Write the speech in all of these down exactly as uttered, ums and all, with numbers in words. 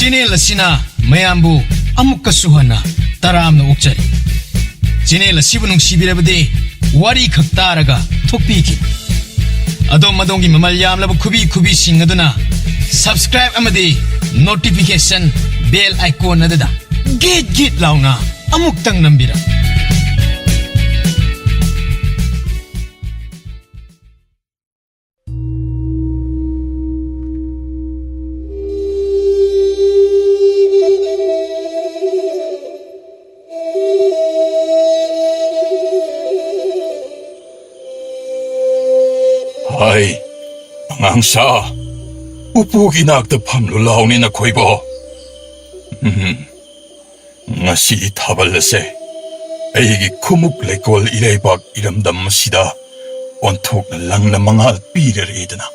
Channel ꯑꯁꯤꯅ ꯃꯌꯥꯝꯕꯨ ꯑꯃꯨꯛꯀꯁꯨ ꯍꯟꯅ ꯇꯔꯥꯝꯅ ꯑꯣꯛꯆꯔꯤ꯫ ꯆꯦꯅꯦꯜ ꯑꯁꯤꯕꯨ ꯅꯨꯡꯁꯤꯕꯤꯔꯕꯗꯤ ꯋꯥꯔꯤ ꯈꯛ ꯇꯥꯔꯒ ꯊꯣꯛꯄꯤꯈꯤꯕ꯫ ꯑꯗꯣꯝ ꯑꯗꯣꯝꯒꯤ ꯃꯃꯜ ꯌꯥꯝꯂꯕ ꯈꯨꯕꯤ ꯈꯨꯕꯤꯁꯤꯡ ꯑꯗꯨꯅ subscribe ꯑꯃꯗꯤ notification bell icon ꯑꯗꯨꯗ ꯒꯤꯠ ꯒꯤꯠ ꯂꯥꯎꯅ ꯑꯃꯨꯛꯇꯪ ꯅꯝꯕꯤꯔꯝꯃꯨ꯫ ꯍꯥꯏ, ꯑꯉꯥꯡꯁꯥ, ꯄꯨꯄꯨꯒꯤ ꯅꯥꯛꯇ ꯐꯝꯂꯨ ꯂꯥꯎꯅꯦ ꯅꯈꯣꯏꯕꯣ꯫ ꯎꯝ, ꯉꯁꯤꯒꯤ ꯊꯥꯕꯜ ꯑꯁꯦ ꯑꯩꯒꯤ ꯈꯨꯃꯨꯛ ꯂꯩꯀꯣꯜ ꯏꯔꯩꯕꯥꯛ ꯏꯔꯝꯗꯝ ꯑꯁꯤꯗ ꯑꯣꯟꯊꯣꯛꯅ ꯂꯪꯅ ꯃꯉꯥꯜ ꯄꯤꯔꯔꯦꯗꯅ꯫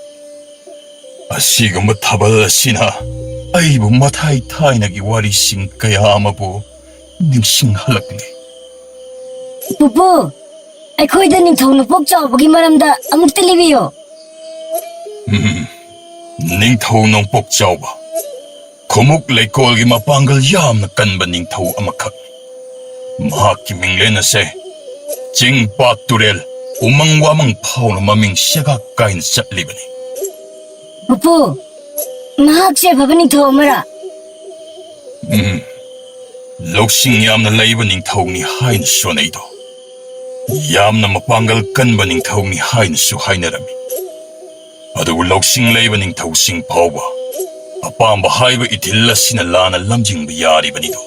ꯑꯁꯤꯒꯨꯝꯕ ꯊꯥꯕꯜ ꯑꯁꯤꯅ ꯑꯩꯕꯨ ꯃꯊꯥꯏ ꯊꯥꯏꯅꯒꯤ ꯋꯥꯔꯤꯁꯤꯡ ꯀꯌꯥ ꯑꯃꯕꯨ ꯅꯤꯡꯁꯤꯡꯍꯜꯂꯛꯂꯤ꯫ ꯄꯨꯄꯨ, ꯑꯩꯈꯣꯏꯗ ꯅꯤꯡꯊꯧ ꯅꯣꯡꯄꯣꯛ ꯆꯥꯎꯕꯒꯤ ꯃꯔꯝꯗ ꯑꯃꯨꯛꯇ ꯂꯤꯕꯤꯌꯨ꯫ ꯎꯝ, ꯅꯤꯡꯊꯧ ꯅꯣꯡꯄꯣꯛ ꯆꯥꯎꯕ ꯈꯨꯃꯨꯛ ꯂꯩꯀꯣꯜꯒꯤ ꯃꯄꯥꯡꯒꯜ ꯌꯥꯝꯅ ꯀꯟꯕ ꯅꯤꯡꯊꯧ ꯑꯃꯈꯛꯅꯤ꯫ ꯃꯍꯥꯛꯀꯤ ꯃꯤꯡꯂꯦꯟ ꯑꯁꯦ ꯆꯤꯡ ꯄꯥꯠ ꯇꯨꯔꯦꯜ ꯎꯃꯪ ꯋꯥꯃꯪ ꯐꯥꯎꯅ ꯃꯃꯤꯡ ꯁꯦꯒꯥꯛ ꯀꯥꯏꯅ ꯆꯠꯂꯤꯕꯅꯤ꯫ ꯄꯨꯄꯨ, ꯃꯍꯥꯛꯁꯦ ꯑꯐꯕ ꯅꯤꯡꯊꯧ ꯑꯃꯔꯥ? ꯎꯝ, ꯂꯧꯁꯤꯡ ꯌꯥꯝꯅ ꯂꯩꯕ ꯅꯤꯡꯊꯧꯅꯤ ꯍꯥꯏꯅ ꯁꯣꯟꯅꯩꯗꯣ꯫ ꯌꯥꯝꯅ ꯃꯄꯥꯡꯒꯜ ꯀꯟꯕ ꯅꯤꯡꯊꯧꯅꯤ ꯍꯥꯏꯅꯁꯨ ꯍꯥꯏꯅꯔꯝꯃꯤ꯫ ꯑꯗꯨꯕꯨ ꯂꯧꯁꯤꯡ ꯂꯩꯕ ꯅꯤꯡꯊꯧꯁꯤꯡ ꯐꯥꯎꯕ ꯑꯄꯥꯝꯕ ꯍꯥꯏꯕ ꯏꯊꯤꯜ ꯑꯁꯤꯅ ꯂꯥꯟꯅ ꯂꯝꯖꯤꯡꯕ ꯌꯥꯔꯤꯕꯅꯤꯗꯣ꯫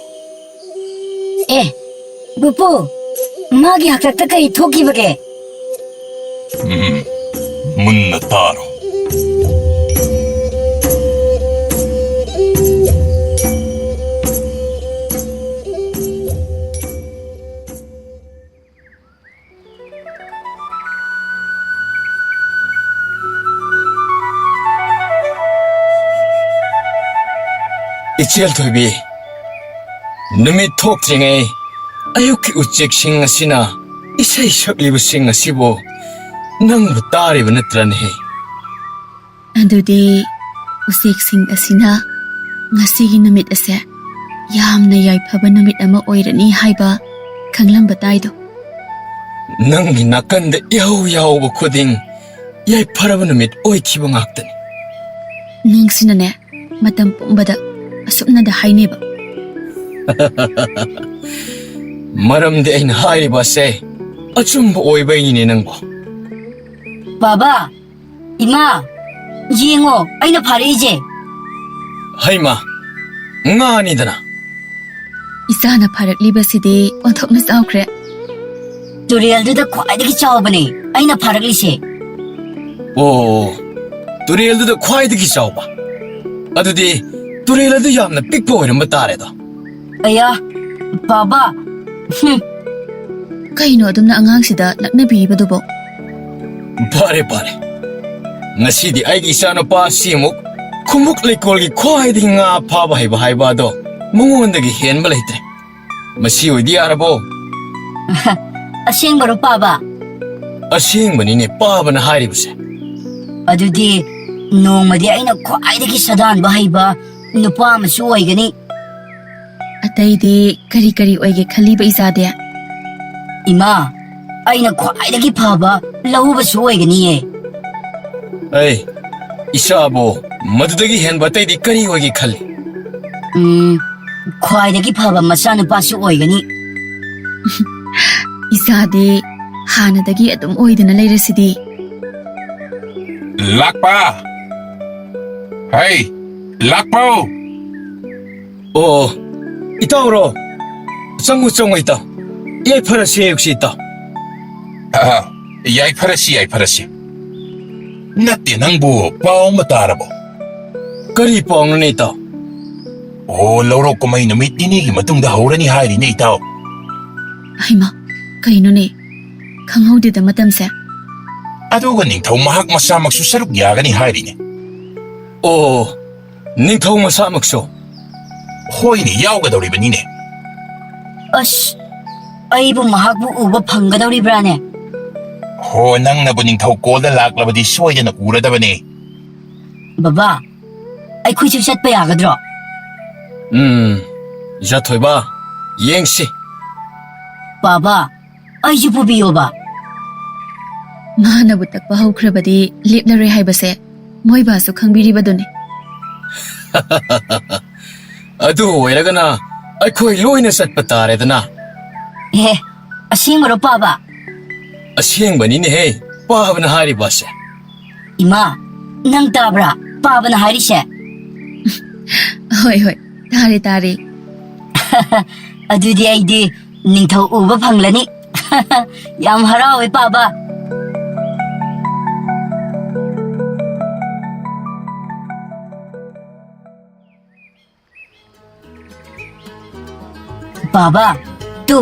ꯑꯦ, ꯄꯨꯄꯨ, ꯃꯥꯒꯤ ꯍꯥꯛꯇꯛꯇ ꯀꯔꯤ ꯊꯣꯛꯈꯤꯕꯒꯦ? ꯎꯝ, ꯃꯨꯟꯅ ꯇꯥꯔꯣ꯫ ꯏꯆꯦꯜ ꯊꯣꯏꯕꯤ, ꯅꯨꯃꯤꯠ ꯊꯣꯛꯇ꯭ꯔꯤꯉꯩ ꯑꯌꯨꯛꯀꯤ ꯎꯆꯦꯛꯁꯤꯡ ꯑꯁꯤꯅ ꯏꯁꯩ ꯁꯛꯂꯤꯕꯁꯤꯡ ꯑꯁꯤꯕꯨ ꯅꯪꯕꯨ ꯇꯥꯔꯤꯕ ꯅꯠꯇ꯭ꯔꯅꯦ? ꯑꯗꯨꯗꯤ ꯎꯆꯦꯛꯁꯤꯡ ꯑꯁꯤꯅ ꯉꯁꯤꯒꯤ ꯅꯨꯃꯤꯠ ꯑꯁꯦ ꯌꯥꯝꯅ ꯌꯥꯏꯐꯕ ꯅꯨꯃꯤꯠ ꯑꯃ ꯑꯣꯏꯔꯅꯤ ꯍꯥꯏꯕ ꯈꯪꯂꯝꯕ ꯇꯥꯏꯗꯣ꯫ ꯅꯪꯒꯤ ꯅꯥꯀꯟꯗ ꯏꯍꯧ ꯌꯥꯍꯧꯕ ꯈꯨꯗꯤꯡ ꯌꯥꯏꯐꯔꯕ ꯅꯨꯃꯤꯠ ꯑꯣꯏꯈꯤꯕ ꯉꯥꯛꯇꯅꯤ꯫ ꯅꯪꯁꯤꯅꯅꯦ, ꯃꯇꯝ ꯄꯨꯝꯕꯗ ꯑꯁꯨꯝꯅꯗ ꯍꯥꯏꯅꯦꯕ꯫ ꯃꯔꯝꯗꯤ ꯑꯩꯅ ꯍꯥꯏꯔꯤꯕ ꯑꯁꯦ ꯑꯆꯨꯝꯕ ꯑꯣꯏꯕꯩꯅꯤꯅꯦ ꯅꯪꯕꯣ꯫ ꯕꯥꯕꯥ, ꯏꯃꯥ, ꯌꯦꯡꯉꯣ, ꯑꯩꯅ ꯐꯥꯔꯛꯏꯁꯦ꯫ ꯍꯩꯃꯥ, ꯉꯥꯅꯤꯗꯅ꯫ ꯏꯆꯥꯅ ꯐꯥꯔꯛꯂꯤꯕꯁꯤꯗꯤ ꯑꯣꯟꯊꯣꯛꯅ ꯆꯥꯎꯈ꯭ꯔꯦ꯫ ꯇꯨꯔꯦꯜꯗꯨꯗ ꯈ꯭ꯋꯥꯏꯗꯒꯤ ꯆꯥꯎꯕꯅꯦ ꯑꯩꯅ ꯐꯥꯔꯛꯂꯤꯁꯦ꯫ ꯑꯣ, ꯇꯨꯔꯦꯜꯗꯨꯗ ꯈ꯭ꯋꯥꯏꯗꯒꯤ ꯆꯥꯎꯕ꯫ ꯑꯗꯨꯗꯤ ꯇꯨꯔꯦꯜ ꯑꯗꯨ ꯌꯥꯝꯅ ꯄꯤꯛꯄ ꯑꯣꯏꯔꯝꯕ ꯇꯥꯔꯦꯗꯣ꯫ ꯑꯌꯥ, ꯕꯥꯕꯥ, ꯍꯨꯝ꯫ ꯀꯩꯅꯣ ꯑꯗꯨꯝꯅ ꯑꯉꯥꯡꯁꯤꯗ ꯂꯛꯅꯕꯤꯔꯤꯕꯗꯨꯕꯣ? ꯐꯔꯦ, ꯐꯔꯦ꯫ ꯉꯁꯤꯗꯤ ꯑꯩꯒꯤ ꯏꯆꯥꯅꯨꯄꯥ ꯑꯁꯤ ꯑꯃꯨꯛ ꯈꯨꯃꯨꯛ ꯂꯩꯀꯣꯜꯒꯤ ꯈ꯭ꯋꯥꯏꯗꯒꯤ ꯉꯥ ꯐꯥꯕ ꯍꯩꯕ ꯍꯥꯏꯕ ꯑꯗꯣ ꯃꯉꯣꯟꯗꯒꯤ ꯍꯦꯟꯕ ꯂꯩꯇ꯭ꯔꯦ꯫ ꯃꯁꯤ ꯑꯣꯏꯗꯤ ꯌꯥꯔꯕꯣ? ꯑꯁꯦꯡꯕꯔꯣ, ꯄꯥꯕ? ꯑꯁꯦꯡꯕꯅꯤꯅꯦ, ꯄꯥꯕꯅ ꯍꯥꯏꯔꯤꯕꯁꯦ꯫ ꯑꯗꯨꯗꯤ ꯅꯣꯡꯃꯗꯤ ꯑꯩꯅ ꯈ꯭ꯋꯥꯏꯗꯒꯤ ꯁꯥꯗꯥꯟꯕ ꯍꯩꯕ ꯅꯨꯄꯥ ꯑꯃꯁꯨ ꯑꯣꯏꯒꯅꯤ꯫ ꯑꯇꯩꯗꯤ ꯀꯔꯤ ꯀꯔꯤ ꯑꯣꯏꯒꯦ ꯈꯜꯂꯤꯕ ꯏꯆꯥꯗꯤ? ꯏꯃꯥ, ꯑꯩꯅ ꯈ꯭ꯋꯥꯏꯗꯒꯤ ꯐꯕ ꯂꯧꯎꯕꯁꯨ ꯑꯣꯏꯒꯅꯤꯌꯦ꯫ ꯑꯩ, ꯏꯆꯥꯕꯨ ꯃꯗꯨꯗꯒꯤ ꯍꯦꯟꯕ ꯑꯇꯩꯗꯤ ꯀꯔꯤ ꯑꯣꯏꯒꯦ ꯈꯜꯂꯤ? ꯎꯝ, ꯈ꯭ꯋꯥꯏꯗꯒꯤ ꯐꯕ ꯃꯆꯥꯅꯨꯄꯥꯁꯨ ꯑꯣꯏꯒꯅꯤ꯫ ꯏꯆꯥꯗꯤ ꯍꯥꯟꯅꯗꯒꯤ ꯑꯗꯨꯝ ꯑꯣꯏꯗꯅ ꯂꯩꯔꯁꯤꯗꯤ꯫ ꯂꯥꯛꯄ! ꯍꯩ, ꯂꯥꯛꯄꯧ! ꯑꯣ, ꯏꯇꯥꯎꯔꯣ? ꯆꯪꯉꯨ, ꯆꯪꯉꯨ, ꯏꯇꯥꯎ꯫ ꯌꯥꯏꯐꯔꯁꯤ, ꯑꯌꯨꯛꯁꯤ, ꯏꯇꯥꯎ꯫ ꯑꯍ, ꯌꯥꯏꯐꯔꯁꯤ, ꯌꯥꯏꯐꯔꯁꯤ꯫ ꯅꯠꯇꯦ, ꯅꯪꯕꯨ ꯄꯥꯎ ꯑꯃ ꯇꯥꯔꯕꯣ? ꯀꯔꯤ ꯄꯥꯎꯅꯣꯅꯦ, ꯏꯇꯥꯎ? ꯑꯣ, ꯂꯧꯔꯣꯛ ꯀꯨꯝꯍꯩ ꯅꯨꯃꯤꯠ ꯅꯤꯅꯤꯒꯤ ꯃꯇꯨꯡꯗ ꯍꯧꯔꯅꯤ ꯍꯥꯏꯔꯤꯅꯦ, ꯏꯇꯥꯎ꯫ ꯍꯩꯃꯥ, ꯀꯩꯅꯣꯅꯦ? ꯈꯪꯍꯧꯗꯦꯗ ꯃꯇꯝꯁꯦ꯫ ꯑꯗꯨꯒ ꯅꯤꯡꯊꯧ ꯃꯍꯥꯛ ꯃꯁꯥꯃꯛꯁꯨ ꯁꯔꯨꯛ ꯌꯥꯒꯅꯤ ꯍꯥꯏꯔꯤꯅꯦ꯫ ꯑꯣ, ꯅꯤꯡꯊꯧ ꯃꯁꯥꯃꯛꯁꯨ? ꯍꯣꯏꯅꯦ, ꯌꯥꯎꯒꯗꯧꯔꯤꯕꯅꯤꯅꯦ꯫ ꯑꯁ, ꯑꯩꯕꯨ ꯃꯍꯥꯛꯄꯨ ꯎꯕ ꯐꯪꯒꯗꯧꯔꯤꯕ꯭ꯔꯥꯅꯦ? ꯍꯣ, ꯅꯪꯅꯕꯨ ꯅꯤꯡꯊꯧ ꯀꯣꯜꯗ ꯂꯥꯛꯂꯕꯗꯤ ꯁꯣꯏꯗꯅ ꯎꯔꯗꯕꯅꯦ꯫ ꯕꯕꯥ, ꯑꯩꯈꯣꯏꯁꯨ ꯆꯠꯄ ꯌꯥꯒꯗ꯭ꯔꯣ? ꯎꯝ, ꯏꯆꯥ ꯊꯣꯏꯕ, ꯌꯦꯡꯁꯤ꯫ ꯄꯥꯕ, ꯑꯩꯁꯨ ꯄꯨꯕꯤꯌꯣꯕ꯫ ꯃꯥꯅꯕꯨ ꯇꯛꯄ ꯍꯧꯈ꯭ꯔꯕꯗꯤ ꯂꯦꯞꯂꯔꯣꯏ ꯍꯥꯏꯕꯁꯦ ꯃꯣꯏ ꯕꯥꯁꯨ ꯈꯪꯕꯤꯔꯤꯕꯗꯨꯅꯤ꯫ ꯑꯗꯨ ꯑꯣꯏꯔꯒꯅ ꯑꯩꯈꯣꯏ ꯂꯣꯏꯅ ꯆꯠꯄ ꯇꯥꯔꯦꯗꯅ꯫ ꯑꯦ, ꯑꯁꯦꯡꯕꯔꯣ ꯄꯥꯕ? ꯑꯁꯦꯡꯕꯅꯤꯅꯦꯍꯦ, ꯄꯥꯕꯅ ꯍꯥꯏꯔꯤꯕ ꯑꯁꯦ꯫ ꯏꯃꯥ, ꯅꯪ ꯇꯥꯕ꯭ꯔꯥ ꯄꯥꯕꯅ ꯍꯥꯏꯔꯤꯁꯦ? ꯍꯣꯏ, ꯍꯣꯏ, ꯇꯥꯔꯦ, ꯇꯥꯔꯦ꯫ ꯑꯗꯨꯗꯤ ꯑꯩꯗꯤ ꯅꯤꯡꯊꯧ ꯎꯕ ꯐꯪꯂꯅꯤ꯫ ꯌꯥꯝ ꯍꯔꯥꯎꯋꯦ ꯄꯥꯕ꯫ ꯄꯥꯕ, ꯇꯨ,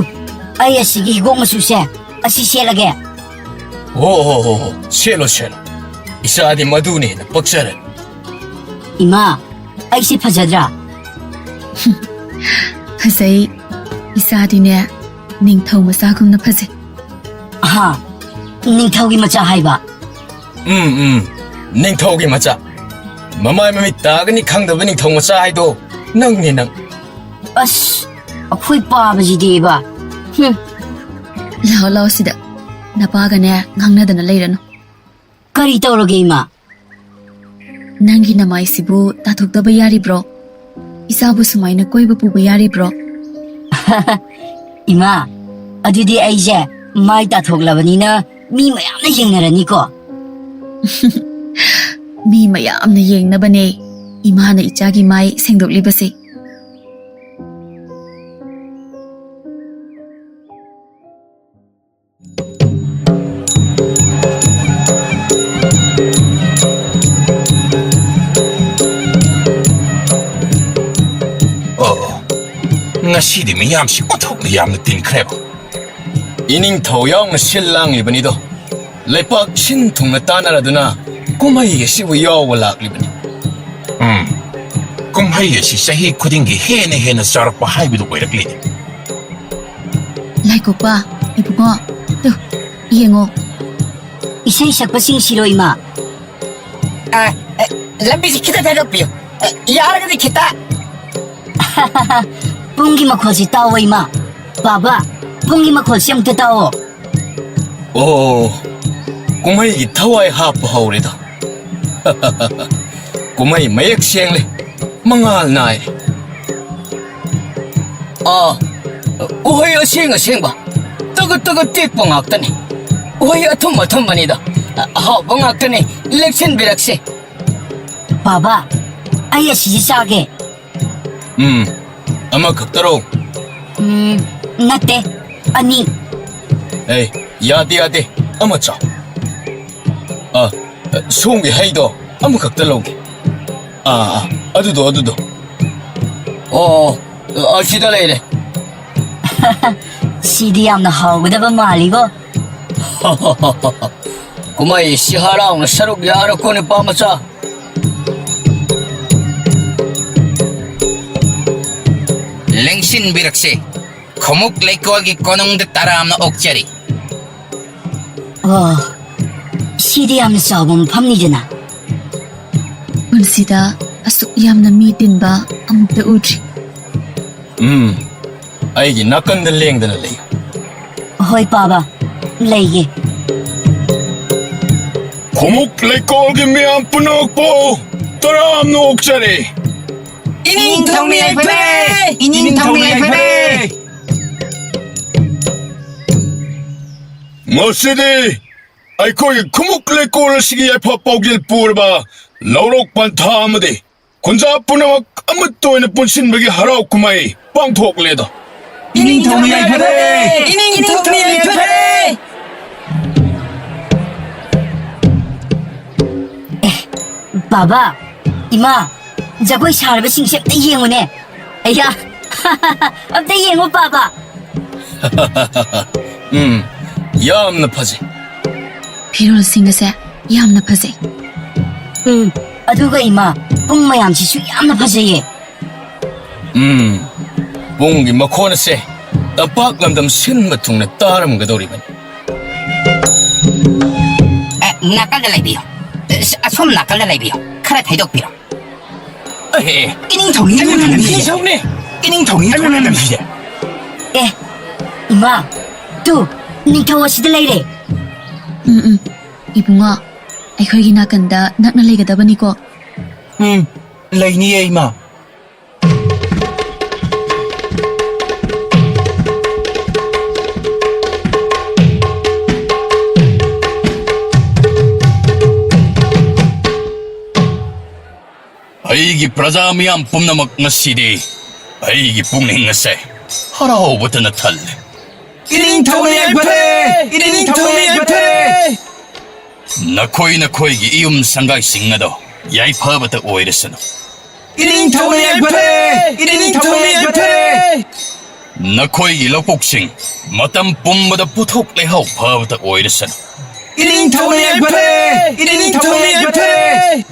ꯑꯩ ꯑꯁꯤꯒꯤ ꯍꯤꯒꯣꯛ ꯃꯆꯨꯁꯦ, ꯑꯁꯤ ꯁꯦꯠꯂꯒꯦ꯫ ꯍꯣ, ꯍꯣ, ꯍꯣ, ꯍꯣ, ꯁꯦꯠꯂꯣ, ꯁꯦꯠꯂꯣ꯫ ꯏꯆꯥꯗꯤ ꯃꯗꯨꯅ ꯍꯦꯟꯅ ꯄꯛꯆꯔꯅꯤ꯫ ꯏꯃꯥ, ꯑꯩꯁꯤ ꯐꯖꯗ꯭ꯔꯥ? ꯐꯖꯩ꯫ ꯏꯆꯥꯗꯤꯅꯦ, ꯅꯤꯡꯊꯧ ꯃꯆꯥꯒꯨꯝꯅ ꯐꯖꯩ꯫ ꯍꯥ? ꯅꯤꯡꯊꯧꯒꯤ ꯃꯆꯥ ꯍꯥꯏꯕ? ꯎꯝ, ꯎꯝ, ꯅꯤꯡꯊꯧꯒꯤ ꯃꯆꯥ꯫ ꯃꯃꯥꯏ ꯃꯃꯤꯠ ꯇꯥꯒꯅꯤ ꯈꯪꯗꯕ ꯅꯤꯡꯊꯧ ꯃꯆꯥ ꯍꯥꯏꯗꯣ ꯅꯪꯅꯦ, ꯅꯪ꯫ ꯑꯁ, ꯑꯩꯈꯣꯏ ꯄꯥꯕꯁꯤꯗꯤꯕ꯫ ꯍꯨꯝ꯫ ꯂꯥꯛꯑꯣ, ꯂꯥꯛꯑꯣ ꯁꯤꯗ꯫ ꯅꯄꯥꯒꯅꯦ ꯉꯥꯡꯅꯗꯅ ꯂꯩꯔꯅꯨ꯫ ꯀꯔꯤ ꯇꯧꯔꯒꯦ, ꯏꯃꯥ? ꯅꯪꯒꯤ ꯅꯃꯥꯏꯁꯤꯕꯨ ꯇꯥꯊꯣꯛꯇꯕ ꯌꯥꯔꯤꯕ꯭ꯔꯣ? ꯏꯆꯥꯕꯨ ꯁꯨꯃꯥꯏꯅ ꯀꯣꯏꯕ ꯄꯨꯕ ꯌꯥꯔꯤꯕ꯭ꯔꯣ? ꯏꯃꯥ, ꯑꯗꯨꯗꯤ ꯑꯩꯁꯦ ꯃꯥꯏ ꯇꯥꯊꯣꯛꯂꯕꯅꯤꯅ ꯃꯤ ꯃꯌꯥꯝꯅ ꯌꯦꯡꯅꯔꯅꯤꯀꯣ꯫ ꯃꯤ ꯃꯌꯥꯝꯅ ꯌꯦꯡꯅꯕꯅꯦ ꯏꯃꯥꯅ ꯏꯆꯥꯒꯤ ꯃꯥꯏ ꯁꯦꯡꯗꯣꯛꯂꯤꯕꯁꯦ꯫ ꯑꯣ, ꯉꯁꯤꯗꯤ ꯃꯤꯌꯥꯝꯁꯤ ꯑꯣꯟꯊꯣꯛꯅ ꯌꯥꯝꯅ ꯇꯤꯟꯈ꯭ꯔꯦꯕ꯫ ꯏꯅꯤꯡꯊꯧ ꯌꯥꯎꯅ ꯁꯤꯜ ꯂꯥꯡꯂꯤꯕꯅꯤꯗꯣ꯫ ꯂꯩꯄꯥꯛ ꯁꯤꯟ ꯊꯨꯡꯅ ꯇꯥꯟꯅꯔꯗꯨꯅ ꯀꯨꯝꯍꯩ ꯑꯁꯤꯕꯨ ꯌꯥꯎꯕ ꯂꯥꯛꯂꯤꯕꯅꯤ꯫ ꯎꯝ, ꯀꯨꯝꯍꯩ ꯑꯁꯤ ꯆꯍꯤ ꯈꯨꯗꯤꯡꯒꯤ ꯍꯦꯟꯅ ꯍꯦꯟꯅ ꯆꯥꯎꯔꯛꯄ ꯍꯥꯏꯕꯗꯨ ꯑꯣꯏꯔꯛꯂꯤꯅꯤ꯫ ꯂꯥꯏꯀꯣꯛꯄ, ꯏꯕꯨꯡꯉꯣ, ꯇꯨ, ꯌꯦꯡꯉꯣ꯫ ꯏꯁꯩ ꯁꯛꯄꯁꯤꯡꯁꯤꯔꯣ, ꯏꯃꯥ? ꯑ, ꯑ, ꯂꯝꯕꯤꯁꯤ ꯈꯤꯇ ꯊꯩꯗꯣꯛꯄꯤꯌꯨ꯫ ꯑ, ꯌꯥꯔꯒꯗꯤ ꯈꯤꯇ꯫ ꯄꯨꯡꯒꯤ ꯃꯈꯣꯜꯁꯤ ꯇꯥꯎꯑꯣ, ꯏꯃꯥ꯫ ꯕꯥꯕꯥ, ꯄꯨꯡꯒꯤ ꯃꯈꯣꯜꯁꯤ ꯑꯃꯨꯛꯇ ꯇꯥꯎꯑꯣ꯫ ꯑꯣ, ꯀꯨꯝꯍꯩꯒꯤ ꯊꯋꯥꯏ ꯍꯥꯞꯄ ꯍꯧꯔꯦꯗ꯫ ꯀꯨꯝꯍꯩ ꯃꯌꯦꯛ ꯁꯦꯡꯂꯦ, ꯃꯉꯥꯜ ꯅꯥꯏꯔꯦ꯫ ꯑꯥ, ꯎꯍꯩ ꯑꯁꯦꯡ ꯑꯁꯦꯡꯕ, ꯇꯒꯠ ꯇꯒꯠ ꯇꯦꯛꯄ ꯉꯥꯛꯇꯅꯤ꯫ ꯎꯍꯩ ꯑꯊꯨꯝ ꯑꯊꯨꯝꯕꯅꯤꯗ, ꯑꯍꯥꯎꯕ ꯉꯥꯛꯇꯅꯤ, ꯂꯦꯛꯁꯤꯟꯕꯤꯔꯛꯁꯦ꯫ ꯕꯥꯕꯥ, ꯑꯩ ꯑꯁꯤꯁꯤ ꯆꯥꯒꯦ꯫ ꯎꯝ, ꯑꯃꯈꯛꯇꯔꯣ? ꯎꯝ, ꯅꯠꯇꯦ, ꯑꯅꯤ꯫ ꯑꯦ, ꯌꯥꯗꯦ, ꯌꯥꯗꯦ, ꯑꯃ ꯆꯥꯎ꯫ ꯑ, ꯁꯣꯝꯒꯤ ꯍꯩꯗꯣ ꯑꯃꯈꯛꯇ ꯂꯧꯒꯦ꯫ ꯑꯥ, ꯑꯥ, ꯑꯗꯨꯗꯣ, ꯑꯗꯨꯗꯣ꯫ ꯑꯣ, ꯑꯁꯤꯗ ꯂꯩꯔꯦ꯫ ꯁꯤꯗꯤ ꯌꯥꯝꯅ ꯍꯥꯎꯒꯗꯕ ꯃꯥꯜꯂꯤꯀꯣ꯫ ꯀꯨꯝꯍꯩꯁꯤ ꯍꯔꯥꯎꯅ ꯁꯔꯨꯛ ꯌꯥꯔꯣꯀꯣ, ꯅꯨꯄꯥ ꯃꯆꯥ꯫ ꯂꯦꯡꯁꯤꯟꯕꯤꯔꯛꯁꯦ꯫ ꯈꯨꯃꯨꯛ ꯂꯩꯀꯣꯜꯒꯤ ꯀꯣꯅꯨꯡꯗ ꯇꯔꯥꯝꯅ ꯑꯣꯛꯆꯔꯤ꯫ ꯑꯣ, ꯁꯤꯗꯤ ꯌꯥꯝꯅ ꯆꯥꯎꯕ ꯃꯐꯝꯅꯤꯗꯅ꯫ ꯄꯨꯟꯁꯤꯗ ꯑꯁꯨꯛ ꯌꯥꯝꯅ ꯃꯤ ꯇꯤꯟꯕ ꯑꯃꯨꯛꯇ ꯎꯗ꯭ꯔꯤ꯫ ꯎꯝ, ꯑꯩꯒꯤ ꯅꯥꯀꯟꯗ ꯂꯦꯡꯗꯅ ꯂꯩꯌꯨ꯫ ꯍꯣꯏ, ꯄꯥꯕ, ꯂꯩꯒꯦ꯫ ꯈꯨꯃꯨꯛ ꯂꯩꯀꯣꯜꯒꯤ ꯃꯤꯌꯥꯝ ꯄꯨꯝꯅꯃꯛꯄꯨ ꯇꯔꯥꯝꯅ ꯑꯣꯛꯆꯔꯤ꯫ ꯏꯅꯤꯡꯊꯧꯅ ꯌꯥꯏꯐꯔꯦ! ꯏꯅꯤꯡꯊꯧꯅ ꯌꯥꯏꯐꯔꯦ! ꯉꯁꯤꯗꯤ ꯑꯩꯈꯣꯏꯒꯤ ꯈꯨꯃꯨꯛ ꯂꯩꯀꯣꯜ ꯑꯁꯤꯒꯤ ꯌꯥꯏꯐ ꯄꯥꯎꯖꯦꯜ ꯄꯨꯔꯕ ꯂꯧꯔꯣꯛ ꯄꯟꯊꯥ ꯑꯃꯗꯤ ꯈꯨꯟꯖꯥ ꯄꯨꯝꯅꯃꯛ ꯑꯃꯠꯇ ꯑꯣꯏꯅ ꯄꯨꯟꯁꯤꯟꯕꯒꯤ ꯍꯔꯥꯎ ꯀꯨꯝꯍꯩ ꯄꯥꯡꯊꯣꯛꯂꯦꯗꯣ꯫ ꯏꯅꯤꯡꯊꯧꯅ ꯌꯥꯏꯐꯔꯦ! ꯏꯅꯤꯡꯊꯧꯅ ꯌꯥꯏꯐꯔꯦ! ꯕꯥꯕꯥ, ꯏꯃꯥ, ꯖꯒꯣꯏ ꯁꯥꯔꯕꯁꯤꯡꯁꯦ ꯑꯝꯇ ꯌꯦꯡꯉꯨꯅꯦ꯫ ꯑꯌꯥ, ꯑꯝꯇ ꯌꯦꯡꯉꯨ, ꯄꯥꯕ꯫ ꯎꯝ, ꯌꯥꯝꯅ ꯐꯖꯩ꯫ ꯐꯤꯔꯣꯜꯁꯤꯡ ꯑꯁꯦ ꯌꯥꯝꯅ ꯐꯖꯩ꯫ ꯎꯝ, ꯑꯗꯨꯒ ꯏꯃꯥ, ꯄꯨꯡ ꯃꯌꯥꯝꯁꯤꯁꯨ ꯌꯥꯝꯅ ꯐꯖꯩꯌꯦ꯫ ꯎꯝ, ꯄꯨꯡꯒꯤ ꯃꯈꯣꯟ ꯑꯁꯦ ꯇꯝꯄꯥꯛ ꯂꯝꯗꯝ ꯁꯤꯟꯕ ꯊꯨꯡꯅ ꯇꯥꯔꯝꯒꯗꯧꯔꯤꯕꯅꯤ꯫ ꯑꯦ, ꯅꯥꯀꯜꯗ ꯂꯩꯕꯤꯌꯨ꯫ ꯑꯁ, ꯑꯁꯣꯝ ꯅꯥꯀꯜꯗ ꯂꯩꯕꯤꯌꯨ꯫ ꯈꯔ ꯊꯩꯗꯣꯛꯄꯤꯔꯣ꯫ ꯑꯦ, ꯏꯅꯤꯡꯊꯧꯅꯤ, ꯏꯅꯤꯡꯊꯧꯅꯤ꯫ ꯏꯅꯤꯡꯊꯧꯅꯤ꯫ ꯏꯅꯤꯡꯊꯧꯅꯤ, ꯏꯅꯤꯡꯊꯧꯅꯤ ꯂꯩꯔꯝꯃꯤꯁꯦ꯫ ꯑꯦ, ꯏꯃꯥ, ꯇꯨ, ꯅꯤꯡꯊꯧ ꯑꯁꯤꯗ ꯂꯩꯔꯦ꯫ ꯎꯝ, ꯎꯝ, ꯏꯕꯨꯡꯉꯣ, ꯑꯩꯈꯣꯏꯒꯤ ꯅꯥꯀꯟꯗ ꯅꯛꯅ ꯂꯩꯒꯗꯕꯅꯤꯀꯣ꯫ ꯎꯝ, ꯂꯩꯅꯤꯌꯦ, ꯏꯃꯥ꯫ ꯑꯩꯒꯤ ꯄ꯭ꯔꯖꯥ ꯃꯤꯌꯥꯝ ꯄꯨꯝꯅꯃꯛ, ꯉꯁꯤꯗꯤ ꯑꯩꯒꯤ ꯄꯨꯛꯅꯤꯡ ꯑꯁꯦ ꯍꯔꯥꯎꯕꯇꯅ ꯊꯜꯂꯦ꯫ ꯏꯅꯤꯡꯊꯧꯅ ꯌꯥꯏꯐꯔꯦ! ꯏꯅꯤꯡꯊꯧꯅ ꯌꯥꯏꯐꯔꯦ! ꯅꯈꯣꯏ ꯅꯈꯣꯏꯒꯤ ꯏꯌꯨꯝ ꯁꯪꯒꯥꯏꯁꯤꯡ ꯑꯗꯣ ꯌꯥꯏꯐꯕꯇ ꯑꯣꯏꯔꯁꯅꯨ꯫ ꯏꯅꯤꯡꯊꯧꯅ ꯌꯥꯏꯐꯔꯦ! ꯏꯅꯤꯡꯊꯧꯅ ꯌꯥꯏꯐꯔꯦ! ꯅꯈꯣꯏꯒꯤ ꯂꯧꯕꯨꯛꯁꯤꯡ ꯃꯇꯝ ꯄꯨꯝꯕꯗ ꯄꯣꯠꯊꯣꯛ ꯂꯩꯍꯥꯎ ꯐꯕꯇ ꯑꯣꯏꯔꯁꯅꯨ꯫ ꯏꯅꯤꯡꯊꯧꯅ ꯌꯥꯏꯐꯔꯦ! ꯏꯅꯤꯡꯊꯧꯅ ꯌꯥꯏꯐꯔꯦ!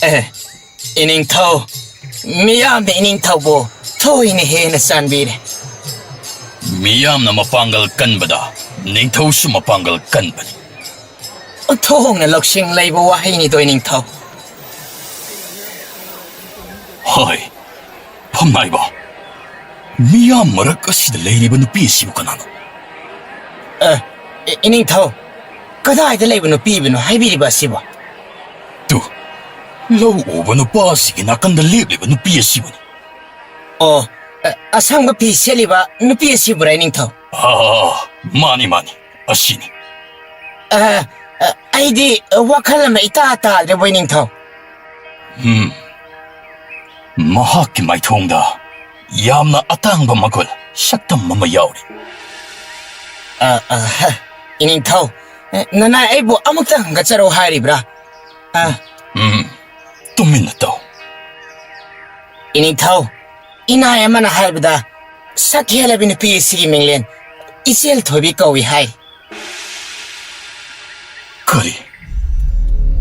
ꯑꯦ, ꯏꯅꯤꯡꯊꯧ, ꯃꯤꯌꯥꯝꯅ ꯏꯅꯤꯡꯊꯧꯕꯨ ꯊꯣꯏꯅ ꯍꯦꯟꯅ ꯆꯥꯟꯕꯤꯔꯦ꯫ ꯃꯤꯌꯥꯝꯅ ꯃꯄꯥꯡꯒꯜ ꯀꯟꯕꯗ ꯅꯤꯡꯊꯧꯁꯨ ꯃꯄꯥꯡꯒꯜ ꯀꯟꯕꯅꯤ꯫ ꯑꯣꯟꯊꯣꯛꯅ ꯂꯧꯁꯤꯡ ꯂꯩꯕ ꯋꯥꯍꯩꯅꯤꯗꯣ, ꯏꯅꯤꯡꯊꯧ꯫ ꯍꯣꯏ, ꯐꯝꯅꯥꯏꯕ, ꯃꯤꯌꯥꯝ ꯃꯔꯛ ꯑꯁꯤꯗ ꯂꯩꯔꯤꯕ ꯅꯨꯄꯤ ꯑꯁꯤꯕꯨ ꯀꯅꯥꯅꯣ? ꯑ, ꯏ-, ꯏꯅꯤꯡꯊꯧ, ꯀꯗꯥꯏꯗ ꯂꯩꯕ ꯅꯨꯄꯤꯕꯨꯅꯣ ꯍꯥꯏꯕꯤꯔꯤꯕ ꯑꯁꯤꯕꯣ? ꯇꯨ, ꯂꯧ ꯎꯕ ꯅꯨꯄꯥ ꯑꯁꯤꯒꯤ ꯅꯥꯀꯟꯗ ꯂꯦꯞꯂꯤꯕ ꯅꯨꯄꯤ ꯑꯁꯤꯕꯨꯅꯤ꯫ ꯑꯣ, ꯑ, ꯑꯁꯪꯕ ꯐꯤ ꯁꯦꯠꯂꯤꯕ ꯅꯨꯄꯤ ꯑꯁꯤꯕꯨꯔꯥ, ꯏꯅꯤꯡꯊꯧ? ꯑꯥ, ꯃꯥꯅꯤ, ꯃꯥꯅꯤ, ꯑꯁꯤꯅꯤ꯫ ꯑ, ꯑ, ꯑꯩꯗꯤ ꯋꯥꯈꯜ ꯑꯃ ꯏꯇꯥ ꯇꯥꯗ꯭ꯔꯦꯕꯣ, ꯏꯅꯤꯡꯊꯧ꯫ ꯎꯝ, ꯃꯍꯥꯛꯀꯤ ꯃꯥꯏꯊꯣꯡꯗ ꯌꯥꯝꯅ ꯑꯇꯥꯡꯕ ꯃꯒꯨꯜ, ꯁꯛꯇꯝ ꯑꯃ ꯌꯥꯎꯔꯤ꯫ ꯑ, ꯑ, ꯍ, ꯏꯅꯤꯡꯊꯧ, ꯑ, ꯅꯅꯥꯏ ꯑꯩꯕꯨ ꯑꯃꯨꯛꯇ ꯍꯪꯒꯠꯆꯔꯣ ꯍꯥꯏꯔꯤꯕ꯭ꯔꯥ? ꯑ, ꯎꯝ, ꯇꯨꯃꯤꯟꯅ ꯇꯧ꯫ ꯏꯅꯤꯡꯊꯧ, ꯏꯅꯥꯏ ꯑꯃꯅ ꯍꯥꯏꯕꯗ ꯁꯛ ꯍꯦꯜꯂꯕꯤ ꯅꯨꯄꯤ ꯑꯁꯤꯒꯤ ꯃꯤꯡꯂꯦꯟ ꯏꯆꯦꯜ ꯊꯣꯏꯕꯤ ꯀꯧꯏ ꯍꯥꯏ꯫ ꯀꯔꯤ?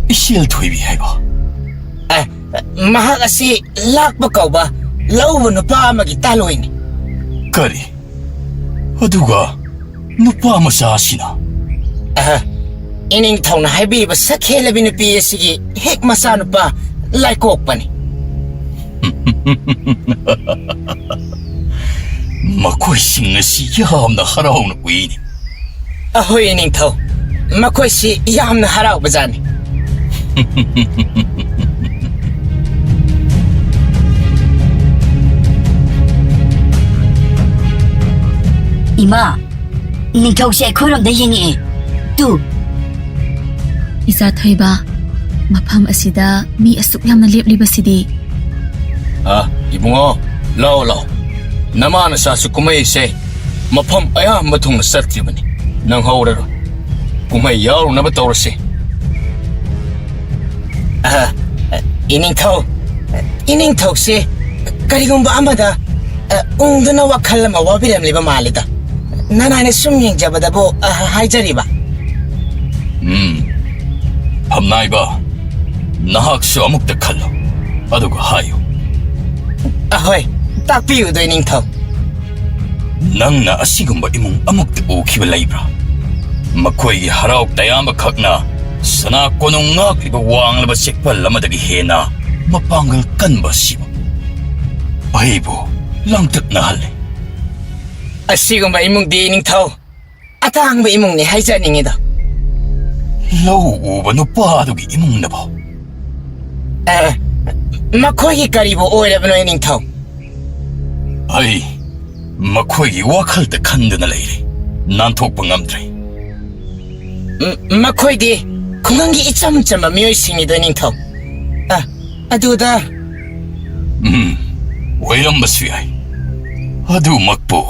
ꯏꯆꯦꯜ ꯊꯣꯏꯕꯤ ꯍꯥꯏꯕ? ꯑꯦ, ꯃꯍꯥꯛ ꯑꯁꯤ ꯂꯥꯛꯄ ꯀꯧꯕ ꯂꯧꯎꯕ ꯅꯨꯄꯥ ꯑꯃꯒꯤ ꯇꯥꯂꯣꯏꯅꯤ꯫ ꯀꯔꯤ? ꯑꯗꯨꯒ ꯅꯨꯄꯥ ꯃꯆꯥ ꯑꯁꯤꯅ? ꯑꯍ, ꯏꯅꯤꯡꯊꯧꯅ ꯍꯥꯏꯕꯤꯕ ꯁꯛ ꯍꯦꯜꯂꯕꯤ ꯅꯨꯄꯤ ꯑꯁꯤꯒꯤ ꯍꯦꯛ ꯃꯆꯥꯅꯨꯄꯥ ꯂꯥꯏꯀꯣꯛꯄꯅꯤ꯫ ꯃꯈꯣꯏꯁꯤꯡ ꯑꯁꯤ ꯌꯥꯝꯅ ꯍꯔꯥꯎꯅ ꯎꯏꯅꯦ꯫ ꯑꯍꯣꯏ, ꯏꯅꯤꯡꯊꯧ꯫ ꯃꯈꯣꯏꯁꯤ ꯌꯥꯝꯅ ꯍꯔꯥꯎꯕꯖꯥꯠꯅꯤ꯫ ꯏꯃꯥ, ꯅꯤꯡꯊꯧꯁꯦ ꯑꯩꯈꯣꯏꯔꯣꯝꯗ ꯌꯦꯡꯉꯛꯑꯦ꯫ ꯇꯨ꯫ ꯏꯆꯥ ꯊꯣꯏꯕ, ꯃꯐꯝ ꯑꯁꯤꯗ ꯃꯤ ꯑꯁꯨꯛ ꯌꯥꯝꯅ ꯂꯦꯞꯂꯤꯕꯁꯤꯗꯤ꯫ ꯑ, ꯏꯕꯨꯡꯉꯣ, ꯂꯥꯛꯑꯣ, ꯂꯥꯛꯑꯣ꯫ ꯅꯃꯥ ꯅꯆꯥꯁꯨ ꯀꯨꯝꯍꯩꯁꯦ ꯃꯐꯝ ꯑꯌꯥꯝꯕ ꯊꯨꯡꯅ ꯆꯠꯈꯤꯕꯅꯤ꯫ ꯅꯪꯍꯧꯔꯔꯣꯏ꯫ ꯀꯨꯝꯍꯩ ꯌꯥꯎꯔꯨꯅꯕ ꯇꯧꯔꯁꯤ꯫ ꯑ, ꯏꯅꯤꯡꯊꯧ, ꯏꯅꯤꯡꯊꯧꯁꯦ ꯀꯔꯤꯒꯨꯝꯕ ꯑꯃꯗ, ꯑ, ꯎꯪꯗꯨꯅ ꯋꯥꯈꯜ ꯑꯃ ꯋꯥꯕꯤꯔꯝꯂꯤꯕ ꯃꯥꯜꯂꯤꯗ꯫ ꯅꯅꯥꯏꯅ ꯁꯨꯝ ꯌꯦꯡꯖꯕꯗꯕꯨ, ꯑ, ꯍꯥꯏꯖꯔꯤꯕ꯫ ꯎꯝ꯫ ꯐꯝꯅꯥꯏꯕ, ꯅꯍꯥꯛꯁꯨ ꯑꯃꯨꯛꯇ ꯈꯜꯂꯨ, ꯑꯗꯨꯒ ꯍꯥꯏꯌꯨ꯫ ꯑꯍꯣꯏ, ꯇꯥꯛꯄꯤꯌꯨ, ꯏꯅꯤꯡꯊꯧ꯫ ꯅꯪꯅ ꯑꯁꯤꯒꯨꯝꯕ ꯏꯃꯨꯡ ꯑꯃꯨꯛꯇ ꯎꯈꯤꯕ ꯂꯩꯕ꯭ꯔꯥ? ꯃꯈꯣꯏꯒꯤ ꯍꯔꯥꯎ ꯇꯌꯥꯝꯕ ꯈꯛꯅ ꯁꯅꯥ ꯀꯣꯅꯨꯡ ꯉꯥꯛꯂꯤꯕ ꯋꯥꯡꯂꯕ ꯆꯦꯛꯄꯜ ꯑꯃꯗꯒꯤ ꯍꯦꯟꯅ ꯃꯄꯥꯡꯒꯜ ꯀꯟꯕ ꯑꯁꯤꯕꯨ ꯑꯩꯕꯨ ꯂꯥꯡꯇꯛꯅꯍꯜꯂꯦ꯫ ꯑꯁꯤꯒꯨꯝꯕ ꯏꯃꯨꯡꯗꯤ, ꯅꯤꯡꯊꯧ, ꯑꯇꯥꯡꯕ ꯏꯃꯨꯡꯅꯤ ꯍꯥꯏꯖꯅꯤꯡꯉꯤꯗ꯫ ꯂꯧ ꯎꯕ ꯅꯨꯄꯥ ꯑꯗꯨꯒꯤ ꯏꯃꯨꯡꯅꯕꯣ? ꯑ, ꯃꯈꯣꯏꯒꯤ ꯀꯔꯤꯕꯨ ꯑꯣꯏꯔꯕꯅꯣ, ꯅꯤꯡꯊꯧ? ꯑꯩ ꯃꯈꯣꯏꯒꯤ ꯋꯥꯈꯜꯗ ꯈꯟꯗꯨꯅ ꯂꯩꯔꯦ, ꯅꯥꯟꯊꯣꯛꯄ ꯉꯝꯗ꯭ꯔꯦ꯫ ꯎꯝ, ꯃꯈꯣꯏꯗꯤ ꯈꯨꯡꯒꯪꯒꯤ ꯏꯆꯝ ꯆꯝꯕ ꯃꯤꯑꯣꯏꯁꯤꯡꯅꯤꯗꯣ, ꯅꯤꯡꯊꯧ꯫ ꯑ, ꯑꯗꯨꯗ ꯎꯝ, ꯑꯣꯏꯔꯝꯕꯁꯨ ꯌꯥꯏ꯫ ꯑꯗꯨꯃꯛꯄꯨ꯫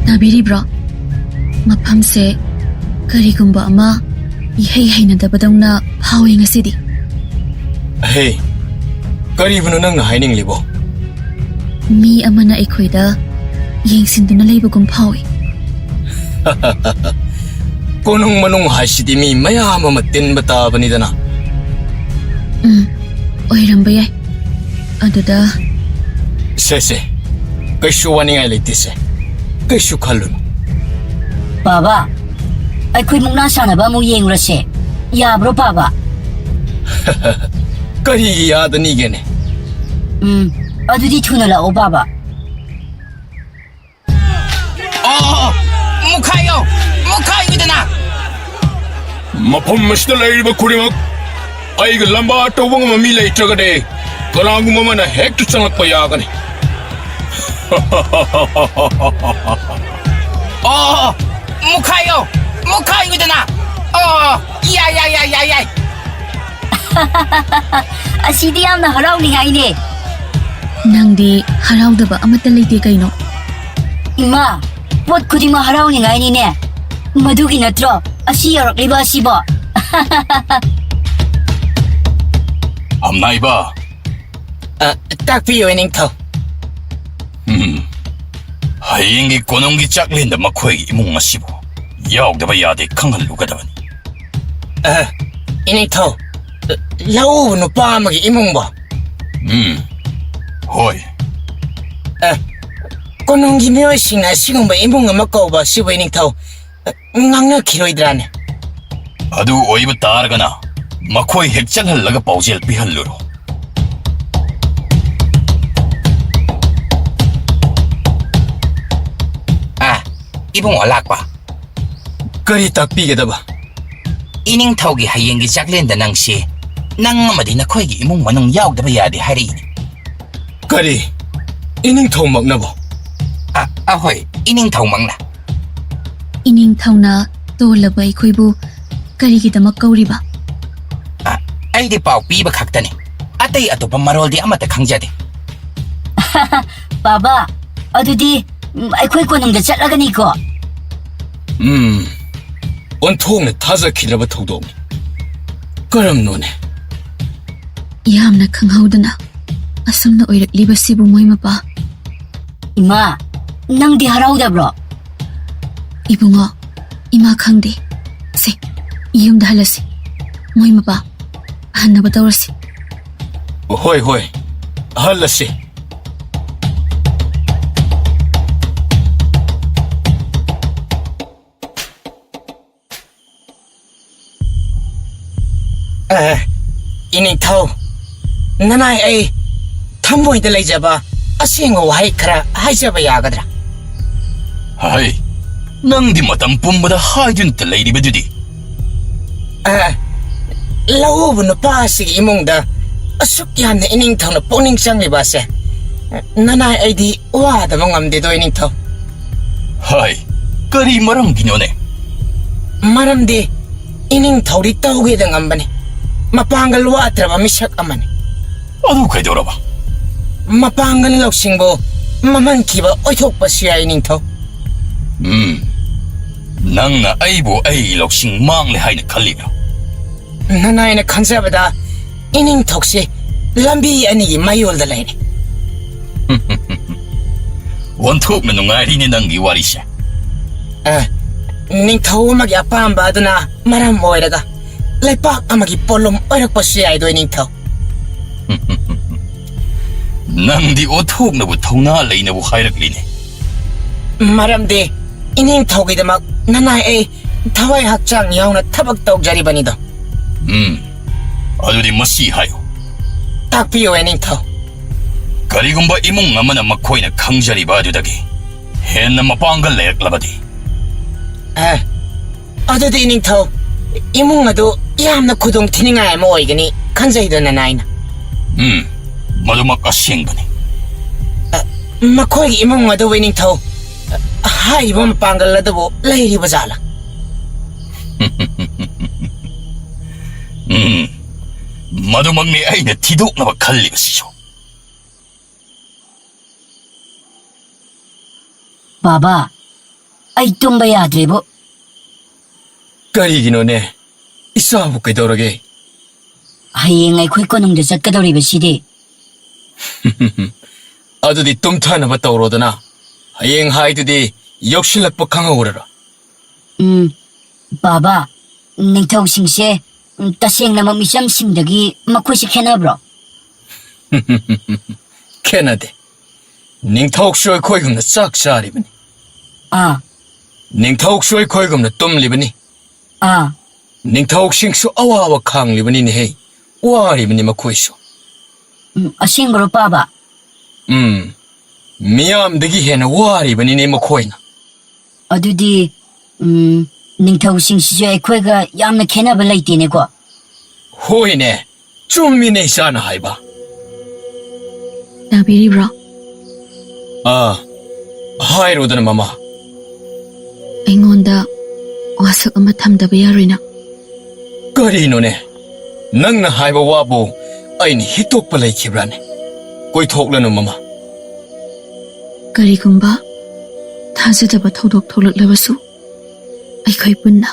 ꯇꯥꯕꯤꯔꯤꯕ꯭ꯔꯣ? ꯃꯐꯝꯁꯦ ꯀꯔꯤꯒꯨꯝꯕ ꯑꯃ ꯏꯍꯩ ꯍꯩꯅꯗꯕꯗꯧꯅ ꯐꯥꯎꯏ ꯉꯁꯤꯗꯤ꯫ ꯍꯦ, ꯀꯔꯤꯕꯨꯅꯣ ꯅꯪꯅ ꯍꯥꯏꯅꯤꯡꯂꯤꯕꯣ? ꯃꯤ ꯑꯃꯅ ꯑꯩꯈꯣꯏꯗ ꯌꯦꯡꯁꯤꯟꯗꯨꯅ ꯂꯩꯕꯒꯨꯝ ꯐꯥꯎꯏ꯫ ꯀꯣꯅꯨꯡ ꯃꯅꯨꯡ ꯍꯥꯏꯁꯤꯗꯤ ꯃꯤ ꯃꯌꯥꯝ ꯑꯃ ꯇꯤꯟꯕ ꯇꯥꯕꯅꯤꯗꯅ꯫ ꯎꯝ, ꯑꯣꯏꯔꯝꯕ ꯌꯥꯏ꯫ ꯑꯗꯨꯗ ꯁꯦ, ꯁꯦ, ꯀꯩꯁꯨ ꯋꯥꯅꯤꯡꯉꯥꯏ ꯂꯩꯇꯦꯁꯦ꯫ ꯀꯩꯁꯨ ꯈꯜꯂꯨꯅꯨ꯫ ꯄꯥꯕ, ꯑꯩꯈꯣꯏ ꯃꯨꯛꯅꯥ ꯁꯥꯟꯅꯕ ꯑꯃꯨꯛ ꯌꯦꯡꯂꯨꯔꯁꯦ꯫ ꯌꯥꯕ꯭ꯔꯣ, ꯄꯥꯕ? ꯀꯔꯤꯒꯤ ꯌꯥꯗꯅꯤꯒꯦꯅꯦ? ꯎꯝ, ꯑꯗꯨꯗꯤ ꯊꯨꯅ ꯂꯥꯛꯑꯣ, ꯕꯥꯕꯥ꯫ ꯑꯣ, ꯃꯨꯈꯥꯏꯌꯣ! ꯃꯨꯈꯥꯏꯌꯨꯗꯅ! ꯃꯐꯝ ꯑꯁꯤꯗ ꯂꯩꯔꯤꯕ ꯈꯨꯗꯤꯡꯃꯛ ꯑꯩꯒ ꯂꯝꯕꯥ ꯇꯧꯕ ꯉꯝꯕ ꯃꯤ ꯂꯩꯇ꯭ꯔꯒꯗꯤ ꯀꯅꯥꯒꯨꯝꯕ ꯑꯃꯅ ꯍꯦꯛꯇ ꯆꯪꯂꯛꯄ ꯌꯥꯒꯅꯤ꯫ ꯑꯣ, ꯃꯨꯈꯥꯏꯌꯣ! ꯃꯨꯈꯥꯏꯌꯨꯗꯅ! ꯑꯣ, ꯌꯥꯏ, ꯌꯥꯏ, ꯌꯥꯏ, ꯌꯥꯏ, ꯌꯥꯏ! ꯑꯁꯤꯗꯤ ꯌꯥꯝꯅ ꯍꯔꯥꯎꯅꯤꯡꯉꯥꯏꯅꯦ꯫ ꯅꯪꯗꯤ ꯍꯔꯥꯎꯗꯕ ꯑꯃꯠꯇ ꯂꯩꯇꯦ ꯀꯩꯅꯣ? ꯏꯃꯥ, ꯄꯣꯠ ꯈꯨꯗꯤꯡꯃꯛ ꯍꯔꯥꯎꯅꯤꯡꯉꯥꯏꯅꯤꯅꯦ꯫ ꯃꯗꯨꯒꯤ ꯅꯠꯇ꯭ꯔꯣ ꯑꯁꯤ ꯌꯧꯔꯛꯂꯤꯕ ꯑꯁꯤꯕꯣ? ꯑꯝꯅꯥꯏꯕ꯫ ꯑ, ꯇꯥꯛꯄꯤꯌꯨ, ꯏꯅꯤꯡꯊꯧ꯫ ꯎꯝ꯫ ꯍꯌꯦꯡꯒꯤ ꯀꯣꯅꯨꯡꯒꯤ ꯆꯥꯛꯂꯦꯟꯗ ꯃꯈꯣꯏꯒꯤ ꯏꯃꯨꯡ ꯑꯁꯤꯕꯨ ꯌꯥꯎꯗꯕ ꯌꯥꯗꯦ ꯈꯪꯍꯜꯂꯨꯒꯗꯕꯅꯤ꯫ ꯑ, ꯏꯅꯤꯡꯊꯧ, ꯂꯧꯎꯕ ꯅꯨꯄꯥ ꯑꯃꯒꯤ ꯏꯃꯨꯡꯕꯣ? ꯎꯝ, ꯍꯣꯏ꯫ ꯑ, ꯀꯣꯅꯨꯡꯒꯤ ꯃꯤꯑꯣꯏꯁꯤꯡꯅ ꯑꯁꯤꯒꯨꯝꯕ ꯏꯃꯨꯡ ꯑꯃ ꯀꯧꯕ ꯑꯁꯤꯕꯨ, ꯏꯅꯤꯡꯊꯧ, ꯉꯥꯡꯅꯈꯤꯔꯣꯏꯗ꯭ꯔꯥꯅꯦ? ꯑꯗꯨ ꯑꯣꯏꯕ ꯇꯥꯔꯒꯅ ꯃꯈꯣꯏ ꯍꯦꯛ ꯆꯪꯍꯜꯂꯒ ꯄꯥꯎꯖꯦꯜ ꯄꯤꯍꯜꯂꯨꯔꯣ꯫ ꯑꯥ, ꯏꯕꯨꯡꯉꯣ ꯂꯥꯛꯄ꯫ ꯀꯔꯤ ꯇꯥꯛꯄꯤꯒꯗꯕ? ꯏꯅꯤꯡꯊꯧꯒꯤ ꯍꯌꯦꯡꯒꯤ ꯆꯥꯛꯂꯦꯟꯗ ꯅꯪꯁꯤ ꯅꯪ ꯑꯃꯗꯤ ꯅꯈꯣꯏꯒꯤ ꯏꯃꯨꯡ ꯃꯅꯨꯡ ꯌꯥꯎꯗꯕ ꯌꯥꯗꯦ ꯍꯥꯏꯔꯛꯏꯅꯦ꯫ ꯀꯔꯤ? ꯏꯅꯤꯡꯊꯧꯃꯛꯅꯕꯣ? ꯑ, ꯑꯍꯣꯏ, ꯏꯅꯤꯡꯊꯧꯃꯛꯅ꯫ ꯏꯅꯤꯡꯊꯧꯅ ꯇꯣꯜꯂꯕ ꯑꯩꯈꯣꯏꯕꯨ ꯀꯔꯤꯒꯤꯗꯃꯛ ꯀꯧꯔꯤꯕ? ꯑ, ꯑꯩꯗꯤ ꯄꯥꯎ ꯄꯤꯕ ꯈꯛꯇꯅꯤ꯫ ꯑꯇꯩ ꯑꯇꯣꯞꯄ ꯃꯔꯣꯜꯗꯤ ꯑꯃꯠꯇ ꯈꯪꯖꯗꯦ꯫ ꯕꯥꯕꯥ, ꯑꯗꯨꯗꯤ, ꯎꯝ, ꯑꯩꯈꯣꯏ ꯀꯣꯅꯨꯡꯗ ꯆꯠꯂꯒꯅꯤꯀꯣ? ꯎꯝ, ꯑꯣꯟꯊꯣꯛꯅ ꯊꯥꯖꯈꯤꯗ꯭ꯔꯕ ꯊꯧꯗꯣꯛꯅꯤ꯫ ꯀꯔꯝꯅꯣꯅꯦ? ꯌꯥꯝꯅ ꯈꯪꯍꯧꯗꯅ ꯑꯁꯨꯝꯅ ꯑꯣꯏꯔꯛꯂꯤꯕꯁꯤꯕꯨ ꯃꯣꯏ ꯃꯄꯥ꯫ ꯏꯃꯥ, ꯅꯪꯗꯤ ꯍꯔꯥꯎꯗꯕ꯭ꯔꯣ? ꯏꯕꯨꯡꯉꯣ, ꯏꯃꯥ ꯈꯪꯗꯦ꯫ ꯁꯦ, ꯌꯨꯝꯗ ꯍꯜꯂꯁꯤ꯫ ꯃꯣꯏ ꯃꯄꯥ, ꯍꯟꯅꯕ ꯇꯧꯔꯁꯤ꯫ ꯍꯣꯏ, ꯍꯣꯏ, ꯍꯜꯂꯁꯤ꯫ ꯑꯦ, ꯅꯤꯡꯊꯧ, ꯅꯅꯥꯏ ꯑꯩ ꯊꯃꯣꯏꯗ ꯂꯩꯖꯕ ꯑꯁꯦꯡꯕ ꯋꯥꯍꯩ ꯈꯔ ꯍꯥꯏꯖꯕ ꯌꯥꯒꯗ꯭ꯔꯥ? ꯍꯩ, ꯅꯪꯗꯤ ꯃꯇꯝ ꯄꯨꯝꯕꯗ ꯍꯥꯏꯗꯨꯅꯇ ꯂꯩꯔꯤꯕꯗꯨꯗꯤ꯫ ꯑ, ꯂꯧꯎꯕ ꯅꯨꯄꯥ ꯑꯁꯤꯒꯤ ꯏꯃꯨꯡꯗ ꯑꯁꯨꯛ ꯌꯥꯝꯅ ꯏꯅꯤꯡꯊꯧꯅ ꯄꯨꯛꯅꯤꯡ ꯆꯪꯂꯤꯕ ꯑꯁꯦ ꯅꯅꯥꯏ ꯑꯩꯗꯤ ꯋꯥꯗꯕ ꯉꯝꯗꯦꯗꯣ, ꯏꯅꯤꯡꯊꯧ꯫ ꯍꯥꯏ, ꯀꯔꯤ ꯃꯔꯝꯒꯤꯅꯣꯅꯦ? ꯃꯔꯝꯗꯤ ꯏꯅꯤꯡꯊꯧꯗꯤ ꯇꯧꯒꯦꯗ ꯉꯝꯕꯅꯤ, ꯃꯄꯥꯡꯒꯜ ꯋꯥꯠꯇ꯭ꯔꯕ ꯃꯤꯁꯛ ꯑꯃꯅꯤ꯫ ꯑꯗꯨ ꯀꯩꯗꯧꯔꯕ? ꯃꯄꯥꯡꯒꯜ ꯂꯧꯁꯤꯡꯕꯨ ꯃꯃꯜ ꯊꯤꯕ ꯑꯣꯏꯊꯣꯛꯄꯁꯨ ꯌꯥꯏ, ꯏꯅꯤꯡꯊꯧ꯫ ꯎꯝ, ꯅꯪꯅ ꯑꯩꯕꯨ ꯑꯩꯒꯤ ꯂꯧꯁꯤꯡ ꯃꯥꯡꯂꯦ ꯍꯥꯏꯅ ꯈꯜꯂꯤꯕ꯭ꯔꯥ? ꯅꯅꯥꯏꯅ ꯈꯟꯖꯕꯗ ꯏꯅꯤꯡꯊꯧꯁꯤ ꯂꯝꯕꯤ ꯑꯅꯤꯒꯤ ꯃꯌꯣꯜꯗ ꯂꯩꯔꯦ꯫ ꯑꯣꯟꯊꯣꯛꯅ ꯅꯨꯡꯉꯥꯏꯔꯤꯅꯦ ꯅꯪꯒꯤ ꯋꯥꯔꯤꯁꯦ꯫ ꯑꯦ, ꯅꯤꯡꯊꯧ ꯑꯃꯒꯤ ꯑꯄꯥꯝꯕ ꯑꯗꯨꯅ ꯃꯔꯝ ꯑꯣꯏꯔꯒ ꯂꯩꯄꯥꯛ ꯑꯃꯒꯤ ꯄꯣꯠꯂꯨꯝ ꯑꯣꯏꯔꯛꯄꯁꯨ ꯌꯥꯏꯗꯣ, ꯏꯅꯤꯡꯊꯧ꯫ ꯅꯪꯗꯤ ꯑꯣꯟꯊꯣꯛꯅꯕꯨ ꯊꯧꯅꯥ ꯂꯩꯅꯕꯨ ꯍꯥꯏꯔꯛꯂꯤꯅꯦ꯫ ꯃꯔꯝꯗꯤ ꯏꯅꯤꯡꯊꯧꯒꯤꯗꯃꯛ ꯅꯅꯥꯏ ꯑꯩ ꯊꯋꯥꯏ ꯍꯛꯆꯥꯡ ꯌꯥꯎꯅ ꯊꯕꯛ ꯇꯧꯖꯔꯤꯕꯅꯤꯗꯣ꯫ ꯎꯝ, ꯑꯗꯨꯗꯤ ꯃꯁꯤ ꯍꯥꯏꯌꯨ꯫ ꯇꯥꯛꯄꯤꯌꯨ, ꯏꯅꯤꯡꯊꯧ꯫ ꯀꯔꯤꯒꯨꯝꯕ ꯏꯃꯨꯡ ꯑꯃꯅ ꯃꯈꯣꯏꯅ ꯈꯪꯖꯔꯤꯕ ꯑꯗꯨꯗꯒꯤ ꯍꯦꯟꯅ ꯃꯄꯥꯡꯒꯜ ꯂꯩꯔꯛꯂꯕꯗꯤ? ꯑꯦ, ꯑꯗꯨꯗꯤ ꯏꯅꯤꯡꯊꯧ, ꯏꯃꯨꯡ ꯑꯗꯨ ꯌꯥꯝꯅ ꯈꯨꯗꯣꯡ ꯊꯤꯅꯤꯡꯉꯥꯏ ꯑꯃ ꯑꯣꯏꯒꯅꯤ ꯈꯟꯖꯩꯗ, ꯅꯅꯥꯏꯅ꯫ ꯎꯝ, ꯃꯗꯨꯃꯛ ꯑꯁꯦꯡꯕꯅꯤ꯫ ꯑ, ꯃꯈꯣꯏꯒꯤ ꯏꯃꯨꯡ ꯑꯗꯨꯕꯨ, ꯏꯅꯤꯡꯊꯧ, ꯑ, ꯍꯥꯏꯔꯤꯕ ꯃꯄꯥꯡꯒꯜ ꯑꯗꯨꯕꯨ ꯂꯩꯔꯤꯕ ꯖꯥꯠꯂꯥ? ꯎꯝ, ꯃꯗꯨꯃꯛꯅꯤ ꯑꯩꯅ ꯊꯤꯗꯣꯛꯅꯕ ꯈꯜꯂꯤꯕꯁꯤꯁꯨ꯫ ꯕꯥꯕꯥ, ꯑꯩ ꯇꯨꯝꯕ ꯌꯥꯗ꯭ꯔꯦꯕꯨ꯫ ꯀꯔꯤꯒꯤꯅꯣꯅꯦ? ꯏꯆꯥꯕꯨ ꯀꯩꯗꯧꯔꯒꯦ? ꯍꯌꯦꯡ ꯑꯩꯈꯣꯏ ꯀꯣꯅꯨꯡꯗ ꯆꯠꯀꯗꯧꯔꯤꯕꯁꯤꯗꯤ꯫ ꯑꯗꯨꯗꯤ ꯇꯨꯝꯊꯅꯕ ꯇꯧꯔꯣꯗꯅ꯫ ꯍꯌꯦꯡ ꯍꯥꯏꯗꯨꯗꯤ ꯌꯧꯁꯤꯜꯂꯛꯄ ꯈꯪꯍꯧꯔꯔꯣꯏ꯫ ꯎꯝ, ꯕꯥꯕꯥ, ꯅꯤꯡꯊꯧꯁꯤꯡꯁꯦ, ꯎꯝ, ꯇꯁꯦꯡꯅꯃꯛ ꯃꯤꯆꯝꯁꯤꯡꯗꯒꯤ ꯃꯈꯣꯏꯁꯦ ꯈꯦꯠꯅꯕ꯭ꯔꯣ? ꯈꯦꯠꯅꯗꯦ꯫ ꯅꯤꯡꯊꯧꯁꯨ ꯑꯩꯈꯣꯏꯒꯨꯝꯅ ꯆꯥꯛ ꯆꯥꯔꯤꯕꯅꯤ꯫ ꯑꯥ꯫ ꯅꯤꯡꯊꯧꯁꯨ ꯑꯩꯈꯣꯏꯒꯨꯝꯅ ꯇꯨꯝꯂꯤꯕꯅꯤ꯫ ꯑꯥ꯫ ꯅꯤꯡꯊꯧꯁꯤꯡꯁꯨ ꯑꯋꯥꯕ ꯈꯥꯡꯂꯤꯕꯅꯤꯅꯦꯍꯦ꯫ ꯋꯥꯔꯤꯕꯅꯤ ꯃꯈꯣꯏꯁꯨ꯫ ꯎꯝ, ꯑꯁꯦꯡꯕꯔꯣ, ꯄꯥꯕ? ꯎꯝ, ꯃꯤꯌꯥꯝꯗꯒꯤ ꯍꯦꯟꯅ ꯋꯥꯔꯤꯕꯅꯤꯅꯦ ꯃꯈꯣꯏꯅ꯫ ꯑꯗꯨꯗꯤ, ꯎꯝ, ꯅꯤꯡꯊꯧꯁꯤꯡꯁꯤꯁꯨ ꯑꯩꯈꯣꯏꯒ ꯌꯥꯝꯅ ꯈꯦꯠꯅꯕ ꯂꯩꯇꯦꯅꯦꯀꯣ? ꯍꯣꯏꯅꯦ, ꯆꯨꯝꯃꯤꯅꯦ ꯏꯆꯥꯅ ꯍꯥꯏꯕ꯫ ꯇꯥꯕꯤꯔꯤꯕ꯭ꯔꯣ? ꯑꯥ, ꯍꯥꯏꯔꯣꯗꯅ, ꯃꯃꯥ꯫ ꯑꯩꯉꯣꯟꯗ ꯋꯥꯁꯛ ꯑꯃ ꯊꯝꯗꯕ ꯌꯥꯔꯣꯏ ꯅꯪ꯫ ꯀꯔꯤꯅꯣꯅꯦ? ꯅꯪꯅ ꯍꯥꯏꯕ ꯋꯥꯕꯨ ꯑꯩꯅ ꯍꯤꯛꯇꯣꯛꯄ ꯂꯩꯈꯤꯕ꯭ꯔꯥꯅꯦ? ꯀꯣꯏꯊꯣꯛꯂꯅꯨ, ꯃꯃꯥ꯫ ꯀꯔꯤꯒꯨꯝꯕ ꯊꯥꯖꯗꯕ ꯊꯧꯗꯣꯛ ꯊꯣꯛꯂꯛꯂꯕꯁꯨ, ꯑꯩꯈꯣꯏ ꯄꯨꯟꯅ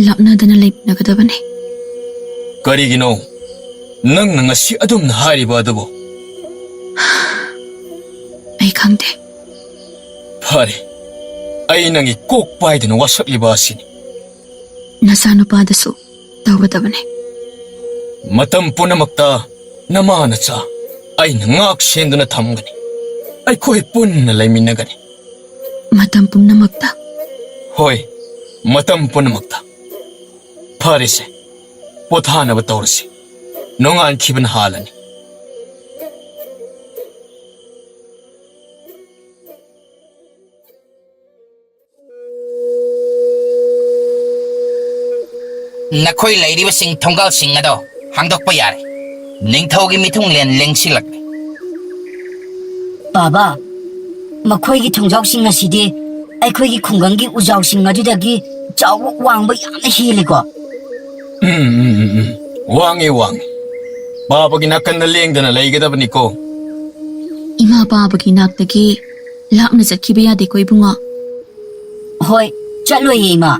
ꯂꯥꯞꯅꯗꯅ ꯂꯩꯃꯤꯟꯅꯒꯗꯕꯅꯤ꯫ ꯀꯔꯤꯒꯤꯅꯣ ꯅꯪꯅ ꯉꯁꯤ ꯑꯗꯨꯝꯅ ꯍꯥꯏꯔꯤꯕ ꯑꯗꯨꯕꯨ? ꯑꯩ ꯈꯪꯗꯦ꯫ ꯐꯔꯦ, ꯑꯩ ꯅꯪꯒꯤ ꯀꯣꯛ ꯄꯥꯏꯗꯨꯅ ꯋꯥꯁꯛꯂꯤꯕ ꯑꯁꯤꯅꯤ꯫ ꯅꯆꯥꯅꯨꯄꯥꯗꯁꯨ ꯇꯧꯒꯗꯕꯅꯤ꯫ ꯃꯇꯝ ꯄꯨꯝꯅꯃꯛꯇ ꯅꯃꯥ ꯅꯆꯥ ꯑꯩꯅ ꯉꯥꯛ ꯁꯦꯟꯗꯨꯅ ꯊꯝꯒꯅꯤ꯫ ꯑꯩꯈꯣꯏ ꯄꯨꯟꯅ ꯂꯩꯃꯤꯟꯅꯒꯅꯤ꯫ ꯃꯇꯝ ꯄꯨꯝꯅꯃꯛꯇ? ꯍꯣꯏ, ꯃꯇꯝ ꯄꯨꯝꯅꯃꯛꯇ꯫ ꯐꯔꯦꯁꯦ, ꯄꯣꯊꯥꯅꯕ ꯇꯧꯔꯁꯤ꯫ ꯅꯣꯡꯉꯥꯟꯈꯤꯕꯅ ꯍꯥꯜꯂꯅꯤ꯫ ꯅꯈꯣꯏ ꯂꯩꯔꯤꯕꯁꯤꯡ ꯊꯣꯡꯒꯥꯜꯁꯤꯡ ꯑꯗꯣ ꯍꯥꯡꯗꯣꯛꯄ ꯌꯥꯔꯦ꯫ ꯅꯤꯡꯊꯧꯒꯤ ꯃꯤꯊꯨꯡꯂꯦꯟ ꯂꯦꯡꯁꯤꯜꯂꯛꯂꯦ꯫ ꯕꯥꯕꯥ, ꯃꯈꯣꯏꯒꯤ ꯊꯣꯡꯖꯥꯎꯁꯤꯡ ꯑꯁꯤꯗꯤ ꯑꯩꯈꯣꯏꯒꯤ ꯈꯨꯡꯒꯪꯒꯤ ꯎꯖꯥꯎꯁꯤꯡ ꯑꯗꯨꯗꯒꯤ ꯆꯥꯎꯕ ꯋꯥꯡꯕ ꯌꯥꯝꯅ ꯍꯦꯜꯂꯤꯀꯣ꯫ ꯎꯝ, ꯎꯝ, ꯎꯝ, ꯎꯝ꯫ ꯋꯥꯡꯉꯤ, ꯋꯥꯡꯉꯤ꯫ ꯕꯥꯕꯥꯒꯤ ꯅꯥꯀꯟꯗ ꯂꯦꯡꯗꯅ ꯂꯩꯒꯗꯕꯅꯤꯀꯣ꯫ ꯏꯃꯥ ꯕꯥꯕꯥꯒꯤ ꯅꯥꯛꯇꯒꯤ ꯂꯥꯞꯅ ꯆꯠꯈꯤꯕ ꯌꯥꯗꯦꯀꯣ, ꯏꯕꯨꯡꯉꯣ꯫ ꯍꯣꯏ, ꯆꯠꯂꯣꯏꯌꯦ, ꯏꯃꯥ꯫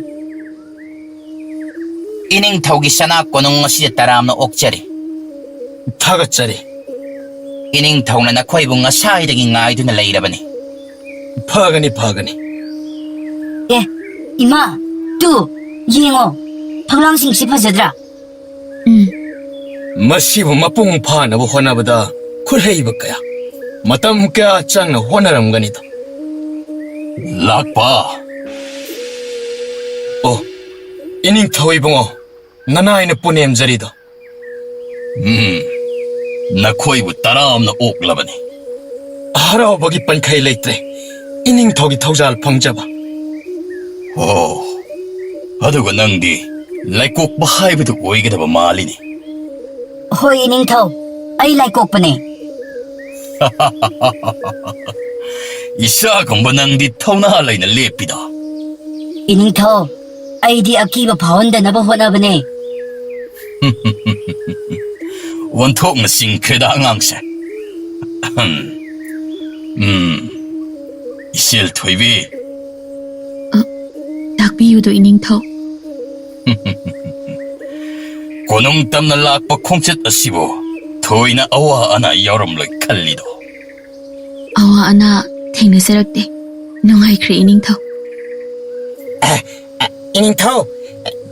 ꯏꯅꯤꯡꯊꯧꯒꯤ ꯁꯅꯥ ꯀꯣꯅꯨꯡ ꯑꯁꯤꯗ ꯇꯔꯥꯝꯅ ꯑꯣꯛꯆꯔꯤ꯫ ꯊꯥꯒꯠꯆꯔꯤ꯫ ꯏꯅꯤꯡꯊꯧꯅ ꯅꯈꯣꯏꯕꯨ ꯉꯁꯥꯏꯗꯒꯤ ꯉꯥꯏꯗꯨꯅ ꯂꯩꯔꯕꯅꯤ꯫ ꯐꯒꯅꯤ, ꯐꯒꯅꯤ꯫ ꯑꯦ, ꯏꯃꯥ, ꯇꯨ, ꯌꯦꯡꯉꯣ, ꯐꯛꯂꯥꯡꯁꯤꯡꯁꯤ ꯐꯖꯗ꯭ꯔꯥ? ꯎꯝ꯫ ꯃꯁꯤꯕꯨ ꯃꯄꯨꯡ ꯐꯥꯅꯕ ꯍꯣꯠꯅꯕꯗ ꯈꯨꯠꯍꯩꯕ ꯀꯌꯥ, ꯃꯇꯝ ꯀꯌꯥ ꯆꯪꯅ ꯍꯣꯠꯅꯔꯝꯒꯅꯤꯗ꯫ ꯂꯥꯛꯄ꯫ ꯑꯣ, ꯏꯅꯤꯡꯊꯧ ꯏꯕꯨꯡꯉꯣ, ꯅꯅꯥꯏꯅ ꯄꯨꯅꯦꯝꯖꯔꯤꯗꯣ꯫ ꯎꯝ, ꯅꯈꯣꯏꯕꯨ ꯇꯔꯥꯝꯅ ꯑꯣꯛꯂꯕꯅꯤ꯫ ꯍꯔꯥꯎꯕꯒꯤ ꯄꯟꯈꯩ ꯂꯩꯇ꯭ꯔꯦ, ꯏꯅꯤꯡꯊꯧꯒꯤ ꯊꯧꯖꯥꯜ ꯐꯪꯖꯕ꯫ ꯑꯣ, ꯑꯗꯨꯒ ꯅꯪꯗꯤ ꯂꯥꯏꯀꯣꯛꯄ ꯍꯥꯏꯕꯗꯨ ꯑꯣꯏꯒꯗꯕ ꯃꯥꯜꯂꯤꯅꯤ꯫ ꯍꯣꯏ, ꯏꯅꯤꯡꯊꯧ, ꯑꯩ ꯂꯥꯏꯀꯣꯛꯄꯅꯦ꯫ ꯏꯆꯥꯒꯨꯝꯕ ꯅꯪꯗꯤ ꯊꯧꯅꯥ ꯂꯩꯅ ꯂꯦꯞꯄꯤꯗꯣ꯫ ꯏꯅꯤꯡꯊꯧ, ꯑꯩꯗꯤ ꯑꯀꯤꯕ ꯐꯥꯎꯍꯟꯗꯅꯕ ꯍꯣꯠꯅꯕꯅꯦ꯫ ꯑꯣꯟꯊꯣꯛꯅ ꯆꯤꯡꯈ꯭ꯔꯦꯗ ꯑꯉꯥꯡꯁꯦ꯫ ꯎꯝ, ꯏꯆꯦꯜ ꯊꯣꯏꯕꯤ꯫ ꯑ, ꯇꯥꯛꯄꯤꯌꯨꯗꯣ, ꯏꯅꯤꯡꯊꯧ꯫ ꯀꯣꯅꯨꯡ ꯇꯝꯅ ꯂꯥꯛꯄ ꯈꯣꯡꯆꯠ ꯑꯁꯤꯕꯨ ꯊꯣꯏꯅ ꯑꯋꯥ ꯑꯅꯥ ꯌꯥꯎꯔꯝꯂꯣꯏ ꯈꯜꯂꯤꯗꯣ꯫ ꯑꯋꯥ ꯑꯅꯥ ꯊꯦꯡꯅꯖꯔꯛꯇꯦ꯫ ꯅꯨꯡꯉꯥꯏꯈ꯭ꯔꯦ, ꯏꯅꯤꯡꯊꯧ꯫ ꯑ, ꯑ, ꯏꯅꯤꯡꯊꯧ,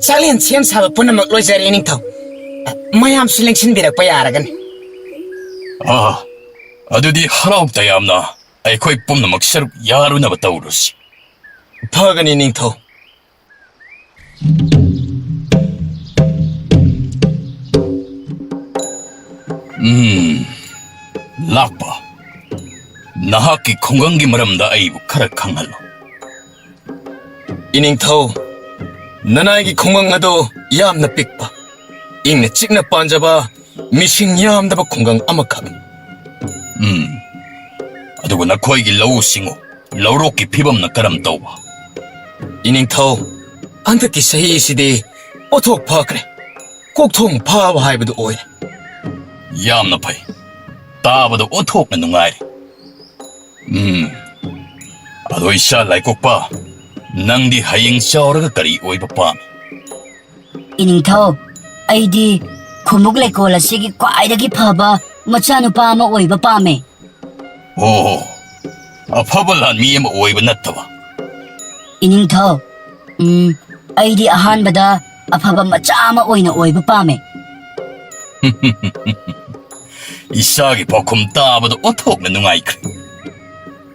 ꯆꯥꯛꯂꯦꯟ ꯁꯦꯝ ꯁꯥꯕ ꯄꯨꯝꯅꯃꯛ ꯂꯣꯏꯖꯔꯦ, ꯏꯅꯤꯡꯊꯧ꯫ ꯑ, ꯃꯌꯥꯝꯁꯨ ꯂꯦꯡꯁꯤꯟꯕꯤꯔꯛꯄ ꯌꯥꯔꯒꯅꯤ꯫ ꯑꯥ, ꯑꯗꯨꯗꯤ ꯍꯔꯥꯎ ꯇꯌꯥꯝꯅ ꯑꯩꯈꯣꯏ ꯄꯨꯝꯅꯃꯛ ꯁꯔꯨꯛ ꯌꯥꯔꯨꯅꯕ ꯇꯧꯔꯁꯤ꯫ ꯐꯒꯅꯤ, ꯏꯅꯤꯡꯊꯧ꯫ ꯎꯝ, ꯂꯥꯛꯄ꯫ ꯅꯍꯥꯛꯀꯤ ꯈꯨꯡꯒꯪꯒꯤ ꯃꯔꯝꯗ ꯑꯩꯕꯨ ꯈꯔ ꯈꯪꯍꯜꯂꯨ꯫ ꯏꯅꯤꯡꯊꯧ, ꯅꯅꯥꯏꯒꯤ ꯈꯨꯡꯒꯪ ꯑꯗꯨ ꯌꯥꯝꯅ ꯄꯤꯛꯄ, ꯏꯪꯅ ꯆꯤꯛꯅ ꯄꯥꯟꯖꯕ, ꯃꯤꯁꯤꯡ ꯌꯥꯝꯗꯕ ꯈꯨꯡꯒꯪ ꯑꯃꯈꯛꯅꯤ꯫ ꯎꯝ, ꯑꯗꯨꯒ ꯅꯈꯣꯏꯒꯤ ꯂꯧꯎ ꯁꯤꯡꯎ, ꯂꯧꯔꯣꯛꯀꯤ ꯐꯤꯕꯝꯅ ꯀꯔꯝ ꯇꯧꯕ? ꯏꯅꯤꯡꯊꯧ, ꯍꯟꯗꯛꯀꯤ ꯆꯍꯤ ꯑꯁꯤꯗꯤ ꯄꯣꯠꯊꯣꯛ ꯐꯈ꯭ꯔꯦ꯫ ꯀꯣꯛꯊꯣꯡ ꯐꯥꯕ ꯍꯥꯏꯕꯗꯨ ꯑꯣꯏꯔꯦ꯫ ꯌꯥꯝꯅ ꯐꯩ꯫ ꯇꯥꯕꯗ ꯑꯣꯟꯊꯣꯛꯅ ꯅꯨꯡꯉꯥꯏꯔꯦ꯫ ꯎꯝ꯫ ꯑꯗꯣ ꯏꯆꯥ ꯂꯥꯏꯀꯣꯛꯄ, ꯅꯪꯗꯤ ꯍꯌꯦꯡ ꯆꯥꯎꯔꯒ ꯀꯔꯤ ꯑꯣꯏꯕ ꯄꯥꯝꯃꯤ? ꯏꯅꯤꯡꯊꯧ, ꯑꯩꯗꯤ ꯈꯨꯃꯨꯛ ꯂꯩꯀꯣꯜ ꯑꯁꯤꯒꯤ ꯈ꯭ꯋꯥꯏꯗꯒꯤ ꯐꯕ ꯃꯆꯥꯅꯨꯄꯥ ꯑꯃ ꯑꯣꯏꯕ ꯄꯥꯝꯃꯦ꯫ ꯑꯣ, ꯑꯐꯕ ꯂꯥꯟꯃꯤ ꯑꯃ ꯑꯣꯏꯕ ꯅꯠꯇꯕ? ꯏꯅꯤꯡꯊꯧ, ꯎꯝ, ꯑꯩꯗꯤ ꯑꯍꯥꯟꯕꯗ ꯑꯐꯕ ꯃꯆꯥ ꯑꯃ ꯑꯣꯏꯅ ꯑꯣꯏꯕ ꯄꯥꯝꯃꯦ꯫ ꯏꯆꯥꯒꯤ ꯄꯥꯎꯈꯨꯝ ꯇꯥꯕꯗ ꯑꯣꯟꯊꯣꯛꯅ ꯅꯨꯡꯉꯥꯏꯈ꯭ꯔꯦ꯫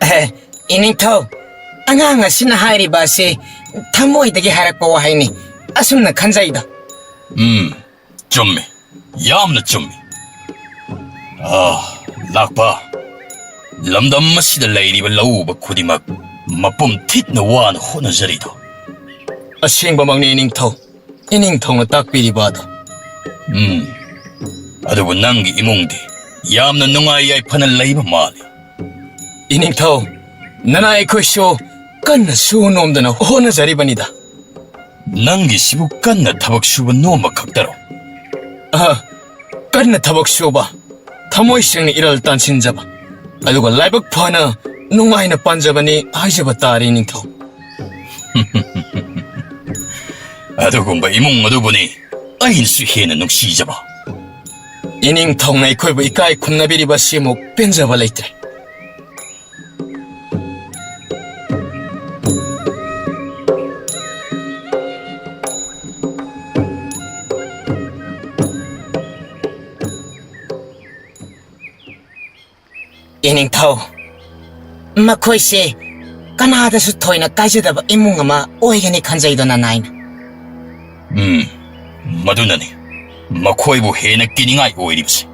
ꯑꯦ, ꯏꯅꯤꯡꯊꯧ, ꯑꯉꯥꯡ ꯑꯁꯤꯅ ꯍꯥꯏꯔꯤꯕ ꯑꯁꯤ ꯊꯃꯣꯏꯗꯒꯤ ꯍꯥꯏꯔꯛꯄ ꯋꯥꯍꯩꯅꯤ꯫ ꯑꯁꯨꯝꯅ ꯈꯟꯖꯩꯗ꯫ ꯎꯝ, ꯆꯨꯝꯃꯦ꯫ ꯌꯥꯝꯅ ꯆꯨꯝꯃꯤ꯫ ꯑꯥ, ꯂꯥꯛꯄ, ꯂꯝꯗꯝ ꯑꯁꯤꯗ ꯂꯩꯔꯤꯕ ꯂꯧꯎꯕ ꯈꯨꯗꯤꯡꯃꯛ ꯃꯄꯨꯝ ꯊꯤꯠꯅ ꯋꯥꯅ ꯍꯣꯠꯅꯖꯔꯤꯗꯣ ꯑꯁꯦꯡꯕꯃꯛꯅꯤ, ꯏꯅꯤꯡꯊꯧ꯫ ꯏꯅꯤꯡꯊꯧꯅ ꯇꯥꯛꯄꯤꯔꯤꯕ ꯑꯗꯣ꯫ ꯎꯝ, ꯑꯗꯨꯕꯨ ꯅꯪꯒꯤ ꯏꯃꯨꯡꯗꯤ ꯌꯥꯝꯅ ꯅꯨꯡꯉꯥꯏ ꯌꯥꯏꯐꯅ ꯂꯩꯕ ꯃꯥꯜꯂꯤ꯫ ꯏꯅꯤꯡꯊꯧ, ꯅꯅꯥꯏ ꯑꯩꯈꯣꯏꯁꯨ ꯀꯟꯅ ꯁꯨ ꯅꯣꯝꯗꯅ ꯍꯣꯠꯅꯖꯔꯤꯕꯅꯤꯗ꯫ ꯅꯪꯒꯤꯁꯤꯕꯨ ꯀꯟꯅ ꯊꯕꯛ ꯁꯨꯕ ꯅꯣꯝꯕ ꯈꯛꯇꯔꯣ? ꯑꯍ, ꯀꯟꯅ ꯊꯕꯛ ꯁꯨꯕ, ꯊꯃꯣꯏ ꯁꯦꯡꯅ ꯏꯔꯜ ꯇꯥꯟꯁꯤꯟꯖꯕ, ꯑꯗꯨꯒ ꯂꯥꯏꯕꯛ ꯐꯅ ꯅꯨꯡꯉꯥꯏꯅ ꯄꯥꯟꯖꯕꯅꯤ ꯍꯥꯏꯖꯕ ꯇꯥꯔꯦ, ꯅꯤꯡꯊꯧ꯫ ꯑꯗꯨꯒꯨꯝꯕ ꯏꯃꯨꯡ ꯑꯗꯨꯕꯨꯅꯤ ꯑꯩꯅꯁꯨ ꯍꯦꯟꯅ ꯅꯨꯡꯁꯤꯖꯕ꯫ ꯏꯅꯤꯡꯊꯧꯅ ꯑꯩꯈꯣꯏꯕꯨ ꯏꯀꯥꯏ ꯈꯨꯝꯅꯕꯤꯔꯤꯕ ꯑꯁꯤꯃꯨꯛ ꯄꯦꯟꯖꯕ ꯂꯩꯇ꯭ꯔꯦ꯫ ꯏꯅꯤꯡꯊꯧ, ꯃꯈꯣꯏꯁꯦ ꯀꯅꯥꯗꯁꯨ ꯊꯣꯏꯅ ꯀꯥꯏꯖꯗꯕ ꯏꯃꯨꯡ ꯑꯃ ꯑꯣꯏꯒꯅꯤ ꯈꯟꯖꯩꯗꯣ, ꯅꯅꯥꯏꯅ꯫ ꯎꯝ, ꯃꯗꯨꯅꯅꯤ ꯃꯈꯣꯏꯕꯨ ꯍꯦꯟꯅ ꯀꯤꯅꯤꯡꯉꯥꯏ ꯑꯣꯏꯔꯤꯕꯁꯦ꯫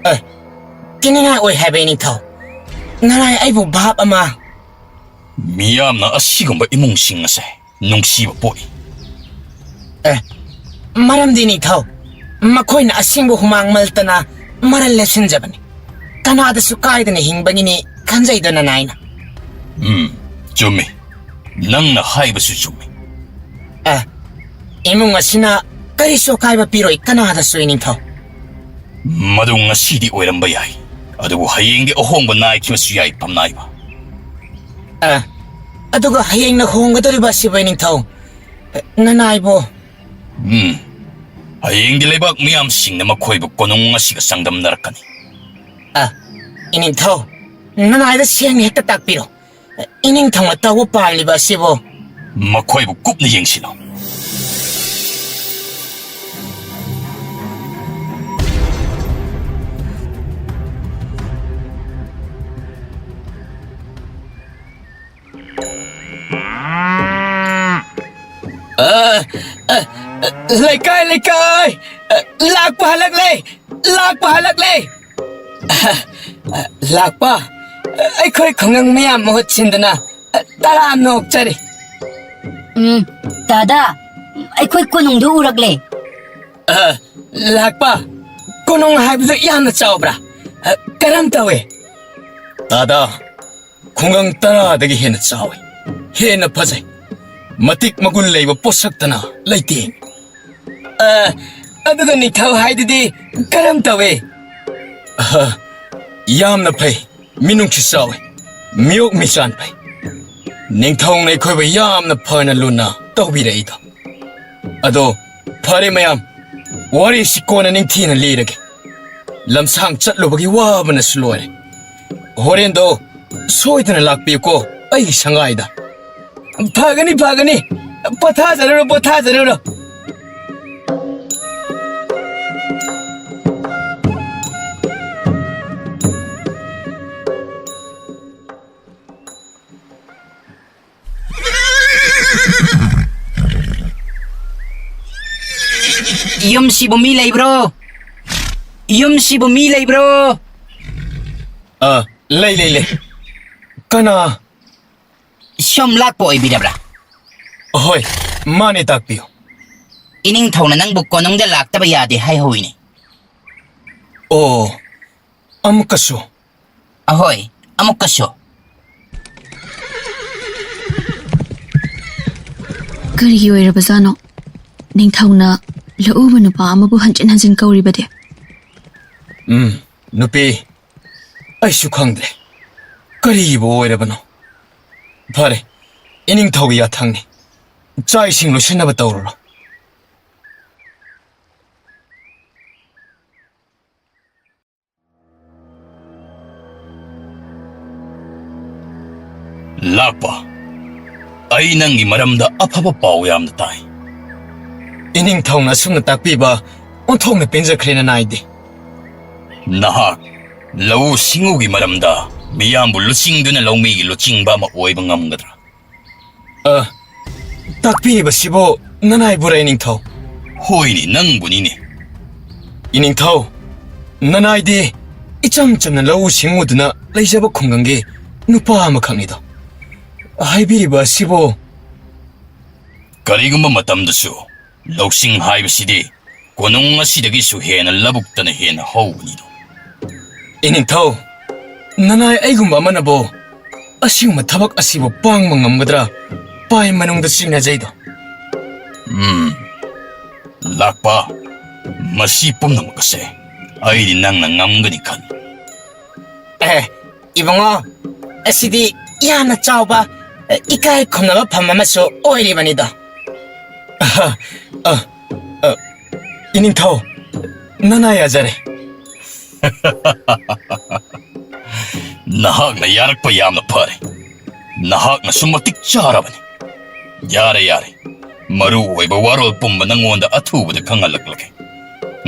ꯑꯦ, ꯀꯤꯅꯤꯡꯉꯥꯏ ꯑꯣꯏ ꯍꯥꯏꯕ, ꯏꯅꯤꯡꯊꯧ? ꯅꯅꯥꯏ ꯑꯩꯕꯨ ꯚꯥꯞ ꯑꯃ꯫ ꯃꯤꯌꯥꯝꯅ ꯑꯁꯤꯒꯨꯝꯕ ꯏꯃꯨꯡꯁꯤꯡ ꯑꯁꯦ ꯅꯨꯡꯁꯤꯕ ꯄꯣꯛꯏ꯫ ꯑꯦ, ꯃꯔꯝꯗꯤ ꯅꯤꯡꯊꯧ, ꯃꯈꯣꯏꯅ ꯑꯁꯦꯡꯕ ꯍꯨꯃꯥꯡ ꯃꯜꯇꯅ ꯃꯔꯜ ꯂꯦꯞꯁꯤꯟꯖꯕꯅꯤ꯫ ꯀꯅꯥꯗꯁꯨ ꯀꯥꯏꯗꯅ ꯍꯤꯡꯕꯒꯤꯅꯤ ꯈꯟꯖꯩꯗꯣ, ꯅꯅꯥꯏꯅ꯫ ꯎꯝ, ꯆꯨꯝꯃꯤ꯫ ꯅꯪꯅ ꯍꯥꯏꯕꯁꯨ ꯆꯨꯝꯃꯤ꯫ ꯑꯦ, ꯏꯃꯨꯡ ꯑꯁꯤꯅ ꯀꯔꯤꯁꯨ ꯑꯀꯥꯏꯕ ꯄꯤꯔꯣꯏ ꯀꯅꯥꯗꯁꯨ, ꯏꯅꯤꯡꯊꯧ꯫ ꯃꯗꯨ ꯉꯁꯤꯗꯤ ꯑꯣꯏꯔꯝꯕ ꯌꯥꯏ, ꯑꯗꯨꯕꯨ ꯍꯌꯦꯡꯗꯤ ꯑꯍꯣꯡꯕ ꯅꯥꯏꯈꯤꯕꯁꯨ ꯌꯥꯏ, ꯄꯝꯅꯥꯏꯕ꯫ ꯑꯦ, ꯑꯗꯨꯒ ꯍꯌꯦꯡꯅ ꯍꯣꯡꯒꯗꯧꯔꯤꯕ ꯑꯁꯤꯕꯨ, ꯏꯅꯤꯡꯊꯧ, ꯅꯅꯥꯏꯕꯨ꯫ ꯎꯝ, ꯍꯌꯦꯡꯗꯤ ꯂꯩꯕꯥꯛ ꯃꯤꯌꯥꯝꯁꯤꯡꯅ ꯃꯈꯣꯏꯕꯨ ꯀꯣꯅꯨꯡ ꯑꯁꯤꯒ ꯆꯥꯡꯗꯝꯅꯔꯛꯀꯅꯤ꯫ ꯑ, ꯏꯅꯤꯡꯊꯧ, ꯅꯅꯥꯏꯗ ꯁꯦꯡꯅ ꯍꯦꯛꯇ ꯇꯥꯛꯄꯤꯔꯣ꯫ ꯏꯅꯤꯡꯊꯧꯅ ꯇꯧꯕ ꯄꯥꯝꯂꯤꯕ ꯑꯁꯤꯕꯨ꯫ ꯃꯈꯣꯏꯕꯨ ꯀꯨꯞꯅ ꯌꯦꯡꯁꯤꯜꯂꯨ꯫ ꯑ, ꯑ, ꯑ, ꯂꯩꯀꯥꯏ, ꯂꯩꯀꯥꯏ! ꯑ, ꯂꯥꯛꯄ ꯍꯜꯂꯛꯂꯦ! ꯂꯥꯛꯄ ꯍꯜꯂꯛꯂꯦ! ꯑ, ꯑ, ꯂꯥꯛꯄ, ꯑ, ꯑꯩꯈꯣꯏ ꯈꯨꯡꯒꯪ ꯃꯌꯥꯝ ꯃꯍꯨꯠ ꯁꯤꯟꯗꯨꯅ, ꯑ, ꯇꯔꯥꯝꯅ ꯑꯣꯛꯆꯔꯤ꯫ ꯎꯝ, ꯗꯥꯗꯥ, ꯑꯩꯈꯣꯏ ꯀꯣꯅꯨꯡꯗꯨ ꯎꯔꯛꯂꯦ꯫ ꯑ, ꯂꯥꯛꯄ, ꯀꯣꯅꯨꯡ ꯍꯥꯏꯕꯗꯨ ꯌꯥꯝꯅ ꯆꯥꯎꯕ꯭ꯔꯥ? ꯑ, ꯀꯔꯝ ꯇꯧꯏ? ꯗꯥꯗꯥ, ꯈꯨꯡꯒꯪ ꯇꯔꯥꯗꯒꯤ ꯍꯦꯟꯅ ꯆꯥꯎꯏ, ꯍꯦꯟꯅ ꯐꯖꯩ꯫ ꯃꯇꯤꯛ ꯃꯒꯨꯟ ꯂꯩꯕ ꯄꯣꯠꯁꯛꯇꯅ ꯂꯩꯇꯦꯡꯏ꯫ ꯑ, ꯑꯗꯨꯒ ꯅꯤꯡꯊꯧ ꯍꯥꯏꯗꯨꯗꯤ ꯀꯔꯝ ꯇꯧꯏ? ꯑꯍ, ꯌꯥꯝꯅ ꯐꯩ, ꯃꯤꯅꯨꯡꯁꯤ ꯆꯥꯎꯏ, ꯃꯤꯑꯣꯛ ꯃꯤꯆꯥꯟ ꯐꯩ꯫ ꯅꯤꯡꯊꯧꯅ ꯑꯩꯈꯣꯏꯕꯨ ꯌꯥꯝꯅ ꯐꯅ ꯂꯨꯅ ꯇꯧꯕꯤꯔꯛꯏꯗꯣ꯫ ꯑꯗꯣ, ꯐꯔꯦ ꯃꯌꯥꯝ, ꯋꯥꯔꯤꯁꯤ ꯀꯣꯟꯅ ꯅꯤꯡꯊꯤꯅ ꯂꯤꯔꯒꯦ꯫ ꯂꯝꯁꯥꯡ ꯆꯠꯂꯨꯕꯒꯤ ꯋꯥꯕꯅꯁꯨ ꯂꯣꯏꯔꯦ꯫ ꯍꯣꯔꯦꯟꯗꯣ ꯁꯣꯏꯗꯅ ꯂꯥꯛꯄꯤꯌꯨꯀꯣ ꯑꯩꯒꯤ ꯁꯪꯒꯥꯏꯗ꯫ ꯐꯒꯅꯤ, ꯐꯒꯅꯤ꯫ ꯄꯣꯊꯥꯖꯔꯨꯔꯣ, ꯄꯣꯊꯥꯖꯔꯨꯔꯣ꯫ ꯌꯨꯝꯁꯤꯕꯨ ꯃꯤ ꯂꯩꯕ꯭ꯔꯣ? ꯌꯨꯝꯁꯤꯕꯨ ꯃꯤ ꯂꯩꯕ꯭ꯔꯣ? ꯑ, ꯂꯩ, ꯂꯩ, ꯂꯩ꯫ ꯀꯅꯥ? ꯁꯣꯝ ꯂꯥꯛꯄ ꯑꯣꯏꯕꯤꯔꯕ꯭ꯔꯥ? ꯍꯣꯏ, ꯃꯥꯅꯦ, ꯇꯥꯛꯄꯤꯌꯨ꯫ ꯏꯅꯤꯡꯊꯧꯅ ꯅꯪꯕꯨ ꯀꯣꯅꯨꯡꯗ ꯂꯥꯛꯇꯕ ꯌꯥꯗꯦ ꯍꯥꯏꯍꯧꯋꯤꯅꯦ꯫ ꯑꯣ, ꯑꯃꯨꯛꯀꯁꯨ? ꯑꯍꯣꯏ, ꯑꯃꯨꯛꯀꯁꯨ꯫ ꯀꯔꯤꯒꯤ ꯑꯣꯏꯔꯕꯖꯥꯠꯅꯣ? ꯅꯤꯡꯊꯧꯅ ꯂꯧꯎꯕ ꯅꯨꯄꯥ ꯑꯃꯕꯨ ꯍꯟꯖꯤꯟ ꯍꯟꯖꯤꯟ ꯀꯧꯔꯤꯕꯗꯤ? ꯎꯝ, ꯅꯨꯄꯤ, ꯑꯩꯁꯨ ꯈꯪꯗ꯭ꯔꯦ꯫ ꯀꯔꯤꯒꯤꯕꯨ ꯑꯣꯏꯔꯕꯅꯣ? ꯐꯔꯦ, ꯏꯅꯤꯡꯊꯧꯒꯤ ꯌꯥꯊꯪꯅꯤ꯫ ꯆꯥꯛ ꯏꯁꯤꯡ ꯂꯣꯏꯁꯤꯟꯅꯕ ꯇꯧꯔꯨꯔꯣ꯫ ꯂꯥꯛꯄ, ꯑꯩ ꯅꯪꯒꯤ ꯃꯔꯝꯗ ꯑꯐꯕ ꯄꯥꯎ ꯌꯥꯝꯅ ꯇꯥꯏ꯫ ꯏꯅꯤꯡꯊꯧꯅ ꯑꯁꯨꯝꯅ ꯇꯥꯛꯄꯤꯕ ꯑꯣꯟꯊꯣꯛꯅ ꯄꯦꯟꯖꯈ꯭ꯔꯦ, ꯅꯅꯥꯏꯗꯤ꯫ ꯅꯍꯥꯛ ꯂꯧꯎ ꯁꯤꯡꯎꯒꯤ ꯃꯔꯝꯗ ꯃꯤꯌꯥꯝꯕꯨ ꯂꯨꯆꯤꯡꯗꯨꯅ ꯂꯧꯃꯤꯒꯤ ꯂꯨꯆꯤꯡꯕ ꯑꯃ ꯑꯣꯏꯕ ꯉꯝꯒꯗ꯭ꯔꯥ? ꯑ, ꯇꯥꯛꯄꯤꯔꯤꯕꯁꯤꯕꯨ ꯅꯅꯥꯏꯕꯨꯔꯥ, ꯏꯅꯤꯡꯊꯧ? ꯍꯣꯏꯅꯦ, ꯅꯪꯕꯨꯅꯤꯅꯦ꯫ ꯏꯅꯤꯡꯊꯧ, ꯅꯅꯥꯏꯗꯤ ꯏꯆꯝ ꯆꯝꯅ ꯂꯧꯎ ꯁꯤꯡꯎꯗꯨꯅ ꯂꯩꯖꯕ ꯈꯨꯡꯒꯪꯒꯤ ꯅꯨꯄꯥ ꯑꯃꯈꯛꯅꯤꯗꯣ꯫ ꯍꯥꯏꯕꯤꯔꯤꯕ ꯑꯁꯤꯕꯨ? ꯀꯔꯤꯒꯨꯝꯕ ꯃꯇꯝꯗꯁꯨ ꯂꯧꯁꯤꯡ ꯍꯥꯏꯕꯁꯤꯗꯤ ꯀꯣꯅꯨꯡ ꯑꯁꯤꯗꯒꯤꯁꯨ ꯍꯦꯟꯅ ꯂꯧꯕꯨꯛꯇꯅ ꯍꯦꯟꯅ ꯍꯧꯕꯅꯤꯗꯣ꯫ ꯏꯅꯤꯡꯊꯧ, ꯅꯅꯥꯏ ꯑꯩꯒꯨꯝꯕ ꯑꯃꯅꯕꯨ ꯑꯁꯤꯒꯨꯝꯕ ꯊꯕꯛ ꯑꯁꯤꯕꯨ ꯄꯥꯡꯕ ꯉꯝꯒꯗ꯭ꯔꯥ? ꯄꯥꯏ ꯃꯅꯨꯡꯗ ꯆꯤꯡꯅꯖꯩꯗꯣ꯫ ꯎꯝ, ꯂꯥꯛꯄ, ꯃꯁꯤ ꯄꯨꯝꯅꯃꯛ ꯑꯁꯦ ꯑꯩꯗꯤ ꯅꯪꯅ ꯉꯝꯒꯅꯤ ꯈꯜꯂꯤ꯫ ꯑꯦ, ꯏꯕꯨꯡꯉꯣ, ꯑꯁꯤꯗꯤ ꯌꯥꯝꯅ ꯆꯥꯎꯕ, ꯏꯀꯥꯏ ꯈꯨꯝꯅꯕ ꯐꯝ ꯑꯃꯁꯨ ꯑꯣꯏꯔꯤꯕꯅꯤꯗꯣ꯫ ꯑ, ꯑ, ꯏꯅꯤꯡꯊꯧ, ꯅꯅꯥ ꯌꯥꯖꯔꯦ꯫ ꯅꯍꯥꯛꯅ ꯌꯥꯔꯛꯄ ꯌꯥꯝꯅ ꯐꯔꯦ꯫ ꯅꯍꯥꯛꯅꯁꯨ ꯃꯇꯤꯛ ꯆꯥꯔꯕꯅꯤ꯫ ꯌꯥꯔꯦ, ꯌꯥꯔꯦ꯫ ꯃꯔꯨ ꯑꯣꯏꯕ ꯋꯥꯔꯣꯜ ꯄꯨꯝꯕ ꯅꯪꯉꯣꯟꯗ ꯑꯊꯨꯕꯗ ꯈꯪꯍꯜꯂꯛꯂꯒꯦ꯫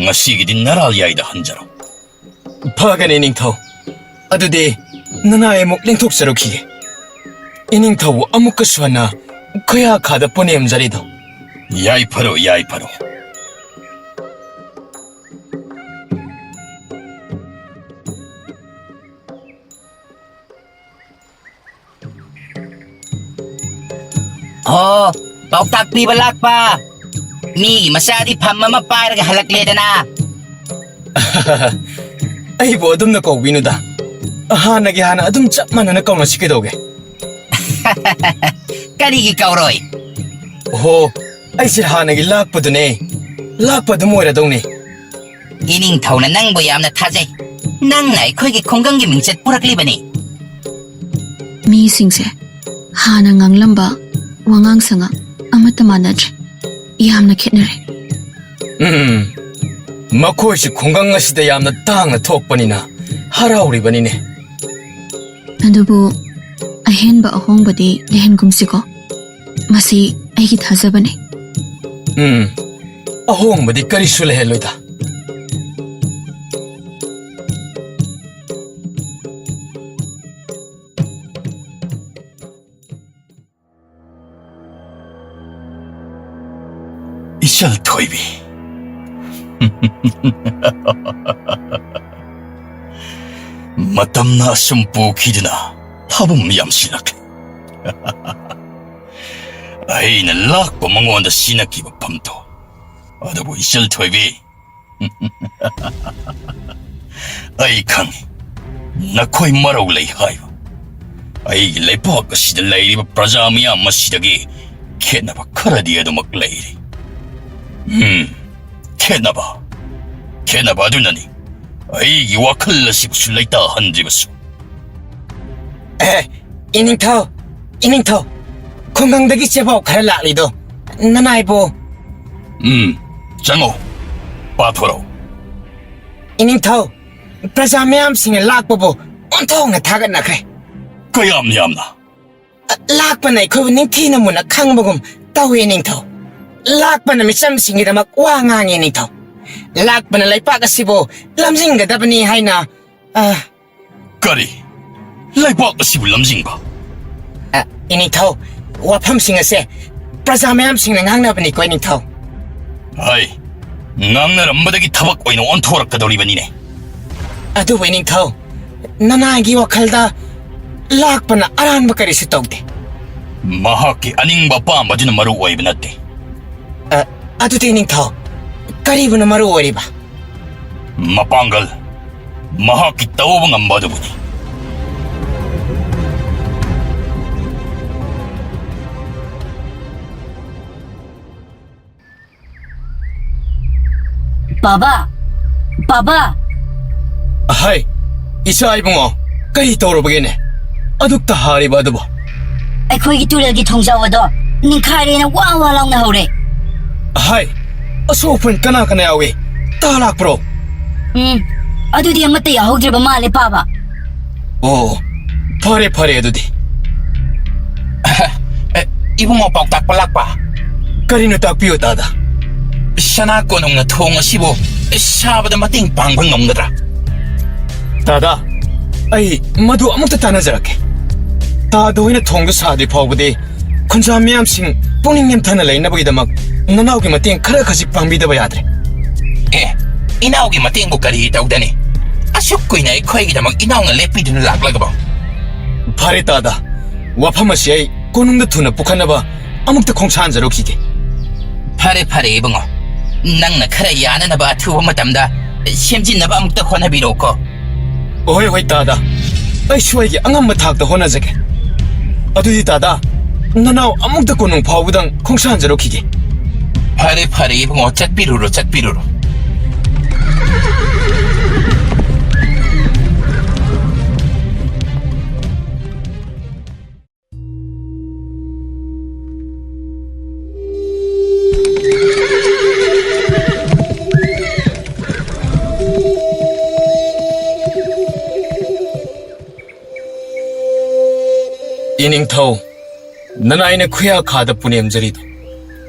ꯉꯁꯤꯒꯤꯗꯤ ꯅꯔꯥꯜ ꯌꯥꯏꯗ ꯍꯟꯖꯔꯣ꯫ ꯐꯒꯅꯤ, ꯅꯤꯡꯊꯧ꯫ ꯑꯗꯨꯗꯤ ꯅꯅꯥꯏ ꯑꯃꯨꯛ ꯂꯦꯡꯊꯣꯛꯆꯔꯨꯈꯤꯒꯦ꯫ ꯏꯅꯤꯡꯊꯧꯕꯨ ꯑꯃꯨꯛꯀꯁꯨ ꯍꯟꯅ ꯈꯨꯌꯥꯈꯥꯗ ꯄꯨꯅꯦꯝꯖꯔꯤꯗꯣ꯫ ꯌꯥꯏꯐꯔꯣ, ꯌꯥꯏꯐꯔꯣ꯫ ꯑꯣ, ꯄꯥꯎꯇꯥꯛ ꯄꯤꯕ ꯂꯥꯛꯄ꯫ ꯃꯤꯒꯤ ꯃꯆꯥꯗꯤ ꯐꯝ ꯑꯃ ꯄꯥꯏꯔꯒ ꯍꯜꯂꯛꯂꯦꯗꯅ꯫ ꯑꯩꯕꯨ ꯑꯗꯨꯝꯅ ꯀꯧꯕꯤꯅꯨꯗ꯫ ꯍꯥꯟꯅꯒꯤ ꯍꯥꯟꯅ ꯑꯗꯨꯝ ꯆꯞ ꯃꯥꯟꯅꯅ ꯀꯧꯅꯁꯤ ꯀꯩꯗꯧꯒꯦ? ꯀꯔꯤꯒꯤ ꯀꯧꯔꯣꯏ? ꯑꯣꯍꯣ, ꯑꯩꯁꯦ ꯍꯥꯟꯅꯒꯤ ꯂꯥꯛꯄꯗꯨꯅꯦ꯫ ꯂꯥꯛꯄ ꯑꯗꯨꯝ ꯑꯣꯏꯔꯗꯧꯅꯦ꯫ ꯏꯅꯤꯡꯊꯧꯅ ꯅꯪꯕꯨ ꯌꯥꯝꯅ ꯊꯥꯖꯩ꯫ ꯅꯪꯅ ꯑꯩꯈꯣꯏꯒꯤ ꯈꯨꯡꯒꯪꯒꯤ ꯃꯤꯡꯆꯠ ꯄꯨꯔꯛꯂꯤꯕꯅꯤ꯫ ꯃꯤꯁꯤꯡꯁꯦ ꯍꯥꯟꯅ ꯉꯥꯡꯂꯝꯕ ꯋꯥꯉꯥꯡ ꯁꯉꯥꯡ ꯑꯃꯠꯇ ꯃꯥꯟꯅꯗ꯭ꯔꯦ꯫ ꯌꯥꯝꯅ ꯈꯦꯠꯅꯔꯦ꯫ ꯎꯝ, ꯃꯈꯣꯏꯁꯤ ꯈꯨꯡꯒꯪ ꯑꯁꯤꯗ ꯌꯥꯝꯅ ꯇꯥꯡꯅ ꯊꯣꯛꯄꯅꯤꯅ ꯍꯔꯥꯎꯔꯤꯕꯅꯤꯅꯦ꯫ ꯑꯗꯨꯕꯨ ꯑꯍꯦꯟꯕ ꯑꯍꯣꯡꯕꯗꯤ ꯂꯩꯍꯟꯒꯨꯝꯁꯤꯀꯣ꯫ ꯃꯁꯤ ꯑꯩꯒꯤ ꯊꯥꯖꯕꯅꯤ꯫ ꯎꯝ, ꯑꯍꯣꯡꯕꯗꯤ ꯀꯔꯤꯁꯨ ꯂꯩꯍꯜꯂꯣꯏꯗ꯫ ꯏꯆꯜ ꯊꯣꯏꯕꯤ, ꯃꯇꯝꯅ ꯑꯁꯨꯝ ꯄꯨꯈꯤꯗꯨꯅ ꯊꯥꯕꯨꯝ ꯌꯥꯝꯁꯤꯜꯂꯛꯂꯦ꯫ ꯑꯩꯅ ꯂꯥꯛꯄ ꯃꯉꯣꯟꯗ ꯁꯤꯟꯅꯈꯤꯕ ꯐꯝꯗꯣ꯫ ꯑꯗꯨꯕꯨ ꯏꯆꯜ ꯊꯣꯏꯕꯤ, ꯑꯩ ꯈꯪꯏ, ꯅꯈꯣꯏ ꯃꯔꯧ ꯂꯩ ꯍꯥꯏꯕ꯫ ꯑꯩꯒꯤ ꯂꯩꯕꯥꯛ ꯑꯁꯤꯗ ꯂꯩꯔꯤꯕ ꯄ꯭ꯔꯖꯥ ꯃꯤꯌꯥꯝ ꯑꯁꯤꯗꯒꯤ ꯈꯦꯠꯅꯕ ꯈꯔꯗꯤ ꯑꯗꯨꯃꯛ ꯂꯩꯔꯤ꯫ ꯎꯝ, ꯈꯦꯠꯅꯕ꯫ ꯈꯦꯠꯅꯕ ꯑꯗꯨꯅꯅꯤ ꯑꯩꯒꯤ ꯋꯥꯈꯜ ꯑꯁꯤꯕꯨꯁꯨ ꯂꯩꯇꯥꯍꯟꯗ꯭ꯔꯤꯕꯁꯨ꯫ ꯑꯦ, ꯏꯅꯤꯡꯊꯧ, ꯏꯅꯤꯡꯊꯧ, ꯈꯨꯡꯒꯪꯗꯒꯤ ꯆꯦꯄꯥꯎ ꯈꯔ ꯂꯥꯛꯂꯤꯗꯣ ꯅꯅꯥꯏꯕꯨ? ꯎꯝ, ꯆꯪꯉꯣ, ꯄꯥꯊꯣꯔꯛꯎ꯫ ꯏꯅꯤꯡꯊꯧ, ꯄ꯭ꯔꯖꯥ ꯃꯌꯥꯝꯁꯤꯡꯅ ꯂꯥꯛꯄꯕꯨ ꯑꯣꯟꯊꯣꯛꯅ ꯊꯥꯒꯠꯅꯈ꯭ꯔꯦ꯫ ꯀꯌꯥꯝ ꯌꯥꯝꯅ? ꯂꯥꯛꯄꯅ ꯑꯩꯈꯣꯏꯕꯨ ꯅꯤꯡꯊꯤꯅ ꯃꯨꯟꯅ ꯈꯪꯕꯒꯨꯝ ꯇꯧꯏ, ꯅꯤꯡꯊꯧ꯫ ꯂꯥꯛꯄꯅ ꯃꯤꯆꯝꯁꯤꯡꯒꯤꯗꯃꯛ ꯋꯥ ꯉꯥꯡꯉꯤ, ꯅꯤꯡꯊꯧ꯫ ꯂꯥꯛꯄꯅ ꯂꯩꯄꯥꯛ ꯑꯁꯤꯕꯨ ꯂꯝꯖꯤꯡꯒꯗꯕꯅꯤ ꯍꯥꯏꯅ, ꯑ, ꯀꯔꯤ? ꯂꯩꯄꯥꯛ ꯑꯁꯤꯕꯨ ꯂꯝꯖꯤꯡꯕ? ꯑ, ꯏꯅꯤꯡꯊꯧ, ꯋꯥꯐꯝꯁꯤꯡ ꯑꯁꯦ ꯄ꯭ꯔꯖꯥ ꯃꯌꯥꯝꯁꯤꯡꯅ ꯉꯥꯡꯅꯕꯅꯤꯀꯣ, ꯏꯅꯤꯡꯊꯧ꯫ ꯍꯥꯏ, ꯉꯥꯡꯅꯔꯝꯕꯗꯒꯤ ꯊꯕꯛ ꯑꯣꯏꯅ ꯑꯣꯟꯊꯣꯔꯛꯀꯗꯧꯔꯤꯕꯅꯤꯅꯦ꯫ ꯑꯗꯨꯕꯨ ꯏꯅꯤꯡꯊꯧ, ꯅꯅꯥꯏꯒꯤ ꯋꯥꯈꯜꯗ ꯂꯥꯛꯄꯅ ꯑꯔꯥꯟꯕ ꯀꯔꯤꯁꯨ ꯇꯧꯗꯦ꯫ ꯃꯍꯥꯛꯀꯤ ꯑꯅꯤꯡꯕ ꯑꯄꯥꯝꯕꯗꯨꯅ ꯃꯔꯨ ꯑꯣꯏꯕ ꯅꯠꯇꯦ꯫ ꯑ, ꯑꯗꯨꯗꯤ ꯏꯅꯤꯡꯊꯧ, ꯀꯔꯤꯕꯨꯅ ꯃꯔꯨ ꯑꯣꯏꯔꯤꯕ? ꯃꯄꯥꯡꯒꯜ, ꯃꯍꯥꯛꯀꯤ ꯇꯧꯕ ꯉꯝꯕ ꯑꯗꯨꯕꯨꯅꯤ꯫ ꯕꯥꯕꯥ! ꯕꯥꯕꯥ! ꯍꯥꯏ, ꯏꯆꯥ ꯏꯕꯨꯡꯉꯣ, ꯀꯔꯤ ꯇꯧꯔꯕꯒꯦꯅꯦ? ꯑꯗꯨꯛꯇ ꯍꯥꯔꯤꯕ ꯑꯗꯨꯕꯨ? ꯑꯩꯈꯣꯏꯒꯤ ꯇꯨꯔꯦꯜꯒꯤ ꯊꯣꯡꯖꯥꯎ ꯑꯗꯣ ꯅꯤꯡꯈꯥꯏꯔꯦꯅ ꯋꯥ ꯋꯥ ꯂꯥꯎꯅ ꯍꯧꯔꯦ꯫ ꯍꯥꯏ, ꯑꯁꯣꯛ ꯑꯄꯟ ꯀꯅꯥ ꯀꯅꯥ ꯌꯥꯎꯏ? ꯇꯥ ꯂꯥꯛꯄ꯭ꯔꯣ? ꯎꯝ, ꯑꯗꯨꯗꯤ ꯑꯃꯠꯇ ꯌꯥꯎꯍꯧꯗ꯭ꯔꯤꯕ ꯃꯥꯜꯂꯦ, ꯄꯥꯕ꯫ ꯑꯣ, ꯐꯔꯦ, ꯐꯔꯦ ꯑꯗꯨꯗꯤ꯫ ꯑꯦ, ꯏꯕꯨꯡꯉꯣ, ꯄꯥꯎꯇꯥꯛꯄ ꯂꯥꯛꯄ꯫ ꯀꯔꯤꯅꯣ ꯇꯥꯛꯄꯤꯌꯨ, ꯇꯥꯗ꯫ ꯁꯅꯥ ꯀꯣꯅꯨꯡꯅ ꯊꯣꯡ ꯑꯁꯤꯕꯨ ꯁꯥꯕꯗ ꯃꯇꯦꯡ ꯄꯥꯡꯕ ꯉꯝꯒꯗ꯭ꯔꯥ? ꯇꯥꯗ, ꯑꯩ ꯃꯗꯨ ꯑꯃꯨꯛꯇ ꯇꯥꯟꯅꯖꯔꯛꯀꯦ꯫ ꯇꯥꯗ ꯍꯣꯏꯅ ꯊꯣꯡꯗꯨ ꯁꯥꯗ꯭ꯔꯤ ꯐꯥꯎꯕꯗꯤ ꯈꯨꯟꯖꯥ ꯃꯤꯌꯥꯝꯁꯤꯡ ꯄꯨꯛꯅꯤꯡ ꯅꯦꯝꯊꯅ ꯂꯩꯅꯕꯒꯤꯗꯃꯛ ꯅꯅꯥꯎꯒꯤ ꯃꯇꯦꯡ ꯈꯔ ꯈꯖꯤꯛ ꯄꯥꯡꯕꯤꯗꯕ ꯌꯥꯗ꯭ꯔꯦ꯫ ꯑꯦ, ꯏꯅꯥꯎꯒꯤ ꯃꯇꯦꯡꯕꯨ ꯀꯔꯤ ꯇꯧꯗꯅꯤ? ꯑꯁꯨꯛ ꯀꯨꯏꯅ ꯑꯩꯈꯣꯏꯒꯤꯗꯃꯛ ꯏꯅꯥꯎꯅ ꯂꯦꯞꯄꯤꯗꯨꯅ ꯂꯥꯛꯂꯒꯕꯣ? ꯐꯔꯦ ꯇꯥꯗ, ꯋꯥꯐꯝ ꯑꯁꯤ ꯑꯩ ꯀꯣꯅꯨꯡꯗ ꯊꯨꯅ ꯄꯨꯈꯠꯅꯕ ꯑꯃꯨꯛꯇ ꯈꯣꯡꯁꯥꯟꯖꯔꯨꯈꯤꯒꯦ꯫ ꯐꯔꯦ, ꯐꯔꯦ, ꯏꯕꯨꯡꯉꯣ꯫ ꯅꯪꯅ ꯈꯔ ꯌꯥꯅꯅꯕ ꯑꯊꯨꯕ ꯃꯇꯝꯗ ꯁꯦꯝꯖꯤꯟꯅꯕ ꯑꯃꯨꯛꯇ ꯍꯣꯠꯅꯕꯤꯔꯛꯎꯀꯣ꯫ ꯍꯣꯏ, ꯍꯣꯏ, ꯇꯥꯗ꯫ ꯑꯩꯁꯨ ꯑꯩꯒꯤ ꯑꯉꯝꯕ ꯊꯥꯛꯇ ꯍꯣꯠꯅꯖꯒꯦ꯫ ꯑꯗꯨꯗꯤ ꯇꯥꯗ, ꯅꯅꯥꯎ ꯑꯃꯨꯛꯇ ꯀꯣꯅꯨꯡ ꯐꯥꯎꯕꯗꯪ ꯈꯣꯡꯁꯥꯟꯖꯔꯨꯈꯤꯒꯦ꯫ ꯐꯔꯦ, ꯐꯔꯦ, ꯏꯕꯨꯡꯉꯣ, ꯆꯠꯄꯤꯔꯨꯔꯣ, ꯆꯠꯄꯤꯔꯨꯔꯣ꯫ ꯏꯅꯤꯡꯊꯧ, ꯅꯅꯥꯏꯅ ꯈꯨꯌꯥꯈꯥꯗ ꯄꯨꯅꯦꯝꯖꯔꯤꯗꯣ꯫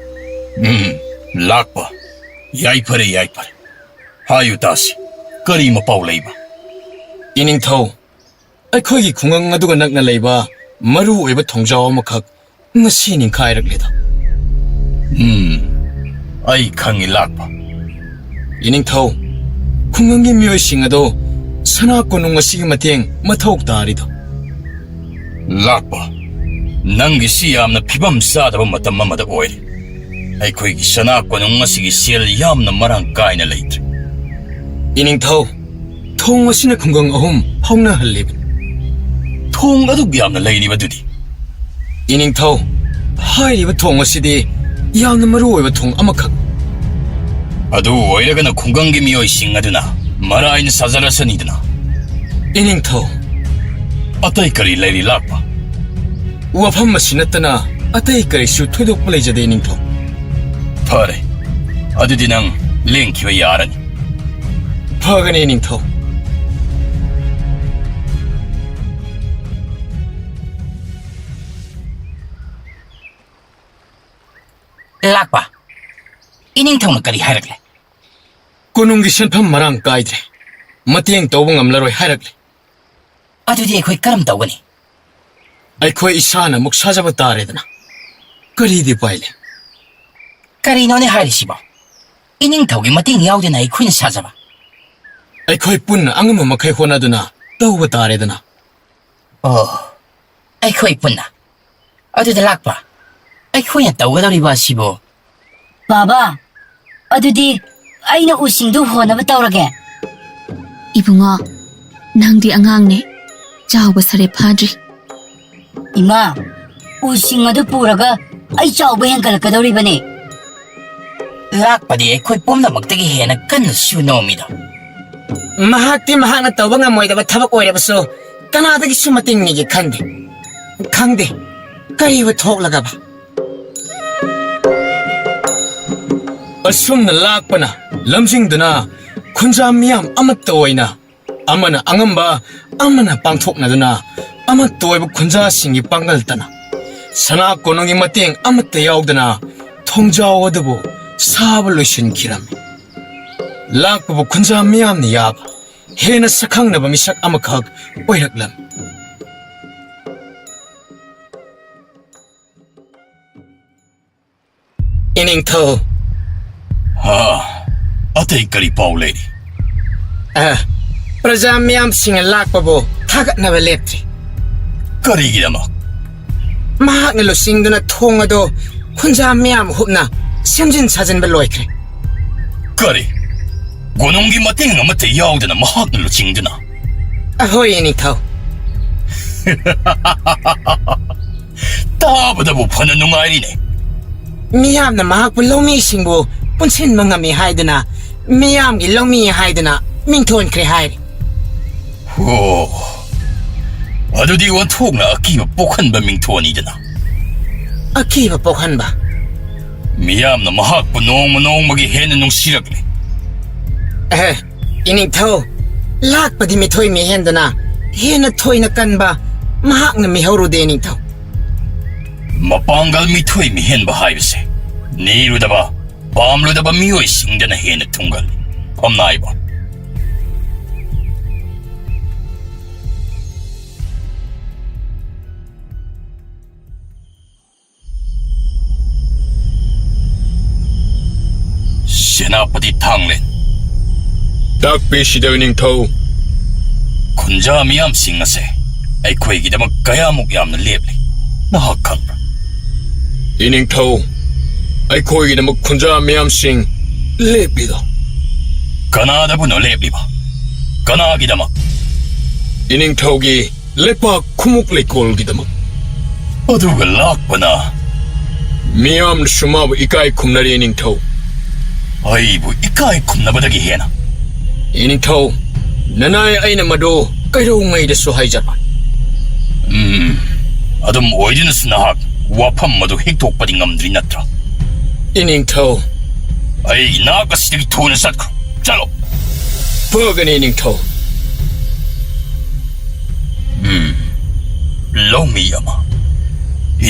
ꯎꯝ, ꯂꯥꯛꯄ꯫ ꯌꯥꯏꯐꯔꯦ, ꯌꯥꯏꯐꯔꯦ꯫ ꯍꯥꯏꯌꯨ ꯇꯥꯁꯤ, ꯀꯔꯤ ꯃꯄꯥꯎ ꯂꯩꯕ? ꯏꯅꯤꯡꯊꯧ, ꯑꯩꯈꯣꯏꯒꯤ ꯈꯨꯡꯒꯪ ꯑꯗꯨꯒ ꯅꯛꯅ ꯂꯩꯕ ꯃꯔꯨ ꯑꯣꯏꯕ ꯊꯣꯡꯖꯥꯎ ꯑꯃꯈꯛ ꯉꯁꯤ ꯅꯤꯡꯈꯥꯏꯔꯛꯂꯦꯗꯣ꯫ ꯎꯝ, ꯑꯩ ꯈꯪꯏ, ꯂꯥꯛꯄ꯫ ꯏꯅꯤꯡꯊꯧ, ꯈꯨꯡꯒꯪꯒꯤ ꯃꯤꯑꯣꯏꯁꯤꯡ ꯑꯗꯣ ꯁꯅꯥ ꯀꯣꯅꯨꯡ ꯑꯁꯤꯒꯤ ꯃꯇꯦꯡ ꯃꯊꯧ ꯇꯥꯔꯤꯗꯣ꯫ ꯂꯥꯛꯄ, ꯅꯪꯒꯤꯁꯤ ꯌꯥꯝꯅ ꯐꯤꯕꯝ ꯆꯥꯗꯕ ꯃꯇꯝ ꯑꯃꯗ ꯑꯣꯏꯔꯦ꯫ ꯑꯩꯈꯣꯏꯒꯤ ꯁꯅꯥ ꯀꯣꯅꯨꯡ ꯑꯁꯤꯒꯤ ꯁꯦꯜ ꯌꯥꯝꯅ ꯃꯔꯥꯡ ꯀꯥꯏꯅ ꯂꯩꯇ꯭ꯔꯦ꯫ ꯏꯅꯤꯡꯊꯧ, ꯊꯣꯡ ꯑꯁꯤꯅ ꯈꯨꯡꯒꯪ ꯑꯍꯨꯝ ꯐꯥꯎꯅꯍꯜꯂꯤꯕꯅꯤ꯫ ꯊꯣꯡ ꯑꯗꯨꯛ ꯌꯥꯝꯅ ꯂꯩꯔꯤꯕꯗꯨꯗꯤ? ꯏꯅꯤꯡꯊꯧ, ꯍꯥꯏꯔꯤꯕ ꯊꯣꯡ ꯑꯁꯤꯗꯤ ꯌꯥꯝꯅ ꯃꯔꯨ ꯑꯣꯏꯕ ꯊꯣꯡ ꯑꯃꯈꯛ꯫ ꯑꯗꯨ ꯑꯣꯏꯔꯒꯅ ꯈꯨꯡꯒꯪꯒꯤ ꯃꯤꯑꯣꯏꯁꯤꯡ ꯑꯗꯨꯅ ꯃꯔꯥꯏꯅ ꯁꯥꯖꯔꯁꯅꯤꯗꯅ꯫ ꯏꯅꯤꯡꯊꯧ, ꯑꯇꯩ ꯀꯔꯤ ꯂꯩꯔꯤ, ꯂꯥꯛꯄ? ꯋꯥꯐꯝ ꯑꯁꯤ ꯅꯠꯇꯅ ꯑꯇꯩ ꯀꯔꯤꯁꯨ ꯊꯣꯏꯗꯣꯛꯄ ꯂꯩꯖꯗꯦ, ꯏꯅꯤꯡꯊꯧ꯫ ꯐꯔꯦ, ꯑꯗꯨꯗꯤ ꯅꯪ ꯂꯦꯡꯈꯤꯕ ꯌꯥꯔꯅꯤ꯫ ꯐꯒꯅꯤ, ꯏꯅꯤꯡꯊꯧ꯫ ꯂꯥꯛꯄ, ꯏꯅꯤꯡꯊꯧꯅ ꯀꯔꯤ ꯍꯥꯏꯔꯛꯂꯦ? ꯀꯣꯅꯨꯡꯒꯤ ꯁꯦꯟꯐꯝ ꯃꯔꯥꯡ ꯀꯥꯏꯗ꯭ꯔꯦ, ꯃꯇꯦꯡ ꯇꯧꯕ ꯉꯝꯂꯔꯣꯏ ꯍꯥꯏꯔꯛꯂꯦ꯫ ꯑꯗꯨꯗꯤ ꯑꯩꯈꯣꯏ ꯀꯔꯝ ꯇꯧꯒꯅꯤ? ꯑꯩꯈꯣꯏ ꯏꯁꯥꯅ ꯑꯃꯨꯛ ꯁꯥꯖꯕ ꯇꯥꯔꯦꯗꯅ꯫ ꯀꯔꯤꯗꯤ ꯎꯄꯥꯏ ꯂꯩ? ꯀꯔꯤꯅꯣꯅꯦ ꯍꯥꯏꯔꯤꯁꯤꯕꯣ? ꯏꯅꯤꯡꯊꯧꯒꯤ ꯃꯇꯦꯡ ꯌꯥꯎꯗꯅ ꯑꯩꯈꯣꯏꯅ ꯁꯥꯖꯕ꯫ ꯑꯩꯈꯣꯏ ꯄꯨꯟꯅ ꯑꯉꯝꯕ ꯃꯈꯩ ꯍꯣꯠꯅꯗꯨꯅ ꯇꯧꯕ ꯇꯥꯔꯦꯗꯅ꯫ ꯑꯣ, ꯑꯩꯈꯣꯏ ꯄꯨꯟꯅ꯫ ꯑꯗꯨꯗ ꯂꯥꯛꯄ, ꯑꯩꯈꯣꯏꯅ ꯇꯧꯒꯗꯧꯔꯤꯕ ꯑꯁꯤꯕꯨ? ꯕꯥꯕꯥ, ꯑꯗꯨꯗꯤ ꯑꯩꯅ ꯎꯁꯤꯡꯗꯨ ꯍꯣꯟꯅꯕ ꯇꯧꯔꯒꯦ꯫ ꯏꯕꯨꯡꯉꯣ, ꯅꯪꯗꯤ ꯑꯉꯥꯡꯅꯦ, ꯆꯥꯎꯕ ꯁꯔꯦ ꯐꯥꯗ꯭ꯔꯤ꯫ ꯏꯃꯥ, ꯎꯁꯤꯡ ꯑꯗꯨ ꯄꯨꯔꯒ ꯑꯩ ꯆꯥꯎꯕ ꯍꯦꯟꯒꯠꯂꯛꯀꯗꯧꯔꯤꯕꯅꯦ꯫ ꯂꯥꯛꯄꯗꯤ ꯑꯩꯈꯣꯏ ꯄꯨꯝꯅꯃꯛꯇꯒꯤ ꯍꯦꯟꯅ ꯀꯟꯅ ꯁꯨ ꯅꯣꯝꯃꯤꯗꯣ꯫ ꯃꯍꯥꯛꯇꯤ ꯃꯍꯥꯛꯅ ꯇꯧꯕ ꯉꯝꯃꯣꯏꯗꯕ ꯊꯕꯛ ꯑꯣꯏꯔꯕꯁꯨ ꯀꯅꯥꯗꯒꯤꯁꯨ ꯃꯇꯦꯡ ꯅꯤꯒꯦ ꯈꯟꯗꯦ꯫ ꯈꯪꯗꯦ, ꯀꯔꯤꯕꯨ ꯊꯣꯛꯂꯒꯕ? ꯑꯁꯨꯝꯅ ꯂꯥꯛꯄꯅ ꯂꯝꯖꯤꯡꯗꯨꯅ ꯈꯨꯟꯖꯥ ꯃꯤꯌꯥꯝ ꯑꯃꯠꯇ ꯑꯣꯏꯅ ꯑꯃꯅ ꯑꯉꯝꯕ, ꯑꯃꯅ ꯄꯥꯡꯊꯣꯛꯅꯗꯨꯅ ꯑꯃꯠꯇ ꯑꯣꯏꯕ ꯈꯨꯟꯖꯥꯁꯤꯡꯒꯤ ꯄꯥꯡꯒꯜꯇꯅ ꯁꯅꯥ ꯀꯣꯅꯨꯡꯒꯤ ꯃꯇꯦꯡ ꯑꯃꯠꯇ ꯌꯥꯎꯗꯅ ꯊꯣꯡꯖꯥꯎ ꯑꯗꯨꯕꯨ ꯁꯥꯕ ꯂꯣꯏꯁꯤꯟꯈꯤꯔꯝꯃꯤ꯫ ꯂꯥꯛꯄꯕꯨ ꯈꯨꯟꯖꯥ ꯃꯤꯌꯥꯝꯅ ꯌꯥꯕ ꯍꯦꯟꯅ ꯁꯛꯈꯪꯅꯕ ꯃꯤꯁꯛ ꯑꯃꯈꯛ ꯑꯣꯏꯔꯛꯂꯝꯃꯤ꯫ ꯏꯅꯤꯡꯊꯧ꯫ ꯍꯥ? ꯑꯇꯩ ꯀꯔꯤ ꯄꯥꯎ ꯂꯩꯔꯤ? ꯑ, ꯄ꯭ꯔꯖꯥ ꯃꯤꯌꯥꯝꯁꯤꯡꯅ ꯂꯥꯛꯄꯕꯨ ꯊꯥꯒꯠꯅꯕ ꯂꯦꯞꯇ꯭ꯔꯤ꯫ ꯀꯔꯤꯒꯤꯗꯃꯛ? ꯃꯍꯥꯛꯅ ꯂꯨꯆꯤꯡꯗꯨꯅ ꯊꯣꯡ ꯑꯗꯨ ꯈꯨꯟꯖꯥ ꯃꯤꯌꯥꯝ ꯍꯨꯞꯅ ꯁꯦꯝꯖꯤꯟ ꯁꯥꯖꯤꯟꯕ ꯂꯣꯏꯈ꯭ꯔꯦ꯫ ꯀꯔꯤ? ꯀꯣꯅꯨꯡꯒꯤ ꯃꯇꯦꯡ ꯑꯃꯠꯇ ꯌꯥꯎꯗꯅ ꯃꯍꯥꯛꯅ ꯂꯨꯆꯤꯡꯗꯨꯅ? ꯑꯍꯣꯏ, ꯏꯅꯤꯡꯊꯧ꯫ ꯇꯥꯕꯗꯕꯨ ꯐꯅ ꯅꯨꯡꯉꯥꯏꯔꯤꯅꯦ꯫ ꯃꯤꯌꯥꯝꯅ ꯃꯍꯥꯛꯄꯨ ꯂꯧꯃꯤꯁꯤꯡꯕꯨ ꯄꯨꯟꯁꯤꯟꯕ ꯉꯝꯃꯤ ꯍꯥꯏꯗꯨꯅ, ꯃꯤꯌꯥꯝꯒꯤ ꯂꯧꯃꯤ ꯍꯥꯏꯗꯨꯅ ꯃꯤꯡꯊꯣꯟꯈ꯭ꯔꯦ ꯍꯥꯏꯔꯤ꯫ ꯑꯣ, ꯑꯗꯨꯗꯤ ꯑꯣꯟꯊꯣꯛꯅ ꯑꯀꯤꯕ ꯄꯣꯛꯍꯟꯕ ꯃꯤꯡꯊꯣꯟꯅꯤꯗꯅ꯫ ꯑꯀꯤꯕ ꯄꯣꯛꯍꯟꯕ? ꯃꯤꯌꯥꯝꯅ ꯃꯍꯥꯛꯄꯨ ꯅꯣꯡꯃ ꯅꯣꯡꯃꯒꯤ ꯍꯦꯟꯅ ꯅꯨꯡꯁꯤꯔꯛꯂꯦ꯫ ꯑꯦꯍꯦ, ꯏꯅꯤꯡꯊꯧ, ꯂꯥꯛꯄꯗꯤ ꯃꯤꯊꯣꯏ ꯃꯤꯍꯦꯟꯗꯅ ꯍꯦꯟꯅ ꯊꯣꯏꯅ ꯀꯟꯕ ꯃꯍꯥꯛꯅ ꯃꯤꯍꯧꯔꯨꯗꯦ, ꯏꯅꯤꯡꯊꯧ꯫ ꯃꯄꯥꯡꯒꯜ ꯃꯤꯊꯣꯏ ꯃꯤꯍꯦꯟꯕ ꯍꯥꯏꯕꯁꯦ ꯅꯤꯔꯨꯗꯕ, ꯄꯥꯝꯂꯨꯗꯕ ꯃꯤꯑꯣꯏꯁꯤꯡꯗꯅ ꯍꯦꯟꯅ ꯊꯨꯡꯒꯜꯂꯤ꯫ ꯐꯝꯅꯥꯏꯕ꯫ ꯁꯦꯅꯥꯄꯇꯤ ꯊꯥꯡꯂꯦꯟ꯫ ꯇꯥꯛꯄꯤꯁꯤꯗ ꯅꯤꯡꯊꯧ꯫ ꯈꯨꯟꯖꯥ ꯃꯤꯌꯥꯝꯁꯤꯡ ꯑꯁꯦ ꯑꯩꯈꯣꯏꯒꯤꯗꯃꯛ ꯀꯌꯥꯃꯨꯛ ꯌꯥꯝꯅ ꯂꯦꯞꯂꯤ, ꯅꯍꯥꯛ ꯈꯪꯕ꯭ꯔꯥ? ꯏꯅꯤꯡꯊꯧ, ꯑꯩꯈꯣꯏꯒꯤꯗꯃꯛ ꯈꯨꯟꯖꯥ ꯃꯤꯌꯥꯝꯁꯤꯡ ꯂꯦꯞꯂꯤꯗꯣ? ꯀꯅꯥꯗꯕꯨꯅꯣ ꯂꯦꯞꯂꯤꯕ? ꯀꯅꯥꯒꯤꯗꯃꯛ? ꯏꯅꯤꯡꯊꯧꯒꯤ ꯂꯩꯄꯥꯛ ꯈꯨꯃꯨꯛ ꯂꯩꯀꯣꯜꯒꯤꯗꯃꯛ꯫ ꯑꯗꯨꯒ ꯂꯥꯛꯄꯅ? ꯃꯤꯌꯥꯝꯅꯁꯨ ꯃꯥꯕꯨ ꯏꯀꯥꯏ ꯈꯨꯝꯅꯔꯤ, ꯅꯤꯡꯊꯧ꯫ ꯑꯩꯕꯨ ꯏꯀꯥꯏ ꯈꯨꯝꯅꯕꯗꯒꯤ ꯍꯦꯟꯅ? ꯏꯅꯤꯡꯊꯧ, ꯅꯅꯥꯏ ꯑꯩꯅ ꯃꯗꯨ ꯀꯩꯗꯧꯉꯩꯗꯁꯨ ꯍꯥꯏꯖꯔꯣꯏ꯫ ꯎꯝ, ꯑꯗꯨꯝ ꯑꯣꯏꯗꯨꯅꯁꯨ ꯅꯍꯥꯛ ꯋꯥꯐꯝ ꯑꯗꯨ ꯍꯤꯛꯇꯣꯛꯄꯗꯤ ꯉꯝꯗ꯭ꯔꯤ ꯅꯠꯇ꯭ꯔꯥ? ꯏꯅꯤꯡꯊꯧ꯫ ꯑꯩꯒꯤ ꯅꯥꯛ ꯑꯁꯤꯗꯒꯤ ꯊꯨꯅ ꯆꯠꯈ꯭ꯔꯣ꯫ ꯆꯠꯂꯣ꯫ ꯐꯒꯅꯤ, ꯅꯤꯡꯊꯧ꯫ ꯎꯝ, ꯂꯧꯃꯤ ꯑꯃ,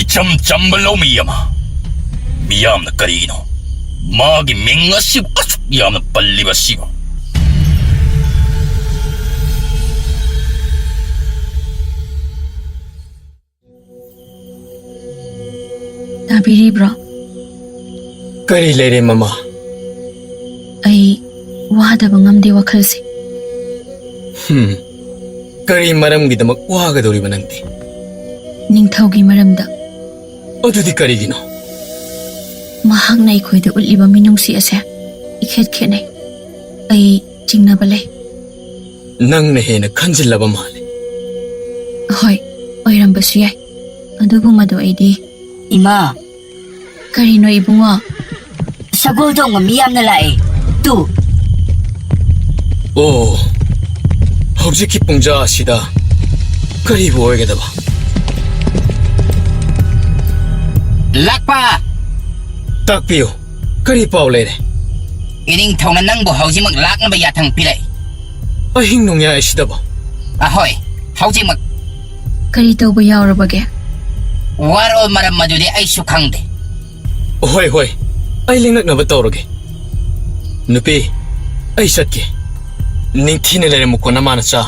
ꯏꯆꯝ ꯆꯝꯕ ꯂꯧꯃꯤ ꯑꯃ꯫ ꯃꯤꯌꯥꯝꯅ ꯀꯔꯤꯒꯤꯅꯣ ꯃꯥꯒꯤ ꯃꯤꯡ ꯑꯁꯤꯕꯨ ꯑꯁꯨꯛ ꯌꯥꯝꯅ ꯄꯜꯂꯤꯕ ꯑꯁꯤꯕꯨ? ꯇꯥꯕꯤꯔꯤꯕ꯭ꯔꯣ? ꯀꯔꯤ ꯂꯩꯔꯦ, ꯃꯃꯥ? ꯑꯩ ꯋꯥꯗꯕ ꯉꯝꯗꯦ ꯋꯥꯈꯜꯁꯦ꯫ ꯍꯝ, ꯀꯔꯤ ꯃꯔꯝꯒꯤꯗꯃꯛ ꯋꯥꯒꯗꯧꯔꯤꯕ ꯅꯪꯗꯤ? ꯅꯤꯡꯊꯧꯒꯤ ꯃꯔꯝꯗ꯫ ꯑꯗꯨꯗꯤ ꯀꯔꯤꯒꯤꯅꯣ? ꯃꯍꯥꯛꯅ ꯑꯩꯈꯣꯏꯗ ꯎꯠꯂꯤꯕ ꯃꯤꯅꯨꯡꯁꯤ ꯑꯁꯦ ꯏꯈꯦꯠ ꯈꯦꯠꯅꯩ꯫ ꯑꯩ ꯆꯤꯡꯅꯕ ꯂꯩ꯫ ꯅꯪꯅ ꯍꯦꯟꯅ ꯈꯟꯖꯤꯜꯂꯕ ꯃꯥꯜꯂꯦ꯫ ꯍꯣꯏ, ꯑꯣꯏꯔꯝꯕꯁꯨ ꯌꯥꯏ꯫ ꯑꯗꯨꯕꯨ ꯃꯗꯨ ꯑꯩꯗꯤ ꯏꯃꯥ! ꯀꯔꯤꯅꯣ, ꯏꯕꯨꯡꯉꯣ? ꯁꯒꯣꯜ ꯇꯣꯡꯕ ꯃꯤ ꯌꯥꯝꯅ ꯂꯥꯛꯑꯦ꯫ ꯇꯨ꯫ ꯑꯣ, ꯍꯧꯖꯤꯛꯀꯤ ꯄꯨꯡꯖꯥ ꯑꯁꯤꯗ ꯀꯔꯤꯕꯨ ꯑꯣꯏꯒꯗꯕ? ꯂꯥꯛꯄ! ꯇꯥꯛꯄꯤꯌꯨ, ꯀꯔꯤ ꯄꯥꯎ ꯂꯩꯔꯦ? ꯏꯅꯤꯡꯊꯧꯅ ꯅꯪꯕꯨ ꯍꯧꯖꯤꯛꯃꯛ ꯂꯥꯛꯅꯕ ꯌꯥꯊꯪ ꯄꯤꯔꯛꯏ꯫ ꯑꯍꯤꯡ ꯅꯣꯡꯌꯥꯏ ꯑꯁꯤꯗꯕꯨ? ꯑꯍꯣꯏ, ꯍꯧꯖꯤꯛꯃꯛ꯫ ꯀꯔꯤ ꯇꯧꯕ ꯌꯥꯎꯔꯕꯒꯦ? ꯋꯥꯔꯣꯜ ꯃꯔꯝ ꯑꯗꯨꯗꯤ ꯑꯩꯁꯨ ꯈꯪꯗꯦ꯫ ꯍꯣꯏ, ꯍꯣꯏ, ꯑꯩ ꯂꯦꯡꯂꯛꯅꯕ ꯇꯧꯔꯒꯦ꯫ ꯅꯨꯄꯤ, ꯑꯩ ꯆꯠꯀꯦ꯫ ꯅꯤꯡꯊꯤꯅ ꯂꯩꯔꯝꯃꯨꯀꯣ, ꯅꯃꯥ ꯅꯆꯥ꯫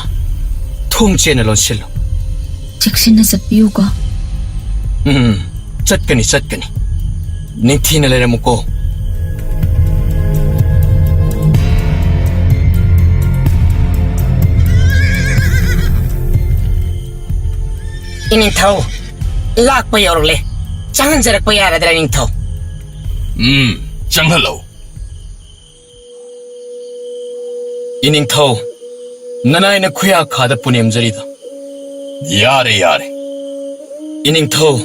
ꯊꯣꯡ ꯆꯦꯠꯅ ꯂꯣꯟꯁꯤꯜꯂꯨ꯫ ꯆꯦꯛꯁꯤꯟꯅ ꯆꯠꯄꯤꯌꯨꯀꯣ꯫ ꯎꯝ, ꯆꯠꯀꯅꯤ, ꯆꯠꯀꯅꯤ꯫ ꯅꯤꯡꯊꯤꯅ ꯂꯩꯔꯝꯃꯨꯀꯣ꯫ ꯏꯅꯤꯡꯊꯧ, ꯂꯥꯛꯄ ꯌꯧꯔꯛꯂꯦ꯫ ꯆꯪꯍꯟꯖꯔꯛꯄ ꯌꯥꯔꯗ꯭ꯔꯥ, ꯏꯅꯤꯡꯊꯧ? ꯎꯝ, ꯆꯪꯍꯜꯂꯧ꯫ ꯏꯅꯤꯡꯊꯧ, ꯅꯅꯥꯏꯅ ꯈꯨꯌꯥ ꯈꯥꯗ ꯄꯨꯅꯦꯝꯖꯔꯤꯗꯣ꯫ ꯌꯥꯔꯦ, ꯌꯥꯔꯦ꯫ ꯏꯅꯤꯡꯊꯧ,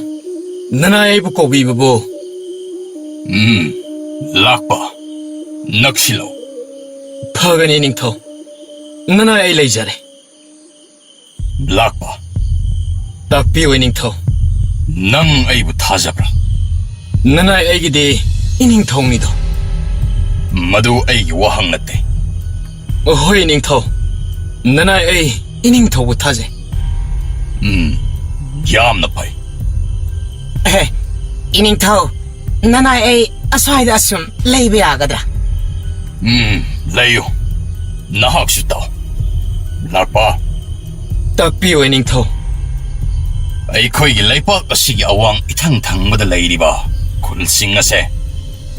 ꯅꯅꯥꯏ ꯑꯩꯕꯨ ꯀꯧꯕꯤꯕꯕꯨ꯫ ꯎꯝ, ꯂꯥꯛꯄ, ꯅꯛꯁꯤꯜꯂꯧ꯫ ꯐꯒꯅꯤ, ꯏꯅꯤꯡꯊꯧ꯫ ꯅꯅꯥꯏ ꯑꯩ ꯂꯩꯖꯔꯦ꯫ ꯂꯥꯛꯄ꯫ ꯇꯥꯛꯄꯤꯌꯨ, ꯏꯅꯤꯡꯊꯧ꯫ ꯅꯪ ꯑꯩꯕꯨ ꯊꯥꯖꯕ꯭ꯔꯥ? ꯅꯅꯥꯏ ꯑꯩꯒꯤꯗꯤ ꯏꯅꯤꯡꯊꯧꯅꯤꯗꯣ꯫ ꯃꯗꯨ ꯑꯩꯒꯤ ꯋꯥꯍꯪ ꯅꯠꯇꯦ꯫ ꯍꯣꯏ, ꯏꯅꯤꯡꯊꯧ꯫ ꯅꯅꯥꯏ ꯑꯩ ꯏꯅꯤꯡꯊꯧꯕꯨ ꯊꯥꯖꯩ꯫ ꯎꯝ, ꯌꯥꯝꯅ ꯐꯩ꯫ ꯑꯦꯍꯦ, ꯏꯅꯤꯡꯊꯧ, ꯅꯅꯥꯏ ꯑꯩ ꯑꯁ꯭ꯋꯥꯏꯗ ꯑꯁꯨꯝ ꯂꯩꯕ ꯌꯥꯒꯗ꯭ꯔꯥ? ꯎꯝ, ꯂꯩꯌꯨ꯫ ꯅꯍꯥꯛꯁꯨ ꯇꯥꯎ꯫ ꯂꯥꯛꯄ꯫ ꯇꯥꯛꯄꯤꯌꯨ, ꯏꯅꯤꯡꯊꯧ꯫ ꯑꯩꯈꯣꯏꯒꯤ ꯂꯩꯄꯥꯛ ꯑꯁꯤꯒꯤ ꯑꯋꯥꯡ ꯏꯊꯪ ꯊꯪꯕꯗ ꯂꯩꯔꯤꯕ ꯈꯨꯜꯁꯤꯡ ꯑꯁꯦ,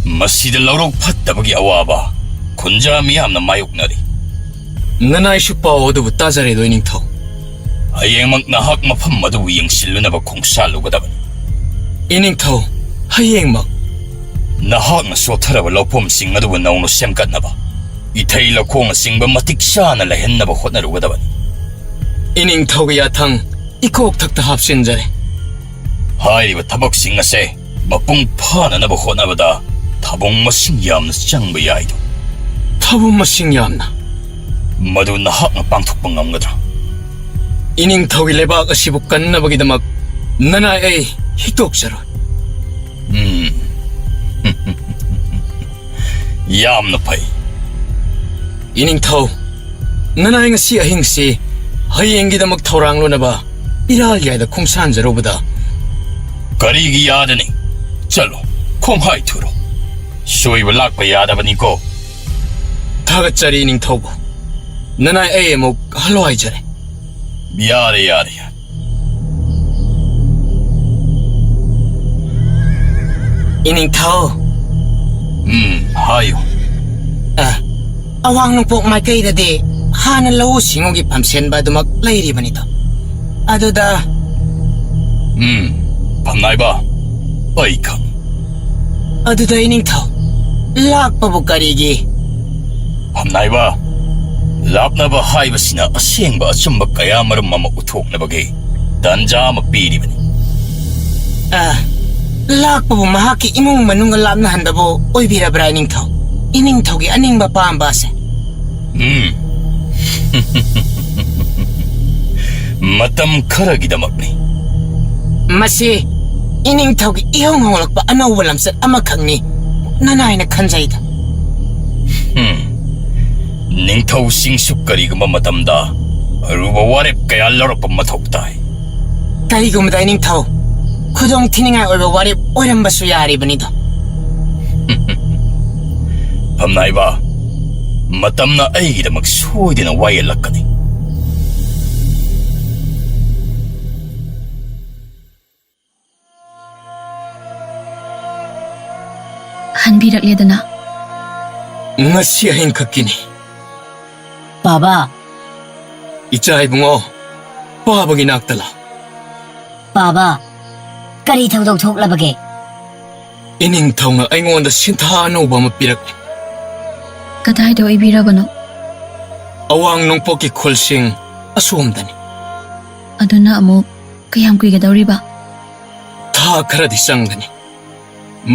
ꯃꯁꯤꯗ ꯂꯧꯔꯣꯛ ꯐꯠꯇꯕꯒꯤ ꯑꯋꯥꯕ ꯈꯨꯟꯖꯥ ꯃꯤꯌꯥꯝꯅ ꯃꯥꯌꯣꯛꯅꯔꯤ꯫ ꯅꯅꯥꯏꯁꯨ ꯄꯥꯎ ꯑꯗꯨꯕꯨ ꯇꯥꯖꯔꯦꯗꯣ, ꯏꯅꯤꯡꯊꯧ꯫ ꯍꯌꯦꯡꯃꯛ ꯅꯍꯥꯛ ꯃꯐꯝ ꯑꯗꯨꯕꯨ ꯌꯦꯡꯁꯤꯜꯂꯨꯅꯕ ꯈꯣꯡꯁꯥꯜꯂꯨꯒꯗꯕꯅꯤ꯫ ꯏꯅꯤꯡꯊꯧ, ꯍꯌꯦꯡꯃꯛ? ꯅꯍꯥꯛꯅ ꯁꯣꯠꯊꯔꯕ ꯂꯧꯐꯝꯁꯤꯡ ꯑꯗꯨꯕꯨ ꯅꯧꯅ ꯁꯦꯝꯒꯠꯅꯕ, ꯏꯊꯩ ꯂꯧꯈꯣꯡꯅꯆꯤꯡꯕ ꯃꯇꯤꯛ ꯆꯥꯅ ꯂꯩꯍꯟꯅꯕ ꯍꯣꯠꯅꯔꯨꯒꯗꯕꯅꯤ꯫ ꯏꯅꯤꯡꯊꯧꯒꯤ ꯌꯥꯊꯪ ꯏꯀꯣꯛꯊꯛꯇ ꯍꯥꯞꯆꯤꯟꯖꯔꯦ꯫ ꯍꯥꯏꯔꯤꯕ ꯊꯕꯛꯁꯤꯡ ꯑꯁꯦ ꯃꯄꯨꯡ ꯐꯥꯅꯅꯕ ꯍꯣꯠꯅꯕꯗ ꯊꯥꯕꯨꯡ ꯃꯁꯤꯡ ꯌꯥꯝꯅ ꯆꯪꯕ ꯌꯥꯏꯗꯣ꯫ ꯊꯥꯕꯨꯡ ꯃꯁꯤꯡ ꯌꯥꯝꯅ? ꯃꯗꯨ ꯅꯍꯥꯛꯅ ꯄꯥꯡꯊꯣꯛꯄ ꯉꯝꯒꯗ꯭ꯔꯥ? ꯏꯅꯤꯡꯊꯧꯒꯤ ꯂꯩꯕꯥꯛ ꯑꯁꯤꯕꯨ ꯀꯟꯅꯕꯒꯤꯗꯃꯛ ꯅꯅꯥꯏ ꯑꯩ ꯍꯤꯛꯇꯣꯛꯆꯔꯣꯏ꯫ ꯎꯝ꯫ ꯌꯥꯝꯅ ꯐꯩ꯫ ꯏꯅꯤꯡꯊꯧ, ꯅꯅꯥꯏ ꯉꯁꯤ ꯑꯍꯤꯡꯁꯤ ꯍꯌꯦꯡꯒꯤꯗꯃꯛ ꯊꯧꯔꯥꯡ ꯂꯣꯅꯕ ꯏꯔꯥꯜ ꯌꯥꯏꯗ ꯈꯣꯡꯁꯥꯟꯖꯔꯨꯕꯗ꯫ ꯀꯔꯤꯒꯤ ꯌꯥꯗꯅꯤ? ꯆꯠꯂꯣ, ꯈꯣꯡꯍꯥꯏ ꯊꯨꯔꯣ꯫ ꯁꯣꯏꯕ ꯂꯥꯛꯄ ꯌꯥꯗꯕꯅꯤꯀꯣ꯫ ꯊꯥꯒꯠꯆꯔꯤ ꯏꯅꯤꯡꯊꯧꯕꯨ꯫ ꯅꯅꯥꯏ ꯑꯩ ꯑꯃꯨꯛ ꯍꯜꯂꯣ ꯍꯥꯏꯖꯔꯦ꯫ ꯌꯥꯔꯦ, ꯌꯥꯔꯦ, ꯌꯥꯔꯦ꯫ ꯏꯅꯤꯡꯊꯧ꯫ ꯎꯝ, ꯍꯥꯏꯌꯨ꯫ ꯑꯦ, ꯑꯋꯥꯡ ꯅꯣꯡꯄꯣꯛ ꯃꯥꯏꯀꯩꯗꯗꯤ ꯍꯥꯟꯅ ꯂꯧꯎ ꯁꯤꯡꯎꯒꯤ ꯄꯥꯝꯁꯦꯟꯕ ꯑꯗꯨꯃꯛ ꯂꯩꯔꯤꯕꯅꯤꯗꯣ꯫ ꯑꯗꯨꯗ ꯎꯝ, ꯐꯝꯅꯥꯏꯕ, ꯑꯩ ꯈꯪ꯫ ꯑꯗꯨꯗ ꯏꯅꯤꯡꯊꯧ, ꯂꯥꯛꯄꯕꯨ ꯀꯔꯤꯒꯤ? ꯐꯝꯅꯥꯏꯕ, ꯂꯥꯛꯅꯕ ꯍꯥꯏꯕꯁꯤꯅ ꯑꯁꯦꯡꯕ ꯑꯆꯨꯝꯕ ꯀꯌꯥ ꯃꯔꯨꯝ ꯑꯃ ꯎꯠꯊꯣꯛꯅꯕꯒꯤ ꯇꯥꯟꯖꯥ ꯑꯃ ꯄꯤꯔꯤꯕꯅꯤ꯫ ꯑ, ꯂꯥꯛꯄꯕꯨ ꯃꯍꯥꯛꯀꯤ ꯏꯃꯨꯡ ꯃꯅꯨꯡꯒ ꯂꯥꯞꯅꯍꯟꯕꯕꯨ ꯑꯣꯏꯕꯤꯔꯕ꯭ꯔꯥ, ꯏꯅꯤꯡꯊꯧ? ꯏꯅꯤꯡꯊꯧꯒꯤ ꯑꯅꯤꯡꯕ ꯄꯥꯝꯕ ꯑꯁꯦ? ꯎꯝ꯫ ꯃꯇꯝ ꯈꯔꯒꯤꯗꯃꯛꯅꯤ꯫ ꯃꯁꯤ ꯏꯅꯤꯡꯊꯧꯒꯤ ꯏꯍꯧ ꯍꯧꯔꯛꯄ ꯑꯅꯧꯕ ꯂꯝꯆꯠ ꯑꯃꯈꯛꯅꯤ, ꯅꯅꯥꯏꯅ ꯈꯟꯖꯩꯗ꯫ ꯎꯝ꯫ ꯅꯤꯡꯊꯧꯁꯤꯡꯁꯨ ꯀꯔꯤꯒꯨꯝꯕ ꯃꯇꯝꯗ ꯑꯔꯨꯕ ꯋꯥꯔꯦꯞ ꯀꯌꯥ ꯂꯧꯔꯛꯄ ꯃꯊꯧ ꯇꯥꯏ꯫ ꯀꯔꯤꯒꯨꯝꯕꯗ ꯏꯅꯤꯡꯊꯧ, ꯈꯨꯗꯣꯡ ꯊꯤꯅꯤꯡꯉꯥꯏ ꯑꯣꯏꯕ ꯋꯥꯔꯦꯞ ꯑꯣꯏꯔꯝꯕꯁꯨ ꯌꯥꯔꯤꯕꯅꯤꯗꯣ꯫ ꯐꯝꯅꯥꯏꯕ, ꯃꯇꯝꯅ ꯑꯩꯒꯤꯗꯃꯛ ꯁꯣꯏꯗꯅ ꯋꯥꯌꯦꯜꯂꯛꯀꯅꯤ꯫ ꯍꯟꯕꯤꯔꯛꯂꯦꯗꯅ꯫ ꯉꯁꯤ ꯑꯍꯤꯡꯈꯛꯀꯤꯅꯤ꯫ ꯄꯥꯕ꯫ ꯏꯆꯥ ꯏꯕꯨꯡꯉꯣ, ꯄꯥꯕꯒꯤ ꯅꯥꯛꯇ ꯂꯥꯛ꯫ ꯄꯥꯕ, ꯀꯔꯤ ꯊꯧꯗꯣꯛ ꯊꯣꯛꯂꯕꯒꯦ? ꯏꯅꯤꯡꯊꯧꯅ ꯑꯩꯉꯣꯟꯗ ꯁꯤꯟꯊꯥ ꯑꯅꯧꯕ ꯑꯃ ꯄꯤꯔꯛꯂꯦ꯫ ꯀꯗꯥꯏꯗ ꯑꯣꯏꯕꯤꯔꯕꯅꯣ? ꯑꯋꯥꯡ ꯅꯣꯡꯄꯣꯛꯀꯤ ꯈꯨꯜꯁꯤꯡ ꯑꯁꯣꯝꯗꯅꯤ꯫ ꯑꯗꯨꯅ ꯑꯃꯨꯛ ꯀꯌꯥꯝ ꯀꯨꯏꯒꯗꯧꯔꯤꯕ? ꯊꯥ ꯈꯔꯗꯤ ꯆꯪꯒꯅꯤ꯫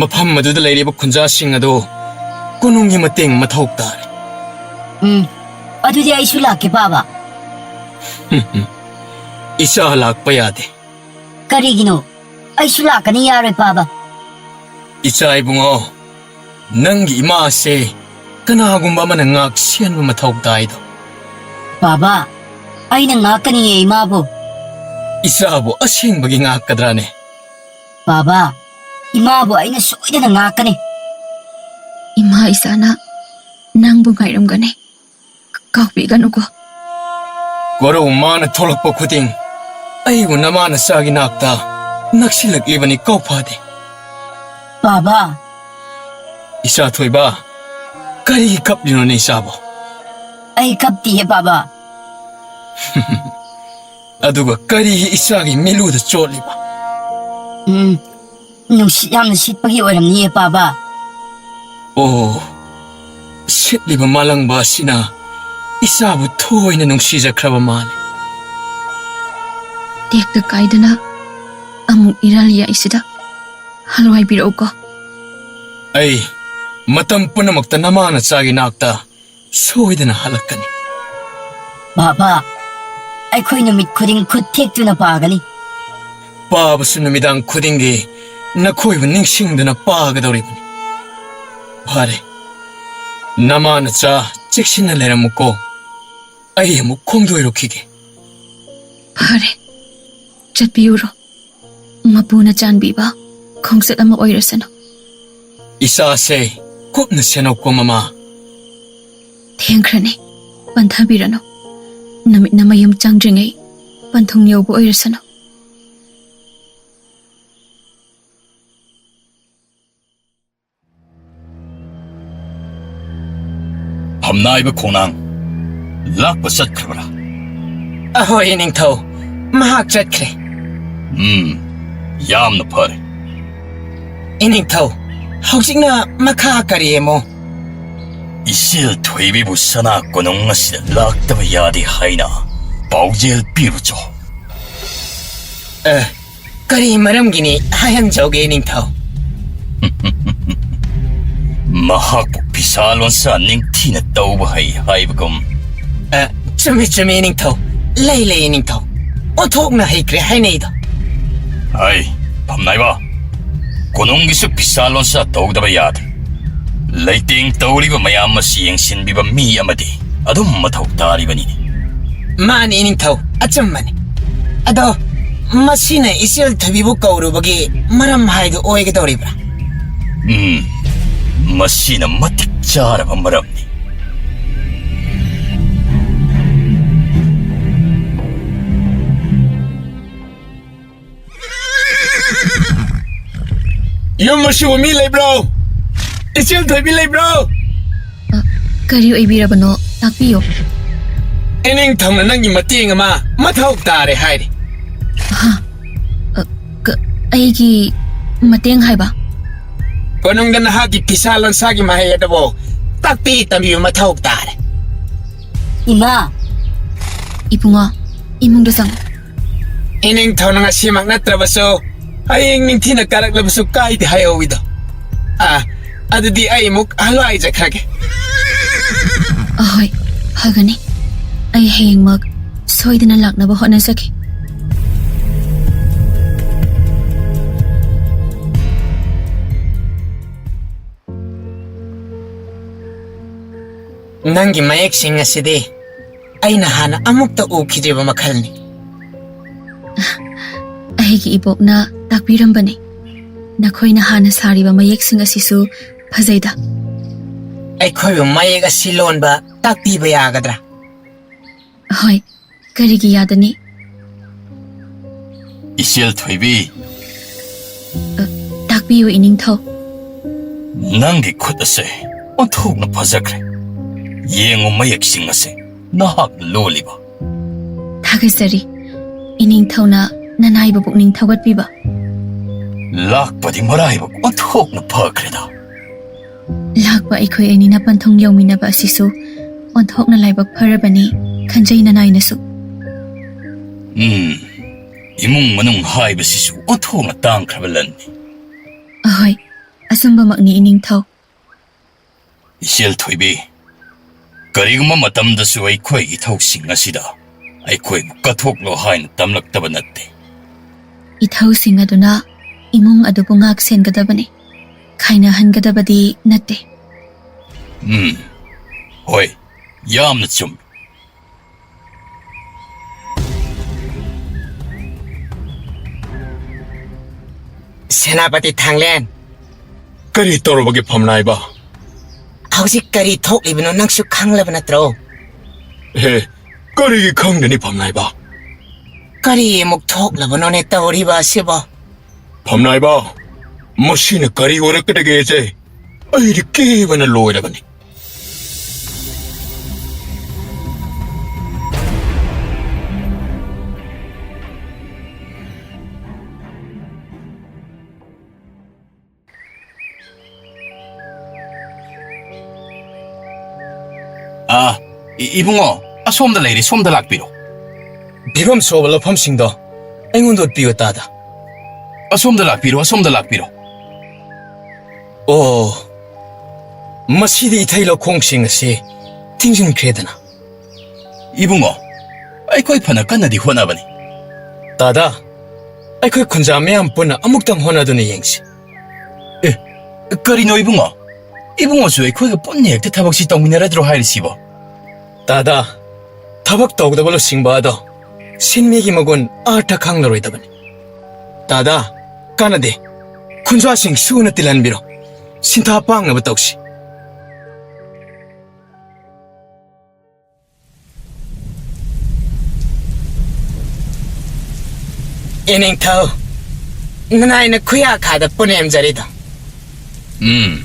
ꯃꯐꯝ ꯑꯗꯨꯗ ꯂꯩꯔꯤꯕ ꯈꯨꯟꯖꯥꯁꯤꯡ ꯑꯗꯨ ꯀꯣꯅꯨꯡꯒꯤ ꯃꯇꯦꯡ ꯃꯊꯧ ꯇꯥꯔꯦ꯫ ꯎꯝ, ꯑꯗꯨꯗꯤ ꯑꯩꯁꯨ ꯂꯥꯛꯀꯦ, ꯄꯥꯕ꯫ ꯏꯆꯥ ꯂꯥꯛꯄ ꯌꯥꯗꯦ꯫ ꯀꯔꯤꯒꯤꯅꯣ? ꯑꯩꯁꯨ ꯂꯥꯛꯀꯅꯤ, ꯌꯥꯔꯣꯏ, ꯄꯥꯕ꯫ ꯏꯆꯥ ꯏꯕꯨꯡꯉꯣ, ꯅꯪꯒꯤ ꯏꯃꯥꯁꯦ ꯀꯅꯥꯒꯨꯝꯕ ꯑꯃꯅ ꯉꯥꯛ ꯁꯦꯟꯕ ꯃꯊꯧ ꯇꯥꯏꯗꯣ꯫ ꯄꯥꯕ, ꯑꯩꯅ ꯉꯥꯛꯀꯅꯤꯌꯦ ꯏꯃꯥꯕꯨ꯫ ꯏꯆꯥꯕꯨ ꯑꯁꯦꯡꯕꯒꯤ ꯉꯥꯛꯀꯗ꯭ꯔꯥꯅꯦ? ꯄꯥꯕ, ꯏꯃꯥꯕꯨ ꯑꯩꯅ ꯁꯣꯏꯗꯅ ꯉꯥꯛꯀꯅꯤ꯫ ꯏꯃꯥ ꯏꯆꯥꯅ ꯅꯪꯕꯨ ꯉꯥꯏꯔꯝꯒꯅꯤ꯫ ꯀꯥꯎꯕꯤꯒꯅꯨꯀꯣ꯫ ꯀꯣꯔꯧ ꯃꯥꯅ ꯊꯣꯛꯂꯛꯄ ꯈꯨꯗꯤꯡ ꯑꯩꯕꯨ ꯅꯃꯥ ꯅꯆꯥꯒꯤ ꯅꯥꯛꯇ ꯅꯛꯁꯤꯜꯂꯛꯂꯤꯕꯅꯤ, ꯀꯧꯐꯥꯗꯦ꯫ ꯄꯥꯕ꯫ ꯏꯆꯥ ꯊꯣꯏꯕ, ꯀꯔꯤꯒꯤ ꯀꯞꯂꯤꯅꯣꯅꯦ ꯏꯆꯥꯕꯣ? ꯑꯩ ꯀꯞꯇꯤꯌꯦ, ꯄꯥꯕ꯫ ꯑꯗꯨꯒ ꯀꯔꯤꯒꯤ ꯏꯆꯥꯒꯤ ꯃꯤꯠꯂꯨꯗ ꯆꯣꯠꯂꯤꯕ? ꯎꯝ, ꯅꯨꯡꯁꯤꯠ ꯌꯥꯝꯅ ꯁꯤꯠꯄꯒꯤ ꯑꯣꯏꯔꯝꯅꯤꯌꯦ, ꯄꯥꯕ꯫ ꯑꯣ, ꯁꯤꯠꯂꯤꯕ ꯃꯥꯂꯪꯕ ꯑꯁꯤꯅ ꯏꯆꯥꯕꯨ ꯊꯣꯏꯅ ꯅꯨꯡꯁꯤꯖꯈ꯭ꯔꯕ ꯃꯥꯜꯂꯦ꯫ ꯇꯦꯛꯇ ꯀꯥꯏꯗꯅ ꯑꯃꯨꯛ ꯏꯔꯥꯜ ꯌꯥꯏꯁꯤꯗ ꯍꯜꯋꯥꯏꯕꯤꯔꯛꯎꯀꯣ꯫ ꯑꯩ ꯃꯇꯝ ꯄꯨꯝꯅꯃꯛꯇ ꯅꯃꯥ ꯅꯆꯥꯒꯤ ꯅꯥꯛꯇ ꯁꯣꯏꯗꯅ ꯍꯜꯂꯛꯀꯅꯤ꯫ ꯕꯥꯕꯥ, ꯑꯩꯈꯣꯏ ꯅꯨꯃꯤꯠ ꯈꯨꯗꯤꯡ ꯈꯨꯠ ꯊꯦꯛꯇꯨꯅ ꯄꯥꯒꯅꯤ꯫ ꯄꯥꯕꯁꯨ ꯅꯨꯃꯤꯗꯥꯡ ꯈꯨꯗꯤꯡꯒꯤ ꯅꯈꯣꯏꯕꯨ ꯅꯤꯡꯁꯤꯡꯗꯨꯅ ꯄꯥꯒꯗꯧꯔꯤꯕꯅꯤ꯫ ꯐꯔꯦ, ꯅꯃꯥ ꯅꯆꯥ ꯆꯦꯛꯁꯤꯟꯅ ꯂꯩꯔꯝꯃꯨꯀꯣ꯫ ꯑꯩ ꯑꯃꯨꯛ ꯈꯣꯡꯗꯣꯏꯔꯨꯈꯤꯒꯦ꯫ ꯐꯔꯦ, ꯆꯠꯄꯤꯌꯨꯔꯣ꯫ ꯃꯄꯨꯅ ꯆꯥꯟꯕꯤꯕ ꯈꯣꯡꯆꯠ ꯑꯃ ꯑꯣꯏꯔꯁꯅꯨ꯫ ꯏꯆꯥꯁꯦ ꯀꯨꯞꯅ ꯁꯦꯟꯅꯧꯀꯣ, ꯃꯃꯥ꯫ ꯊꯦꯡꯈ꯭ꯔꯅꯤ, ꯄꯟꯊꯕꯤꯔꯅꯨ꯫ ꯅꯨꯃꯤꯠꯅ ꯃꯌꯨꯝ ꯆꯪꯗ꯭ꯔꯤꯉꯩ ꯄꯟꯊꯨꯡ ꯌꯧꯕ ꯑꯣꯏꯔꯁꯅꯨ꯫ ꯐꯝꯅꯥꯏꯕ ꯈꯣꯡꯅꯥꯡ ꯂꯥꯛꯄ ꯆꯠꯈ꯭ꯔꯕ꯭ꯔꯥ? ꯑꯍꯣꯏ, ꯏꯅꯤꯡꯊꯧ, ꯃꯍꯥꯛ ꯆꯠꯈ꯭ꯔꯦ꯫ ꯎꯝ, ꯌꯥꯝꯅ ꯐꯔꯦ꯫ ꯏꯅꯤꯡꯊꯧ, ꯍꯧꯖꯤꯛꯅ ꯃꯈꯥ ꯀꯔꯤ ꯑꯃꯣ? ꯏꯆꯦꯜ ꯊꯣꯏꯕꯤꯕꯨ ꯁꯅꯥ ꯀꯣꯅꯨꯡ ꯑꯁꯤꯗ ꯂꯥꯛꯇꯕ ꯌꯥꯗꯦ ꯍꯥꯏꯅ ꯄꯥꯎꯖꯦꯜ ꯄꯤꯔꯨꯆꯣ꯫ ꯑꯦ, ꯀꯔꯤ ꯃꯔꯝꯒꯤꯅꯤ ꯍꯥꯏꯍꯟꯖꯧꯒꯦ, ꯅꯤꯡꯊꯧ? ꯃꯍꯥꯛꯄꯨ ꯐꯤꯁꯥ ꯂꯣꯟꯁꯥ ꯅꯤꯡꯊꯤꯅ ꯇꯧꯕ ꯍꯩ ꯍꯥꯏꯕꯒꯨꯝ꯫ ꯑ, ꯆꯨꯝꯃꯤ, ꯆꯨꯝꯃꯤ, ꯅꯤꯡꯊꯧ꯫ ꯂꯩ, ꯂꯩ, ꯅꯤꯡꯊꯧ꯫ ꯑꯣꯟꯊꯣꯛꯅ ꯍꯩꯈ꯭ꯔꯦ ꯍꯥꯏꯅꯩꯗꯣ꯫ ꯍꯩ, ꯐꯝꯅꯥꯏꯕ, ꯀꯣꯅꯨꯡꯒꯤꯁꯨ ꯐꯤꯁꯥ ꯂꯣꯟꯁꯥ ꯇꯧꯗꯕ ꯌꯥꯗꯦ꯫ ꯂꯩꯇꯦꯡ ꯇꯧꯔꯤꯕ ꯃꯌꯥꯝ ꯑꯁꯤ ꯌꯦꯡꯁꯤꯟꯕꯤꯕ ꯃꯤ ꯑꯃꯗꯤ ꯑꯗꯨꯝ ꯃꯊꯧ ꯇꯥꯔꯤꯕꯅꯤꯅꯦ꯫ ꯃꯥꯅꯤ, ꯅꯤꯡꯊꯧ, ꯑꯆꯨꯝꯕꯅꯤ꯫ ꯑꯗꯣ, ꯃꯁꯤꯅ ꯏꯆꯦꯜ ꯊꯣꯏꯕꯤꯕꯨ ꯀꯧꯔꯨꯕꯒꯤ ꯃꯔꯝ ꯍꯥꯏꯗꯨ ꯑꯣꯏꯒꯗꯧꯔꯤꯕ꯭ꯔꯥ? ꯎꯝ, ꯃꯁꯤꯅ ꯃꯇꯤꯛ ꯆꯥꯔꯕ ꯃꯔꯝꯅꯤ꯫ ꯌꯨꯝ ꯑꯁꯤꯕꯨ ꯃꯤ ꯂꯩꯕ꯭ꯔꯣ? ꯏꯆꯦꯜ ꯊꯣꯏꯕꯤ ꯂꯩꯕ꯭ꯔꯣ? ꯑ, ꯀꯔꯤ ꯑꯣꯏꯕꯤꯔꯕꯅꯣ? ꯇꯥꯛꯄꯤꯌꯨ꯫ ꯏꯅꯤꯡꯊꯧꯅ ꯅꯪꯒꯤ ꯃꯇꯦꯡ ꯑꯃ ꯃꯊꯧ ꯇꯥꯔꯦ ꯍꯥꯏꯔꯤ꯫ ꯍꯥ? ꯑ, ꯀ-, ꯑꯩꯒꯤ ꯃꯇꯦꯡ ꯍꯥꯏꯕ? ꯀꯣꯅꯨꯡꯗ ꯅꯍꯥꯛꯀꯤ ꯐꯤꯁꯥ ꯂꯣꯟꯁꯥꯒꯤ ꯃꯍꯩ ꯑꯗꯨꯕꯨ ꯇꯥꯛꯄꯤ ꯇꯝꯕꯤꯕ ꯃꯊꯧ ꯇꯥꯔꯦ꯫ ꯏꯃꯥ! ꯏꯕꯨꯡꯉꯣ, ꯏꯃꯨꯡꯗ ꯆꯪꯉꯨ꯫ ꯏꯅꯤꯡꯊꯧꯅ ꯉꯁꯤꯃꯛ ꯅꯠꯇ꯭ꯔꯕꯁꯨ ꯍꯌꯦꯡ ꯅꯤꯡꯊꯤꯅ ꯀꯥꯔꯛꯂꯕꯁꯨ ꯀꯥꯏꯗꯦ ꯍꯥꯏꯍꯧꯋꯤꯗꯣ꯫ ꯑꯥ, ꯑꯗꯨꯗꯤ ꯑꯩ ꯑꯃꯨꯛ ꯍꯜꯋꯥꯏ ꯆꯠꯈ꯭ꯔꯒꯦ꯫ ꯑꯍꯣꯏ, ꯐꯒꯅꯤ꯫ ꯑꯩ ꯍꯌꯦꯡꯃꯛ ꯁꯣꯏꯗꯅ ꯂꯥꯛꯅꯕ ꯍꯣꯠꯅꯖꯒꯦ꯫ ꯅꯪꯒꯤ ꯃꯌꯦꯛꯁꯤꯡ ꯑꯁꯤꯗꯤ ꯑꯩꯅ ꯍꯥꯟꯅ ꯑꯃꯨꯛꯇ ꯎꯈꯤꯗ꯭ꯔꯤꯕ ꯃꯈꯜꯅꯤ꯫ ꯑꯩꯒꯤ ꯏꯕꯣꯛꯅ ꯇꯥꯛꯄꯤꯔꯝꯕꯅꯤ꯫ ꯅꯈꯣꯏꯅ ꯍꯥꯟꯅ ꯁꯥꯔꯤꯕ ꯃꯌꯦꯛꯁꯤꯡ ꯑꯁꯤꯁꯨ ꯐꯖꯩꯗ꯫ ꯑꯩꯈꯣꯏꯕꯨ ꯃꯌꯦꯛ ꯑꯁꯤ ꯂꯣꯟꯕ ꯇꯥꯛꯄꯤꯕ ꯌꯥꯒꯗ꯭ꯔꯥ? ꯍꯣꯏ, ꯀꯔꯤꯒꯤ ꯌꯥꯗꯅꯤ? ꯏꯆꯦꯜ ꯊꯣꯏꯕꯤ꯫ ꯑ, ꯇꯥꯛꯄꯤꯌꯨ, ꯏꯅꯤꯡꯊꯧ꯫ ꯅꯪꯒꯤ ꯈꯨꯠ ꯑꯁꯦ ꯑꯣꯟꯊꯣꯛꯅ ꯐꯖꯈ꯭ꯔꯦ꯫ ꯌꯦꯡꯉꯨ ꯃꯌꯦꯛꯁꯤꯡ ꯑꯁꯦ ꯅꯍꯥꯛꯅ ꯂꯣꯜꯂꯤꯕ꯫ ꯊꯥꯒꯠꯆꯔꯤ, ꯏꯅꯤꯡꯊꯧꯅ ꯅꯅꯥꯏꯕ ꯄꯨꯛꯅꯤꯡ ꯊꯧꯒꯠꯄꯤꯕ꯫ ꯂꯥꯛꯄꯗꯤ ꯃꯔꯥꯏꯕꯛ ꯑꯣꯟꯊꯣꯛꯅ ꯐꯈ꯭ꯔꯦꯗ꯫ ꯂꯥꯛꯄ ꯑꯩꯈꯣꯏ ꯑꯅꯤꯅ ꯄꯟꯊꯨꯡ ꯌꯧꯃꯤꯟꯅꯕ ꯑꯁꯤꯁꯨ ꯑꯣꯟꯊꯣꯛꯅ ꯂꯥꯏꯕꯛ ꯐꯔꯕꯅꯤ ꯈꯟꯖꯩ ꯅꯅꯥꯏꯅꯁꯨ꯫ ꯎꯝ, ꯏꯃꯨꯡ ꯃꯅꯨꯡ ꯍꯥꯏꯕꯁꯤꯁꯨ ꯑꯣꯟꯊꯣꯛꯅ ꯇꯥꯡꯈ꯭ꯔꯕ ꯂꯟꯅꯤ꯫ ꯑꯍꯣꯏ, ꯑꯆꯨꯝꯕꯃꯛꯅꯤ ꯏꯅꯤꯡꯊꯧ꯫ ꯏꯆꯦꯜ ꯊꯣꯏꯕꯤ, ꯀꯔꯤꯒꯨꯝꯕ ꯃꯇꯝꯗꯁꯨ ꯑꯩꯈꯣꯏ ꯏꯊꯧꯁꯤꯡ ꯑꯁꯤꯗ ꯑꯩꯈꯣꯏꯕꯨ ꯀꯠꯊꯣꯛꯂꯣ ꯍꯥꯏꯅ ꯇꯝꯂꯛꯇꯕ ꯅꯠꯇꯦ꯫ ꯏꯊꯧꯁꯤꯡ ꯑꯗꯨꯅ ꯏꯃꯨꯡ ꯑꯗꯨꯕꯨ ꯉꯥꯛ ꯁꯦꯟꯒꯗꯕꯅꯤ, ꯈꯥꯏꯅꯍꯟꯒꯗꯕꯗꯤ ꯅꯠꯇꯦ꯫ ꯎꯝ, ꯍꯣꯏ, ꯌꯥꯝꯅ ꯆꯨꯝꯃꯤ꯫ ꯁꯦꯅꯥꯄꯇꯤ ꯊꯥꯡꯂꯦꯟ꯫ ꯀꯔꯤ ꯇꯧꯔꯕꯒꯦ ꯐꯝꯅꯥꯏꯕ? ꯍꯧꯖꯤꯛ ꯀꯔꯤ ꯊꯣꯛꯂꯤꯕꯅꯣ ꯅꯪꯁꯨ ꯈꯪꯂꯕ ꯅꯠꯇ꯭ꯔꯣ? ꯍꯦ, ꯀꯔꯤꯒꯤ ꯈꯪꯒꯅꯤ ꯐꯝꯅꯥꯏꯕ? ꯀꯔꯤ ꯑꯃꯨꯛ ꯊꯣꯛꯂꯕꯅꯣꯅꯦ ꯇꯧꯔꯤꯕ ꯑꯁꯤꯕꯣ? ꯐꯝꯅꯥꯏꯕ, ꯃꯁꯤꯅ ꯀꯔꯤ ꯑꯣꯏꯔꯛꯀꯗꯒꯦꯁꯦ ꯑꯩꯗꯤ ꯀꯤꯕꯅ ꯂꯣꯏꯔꯕꯅꯤ꯫ ꯑꯥ, ꯏ-, ꯏꯕꯨꯡꯉꯣ, ꯑꯁꯣꯝꯗ ꯂꯩꯔꯦ, ꯁꯣꯝꯗ ꯂꯥꯛꯄꯤꯔꯣ꯫ ꯐꯤꯕꯝ ꯁꯣꯛꯑꯕ ꯂꯧꯐꯝꯁꯤꯡꯗꯣ ꯑꯩꯉꯣꯟꯗ ꯎꯠꯄꯤꯌꯨ, ꯇꯥꯗ꯫ ꯑꯁꯣꯝꯗ ꯂꯥꯛꯄꯤꯔꯣ, ꯑꯁꯣꯝꯗ ꯂꯥꯛꯄꯤꯔꯣ꯫ ꯑꯣ, ꯃꯁꯤꯗꯤ ꯏꯊꯩ ꯂꯧꯈꯣꯡꯁꯤꯡ ꯑꯁꯤ ꯊꯤꯡꯖꯤꯟꯈ꯭ꯔꯦꯗꯅ꯫ ꯏꯕꯨꯡꯉꯣ, ꯑꯩꯈꯣꯏ ꯐꯅ ꯀꯟꯅꯗꯤ ꯍꯣꯠꯅꯕꯅꯤ꯫ ꯇꯥꯗ, ꯑꯩꯈꯣꯏ ꯈꯨꯟꯖꯥ ꯃꯌꯥꯝ ꯄꯨꯟꯅ ꯑꯃꯨꯛꯇꯪ ꯍꯣꯠꯅꯗꯨꯅ ꯌꯦꯡꯁꯤ꯫ ꯑꯦ, ꯀꯔꯤꯅꯣ ꯏꯕꯨꯡꯉꯣ? ꯏꯕꯨꯡꯉꯣꯁꯨ ꯑꯩꯈꯣꯏꯒ ꯄꯨꯟꯅ ꯍꯦꯛꯇ ꯊꯕꯛꯁꯤ ꯇꯧꯃꯤꯟꯅꯔꯗ꯭ꯔꯣ ꯍꯥꯏꯔꯤꯁꯤꯕꯣ? ꯇꯥꯗ, ꯊꯕꯛ ꯇꯧꯒꯗꯕ ꯂꯨꯆꯤꯡꯕ ꯑꯗꯣ ꯁꯤꯟꯃꯤꯒꯤ ꯃꯒꯨꯟ ꯑꯥꯔꯊ ꯈꯪꯂꯔꯣꯏꯗꯕꯅꯤ꯫ ꯇꯥꯗ, ꯀꯥꯟꯅꯗꯦ꯫ ꯈꯨꯟꯖꯥꯁꯤꯡ ꯁꯨꯅ ꯇꯤꯜꯍꯟꯕꯤꯔꯣ꯫ ꯁꯤꯟꯊꯥ ꯄꯥꯡꯅꯕ ꯇꯧꯁꯤ꯫ ꯏꯅꯤꯡꯊꯧ, ꯅꯅꯥꯏꯅ ꯈꯨꯌꯥꯈꯥꯗ ꯄꯨꯅꯦꯝꯖꯔꯤꯗꯣ꯫ ꯎꯝ,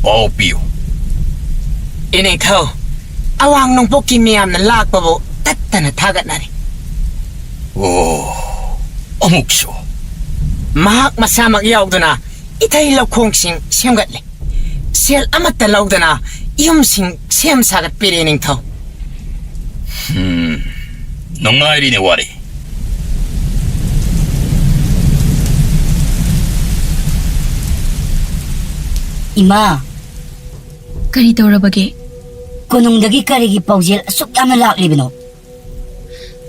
ꯄꯥꯎ ꯄꯤꯌꯨ꯫ ꯏꯅꯤꯡꯊꯧ, ꯑꯋꯥꯡ ꯅꯣꯡꯄꯣꯛꯀꯤ ꯃꯤꯌꯥꯝꯅ ꯂꯥꯛꯄꯕꯨ ꯇꯠꯇꯅ ꯊꯥꯒꯠꯅꯔꯤ꯫ ꯑꯣ, ꯑꯃꯨꯛꯁꯨ꯫ ꯃꯍꯥꯛ ꯃꯁꯥꯃꯛ ꯌꯥꯎꯗꯨꯅ ꯏꯊꯩ ꯂꯧꯈꯣꯡꯁꯤꯡ ꯁꯦꯝꯒꯠꯂꯤ꯫ ꯁꯦꯜ ꯑꯃꯠꯇ ꯂꯧꯗꯅ ꯌꯨꯝꯁꯤꯡ ꯁꯦꯝ ꯁꯥꯒꯠꯄꯤꯔꯦ, ꯅꯤꯡꯊꯧ꯫ ꯍꯝ, ꯅꯨꯡꯉꯥꯏꯔꯤꯅꯦ ꯋꯥꯔꯤ꯫ ꯏꯃꯥ, ꯀꯔꯤ ꯇꯧꯔꯕꯒꯦ? ꯀꯣꯅꯨꯡꯗꯒꯤ ꯀꯔꯤꯒꯤ ꯄꯥꯎꯖꯦꯜ ꯑꯁꯨꯛ ꯌꯥꯝꯅ ꯂꯥꯛꯂꯤꯕꯅꯣ?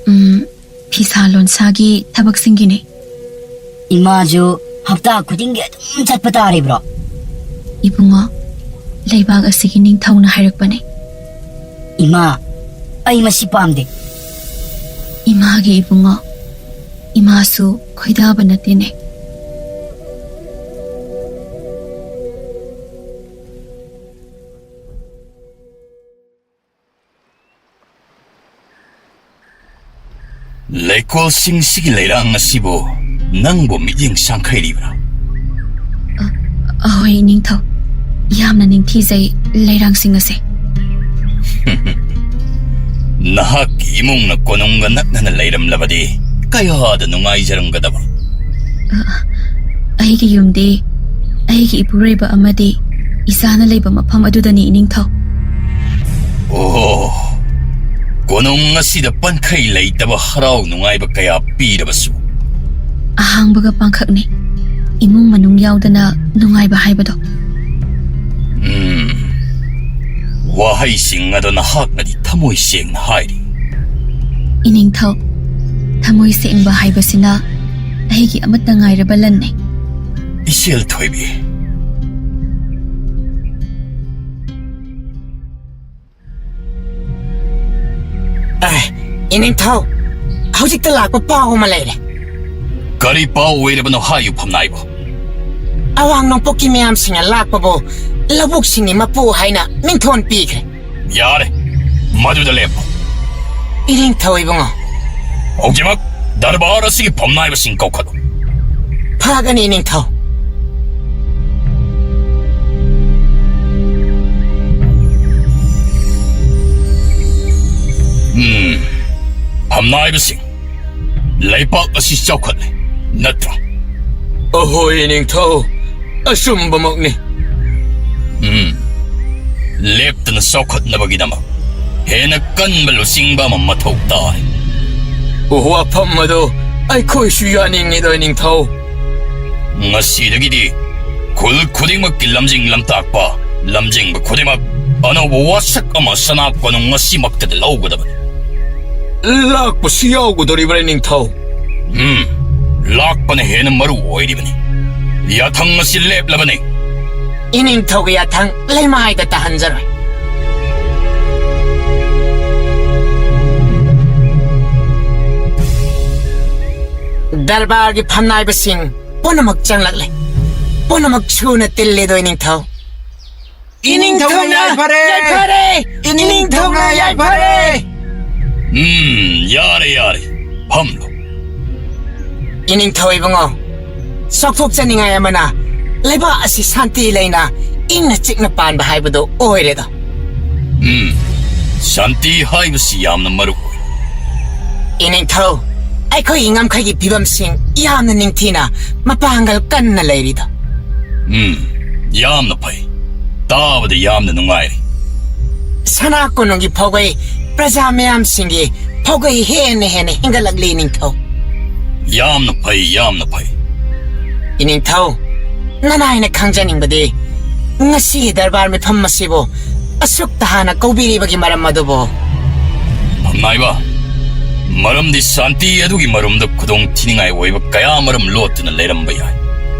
ꯎꯝ, ꯐꯤꯁꯥ ꯂꯣꯟꯁꯥꯒꯤ ꯊꯕꯛꯁꯤꯡꯒꯤꯅꯦ꯫ ꯏꯃꯥꯁꯨ ꯍꯞꯇꯥ ꯈꯨꯗꯤꯡꯒꯤ ꯑꯗꯨꯝ ꯆꯠꯄ ꯇꯥꯔꯤꯕ꯭ꯔꯣ? ꯏꯕꯨꯡꯉꯣ, ꯂꯩꯕꯥꯛ ꯑꯁꯤꯒꯤ ꯅꯤꯡꯊꯧꯅ ꯍꯥꯏꯔꯛꯄꯅꯦ꯫ ꯏꯃꯥ, ꯑꯩ ꯃꯁꯤ ꯄꯥꯝꯗꯦ꯫ ꯏꯃꯥꯒꯤ ꯏꯕꯨꯡꯉꯣ, ꯏꯃꯥꯁꯨ ꯈꯣꯏꯗꯥꯕ ꯅꯠꯇꯦꯅꯦ꯫ ꯂꯩꯀꯣꯜꯁꯤꯡꯁꯤꯒꯤ ꯂꯩꯔꯥꯡ ꯑꯁꯤꯕꯨ ꯅꯪꯕꯨ ꯃꯤꯠꯌꯦꯡ ꯆꯥꯡꯈꯩꯔꯤꯕ꯭ꯔꯥ? ꯑ, ꯑꯍꯣꯏ, ꯅꯤꯡꯊꯧ꯫ ꯌꯥꯝꯅ ꯅꯤꯡꯊꯤꯖꯩ ꯂꯩꯔꯥꯡꯁꯤꯡ ꯑꯁꯦ꯫ ꯅꯍꯥꯛꯀꯤ ꯏꯃꯨꯡꯅ ꯀꯣꯅꯨꯡꯒ ꯅꯛꯅꯅ ꯂꯩꯔꯝꯂꯕꯗꯤ ꯀꯌꯥꯗ ꯅꯨꯡꯉꯥꯏꯖꯔꯝꯒꯗꯕ꯫ ꯑ, ꯑꯩꯒꯤ ꯌꯨꯝꯗꯤ ꯑꯩꯒꯤ ꯏꯄꯨꯔꯣꯏꯕ ꯑꯃꯗꯤ ꯏꯆꯥꯅ ꯂꯩꯕ ꯃꯐꯝ ꯑꯗꯨꯗꯅꯤ, ꯏꯅꯤꯡꯊꯧ꯫ ꯑꯣ, ꯀꯣꯅꯨꯡ ꯑꯁꯤꯗ ꯄꯟꯈꯩ ꯂꯩꯇꯕ ꯍꯔꯥꯎ ꯅꯨꯡꯉꯥꯏꯕ ꯀꯌꯥ ꯄꯤꯔꯕꯁꯨ꯫ ꯑꯍꯥꯡꯕꯒ ꯄꯥꯡꯈꯛꯅꯤ꯫ ꯏꯃꯨꯡ ꯃꯅꯨꯡ ꯌꯥꯎꯗꯅ ꯅꯨꯡꯉꯥꯏꯕ ꯍꯥꯏꯕꯗꯣ꯫ ꯎꯝ, ꯋꯥꯍꯩꯁꯤꯡ ꯑꯗꯣ ꯅꯍꯥꯛꯅꯗꯤ ꯊꯃꯣꯏ ꯁꯦꯡꯅ ꯍꯥꯏꯔꯤ꯫ ꯏꯅꯤꯡꯊꯧ, ꯊꯃꯣꯏ ꯁꯦꯡꯕ ꯍꯥꯏꯕꯁꯤꯅ ꯑꯩꯒꯤ ꯑꯃꯠꯇ ꯉꯥꯏꯔꯕ ꯂꯟꯅꯤ꯫ ꯏꯆꯦꯜ ꯊꯣꯏꯕꯤ꯫ ꯑꯦ, ꯏꯅꯤꯡꯊꯧ, ꯍꯧꯖꯤꯛꯇ ꯂꯥꯛꯄ ꯄꯥꯎ ꯑꯃ ꯂꯩꯔꯦ꯫ ꯀꯔꯤ ꯄꯥꯎ ꯑꯣꯏꯔꯕꯅꯣ ꯍꯥꯏꯌꯨ, ꯐꯝꯅꯥꯏꯕ? ꯑꯋꯥꯡ ꯅꯣꯡꯄꯣꯛꯀꯤ ꯃꯤꯌꯥꯝꯁꯤꯡꯅ ꯂꯥꯛꯄꯕꯨ ꯂꯧꯕꯨꯛꯁꯤꯡꯒꯤ ꯃꯄꯨ ꯍꯥꯏꯅ ꯃꯤꯡꯊꯣꯟ ꯄꯤꯈ꯭ꯔꯦ꯫ ꯌꯥꯔꯦ, ꯃꯗꯨꯗ ꯂꯦꯞꯄꯨ꯫ ꯏꯅꯤꯡꯊꯧ ꯏꯕꯨꯡꯉꯣ꯫ ꯍꯧꯖꯤꯛꯃꯛ ꯗꯔꯕꯥꯔ ꯑꯁꯤꯒꯤ ꯐꯝꯅꯥꯏꯕꯁꯤꯡ ꯀꯧꯈꯠꯂꯨ꯫ ꯐꯒꯅꯤ, ꯏꯅꯤꯡꯊꯧ꯫ ꯎꯝ, ꯐꯝꯅꯥꯏꯕꯁꯤꯡ, ꯂꯩꯄꯥꯛ ꯑꯁꯤ ꯆꯥꯎꯈꯠꯂꯦ, ꯅꯠꯇ꯭ꯔꯥ? ꯑꯍꯣꯏ, ꯏꯅꯤꯡꯊꯧ, ꯑꯆꯨꯝꯕꯃꯛꯅꯤ꯫ ꯎꯝ, ꯂꯦꯞꯇꯅ ꯆꯥꯎꯈꯠꯅꯕꯒꯤꯗꯃꯛ ꯍꯦꯟꯅ ꯀꯟꯕ ꯂꯨꯆꯤꯡꯕ ꯑꯃ ꯃꯊꯧ ꯇꯥꯏ꯫ ꯋꯥꯐꯝ ꯑꯗꯨ ꯑꯩꯈꯣꯏꯁꯨ ꯌꯥꯅꯤꯡꯉꯤꯗꯣ, ꯏꯅꯤꯡꯊꯧ꯫ ꯉꯁꯤꯗꯒꯤꯗꯤ ꯈꯨꯜ ꯈꯨꯗꯤꯡꯃꯛꯀꯤ ꯂꯝꯖꯤꯡ ꯂꯝꯇꯥꯛꯄ, ꯂꯝꯖꯤꯡꯕ ꯈꯨꯗꯤꯡꯃꯛ ꯑꯅꯧꯕ ꯋꯥꯁꯛ ꯑꯃ ꯁꯅꯥ ꯀꯣꯅꯨꯡ ꯑꯁꯤꯃꯛꯇꯗ ꯂꯧꯒꯗꯕꯅꯤ꯫ ꯂꯥꯛꯄꯁꯨ ꯌꯥꯎꯒꯗꯧꯔꯤꯕ꯭ꯔꯥ, ꯏꯅꯤꯡꯊꯧ? ꯎꯝ, ꯂꯥꯛꯄꯅ ꯍꯦꯟꯅ ꯃꯔꯨ ꯑꯣꯏꯔꯤꯕꯅꯤ꯫ ꯌꯥꯊꯪ ꯑꯁꯤ ꯂꯦꯞꯂꯕꯅꯤ꯫ ꯏꯅꯤꯡꯊꯧꯒꯤ ꯌꯥꯊꯪ ꯂꯩꯃꯥꯏꯗ ꯇꯥꯍꯟꯖꯔꯣꯏ꯫ ꯗꯔꯕꯥꯔꯒꯤ ꯐꯝꯅꯥꯏꯕꯁꯤꯡ ꯄꯨꯝꯅꯃꯛ ꯆꯪꯂꯛꯂꯦ꯫ ꯄꯨꯝꯅꯃꯛ ꯁꯨꯅ ꯇꯤꯜꯂꯦꯗꯣ, ꯏꯅꯤꯡꯊꯧ꯫ ꯏꯅꯤꯡꯊꯧꯅ ꯌꯥꯏꯐꯔꯦ! ꯌꯥꯏꯐꯔꯦ! ꯏꯅꯤꯡꯊꯧꯅ ꯌꯥꯏꯐꯔꯦ! ꯎꯝ, ꯌꯥꯔꯦ, ꯌꯥꯔꯦ꯫ ꯐꯝꯂꯣ꯫ ꯏꯅꯤꯡꯊꯧ ꯏꯕꯨꯡꯉꯣ, ꯆꯥꯎꯊꯣꯛꯆꯅꯤꯡꯉꯥꯏ ꯑꯃꯅ ꯂꯩꯕꯥꯛ ꯑꯁꯤ ꯁꯥꯟꯇꯤ ꯂꯩꯅ ꯏꯪꯅ ꯆꯤꯛꯅ ꯄꯥꯟꯕ ꯍꯥꯏꯕꯗꯨ ꯑꯣꯏꯔꯦꯗꯣ꯫ ꯎꯝ, ꯁꯥꯟꯇꯤ ꯍꯥꯏꯕꯁꯤ ꯌꯥꯝꯅ ꯃꯔꯨ ꯑꯣꯏ꯫ ꯏꯅꯤꯡꯊꯧ, ꯑꯩꯈꯣꯏꯒꯤ ꯉꯝꯈꯩꯒꯤ ꯐꯤꯕꯝꯁꯤꯡ ꯌꯥꯝꯅ ꯅꯤꯡꯊꯤꯅ ꯃꯄꯥꯡꯒꯜ ꯀꯟꯅ ꯂꯩꯔꯤꯗꯣ꯫ ꯎꯝ, ꯌꯥꯝꯅ ꯐꯩ꯫ ꯇꯥꯕꯗ ꯌꯥꯝꯅ ꯅꯨꯡꯉꯥꯏꯔꯦ꯫ ꯁꯅꯥ ꯀꯣꯅꯨꯡꯒꯤ ꯐꯥꯎꯒꯩ, ꯄ꯭ꯔꯖꯥ ꯃꯌꯥꯝꯁꯤꯡꯒꯤ ꯐꯥꯎꯒꯩ ꯍꯦꯟꯅ ꯍꯦꯟꯅ ꯍꯦꯟꯒꯠꯂꯛꯂꯤ, ꯏꯅꯤꯡꯊꯧ꯫ ꯌꯥꯝꯅ ꯐꯩ, ꯌꯥꯝꯅ ꯐꯩ꯫ ꯏꯅꯤꯡꯊꯧ, ꯅꯅꯥꯏꯅ ꯈꯪꯖꯅꯤꯡꯕꯗꯤ ꯉꯁꯤꯒꯤ ꯗꯔꯕꯥꯔ ꯃꯤꯐꯝ ꯑꯁꯤꯕꯨ ꯑꯁꯨꯛ ꯇꯍꯥꯅ ꯀꯧꯕꯤꯔꯤꯕꯒꯤ ꯃꯔꯝ ꯑꯗꯨꯕꯨ? ꯐꯝꯅꯥꯏꯕ, ꯃꯔꯝꯗꯤ ꯁꯥꯟꯇꯤ ꯑꯗꯨꯒꯤ ꯃꯔꯨꯝꯗ ꯈꯨꯗꯣꯡ ꯊꯤꯅꯤꯡꯉꯥꯏ ꯑꯣꯏꯕ ꯀꯌꯥ ꯃꯔꯨꯝ ꯂꯣꯠꯇꯨꯅ ꯂꯩꯔꯝꯕ ꯌꯥꯏ꯫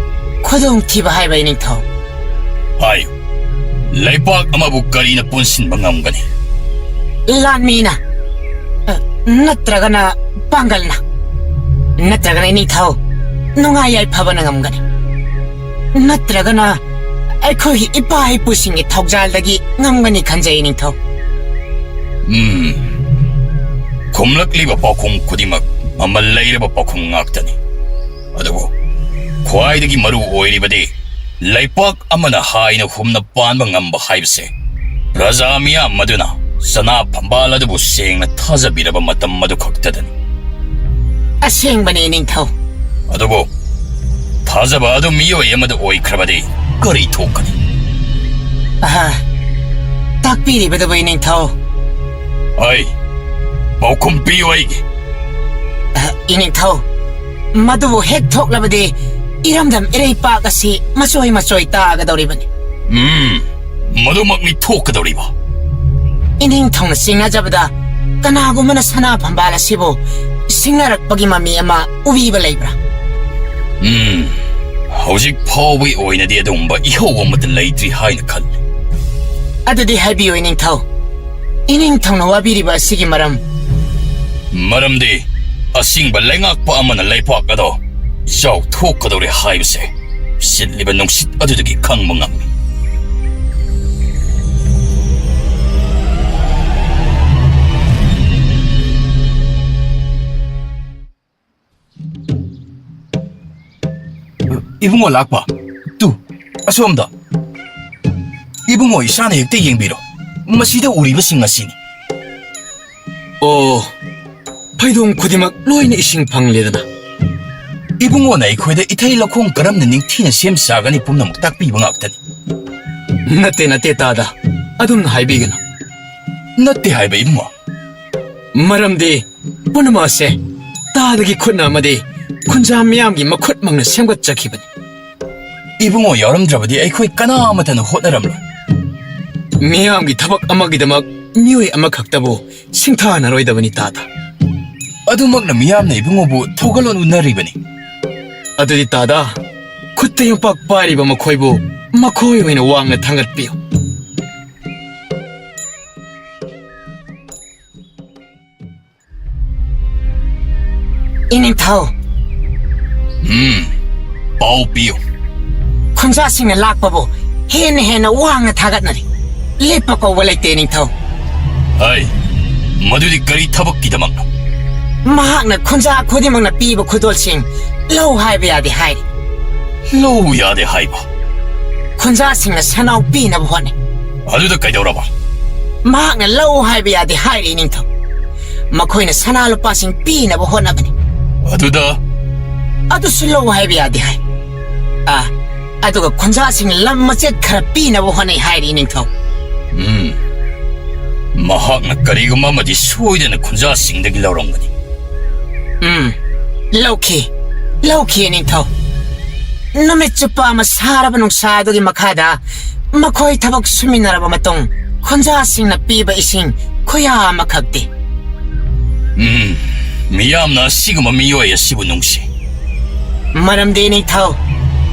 ꯈꯨꯗꯣꯡꯊꯤꯕ ꯍꯥꯏꯕ, ꯏꯅꯤꯡꯊꯧ? ꯍꯥꯏꯌꯨ, ꯂꯩꯄꯥꯛ ꯑꯃꯕꯨ ꯀꯔꯤꯅ ꯄꯨꯟꯁꯤꯟꯕ ꯉꯝꯒꯅꯤ? ꯂꯥꯟꯃꯤꯅ, ꯑ, ꯅꯠꯇ꯭ꯔꯒꯅ ꯄꯥꯡꯒꯜꯅ, ꯅꯠꯇ꯭ꯔꯒꯅ, ꯏꯅꯤꯡꯊꯧ, ꯅꯨꯡꯉꯥꯏ ꯌꯥꯏꯐꯕꯅ ꯉꯝꯒꯅꯤ, ꯅꯠꯇ꯭ꯔꯒꯅ ꯑꯩꯈꯣꯏꯒꯤ ꯏꯄꯥ ꯏꯄꯨꯁꯤꯡꯒꯤ ꯊꯧꯖꯥꯜꯗꯒꯤ ꯉꯝꯒꯅꯤ ꯈꯟꯖꯩ, ꯏꯅꯤꯡꯊꯧ꯫ ꯎꯝ, ꯈꯨꯝꯂꯛꯂꯤꯕ ꯄꯥꯎꯈꯨꯝ ꯈꯨꯗꯤꯡꯃꯛ ꯃꯃꯜ ꯂꯩꯔꯕ ꯄꯥꯎꯈꯨꯝ ꯉꯥꯛꯇꯅꯤ꯫ ꯑꯗꯨꯕꯨ ꯈ꯭ꯋꯥꯏꯗꯒꯤ ꯃꯔꯨ ꯑꯣꯏꯔꯤꯕꯗꯤ ꯂꯩꯄꯥꯛ ꯑꯃꯅ ꯍꯥꯏꯅ ꯍꯨꯝꯅ ꯄꯥꯟꯕ ꯉꯝꯕ ꯍꯥꯏꯕꯁꯦ ꯄ꯭ꯔꯖꯥ ꯃꯤꯌꯥꯝ ꯑꯗꯨꯅ ꯆꯅꯥ ꯐꯝꯕꯥꯜ ꯑꯗꯨꯕꯨ ꯁꯦꯡꯅ ꯊꯥꯖꯕꯤꯔꯕ ꯃꯇꯝ ꯑꯗꯨ ꯈꯛꯇꯗꯅꯤ꯫ ꯑꯁꯦꯡꯕꯅꯤ, ꯏꯅꯤꯡꯊꯧ꯫ ꯑꯗꯨꯕꯨ ꯊꯥꯖꯕ ꯑꯗꯨ ꯃꯤꯑꯣꯏ ꯑꯃꯗ ꯑꯣꯏꯈ꯭ꯔꯕꯗꯤ ꯀꯔꯤ ꯊꯣꯛꯀꯅꯤ? ꯑꯍꯥ, ꯇꯥꯛꯄꯤꯔꯤꯕꯗꯨꯕꯨ, ꯏꯅꯤꯡꯊꯧ? ꯑꯩ ꯄꯥꯎꯈꯨꯝ ꯄꯤꯌꯨ ꯑꯩꯒꯤ꯫ ꯑꯍ, ꯏꯅꯤꯡꯊꯧ, ꯃꯗꯨꯕꯨ ꯍꯦꯛ ꯊꯣꯛꯂꯕꯗꯤ ꯏꯔꯝꯗꯝ ꯏꯔꯩꯄꯥꯛ ꯑꯁꯤ ꯃꯆꯣꯏ ꯃꯆꯣꯏ ꯇꯥꯒꯗꯧꯔꯤꯕꯅꯤ꯫ ꯎꯝ, ꯃꯗꯨꯃꯛꯅꯤ ꯊꯣꯛꯀꯗꯧꯔꯤꯕ꯫ ꯏꯅꯤꯡꯊꯧꯅ ꯆꯤꯡꯅꯖꯕꯗ ꯀꯅꯥꯒꯨꯝꯕꯅ ꯁꯅꯥ ꯐꯝꯕꯥꯜ ꯑꯁꯤꯕꯨ ꯁꯤꯡꯅꯔꯛꯄꯒꯤ ꯃꯃꯤ ꯑꯃ ꯎꯕꯤꯕ ꯂꯩꯕ꯭ꯔꯥ? ꯎꯝ, ꯍꯧꯖꯤꯛ ꯐꯥꯎꯕꯒꯤ ꯑꯣꯏꯅꯗꯤ ꯑꯗꯨꯒꯨꯝꯕ ꯏꯍꯧ ꯑꯃꯠꯇ ꯂꯩꯇ꯭ꯔꯤ ꯍꯥꯏꯅ ꯈꯜꯂꯤ꯫ ꯑꯗꯨꯗꯤ ꯍꯥꯏꯕꯤꯌꯨ, ꯏꯅꯤꯡꯊꯧ, ꯏꯅꯤꯡꯊꯧꯅ ꯋꯥꯕꯤꯔꯤꯕ ꯑꯁꯤꯒꯤ ꯃꯔꯝ? ꯃꯔꯝꯗꯤ ꯑꯁꯤꯡꯕ ꯂꯩꯉꯥꯛꯄ ꯑꯃꯅ ꯂꯩꯄꯥꯛ ꯑꯗꯣ ꯏꯆꯥꯎ ꯊꯣꯛꯀꯗꯧꯔꯦ ꯍꯥꯏꯕꯁꯦ ꯁꯤꯠꯂꯤꯕ ꯅꯨꯡꯁꯤꯠ ꯑꯗꯨꯗꯒꯤ ꯈꯪꯕ ꯉꯝꯃꯤ꯫ ꯏꯕꯨꯡꯉꯣ ꯂꯥꯛꯄ, ꯇꯨ, ꯑꯁꯣꯝꯗ꯫ ꯏꯕꯨꯡꯉꯣ, ꯏꯁꯥꯅ ꯍꯦꯛꯇ ꯌꯦꯡꯕꯤꯔꯣ꯫ ꯃꯁꯤꯗ ꯎꯔꯤꯕꯁꯤꯡ ꯑꯁꯤꯅꯤ꯫ ꯑꯣ, ꯐꯩꯗꯣꯝ ꯈꯨꯗꯤꯡꯃꯛ ꯂꯣꯏꯅ ꯏꯁꯤꯡ ꯐꯪꯂꯦꯗꯅ꯫ ꯏꯕꯨꯡꯉꯣꯅ ꯑꯩꯈꯣꯏꯗ ꯏꯊꯩ ꯂꯧꯈꯣꯡ ꯀꯔꯝꯅ ꯅꯤꯡꯊꯤꯅ ꯁꯦꯝ ꯁꯥꯒꯅꯤ ꯄꯨꯝꯅꯃꯛ ꯇꯥꯛꯄꯤꯕ ꯉꯥꯛꯇꯅꯤ꯫ ꯅꯠꯇꯦ, ꯅꯠꯇꯦ, ꯇꯥꯗ꯫ ꯑꯗꯨꯝꯅ ꯍꯥꯏꯕꯤꯒꯅꯨ꯫ ꯅꯠꯇꯦ ꯍꯥꯏꯕ, ꯏꯕꯨꯡꯉꯣ꯫ ꯃꯔꯝꯗꯤ ꯄꯨꯝꯅꯃꯛ ꯑꯁꯦ ꯇꯥꯗꯒꯤ ꯈꯨꯠꯅ ꯑꯃꯗꯤ ꯈꯨꯟꯖꯥ ꯃꯤꯌꯥꯝꯒꯤ ꯃꯈꯨꯠꯃꯛꯅ ꯁꯦꯝꯒꯠꯆꯈꯤꯕꯅꯤ꯫ ꯏꯕꯨꯡꯉꯣ ꯌꯥꯎꯔꯝꯗ꯭ꯔꯕꯗꯤ ꯑꯩꯈꯣꯏ ꯀꯅꯥ ꯑꯃꯠꯇꯅ ꯍꯣꯠꯅꯔꯝꯂꯣꯏ꯫ ꯃꯤꯌꯥꯝꯒꯤ ꯊꯕꯛ ꯑꯃꯒꯤꯗꯃꯛ ꯃꯤꯑꯣꯏ ꯑꯃꯈꯛꯇꯕꯨ ꯁꯤꯡꯊꯥꯅꯔꯣꯏꯗꯕꯅꯤ, ꯇꯥꯗ꯫ ꯑꯗꯨꯃꯛꯅ ꯃꯤꯌꯥꯝꯅ ꯏꯕꯨꯡꯉꯣꯕꯨ ꯊꯧꯒꯜꯂꯣꯟ ꯎꯠꯅꯔꯤꯕꯅꯤ꯫ ꯑꯗꯨꯗꯤ, ꯇꯥꯗ, ꯈꯨꯠꯇ ꯌꯣꯝꯄꯥꯛ ꯄꯥꯏꯔꯤꯕ ꯃꯈꯣꯏꯕꯨ ꯃꯈꯣꯏ ꯑꯣꯏꯅ ꯋꯥꯡꯅ ꯊꯥꯡꯒꯠꯄꯤꯌꯨ꯫ ꯏꯅꯤꯡꯊꯧ꯫ ꯎꯝ, ꯄꯥꯎ ꯄꯤꯌꯨ꯫ ꯈꯨꯟꯖꯥꯁꯤꯡꯅ ꯂꯥꯛꯄꯕꯨ ꯍꯦꯟꯅ ꯍꯦꯟꯅ ꯋꯥꯡꯅ ꯊꯥꯒꯠꯅꯔꯤ꯫ ꯂꯦꯞꯄ ꯀꯧꯕ ꯂꯩꯇꯦ, ꯏꯅꯤꯡꯊꯧ꯫ ꯍꯩ, ꯃꯗꯨꯗꯤ ꯀꯔꯤ ꯊꯕꯛꯀꯤꯗꯃꯛꯅꯣ? ꯃꯍꯥꯛꯅ ꯈꯨꯟꯖꯥ ꯈꯨꯗꯤꯡꯃꯛꯅ ꯄꯤꯕ ꯈꯨꯗꯣꯜꯁꯤꯡ ꯂꯧ ꯍꯥꯏꯕ ꯌꯥꯗꯦ ꯍꯥꯏꯔꯤ꯫ ꯂꯧ ꯌꯥꯗꯦ ꯍꯥꯏꯕ? ꯈꯨꯟꯖꯥꯁꯤꯡꯅ ꯁꯅꯥꯎ ꯄꯤꯅꯕ ꯍꯣꯠꯅꯩ꯫ ꯑꯗꯨꯗ ꯀꯩꯗꯧꯔꯕ? ꯃꯍꯥꯛꯅ ꯂꯧ ꯍꯥꯏꯕ ꯌꯥꯗꯦ ꯍꯥꯏꯔꯤ, ꯏꯅꯤꯡꯊꯧ꯫ ꯃꯈꯣꯏꯅ ꯁꯅꯥ ꯂꯨꯄꯥꯁꯤꯡ ꯄꯤꯅꯕ ꯍꯣꯠꯅꯕꯅꯤ꯫ ꯑꯗꯨꯗ? ꯑꯗꯨꯁꯨ ꯂꯧ ꯍꯥꯏꯕ ꯌꯥꯗꯦ ꯍꯥꯏ꯫ ꯑꯥ, ꯑꯗꯨꯒ ꯈꯨꯟꯖꯥꯁꯤꯡ ꯂꯝ ꯃꯆꯦꯠ ꯈꯔ ꯄꯤꯅꯕ ꯍꯣꯠꯅꯩ ꯍꯥꯏꯔꯤ, ꯏꯅꯤꯡꯊꯧ꯫ ꯎꯝ, ꯃꯍꯥꯛꯅ ꯀꯔꯤꯒꯨꯝꯕ ꯑꯃꯗꯤ ꯁꯣꯏꯗꯅ ꯈꯨꯟꯖꯥꯁꯤꯡꯗꯒꯤ ꯂꯧꯔꯝꯒꯅꯤ꯫ ꯎꯝ, ꯂꯧꯈꯤ, ꯂꯧꯈꯤ, ꯏꯅꯤꯡꯊꯧ꯫ ꯅꯨꯃꯤꯠ ꯆꯨꯞꯄ ꯑꯃ ꯁꯥꯔꯕ ꯅꯨꯡꯁꯥ ꯑꯗꯨꯒꯤ ꯃꯈꯥꯗ ꯃꯈꯣꯏ ꯊꯕꯛ ꯁꯨꯃꯤꯟꯅꯔꯕ ꯃꯇꯨꯡ, ꯈꯨꯟꯖꯥꯁꯤꯡꯅ ꯄꯤꯕ ꯏꯁꯤꯡ ꯈꯨꯌꯥ ꯑꯃꯈꯛꯇꯤ꯫ ꯎꯝ, ꯃꯤꯌꯥꯝꯅ ꯑꯁꯤꯒꯨꯝꯕ ꯃꯤꯑꯣꯏ ꯑꯁꯤꯕꯨ ꯅꯨꯡꯁꯤ꯫ ꯃꯔꯝꯗꯤ, ꯅꯤꯡꯊꯧ,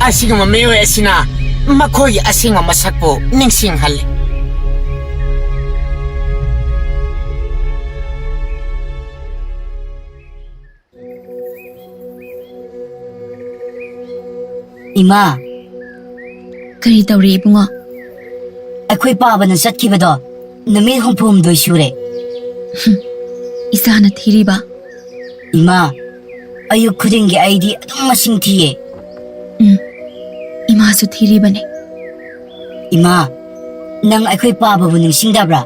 ꯑꯁꯤꯒꯨꯝꯕ ꯃꯤꯑꯣꯏ ꯑꯁꯤꯅ ꯃꯈꯣꯏꯒꯤ ꯑꯁꯦꯡꯕ ꯃꯁꯛꯄꯨ ꯅꯤꯡꯁꯤꯡꯍꯜꯂꯤ꯫ ꯏꯃꯥ꯫ ꯀꯔꯤ ꯇꯧꯔꯤ, ꯏꯕꯨꯡꯉꯣ? ꯑꯩꯈꯣꯏ ꯄꯥꯕꯅ ꯆꯠꯈꯤꯕꯗꯣ ꯅꯨꯃꯤꯠ ꯍꯨꯝꯐꯨ ꯍꯨꯝꯗꯣꯏ ꯁꯨꯔꯦ꯫ ꯍꯨꯝ, ꯏꯆꯥꯅ ꯊꯤꯔꯤꯕ? ꯏꯃꯥ, ꯑꯌꯨꯛ ꯈꯨꯗꯤꯡꯒꯤ ꯑꯩꯗꯤ ꯑꯗꯨꯝ ꯃꯁꯤꯡ ꯊꯤꯌꯦ꯫ ꯎꯝ, ꯏꯃꯥꯁꯨ ꯊꯤꯔꯤꯕꯅꯤ꯫ ꯏꯃꯥ, ꯅꯪ ꯑꯩꯈꯣꯏ ꯄꯥꯕꯕꯨ ꯅꯤꯡꯁꯤꯡꯗꯕ꯭ꯔꯥ?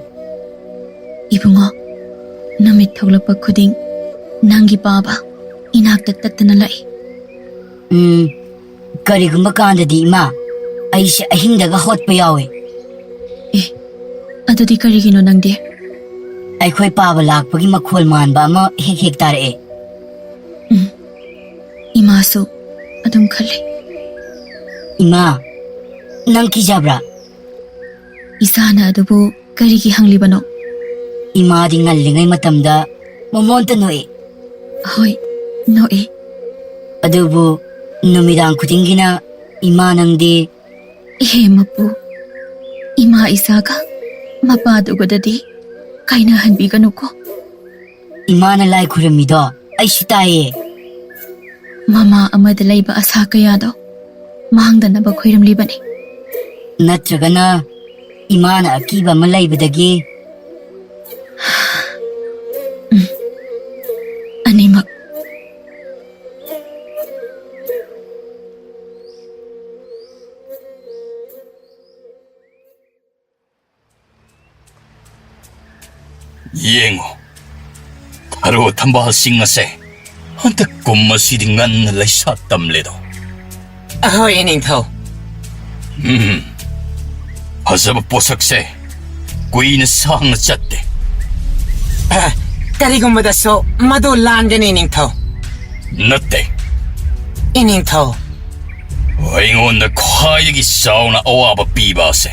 ꯏꯕꯨꯡꯉꯣ, ꯅꯨꯃꯤꯠ ꯊꯣꯛꯂꯛꯄ ꯈꯨꯗꯤꯡ ꯅꯪꯒꯤ ꯄꯥꯕ ꯏꯅꯥꯛꯇ ꯇꯠꯇꯅ ꯂꯥꯛꯏ꯫ ꯎꯝ, ꯀꯔꯤꯒꯨꯝꯕ ꯀꯥꯟꯗꯗꯤ, ꯏꯃꯥ, ꯑꯩꯁꯦ ꯑꯍꯤꯡꯗꯒ ꯍꯧꯒꯠꯄ ꯌꯥꯎꯋꯦ꯫ ꯑꯦ, ꯑꯗꯨꯗꯤ ꯀꯔꯤꯒꯤꯅꯣ ꯅꯪꯗꯤ? ꯑꯩꯈꯣꯏ ꯄꯥꯕ ꯂꯥꯛꯄꯒꯤ ꯃꯈꯣꯜ ꯃꯥꯟꯕ ꯑꯃ ꯍꯦꯛ ꯍꯦꯛ ꯇꯥꯔꯛꯑꯦ꯫ ꯎꯝ, ꯏꯃꯥꯁꯨ ꯑꯗꯨꯝ ꯈꯜꯂꯤ꯫ ꯏꯃꯥ, ꯅꯪ ꯀꯤꯖꯕ꯭ꯔꯥ? ꯏꯆꯥꯅ ꯑꯗꯨꯕꯨ ꯀꯔꯤꯒꯤ ꯍꯪꯂꯤꯕꯅꯣ? ꯏꯃꯥꯗꯤ ꯉꯜꯂꯤꯉꯩ ꯃꯇꯝꯗ ꯃꯃꯣꯟꯇ ꯅꯣꯛꯏ꯫ ꯍꯣꯏ, ꯅꯣꯛꯏ꯫ ꯑꯗꯨꯕꯨ ꯅꯨꯃꯤꯗꯥꯡ ꯈꯨꯗꯤꯡꯒꯤꯅ ꯏꯃꯥ ꯅꯪꯗꯤ ꯏꯍꯦ ꯃꯄꯨ, ꯏꯃꯥ ꯏꯆꯥꯒ ꯃꯄꯥꯗꯨꯒꯗꯗꯤ ꯀꯥꯏꯅꯍꯟꯕꯤꯒꯅꯨꯀꯣ꯫ ꯏꯃꯥꯅ ꯂꯥꯏ ꯈꯨꯔꯨꯝꯃꯤꯗꯣ ꯑꯩꯁꯨ ꯇꯥꯏꯌꯦ꯫ ꯃꯃꯥ ꯑꯃꯗ ꯂꯩꯕ ꯑꯁꯥ ꯀꯌꯥꯗꯣ ꯃꯥꯡꯗꯅꯕ ꯈꯨꯔꯨꯝꯂꯤꯕꯅꯤ꯫ ꯅꯠꯇ꯭ꯔꯒꯅ ꯏꯃꯥꯅ ꯑꯀꯤꯕ ꯑꯃ ꯂꯩꯕꯗꯒꯤ? ꯎꯝ, ꯑꯅꯤꯃꯛ꯫ ꯌꯦꯡꯉꯨ, ꯊꯔꯣ ꯊꯝꯕꯥꯜꯁꯤꯡ ꯑꯁꯦ ꯍꯟꯗꯛ ꯀꯨꯝ ꯑꯁꯤꯗꯤ ꯉꯟꯅ ꯂꯩꯁꯥ ꯇꯝꯂꯦꯗꯣ꯫ ꯑꯍꯣꯏ, ꯏꯅꯤꯡꯊꯧ꯫ ꯎꯝ, ꯐꯖꯕ ꯄꯣꯠꯁꯛꯁꯦ ꯀꯨꯏꯅ ꯁꯥꯡꯅ ꯆꯠꯇꯦ꯫ ꯑ, ꯀꯔꯤꯒꯨꯝꯕꯗꯁꯨ ꯃꯗꯨ ꯂꯥꯟꯒꯅꯤ, ꯏꯅꯤꯡꯊꯧ꯫ ꯅꯠꯇꯦ꯫ ꯏꯅꯤꯡꯊꯧ꯫ ꯑꯩꯉꯣꯟꯗ ꯈ꯭ꯋꯥꯏꯗꯒꯤ ꯆꯥꯎꯅ ꯑꯋꯥꯕ ꯄꯤꯕ ꯑꯁꯦ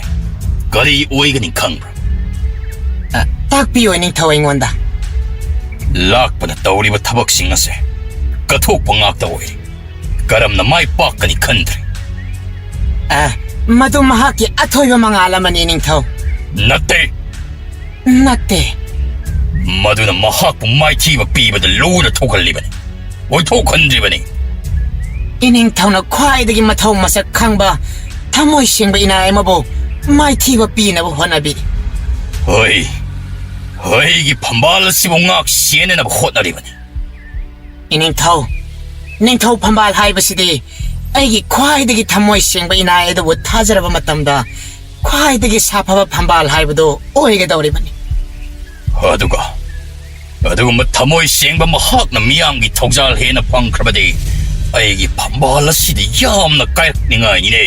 ꯀꯔꯤ ꯑꯣꯏꯒꯅꯤ ꯈꯪꯕ꯭ꯔꯥ? ꯑ, ꯇꯥꯛꯄꯤꯌꯨ, ꯏꯅꯤꯡꯊꯧ, ꯑꯩꯉꯣꯟꯗ꯫ ꯂꯥꯛꯄꯗ ꯇꯧꯔꯤꯕ ꯊꯕꯛꯁꯤꯡ ꯑꯁꯦ ꯀꯠꯊꯣꯛꯄ ꯉꯥꯛꯇ ꯑꯣꯏꯔꯤ꯫ ꯀꯔꯝꯅ ꯃꯥꯏ ꯄꯥꯛꯀꯅꯤ ꯈꯟꯗ꯭ꯔꯦ꯫ ꯑ, ꯃꯗꯨ ꯃꯍꯥꯛꯀꯤ ꯑꯊꯣꯏꯕ ꯃꯉꯥꯜ ꯑꯃꯅꯤ, ꯏꯅꯤꯡꯊꯧ꯫ ꯅꯠꯇꯦ꯫ ꯅꯠꯇꯦ꯫ ꯃꯗꯨꯅ ꯃꯍꯥꯛꯄꯨ ꯃꯥꯏꯊꯤꯕ ꯄꯤꯕꯗ ꯂꯨꯅ ꯊꯣꯛꯍꯜꯂꯤꯕꯅꯤ, ꯑꯣꯏꯊꯣꯛꯍꯟꯗ꯭ꯔꯤꯕꯅꯤ꯫ ꯏꯅꯤꯡꯊꯧꯅ ꯈ꯭ꯋꯥꯏꯗꯒꯤ ꯃꯊꯧ ꯃꯁꯛ ꯈꯪꯕ ꯊꯃꯣꯏ ꯁꯦꯡꯕ ꯏꯅꯥꯏ ꯑꯃꯕꯨ ꯃꯥꯏꯊꯤꯕ ꯄꯤꯅꯕ ꯍꯣꯠꯅꯕꯤꯔꯤ꯫ ꯍꯣꯏ, ꯑꯩꯒꯤ ꯐꯝꯕꯥꯜ ꯑꯁꯤꯕꯨ ꯉꯥꯛ ꯁꯦꯟꯅꯅꯕ ꯍꯣꯠꯅꯔꯤꯕꯅꯤ꯫ ꯏꯅꯤꯡꯊꯧ, ꯅꯤꯡꯊꯧ ꯐꯝꯕꯥꯜ ꯍꯥꯏꯕꯁꯤꯗꯤ ꯑꯩꯒꯤ ꯈ꯭ꯋꯥꯏꯗꯒꯤ ꯊꯃꯣꯏ ꯁꯦꯡꯕ ꯏꯅꯥꯏ ꯑꯗꯨꯕꯨ ꯊꯥꯖꯔꯕ ꯃꯇꯝꯗ ꯈ꯭ꯋꯥꯏꯗꯒꯤ ꯁꯥꯐꯕ ꯐꯝꯕꯥꯜ ꯍꯥꯏꯕꯗꯨ ꯑꯣꯏꯒꯗꯧꯔꯤꯕꯅꯤ꯫ ꯑꯗꯨꯒ ꯑꯗꯨꯒꯨꯝꯕ ꯊꯃꯣꯏ ꯁꯦꯡꯕ ꯃꯍꯥꯛꯅ ꯃꯤꯌꯥꯝꯒꯤ ꯊꯧꯖꯥꯜ ꯍꯦꯟꯅ ꯐꯪꯈ꯭ꯔꯕꯗꯤ ꯑꯩꯒꯤ ꯐꯝꯕꯥꯜ ꯑꯁꯤꯗꯤ ꯌꯥꯝꯅ ꯀꯥꯏꯔꯛꯅꯤꯡꯉꯥꯏꯅꯤꯅꯦ꯫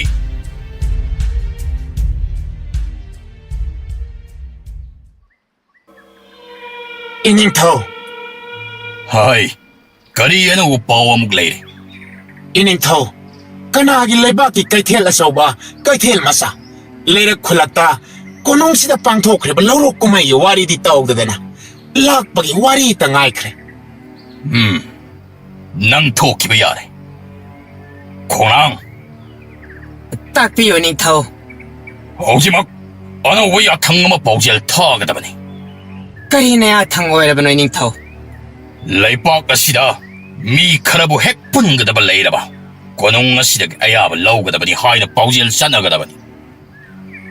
ꯏꯅꯤꯡꯊꯧ꯫ ꯍꯥꯏ, ꯀꯔꯤ ꯑꯅꯧꯕ ꯄꯥꯎ ꯑꯃꯨꯛ ꯂꯩꯔꯦ? ꯏꯅꯤꯡꯊꯧ, ꯀꯅꯥꯒꯤ ꯂꯩꯕꯥꯛꯀꯤ ꯀꯩꯊꯦꯜ ꯑꯆꯧꯕ, ꯀꯩꯊꯦꯜ ꯃꯆꯥ, ꯂꯩꯔꯛ ꯈꯨꯜꯂꯛꯇ ꯀꯣꯅꯨꯡꯁꯤꯗ ꯄꯥꯡꯊꯣꯛꯈ꯭ꯔꯤꯕ ꯂꯧꯔꯣꯛ ꯀꯨꯝꯍꯩꯒꯤ ꯋꯥꯔꯤꯗꯤ ꯇꯧꯗꯗꯅ ꯂꯥꯛꯄꯒꯤ ꯋꯥꯔꯤꯇ ꯉꯥꯏꯈ꯭ꯔꯦ꯫ ꯎꯝ, ꯅꯪ ꯊꯣꯛꯈꯤꯕ ꯌꯥꯔꯦ꯫ ꯈꯣꯡꯅꯥꯡ꯫ ꯇꯥꯛꯄꯤꯌꯨ, ꯅꯤꯡꯊꯧ꯫ ꯍꯧꯖꯤꯛꯃꯛ ꯑꯅꯧꯕ ꯌꯥꯊꯪ ꯑꯃ ꯄꯥꯎꯖꯦꯜ ꯊꯥꯒꯗꯕꯅꯤ꯫ ꯀꯔꯤꯅ ꯌꯥꯊꯪ ꯑꯣꯏꯔꯕꯅꯣ, ꯅꯤꯡꯊꯧ? ꯂꯩꯄꯥꯛ ꯑꯁꯤꯗ ꯃꯤ ꯈꯔꯕꯨ ꯍꯦꯛ ꯄꯨꯟꯒꯗꯕ ꯂꯩꯔꯕ, ꯀꯣꯅꯨꯡ ꯑꯁꯤꯗꯒꯤ ꯑꯌꯥꯕ ꯂꯧꯒꯗꯕꯅꯤ ꯍꯥꯏꯅ ꯄꯥꯎꯖꯦꯜ ꯆꯠꯅꯒꯗꯕꯅꯤ꯫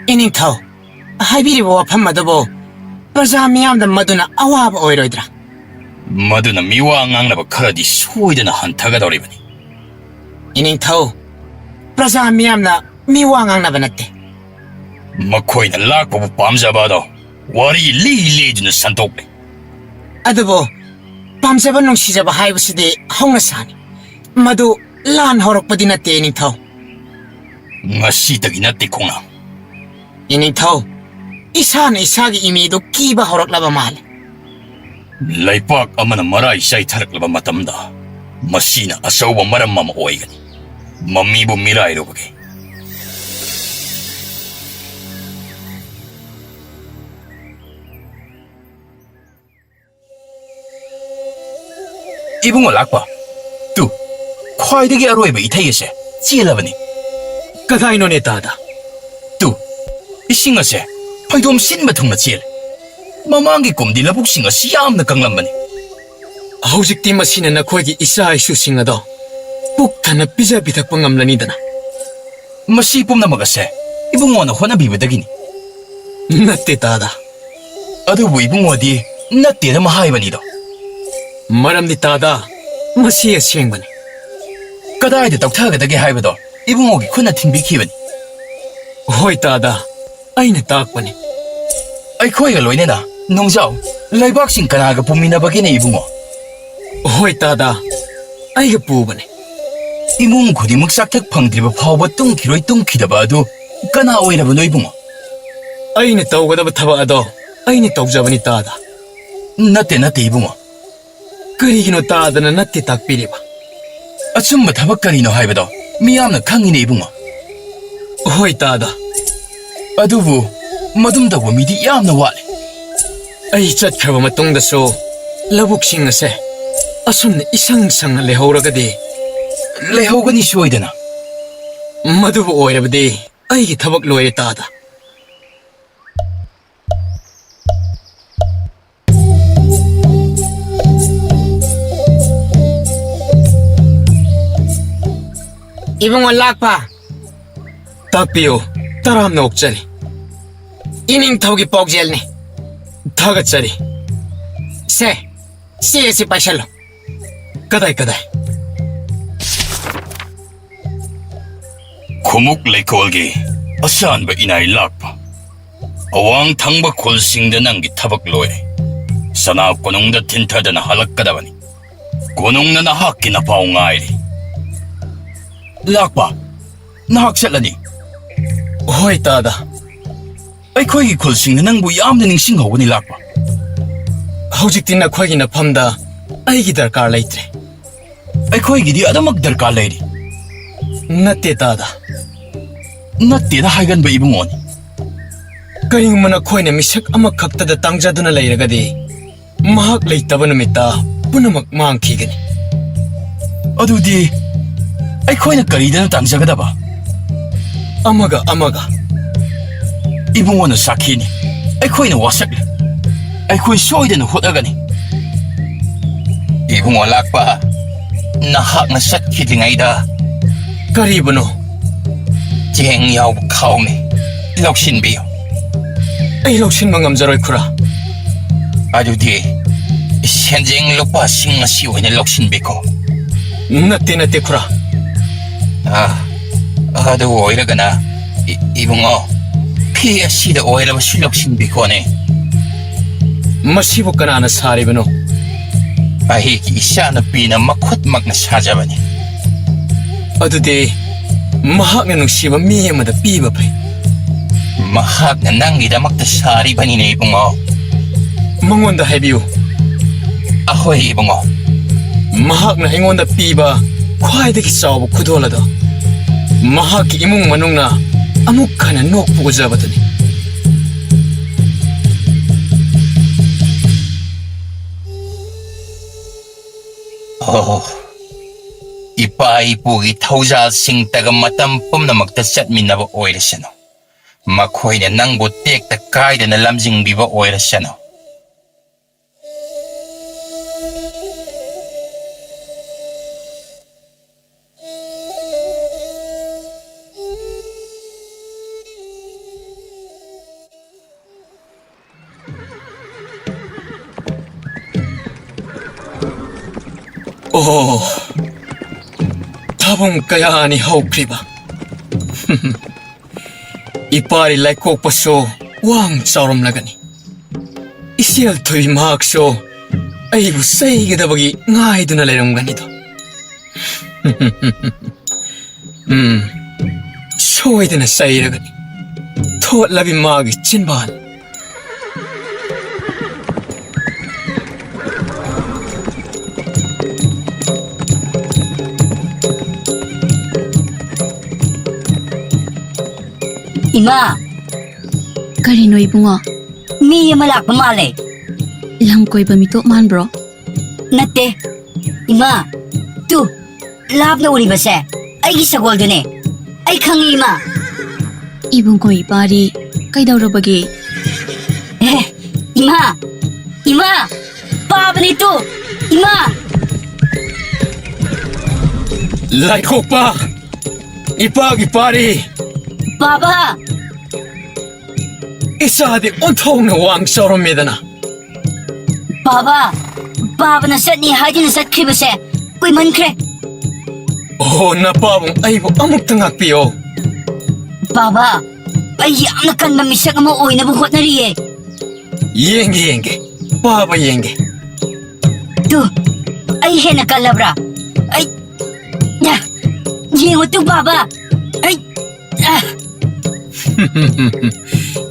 ꯏꯅꯤꯡꯊꯧ, ꯍꯥꯏꯕꯤꯔꯤꯕ ꯋꯥꯐꯝ ꯑꯗꯨꯕꯨ ꯄ꯭ꯔꯖꯥ ꯃꯤꯌꯥꯝꯗ ꯃꯗꯨꯅ ꯑꯋꯥꯕ ꯑꯣꯏꯔꯣꯏꯗ꯭ꯔꯥ? ꯃꯗꯨꯅ ꯃꯤꯋꯥ ꯉꯥꯡꯅꯕ ꯈꯔꯗꯤ ꯁꯣꯏꯗꯅ ꯍꯟꯊꯒꯗꯧꯔꯤꯕꯅꯤ꯫ ꯏꯅꯤꯡꯊꯧ, ꯄ꯭ꯔꯖꯥ ꯃꯤꯌꯥꯝꯅ ꯃꯤꯋꯥ ꯉꯥꯡꯅꯕ ꯅꯠꯇꯦ꯫ ꯃꯈꯣꯏꯅ ꯂꯥꯛꯄꯕꯨ ꯄꯥꯝꯖꯕ ꯑꯗꯣ ꯋꯥꯔꯤ ꯂꯤ ꯂꯤꯗꯨꯅ ꯁꯟꯗꯣꯛꯂꯤ꯫ ꯑꯗꯨꯕꯨ ꯄꯥꯝꯖꯕ ꯅꯨꯡꯁꯤꯖꯕ ꯍꯥꯏꯕꯁꯤꯗꯤ ꯍꯧꯅꯁꯥꯅꯤ꯫ ꯃꯗꯨ ꯂꯥꯟ ꯍꯧꯔꯛꯄꯗꯤ ꯅꯠꯇꯦ, ꯏꯅꯤꯡꯊꯧ꯫ ꯉꯁꯤꯗꯒꯤ ꯅꯠꯇꯦ, ꯈꯣꯡꯅꯥꯡ꯫ ꯏꯅꯤꯡꯊꯧ, ꯏꯁꯥꯅ ꯏꯁꯥꯒꯤ ꯏꯃꯤꯗꯨ ꯀꯤꯕ ꯍꯧꯔꯛꯂꯕ ꯃꯥꯜꯂꯦ꯫ ꯂꯩꯄꯥꯛ ꯑꯃꯅ ꯃꯔꯥꯏ ꯆꯥꯏꯊꯔꯛꯂꯕ ꯃꯇꯝꯗ, ꯃꯁꯤꯅ ꯑꯆꯧꯕ ꯃꯔꯝ ꯑꯃ ꯑꯣꯏꯒꯅꯤ꯫ ꯃꯃꯤꯕꯨ ꯃꯤꯔꯥꯏꯔꯨꯕꯒꯦ꯫ ꯏꯕꯨꯡꯉꯣ ꯂꯥꯛꯄ, ꯇꯨ, ꯈ꯭ꯋꯥꯏꯗꯒꯤ ꯑꯔꯣꯏꯕ ꯏꯊꯩ ꯑꯁꯦ ꯆꯦꯜꯂꯕꯅꯤ꯫ ꯀꯗꯥꯏꯅꯣꯅꯦ ꯇꯥꯗ? ꯇꯨ, ꯏꯁꯤꯡ ꯑꯁꯦ ꯐꯩꯗꯣꯝ ꯁꯤꯟꯕ ꯊꯨꯡꯅ ꯆꯦꯜꯂꯦ꯫ ꯃꯃꯥꯡꯒꯤ ꯀꯨꯝꯗꯤ ꯂꯧꯕꯨꯛꯁꯤꯡ ꯑꯁꯤ ꯌꯥꯝꯅ ꯀꯪꯂꯝꯕꯅꯤ꯫ ꯍꯧꯖꯤꯛꯇꯤ ꯃꯁꯤꯅ ꯅꯈꯣꯏꯒꯤ ꯏꯆꯥ ꯏꯁꯨꯁꯤꯡ ꯑꯗꯣ ꯄꯨꯛ ꯊꯟꯅ ꯄꯤꯖ ꯄꯤꯊꯛꯄ ꯉꯝꯂꯅꯤꯗꯅ꯫ ꯃꯁꯤ ꯄꯨꯝꯅꯃꯛ ꯑꯁꯦ ꯏꯕꯨꯡꯉꯣꯅ ꯍꯣꯠꯅꯕꯤꯕꯗꯒꯤꯅꯤ꯫ ꯅꯠꯇꯦ ꯇꯥꯗ꯫ ꯑꯗꯨꯕꯨ ꯏꯕꯨꯡꯉꯣꯗꯤ ꯅꯠꯇꯦꯅ ꯑꯃ ꯍꯥꯏꯕꯅꯤꯗꯣ꯫ ꯃꯔꯝꯗꯤ ꯇꯥꯗ, ꯃꯁꯤ ꯑꯁꯦꯡꯕꯅꯤ꯫ ꯀꯗꯥꯏꯗ ꯇꯧꯊꯒꯗꯒꯦ ꯍꯥꯏꯕꯗꯣ ꯏꯕꯨꯡꯉꯣꯒꯤ ꯈꯨꯠꯅ ꯊꯤꯡꯕꯤꯈꯤꯕꯅꯤ꯫ ꯍꯣꯏ ꯇꯥꯗ, ꯑꯩꯅ ꯇꯥꯛꯄꯅꯤ꯫ ꯑꯩꯈꯣꯏꯒ ꯂꯣꯏꯅꯅ ꯅꯣꯡꯖꯥꯎ ꯂꯩꯕꯥꯛꯁꯤꯡ ꯀꯅꯥꯒ ꯄꯨꯃꯤꯟꯅꯕꯒꯦꯅꯦ ꯏꯕꯨꯡꯉꯣ? ꯍꯣꯏ ꯇꯥꯗ, ꯑꯩꯒ ꯄꯨꯕꯅꯤ꯫ ꯏꯃꯨꯡ ꯈꯨꯗꯤꯡꯃꯛ ꯆꯥꯛꯊꯛ ꯐꯪꯗ꯭ꯔꯤꯕ ꯐꯥꯎꯕ ꯇꯨꯝꯈꯤꯔꯣꯏ ꯇꯨꯝꯈꯤꯗꯕ ꯑꯗꯨ ꯀꯅꯥ ꯑꯣꯏꯔꯕꯅꯣ ꯏꯕꯨꯡꯉꯣ? ꯑꯩꯅ ꯇꯧꯒꯗꯕ ꯊꯕꯛ ꯑꯗꯣ ꯑꯩꯅ ꯇꯧꯖꯕꯅꯤ ꯇꯥꯗ꯫ ꯅꯠꯇꯦ, ꯅꯠꯇꯦ, ꯏꯕꯨꯡꯉꯣ꯫ ꯀꯔꯤꯒꯤꯅꯣ ꯇꯥꯗꯅ ꯅꯠꯇꯦ ꯇꯥꯛꯄꯤꯔꯤꯕ? ꯑꯆꯨꯝꯕ ꯊꯕꯛ ꯀꯔꯤꯅꯣ ꯍꯥꯏꯕꯗꯣ ꯃꯤꯌꯥꯝꯅ ꯈꯪꯉꯤꯅꯦ, ꯏꯕꯨꯡꯉꯣ꯫ ꯍꯣꯏ, ꯇꯥꯗ꯫ ꯑꯗꯨꯕꯨ ꯃꯗꯨꯝ ꯇꯧꯕ ꯃꯤꯗꯤ ꯌꯥꯝꯅ ꯋꯥꯠꯂꯤ꯫ ꯑꯩ ꯆꯠꯈ꯭ꯔꯕ ꯃꯇꯨꯡꯗꯁꯨ ꯂꯧꯕꯨꯛꯁꯤꯡ ꯑꯁꯦ ꯑꯁꯨꯝꯅ ꯏꯁꯪ ꯁꯪꯅ ꯂꯩꯍꯧꯔꯒꯗꯤ, ꯂꯩꯍꯧꯒꯅꯤ ꯁꯣꯏꯗꯅ꯫ ꯃꯗꯨꯕꯨ ꯑꯣꯏꯔꯕꯗꯤ ꯑꯩꯒꯤ ꯊꯕꯛ ꯂꯣꯏꯔꯦ, ꯇꯥꯗ꯫ ꯏꯕꯨꯡꯉꯣ ꯂꯥꯛꯄ꯫ ꯇꯥꯛꯄꯤꯌꯨ, ꯇꯔꯥꯝꯅ ꯑꯣꯛꯆꯔꯤ꯫ ꯏꯅꯤꯡꯊꯧꯒꯤ ꯄꯥꯎꯖꯦꯜꯅꯤ꯫ ꯊꯥꯒꯠꯆꯔꯤ꯫ ꯁꯦ, ꯆꯦ ꯑꯁꯤ ꯄꯥꯏꯁꯜꯂꯨ꯫ ꯀꯗꯥꯏ, ꯀꯗꯥꯏ? ꯈꯨꯃꯨꯛ ꯂꯩꯀꯣꯜꯒꯤ ꯑꯁꯥꯟꯕ ꯏꯅꯥꯏ ꯂꯥꯛꯄ꯫ ꯑꯋꯥꯡ ꯊꯪꯕ ꯈꯨꯜꯁꯤꯡꯗ ꯅꯪꯒꯤ ꯊꯕꯛ ꯂꯣꯏꯔꯦ꯫ ꯁꯅꯥ ꯀꯣꯅꯨꯡꯗ ꯊꯤꯟꯊꯗꯅ ꯍꯜꯂꯛꯀꯗꯕꯅꯤ꯫ ꯀꯣꯅꯨꯡꯅ ꯅꯍꯥꯛꯀꯤ ꯅꯄꯥꯎ ꯉꯥꯏꯔꯤ꯫ ꯂꯥꯛꯄ, ꯅꯍꯥꯛ ꯆꯠꯂꯅꯤ? ꯍꯣꯏ, ꯇꯥꯗ꯫ ꯑꯩꯈꯣꯏꯒꯤ ꯈꯨꯜꯁꯤꯡꯅ ꯅꯪꯕꯨ ꯌꯥꯝꯅ ꯅꯤꯡꯁꯤꯡꯍꯧꯒꯅꯤ, ꯂꯥꯛꯄ꯫ ꯍꯧꯖꯤꯛꯇꯤ ꯅꯈꯣꯏꯒꯤ ꯅꯐꯝꯗ ꯑꯩꯒꯤ ꯗꯔꯀꯥꯔ ꯂꯩꯇ꯭ꯔꯦ꯫ ꯑꯩꯈꯣꯏꯒꯤꯗꯤ ꯑꯗꯨꯃꯛ ꯗꯔꯀꯥꯔ ꯂꯩꯔꯤ꯫ ꯅꯠꯇꯦ, ꯇꯥꯗ꯫ ꯅꯠꯇꯦꯗ ꯍꯥꯏꯒꯟꯕ ꯏꯕꯨꯡꯉꯣꯅꯤ꯫ ꯀꯔꯤꯒꯨꯝꯕ ꯅꯈꯣꯏꯅ ꯃꯤꯁꯛ ꯑꯃꯈꯛꯇꯗ ꯇꯥꯡꯖꯗꯨꯅ ꯂꯩꯔꯒꯗꯤ, ꯃꯍꯥꯛ ꯂꯩꯇꯕ ꯅꯨꯃꯤꯠꯇ ꯄꯨꯝꯅꯃꯛ ꯃꯥꯡꯈꯤꯒꯅꯤ꯫ ꯑꯗꯨꯗꯤ ꯑꯩꯈꯣꯏꯅ ꯀꯔꯤꯗꯅ ꯇꯥꯡꯖꯒꯗꯕ? ꯑꯃꯒ ꯑꯃꯒ꯫ ꯏꯕꯨꯡꯉꯣꯅ ꯁꯥꯈꯤꯅꯤ꯫ ꯑꯩꯈꯣꯏꯅ ꯋꯥꯁꯛꯂꯤ꯫ ꯑꯩꯈꯣꯏ ꯁꯣꯏꯗꯅ ꯍꯣꯠꯅꯒꯅꯤ꯫ ꯏꯕꯨꯡꯉꯣ ꯂꯥꯛꯄ, ꯅꯍꯥꯛꯅ ꯆꯠꯈꯤꯗ꯭ꯔꯤꯉꯩꯗ ꯀꯔꯤꯕꯨꯅꯣ? ꯆꯦꯡ ꯌꯥꯎꯕ ꯈꯥꯎꯅꯤ꯫ ꯂꯧꯁꯤꯟꯕꯤꯌꯨ꯫ ꯑꯩ ꯂꯧꯁꯤꯟꯕ ꯉꯝꯖꯔꯣꯏ, ꯈꯨꯔꯥ꯫ ꯑꯗꯨꯗꯤ ꯁꯦꯟꯖꯦꯡ ꯂꯨꯄꯥꯁꯤꯡ ꯑꯁꯤ ꯑꯣꯏꯅ ꯂꯧꯁꯤꯟꯕꯤꯈꯣ꯫ ꯅꯠꯇꯦ, ꯅꯠꯇꯦ, ꯈꯨꯔꯥ꯫ ꯑꯥ, ꯑꯗꯨ ꯑꯣꯏꯔꯒꯅ, ꯏ-, ꯏꯕꯨꯡꯉꯣ, ꯐꯤ ꯑꯁꯤꯗ ꯑꯣꯏꯔꯕꯁꯨ ꯂꯧꯁꯤꯟꯕꯤꯈꯣꯅꯦ꯫ ꯃꯁꯤꯕꯨ ꯀꯅꯥꯅ ꯁꯥꯔꯤꯕꯅꯣ? ꯑꯩꯒꯤ ꯏꯆꯥꯅꯨꯄꯤꯅ ꯃꯈꯨꯠꯃꯛꯅ ꯁꯥꯖꯕꯅꯤ꯫ ꯑꯗꯨꯗꯤ ꯃꯍꯥꯛꯅ ꯅꯨꯡꯁꯤꯕ ꯃꯤ ꯑꯃꯗ ꯄꯤꯕ ꯐꯩ꯫ ꯃꯍꯥꯛꯅ ꯅꯪꯒꯤꯗꯃꯛꯇ ꯁꯥꯔꯤꯕꯅꯤꯅꯦ, ꯏꯕꯨꯡꯉꯣ꯫ ꯃꯉꯣꯟꯗ ꯍꯥꯏꯕꯤꯌꯨ꯫ ꯑꯍꯣꯏ, ꯏꯕꯨꯡꯉꯣ꯫ ꯃꯍꯥꯛꯅ ꯑꯩꯉꯣꯟꯗ ꯄꯤꯕ ꯈ꯭ꯋꯥꯏꯗꯒꯤ ꯆꯥꯎꯕ ꯈꯨꯗꯣꯜ ꯑꯗꯣ ꯃꯍꯥꯛꯀꯤ ꯏꯃꯨꯡ ꯃꯅꯨꯡꯅ ꯑꯃꯨꯛ ꯍꯟꯅ ꯅꯣꯛꯄ ꯎꯖꯕꯗꯨꯅꯤ꯫ ꯑꯣ, ꯏꯄꯥ ꯏꯄꯨꯒꯤ ꯊꯧꯖꯥꯜꯁꯤꯡꯇꯒ ꯃꯇꯝ ꯄꯨꯝꯅꯃꯛꯇ ꯆꯠꯃꯤꯟꯅꯕ ꯑꯣꯏꯔꯁꯅꯨ꯫ ꯃꯈꯣꯏꯅ ꯅꯪꯕꯨ ꯇꯦꯛꯇ ꯀꯥꯏꯗꯅ ꯂꯝꯖꯤꯡꯕꯤꯕ ꯑꯣꯏꯔꯁꯅꯨ꯫ ꯑꯣ, ꯊꯥꯕꯨꯡ ꯀꯌꯥꯅꯤ ꯍꯧꯈ꯭ꯔꯤꯕ꯫ ꯏꯄꯥꯔꯤ ꯂꯥꯏꯀꯣꯛꯄꯁꯨ ꯋꯥꯡ ꯆꯥꯎꯔꯝꯂꯒꯅꯤ꯫ ꯏꯆꯦꯜ ꯊꯣꯏꯕꯤ ꯃꯍꯥꯛꯁꯨ ꯑꯩꯕꯨ ꯆꯩꯒꯗꯕꯒꯤ ꯉꯥꯏꯗꯨꯅ ꯂꯩꯔꯝꯒꯅꯤꯗꯣ꯫ ꯎꯝ, ꯁꯣꯏꯗꯅ ꯆꯩꯔꯒꯅꯤ꯫ ꯊꯣꯠꯂꯕꯤ ꯃꯥꯒꯤ ꯆꯤꯟꯕꯥꯜ꯫ ꯏꯃꯥ! ꯀꯔꯤꯅꯣ ꯏꯕꯨꯡꯉꯣ? ꯃꯤ ꯑꯃ ꯂꯥꯛꯄ ꯃꯥꯜꯂꯦ꯫ ꯂꯝ ꯀꯣꯏꯕ ꯃꯤꯇꯣꯞ ꯃꯥꯟꯕ꯭ꯔꯣ? ꯅꯠꯇꯦ꯫ ꯏꯃꯥ, ꯇꯨ, ꯂꯥꯞꯅ ꯎꯔꯤꯕꯁꯦ ꯑꯩꯒꯤ ꯁꯒꯣꯜꯗꯨꯅꯦ꯫ ꯑꯩ ꯈꯪꯉꯤ, ꯏꯃꯥ꯫ ꯏꯕꯨꯡꯉꯣ ꯏꯄꯥꯔꯤ, ꯀꯩꯗꯧꯔꯕꯒꯦ? ꯑꯦ, ꯏꯃꯥ! ꯏꯃꯥ! ꯄꯥꯕꯅꯤ ꯇꯨ! ꯏꯃꯥ! ꯂꯥꯏꯈꯣꯛꯄ! ꯏꯄꯥꯒꯤ ꯄꯥꯔꯤ! ꯄꯥꯕ! ꯏꯆꯥꯗꯤ ꯑꯣꯟꯊꯣꯛꯅ ꯋꯥꯡ ꯆꯥꯎꯔꯝꯃꯦꯗꯅ꯫ ꯄꯥꯕ, ꯄꯥꯕꯅ ꯆꯠꯅꯤ ꯍꯥꯏꯗꯨꯅ ꯆꯠꯈ꯭ꯔꯤꯕꯁꯦ ꯀꯨꯏꯃꯟꯈ꯭ꯔꯦ꯫ ꯑꯣ, ꯅꯄꯥꯕꯨꯡ ꯑꯩꯕꯨ ꯑꯃꯨꯛꯇ ꯉꯥꯛꯄꯤꯌꯣ꯫ ꯄꯥꯕ, ꯑꯩ ꯌꯥꯝꯅ ꯀꯟꯕ ꯃꯤꯁꯛ ꯑꯃ ꯑꯣꯏꯅꯕ ꯍꯣꯠꯅꯔꯤꯌꯦ꯫ ꯌꯦꯡꯒꯦ, ꯌꯦꯡꯒꯦ, ꯄꯥꯕ ꯌꯦꯡꯒꯦ꯫ ꯇꯨ, ꯑꯩ ꯍꯦꯟꯅ ꯀꯜꯂꯕ꯭ꯔꯥ? ꯑꯩ, ꯌꯥ, ꯌꯦꯡꯉꯨ ꯇꯨ, ꯄꯥꯕ꯫ ꯑꯩ, ꯑ,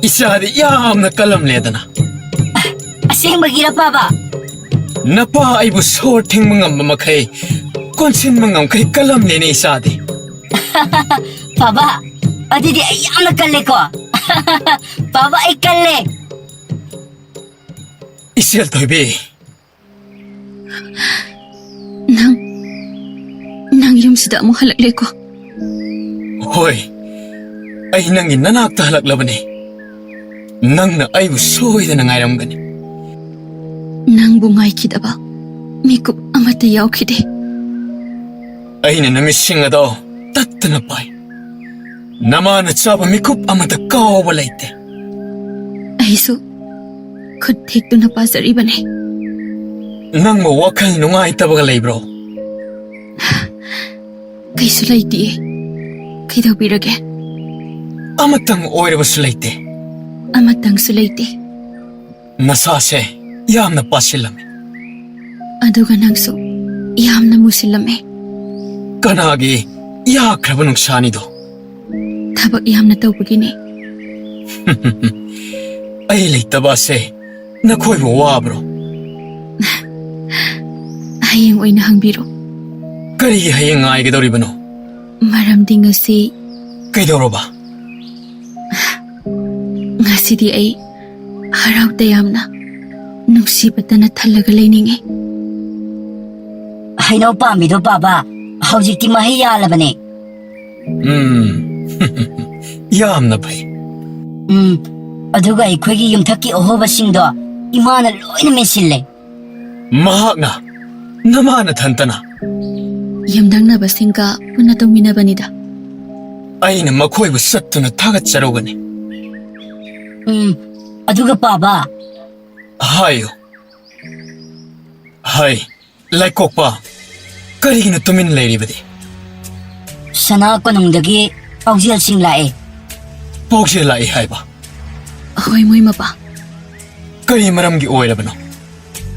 ꯏꯆꯥꯗꯤ ꯌꯥꯝꯅ ꯀꯜꯂꯝꯂꯦꯗꯅ꯫ ꯑ, ꯑꯁ, ꯑꯁꯦꯡꯕꯒꯤꯔ, ꯄꯥꯕ? ꯅꯄꯥ ꯑꯩꯕꯨ ꯁꯣꯔ ꯊꯤꯡꯕ ꯉꯝꯕ ꯃꯈꯩ, ꯀꯣꯟꯁꯤꯟꯕ ꯉꯝꯈꯩ ꯀꯜꯂꯝꯂꯦꯅꯦ, ꯏꯆꯥꯗꯤ꯫ ꯄꯥꯕ, ꯑꯗꯨꯗꯤ ꯑꯩ ꯌꯥꯝꯅ ꯀꯜꯂꯦꯀꯣ꯫ ꯄꯥꯕ, ꯑꯩ ꯀꯜꯂꯦ꯫ ꯏꯆꯦꯜ ꯊꯣꯏꯕꯤ, ꯅꯪ, ꯅꯪ ꯌꯨꯝꯁꯤꯗ ꯑꯃꯨꯛ ꯍꯜꯂꯛꯂꯦꯀꯣ? ꯍꯣꯏ, ꯑꯩ ꯅꯪꯒꯤ ꯅꯅꯥꯛꯇ ꯍꯜꯂꯛꯂꯕꯅꯤ꯫ ꯅꯪꯅ ꯑꯩꯕꯨ ꯁꯣꯏꯗꯅ ꯉꯥꯏꯔꯝꯒꯅꯤ꯫ ꯅꯪꯕꯨ ꯉꯥꯏꯈꯤꯗꯕ ꯃꯤꯀꯨꯞ ꯑꯃꯠꯇ ꯌꯥꯎꯈꯤꯗꯦ꯫ ꯑꯩꯅ ꯅꯨꯃꯤꯠꯁꯤꯡ ꯑꯗꯣ ꯇꯠꯇꯅ ꯄꯥꯏ꯫ ꯅꯃꯥꯅ ꯆꯥꯕ ꯃꯤꯀꯨꯞ ꯑꯃꯠꯇ ꯀꯥꯎꯕ ꯂꯩꯇꯦ꯫ ꯑꯩꯁꯨ ꯈꯨꯠ ꯊꯦꯛꯇꯨꯅ ꯄꯥꯖꯔꯤꯕꯅꯦ꯫ ꯅꯪꯕꯨ ꯋꯥꯈꯜ ꯅꯨꯡꯉꯥꯏꯇꯕꯒ ꯂꯩꯕ꯭ꯔꯣ? ꯀꯩꯁꯨ ꯂꯩꯇꯤꯌꯦ꯫ ꯀꯩꯗꯧꯕꯤꯔꯒꯦ? ꯑꯃꯇꯪ ꯑꯣꯏꯔꯕꯁꯨ ꯂꯩꯇꯦ꯫ ꯑꯃꯇꯪꯁꯨ ꯂꯩꯇꯦ꯫ ꯅꯁꯥꯁꯦ ꯌꯥꯝꯅ ꯄꯥꯁꯤꯜꯂꯝꯃꯤ꯫ ꯑꯗꯨꯒ ꯅꯪꯁꯨ ꯌꯥꯝꯅ ꯃꯨꯁꯤꯜꯂꯝꯃꯦ꯫ ꯀꯅꯥꯒꯤ ꯌꯥꯈ꯭ꯔꯕ ꯅꯨꯡꯁꯥꯅꯤꯗꯣ? ꯊꯕꯛ ꯌꯥꯝꯅ ꯇꯧꯕꯒꯤꯅꯦ꯫ ꯑꯩ ꯂꯩꯇꯕ ꯑꯁꯦ ꯅꯈꯣꯏꯕꯨ ꯋꯥꯕ꯭ꯔꯣ? ꯍꯌꯦꯡ ꯑꯣꯏꯅ ꯍꯪꯕꯤꯔꯣ꯫ ꯀꯔꯤꯒꯤ ꯍꯌꯦꯡ ꯉꯥꯏꯒꯗꯧꯔꯤꯕꯅꯣ? ꯃꯔꯝꯗꯤ ꯉꯁꯤ ꯀꯩꯗꯧꯔꯕ? ꯉꯁꯤꯗꯤ ꯑꯩ ꯍꯔꯥꯎ ꯇꯌꯥꯝꯅ, ꯅꯨꯡꯁꯤꯕꯇꯅ ꯊꯜꯂꯒ ꯂꯩꯅꯤꯡꯉꯤ꯫ ꯍꯩꯅꯧ ꯄꯥꯝꯕꯤꯗꯣ, ꯄꯥꯕ, ꯍꯧꯖꯤꯛꯇꯤ ꯃꯍꯩ ꯌꯥꯜꯂꯕꯅꯦ꯫ ꯎꯝ, ꯌꯥꯝꯅ ꯐꯩ꯫ ꯎꯝ, ꯑꯗꯨꯒ ꯑꯩꯈꯣꯏꯒꯤ ꯌꯨꯝꯊꯛꯀꯤ ꯑꯍꯣꯕꯁꯤꯡꯗꯣ ꯏꯃꯥꯅ ꯂꯣꯏꯅ ꯃꯦꯟꯁꯤꯜꯂꯦ꯫ ꯃꯍꯥꯛꯅ? ꯅꯃꯥ ꯅꯊꯟꯇꯅ? ꯌꯨꯝꯊꯪꯅꯕꯁꯤꯡꯒ ꯄꯨꯟꯅ ꯇꯧꯃꯤꯟꯅꯕꯅꯤꯗ꯫ ꯑꯩꯅ ꯃꯈꯣꯏꯕꯨ ꯆꯠꯇꯨꯅ ꯊꯥꯒꯠꯆꯔꯨꯒꯅꯤ꯫ ꯎꯝ, ꯑꯗꯨꯒ ꯄꯥꯕ꯫ ꯍꯥꯏꯌꯨ꯫ ꯍꯥꯏ, ꯂꯩꯀꯣꯛꯄ, ꯀꯔꯤꯒꯤꯅꯣ ꯇꯨꯃꯤꯟ ꯂꯩꯔꯤꯕꯗꯤ? ꯁꯅꯥ ꯀꯣꯅꯨꯡꯗꯒꯤ ꯄꯥꯎꯖꯦꯜꯁꯤꯡ ꯂꯥꯛꯑꯦ꯫ ꯄꯥꯎꯖꯦꯜ ꯂꯥꯛꯑꯦ ꯍꯥꯏꯕ? ꯍꯣꯏ, ꯃꯣꯏ ꯃꯄꯥ꯫ ꯀꯔꯤ ꯃꯔꯝꯒꯤ ꯑꯣꯏꯔꯕꯅꯣ?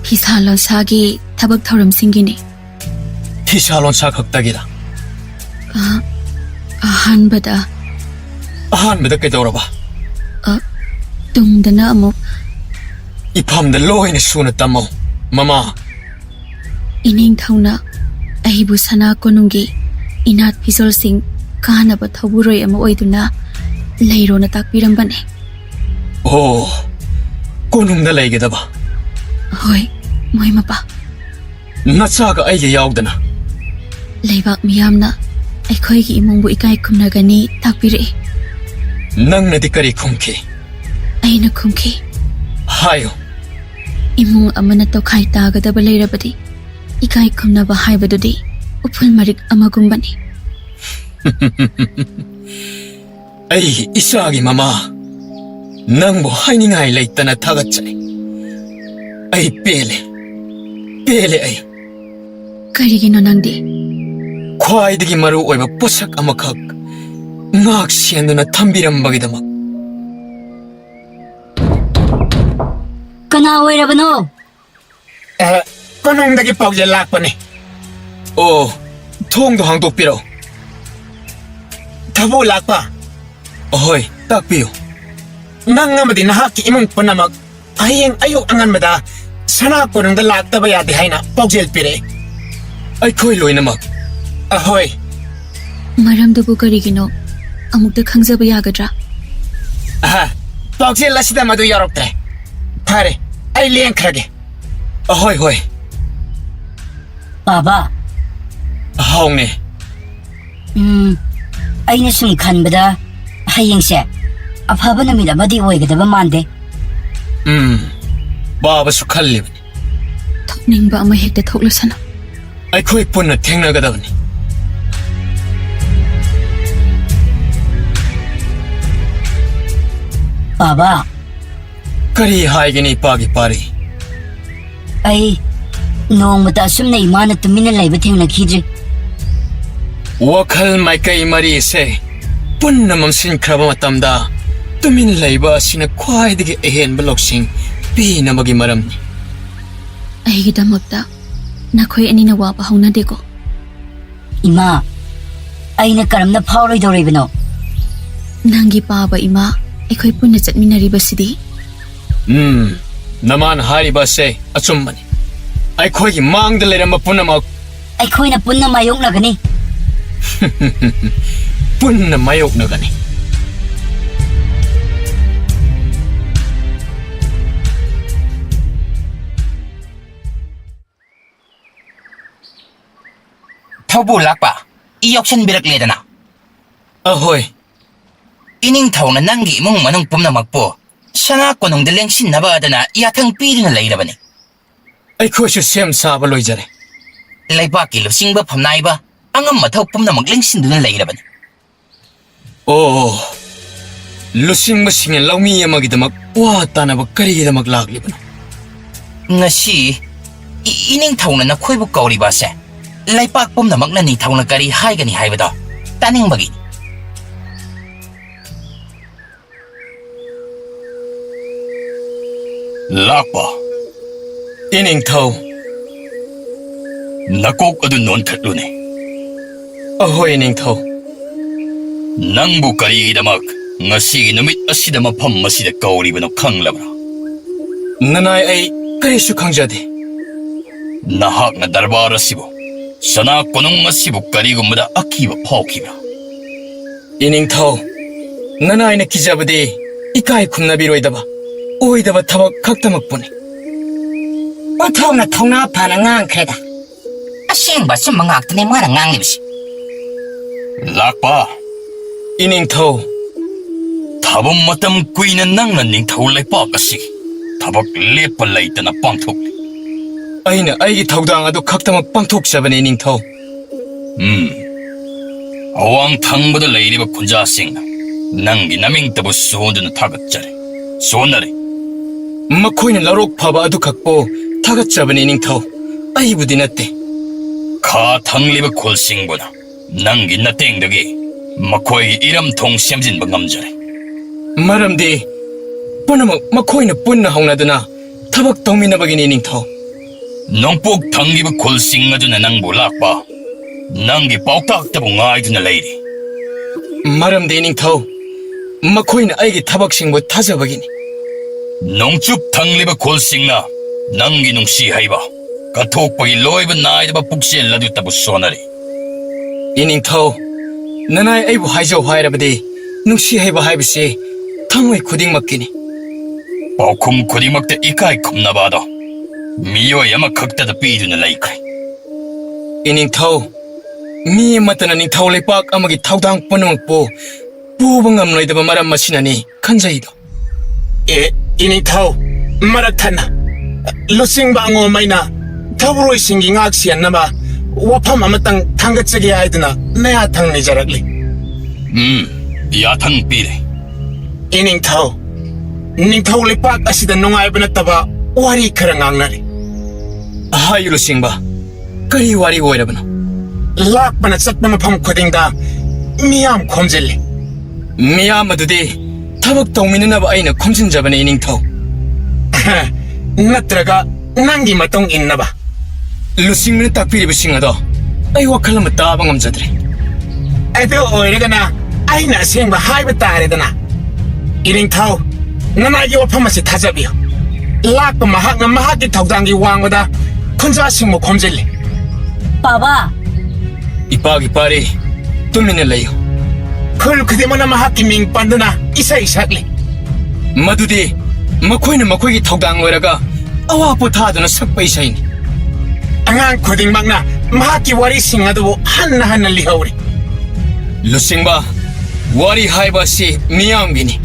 ꯐꯤꯁꯥ ꯂꯣꯟꯁꯥꯒꯤ ꯊꯕꯛ ꯊꯧꯔꯝꯁꯤꯡꯒꯤꯅꯤ꯫ ꯐꯤꯁꯥ ꯂꯣꯟꯁꯥ ꯈꯛꯇꯒꯤꯔ? ꯑ, ꯑꯍꯥꯟꯕꯗ꯫ ꯑꯍꯥꯟꯕꯗ ꯀꯩꯗꯧꯔꯕ? ꯑ, ꯇꯨꯡꯗꯅ ꯑꯃꯨꯛ ꯏꯐꯝꯗ ꯂꯣꯏꯅ ꯁꯨꯅ ꯇꯝꯃꯣ, ꯃꯃꯥ꯫ ꯏꯅꯤꯡꯊꯧꯅ ꯑꯩꯕꯨ ꯁꯅꯥ ꯀꯣꯅꯨꯡꯒꯤ ꯏꯅꯥꯠ ꯐꯤꯖꯣꯜꯁꯤꯡ ꯀꯥꯅꯕ ꯊꯧꯕꯨꯔꯣꯏ ꯑꯃ ꯑꯣꯏꯗꯨꯅ ꯂꯩꯔꯣꯅ ꯇꯥꯛꯄꯤꯔꯝꯕꯅꯦ꯫ ꯑꯣ, ꯀꯣꯅꯨꯡꯗ ꯂꯩꯒꯗꯕ? ꯍꯣꯏ, ꯃꯣꯏ ꯃꯄꯥ꯫ ꯅꯆꯥꯒ ꯑꯩꯒ ꯌꯥꯎꯗꯅ? ꯂꯩꯕꯥꯛ ꯃꯤꯌꯥꯝꯅ ꯑꯩꯈꯣꯏꯒꯤ ꯏꯃꯨꯡꯕꯨ ꯏꯀꯥꯏ ꯈꯨꯝꯅꯒꯅꯤ ꯇꯥꯛꯄꯤꯔꯛꯏ꯫ ꯅꯪꯅꯗꯤ ꯀꯔꯤ ꯈꯨꯝꯈꯤ? ꯑꯩꯅ ꯈꯨꯝꯈꯤ, ꯍꯥꯏꯌꯨ꯫ ꯏꯃꯨꯡ ꯑꯃꯅ ꯇꯣꯈꯥꯏ ꯇꯥꯒꯗꯕ ꯂꯩꯔꯕꯗꯤ, ꯏꯀꯥꯏ ꯈꯨꯝꯅꯕ ꯍꯥꯏꯕꯗꯨꯗꯤ ꯎꯐꯨꯜ ꯃꯔꯤꯛ ꯑꯃꯒꯨꯝꯕꯅꯤ꯫ ꯑꯩꯒꯤ ꯏꯆꯥꯒꯤ ꯃꯃꯥ, ꯅꯪꯕꯨ ꯍꯥꯏꯅꯤꯡꯉꯥꯏ ꯂꯩꯇꯅ ꯊꯥꯒꯠꯆꯔꯤ꯫ ꯑꯩ ꯄꯦꯜꯂꯦ, ꯄꯦꯜꯂꯦ ꯑꯩ꯫ ꯀꯔꯤꯒꯤꯅꯣ ꯅꯪꯗꯤ? ꯈ꯭ꯋꯥꯏꯗꯒꯤ ꯃꯔꯨ ꯑꯣꯏꯕ ꯄꯣꯠꯁꯛ ꯑꯃꯈꯛ ꯉꯥꯛ ꯁꯦꯟꯗꯨꯅ ꯊꯝꯕꯤꯔꯝꯕꯒꯤꯗꯃꯛ꯫ ꯀꯅꯥ ꯑꯣꯏꯔꯕꯅꯣ? ꯑꯦ, ꯀꯣꯅꯨꯡꯗꯒꯤ ꯄꯥꯎꯖꯦꯜ ꯂꯥꯛꯄꯅꯤ꯫ ꯑꯣ, ꯊꯣꯡꯗꯣ ꯍꯥꯡꯗꯣꯛꯄꯤꯔꯣ꯫ ꯊꯕꯨ ꯂꯥꯛꯄ? ꯑꯍꯣꯏ, ꯇꯥꯛꯄꯤꯌꯨ꯫ ꯅꯪ ꯑꯃꯗꯤ ꯅꯍꯥꯛꯀꯤ ꯏꯃꯨꯡ ꯄꯨꯝꯅꯃꯛ ꯍꯌꯦꯡ ꯑꯌꯨꯛ ꯑꯉꯟꯕꯗ ꯁꯅꯥ ꯀꯣꯅꯨꯡꯗ ꯂꯥꯛꯇꯕ ꯌꯥꯗꯦ ꯍꯥꯏꯅ ꯄꯥꯎꯖꯦꯜ ꯄꯤꯔꯛꯏ꯫ ꯑꯩꯈꯣꯏ ꯂꯣꯏꯅꯃꯛ? ꯑꯍꯣꯏ꯫ ꯃꯔꯝꯗꯨꯕꯨ ꯀꯔꯤꯒꯤꯅꯣ? ꯑꯃꯨꯛꯇ ꯈꯪꯖꯕ ꯌꯥꯒꯗ꯭ꯔꯥ? ꯑꯍꯥ, ꯄꯥꯎꯖꯦꯜ ꯑꯁꯤꯗ ꯃꯗꯨ ꯌꯥꯎꯔꯛꯇ꯭ꯔꯦ꯫ ꯐꯔꯦ, ꯑꯩ ꯂꯦꯡꯈ꯭ꯔꯒꯦ꯫ ꯑꯍꯣꯏ, ꯍꯣꯏ꯫ ꯕꯥꯕꯥ꯫ ꯍꯥꯎꯅꯦ꯫ ꯎꯝ, ꯑꯩꯅ ꯁꯨꯝ ꯈꯟꯕꯗ ꯍꯌꯦꯡꯁꯦ ꯑꯐꯕ ꯅꯨꯃꯤꯠ ꯑꯃꯗꯤ ꯑꯣꯏꯒꯗꯕ ꯃꯥꯟꯗꯦ꯫ ꯎꯝ, ꯕꯥꯕꯥꯁꯨ ꯈꯜꯂꯤꯕꯅꯤ꯫ ꯊꯣꯛꯅꯤꯡꯕ ꯑꯃ ꯍꯦꯛꯇ ꯊꯣꯛꯂꯁꯅꯨ꯫ ꯑꯩꯈꯣꯏ ꯄꯨꯟꯅ ꯊꯦꯡꯅꯒꯗꯕꯅꯤ꯫ ꯕꯥꯕꯥ꯫ ꯀꯔꯤ ꯍꯥꯏꯒꯅꯤ, ꯏꯄꯥꯒꯤ ꯄꯥꯔꯤ? ꯑꯩ ꯅꯣꯡꯃꯇ ꯑꯁꯨꯝꯅ ꯏꯃꯥꯅ ꯇꯨꯃꯤꯟꯅ ꯂꯩꯕ ꯊꯦꯡꯅꯈꯤꯗ꯭ꯔꯤ꯫ ꯋꯥꯈꯜ ꯃꯥꯏꯀꯩ ꯃꯔꯤꯁꯦ ꯄꯨꯟꯅ ꯃꯝꯁꯤꯟꯈ꯭ꯔꯕ ꯃꯇꯝꯗ ꯇꯨꯃꯤꯟ ꯂꯩꯕ ꯑꯁꯤꯅ ꯈ꯭ꯋꯥꯏꯗꯒꯤ ꯑꯍꯦꯟꯕ ꯂꯧꯁꯤꯡ ꯄꯤꯅꯕꯒꯤ ꯃꯔꯝꯅꯤ꯫ ꯑꯩꯒꯤꯗꯃꯛꯇ ꯅꯈꯣꯏ ꯑꯅꯤꯅ ꯋꯥꯕ ꯍꯧꯅꯗꯦꯀꯣ? ꯏꯃꯥ, ꯑꯩꯅ ꯀꯔꯝꯅ ꯐꯥꯎꯔꯣꯏꯗꯧꯔꯤꯕꯅꯣ? ꯅꯪꯒꯤ ꯄꯥꯕ ꯏꯃꯥ, ꯑꯩꯈꯣꯏ ꯄꯨꯟꯅ ꯆꯠꯃꯤꯟꯅꯔꯤꯕꯁꯤꯗꯤ? ꯎꯝ, ꯅꯃꯥꯅ ꯍꯥꯏꯔꯤꯕ ꯑꯁꯦ ꯑꯆꯨꯝꯕꯅꯤ꯫ ꯑꯩꯈꯣꯏꯒꯤ ꯃꯥꯡꯗ ꯂꯩꯔꯝꯕ ꯄꯨꯝꯅꯃꯛ ꯑꯩꯈꯣꯏꯅ ꯄꯨꯟꯅ ꯃꯥꯌꯣꯛꯅꯒꯅꯤ꯫ ꯄꯨꯟꯅ ꯃꯥꯌꯣꯛꯅꯒꯅꯤ꯫ ꯊꯧꯕꯨ ꯂꯥꯛꯄ, ꯏ ꯌꯧꯁꯤꯟꯕꯤꯔꯛꯂꯦꯗꯅ꯫ ꯑꯍꯣꯏ꯫ ꯏꯅꯤꯡꯊꯧꯅ ꯅꯪꯒꯤ ꯏꯃꯨꯡ ꯃꯅꯨꯡ ꯄꯨꯝꯅꯃꯛꯄꯨ ꯁꯅꯥ ꯀꯣꯅꯨꯡꯗ ꯂꯦꯡꯁꯤꯟꯅꯕ ꯑꯗꯨꯅ ꯌꯥꯊꯪ ꯄꯤꯗꯨꯅ ꯂꯩꯔꯕꯅꯤ꯫ ꯑꯩꯈꯣꯏꯁꯨ ꯁꯦꯝ ꯁꯥꯕ ꯂꯣꯏꯖꯔꯦ꯫ ꯂꯩꯕꯥꯛꯀꯤ ꯂꯨꯆꯤꯡꯕ ꯐꯝꯅꯥꯏꯕ ꯑꯉꯝ ꯑꯊꯧ ꯄꯨꯝꯅꯃꯛ ꯂꯦꯡꯁꯤꯟꯗꯨꯅ ꯂꯩꯔꯕꯅꯤ꯫ ꯑꯣ, ꯂꯨꯆꯤꯡꯕꯁꯤꯡꯅ ꯂꯧꯃꯤ ꯑꯃꯒꯤꯗꯃꯛ ꯋꯥ ꯇꯥꯅꯕ ꯀꯔꯤꯒꯤꯗꯃꯛ ꯂꯥꯛꯂꯤꯕꯅꯣ? ꯉꯁꯤ ꯏ-, ꯏꯅꯤꯡꯊꯧꯅ ꯅꯈꯣꯏꯕꯨ ꯀꯧꯔꯤꯕ ꯑꯁꯦ ꯂꯩꯄꯥꯛ ꯄꯨꯝꯅꯃꯛꯅ ꯅꯤꯡꯊꯧꯅ ꯀꯔꯤ ꯍꯥꯏꯒꯅꯤ ꯍꯥꯏꯕꯗꯣ ꯇꯥꯅꯤꯡꯕꯒꯤꯅꯤ꯫ ꯂꯥꯛꯄ꯫ ꯏꯅꯤꯡꯊꯧ꯫ ꯅꯀꯣꯛ ꯑꯗꯨ ꯅꯣꯟꯊꯠꯂꯨꯅꯦ꯫ ꯑꯍꯣꯏ, ꯏꯅꯤꯡꯊꯧ꯫ ꯅꯪꯕꯨ ꯀꯔꯤꯒꯤꯗꯃꯛ ꯉꯁꯤꯒꯤ ꯅꯨꯃꯤꯠ ꯑꯁꯤꯗ ꯃꯐꯝ ꯑꯁꯤꯗ ꯀꯧꯔꯤꯕꯅꯣ ꯈꯪꯂꯕ꯭ꯔꯥ? ꯅꯅꯥꯏ, ꯑꯩ ꯀꯔꯤꯁꯨ ꯈꯪꯖꯗꯦ꯫ ꯅꯍꯥꯛꯅ ꯗꯔꯕꯥꯔ ꯑꯁꯤꯕꯨ ꯁꯅꯥ ꯀꯣꯅꯨꯡ ꯑꯁꯤꯕꯨ ꯀꯔꯤꯒꯨꯝꯕꯗ ꯑꯀꯤꯕ ꯐꯥꯎꯈꯤꯕ꯭ꯔꯥ? ꯏꯅꯤꯡꯊꯧ, ꯅꯅꯥꯏꯅ ꯀꯤꯖꯕꯗꯤ ꯏꯀꯥꯏ ꯈꯨꯝꯅꯕꯤꯔꯣꯏꯗꯕ, ꯑꯣꯏꯗꯕ ꯊꯕꯛ ꯈꯛꯇꯃꯛꯄꯨꯅꯤ꯫ ꯑꯣꯟꯊꯣꯛꯅ ꯊꯧꯅꯥ ꯐꯅ ꯉꯥꯡꯈ꯭ꯔꯦꯗ꯫ ꯑꯁꯦꯡꯕ ꯑꯆꯨꯝꯕ ꯉꯥꯛꯇꯅꯦ ꯃꯥꯅ ꯉꯥꯡꯂꯤꯕꯁꯤ꯫ ꯂꯥꯛꯄ꯫ ꯏꯅꯤꯡꯊꯧ꯫ ꯊꯥꯕꯨꯝ ꯃꯇꯝ ꯀꯨꯏꯅ ꯅꯪꯅ ꯅꯤꯡꯊꯧ ꯂꯩꯄꯥꯛ ꯑꯁꯤ ꯊꯕꯛ ꯂꯦꯞꯄ ꯂꯩꯇꯅ ꯄꯥꯡꯊꯣꯛꯂꯤ꯫ ꯑꯩꯅ ꯑꯩꯒꯤ ꯊꯧꯗꯥꯡ ꯑꯗꯨ ꯈꯛꯇꯃꯛ ꯄꯥꯡꯊꯣꯛꯆꯕꯅꯤ, ꯏꯅꯤꯡꯊꯧ꯫ ꯎꯝ꯫ ꯑꯋꯥꯡ ꯊꯪꯕꯗ ꯂꯩꯔꯤꯕ ꯈꯨꯟꯖꯥꯁꯤꯡꯅ ꯅꯪꯒꯤ ꯅꯃꯤꯡꯇꯕꯨ ꯁꯣꯟꯗꯨꯅ ꯊꯥꯒꯠꯆꯔꯤ꯫ ꯁꯣꯟꯅꯔꯤ꯫ ꯃꯈꯣꯏꯅ ꯂꯧꯔꯣꯛ ꯐꯕ ꯑꯗꯨꯈꯛꯄꯨ ꯊꯥꯒꯠꯆꯕꯅꯤ, ꯅꯤꯡꯊꯧ꯫ ꯑꯩꯕꯨꯗꯤ ꯅꯠꯇꯦ꯫ ꯈꯥ ꯊꯪꯂꯤꯕ ꯈꯨꯜꯁꯤꯡꯕꯨꯅ ꯅꯪꯒꯤ ꯅꯇꯦꯡꯗꯒꯤ ꯃꯈꯣꯏꯒꯤ ꯏꯔꯝ ꯊꯣꯡ ꯁꯦꯝꯖꯤꯟꯕ ꯉꯝꯖꯔꯦ꯫ ꯃꯔꯝꯗꯤ ꯄꯨꯝꯅꯃꯛ ꯃꯈꯣꯏꯅ ꯄꯨꯟꯅ ꯍꯧꯅꯗꯨꯅ ꯊꯕꯛ ꯇꯧꯃꯤꯟꯅꯕꯒꯤꯅꯤ, ꯅꯤꯡꯊꯧ꯫ ꯅꯣꯡꯄꯣꯛ ꯊꯪꯒꯤꯕ ꯈꯨꯜꯁꯤꯡ ꯑꯗꯨꯅ ꯅꯪꯕꯨ ꯂꯥꯛꯄ, ꯅꯪꯒꯤ ꯄꯥꯎꯇꯥꯛꯇꯕꯨ ꯉꯥꯏꯗꯨꯅ ꯂꯩꯔꯤ꯫ ꯃꯔꯝꯗꯤ, ꯅꯤꯡꯊꯧ, ꯃꯈꯣꯏꯅ ꯑꯩꯒꯤ ꯊꯕꯛꯁꯤꯡꯕꯨ ꯊꯥꯖꯕꯒꯤꯅꯤ꯫ ꯅꯣꯡꯆꯨꯞ ꯊꯪꯂꯤꯕ ꯈꯨꯜꯁꯤꯡꯅ ꯅꯪꯒꯤ ꯅꯨꯡꯁꯤ ꯍꯩꯕ, ꯀꯠꯊꯣꯛꯄꯒꯤ ꯂꯣꯏꯕ ꯅꯥꯏꯗꯕ ꯄꯨꯛꯆꯦꯜ ꯑꯗꯨꯇꯕꯨ ꯁꯣꯟꯅꯔꯤ꯫ ꯏꯅꯤꯡꯊꯧ, ꯅꯅꯥꯏ ꯑꯩꯕꯨ ꯍꯥꯏꯖꯧ ꯍꯥꯏꯔꯕꯗꯤ, ꯅꯨꯡꯁꯤ ꯍꯩꯕ ꯍꯥꯏꯕꯁꯤ ꯊꯃꯣꯏ ꯈꯨꯗꯤꯡꯃꯛꯀꯤꯅꯤ꯫ ꯄꯥꯎꯈꯨꯝ ꯈꯨꯗꯤꯡꯃꯛꯇ ꯏꯀꯥꯏ ꯈꯨꯝꯅꯕ ꯑꯗꯣ ꯃꯤꯑꯣꯏ ꯑꯃꯈꯛꯇꯗ ꯄꯤꯗꯨꯅ ꯂꯩꯈ꯭ꯔꯦ꯫ ꯏꯅꯤꯡꯊꯧ, ꯃꯤ ꯑꯃꯠꯇꯅ ꯅꯤꯡꯊꯧ ꯂꯩꯄꯥꯛ ꯑꯃꯒꯤ ꯊꯧꯗꯥꯡ ꯄꯨꯝꯅꯃꯛꯄꯨ ꯄꯨꯕ ꯉꯝꯂꯣꯏꯗꯕ ꯃꯔꯝ ꯑꯁꯤꯅꯅꯤ ꯈꯟꯖꯩꯗꯣ꯫ ꯑꯦ, ꯏꯅꯤꯡꯊꯧ, ꯃꯔꯛ ꯊꯠꯅ ꯂꯨꯆꯤꯡꯕ ꯑꯉꯣꯝ ꯑꯩꯅ ꯊꯧꯔꯣꯏꯁꯤꯡꯒꯤ ꯉꯥꯛ ꯁꯦꯟꯅꯕ ꯋꯥꯐꯝ ꯑꯃꯇꯪ ꯊꯥꯡꯒꯠꯆꯒꯦ ꯍꯥꯏꯗꯨꯅ ꯅꯌꯥ ꯊꯪ ꯅꯤꯖꯔꯛꯂꯤ꯫ ꯎꯝ, ꯌꯥꯊꯪ ꯄꯤꯔꯦ꯫ ꯏꯅꯤꯡꯊꯧ, ꯅꯤꯡꯊꯧ ꯂꯩꯄꯥꯛ ꯑꯁꯤꯗ ꯅꯨꯡꯉꯥꯏꯕ ꯅꯠꯇꯕ ꯋꯥꯔꯤ ꯈꯔ ꯉꯥꯡꯅꯔꯤ꯫ ꯍꯥꯏꯌꯨ ꯂꯨꯆꯤꯡꯕ, ꯀꯔꯤ ꯋꯥꯔꯤ ꯑꯣꯏꯔꯕꯅꯣ? ꯂꯥꯛꯄꯅ ꯆꯠꯄ ꯃꯐꯝ ꯈꯨꯗꯤꯡꯗ ꯃꯤꯌꯥꯝ ꯈꯣꯝꯖꯤꯜꯂꯤ꯫ ꯃꯤꯌꯥꯝ ꯑꯗꯨꯗꯤ ꯊꯕꯛ ꯇꯧꯃꯤꯟꯅꯅꯕ ꯑꯩꯅ ꯈꯣꯝꯖꯤꯟꯖꯕꯅꯤ, ꯏꯅꯤꯡꯊꯧ꯫ ꯅꯠꯇ꯭ꯔꯒ ꯅꯪꯒꯤ ꯃꯇꯨꯡ ꯏꯟꯅꯕ? ꯂꯨꯆꯤꯡꯕꯅ ꯇꯥꯛꯄꯤꯔꯤꯕꯁꯤꯡ ꯑꯗꯣ ꯑꯩ ꯋꯥꯈꯜ ꯑꯃ ꯇꯥꯕ ꯉꯝꯖꯗ꯭ꯔꯦ꯫ ꯑꯗꯨ ꯑꯣꯏꯔꯒꯅ ꯑꯩꯅ ꯑꯁꯦꯡꯕ ꯍꯥꯏꯕ ꯇꯥꯔꯦꯗꯅ꯫ ꯏꯅꯤꯡꯊꯧ, ꯅꯅꯥꯏꯒꯤ ꯋꯥꯐꯝ ꯑꯁꯤ ꯊꯥꯖꯕꯤꯌꯨ꯫ ꯂꯥꯛꯄ ꯃꯍꯥꯛꯅ ꯃꯍꯥꯛꯀꯤ ꯊꯧꯗꯥꯡꯒꯤ ꯋꯥꯡꯃꯗ ꯈꯨꯟꯖꯥꯁꯤꯡꯕꯨ ꯈꯣꯝꯖꯤꯜꯂꯤ꯫ ꯄꯥꯕꯥ! ꯏꯄꯥꯒꯤ ꯄꯥꯔꯤ, ꯇꯨꯃꯤꯟꯅ ꯂꯩꯌꯨ꯫ ꯈꯨꯜ ꯈꯨꯗꯤꯡꯃꯛꯅ ꯃꯍꯥꯛꯀꯤ ꯃꯤꯡ ꯄꯟꯗꯨꯅ ꯏꯁꯩ ꯁꯛꯂꯤ꯫ ꯃꯗꯨꯗꯤ ꯃꯈꯣꯏꯅ ꯃꯈꯣꯏꯒꯤ ꯊꯧꯗꯥꯡ ꯂꯣꯏꯔꯒ ꯑꯋꯥ ꯄꯣꯊꯥꯗꯨꯅ ꯁꯛꯄ ꯏꯁꯩꯅꯤ꯫ ꯑꯉꯥꯡ ꯈꯨꯗꯤꯡꯃꯛꯅ ꯃꯍꯥꯛꯀꯤ ꯋꯥꯔꯤꯁꯤꯡ ꯑꯗꯨꯕꯨ ꯍꯟꯅ ꯍꯟꯅ ꯂꯤꯍꯧꯔꯤ꯫ ꯂꯨꯆꯤꯡꯕ, ꯋꯥꯔꯤ ꯍꯥꯏꯕ ꯑꯁꯤ ꯃꯤꯌꯥꯝꯒꯤꯅꯤ,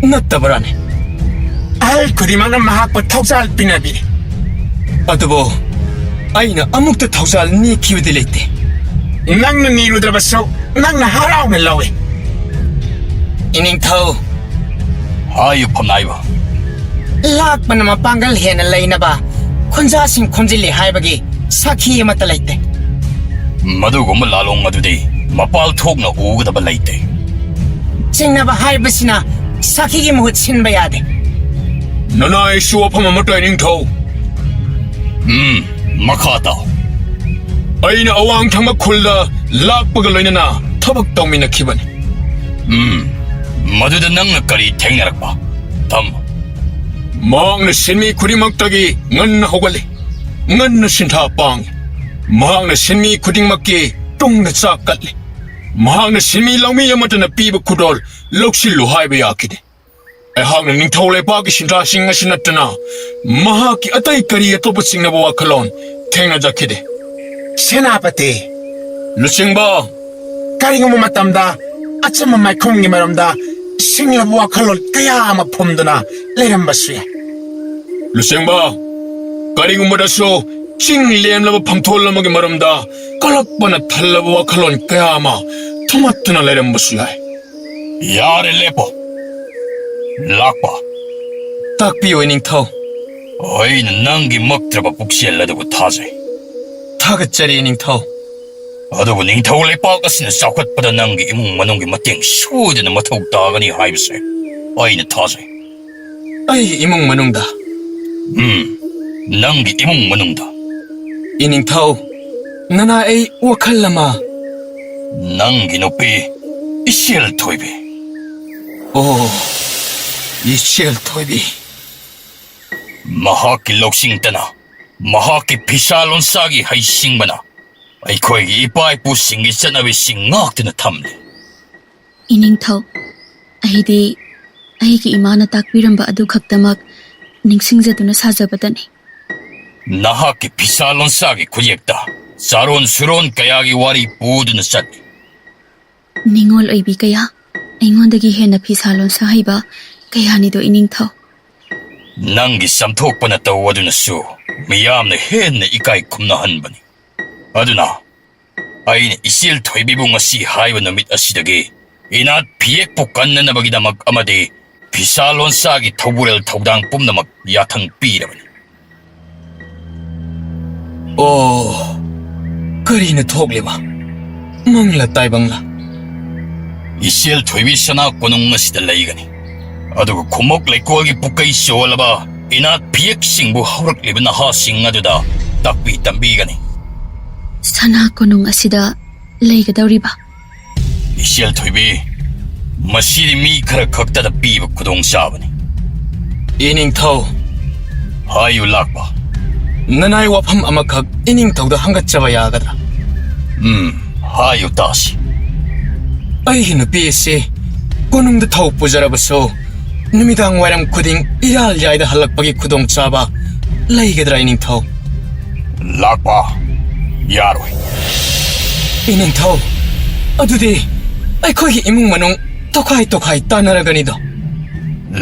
ꯅꯠꯇꯕ꯭ꯔꯥꯅꯦ? ꯑꯍꯜ ꯈꯨꯗꯤꯡꯃꯛꯅ ꯃꯍꯥꯛꯄꯨ ꯊꯧꯖꯥꯜ ꯄꯤꯅꯕꯤꯔꯤ꯫ ꯑꯗꯨꯕꯨ ꯑꯩꯅ ꯑꯃꯨꯛꯇ ꯊꯧꯖꯥꯜ ꯅꯤꯈꯤꯕꯗꯤ ꯂꯩꯇꯦ꯫ ꯅꯪꯅ ꯅꯤꯔꯨꯗ꯭ꯔꯕꯁꯨ ꯅꯪꯅ ꯍꯔꯥꯎꯅ ꯂꯧꯏ꯫ ꯏꯅꯤꯡꯊꯧ꯫ ꯍꯥꯏꯌꯨ, ꯐꯝꯅꯥꯏꯕ꯫ ꯂꯥꯛꯄꯅ ꯃꯄꯥꯡꯒꯜ ꯍꯦꯟꯅ ꯂꯩꯅꯕ ꯈꯨꯟꯖꯥꯁꯤꯡ ꯈꯣꯝꯖꯤꯜꯂꯤ ꯍꯥꯏꯕꯒꯤ ꯁꯥꯈꯤ ꯑꯃꯠꯇ ꯂꯩꯇꯦ꯫ ꯃꯗꯨꯒꯨꯝꯕ ꯂꯥꯂꯣꯡ ꯑꯗꯨꯗꯤ ꯃꯄꯥꯜ ꯊꯣꯛꯅ ꯎꯒꯗꯕ ꯂꯩꯇꯦ꯫ ꯆꯤꯡꯅꯕ ꯍꯥꯏꯕꯁꯤꯅ ꯁꯥꯈꯤꯒꯤ ꯃꯍꯨꯠ ꯁꯤꯟꯕ ꯌꯥꯗꯦ꯫ ꯅꯅꯥꯏꯁꯨ ꯋꯥꯐꯝ ꯑꯃꯠꯇ, ꯏꯅꯤꯡꯊꯧ꯫ ꯎꯝ, ꯃꯈꯥ ꯇꯥꯎ꯫ ꯑꯩꯅ ꯑꯋꯥꯡ ꯊꯪꯕ ꯈꯨꯜꯗ ꯂꯥꯛꯄꯒ ꯂꯣꯏꯅꯅ ꯊꯕꯛ ꯇꯧꯃꯤꯟꯅꯈꯤꯕꯅꯤ꯫ ꯎꯝ, ꯃꯗꯨꯗ ꯅꯪꯅ ꯀꯔꯤ ꯊꯦꯡꯅꯔꯛꯄ? ꯇꯝꯃꯨ꯫ ꯃꯍꯥꯛꯅ ꯁꯤꯟꯃꯤ ꯈꯨꯗꯤꯡꯃꯛꯇꯒꯤ ꯉꯟꯅ ꯍꯧꯒꯠꯂꯤ, ꯉꯟꯅ ꯁꯤꯟꯊꯥ ꯄꯥꯡꯏ꯫ ꯃꯍꯥꯛꯅ ꯁꯤꯟꯃꯤ ꯈꯨꯗꯤꯡꯃꯛꯀꯤ ꯇꯨꯡꯗ ꯆꯥꯛ ꯀꯠꯂꯤ꯫ ꯃꯍꯥꯛꯅ ꯁꯤꯟꯃꯤ ꯂꯧꯃꯤ ꯑꯃꯠꯇꯅ ꯄꯤꯕ ꯈꯨꯗꯣꯜ ꯂꯧꯁꯤꯜꯂꯨ ꯍꯥꯏꯕ ꯌꯥꯈꯤꯗꯦ꯫ ꯑꯩꯍꯥꯛꯅ ꯅꯤꯡꯊꯧ ꯂꯩꯄꯥꯛꯀꯤ ꯁꯤꯟꯊꯥꯁꯤꯡ ꯑꯁꯤ ꯅꯠꯇꯅ ꯃꯍꯥꯛꯀꯤ ꯑꯇꯩ ꯀꯔꯤ ꯑꯇꯣꯞꯄ ꯆꯤꯡꯅꯕ ꯋꯥꯈꯜꯂꯣꯟ ꯊꯦꯡꯅꯖꯈꯤꯗꯦ꯫ ꯁꯦꯅꯥꯄꯇꯤ, ꯂꯨꯆꯤꯡꯕ, ꯀꯔꯤꯒꯨꯝꯕ ꯃꯇꯝꯗ ꯑꯆꯝꯕ ꯃꯥꯏꯈꯨꯝꯒꯤ ꯃꯔꯝꯗ ꯁꯤꯡꯂꯕ ꯋꯥꯈꯜꯂꯣꯟ ꯀꯌꯥ ꯑꯃ ꯐꯨꯝꯗꯨꯅ ꯂꯩꯔꯝꯕꯁꯨ ꯌꯥꯏ꯫ ꯂꯨꯆꯤꯡꯕ, ꯀꯔꯤꯒꯨꯝꯕꯗꯁꯨ ꯆꯤꯡ ꯂꯦꯝꯂꯕ ꯐꯝꯊꯣꯜ ꯑꯃꯒꯤ ꯃꯔꯝꯗ ꯀꯜꯂꯛꯄꯅ ꯊꯜꯂꯕ ꯋꯥꯈꯜꯂꯣꯟ ꯀꯌꯥ ꯑꯃ ꯊꯨꯝꯍꯠꯇꯨꯅ ꯂꯩꯔꯝꯕꯁꯨ ꯌꯥꯏ꯫ ꯌꯥꯔꯦ, ꯂꯦꯞꯄꯣ꯫ ꯂꯥꯛꯄ꯫ ꯇꯥꯛꯄꯤꯌꯨ, ꯏꯅꯤꯡꯊꯧ꯫ ꯑꯩꯅ ꯅꯪꯒꯤ ꯃꯛꯇ꯭ꯔꯕ ꯄꯨꯛꯆꯦꯜ ꯑꯗꯨꯕꯨ ꯊꯥꯖꯩ꯫ ꯊꯥꯒꯠꯆꯔꯤ, ꯏꯅꯤꯡꯊꯧ꯫ ꯑꯗꯨꯕꯨ ꯅꯤꯡꯊꯧ ꯂꯩꯄꯥꯛ ꯑꯁꯤꯅ ꯆꯥꯎꯈꯠꯄꯗ ꯅꯪꯒꯤ ꯏꯃꯨꯡ ꯃꯅꯨꯡꯒꯤ ꯃꯇꯦꯡ ꯁꯣꯏꯗꯅ ꯃꯊꯧ ꯇꯥꯒꯅꯤ ꯍꯥꯏꯕꯁꯦ ꯑꯩꯅ ꯊꯥꯖꯩ꯫ ꯑꯩ ꯏꯃꯨꯡ ꯃꯅꯨꯡꯗ? ꯎꯝ, ꯅꯪꯒꯤ ꯏꯃꯨꯡ ꯃꯅꯨꯡꯗ꯫ ꯏꯅꯤꯡꯊꯧ, ꯅꯅꯥ, ꯑꯩ ꯋꯥꯈꯜ ꯑꯃ꯫ ꯅꯪꯒꯤ ꯅꯨꯄꯤ, ꯏꯆꯦꯜ ꯊꯣꯏꯕꯤ꯫ ꯑꯣ, ꯏꯆꯦꯜ ꯊꯣꯏꯕꯤ꯫ ꯃꯍꯥꯛꯀꯤ ꯂꯧꯁꯤꯡꯇꯅ, ꯃꯍꯥꯛꯀꯤ ꯐꯤꯁꯥ ꯂꯣꯟꯁꯥꯒꯤ ꯍꯩꯁꯤꯡꯕꯅ ꯑꯩꯈꯣꯏꯒꯤ ꯏꯄꯥ ꯏꯄꯨꯁꯤꯡꯒꯤ ꯆꯠꯅꯕꯤꯁꯤꯡ ꯉꯥꯛꯇꯨꯅ ꯊꯝꯂꯤ꯫ ꯏꯅꯤꯡꯊꯧ, ꯑꯩꯗꯤ ꯑꯩꯒꯤ ꯏꯃꯥꯅ ꯇꯥꯛꯄꯤꯔꯝꯕ ꯑꯗꯨ ꯈꯛꯇꯃꯛ ꯅꯤꯡꯁꯤꯡꯖꯗꯨꯅ ꯁꯥꯖꯕꯇꯅꯤ꯫ ꯅꯍꯥꯛꯀꯤ ꯐꯤꯁꯥ ꯂꯣꯟꯁꯥꯒꯤ ꯈꯨꯌꯦꯛꯇ ꯆꯥꯔꯣꯟ ꯁꯨꯔꯣꯟ ꯀꯌꯥꯒꯤ ꯋꯥꯔꯤ ꯄꯨꯗꯨꯅ ꯆꯠꯂꯤ꯫ ꯅꯤꯡꯉꯣꯜ ꯑꯣꯏꯕꯤ ꯀꯌꯥ, ꯑꯩꯉꯣꯟꯗꯒꯤ ꯍꯦꯟꯅ ꯐꯤꯁꯥ ꯂꯣꯟꯁꯥ ꯍꯩꯕ ꯀꯌꯥꯅꯤꯗꯣ, ꯏꯅꯤꯡꯊꯧ꯫ ꯅꯪꯒꯤ ꯆꯝꯊꯣꯛꯄ ꯅꯇꯧ ꯑꯗꯨꯅꯁꯨ ꯃꯤꯌꯥꯝꯅ ꯍꯦꯟꯅ ꯏꯀꯥꯏ ꯈꯨꯝꯅꯍꯟꯕꯅꯤ꯫ ꯑꯗꯨꯅ ꯑꯩꯅ ꯏꯆꯦꯜ ꯊꯣꯏꯕꯤꯕꯨ ꯉꯁꯤ ꯍꯥꯏꯕ ꯅꯨꯃꯤꯠ ꯑꯁꯤꯗꯒꯤ ꯏꯅꯥꯠ ꯐꯤꯌꯦꯛꯄꯨ ꯀꯟꯅꯅꯕꯒꯤꯗꯃꯛ ꯑꯃꯗꯤ ꯐꯤꯁꯥ ꯂꯣꯟꯁꯥꯒꯤ ꯊꯧꯕꯨꯔꯦꯜ ꯊꯧꯗꯥꯡ ꯄꯨꯝꯅꯃꯛ ꯌꯥꯊꯪ ꯄꯤꯔꯕꯅꯤ꯫ ꯑꯣ, ꯀꯔꯤꯅ ꯊꯣꯛꯂꯤꯕ? ꯃꯪꯂ ꯇꯥꯏꯕꯪꯂ? ꯏꯆꯦꯜ ꯊꯣꯏꯕꯤ ꯁꯅꯥ ꯀꯣꯅꯨꯡ ꯑꯁꯤꯗ ꯂꯩꯒꯅꯤ꯫ ꯑꯗꯨꯒ ꯈꯨꯃꯣꯛ ꯂꯩꯀꯣꯜꯒꯤ ꯄꯨꯀꯩ ꯆꯣꯜꯂꯕ ꯏꯅꯥꯠ ꯐꯤꯌꯦꯛꯁꯤꯡꯕꯨ ꯍꯧꯔꯛꯂꯤꯕ ꯅꯍꯥꯁꯤꯡ ꯑꯗꯨꯗ ꯇꯥꯛꯄꯤ ꯇꯝꯕꯤꯒꯅꯤ꯫ ꯁꯅꯥ ꯀꯣꯅꯨꯡ ꯑꯁꯤꯗ ꯂꯩꯒꯗꯧꯔꯤꯕ? ꯏꯆꯦꯜ ꯊꯣꯏꯕꯤ, ꯃꯁꯤꯗꯤ ꯃꯤ ꯈꯔ ꯈꯛꯇꯗ ꯄꯤꯕ ꯈꯨꯗꯣꯡꯆꯥꯕꯅꯤ꯫ ꯏꯅꯤꯡꯊꯧ꯫ ꯍꯥꯏꯌꯨ, ꯂꯥꯛꯄ꯫ ꯅꯅꯥꯏ ꯋꯥꯐꯝ ꯑꯃꯈꯛ ꯏꯅꯤꯡꯊꯧꯗ ꯍꯪꯒꯠꯆꯕ ꯌꯥꯒꯗ꯭ꯔꯥ? ꯎꯝ, ꯍꯥꯏꯌꯨ ꯇꯥꯁꯤ꯫ ꯑꯩꯒꯤ ꯅꯨꯄꯤ ꯑꯁꯤ ꯀꯣꯅꯨꯡꯗ ꯊꯧ ꯄꯨꯖꯔꯕꯁꯨ, ꯅꯨꯃꯤꯗꯥꯡ ꯋꯥꯏꯔꯝ ꯈꯨꯗꯤꯡ ꯏꯔꯥꯜ ꯌꯥꯏꯗ ꯍꯜꯂꯛꯄꯒꯤ ꯈꯨꯗꯣꯡꯆꯥꯕ ꯂꯩꯒꯗ꯭ꯔꯥ, ꯏꯅꯤꯡꯊꯧ? ꯂꯥꯛꯄ, ꯌꯥꯔꯣꯏ꯫ ꯏꯅꯤꯡꯊꯧ, ꯑꯗꯨꯗꯤ ꯑꯩꯈꯣꯏꯒꯤ ꯏꯃꯨꯡ ꯃꯅꯨꯡ ꯇꯣꯈꯥꯏ ꯇꯣꯈꯥꯏ ꯇꯥꯟꯅꯔꯒꯅꯤꯗꯣ꯫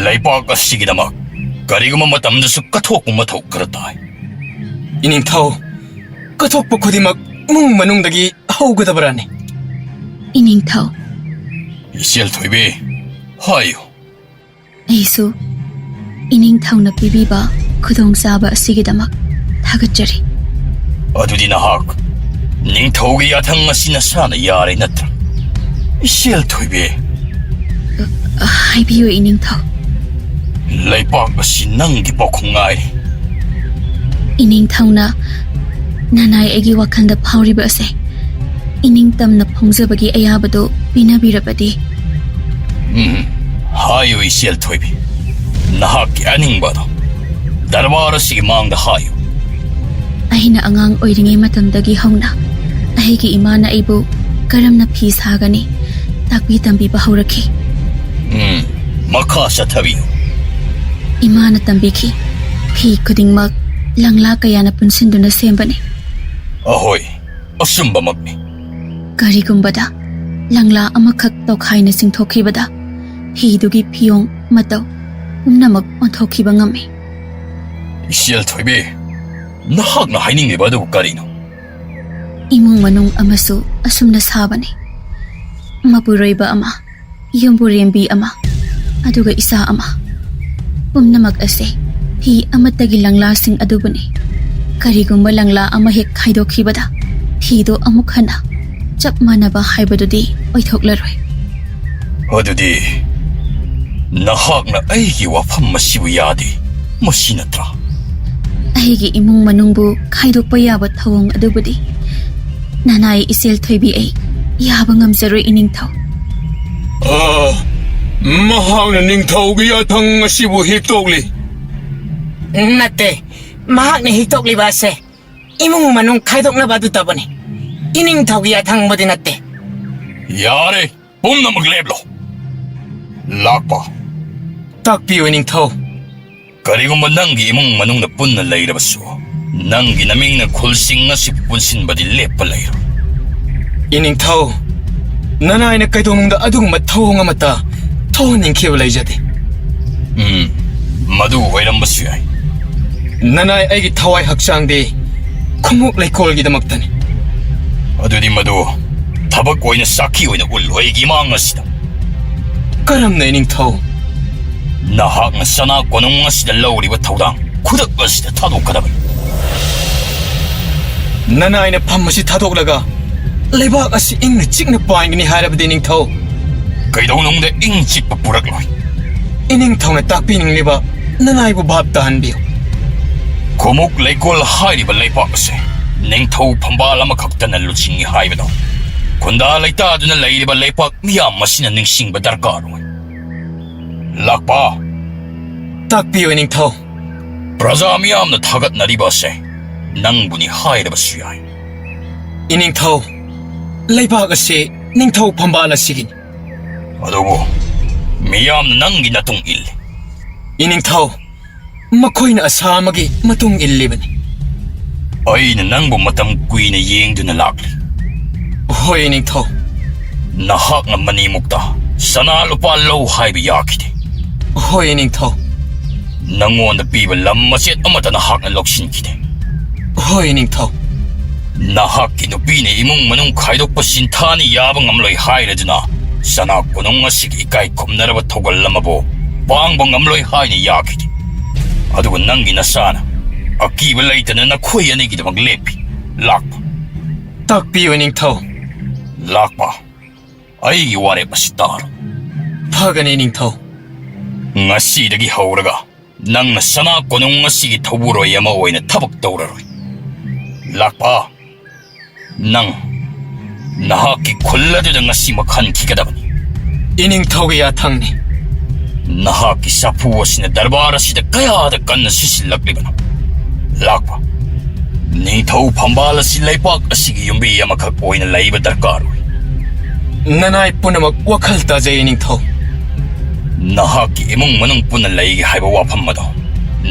ꯂꯩꯕꯥꯛ ꯑꯁꯤꯒꯤꯗꯃꯛ ꯀꯔꯤꯒꯨꯝꯕ ꯃꯇꯝꯗꯁꯨ ꯀꯠꯊꯣꯛꯄ ꯃꯊꯧ ꯈꯔ ꯇꯥꯏ꯫ ꯏꯅꯤꯡꯊꯧ, ꯀꯠꯊꯣꯛꯄ ꯈꯨꯗꯤꯡꯃꯛ ꯏꯃꯨꯡ ꯃꯅꯨꯡꯗꯒꯤ ꯍꯧꯒꯗꯕꯔꯥꯅꯦ? ꯏꯅꯤꯡꯊꯧ꯫ ꯏꯆꯦꯜ ꯊꯣꯏꯕꯤ, ꯍꯥꯏꯌꯨ꯫ ꯑꯩꯁꯨ ꯏꯅꯤꯡꯊꯧꯅ ꯄꯤꯕꯤꯕ ꯈꯨꯗꯣꯡꯆꯥꯕ ꯑꯁꯤꯒꯤꯗꯃꯛ ꯊꯥꯒꯠꯆꯔꯤ꯫ ꯑꯗꯨꯗꯤ ꯅꯍꯥꯛ ꯅꯤꯡꯊꯧꯒꯤ ꯌꯥꯊꯪ ꯑꯁꯤ ꯅꯁꯥꯅ ꯌꯥꯔꯦ ꯅꯠꯇ꯭ꯔꯥ? ꯏꯆꯦꯜ ꯊꯣꯏꯕꯤ꯫ ꯍꯥꯏꯕꯤꯌꯨ, ꯏꯅꯤꯡꯊꯧ꯫ ꯂꯩꯕꯥꯛ ꯑꯁꯤ ꯅꯪꯒꯤ ꯄꯥꯎꯈꯨꯝ ꯉꯥꯏꯔꯤ꯫ ꯏꯅꯤꯡꯊꯧꯅ ꯅꯅꯥꯏ ꯑꯩꯒꯤ ꯋꯥꯈꯜꯗ ꯐꯥꯎꯔꯤꯕ ꯑꯁꯦ ꯏꯅꯤꯡꯇꯝꯅ ꯐꯣꯡꯖꯕꯒꯤ ꯑꯌꯥꯕꯗꯨ ꯄꯤꯅꯕꯤꯔꯕꯗꯤ꯫ ꯎꯝ, ꯍꯥꯏꯌꯨ, ꯏꯆꯦꯜ ꯊꯣꯏꯕꯤ, ꯅꯍꯥꯛꯀꯤ ꯑꯅꯤꯡꯕ ꯑꯗꯣ ꯗꯔꯕꯥꯔ ꯑꯁꯤꯒꯤ ꯃꯥꯡꯗ ꯍꯥꯏꯌꯨ꯫ ꯑꯩꯅ ꯑꯉꯥꯡ ꯑꯣꯏꯔꯤꯉꯩ ꯃꯇꯝꯗꯒꯤ ꯍꯧꯅ ꯑꯩꯒꯤ ꯏꯃꯥꯅ ꯑꯩꯕꯨ ꯀꯔꯝꯅ ꯐꯤ ꯁꯥꯒꯅꯤ ꯇꯥꯛꯄꯤ ꯇꯝꯕꯤꯕ ꯍꯧꯔꯛꯈꯤ꯫ ꯎꯝ, ꯃꯈꯥ ꯆꯠꯊꯕꯤꯌꯨ꯫ ꯏꯃꯥꯅ ꯇꯝꯕꯤꯈꯤ, ꯐꯤ ꯈꯨꯗꯤꯡꯃꯛ ꯂꯪꯂꯥ ꯀꯌꯥꯅ ꯄꯨꯟꯁꯤꯟꯗꯨꯅ ꯁꯦꯝꯕꯅꯤ꯫ ꯑꯍꯣꯏ, ꯑꯆꯨꯝꯕꯃꯛꯅꯤ꯫ ꯀꯔꯤꯒꯨꯝꯕꯗ ꯂꯪꯂꯥ ꯑꯃꯈꯛ ꯇꯧꯈꯥꯏꯅ ꯆꯤꯡꯊꯣꯛꯈꯤꯕꯗ, ꯐꯤꯗꯨꯒꯤ ꯐꯤꯌꯣꯡ ꯃꯇꯧ ꯄꯨꯝꯅꯃꯛ ꯑꯣꯟꯊꯣꯛꯈꯤꯕ ꯉꯝꯃꯤ꯫ ꯏꯆꯦꯜ ꯊꯣꯏꯕꯤ, ꯅꯍꯥꯛꯅ ꯍꯥꯏꯅꯤꯡꯂꯤꯕ ꯑꯗꯨꯕꯨ ꯀꯔꯤꯅꯣ? ꯏꯃꯨꯡ ꯃꯅꯨꯡ ꯑꯃꯁꯨ ꯑꯁꯨꯝꯅ ꯁꯥꯕꯅꯤ꯫ ꯃꯄꯨꯔꯣꯏꯕ ꯑꯃ, ꯌꯨꯝꯕꯨꯔꯦꯝꯕꯤ ꯑꯃ, ꯑꯗꯨꯒ ꯏꯆꯥ ꯑꯃ꯫ ꯄꯨꯝꯅꯃꯛ ꯑꯁꯦ ꯐꯤ ꯑꯃꯠꯇꯒꯤ ꯂꯪꯂꯥꯁꯤꯡ ꯑꯗꯨꯕꯨꯅꯤ꯫ ꯀꯔꯤꯒꯨꯝꯕ ꯂꯪꯂꯥ ꯑꯃ ꯍꯦꯛ ꯈꯥꯏꯗꯣꯛꯈꯤꯕꯗ, ꯐꯤꯗꯣ ꯑꯃꯨꯛ ꯍꯟꯅ ꯆꯞ ꯃꯥꯟꯅꯕ ꯍꯥꯏꯕꯗꯨꯗꯤ ꯑꯣꯏꯊꯣꯛꯂꯔꯣꯏ꯫ ꯑꯗꯨꯗꯤ ꯅꯍꯥꯛꯅ ꯑꯩꯒꯤ ꯋꯥꯐꯝ ꯑꯁꯤꯕꯨ ꯌꯥꯗꯦ, ꯃꯁꯤ ꯅꯠꯇ꯭ꯔꯥ? ꯑꯩꯒꯤ ꯏꯃꯨꯡ ꯃꯅꯨꯡꯕꯨ ꯈꯥꯏꯗꯣꯛꯄ ꯌꯥꯕ ꯊꯧꯑꯣꯡ ꯑꯗꯨꯕꯨꯗꯤ ꯅꯅꯥꯏ ꯏꯆꯦꯜ ꯊꯣꯏꯕꯤ ꯑꯩ ꯌꯥꯕ ꯉꯝꯖꯔꯣꯏ, ꯏꯅꯤꯡꯊꯧ꯫ ꯑ, ꯃꯍꯥꯛꯅ ꯅꯤꯡꯊꯧꯒꯤ ꯌꯥꯊꯪ ꯑꯁꯤꯕꯨ ꯍꯤꯛꯇꯣꯛꯂꯤ꯫ ꯅꯠꯇꯦ, ꯃꯍꯥꯛꯅ ꯍꯤꯛꯇꯣꯛꯂꯤꯕ ꯑꯁꯦ ꯏꯃꯨꯡ ꯃꯅꯨꯡ ꯈꯥꯏꯗꯣꯛꯅꯕ ꯑꯗꯨꯇꯕꯨꯅꯤ꯫ ꯏꯅꯤꯡꯊꯧꯒꯤ ꯌꯥꯊꯪꯕꯨꯗꯤ ꯅꯠꯇꯦ꯫ ꯌꯥꯔꯦ, ꯄꯨꯝꯅꯃꯛ ꯂꯦꯞꯂꯣ꯫ ꯂꯥꯛꯄ꯫ ꯇꯥꯛꯄꯤꯌꯨ, ꯏꯅꯤꯡꯊꯧ꯫ ꯀꯔꯤꯒꯨꯝꯕ ꯅꯪꯒꯤ ꯏꯃꯨꯡ ꯃꯅꯨꯡꯅ ꯄꯨꯟꯅ ꯂꯩꯔꯕꯁꯨ, ꯅꯪꯒꯤ ꯅꯃꯤꯡꯅ ꯈꯨꯜꯁꯤꯡ ꯑꯁꯤꯕꯨ ꯄꯨꯟꯁꯤꯟꯕꯗꯤ ꯂꯦꯞꯄ ꯂꯩꯔꯣꯏ꯫ ꯏꯅꯤꯡꯊꯧ, ꯅꯅꯥꯏꯅ ꯀꯩꯗꯧꯅꯨꯡꯗ ꯑꯗꯨꯒꯨꯝꯕ ꯊꯧꯑꯣꯡ ꯑꯃꯠꯇ ꯊꯣꯛꯍꯟꯅꯤꯡꯈꯤꯕ ꯂꯩꯖꯗꯦ꯫ ꯎꯝ, ꯃꯗꯨ ꯑꯣꯏꯔꯝꯕꯁꯨ ꯌꯥꯏ꯫ ꯅꯅꯥꯏ ꯑꯩꯒꯤ ꯊꯋꯥꯏ ꯍꯛꯆꯥꯡꯗꯤ ꯈꯨꯃꯨꯛ ꯂꯩꯀꯣꯜꯒꯤꯗꯃꯛꯇꯅꯤ꯫ ꯑꯗꯨꯗꯤ ꯃꯗꯨ ꯊꯕꯛ ꯑꯣꯏꯅ ꯁꯥꯈꯤ ꯑꯣꯏꯅ ꯎꯠꯂꯨ ꯑꯩꯒꯤ ꯏꯃꯥꯡ ꯑꯁꯤꯗ꯫ ꯀꯔꯝꯅ, ꯏꯅꯤꯡꯊꯧ? ꯅꯍꯥꯛꯅ ꯁꯅꯥ ꯀꯣꯅꯨꯡ ꯑꯁꯤꯗ ꯂꯧꯔꯤꯕ ꯊꯧꯗꯥꯡ ꯈꯨꯗꯛ ꯑꯁꯤꯗ ꯊꯥꯗꯣꯛꯀꯗꯕꯅꯤ꯫ ꯅꯅꯥꯏꯅ ꯐꯝ ꯑꯁꯤ ꯊꯥꯗꯣꯛꯂꯒ ꯂꯩꯕꯥꯛ ꯑꯁꯤ ꯏꯪꯅ ꯆꯤꯛꯅ ꯄꯥꯟꯒꯅꯤ ꯍꯥꯏꯔꯕꯗꯤ, ꯏꯅꯤꯡꯊꯧ? ꯀꯩꯗꯧꯅꯨꯡꯗ ꯏꯪ ꯆꯤꯛꯄ ꯄꯨꯔꯛꯂꯣꯏ꯫ ꯏꯅꯤꯡꯊꯧꯅ ꯇꯥꯛꯄꯤꯅꯤꯡꯂꯤꯕ ꯅꯅꯥꯏꯕꯨ ꯚꯥꯞ ꯇꯥꯍꯟꯕꯤꯌꯨ꯫ ꯈꯨꯃꯨꯛ ꯂꯩꯀꯣꯜ ꯍꯥꯏꯔꯤꯕ ꯂꯩꯄꯥꯛ ꯑꯁꯦ ꯅꯤꯡꯊꯧ ꯐꯝꯕꯥꯜ ꯑꯃꯈꯛꯇꯅ ꯂꯨꯆꯤꯡꯏ ꯍꯥꯏꯕꯗꯣ ꯈꯨꯟꯗꯥ ꯂꯩꯇꯥꯗꯨꯅ ꯂꯩꯔꯤꯕ ꯂꯩꯄꯥꯛ ꯃꯤꯌꯥꯝ ꯑꯁꯤꯅ ꯅꯤꯡꯁꯤꯡꯕ ꯗꯔꯀꯥꯔ ꯑꯣꯏ꯫ ꯂꯥꯛꯄ꯫ ꯇꯥꯛꯄꯤꯌꯨ, ꯏꯅꯤꯡꯊꯧ꯫ ꯄ꯭ꯔꯖꯥ ꯃꯤꯌꯥꯝꯅ ꯊꯥꯒꯠꯅꯔꯤꯕ ꯑꯁꯦ ꯅꯪꯕꯨꯅꯤ ꯍꯥꯏꯔꯕꯁꯨ ꯌꯥꯏ꯫ ꯏꯅꯤꯡꯊꯧ, ꯂꯩꯕꯥꯛ ꯑꯁꯤ ꯅꯤꯡꯊꯧ ꯐꯝꯕꯥꯜ ꯑꯁꯤꯒꯤꯅꯤ꯫ ꯑꯗꯨꯕꯨ ꯃꯤꯌꯥꯝꯅ ꯅꯪꯒꯤ ꯅꯇꯨꯡ ꯏꯜꯂꯤ꯫ ꯏꯅꯤꯡꯊꯧ, ꯃꯈꯣꯏꯅ ꯑꯁꯥ ꯑꯃꯒꯤ ꯃꯇꯨꯡ ꯏꯜꯂꯤꯕꯅꯤ꯫ ꯑꯩꯅ ꯅꯪꯕꯨ ꯃꯇꯝ ꯀꯨꯏꯅ ꯌꯦꯡꯗꯨꯅ ꯂꯥꯛꯂꯤ꯫ ꯍꯣꯏ, ꯏꯅꯤꯡꯊꯧ꯫ ꯅꯍꯥꯛꯅ ꯃꯅꯤꯃꯨꯛꯇ ꯁꯅꯥ ꯂꯨꯄꯥ ꯂꯧ ꯍꯥꯏꯕ ꯌꯥꯈꯤꯗꯦ꯫ ꯍꯣꯏ, ꯏꯅꯤꯡꯊꯧ꯫ ꯅꯪꯉꯣꯟꯗ ꯄꯤꯕ ꯂꯝ ꯃꯆꯦꯠ ꯑꯃꯠꯇ ꯅꯍꯥꯛꯅ ꯂꯧꯁꯤꯟꯈꯤꯗꯦ꯫ ꯍꯣꯏ, ꯏꯅꯤꯡꯊꯧ꯫ ꯅꯍꯥꯛꯀꯤ ꯅꯨꯄꯤꯅ ꯏꯃꯨꯡ ꯃꯅꯨꯡ ꯈꯥꯏꯗꯣꯛꯄ ꯁꯤꯟꯊꯥꯅꯤ ꯌꯥꯕ ꯉꯝꯂꯣꯏ ꯍꯥꯏꯔꯗꯨꯅ ꯁꯅꯥ ꯀꯣꯅꯨꯡ ꯑꯁꯤꯒꯤ ꯏꯀꯥꯏ ꯈꯨꯝꯅꯔꯕ ꯊꯧꯒꯜ ꯑꯃꯕꯨ ꯄꯥꯡꯕ ꯉꯝꯂꯣꯏ ꯍꯥꯏꯅ ꯌꯥꯈꯤꯗꯦ꯫ ꯑꯗꯨꯒ ꯅꯪꯒꯤ ꯅꯆꯥꯅ ꯑꯀꯤꯕ ꯂꯩꯇꯅ ꯅꯈꯣꯏ ꯑꯅꯤꯒꯤꯗꯃꯛ ꯂꯦꯞꯄꯤ꯫ ꯂꯥꯛꯄ꯫ ꯇꯥꯛꯄꯤꯌꯨ, ꯏꯅꯤꯡꯊꯧ꯫ ꯂꯥꯛꯄ꯫ ꯑꯩꯒꯤ ꯋꯥꯔꯦꯞ ꯑꯁꯤ ꯇꯥꯔꯣ꯫ ꯐꯒꯅꯤ, ꯏꯅꯤꯡꯊꯧ꯫ ꯉꯁꯤꯗꯒꯤ ꯍꯧꯔꯒ ꯅꯪꯅ ꯁꯅꯥ ꯀꯣꯅꯨꯡ ꯑꯁꯤꯒꯤ ꯊꯧꯕꯨꯔꯣꯏ ꯑꯃ ꯑꯣꯏꯅ ꯊꯕꯛ ꯇꯧꯔꯔꯣꯏ꯫ ꯂꯥꯛꯄ, ꯅꯪ ꯅꯍꯥꯛꯀꯤ ꯈꯨꯜ ꯑꯗꯨꯗ ꯉꯁꯤꯃꯛ ꯍꯟꯈꯤꯒꯗꯕꯅꯤ꯫ ꯏꯅꯤꯡꯊꯧꯒꯤ ꯌꯥꯊꯪꯅꯤ꯫ ꯅꯍꯥꯛꯀꯤ ꯆꯐꯨ ꯑꯁꯤꯅ ꯗꯔꯕꯥꯔ ꯑꯁꯤꯗ ꯀꯌꯥꯗ ꯀꯟꯅ ꯁꯤꯁꯤꯜꯂꯛꯂꯤꯕꯅꯣ? ꯂꯥꯛꯄ, ꯅꯤꯡꯊꯧ ꯐꯝꯕꯥꯜ ꯑꯁꯤ ꯂꯩꯄꯥꯛ ꯑꯁꯤꯒꯤ ꯌꯨꯝꯕꯤ ꯑꯃꯈꯛ ꯑꯣꯏꯅ ꯂꯩꯕ ꯗꯔꯀꯥꯔ ꯑꯣꯏ꯫ ꯅꯅꯥꯏ ꯄꯨꯝꯅꯃꯛ ꯋꯥꯈꯜ ꯇꯥꯖꯩ, ꯏꯅꯤꯡꯊꯧ꯫ ꯅꯍꯥꯛꯀꯤ ꯏꯃꯨꯡ ꯃꯅꯨꯡ ꯄꯨꯟꯅ ꯂꯩꯒꯦ ꯍꯥꯏꯕ ꯋꯥꯐꯝ ꯑꯗꯣ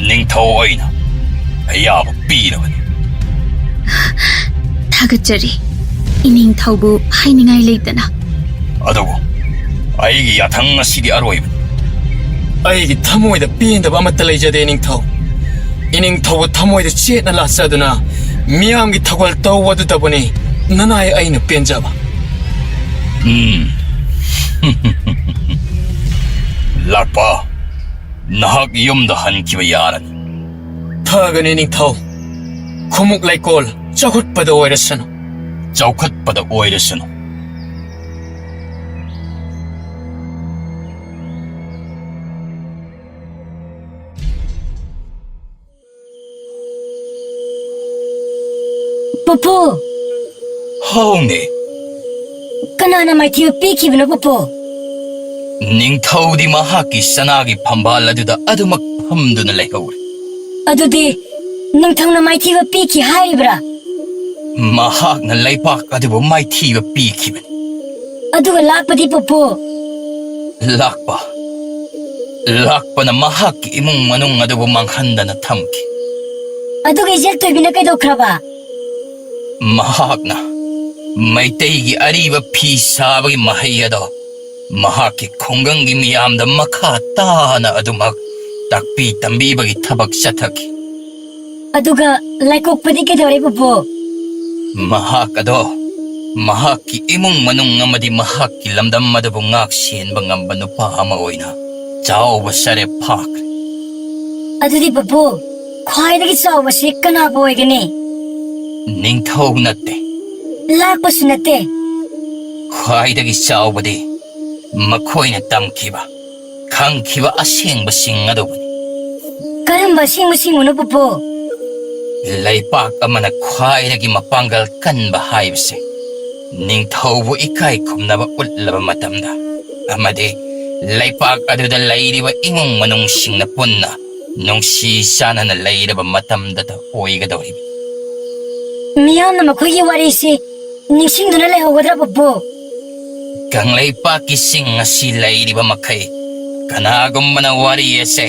ꯅꯤꯡꯊꯧ ꯑꯩꯅ ꯑꯌꯥꯕ ꯄꯤꯔꯕꯅꯤ꯫ ꯊꯥꯒꯠꯆꯔꯤ, ꯏꯅꯤꯡꯊꯧꯕꯨ ꯍꯥꯏꯅꯤꯡꯉꯥꯏ ꯂꯩꯇꯅ꯫ ꯑꯗꯨꯕꯨ ꯑꯩꯒꯤ ꯌꯥꯊꯪ ꯑꯁꯤꯗꯤ ꯑꯔꯣꯏꯕꯅꯤ꯫ ꯑꯩꯒꯤ ꯊꯃꯣꯏꯗ ꯄꯦꯟꯗꯕ ꯑꯃꯠꯇ ꯂꯩꯖꯗꯦ, ꯏꯅꯤꯡꯊꯧ꯫ ꯏꯅꯤꯡꯊꯧꯕꯨ ꯊꯃꯣꯏꯗ ꯆꯦꯠꯅ ꯂꯥꯠꯆꯗꯨꯅ ꯃꯤꯌꯥꯝꯒꯤ ꯊꯧꯒꯜ ꯇꯧꯕ ꯑꯗꯨꯗꯕꯨꯅꯤ ꯅꯅꯥꯏ ꯑꯩꯅ ꯄꯦꯟꯖꯕ꯫ ꯎꯝ꯫ ꯂꯥꯛꯄ, ꯅꯍꯥꯛ ꯌꯨꯝꯗ ꯍꯟꯈꯤꯕ ꯌꯥꯔꯅꯤ꯫ ꯐꯒꯅꯤ, ꯅꯤꯡꯊꯧ꯫ ꯈꯨꯃꯨꯛ ꯂꯩꯀꯣꯜ ꯆꯥꯎꯈꯠꯄꯗ ꯑꯣꯏꯔꯁꯅꯨ꯫ ꯆꯥꯎꯈꯠꯄꯗ ꯑꯣꯏꯔꯁꯅꯨ꯫ ꯄꯨꯄꯨ! ꯍꯥꯎꯅꯦ꯫ ꯀꯅꯥꯅ ꯃꯥꯏꯊꯤꯕ ꯄꯤꯈꯤꯕꯅꯣ, ꯄꯨꯄꯨ? ꯅꯤꯡꯊꯧꯗꯤ ꯃꯍꯥꯛꯀꯤ ꯁꯅꯥꯒꯤ ꯐꯝꯕꯥꯜ ꯑꯗꯨꯗ ꯑꯗꯨꯃꯛ ꯐꯝꯗꯨꯅ ꯂꯩꯍꯧꯔꯦ꯫ ꯑꯗꯨꯗꯤ ꯅꯤꯡꯊꯧꯅ ꯃꯥꯏꯊꯤꯕ ꯄꯤꯈꯤ ꯍꯥꯏꯔꯤꯕ꯭ꯔꯥ? ꯃꯍꯥꯛꯅ ꯂꯩꯄꯥꯛ ꯑꯗꯨꯕꯨ ꯃꯥꯏꯊꯤꯕ ꯄꯤꯈꯤꯕꯅꯤ꯫ ꯑꯗꯨꯒ ꯂꯥꯛꯄꯗꯤ, ꯄꯨꯄꯨ? ꯂꯥꯛꯄ, ꯂꯥꯛꯄꯅ ꯃꯍꯥꯛꯀꯤ ꯏꯃꯨꯡ ꯃꯅꯨꯡ ꯑꯗꯨꯕꯨ ꯃꯥꯡꯍꯟꯗꯅ ꯊꯝꯈꯤ꯫ ꯑꯗꯨꯒ ꯏꯆꯦꯜ ꯊꯣꯏꯕꯤꯅ ꯀꯩꯗꯧꯈ꯭ꯔꯕ? ꯃꯍꯥꯛꯅ ꯃꯩꯇꯩꯒꯤ ꯑꯔꯤꯕ ꯐꯤ ꯁꯥꯕꯒꯤ ꯃꯍꯩ ꯑꯗꯣ ꯃꯍꯥꯛꯀꯤ ꯈꯨꯡꯒꯪꯒꯤ ꯃꯤꯌꯥꯝꯗ ꯃꯈꯥ ꯇꯥꯅ ꯑꯗꯨꯃꯛ ꯇꯥꯛꯄꯤ ꯇꯝꯕꯤꯕꯒꯤ ꯊꯕꯛ ꯆꯠꯊꯈꯤ꯫ ꯑꯗꯨꯒ ꯂꯥꯏꯀꯣꯛꯄꯗꯤ ꯀꯩꯗꯧꯔꯦ, ꯄꯨꯄꯨ? ꯃꯍꯥꯛ ꯑꯗꯣ ꯃꯍꯥꯛꯀꯤ ꯏꯃꯨꯡ ꯃꯅꯨꯡ ꯑꯃꯗꯤ ꯃꯍꯥꯛꯀꯤ ꯂꯝꯗꯝ ꯑꯗꯨꯕꯨ ꯉꯥꯛ ꯁꯦꯟꯕ ꯉꯝꯕ ꯅꯨꯄꯥ ꯑꯃ ꯑꯣꯏꯅ ꯆꯥꯎꯕ ꯁꯔꯦꯞ ꯐꯥꯈ꯭ꯔꯦ꯫ ꯑꯗꯨꯗꯤ, ꯄꯨꯄꯨ, ꯈ꯭ꯋꯥꯏꯗꯒꯤ ꯆꯥꯎꯕꯁꯤ ꯀꯅꯥꯕꯨ ꯑꯣꯏꯒꯅꯤ? ꯅꯤꯡꯊꯧ ꯅꯠꯇꯦ꯫ ꯂꯥꯛꯄꯁꯨ ꯅꯠꯇꯦ꯫ ꯈ꯭ꯋꯥꯏꯗꯒꯤ ꯆꯥꯎꯕꯗꯤ ꯃꯈꯣꯏꯅ ꯇꯝꯈꯤꯕ, ꯈꯪꯈꯤꯕ ꯑꯁꯦꯡꯕꯁꯤꯡ ꯑꯗꯨꯕꯨꯅꯤ꯫ ꯀꯔꯝꯕ ꯑꯁꯦꯡꯕꯁꯤꯡꯕꯨꯅꯣ, ꯄꯨꯄꯨ? ꯂꯩꯄꯥꯛ ꯑꯃꯅ ꯈ꯭ꯋꯥꯏꯗꯒꯤ ꯃꯄꯥꯡꯒꯜ ꯀꯟꯕ ꯍꯥꯏꯕꯁꯦ ꯅꯤꯡꯊꯧꯕꯨ ꯏꯀꯥꯏ ꯈꯨꯝꯅꯕ ꯎꯠꯂꯕ ꯃꯇꯝꯗ ꯑꯃꯗꯤ ꯂꯩꯄꯥꯛ ꯑꯗꯨꯗ ꯂꯩꯔꯤꯕ ꯏꯃꯨꯡ ꯃꯅꯨꯡꯁꯤꯡꯅ ꯄꯨꯟꯅ ꯅꯨꯡꯁꯤ ꯆꯥꯟꯅꯅ ꯂꯩꯔꯕ ꯃꯇꯝꯗꯇ ꯑꯣꯏꯒꯗꯧꯔꯤꯕꯅꯤ꯫ ꯃꯤꯌꯥꯝꯅ ꯃꯈꯣꯏꯒꯤ ꯋꯥꯔꯤꯁꯤ ꯅꯤꯡꯁꯤꯡꯗꯨꯅ ꯂꯩꯍꯧꯒꯗ꯭ꯔꯕꯕꯨ? ꯀꯪꯂꯩꯄꯥꯛꯀꯤ ꯆꯤꯡ ꯑꯁꯤ ꯂꯩꯔꯤꯕ ꯃꯈꯩ ꯀꯅꯥꯒꯨꯝꯕꯅ ꯋꯥꯔꯤ ꯑꯁꯦ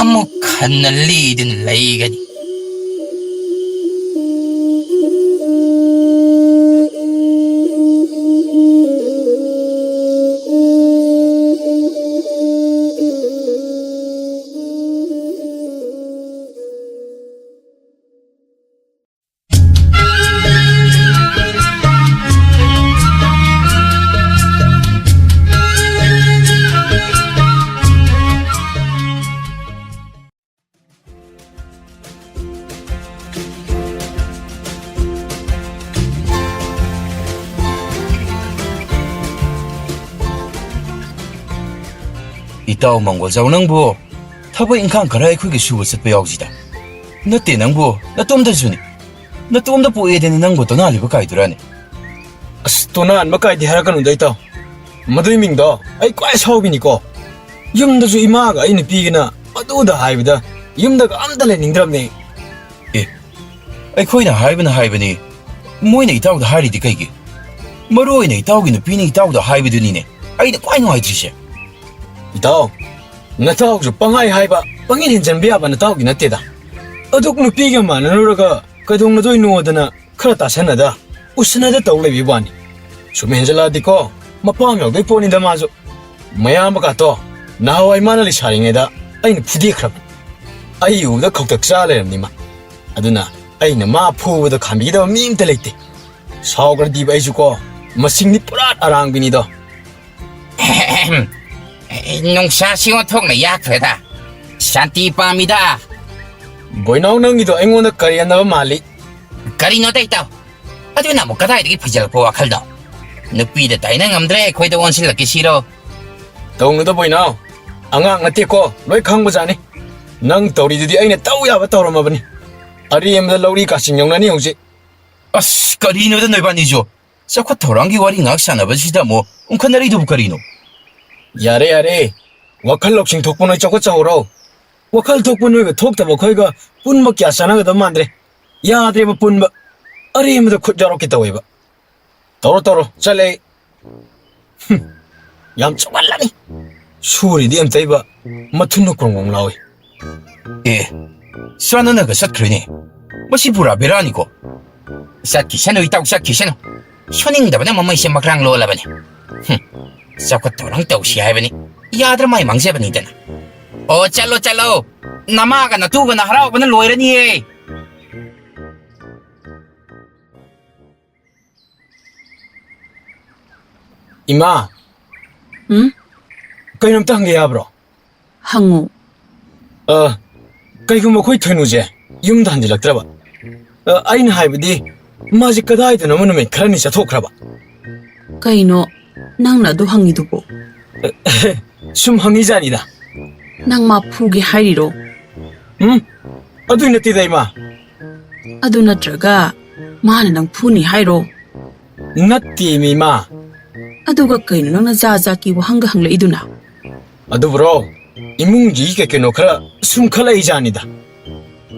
ꯑꯃꯨꯛ ꯍꯟꯅ ꯂꯤꯗꯨꯅ ꯂꯩꯒꯅꯤ꯫ ꯏꯇꯥꯎ ꯃꯪꯒꯣꯜꯖꯥꯎ, ꯅꯪꯕꯨ ꯊꯕꯛ ꯏꯪꯈꯥꯡ ꯈꯔ ꯑꯩꯈꯣꯏꯒꯤ ꯁꯨꯕ ꯆꯠꯄ ꯌꯥꯎꯁꯤꯗ꯫ ꯅꯠꯇꯦ ꯅꯪꯕꯨ, ꯅꯇꯣꯝꯗꯁꯨꯅꯤ꯫ ꯅꯇꯣꯝꯗ ꯄꯣꯛꯑꯦꯗꯅ ꯅꯪꯕꯨ ꯇꯣꯅꯥꯜꯂꯤꯕ ꯀꯥꯏꯗꯨꯔꯥꯅꯦ? ꯑꯁ, ꯇꯣꯅꯥꯟꯕ ꯀꯥꯏꯗꯦ ꯍꯥꯏꯔꯛꯀꯅꯨꯗ ꯏꯇꯥꯎ꯫ ꯃꯗꯨꯏ ꯃꯤꯡꯗꯣ ꯑꯩ ꯈ꯭ꯋꯥꯏ ꯁꯥꯎꯕꯤꯅꯤꯀꯣ꯫ ꯌꯨꯝꯗꯁꯨ ꯏꯃꯥꯒ ꯑꯩ ꯅꯨꯄꯤꯒꯅ ꯑꯗꯨꯗ ꯍꯥꯏꯕꯗ ꯌꯨꯝꯗꯒ ꯑꯝꯇ ꯂꯩꯅꯤꯡꯗ꯭ꯔꯕꯅꯦ꯫ ꯑꯦ, ꯑꯩꯈꯣꯏꯅ ꯍꯥꯏꯕꯅ ꯍꯥꯏꯕꯅꯤ, ꯃꯣꯏꯅ ꯏꯇꯥꯎꯗ ꯍꯥꯏꯔꯤꯗꯤ ꯀꯩꯒꯤ? ꯃꯔꯨ ꯑꯣꯏꯅ ꯏꯇꯥꯎꯒꯤ ꯅꯨꯄꯤꯅ ꯏꯇꯥꯎꯗ ꯍꯥꯏꯕꯗꯨꯅꯤꯅꯦ ꯑꯩꯅ ꯈ꯭ꯋꯥꯏ ꯅꯨꯡꯉꯥꯏꯇ꯭ꯔꯤꯁꯦ꯫ ꯏꯇꯥꯎ, ꯅꯇꯥꯎꯁꯨ ꯄꯪꯍꯥꯏ ꯍꯥꯏꯕ, ꯄꯪꯍꯦꯟ ꯍꯦꯟꯖꯟꯕ ꯌꯥꯕ ꯅꯇꯥꯎꯒꯤ ꯅꯠꯇꯦꯗ꯫ ꯑꯗꯨꯛ ꯅꯨꯄꯤꯒ ꯃꯥꯟꯅꯔꯨꯔꯒ ꯀꯩꯗꯧꯅꯗꯣꯏꯅꯣꯗꯅ ꯈꯔ ꯇꯥꯁꯟꯅꯗ, ꯎꯁꯟꯅꯗ ꯇꯧ ꯂꯩꯕꯩ ꯋꯥꯅꯤ꯫ ꯁꯨꯝ ꯍꯦꯟꯖꯜꯂꯛꯑꯗꯤꯀꯣ, ꯃꯄꯥꯝ ꯌꯧꯗꯣꯏ ꯄꯣꯠꯅꯤꯗ ꯃꯥꯁꯨ꯫ ꯃꯌꯥꯝꯕꯀꯥꯇꯣ ꯅꯍꯥꯟꯋꯥꯏ ꯃꯥꯅ ꯂꯩꯁꯥꯔꯤꯉꯩꯗ ꯑꯩꯅ ꯐꯨꯗꯦꯛꯈ꯭ꯔꯕꯅꯤ꯫ ꯑꯩ ꯎꯕꯗ ꯈꯧꯇꯛ ꯆꯥ ꯂꯩꯔꯝꯅꯤ ꯃꯥ꯫ ꯑꯗꯨꯅ ꯑꯩꯅ ꯃꯥ ꯐꯨꯕꯗ ꯈꯥꯝꯕꯤꯒꯗꯕ ꯃꯤ ꯑꯝꯇ ꯂꯩꯇꯦ꯫ ꯁꯥꯎꯈ꯭ꯔꯗꯤꯕ ꯑꯩꯁꯨ ꯀꯣ, ꯃꯁꯤꯡꯗꯤ ꯄꯨꯔꯥ ꯑꯔꯥꯡꯕꯤꯅꯤꯗꯣ꯫ ꯅꯨꯡꯁꯥꯁꯤ ꯑꯣꯟꯊꯣꯛꯅ ꯌꯥꯛꯈ꯭ꯔꯦꯗ꯫ ꯁꯥꯟꯇꯤ ꯄꯥꯝꯃꯤꯗ꯫ ꯕꯣꯏꯅꯥꯎ, ꯅꯪꯒꯤꯗꯣ ꯑꯩꯉꯣꯟꯗ ꯀꯔꯦꯝꯅꯕ ꯃꯥꯜꯂꯤ꯫ ꯀꯔꯤꯅꯣꯗ ꯏꯇꯥꯎ? ꯑꯗꯨꯅ ꯑꯃꯨꯛ ꯀꯗꯥꯏꯗꯒꯤ ꯐꯩꯖꯜꯂꯛꯄ ꯋꯥꯈꯜꯗꯣ? ꯅꯨꯄꯤꯗ ꯇꯥꯏꯅ ꯉꯝꯗ꯭ꯔꯦ, ꯑꯩꯈꯣꯏꯗ ꯑꯣꯟꯁꯤꯜꯂꯛꯀꯦ ꯁꯤꯔꯣ? ꯇꯧꯅꯨꯗ ꯕꯣꯏꯅꯥꯎ, ꯑꯉꯥꯡ ꯅꯠꯇꯦꯀꯣ, ꯂꯣꯏ ꯈꯪꯕꯖꯥꯠꯅꯤ꯫ ꯅꯪ ꯇꯧꯔꯤꯗꯨꯗꯤ ꯑꯩꯅ ꯇꯧ ꯌꯥꯕ ꯇꯧꯔꯝꯃꯕꯅꯤ꯫ ꯑꯔꯦꯝꯕꯗ ꯂꯧꯔꯤ ꯀꯥꯆꯤꯟ ꯌꯧꯅꯅꯤ ꯍꯧꯖꯤꯛ꯫ ꯑꯁ, ꯀꯔꯤꯅꯣꯗ ꯅꯣꯏꯕꯥꯅꯤꯁꯨ? ꯆꯥꯎꯈꯠ ꯊꯧꯔꯥꯡꯒꯤ ꯋꯥꯔꯤ ꯉꯥꯏꯍꯥꯛ ꯁꯥꯟꯅꯕꯁꯤꯗ ꯑꯃꯨꯛ ꯎꯪꯈꯠꯅꯔꯤꯗꯨꯕꯨ ꯀꯔꯤꯅꯣ? ꯌꯥꯔꯦ, ꯌꯥꯔꯦ꯫ ꯋꯥꯈꯜ ꯂꯧꯁꯤꯡ ꯊꯣꯛꯄ ꯅꯣꯏ ꯆꯥꯎꯈꯠꯆꯍꯧꯔꯣ꯫ ꯋꯥꯈꯜ ꯊꯣꯛꯄ ꯅꯣꯏꯒ ꯊꯣꯛꯇꯕ ꯑꯩꯈꯣꯏꯒ ꯄꯨꯟꯕ ꯀꯌꯥ ꯆꯥꯟꯅꯒꯗꯕ ꯃꯥꯟꯗ꯭ꯔꯦ꯫ ꯌꯥꯗ꯭ꯔꯦꯕ ꯄꯨꯟꯕ꯫ ꯑꯔꯦꯝꯕꯗ ꯈꯨꯠ ꯌꯥꯎꯔꯛꯀꯦ ꯇꯧꯋꯦꯕ꯫ ꯇꯧꯔꯣ, ꯇꯧꯔꯣ, ꯆꯠꯂꯦ ꯑꯩ꯫ ꯍꯨꯝ, ꯌꯥꯝ ꯆꯥꯎꯃꯜꯂꯅꯤ꯫ ꯁꯨꯔꯤꯗꯤ ꯑꯝꯇꯩꯕ ꯃꯊꯨꯟꯗ ꯀ꯭ꯔꯣꯡ ꯀ꯭ꯔꯣꯡ ꯂꯥꯎꯏ꯫ ꯑꯦ, ꯁ꯭ꯔꯥꯅꯅꯒ ꯆꯠꯈ꯭ꯔꯦꯅꯦ꯫ ꯃꯁꯤ ꯄꯨꯔꯥ ꯕꯦꯔꯥꯅꯤꯀꯣ꯫ ꯆꯠꯈꯤꯁꯅꯨ, ꯏꯇꯥꯎ, ꯆꯠꯈꯤꯁꯅꯨ꯫ ꯁꯨꯅꯤꯡꯗꯕꯅ ꯃꯃꯩꯁꯦ ꯃꯈ꯭ꯔꯥꯡ ꯂꯣꯜꯂꯕꯅꯤ꯫ ꯍꯨꯝ, ꯆꯥꯎꯈꯠ ꯊꯧꯔꯥꯡ ꯇꯧꯁꯤ ꯍꯥꯏꯕꯅꯤ꯫ ꯌꯥꯗ꯭ꯔ ꯃꯥꯏ ꯃꯥꯡꯖꯕꯅꯤꯗꯅ꯫ ꯑꯣ, ꯆꯠꯂꯣ, ꯆꯠꯂꯣ꯫ ꯅꯃꯥꯒ ꯅꯇꯨꯒꯅ ꯍꯔꯥꯎꯕꯅ ꯂꯣꯏꯔꯅꯤꯌꯦ꯫ ꯏꯃꯥ꯫ ꯎꯝ? ꯀꯩꯅꯣꯝꯇ ꯍꯪꯒꯦ ꯌꯥꯕ꯭ꯔꯣ? ꯍꯪꯉꯨ꯫ ꯑ, ꯀꯩꯒꯨꯝꯕ ꯑꯩꯈꯣꯏ ꯊꯣꯏꯅꯨꯁꯦ ꯌꯨꯝꯗ ꯍꯟꯖꯤꯜꯂꯛꯇ꯭ꯔꯕ? ꯑ, ꯑꯩꯅ ꯍꯥꯏꯕꯗꯤ, ꯃꯥꯁꯦ ꯀꯗꯥꯏꯗꯅꯣꯃ ꯅꯨꯃꯤꯠ ꯈꯔꯅꯤ ꯆꯠꯊꯣꯛꯈ꯭ꯔꯕ? ꯀꯩꯅꯣ ꯅꯪꯅ ꯑꯗꯨ ꯍꯪꯉꯤꯗꯨꯕꯣ? ꯑ, ꯁꯨꯝ ꯍꯪꯉꯤꯖꯥꯠꯅꯤꯗ꯫ ꯅꯪ ꯃꯥ ꯐꯨꯒꯦ ꯍꯥꯏꯔꯤꯔꯣ? ꯎꯝ, ꯑꯗꯨꯏ ꯅꯠꯇꯦꯗ, ꯏꯃꯥ꯫ ꯑꯗꯨ ꯅꯠꯇ꯭ꯔꯒ ꯃꯥꯅ ꯅꯪ ꯐꯨꯅꯤ ꯍꯥꯏꯔꯣ? ꯅꯠꯇꯦꯃꯤ, ꯏꯃꯥ꯫ ꯑꯗꯨꯒ ꯀꯩꯅꯣ ꯅꯪꯅ ꯖꯥꯠ ꯖꯥꯠꯀꯤ ꯋꯥꯍꯪꯒ ꯍꯪꯂꯛꯏꯗꯨꯅ? ꯑꯗꯨꯕꯨꯔꯣ, ꯏꯃꯨꯡꯒꯤ ꯀꯩ ꯀꯩꯅꯣ ꯈꯔ ꯁꯨꯝ ꯈꯜꯂꯛꯏ ꯖꯥꯠꯅꯤꯗ꯫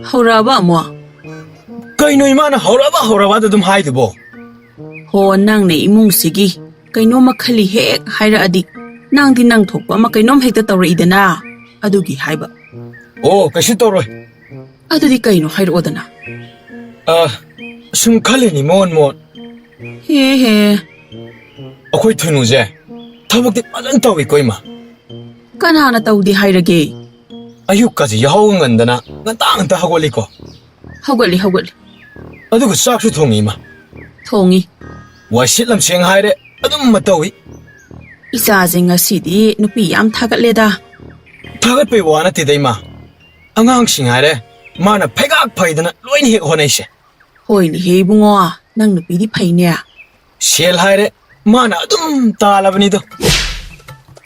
ꯍꯧꯔꯛꯑꯕ ꯑꯃꯨꯛ? ꯀꯩꯅꯣ ꯏꯃꯥꯅ ꯍꯧꯔꯛꯑꯕ ꯍꯧꯔꯛꯑꯕꯗ ꯑꯗꯨꯝ ꯍꯥꯏꯗꯨꯕꯣ? ꯍꯣ, ꯅꯪꯅ ꯏꯃꯨꯡꯁꯤꯒꯤ ꯀꯩꯅꯣꯝꯃ ꯈꯜꯂꯤ ꯍꯦꯛ ꯍꯥꯏꯔꯛꯑꯗꯤ ꯅꯪꯗꯤ ꯅꯪ ꯊꯣꯛꯄ ꯑꯃ ꯀꯩꯅꯣꯝ ꯍꯦꯛꯇ ꯇꯧꯔꯛꯏꯗꯅ, ꯑꯗꯨꯒꯤ ꯍꯥꯏꯕ꯫ ꯑꯣ, ꯀꯩꯁꯨ ꯇꯧꯔꯣꯏ꯫ ꯑꯗꯨꯗꯤ ꯀꯩꯅꯣ ꯍꯥꯏꯔꯛꯑꯣꯗꯅ? ꯑ, ꯁꯨꯝ ꯈꯜꯂꯤꯅꯤ ꯃꯣꯟ ꯃꯣꯟ꯫ ꯍꯦ ꯍꯦ꯫ ꯑꯩꯈꯣꯏ ꯊꯣꯏꯅꯨꯁꯦ ꯊꯕꯛꯇꯤ ꯐꯖꯅ ꯇꯧꯏꯀꯣ, ꯏꯃꯥ꯫ ꯀꯅꯥꯅ ꯇꯧꯗꯦ ꯍꯥꯏꯔꯒꯦ? ꯑꯌꯨꯛꯀꯁꯦ ꯌꯥꯍꯧ ꯉꯟꯗꯅ ꯉꯟꯇꯥ ꯉꯟꯇꯥ ꯍꯧꯒꯠꯂꯤꯀꯣ꯫ ꯍꯧꯒꯠꯂꯤ, ꯍꯧꯒꯠꯂꯤ꯫ ꯑꯗꯨꯒ ꯆꯥꯛꯁꯨ ꯊꯣꯡꯉꯤ, ꯏꯃꯥ꯫ ꯊꯣꯡꯉꯤ꯫ ꯋꯥꯏ ꯁꯤꯠ ꯂꯝꯁꯦꯡ ꯍꯥꯏꯔꯦ ꯑꯗꯨꯝ ꯃꯇꯧꯏ꯫ ꯏꯆꯥꯁꯦ ꯉꯁꯤꯗꯤ ꯅꯨꯄꯤ ꯌꯥꯝ ꯊꯥꯒꯠꯂꯦꯗ꯫ ꯊꯥꯒꯠꯄꯩ ꯋꯥ ꯅꯠꯇꯦꯗ, ꯏꯃꯥ꯫ ꯑꯉꯥꯡꯁꯤꯡ ꯍꯥꯏꯔꯦ ꯃꯥꯅ ꯐꯩꯒꯥꯛ ꯐꯩꯗꯅ ꯂꯣꯏꯅ ꯍꯦꯛ ꯍꯣꯠꯅꯩꯁꯦ꯫ ꯍꯣꯏꯅꯦꯍꯦ ꯏꯕꯨꯡꯉꯣ, ꯅꯪ ꯅꯨꯄꯤꯗꯤ ꯐꯩꯅꯦ꯫ ꯁꯦꯜ ꯍꯥꯏꯔꯦ ꯃꯥꯅ ꯑꯗꯨꯝ ꯇꯥꯜꯂꯕꯅꯤꯗꯣ꯫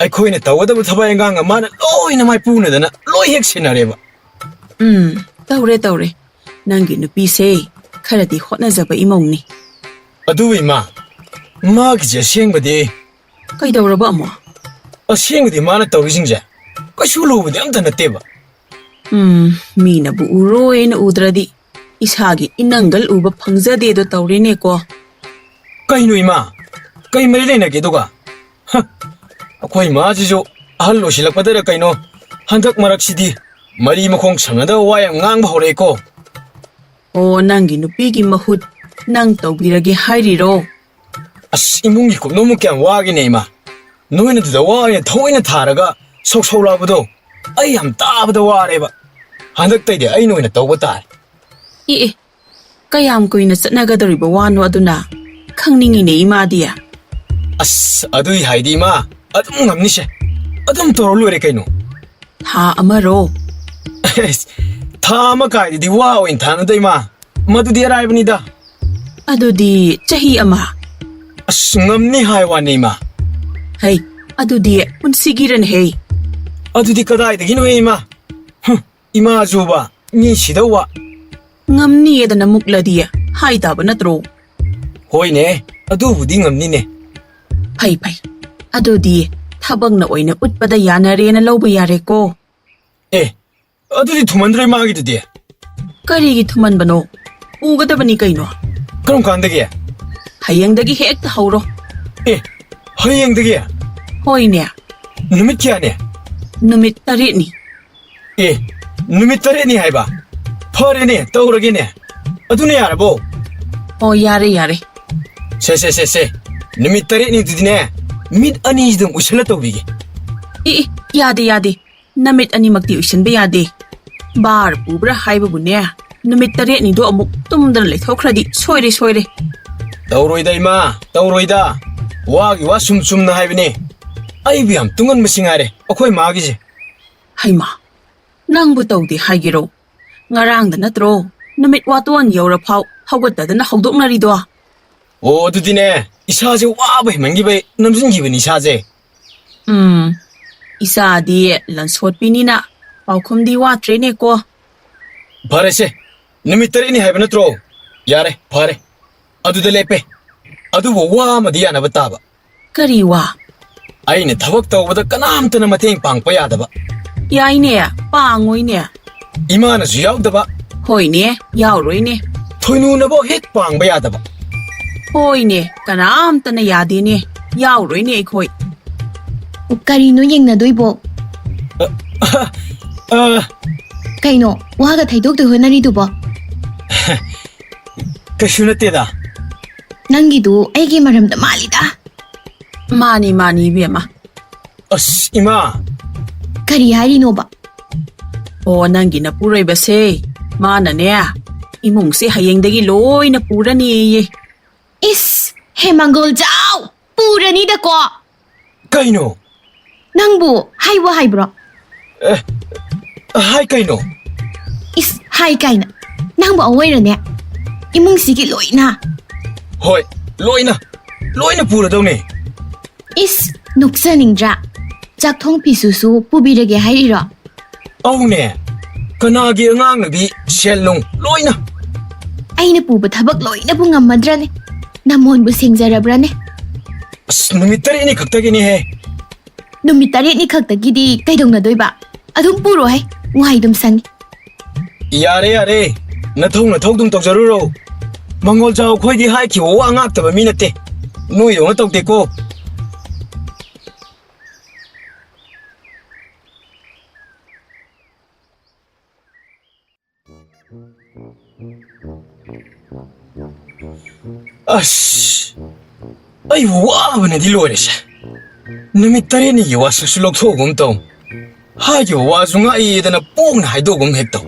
ꯑꯩꯈꯣꯏꯅ ꯇꯧꯒꯗꯕ ꯊꯕꯛ ꯏꯟꯈꯥꯡꯒ ꯃꯥꯅ ꯂꯣꯏꯅ ꯃꯥꯏꯄꯨꯅꯗꯅ ꯂꯣꯏ ꯍꯦꯛ ꯁꯤꯟꯅꯔꯦꯕ꯫ ꯎꯝ, ꯇꯧꯔꯦ, ꯇꯧꯔꯦ꯫ ꯅꯪꯒꯤ ꯅꯨꯄꯤꯁꯦ ꯈꯔꯗꯤ ꯍꯣꯠꯅꯖꯕ ꯏꯃꯧꯅꯤ꯫ ꯑꯗꯨ ꯏꯃꯥ, ꯃꯥꯒꯤꯁꯦ ꯑꯁꯦꯡꯕꯗꯤ꯫ ꯀꯩꯗꯧꯔꯕ ꯑꯃꯨꯛ? ꯑꯁꯦꯡꯕꯗꯤ ꯃꯥꯅ ꯇꯧꯔꯤꯁꯤꯡꯁꯦ ꯀꯩꯁꯨ ꯂꯨꯕꯗꯤ ꯑꯝꯇ ꯅꯠꯇꯦꯕ꯫ ꯎꯝ, ꯃꯤꯅꯕꯨ ꯎꯔꯣꯏꯅ ꯎꯗ꯭ꯔꯗꯤ ꯏꯁꯥꯒꯤ ꯏꯅꯪꯒꯜ ꯎꯕ ꯐꯪꯖꯗꯦꯗꯣ ꯇꯧꯔꯦꯅꯦꯀꯣ꯫ ꯀꯩꯅꯣ ꯏꯃꯥ? ꯀꯩ ꯃꯔꯤ ꯂꯩꯅꯒꯦ ꯑꯗꯨꯒ? ꯍ, ꯑꯩꯈꯣꯏ ꯏꯃꯥꯁꯤꯁꯨ ꯑꯍꯜ ꯑꯣꯏꯁꯤꯜꯂꯛꯄꯗꯔ ꯀꯩꯅꯣ, ꯍꯟꯗꯛ ꯃꯔꯛꯁꯤꯗꯤ ꯃꯔꯤ ꯃꯈꯣꯡ ꯁꯝꯅꯗꯕ ꯋꯥ ꯌꯥꯝ ꯉꯥꯡꯕ ꯍꯧꯔꯛꯑꯦꯀꯣ꯫ ꯑꯣ, ꯅꯪꯒꯤ ꯅꯨꯄꯤꯒꯤ ꯃꯍꯨꯠ ꯅꯪ ꯇꯧꯕꯤꯔꯒꯦ ꯍꯥꯏꯔꯤꯔꯣ? ꯑꯁ, ꯏꯃꯨꯡꯒꯤ ꯀꯨꯞꯅꯣꯝꯕꯨ ꯀꯌꯥꯝ ꯋꯥꯒꯦꯅꯦ ꯏꯃꯥ? ꯅꯣꯏꯅ ꯑꯗꯨꯗ ꯋꯥ ꯑꯣꯏꯅ ꯊꯑꯣꯏꯅ ꯊꯥꯔꯒ ꯁꯧ ꯁꯧ ꯂꯥꯎꯕꯗꯣ ꯑꯩ ꯌꯥꯝ ꯇꯥꯕꯗ ꯋꯥꯔꯦꯕ꯫ ꯍꯟꯗꯛꯇꯩꯗꯤ ꯑꯩꯅ ꯑꯣꯏꯅ ꯇꯧꯕ ꯇꯥꯔꯦ꯫ ꯑꯦ ꯑꯦ, ꯀꯌꯥꯝ ꯀꯨꯏꯅ ꯆꯠꯅꯒꯗꯧꯔꯤꯕ ꯋꯥꯅꯣ ꯑꯗꯨꯅ? ꯈꯪꯅꯤꯡꯉꯤꯅꯦ ꯏꯃꯥꯗꯤ꯫ ꯑꯁ, ꯑꯗꯨꯏ ꯍꯥꯏꯗꯤ ꯏꯃꯥ, ꯑꯗꯨꯝ ꯉꯝꯅꯤꯁꯦ꯫ ꯑꯗꯨꯝ ꯇꯧꯔ ꯂꯣꯏꯔꯦ ꯀꯩꯅꯣ꯫ ꯊꯥ ꯑꯃꯔꯣ? ꯑꯁ, ꯊꯥ ꯑꯃ ꯀꯥꯏꯗꯗꯤ ꯋꯥ ꯑꯣꯏꯅ ꯊꯥꯅꯗ ꯏꯃꯥ꯫ ꯃꯗꯨꯗꯤ ꯑꯔꯥꯏꯕꯅꯤꯗ꯫ ꯑꯗꯨꯗꯤ ꯆꯍꯤ ꯑꯃ? ꯑꯁ, ꯉꯝꯅꯤ ꯍꯥꯏ ꯋꯥꯅꯤ ꯏꯃꯥ꯫ ꯍꯩ, ꯑꯗꯨꯗꯤ ꯄꯨꯟꯁꯤꯒꯤꯔꯅꯦꯍꯦ꯫ ꯑꯗꯨꯗꯤ ꯀꯗꯥꯏꯗꯒꯤꯅꯣꯍꯦ ꯏꯃꯥ? ꯍꯨꯝ, ꯏꯃꯥꯁꯨꯕ ꯃꯤ ꯁꯤꯗꯧꯕ꯫ ꯉꯝꯅꯤꯌꯦꯗꯅ ꯃꯨꯛꯂꯗꯤ ꯍꯥꯏ ꯇꯥꯕ ꯅꯠꯇ꯭ꯔꯣ? ꯍꯣꯏꯅꯦ, ꯑꯗꯨꯕꯨꯗꯤ ꯉꯝꯅꯤꯅꯦ꯫ ꯐꯩ ꯐꯩ, ꯑꯗꯨꯗꯤ ꯊꯕꯛꯅ ꯑꯣꯏꯅ ꯎꯠꯄꯗ ꯌꯥꯅꯔꯦꯅ ꯂꯧꯕ ꯌꯥꯔꯦꯀꯣ꯫ ꯑꯦ, ꯑꯗꯨꯗꯤ ꯊꯨꯃꯟꯗ꯭ꯔꯣ ꯏꯃꯥꯒꯤꯗꯨꯗꯤ? ꯀꯔꯤꯒꯤ ꯊꯨꯃꯟꯕꯅꯣ? ꯎꯒꯗꯕꯅꯤ ꯀꯩꯅꯣ꯫ ꯀꯔꯝ ꯀꯥꯟꯗꯒꯤ? ꯍꯌꯦꯡꯗꯒꯤ ꯍꯦꯛꯇ ꯍꯧꯔꯣ꯫ ꯑꯦ, ꯍꯌꯦꯡꯗꯒꯤ? ꯍꯣꯏꯅꯦ꯫ ꯅꯨꯃꯤꯠ ꯀꯌꯥꯅꯤ? ꯅꯨꯃꯤꯠ ꯇꯔꯦꯠꯅꯤ꯫ ꯑꯦ, ꯅꯨꯃꯤꯠ ꯇꯔꯦꯠꯅꯤ ꯍꯥꯏꯕ? ꯐꯔꯦꯅꯦ, ꯇꯧꯔꯒꯦꯅꯦ꯫ ꯑꯗꯨꯅ ꯌꯥꯔꯕꯣ? ꯑꯣ, ꯌꯥꯔꯦ, ꯌꯥꯔꯦ꯫ ꯁꯦ, ꯁꯦ, ꯁꯦ, ꯁꯦ꯫ ꯅꯨꯃꯤꯠ ꯇꯔꯦꯠꯅꯤꯗꯨꯗꯤꯅꯦ, ꯃꯤꯠ ꯑꯅꯤꯁꯤꯗꯪ ꯎꯏꯁꯜꯂ ꯇꯧꯕꯤꯒꯦ꯫ ꯏ, ꯏ, ꯌꯥꯗꯦ, ꯌꯥꯗꯦ꯫ ꯅꯃꯤꯠ ꯑꯅꯤꯃꯛꯇꯤ ꯎꯏꯁꯟꯕ ꯌꯥꯗꯦ꯫ ꯕꯥꯔ ꯄꯨꯕ꯭ꯔꯥ ꯍꯥꯏꯕꯕꯨꯅꯦ, ꯅꯨꯃꯤꯠ ꯇꯔꯦꯠꯅꯤꯗꯣ ꯑꯃꯨꯛ ꯇꯨꯝꯗꯅ ꯂꯩꯊꯣꯛꯈ꯭ꯔꯗꯤ ꯁꯣꯏꯔꯦ, ꯁꯣꯏꯔꯦ꯫ ꯇꯧꯔꯣꯏꯗ ꯏꯃꯥ, ꯇꯧꯔꯣꯏꯗ꯫ ꯋꯥꯒꯤ ꯋꯥ ꯁꯨꯝ ꯆꯨꯝꯅ ꯍꯥꯏꯕꯅꯦ꯫ ꯑꯩꯕꯨ ꯌꯥꯝ ꯇꯨꯡꯍꯟꯕꯁꯤ ꯉꯥꯏꯔꯦ, ꯑꯩꯈꯣꯏ ꯃꯥꯒꯤꯁꯦ꯫ ꯍꯩꯃꯥ, ꯅꯪꯕꯨ ꯇꯧꯗꯦ ꯍꯥꯏꯒꯦꯔꯣ? ꯉꯔꯥꯡꯗ ꯅꯠꯇ꯭ꯔꯣ ꯅꯨꯃꯤꯠ ꯋꯥꯇꯣꯟ ꯌꯧꯔꯐꯥꯎ ꯍꯧꯒꯠꯇꯗꯅ ꯍꯧꯗꯣꯛꯅꯔꯤꯗꯣ? ꯑꯣ, ꯑꯗꯨꯗꯤꯅꯦ, ꯏꯁꯥꯁꯦ ꯋꯥꯕ ꯍꯦꯟꯃꯟꯈꯤꯕꯩ ꯅꯝꯁꯤꯟꯈꯤꯕꯅꯤ ꯏꯁꯥꯁꯦ꯫ ꯎꯝ, ꯏꯆꯥꯗꯤ ꯂꯟꯁꯣꯠꯄꯤꯅꯤꯅ ꯄꯥꯎꯈꯨꯝꯗꯤ ꯋꯥꯠꯇ꯭ꯔꯦꯅꯦꯀꯣ꯫ ꯐꯔꯦꯁꯦ, ꯅꯨꯃꯤꯠ ꯇꯔꯦꯠꯅꯤ ꯍꯥꯏꯕ ꯅꯠꯇ꯭ꯔꯣ? ꯌꯥꯔꯦ, ꯐꯔꯦ꯫ ꯑꯗꯨꯗ ꯂꯦꯞꯄꯦ꯫ ꯑꯗꯨꯕꯨ ꯋꯥ ꯑꯃꯗꯤ ꯌꯥꯅꯕ ꯇꯥꯕ꯫ ꯀꯔꯤ ꯋꯥ? ꯑꯩꯅ ꯊꯕꯛ ꯇꯧꯕꯗ ꯀꯅꯥꯝꯇꯅ ꯃꯇꯦꯡ ꯄꯥꯡꯕ ꯌꯥꯗꯕ꯫ ꯌꯥꯏꯅꯦ, ꯄꯥꯡꯉꯣꯏꯅꯦ꯫ ꯏꯃꯥꯅꯁꯨ ꯌꯥꯎꯗꯕ꯫ ꯍꯣꯏꯅꯦ, ꯌꯥꯎꯔꯣꯏꯅꯦ꯫ ꯊꯣꯏꯅꯨꯅꯐꯥꯎ ꯍꯦꯛ ꯄꯥꯡꯕ ꯌꯥꯗꯕ꯫ ꯍꯣꯏꯅꯦ, ꯀꯅꯥꯝꯇꯅ ꯌꯥꯗꯦꯅꯦ꯫ ꯌꯥꯎꯔꯣꯏꯅꯦ ꯑꯩꯈꯣꯏ꯫ ꯀꯔꯤꯅꯣ ꯌꯦꯡꯅꯗꯣꯏꯕꯣ? ꯑ, ꯑ, ꯀꯩꯅꯣ, ꯋꯥꯒ ꯊꯩꯗꯣꯛꯇꯣꯏ ꯍꯣꯠꯅꯔꯤꯗꯨꯕꯣ? ꯀꯩꯁꯨ ꯅꯠꯇꯦꯗ꯫ ꯅꯪꯒꯤꯗꯨ ꯑꯩꯒꯤ ꯃꯔꯝꯗ ꯃꯥꯜꯂꯤꯗ꯫ ꯃꯥꯅꯤ, ꯃꯥꯅꯤ, ꯏꯕꯦꯝꯃ꯫ ꯑꯁ, ꯏꯃꯥ! ꯀꯔꯤ ꯍꯥꯏꯔꯤꯅꯣꯕ? ꯑꯣ, ꯅꯪꯒꯤ ꯅꯄꯨꯔꯣꯏꯕꯁꯦ, ꯃꯥꯅꯅꯦ, ꯏꯃꯨꯡꯁꯦ ꯍꯌꯦꯡꯗꯒꯤ ꯂꯣꯏꯅ ꯄꯨꯔꯅꯤꯌꯦ꯫ ꯏꯁ, ꯍꯦ ꯃꯪꯒꯣꯜꯖꯥꯎ! ꯄꯨꯔꯅꯤꯗꯀꯣ! ꯀꯩꯅꯣ? ꯅꯪꯕꯨ ꯍꯥꯏꯕꯨ ꯍꯥꯏꯕ꯭ꯔꯣ? ꯑꯦ, ꯍꯥꯏ ꯀꯩꯅꯣ? ꯏꯁ, ꯍꯥꯏ ꯀꯥꯏꯅ꯫ ꯅꯪꯕꯨ ꯑꯋꯣꯏꯔꯅꯦ? ꯏꯃꯨꯡꯁꯤꯒꯤ ꯂꯣꯏꯅ? ꯍꯣꯏ, ꯂꯣꯏꯅ, ꯂꯣꯏꯅ ꯄꯨꯔꯗꯧꯅꯦ꯫ ꯏꯁ, ꯅꯣꯛꯆꯅꯤꯡꯗ꯭ꯔꯥ? ꯆꯥꯛꯊꯣꯡ ꯐꯤꯁꯨꯁꯨ ꯄꯨꯕꯤꯔꯒꯦ ꯍꯥꯏꯔꯤꯔꯣ? ꯑꯧꯅꯦ, ꯀꯅꯥꯒꯤ ꯑꯉꯥꯡꯅꯗꯤ ꯁꯦꯜ ꯅꯨꯡ ꯂꯣꯏꯅ? ꯑꯩꯅ ꯄꯨꯕ ꯊꯕꯛ ꯂꯣꯏꯅꯕꯨ ꯉꯝꯃꯗ꯭ꯔꯅꯦ? ꯅꯃꯣꯟꯕꯨ ꯁꯦꯡꯖꯔꯕ꯭ꯔꯅꯦ? ꯑꯁ, ꯅꯨꯃꯤꯠ ꯇꯔꯦꯠꯅꯤ ꯈꯛꯇꯒꯤꯅꯦꯍꯦ꯫ ꯅꯨꯃꯤꯠ ꯇꯔꯦꯠꯅꯤ ꯈꯛꯇꯒꯤꯗꯤ ꯀꯩꯗꯧꯅꯗꯣꯏꯕ? ꯑꯗꯨꯝ ꯄꯨꯔꯣꯍꯦ, ꯋꯥꯏ ꯑꯗꯨꯝ ꯁꯪꯉꯤ꯫ ꯌꯥꯔꯦ, ꯌꯥꯔꯦ, ꯅꯊꯧ ꯅꯊꯧ ꯑꯗꯨꯝ ꯇꯧꯖꯔꯨꯔꯣ꯫ ꯃꯉꯣꯜꯖꯥꯎ ꯑꯩꯈꯣꯏꯗꯤ ꯍꯥꯏꯈꯤꯕ ꯋꯥ ꯉꯥꯛꯇꯕ ꯃꯤ ꯅꯠꯇꯦ, ꯅꯣꯏꯗꯧꯅ ꯇꯧꯗꯦꯀꯣ꯫ ꯑꯁ, ꯑꯩꯕꯨ ꯋꯥꯕꯅꯗꯤ ꯂꯣꯏꯔꯦꯁꯦ꯫ ꯅꯨꯃꯤꯠ ꯇꯔꯦꯠꯅꯤꯒꯤ ꯋꯥꯁꯛꯁꯨ ꯂꯧꯊꯣꯛꯎꯒꯨꯝ ꯇꯧ꯫ ꯍꯥꯏꯈꯤꯕ ꯋꯥꯁꯨ ꯉꯥꯛꯏꯗꯅ ꯄꯣꯡꯅ ꯍꯥꯏꯗꯣꯛꯎꯒꯨꯝ ꯍꯦꯛ ꯇꯧ꯫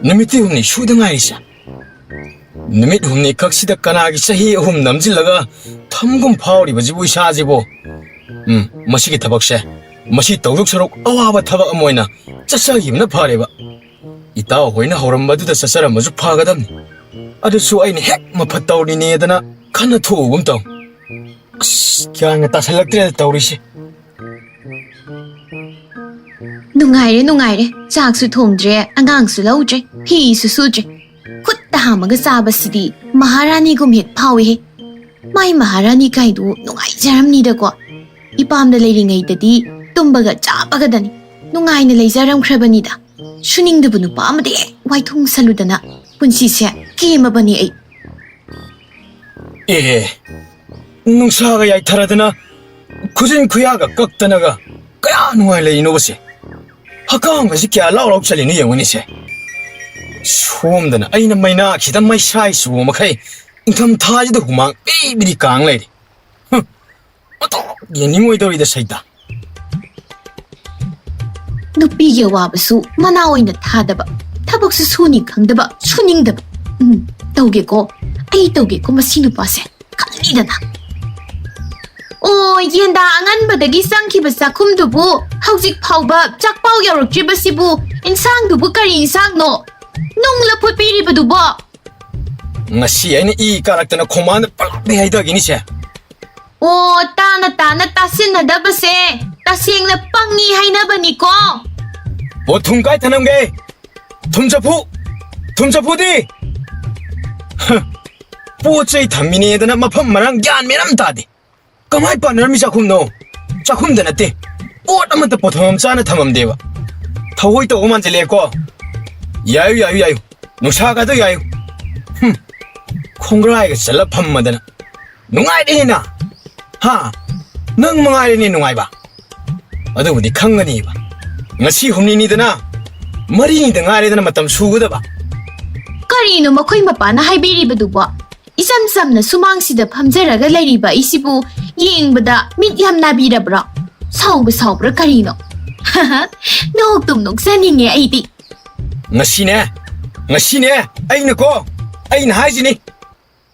ꯅꯨꯃꯤꯠꯇꯤ ꯍꯨꯝꯅꯤ ꯁꯨꯗ ꯉꯥꯏꯔꯤꯁꯦ꯫ ꯅꯨꯃꯤꯠ ꯍꯨꯝꯅꯤ ꯈꯛꯁꯤꯗ ꯀꯅꯥꯒꯤ ꯆꯍꯤ ꯑꯍꯨꯝ ꯅꯝꯁꯤꯜꯂꯒ ꯊꯝꯒꯨꯝ ꯐꯥꯎꯔꯤꯕꯁꯤꯕꯨ ꯏꯁꯥꯁꯤꯕꯨ? ꯎꯝ, ꯃꯁꯤꯒꯤ ꯊꯕꯛꯁꯦ, ꯃꯁꯤ ꯇꯧꯗꯧ ꯁꯔꯨꯛ ꯑꯋꯥꯕ ꯊꯕꯛ ꯑꯃ ꯑꯣꯏꯅ ꯆꯠꯆꯈꯤꯕꯅ ꯐꯔꯦꯕ꯫ ꯏꯇꯥꯎ ꯍꯣꯏꯅ ꯍꯧꯔꯝꯕꯗꯨꯗ ꯆꯠꯆꯔꯝꯕꯁꯨ ꯐꯒꯗꯕꯅꯤ꯫ ꯑꯗꯨꯁꯨ ꯑꯩꯅ ꯍꯦꯛ ꯃꯐꯠ ꯇꯧꯔꯤꯅꯦꯗꯅ ꯈꯟꯅ ꯊꯣꯛꯎꯒꯨꯝ ꯇꯧ꯫ ꯑꯁ, ꯒ꯭ꯌꯥꯟꯒ ꯇꯥꯁꯜꯂꯛꯇ꯭ꯔꯦꯗ ꯇꯧꯔꯤꯁꯦ꯫ ꯅꯨꯡꯉꯥꯏꯔꯦ, ꯅꯨꯡꯉꯥꯏꯔꯦ꯫ ꯆꯥꯛꯁꯨ ꯊꯣꯡꯗ꯭ꯔꯦ, ꯑꯉꯥꯡꯁꯨ ꯂꯧꯗ꯭ꯔꯦ, ꯐꯤꯁꯨ ꯁꯨꯗ꯭ꯔꯦ꯫ ꯈꯨꯠꯇ ꯍꯥꯝꯃꯒ ꯆꯥꯕꯁꯤꯗꯤ ꯃꯍꯥꯔꯥꯅꯤꯒꯨꯝ ꯍꯦꯛ ꯐꯥꯎꯏꯍꯦ꯫ ꯃꯥꯏ ꯃꯍꯥꯔꯥꯅꯤ ꯀꯥꯏꯗꯨ ꯅꯨꯡꯉꯥꯏꯖꯔꯝꯅꯤꯗꯀꯣ꯫ ꯏꯄꯥꯝꯗ ꯂꯩꯔꯤꯉꯩꯗꯗꯤ ꯇꯨꯝꯕꯒ ꯆꯥꯕꯒꯗꯅꯤ ꯅꯨꯡꯉꯥꯏꯅ ꯂꯩꯖꯔꯝꯈ꯭ꯔꯕꯅꯤꯗ꯫ ꯁꯨꯅꯤꯡꯗꯕ ꯅꯨꯄꯥ ꯑꯃꯗ ꯍꯦꯛ ꯋꯥꯏꯊꯨꯡꯁꯜꯂꯨꯗꯅ ꯄꯨꯟꯁꯤꯁꯦ ꯀꯦꯝꯃꯕꯅꯤ ꯑꯩ꯫ ꯑꯦ, ꯅꯨꯡꯁꯥꯒ ꯌꯥꯏꯊꯔꯗꯅ ꯈꯨꯖꯤꯟ ꯈꯨꯌꯥꯒ ꯀꯛꯇꯅꯒ ꯀꯌꯥ ꯅꯨꯡꯉꯥꯏ ꯂꯩꯔꯤꯅꯣꯕꯁꯦ? ꯍꯛꯀꯥꯝꯒꯁꯤ ꯀꯌꯥ ꯂꯥꯎ ꯂꯥꯎ ꯆꯠꯂꯤꯅꯣ ꯌꯦꯡꯉꯨꯅꯦꯁꯦ꯫ ꯁꯣꯝꯗꯅ ꯑꯩꯅ ꯃꯩꯅꯥꯛꯁꯤꯗ ꯃꯩꯁꯥꯏ ꯆꯨꯕ ꯃꯈꯩ ꯏꯪꯊꯝ ꯊꯥꯁꯤꯗ ꯍꯨꯃꯥꯡ ꯄꯤꯕꯤꯗꯤ ꯀꯥꯡ ꯂꯩꯔꯤ꯫ ꯍꯨꯝ, ꯑꯣꯟꯊꯣꯛ ꯌꯦꯡꯅꯤꯡꯉꯣꯏꯗꯧꯔꯤꯗ ꯁꯩꯇꯥ꯫ ꯅꯨꯄꯤꯒꯤ ꯑꯋꯥꯕꯁꯨ ꯃꯅꯥ ꯑꯣꯏꯅ ꯊꯥꯗꯕ, ꯊꯕꯛꯁꯨ ꯁꯨꯅꯤ ꯈꯪꯗꯕ, ꯁꯨꯅꯤꯡꯗꯕ꯫ ꯎꯝ, ꯇꯧꯒꯦꯀꯣ, ꯑꯩ ꯇꯧꯒꯦꯀꯣ ꯃꯁꯤ ꯅꯨꯄꯥꯁꯦ꯫ ꯈꯪꯅꯤꯗꯅ꯫ ꯑꯣ, ꯌꯦꯟꯗꯥ ꯑꯉꯟꯕꯗꯒꯤ ꯆꯪꯈꯤꯕ ꯆꯥꯛꯈꯨꯝꯗꯨꯕꯨ ꯍꯧꯖꯤꯛ ꯐꯥꯎꯕ ꯆꯥꯛꯄꯥꯎ ꯌꯧꯔꯛꯇ꯭ꯔꯤꯕꯁꯤꯕꯨ ꯏꯟꯁꯥꯡꯗꯨꯕꯨ ꯀꯔꯤ ꯏꯟꯁꯥꯡꯅꯣ? ꯅꯨꯡ ꯂꯐꯨꯠ ꯄꯤꯔꯤꯕꯗꯨꯕꯣ? ꯉꯁꯤ ꯑꯩꯅ ꯏ ꯀꯥꯔꯛꯇꯅ ꯈꯣꯡꯕꯥꯟꯗ ꯄꯂꯥꯛꯇ ꯍꯩꯊꯈꯤꯅꯤꯁꯦ꯫ ꯑꯣ, ꯇꯥꯅ ꯇꯥꯅ ꯇꯥꯁꯤꯟꯅꯗꯕꯁꯦ ꯇꯁꯦꯡꯅ ꯄꯪꯉꯤ ꯍꯥꯏꯅꯕꯅꯤꯀꯣ꯫ ꯑꯣ, ꯊꯨꯝ ꯀꯥꯏ ꯊꯅꯝꯒꯦ? ꯊꯨꯝ ꯆꯐꯨ, ꯊꯨꯝ ꯆꯐꯨꯗꯤ? ꯍ, ꯄꯣꯠ ꯆꯩ ꯊꯝꯃꯤꯅꯦꯗꯅ ꯃꯐꯝ ꯃꯔꯥꯡ ꯒ꯭ꯌꯥꯟ ꯃꯦꯟ ꯑꯃ ꯇꯥꯗꯦ꯫ ꯀꯃꯥꯏ ꯄꯥꯟꯅꯔꯝꯃꯤ ꯆꯥꯛꯈꯨꯝꯅꯣ? ꯆꯥꯛꯈꯨꯝꯗ ꯅꯠꯇꯦ, ꯄꯣꯠ ꯑꯃꯠꯇ ꯄꯣꯠꯊꯣꯛ ꯑꯃ ꯆꯥꯅ ꯊꯝꯃꯝꯗꯦꯕ꯫ ꯊꯧꯑꯣꯏ ꯇꯧꯕ ꯃꯥꯟꯁꯤꯜꯂꯛꯑꯦꯀꯣ꯫ ꯌꯥꯏꯌꯨ, ꯌꯥꯏꯌꯨ, ꯌꯥꯏꯌꯨ꯫ ꯅꯨꯡꯁꯥꯒꯗꯣ ꯌꯥꯏꯌꯨ꯫ ꯍꯨꯝ, ꯈꯣꯡꯒ꯭ꯔꯥꯏꯒ ꯆꯠꯂ ꯐꯝꯃꯗꯅ꯫ ꯅꯨꯡꯉꯥꯏꯔꯦꯍꯦ ꯅ꯫ ꯍꯥ? ꯅꯪ ꯃꯉꯥꯏꯔꯦꯅꯦ ꯅꯨꯡꯉꯥꯏꯕ꯫ ꯑꯗꯨꯕꯨꯗꯤ ꯈꯪꯒꯅꯤꯕ꯫ ꯉꯁꯤ ꯍꯨꯝꯅꯤꯅꯤꯗꯅ, ꯃꯔꯤꯅꯤꯗ ꯉꯥꯏꯔꯦꯗꯅ ꯃꯇꯝ ꯁꯨꯒꯗꯕ꯫ ꯀꯔꯤꯅꯣ ꯃꯈꯣꯏ ꯃꯄꯥꯅ ꯍꯥꯏꯕꯤꯔꯤꯕꯗꯨꯕꯣ? ꯏꯆꯝ ꯆꯝꯅ ꯁꯨꯃꯥꯡꯁꯤꯗ ꯐꯝꯖꯔꯒ ꯂꯩꯔꯤꯕ ꯑꯩꯁꯤꯕꯨ ꯌꯦꯡꯕꯗ ꯃꯤꯠ ꯌꯥꯝ ꯅꯥꯕꯤꯔꯕ꯭ꯔꯣ? ꯁꯥꯎꯕ ꯁꯥꯎꯕ꯭ꯔꯥ ꯀꯔꯤꯅꯣ? ꯅꯣꯛꯇꯨꯝ ꯅꯣꯛꯆꯅꯤꯡꯉꯦ ꯑꯩꯗꯤ꯫ ꯉꯁꯤꯅꯦ, ꯉꯁꯤꯅꯦ, ꯑꯩꯅꯀꯣ, ꯑꯩꯅ ꯍꯥꯏꯁꯤꯅꯤ,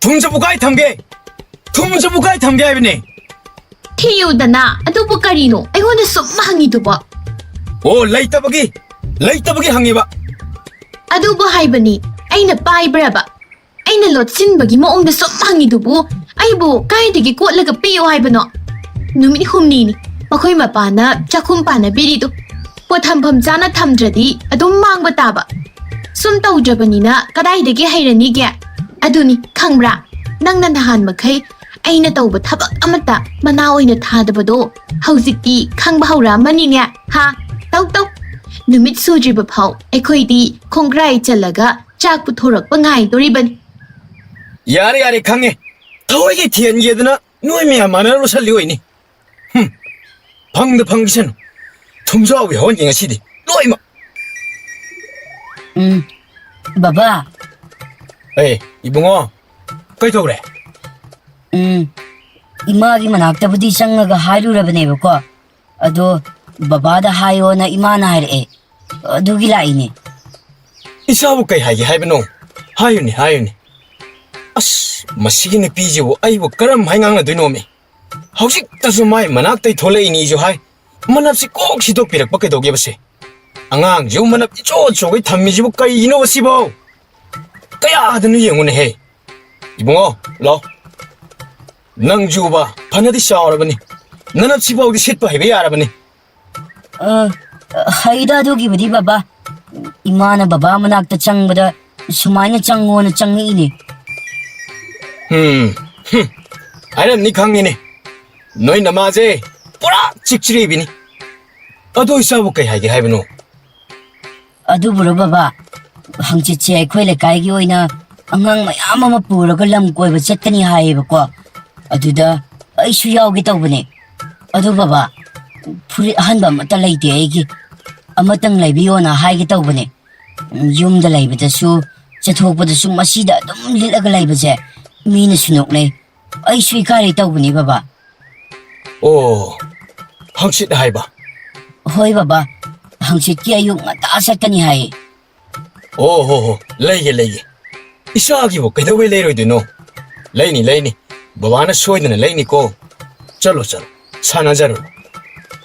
ꯊꯨꯝ ꯆꯐꯨ ꯀꯥꯏ ꯊꯝꯒꯦ? ꯊꯨꯝ ꯆꯐꯨ ꯀꯥꯏ ꯊꯝꯒꯦ ꯍꯥꯏꯕꯅꯦ? ꯊꯤꯌꯨꯗꯅ, ꯑꯗꯨꯕꯨ ꯀꯔꯤꯅꯣ ꯑꯩꯉꯣꯟꯗ ꯁꯨꯝ ꯍꯪꯉꯤꯗꯨꯕꯣ? ꯑꯣ, ꯂꯩꯇꯕꯒꯤ, ꯂꯩꯇꯕꯒꯤ ꯍꯪꯉꯤꯕ꯫ ꯑꯗꯨꯕꯨ ꯍꯥꯏꯕꯅꯤ, ꯑꯩꯅ ꯄꯥꯏꯕ꯭ꯔꯕ? ꯑꯩꯅ ꯂꯣꯠꯁꯤꯟꯕꯒꯤ ꯃꯑꯣꯡꯗ ꯁꯨꯝ ꯍꯪꯉꯤꯗꯨꯕꯨ ꯑꯩꯕꯨ ꯀꯥꯏꯗꯒꯤ ꯀꯣꯠꯂꯒ ꯄꯤꯌꯨ ꯍꯥꯏꯕꯅꯣ? ꯅꯨꯃꯤꯠ ꯍꯨꯝꯅꯤꯅꯤ ꯃꯈꯣꯏ ꯃꯄꯥꯅ ꯆꯥꯛꯈꯨꯝ ꯄꯥꯟꯅꯕꯤꯔꯤꯗꯨ꯫ ꯄꯣꯠ ꯊꯝꯐꯝ ꯆꯥꯅ ꯊꯝꯗ꯭ꯔꯗꯤ ꯑꯗꯨꯝ ꯃꯥꯡꯕ ꯇꯥꯕ꯫ ꯁꯨꯝ ꯇꯧꯗ꯭ꯔꯕꯅꯤꯅ ꯀꯗꯥꯏꯗꯒꯤ ꯍꯩꯔꯅꯤꯒꯦ? ꯑꯗꯨꯅꯤ, ꯈꯪꯕ꯭ꯔꯥ? ꯅꯪꯅ ꯅꯍꯥꯟ ꯃꯈꯩ ꯑꯩꯅ ꯇꯧꯕ ꯊꯕꯛ ꯑꯃꯠꯇ ꯃꯅꯥ ꯑꯣꯏꯅ ꯊꯥꯗꯕꯗꯣ ꯍꯧꯖꯤꯛꯇꯤ ꯈꯪꯕ ꯍꯧꯔꯛꯑꯃꯅꯤꯅꯦ? ꯍꯥ? ꯇꯧ ꯇꯧ꯫ ꯅꯨꯃꯤꯠ ꯁꯨꯗ꯭ꯔꯤꯕ ꯐꯥꯎ ꯑꯩꯈꯣꯏꯗꯤ ꯈꯣꯡꯒ꯭ꯔꯥꯏ ꯆꯜꯂꯒ ꯆꯥꯛ ꯄꯨꯊꯣꯔꯛꯄ ꯉꯥꯏꯗꯣꯔꯤꯕꯅꯤ꯫ ꯌꯥꯔꯦ, ꯌꯥꯔꯦ, ꯈꯪꯉꯦ꯫ ꯊꯋꯥꯏꯒꯤ ꯊꯦꯟꯒꯦꯗꯅ ꯅꯣꯏ ꯃꯌꯥꯝ ꯃꯥꯟꯅꯔ ꯂꯣꯏꯁꯜꯂꯤ ꯑꯣꯏꯅꯤ꯫ ꯍꯨꯝ, ꯐꯪꯗ ꯐꯪꯁꯅꯨ꯫ ꯊꯨꯝꯖꯥꯎꯒꯤ ꯍꯧꯍꯟꯒꯦ ꯉꯁꯤꯗꯤ ꯂꯣꯏꯃꯛ꯫ ꯎꯝ, ꯕꯕꯥ꯫ ꯑꯦ, ꯏꯕꯨꯡꯉꯣ, ꯀꯩꯗꯧꯔꯦ? ꯎꯝ, ꯏꯃꯥꯒꯤ ꯃꯅꯥꯛꯇꯕꯨꯗꯤ ꯆꯪꯉꯒ ꯍꯥꯏꯔꯨꯔꯕꯅꯦꯕꯀꯣ꯫ ꯑꯗꯣ ꯕꯕꯥꯗ ꯍꯥꯏꯌꯣꯅ ꯏꯃꯥꯅ ꯍꯥꯏꯔꯛꯑꯦ꯫ ꯑꯗꯨꯒꯤ ꯂꯥꯛꯏꯅꯦ꯫ ꯏꯆꯥꯕꯨ ꯀꯩ ꯍꯥꯏꯒꯦ ꯍꯥꯏꯕꯅꯣ? ꯍꯥꯏꯌꯨꯅꯦ, ꯍꯥꯏꯌꯨꯅꯦ꯫ ꯑꯁ, ꯃꯁꯤꯒꯤ ꯅꯨꯄꯤꯁꯤꯕꯨ ꯑꯩꯕꯨ ꯀꯔꯝ ꯍꯥꯏ ꯉꯥꯡꯅꯗꯣꯏꯅꯣꯃꯤ? ꯍꯧꯖꯤꯛꯇꯁꯨ ꯃꯥꯏ ꯃꯅꯥꯛꯇꯩ ꯊꯣꯛꯂꯛꯏꯅꯤꯁꯨ ꯍꯥꯏ, ꯃꯅꯞꯁꯤ ꯀꯣꯛ ꯁꯤꯠꯇꯣꯛꯄꯤꯔꯛꯄ ꯀꯩꯗꯧꯒꯦꯕꯁꯦ? ꯑꯉꯥꯡꯁꯤꯕꯨ ꯃꯅꯞ ꯏꯆꯣ ꯆꯣꯒꯩ ꯊꯝꯃꯤꯁꯤꯕꯨ ꯀꯩꯒꯤꯅꯣꯕ ꯁꯤꯕꯣ? ꯀꯌꯥꯗꯅꯣ ꯌꯦꯡꯉꯨꯅꯦꯍꯦ꯫ ꯏꯕꯨꯡꯉꯣ, ꯂꯥꯎ꯫ ꯅꯪꯁꯨꯕ ꯐꯅꯗꯤ ꯆꯥꯎꯔꯕꯅꯤ, ꯅꯅꯞꯁꯤꯐꯥꯎꯗꯤ ꯁꯤꯠꯄ ꯍꯩꯕ ꯌꯥꯔꯕꯅꯤ꯫ ꯑ, ꯍꯩꯗ ꯑꯗꯨꯒꯤꯕꯨꯗꯤ ꯕꯕꯥ꯫ ꯏꯃꯥꯅ ꯕꯕꯥ ꯃꯅꯥꯛꯇ ꯆꯪꯕꯗ ꯁꯨꯃꯥꯏꯅ ꯆꯪꯉꯣꯅ ꯆꯪꯉꯛꯏꯅꯦ꯫ ꯎꯝ, ꯍꯨꯝ, ꯍꯥꯏꯔꯝꯅꯤ ꯈꯪꯉꯤꯅꯦ꯫ ꯅꯣꯏ ꯅꯃꯥꯁꯦ ꯄꯨꯔꯥ ꯆꯤꯛꯆꯤꯔꯤꯕꯤꯅꯤ꯫ ꯑꯗꯣ ꯏꯆꯥꯕꯨ ꯀꯩ ꯍꯥꯏꯒꯦ ꯍꯥꯏꯕꯅꯣ? ꯑꯗꯨꯕꯨꯔꯣ ꯕꯕꯥ, ꯍꯪꯆꯤꯠꯁꯦ ꯑꯩꯈꯣꯏ ꯂꯩꯀꯥꯏꯒꯤ ꯑꯣꯏꯅ ꯑꯉꯥꯡ ꯃꯌꯥꯝ ꯑꯃ ꯄꯨꯔꯒ ꯂꯝ ꯀꯣꯏꯕ ꯆꯠꯀꯅꯤ ꯍꯥꯏꯌꯦꯕꯀꯣ꯫ ꯑꯗꯨꯗ ꯑꯩꯁꯨ ꯌꯥꯎꯒꯦ ꯇꯧꯕꯅꯦ꯫ ꯑꯗꯣ ꯕꯕꯥ, ꯐꯨꯔꯤꯠ ꯑꯍꯟꯕ ꯑꯃꯠꯇ ꯂꯩꯇꯦ ꯑꯩꯒꯤ꯫ ꯑꯃꯇꯪ ꯂꯩꯕꯤꯌꯣꯅ ꯍꯥꯏꯒꯦ ꯇꯧꯕꯅꯦ꯫ ꯌꯨꯝꯗ ꯂꯩꯕꯗꯁꯨ, ꯆꯠꯊꯣꯛꯄꯗꯁꯨ ꯃꯁꯤꯗ ꯑꯗꯨꯝ ꯂꯤꯠꯂꯒ ꯂꯩꯕꯁꯦ ꯃꯤꯅꯁꯨ ꯅꯣꯛꯅꯩ꯫ ꯑꯩꯁꯨ ꯏꯀꯥꯏꯔꯦ ꯇꯧꯕꯅꯦ ꯕꯕꯥ꯫ ꯑꯣ, ꯍꯪꯆꯤꯠ ꯍꯥꯏꯕ? ꯍꯣꯏ ꯕꯕꯥ, ꯍꯪꯆꯤꯠꯀꯤ ꯑꯌꯨꯛ ꯉꯟꯇꯥ ꯆꯠꯀꯅꯤ ꯍꯥꯏꯌꯦ꯫ ꯑꯣ ꯍꯣ ꯍꯣ, ꯂꯩꯒꯦ ꯂꯩꯒꯦ꯫ ꯏꯆꯥꯒꯤꯕꯨ ꯀꯩꯗꯧꯕꯩ ꯂꯩꯔꯣꯏꯗꯣꯏꯅꯣ? ꯂꯩꯅꯤ ꯂꯩꯅꯤ, ꯕꯕꯥꯅ ꯁꯣꯏꯗꯅ ꯂꯩꯅꯤꯀꯣ꯫ ꯆꯠꯂꯣ ꯆꯠꯂꯣ, ꯁꯥꯟꯅꯖꯔꯨꯔꯣ꯫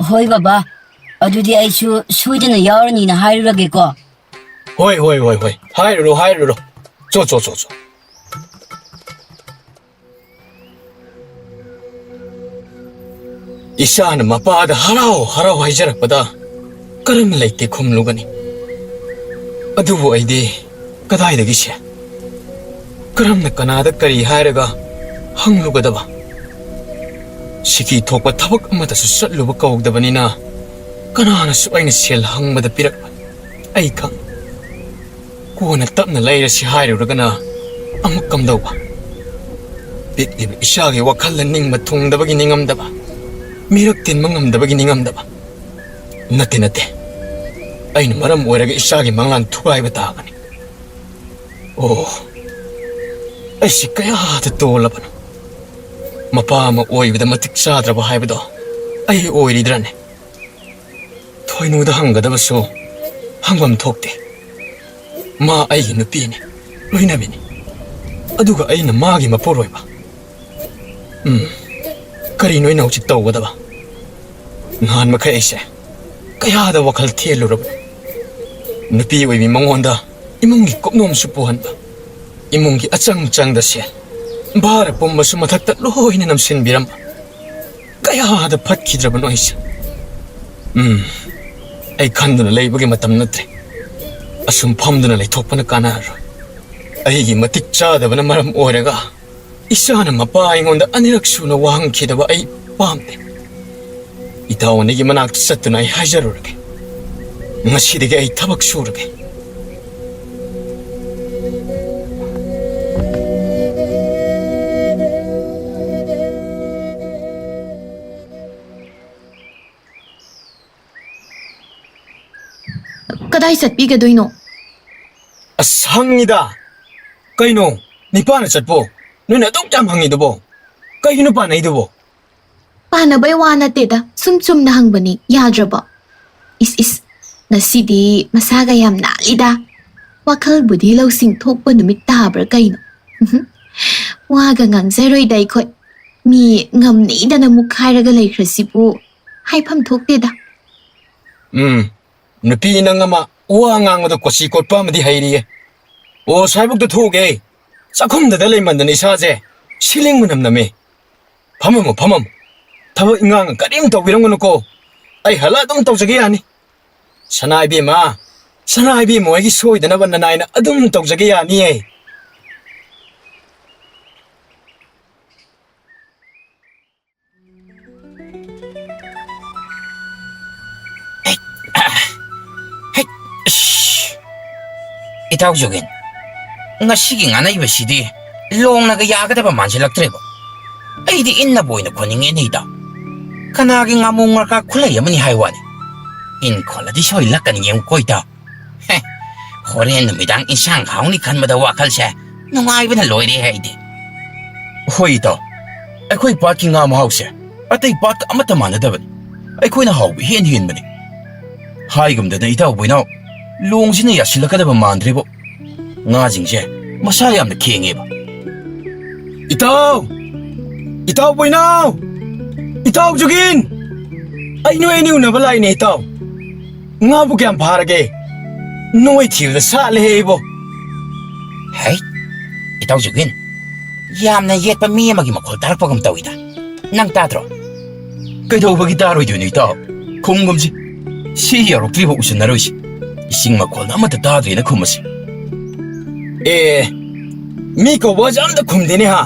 ꯍꯣꯏ ꯕꯕꯥ, ꯑꯗꯨꯗꯤ ꯑꯩꯁꯨ ꯁꯣꯏꯗꯅ ꯌꯥꯎꯔꯅꯤꯅ ꯍꯥꯏꯔꯨꯔꯒꯦꯀꯣ꯫ ꯍꯣꯏ ꯍꯣꯏ ꯍꯣꯏ ꯍꯣꯏ, ꯍꯥꯏꯔꯨꯔꯣ ꯍꯥꯏꯔꯨꯔꯣ꯫ ꯆꯣ ꯆꯣ ꯆꯣ ꯆꯣ꯫ ꯏꯆꯥꯅ ꯃꯄꯥꯗ ꯍꯔꯥꯎ ꯍꯔꯥꯎ ꯍꯥꯏꯖꯔꯛꯄꯗ ꯀꯔꯝꯅ ꯂꯩꯇꯦ ꯈꯨꯝꯂꯨꯒꯅꯤ? ꯑꯗꯨꯕꯨ ꯑꯩꯗꯤ ꯀꯗꯥꯏꯗꯒꯤ ꯁꯦ? ꯀꯔꯝꯅ ꯀꯅꯥꯗ ꯀꯔꯤ ꯍꯥꯏꯔꯒ ꯍꯪꯂꯨꯒꯗꯕ? ꯁꯤꯀꯤ ꯊꯣꯛꯄ ꯊꯕꯛ ꯑꯃꯗꯁꯨ ꯆꯠꯂꯨꯕ ꯀꯧꯗꯕꯅꯤꯅ ꯀꯅꯥꯅꯁꯨ ꯑꯩꯅ ꯁꯦꯜ ꯍꯪꯕꯗ ꯄꯤꯔꯛꯂꯣꯏ꯫ ꯑꯩ ꯈꯪ꯫ ꯀꯣꯟꯅ ꯇꯞꯅ ꯂꯩꯔꯁꯤ ꯍꯥꯏꯔꯨꯔꯒꯅ ꯑꯃꯨꯛ ꯀꯝꯗꯧꯕ? ꯄꯤꯛꯂꯤꯕ ꯏꯆꯥꯒꯤ ꯋꯥꯈꯜꯗ ꯅꯤꯡꯕ ꯊꯨꯡꯗꯕꯒꯤ ꯅꯤꯡꯉꯝꯗꯕ, ꯃꯤꯔꯛ ꯇꯤꯟꯕ ꯉꯝꯗꯕꯒꯤ ꯅꯤꯡꯉꯝꯗꯕ꯫ ꯅꯠꯇꯦ, ꯅꯠꯇꯦ꯫ ꯑꯩꯅ ꯃꯔꯝ ꯑꯣꯏꯔꯒ ꯏꯆꯥꯒꯤ ꯃꯪꯂꯥꯟ ꯊꯨꯒꯥꯏꯕ ꯇꯥꯕꯅꯤ꯫ ꯑꯣ, ꯑꯩꯁꯤ ꯀꯌꯥꯗ ꯇꯣꯜꯂꯕꯅꯣ? ꯃꯄꯥ ꯑꯃ ꯑꯣꯏꯕꯗ ꯃꯇꯤꯛ ꯆꯥꯗ꯭ꯔꯕ ꯍꯥꯏꯕꯗꯣ ꯑꯩ ꯑꯣꯏꯔꯤꯗ꯭ꯔꯅꯦ? ꯊꯣꯏꯅꯨꯗ ꯍꯪꯒꯗꯕꯁꯨ ꯍꯪꯐꯝ ꯊꯣꯛꯇꯦ꯫ ꯃꯥ ꯑꯩꯒꯤ ꯅꯨꯄꯤꯅꯤ, ꯂꯣꯏꯅꯕꯤꯅꯤ꯫ ꯑꯗꯨꯒ ꯑꯩꯅ ꯃꯥꯒꯤ ꯃꯄꯨꯔꯣꯏꯕ꯫ ꯎꯝ, ꯀꯔꯤꯅꯣ ꯑꯩꯅ ꯍꯧꯖꯤꯛ ꯇꯧꯒꯗꯕ? ꯅꯍꯥꯟ ꯃꯈꯩ ꯑꯩꯁꯦ ꯀꯌꯥꯗ ꯋꯥꯈꯜ ꯊꯦꯜꯂꯨꯔꯕꯅꯣ? ꯅꯨꯄꯤ ꯑꯣꯏꯕꯤ ꯃꯉꯣꯟꯗ ꯏꯃꯨꯡꯒꯤ ꯀꯨꯞꯅꯣꯝꯁꯨ ꯄꯨꯍꯟꯕ, ꯏꯃꯨꯡꯒꯤ ꯑꯆꯪ ꯆꯪꯗ ꯁꯦꯜ, ꯚꯥꯔ ꯄꯨꯝꯕꯁꯨ ꯃꯊꯛꯇ ꯂꯣꯏꯅ ꯅꯝꯁꯤꯟꯕꯤꯔꯝꯕ꯫ ꯀꯌꯥꯗ ꯐꯠꯈꯤꯗ꯭ꯔꯕꯅꯣ ꯑꯩꯁꯦ꯫ ꯎꯝ, ꯑꯩ ꯈꯟꯗꯨꯅ ꯂꯩꯕꯒꯤ ꯃꯇꯝ ꯅꯠꯇ꯭ꯔꯦ꯫ ꯑꯁꯨꯝ ꯐꯝꯗꯨꯅ ꯂꯩꯊꯣꯛꯄꯅ ꯀꯥꯟꯅꯔꯔꯣꯏ꯫ ꯑꯩꯒꯤ ꯃꯇꯤꯛ ꯆꯥꯗꯕꯅ ꯃꯔꯝ ꯑꯣꯏꯔꯒ ꯏꯆꯥꯅ ꯃꯄꯥ ꯑꯩꯉꯣꯟꯗ ꯑꯅꯤꯔꯛ ꯁꯨꯅ ꯋꯥꯍꯪꯈꯤꯗꯕ ꯑꯩ ꯄꯥꯝꯗꯦ꯫ ꯏꯇꯥꯎ ꯑꯅꯤꯒꯤ ꯃꯅꯥꯛꯇ ꯆꯠꯇꯨꯅ ꯑꯩ ꯍꯥꯏꯖꯔꯨꯔꯒꯦ꯫ ꯉꯁꯤꯗꯒꯤ ꯑꯩ ꯊꯕꯛ ꯁꯨꯔꯒꯦ꯫ ꯀꯗꯥꯏ ꯆꯠꯄꯤꯒꯗꯣꯏꯅꯣ? ꯑꯁ, ꯍꯪꯉꯤꯗ꯫ ꯀꯩꯅꯣ, ꯅꯤꯄꯥꯅ ꯆꯠꯄꯣ? ꯅꯣꯏꯅ ꯑꯗꯨꯛ ꯌꯥꯝ ꯍꯪꯉꯤꯗꯨꯕꯣ? ꯀꯩꯒꯤꯅꯣ ꯄꯥꯅꯩꯗꯨꯕꯣ? ꯄꯥꯅꯕꯩ ꯋꯥ ꯅꯠꯇꯦꯗ, ꯁꯨꯝ ꯆꯨꯝꯅ ꯍꯪꯕꯅꯤ, ꯌꯥꯗ꯭ꯔꯕꯣ? ꯏꯁ, ꯏꯁ, ꯉꯁꯤꯗꯤ ꯃꯁꯥꯒ ꯌꯥꯝ ꯅꯥꯜꯂꯤꯗ꯫ ꯋꯥꯈꯜꯕꯨꯗꯤ ꯂꯧꯁꯤꯡ ꯊꯣꯛꯄ ꯅꯨꯃꯤꯠ ꯇꯥꯕ꯭ꯔꯥ ꯀꯩꯅꯣ? ꯎꯝꯍꯨꯝ꯫ ꯋꯥꯒ ꯉꯥꯡꯖꯔꯣꯏꯗ ꯑꯩꯈꯣꯏ꯫ ꯃꯤ ꯉꯝꯅꯩꯗꯅ ꯃꯨꯛꯈꯥꯏꯔꯒ ꯂꯩꯈ꯭ꯔꯁꯤꯕꯨ ꯍꯥꯏꯐꯝ ꯊꯣꯛꯇꯦꯗ꯫ ꯎꯝ, ꯅꯨꯄꯤ ꯅꯪ ꯑꯃ ꯋꯥ ꯉꯥꯡꯕꯗ ꯀꯣꯆꯤ ꯀꯣꯠꯄ ꯑꯃꯗꯤ ꯍꯩꯔꯤꯌꯦ꯫ ꯑꯣ, ꯁ꯭ꯋꯥꯏꯕꯨꯛꯇ ꯊꯣꯛꯎꯒꯦ꯫ ꯆꯥꯛꯈꯨꯝꯗꯗ ꯂꯩꯃꯟꯗꯅ ꯏꯁꯥꯁꯦ ꯁꯤꯂꯤꯡ ꯃꯅꯝ ꯅꯝꯃꯦ꯫ ꯐꯝꯃꯝꯃꯣ, ꯐꯝꯃꯝꯃꯣ꯫ ꯊꯕꯛ ꯏꯪꯈꯥꯡ ꯀꯔꯤꯝ ꯇꯧꯕꯤꯔꯝꯒꯅꯨꯀꯣ꯫ ꯑꯩ ꯍꯜꯂ ꯑꯗꯨꯝ ꯇꯧꯖꯒꯦ ꯌꯥꯅꯤ꯫ ꯁꯅꯥ ꯏꯕꯦꯝꯃ, ꯁꯅꯥ ꯏꯕꯦꯝꯃ ꯍꯣꯏꯒꯤ ꯁꯣꯏꯗꯅꯕ ꯅꯅꯥꯏꯅ ꯑꯗꯨꯝ ꯇꯧꯖꯒꯦ ꯌꯥꯅꯤꯌꯦ꯫ ꯏꯇꯥꯎ ꯖꯨꯒꯤꯟ, ꯉꯁꯤꯒꯤ ꯉꯥꯅꯩꯕꯁꯤꯗꯤ ꯂꯣꯡꯅꯒ ꯌꯥꯒꯗꯕ ꯃꯥꯟꯁꯤꯜꯂꯛꯇ꯭ꯔꯦꯕ꯫ ꯑꯩꯗꯤ ꯏꯟꯅꯕ ꯑꯣꯏꯅ ꯈꯣꯟꯅꯤꯡꯉꯦꯅꯦ ꯏꯇꯥꯎ꯫ ꯀꯅꯥꯒꯤ ꯉꯥꯃꯨ ꯉꯥꯀ꯭ꯔꯥ ꯈꯨꯠꯂꯩ ꯑꯃꯅꯤ ꯍꯥꯏ ꯋꯥꯅꯤ꯫ ꯏꯟ ꯈꯣꯠꯂꯗꯤ ꯁꯣꯏ ꯂꯛꯀꯅꯤ ꯌꯦꯡꯉꯨꯀꯣ ꯏꯇꯥꯎ꯫ ꯍꯦ, ꯍꯣꯔꯦꯟ ꯅꯨꯃꯤꯗꯥꯡ ꯏꯟꯁꯥꯡ ꯍꯥꯎꯅꯤ ꯈꯟꯕꯗ ꯋꯥꯈꯜꯁꯦ ꯅꯨꯡꯉꯥꯏꯕꯅ ꯂꯣꯏꯔꯦ ꯑꯩꯗꯤ꯫ ꯍꯣꯏ ꯏꯇꯥꯎ, ꯑꯩꯈꯣꯏ ꯄꯥꯠꯀꯤ ꯉꯥ ꯃꯍꯥꯎꯁꯦ ꯑꯇꯩ ꯄꯥꯠꯀ ꯑꯃꯠꯇ ꯃꯥꯟꯅꯗꯕꯅꯤ꯫ ꯑꯩꯈꯣꯏꯅ ꯍꯥꯎꯕ ꯏꯍꯦꯟ ꯍꯦꯟꯕꯅꯤ꯫ ꯍꯥꯏꯒꯨꯝꯗꯅ ꯏꯇꯥꯎ ꯕꯣꯏꯅꯥꯎ, ꯂꯣꯡꯁꯤꯅ ꯌꯥꯁꯤꯜꯂꯛꯀꯗꯕ ꯃꯥꯟꯗ꯭ꯔꯦꯕꯣ꯫ ꯉꯥꯁꯤꯡꯁꯦ ꯃꯁꯥ ꯌꯥꯝꯅ ꯈꯦꯡꯉꯦꯕ꯫ ꯏꯇꯥꯎ! ꯏꯇꯥꯎ ꯕꯣꯏꯅꯥꯎ! ꯏꯇꯥꯎ ꯖꯨꯒꯤꯟ! ꯑꯩ ꯅꯣꯏ ꯑꯅꯤ ꯎꯅꯕ ꯂꯥꯛꯏꯅꯦ ꯏꯇꯥꯎ꯫ ꯉꯥꯕꯨ ꯀꯌꯥꯝ ꯐꯥꯔꯒꯦ? ꯅꯣꯏ ꯊꯤꯕꯗ ꯁꯥꯠꯂꯦꯍꯦ ꯑꯩꯕꯣ꯫ ꯍꯩ, ꯏꯇꯥꯎ ꯖꯨꯒꯤꯟ, ꯌꯥꯝꯅ ꯌꯦꯠꯄ ꯃꯤ ꯑꯃꯒꯤ ꯃꯈꯣꯜ ꯇꯥꯔꯛꯄꯒꯨꯝ ꯇꯧꯏꯗ꯫ ꯅꯪ ꯇꯥꯗ꯭ꯔꯣ? ꯀꯩꯗꯧꯕꯒꯤ ꯇꯥꯔꯣꯏꯗꯣꯏꯅꯣ ꯏꯇꯥꯎ? ꯈꯨꯝꯒꯨꯝꯁꯤ꯫ ꯁꯤ ꯌꯧꯔꯛꯇ꯭ꯔꯤꯕ ꯎꯁꯤꯟꯅꯔꯣꯏꯁꯤ꯫ ꯏꯁꯤꯡ ꯃꯈꯣꯜꯅ ꯑꯃꯠꯇ ꯇꯥꯗ꯭ꯔꯦꯅ ꯈꯨꯝꯃꯁꯤ꯫ ꯑꯦ, ꯃꯤ ꯀꯧꯕꯁꯦ ꯑꯝꯇ ꯈꯨꯝꯗꯦꯅꯦ ꯍꯥ?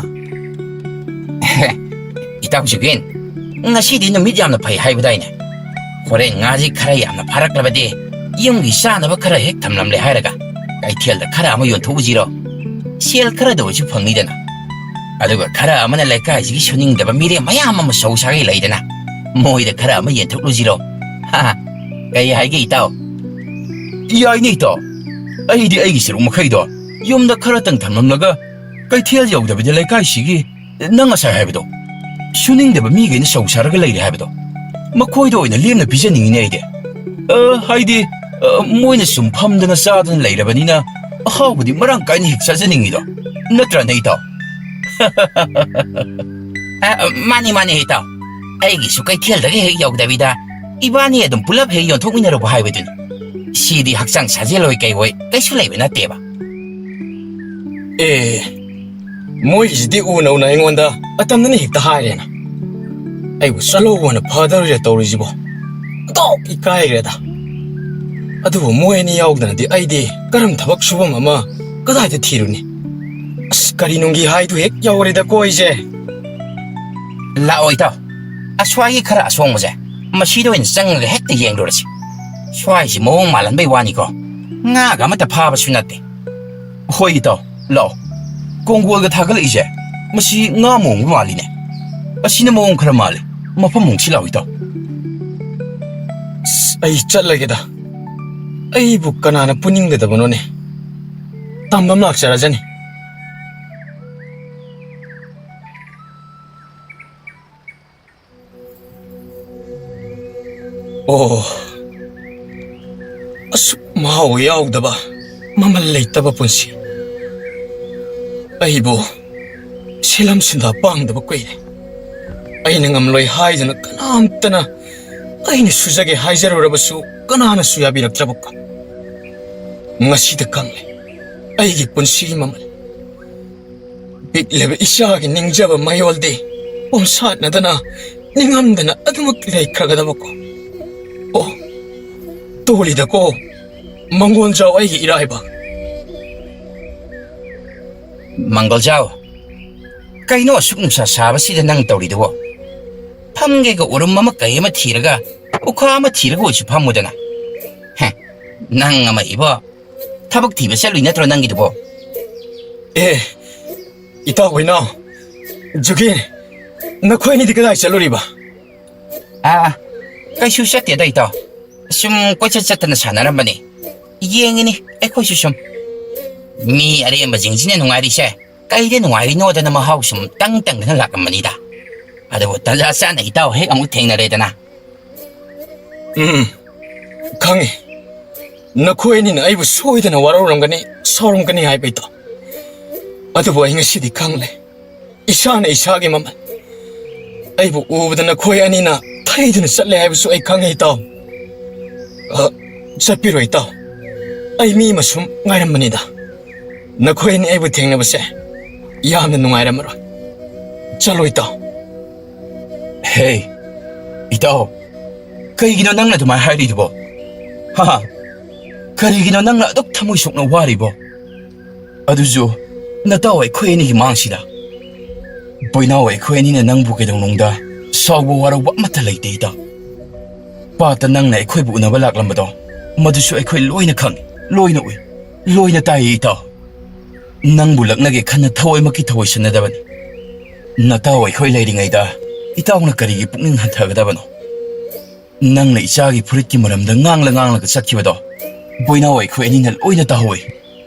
ꯏꯇꯥꯎ ꯖꯨꯒꯤꯟ, ꯉꯁꯤꯗꯤ ꯅꯨꯃꯤꯠ ꯌꯥꯝꯅ ꯐꯩ ꯍꯥꯏꯕꯗꯥꯏꯅꯦ? ꯍꯣꯔꯦꯟ ꯉꯥꯁꯤ ꯈꯔ ꯌꯥꯝꯅ ꯐꯥꯔꯛꯂꯕꯗꯤ ꯌꯨꯝꯒꯤ ꯆꯥꯅꯕ ꯈꯔ ꯍꯦꯛ ꯊꯝꯂꯝꯂꯦ ꯍꯥꯏꯔꯒ ꯀꯩꯊꯦꯜꯗ ꯈꯔ ꯑꯃ ꯌꯣꯟꯊꯣꯛꯎꯁꯤꯔꯣ? ꯁꯦꯜ ꯈꯔꯗ ꯑꯣꯏꯁꯨ ꯐꯪꯅꯤꯗꯅ꯫ ꯑꯗꯨꯒ ꯈꯔ ꯑꯃꯅ ꯂꯩꯀꯥꯏꯁꯤꯒꯤ ꯁꯨꯅꯤꯡꯗꯕ ꯃꯤꯔꯦꯝ ꯃꯌꯥꯝ ꯑꯃ ꯁꯧ ꯁꯥꯒꯩ ꯂꯩꯗꯅ, ꯃꯣꯏꯗ ꯈꯔ ꯑꯃ ꯌꯦꯟꯊꯣꯛꯂꯨꯁꯤꯔꯣ? ꯍꯥ, ꯀꯩ ꯍꯥꯏꯒꯦ ꯏꯇꯥꯎ? ꯌꯥꯏꯅꯦ ꯏꯇꯥꯎ, ꯑꯩꯗꯤ ꯑꯩꯒꯤ ꯁꯔꯨꯛ ꯃꯈꯩꯗꯣ ꯌꯨꯝꯗ ꯈꯔꯇꯪ ꯊꯝꯂꯝꯂꯒ ꯀꯩꯊꯦꯜ ꯌꯧꯗꯕꯤꯗ ꯂꯩꯀꯥꯏꯁꯤꯒꯤ ꯅꯪ ꯉꯁꯥꯏ ꯍꯥꯏꯕꯗꯣ, ꯁꯨꯅꯤꯡꯗꯕ ꯃꯤꯈꯩꯅ ꯁꯧ ꯁꯥꯔꯒ ꯂꯩꯔꯦ ꯍꯥꯏꯕꯗꯣ, ꯃꯈꯣꯏꯗ ꯑꯣꯏꯅ ꯂꯦꯝꯅ ꯄꯤꯖꯅꯤꯡꯉꯤꯅꯦ ꯑꯩꯗꯤ꯫ ꯑ, ꯍꯥꯏꯗꯤ, ꯑ, ꯃꯣꯏꯅ ꯁꯨꯝ ꯐꯝꯗꯅ ꯆꯥꯗꯅ ꯂꯩꯔꯕꯅꯤꯅ ꯑꯍꯥꯎꯕꯗꯤ ꯃꯔꯥꯡ ꯀꯥꯏꯅ ꯍꯦꯛ ꯆꯥꯖꯅꯤꯡꯉꯤꯗꯣ, ꯅꯠꯇ꯭ꯔꯅꯦ ꯏꯇꯥꯎ? ꯑ, ꯃꯥꯅꯤ, ꯃꯥꯅꯤ ꯏꯇꯥꯎ꯫ ꯑꯩꯒꯤꯁꯨ ꯀꯩꯊꯦꯜꯗꯒꯤ ꯍꯦꯛ ꯌꯧꯗꯕꯤꯗ ꯏꯕꯥꯅꯤ ꯑꯗꯨꯝ ꯄꯨꯂꯞ ꯍꯦꯛ ꯌꯣꯟꯊꯣꯛꯃꯤꯟꯅꯔꯨꯕ ꯍꯥꯏꯕꯗꯨꯅꯤ꯫ ꯁꯤꯗꯤ ꯍꯛꯆꯥꯡ ꯁꯥꯖꯦꯜ ꯑꯣꯏ ꯀꯩ ꯑꯣꯏ ꯀꯩꯁꯨ ꯂꯩꯕ ꯅꯠꯇꯦꯕ꯫ ꯑꯦ, ꯃꯣꯏꯒꯤꯁꯤꯗꯤ ꯎꯅ ꯎꯅ ꯑꯩꯉꯣꯟꯗ ꯑꯇꯝꯅꯅ ꯍꯦꯛꯇ ꯍꯥꯏꯔꯦꯅ꯫ ꯑꯩꯕꯨ ꯆꯠꯂꯧꯕꯅ ꯐꯗꯧꯔꯤꯔ ꯇꯧꯔꯤꯁꯤꯕꯣ? ꯑꯣꯟꯊꯣꯛ ꯏꯀꯥꯏꯈ꯭ꯔꯦꯗ꯫ ꯑꯗꯨꯕꯨ ꯃꯣꯏ ꯑꯅꯤ ꯌꯥꯎꯗꯅꯗꯤ ꯑꯩꯗꯤ ꯀꯔꯝ ꯊꯕꯛ ꯁꯨꯐꯝ ꯑꯃ ꯀꯗꯥꯏꯗ ꯊꯤꯔꯨꯅꯤ? ꯑꯁ, ꯀꯔꯤ ꯅꯨꯡꯒꯤ ꯍꯥꯏꯗꯨ ꯍꯦꯛ ꯌꯧꯔꯦꯗꯀꯣ ꯑꯩꯁꯦ꯫ ꯂꯥꯛꯑꯣ ꯏꯇꯥꯎ, ꯑꯁ꯭ꯋꯥꯏꯒꯤ ꯈꯔ ꯑꯁꯣꯡꯕꯁꯦ ꯃꯁꯤꯗ ꯑꯣꯏꯅ ꯆꯪꯉꯒ ꯍꯦꯛꯇ ꯌꯦꯡꯂꯨꯔꯁꯤ꯫ ꯁ꯭ꯋꯥꯏꯁꯤ ꯃꯑꯣꯡ ꯃꯥꯜꯍꯟꯕꯩ ꯋꯥꯅꯤꯀꯣ, ꯉꯥꯒ ꯑꯃꯠꯇ ꯐꯥꯕꯁꯨ ꯅꯠꯇꯦ꯫ ꯍꯣꯏ ꯏꯇꯥꯎ, ꯂꯥꯛꯑꯣ꯫ ꯀꯣꯡꯒꯣꯜꯒ ꯊꯥꯒꯠꯂꯛꯏꯁꯦ, ꯃꯁꯤ ꯉꯥ ꯃꯣꯡꯕ ꯃꯥꯜꯂꯤꯅꯦ꯫ ꯑꯁꯤꯅ ꯃꯑꯣꯡ ꯈꯔ ꯃꯥꯜꯂꯤ꯫ ꯃꯐꯝ ꯍꯣꯡꯁꯤ ꯂꯥꯛꯑꯣ ꯏꯇꯥꯎ꯫ ꯑꯁ, ꯑꯩ ꯆꯠꯂꯒꯦꯗ꯫ ꯑꯩꯕꯨ ꯀꯅꯥꯅ ꯄꯨꯅꯤꯡꯒꯗꯕꯅꯣꯅꯦ? ꯇꯝꯕ ꯑꯃ ꯂꯥꯛꯆꯔꯖꯅꯤ꯫ ꯑꯣ, ꯑꯁꯨꯛ ꯃꯍꯥꯎ ꯌꯥꯎꯗꯕ, ꯃꯃꯜ ꯂꯩꯇꯕ ꯄꯨꯟꯁꯤ꯫ ꯑꯩꯕꯨ ꯁꯤꯂꯝ ꯁꯤꯟꯗꯥ ꯄꯥꯡꯗꯕ ꯀꯨꯏꯔꯦ꯫ ꯑꯩꯅ ꯉꯝꯂꯣꯏ ꯍꯥꯏꯗꯨꯅ ꯀꯅꯥꯝꯇꯅ ꯑꯩꯅ ꯁꯨꯖꯒꯦ ꯍꯥꯏꯖꯔꯨꯔꯕꯁꯨ ꯀꯅꯥꯅꯁꯨ ꯌꯥꯕꯤꯔꯛꯇ꯭ꯔꯕꯀꯣ꯫ ꯉꯁꯤꯗ ꯈꯪꯂꯦ ꯑꯩꯒꯤ ꯄꯨꯟꯁꯤꯒꯤ ꯃꯃꯜ꯫ ꯄꯤꯛꯂꯤꯕ ꯏꯆꯥꯒꯤ ꯅꯤꯡꯖꯕ ꯃꯌꯣꯜꯗꯤ ꯄꯣꯝꯁꯥꯠꯅꯗꯅ ꯅꯤꯡꯉꯝꯗꯅ ꯑꯗꯨꯃꯛ ꯂꯩꯈ꯭ꯔꯒꯗꯕꯀꯣ꯫ ꯑꯣ, ꯇꯣꯂꯤꯗꯀꯣ, ꯃꯪꯒꯣꯜꯖꯥꯎ ꯑꯩꯒꯤ ꯏꯔꯥꯏꯕꯛ꯫ ꯃꯪꯒꯣꯜꯖꯥꯎ, ꯀꯩꯅꯣ ꯑꯁꯨꯛ ꯅꯨꯡꯁꯥ ꯁꯥꯕꯁꯤꯗ ꯅꯪ ꯇꯧꯔꯤꯗꯨꯕꯣ? ꯐꯝꯒꯦꯒ ꯎꯔꯨꯝ ꯑꯃ ꯀꯩ ꯑꯃ ꯊꯤꯔꯒ, ꯎꯈꯥ ꯑꯃ ꯊꯤꯔꯒ ꯑꯣꯏꯁꯨ ꯐꯝꯃꯨꯗꯅ꯫ ꯍꯦ, ꯅꯪ ꯑꯃ ꯏꯕꯣ, ꯊꯕꯛ ꯊꯤꯕ ꯆꯠꯂꯨꯏ ꯅꯠꯇ꯭ꯔꯣ ꯅꯪꯒꯤꯗꯨꯕꯣ? ꯑꯦ, ꯏꯇꯥꯎ ꯍꯣꯏꯅꯥꯎ, ꯖꯨꯒꯤ, ꯅꯈꯣꯏ ꯑꯅꯤꯗꯤ ꯀꯗꯥꯏ ꯆꯠꯂꯨꯔꯤꯕ? ꯑꯥ, ꯀꯩꯁꯨ ꯆꯠꯇꯦꯗ ꯏꯇꯥꯎ꯫ ꯁꯨꯝ ꯀꯣꯏꯆꯠ ꯆꯠꯇꯅ ꯁꯥꯟꯅꯔꯝꯕꯅꯤ꯫ ꯌꯦꯡꯉꯤꯅꯤ ꯑꯩꯈꯣꯏꯁꯨ ꯁꯨꯝ꯫ ꯃꯤ ꯑꯔꯦꯝꯕꯁꯤꯡꯁꯤꯅ ꯅꯨꯡꯉꯥꯏꯔꯤꯁꯦ ꯀꯩꯗ ꯅꯨꯡꯉꯥꯏꯔꯤꯅꯣꯗꯅ ꯃꯍꯥꯎ ꯁꯨꯝ ꯇꯪ ꯇꯪꯗꯅ ꯂꯥꯛꯂꯝꯕꯅꯤꯗ꯫ ꯑꯗꯨꯕꯨ ꯇꯟꯖꯥ ꯆꯥꯅ ꯏꯇꯥꯎ ꯍꯦꯛ ꯑꯃꯨꯛ ꯊꯦꯡꯅꯔꯦꯗꯅ꯫ ꯎꯝ, ꯈꯪꯉꯤ꯫ ꯅꯈꯣꯏ ꯑꯅꯤꯅ ꯑꯩꯕꯨ ꯁꯣꯏꯗꯅ ꯋꯥꯔꯧꯔꯝꯒꯅꯤ, ꯁꯥꯎꯔꯝꯒꯅꯤ ꯍꯥꯏꯕ ꯏꯇꯥꯎ꯫ ꯑꯗꯨꯕꯨ ꯑꯩ ꯉꯁꯤꯗꯤ ꯈꯪꯂꯦ꯫ ꯏꯁꯥꯅ ꯏꯁꯥꯒꯤ ꯃꯃꯜ꯫ ꯑꯩꯕꯨ ꯎꯕꯗ ꯅꯈꯣꯏ ꯑꯅꯤꯅ ꯊꯩꯗꯨꯅ ꯆꯠꯂꯦ ꯍꯥꯏꯕꯁꯨ ꯑꯩ ꯈꯪꯉꯦ, ꯏꯇꯥꯎ꯫ ꯑ, ꯆꯠꯄꯤꯔꯣ, ꯏꯇꯥꯎ꯫ ꯑꯩ ꯃꯤ ꯑꯃ ꯁꯨꯝ ꯉꯥꯏꯔꯝꯕꯅꯤꯗ꯫ ꯅꯈꯣꯏ ꯑꯅꯤ ꯑꯩꯕꯨ ꯊꯦꯡꯅꯕꯁꯦ ꯌꯥꯝꯅ ꯅꯨꯡꯉꯥꯏꯔꯝꯃꯔꯣꯏ꯫ ꯆꯠꯂꯣ, ꯏꯇꯥꯎ꯫ ꯍꯦ, ꯏꯇꯥꯎ, ꯀꯩꯒꯤꯅꯣ ꯅꯪꯅ ꯑꯗꯨꯃꯥꯏꯅ ꯍꯥꯏꯔꯤꯗꯨꯕꯣ? ꯍꯥ? ꯀꯔꯤꯒꯤꯅꯣ ꯅꯪꯅ ꯑꯗꯨꯛ ꯊꯃꯣꯏ ꯁꯣꯛꯅ ꯋꯥꯔꯤꯕꯣ? ꯑꯗꯨꯁꯨ ꯅꯇꯥꯎ ꯑꯩꯈꯣꯏ ꯑꯅꯤꯒꯤ ꯃꯥꯡꯁꯤꯗ꯫ ꯕꯣꯏꯅꯥꯎ, ꯑꯩꯈꯣꯏ ꯑꯅꯤꯅ ꯅꯪꯕꯨ ꯀꯩꯗꯧꯅꯨꯡꯗ ꯁꯥꯎꯕ ꯋꯥꯔꯧꯕ ꯑꯃꯠꯇ ꯂꯩꯇꯦ, ꯏꯇꯥꯎ꯫ ꯄꯥꯠꯇ ꯅꯪꯅ ꯑꯩꯈꯣꯏꯕꯨ ꯎꯅꯕ ꯂꯥꯛꯂꯝꯕꯗꯣ, ꯃꯗꯨꯁꯨ ꯑꯩꯈꯣꯏ ꯂꯣꯏꯅ ꯈꯪꯏ, ꯂꯣꯏꯅ ꯎꯏ, ꯂꯣꯏꯅ ꯇꯥꯏꯌꯦ, ꯏꯇꯥꯎ꯫ ꯅꯪꯕꯨ ꯂꯛꯅꯒꯦ ꯈꯟꯅ ꯊꯋꯥꯏꯃꯛꯀꯤ ꯊꯋꯥꯏ ꯁꯟꯅꯗꯕꯅꯤ꯫ ꯅꯇꯥꯎ ꯑꯩꯈꯣꯏ ꯂꯩꯔꯤꯉꯩꯗ ꯏꯇꯥꯎꯅ ꯀꯔꯤꯒꯤ ꯄꯨꯛꯅꯤꯡ ꯍꯟꯊꯒꯗꯕꯅꯣ? ꯅꯪꯅ ꯏꯆꯥꯒꯤ ꯐꯨꯔꯤꯠꯀꯤ ꯃꯔꯝꯗ ꯉꯥꯡꯂ ꯉꯥꯡꯂꯒ ꯆꯠꯈꯤꯕꯗꯣ ꯕꯣꯏꯅꯥꯎ ꯑꯩꯈꯣꯏ ꯑꯅꯤꯅ ꯂꯣꯏꯅ ꯇꯥꯍꯧꯋꯤ꯫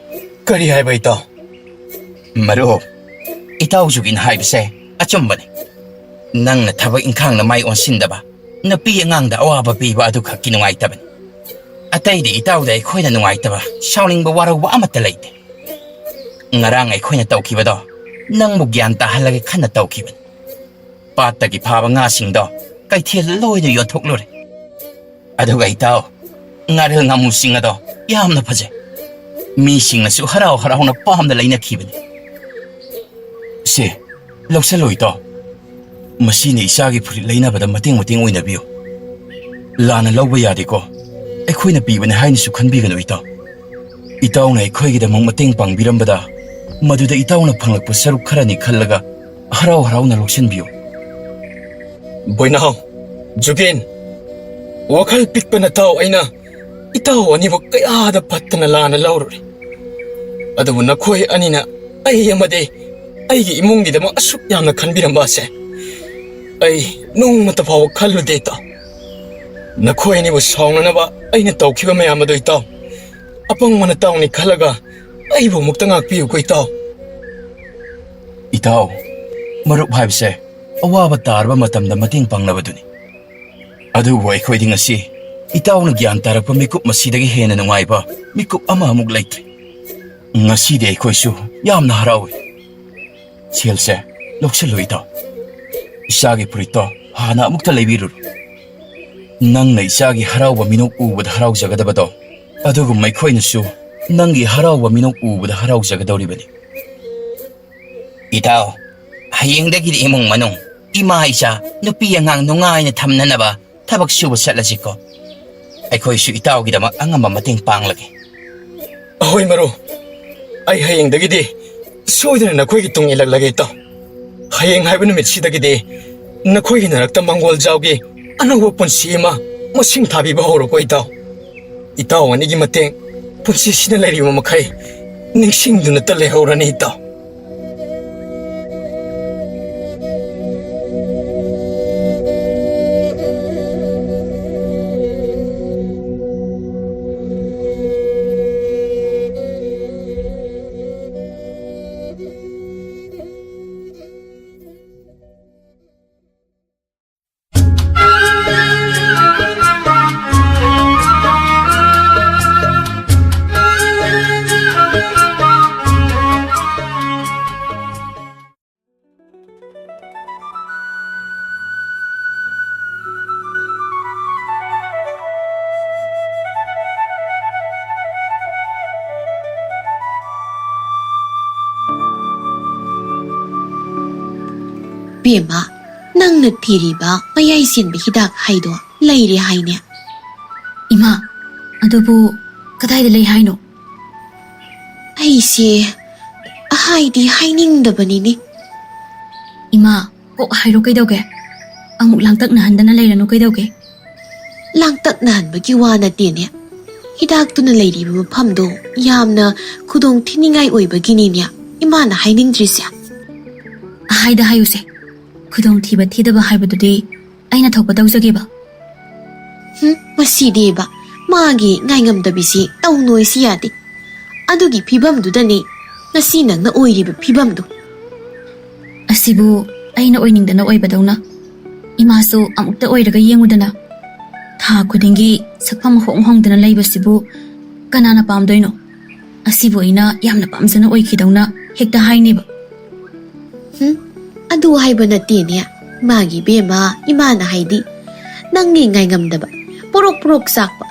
ꯀꯔꯤ ꯍꯥꯏꯕ ꯏꯇꯥꯎ? ꯃꯔꯨꯞ, ꯏꯇꯥꯎ ꯖꯨꯒꯤꯟ ꯍꯥꯏꯕꯁꯦ ꯑꯆꯨꯝꯕꯅꯤ꯫ ꯅꯪꯅ ꯊꯕꯛ ꯏꯪꯈꯥꯡꯗ ꯃꯥꯏ ꯑꯣꯟꯁꯤꯟꯗꯕ, ꯅꯨꯄꯤ ꯑꯉꯥꯡꯗ ꯑꯋꯥꯕ ꯄꯤꯕ ꯑꯗꯨꯈꯛꯀꯤ ꯅꯨꯡꯉꯥꯏꯇꯕꯅꯤ꯫ ꯑꯇꯩꯗꯤ ꯏꯇꯥꯎꯗ ꯑꯩꯈꯣꯏꯅ ꯅꯨꯡꯉꯥꯏꯇꯕ, ꯁꯥꯎꯅꯤꯡꯕ, ꯋꯥꯔꯧꯕ ꯑꯃꯠꯇ ꯂꯩꯇꯦ꯫ ꯉꯔꯥꯡ ꯑꯩꯈꯣꯏꯅ ꯇꯧꯈꯤꯕꯗꯣ ꯅꯪꯕꯨ ꯒ꯭ꯌꯥꯟ ꯇꯥꯍꯜꯂꯒꯦ ꯈꯟꯅ ꯇꯧꯈꯤꯕꯅꯤ꯫ ꯄꯥꯠꯇꯒꯤ ꯐꯥꯕ ꯉꯥꯁꯤꯡꯗꯣ ꯀꯩꯊꯦꯜꯗ ꯂꯣꯏꯅ ꯌꯣꯟꯊꯣꯛꯂꯨꯔꯦ꯫ ꯑꯗꯨꯒ ꯏꯇꯥꯎ, ꯉꯥꯔꯦꯜ ꯉꯥꯃꯨꯁꯤꯡ ꯑꯗꯣ ꯌꯥꯝꯅ ꯐꯖꯩ꯫ ꯃꯤꯁꯤꯡꯅꯁꯨ ꯍꯔꯥꯎ ꯍꯔꯥꯎꯅ ꯄꯥꯝꯅ ꯂꯩꯅꯈꯤꯕꯅꯤ꯫ ꯁꯦ, ꯂꯧꯁꯜꯂꯣ ꯏꯇꯥꯎ꯫ ꯃꯁꯤꯅ ꯏꯆꯥꯒꯤ ꯐꯨꯔꯤꯠ ꯂꯩꯅꯕꯗ ꯃꯇꯦꯡ ꯃꯇꯦꯡ ꯑꯣꯏꯅꯕꯤꯌꯨ꯫ ꯂꯥꯟꯅ ꯂꯧꯕ ꯌꯥꯗꯦꯀꯣ꯫ ꯑꯩꯈꯣꯏꯅ ꯄꯤꯕꯅꯦ ꯍꯥꯏꯅꯁꯨ ꯈꯟꯕꯤꯒꯅꯨ ꯏꯇꯥꯎ꯫ ꯏꯇꯥꯎꯅ ꯑꯩꯈꯣꯏꯒꯤꯗꯃꯛ ꯃꯇꯦꯡ ꯄꯥꯡꯕꯤꯔꯝꯕꯗ, ꯃꯗꯨꯗ ꯏꯇꯥꯎꯅ ꯐꯪꯂꯛꯄ ꯁꯔꯨꯛ ꯈꯔꯅꯤ ꯈꯜꯂꯒ ꯍꯔꯥꯎ ꯍꯔꯥꯎꯅ ꯂꯧꯁꯤꯟꯕꯤꯌꯨ꯫ ꯕꯣꯏꯅꯥꯎ, ꯖꯨꯒꯦꯟ, ꯋꯥꯈꯜ ꯄꯤꯛꯄ ꯅꯇꯥꯎ ꯑꯩꯅ ꯏꯇꯥꯎ ꯑꯅꯤꯕꯨ ꯀꯌꯥꯗ ꯐꯠꯇꯅ ꯂꯥꯟꯅ ꯂꯧꯔꯨꯔꯦ꯫ ꯑꯗꯨꯕꯨ ꯅꯈꯣꯏ ꯑꯅꯤꯅ ꯑꯩ ꯑꯃꯗꯤ ꯑꯩꯒꯤ ꯏꯃꯨꯡꯒꯤꯗꯃꯛ ꯑꯁꯨꯛ ꯌꯥꯝꯅ ꯈꯟꯕꯤꯔꯝꯕ ꯑꯁꯦ ꯑꯩ ꯅꯣꯡꯃꯇ ꯐꯥꯎꯕ ꯈꯜꯂꯨꯗꯦ ꯏꯇꯥꯎ꯫ ꯅꯈꯣꯏ ꯑꯅꯤꯕꯨ ꯁꯥꯎꯅꯅꯕ ꯑꯩꯅ ꯇꯧꯈꯤꯕ ꯃꯌꯥꯝ ꯑꯗꯨ ꯏꯇꯥꯎ, ꯑꯄꯪꯕ ꯅꯇꯥꯎꯅꯤ ꯈꯜꯂꯒ ꯑꯩꯕꯨ ꯑꯃꯨꯛꯇ ꯉꯥꯛꯄꯤꯌꯨꯀꯣ ꯏꯇꯥꯎ꯫ ꯏꯇꯥꯎ, ꯃꯔꯨꯞ ꯍꯥꯏꯕꯁꯦ ꯑꯋꯥꯕ ꯇꯥꯔꯕ ꯃꯇꯝꯗ ꯃꯇꯦꯡ ꯄꯥꯡꯅꯕꯗꯨꯅꯤ꯫ ꯑꯗꯨꯕꯨ ꯑꯩꯈꯣꯏꯗꯤ ꯉꯁꯤ ꯏꯇꯥꯎꯅ ꯒ꯭ꯌꯥꯟ ꯇꯥꯔꯛꯄ ꯃꯤꯀꯨꯞ ꯑꯁꯤꯗꯒꯤ ꯍꯦꯟꯅ ꯅꯨꯡꯉꯥꯏꯕ ꯃꯤꯀꯨꯞ ꯑꯃ ꯑꯃꯨꯛ ꯂꯩꯇ꯭ꯔꯦ꯫ ꯉꯁꯤꯗꯤ ꯑꯩꯈꯣꯏꯁꯨ ꯌꯥꯝꯅ ꯍꯔꯥꯎꯏ꯫ ꯁꯦꯜꯁꯦ ꯂꯧꯁꯤꯜꯂꯨ ꯏꯇꯥꯎ꯫ ꯏꯆꯥꯒꯤ ꯐꯨꯔꯤꯠꯇꯣ ꯍꯥꯟꯅ ꯑꯃꯨꯛꯇ ꯂꯩꯕꯤꯔꯨꯔꯣ꯫ ꯅꯪꯅ ꯏꯆꯥꯒꯤ ꯍꯔꯥꯎꯕ ꯃꯤꯅꯣꯛ ꯎꯕꯗ ꯍꯔꯥꯎꯖꯒꯗꯕꯗꯣ, ꯑꯗꯨꯒꯨꯝ ꯑꯩꯈꯣꯏꯅꯁꯨ ꯅꯪꯒꯤ ꯍꯔꯥꯎꯕ ꯃꯤꯅꯣꯛ ꯎꯕꯗ ꯍꯔꯥꯎꯖꯒꯗꯧꯔꯤꯕꯅꯤ꯫ ꯏꯇꯥꯎ, ꯍꯌꯦꯡꯗꯒꯤꯗꯤ ꯏꯃꯨꯡ ꯃꯅꯨꯡ, ꯏꯃꯥ ꯏꯆꯥ, ꯅꯨꯄꯤ ꯑꯉꯥꯡ ꯅꯨꯡꯉꯥꯏꯅ ꯊꯝꯅꯅꯕ ꯊꯕꯛ ꯁꯨꯕ ꯆꯠꯂꯁꯤꯀꯣ꯫ ꯑꯩꯈꯣꯏꯁꯨ ꯏꯇꯥꯎꯒꯤꯗꯃꯛ ꯑꯉꯝꯕ ꯃꯇꯦꯡ ꯄꯥꯡꯂꯒꯦ꯫ ꯑꯍꯣꯏ ꯃꯔꯨꯞ, ꯑꯩ ꯍꯌꯦꯡꯗꯒꯤꯗꯤ ꯁꯣꯏꯗꯅ ꯅꯈꯣꯏꯒꯤ ꯇꯨꯡ ꯏꯜꯂꯛꯂꯒꯦ ꯏꯇꯥꯎ꯫ ꯍꯌꯦꯡ ꯍꯥꯏꯕ ꯅꯨꯃꯤꯠꯁꯤꯗꯒꯤꯗꯤ ꯅꯈꯣꯏꯒꯤ ꯅꯔꯛꯇ ꯃꯪꯒꯣꯜ ꯖꯥꯎꯒꯤ ꯑꯅꯧꯕ ꯄꯨꯟꯁꯤ ꯑꯃ ꯃꯁꯤꯡ ꯊꯥꯕꯤꯕ ꯍꯧꯔꯣꯀꯣ ꯏꯇꯥꯎ꯫ ꯏꯇꯥꯎ ꯑꯅꯤꯒꯤ ꯃꯇꯦꯡ ꯄꯨꯟꯁꯤꯁꯤꯅ ꯂꯩꯔꯤꯕ ꯃꯈꯩ ꯅꯤꯡꯁꯤꯡꯗꯨꯅꯇ ꯂꯩꯍꯧꯔꯅꯤ, ꯏꯇꯥꯎ꯫ ꯕꯦꯝꯃ, ꯅꯪꯅ ꯊꯤꯔꯤꯕ ꯃꯌꯥꯏ ꯆꯦꯟꯕ ꯍꯤꯗꯥꯛ ꯍꯥꯏꯗꯣ ꯂꯩꯔꯦ ꯍꯥꯏꯅꯦ? ꯏꯃꯥ, ꯑꯗꯨꯕꯨ ꯀꯗꯥꯏꯗ ꯂꯩ ꯍꯥꯏꯅꯣ? ꯑꯩꯁꯦ ꯍꯥꯏꯗꯤ ꯍꯥꯏꯅꯤꯡꯗꯕꯅꯤꯅꯦ꯫ ꯏꯃꯥ, ꯀꯣꯛ ꯍꯥꯏꯔꯣ ꯀꯩꯗꯧꯒꯦ? ꯑꯃꯨꯛ ꯂꯥꯡꯇꯛꯅꯍꯟꯗꯅ ꯂꯩꯔꯅꯨ ꯀꯩꯗꯧꯒꯦ? ꯂꯥꯡꯇꯛꯅꯍꯟꯕꯒꯤ ꯋꯥ ꯅꯠꯇꯦꯅꯦ꯫ ꯍꯤꯗꯥꯛꯇꯨꯅ ꯂꯩꯔꯤꯕ ꯃꯐꯝꯗꯣ ꯌꯥꯝꯅ ꯈꯨꯗꯣꯡ ꯊꯤꯅꯤꯡꯉꯥꯏ ꯑꯣꯏꯕꯒꯤꯅꯤꯅꯦ ꯏꯃꯥꯅ ꯍꯥꯏꯅꯤꯡꯗ꯭ꯔꯤꯁꯦ꯫ ꯍꯥꯏꯗ ꯍꯥꯏꯌꯨꯁꯦ, ꯈꯨꯗꯣꯡꯊꯤꯕ ꯊꯤꯗꯕ ꯍꯥꯏꯕꯗꯨꯗꯤ ꯑꯩꯅ ꯊꯣꯛꯄ ꯇꯧꯖꯒꯦꯕ꯫ ꯍꯨꯝ, ꯃꯁꯤꯗꯤꯕ, ꯃꯥꯒꯤ ꯉꯥꯏꯉꯝꯗꯕꯤꯁꯤ ꯇꯧꯅꯣꯏꯁꯤ ꯌꯥꯗꯦ꯫ ꯑꯗꯨꯒꯤ ꯐꯤꯕꯝꯗꯨꯗꯅꯦ ꯉꯁꯤ ꯅꯪꯅ ꯑꯣꯏꯔꯤꯕ ꯐꯤꯕꯝꯗꯨ꯫ ꯑꯁꯤꯕꯨ ꯑꯩꯅ ꯑꯣꯏꯅꯤꯡꯗꯅ ꯑꯣꯏꯕꯗꯧꯅ? ꯏꯃꯥꯁꯨ ꯑꯃꯨꯛꯇ ꯑꯣꯏꯔꯒ ꯌꯦꯡꯉꯨꯗꯅ꯫ ꯊꯥ ꯈꯨꯗꯤꯡꯒꯤ ꯁꯛꯐꯝ ꯍꯣꯡ ꯍꯣꯡꯗꯅ ꯂꯩꯕꯁꯤꯕꯨ ꯀꯅꯥꯅ ꯄꯥꯝꯗꯣꯏꯅꯣ? ꯑꯁꯤꯕꯨ ꯑꯩꯅ ꯌꯥꯝꯅ ꯄꯥꯝꯖꯅ ꯑꯣꯏꯈꯤꯗꯧꯅ ꯍꯦꯛꯇ ꯍꯥꯏꯅꯦꯕ꯫ ꯍꯨꯝ, ꯑꯗꯨ ꯍꯥꯏꯕ ꯅꯠꯇꯦꯅꯦ, ꯃꯥꯒꯤ ꯕꯦꯝꯃ, ꯏꯃꯥꯅ ꯍꯥꯏꯗꯤ, ꯅꯪꯒꯤ ꯉꯥꯏꯉꯝꯗꯕ, ꯄꯣꯔꯣꯛ ꯄꯣꯔꯣꯛ ꯆꯥꯛꯄ,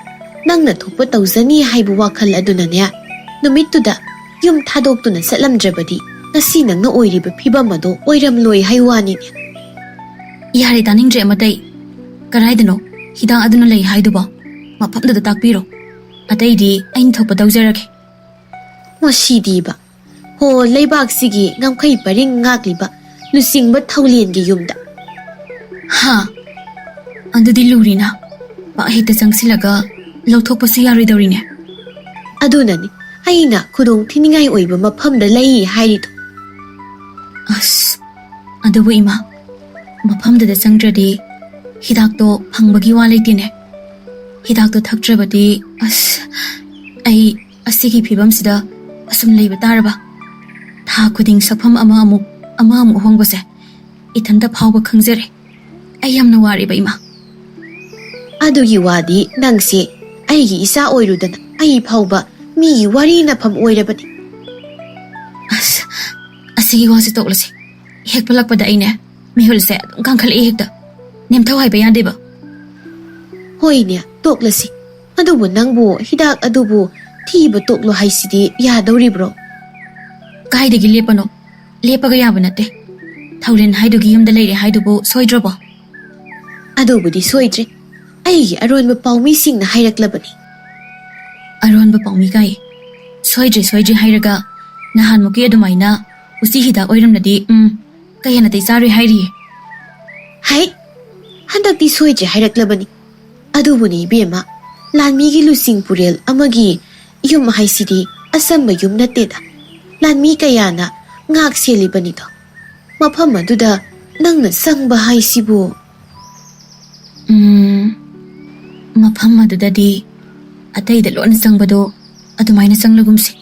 ꯅꯪꯅ ꯊꯣꯛꯄ ꯇꯧꯖꯅꯤ ꯍꯥꯏꯕ ꯋꯥꯈꯜ ꯑꯗꯨꯅꯅꯦ, ꯅꯨꯃꯤꯠꯇꯨꯗ ꯌꯨꯝ ꯊꯥꯗꯣꯛꯇꯨꯅ ꯆꯠꯂꯝꯗ꯭ꯔꯕꯗꯤ ꯉꯁꯤ ꯅꯪꯅ ꯑꯣꯏꯔꯤꯕ ꯐꯤꯕꯝ ꯑꯗꯣ ꯑꯣꯏꯔꯝꯂꯣꯏ ꯍꯥꯏ ꯋꯥꯅꯤꯅꯦ꯫ ꯌꯥꯔꯦ, ꯇꯥꯅꯤꯡꯗ꯭ꯔꯦ ꯑꯃꯇꯩ꯫ ꯀꯗꯥꯏꯗꯅꯣ ꯍꯤꯗꯥꯛ ꯑꯗꯨꯅ ꯂꯩ ꯍꯥꯏꯗꯨꯕꯣ? ꯃꯐꯝꯗꯨꯗ ꯇꯥꯛꯄꯤꯔꯣ꯫ ꯑꯇꯩꯗꯤ ꯑꯩꯅ ꯊꯣꯛꯄ ꯇꯧꯖꯔꯒꯦ꯫ ꯃꯁꯤꯗꯤꯕ꯫ ꯍꯣ, ꯂꯩꯕꯥꯛꯁꯤꯒꯤ ꯉꯝꯈꯩ ꯄꯔꯤꯡ ꯉꯥꯛꯂꯤꯕ ꯂꯨꯆꯤꯡꯕ ꯊꯧꯂꯦꯟꯒꯤ ꯌꯨꯝꯗ꯫ ꯍꯥ? ꯑꯗꯨꯗꯤ ꯂꯨꯔꯤꯅ꯫ ꯄꯥꯛ ꯍꯦꯛꯇ ꯆꯪꯁꯤꯜꯂꯒ ꯂꯧꯊꯣꯛꯄꯁꯨ ꯌꯥꯔꯣꯏꯗꯧꯔꯤꯅꯦ꯫ ꯑꯗꯨꯅꯅꯤ, ꯑꯩꯅ ꯈꯨꯗꯣꯡ ꯊꯤꯅꯤꯡꯉꯥꯏ ꯑꯣꯏꯕ ꯃꯐꯝꯗ ꯂꯩ ꯍꯥꯏꯔꯤꯗꯣ? ꯑꯁ, ꯑꯗꯨꯕꯨ ꯏꯃꯥ, ꯃꯐꯝꯗꯨꯗ ꯆꯪꯗ꯭ꯔꯗꯤ ꯍꯤꯗꯥꯛꯇꯣ ꯐꯪꯕꯒꯤ ꯋꯥ ꯂꯩꯇꯦꯅꯦ꯫ ꯍꯤꯗꯥꯛꯇꯣ ꯊꯛꯇ꯭ꯔꯕꯗꯤ, ꯑꯁ, ꯑꯩ ꯑꯁꯤꯒꯤ ꯐꯤꯕꯝꯁꯤꯗ ꯑꯁꯨꯝ ꯂꯩꯕ ꯇꯥꯔꯕ? ꯊꯥ ꯈꯨꯗꯤꯡ ꯁꯛꯐꯝ ꯑꯃ ꯑꯃꯨꯛ, ꯑꯃ ꯑꯃꯨꯛ ꯍꯣꯡꯕꯁꯦ ꯏꯊꯟꯇ ꯐꯥꯎꯕ ꯈꯪꯖꯔꯦ꯫ ꯑꯩ ꯌꯥꯝꯅ ꯋꯥꯔꯦꯕ, ꯏꯃꯥ꯫ ꯑꯗꯨꯒꯤ ꯋꯥꯗꯤ ꯅꯪꯁꯦ ꯑꯩꯒꯤ ꯏꯆꯥ ꯑꯣꯏꯔꯨꯗꯅ ꯑꯩ ꯐꯥꯎꯕ ꯃꯤꯒꯤ ꯋꯥꯔꯤ ꯅꯐꯝ ꯑꯣꯏꯔꯕꯅꯤ꯫ ꯑꯁ, ꯑꯁꯤꯒꯤ ꯋꯥꯁꯦ ꯇꯣꯛꯂꯁꯦ꯫ ꯍꯦꯛ ꯄꯜꯂꯛꯄꯗ ꯑꯩꯅꯦ, ꯃꯤꯍꯨꯜꯁꯦ ꯑꯗꯨꯝ ꯀꯥꯡꯈꯠꯂꯛꯏ ꯍꯦꯛꯇ꯫ ꯅꯦꯝꯊꯧ ꯍꯥꯏꯕ ꯌꯥꯗꯦꯕ꯫ ꯍꯣꯏꯅꯦ, ꯇꯣꯛꯂꯁꯤ꯫ ꯑꯗꯨꯕꯨ ꯅꯪꯕꯨ ꯍꯤꯗꯥꯛ ꯑꯗꯨꯕꯨ ꯊꯤꯕ ꯇꯣꯛꯂꯣ ꯍꯥꯏꯁꯤꯗꯤ ꯌꯥꯗꯧꯔꯤꯕ꯭ꯔꯣ? ꯀꯥꯏꯗꯒꯤ ꯂꯦꯞꯄꯅꯣ? ꯂꯦꯞꯄꯒ ꯌꯥꯕ ꯅꯠꯇꯦ꯫ ꯊꯧꯔꯦꯟ ꯍꯥꯏꯗꯨꯒꯤ ꯌꯨꯝꯗ ꯂꯩꯔꯦ ꯍꯥꯏꯗꯨꯕꯨ ꯁꯣꯏꯗ꯭ꯔꯕꯣ? ꯑꯗꯨꯕꯨꯗꯤ ꯁꯣꯏꯗ꯭ꯔꯦ꯫ ꯑꯩꯒꯤ ꯑꯔꯣꯟꯕ ꯄꯥꯎꯃꯤꯁꯤꯡꯅ ꯍꯥꯏꯔꯛꯂꯕꯅꯤ꯫ ꯑꯔꯣꯟꯕ ꯄꯥꯎꯃꯤ ꯀꯥꯏ? ꯁꯣꯏꯗ꯭ꯔꯦ, ꯁꯣꯏꯗ꯭ꯔꯦ ꯍꯥꯏꯔꯒ ꯅꯍꯥꯟꯃꯨꯛꯀꯤ ꯑꯗꯨꯃꯥꯏꯅ ꯎꯆꯤ ꯍꯤꯗꯥꯛ ꯑꯣꯏꯔꯝꯂꯗꯤ, ꯎꯝ, ꯀꯌꯥ ꯅꯥꯇꯩ ꯆꯥꯔꯣꯏ ꯍꯥꯏꯔꯤꯌꯦ꯫ ꯍꯩ! ꯍꯟꯗꯛꯇꯤ ꯁꯣꯏꯗ꯭ꯔꯦ ꯍꯥꯏꯔꯛꯂꯕꯅꯤ꯫ ꯑꯗꯨꯕꯨꯅꯤ ꯏꯕꯦꯝꯃ, ꯂꯥꯟꯃꯤꯒꯤ ꯂꯨꯆꯤꯡ ꯄꯨꯔꯦꯜ ꯑꯃꯒꯤ ꯌꯨꯝ ꯍꯥꯏꯁꯤꯗꯤ ꯑꯆꯝꯕ ꯌꯨꯝ ꯅꯠꯇꯦꯗ꯫ ꯂꯥꯟꯃꯤ ꯀꯌꯥꯅ ꯉꯥꯛ ꯁꯦꯜꯂꯤꯕꯅꯤꯗꯣ꯫ ꯃꯐꯝ ꯑꯗꯨꯗ ꯅꯪꯅ ꯆꯪꯕ ꯍꯥꯏꯁꯤꯕꯨ? ꯎꯝ, ꯃꯐꯝ ꯑꯗꯨꯗꯗꯤ ꯑꯇꯩꯗ ꯂꯣꯟꯅ ꯆꯪꯕꯗꯣ ꯑꯗꯨꯃꯥꯏꯅ ꯆꯪꯂꯒꯨꯝꯁꯤ꯫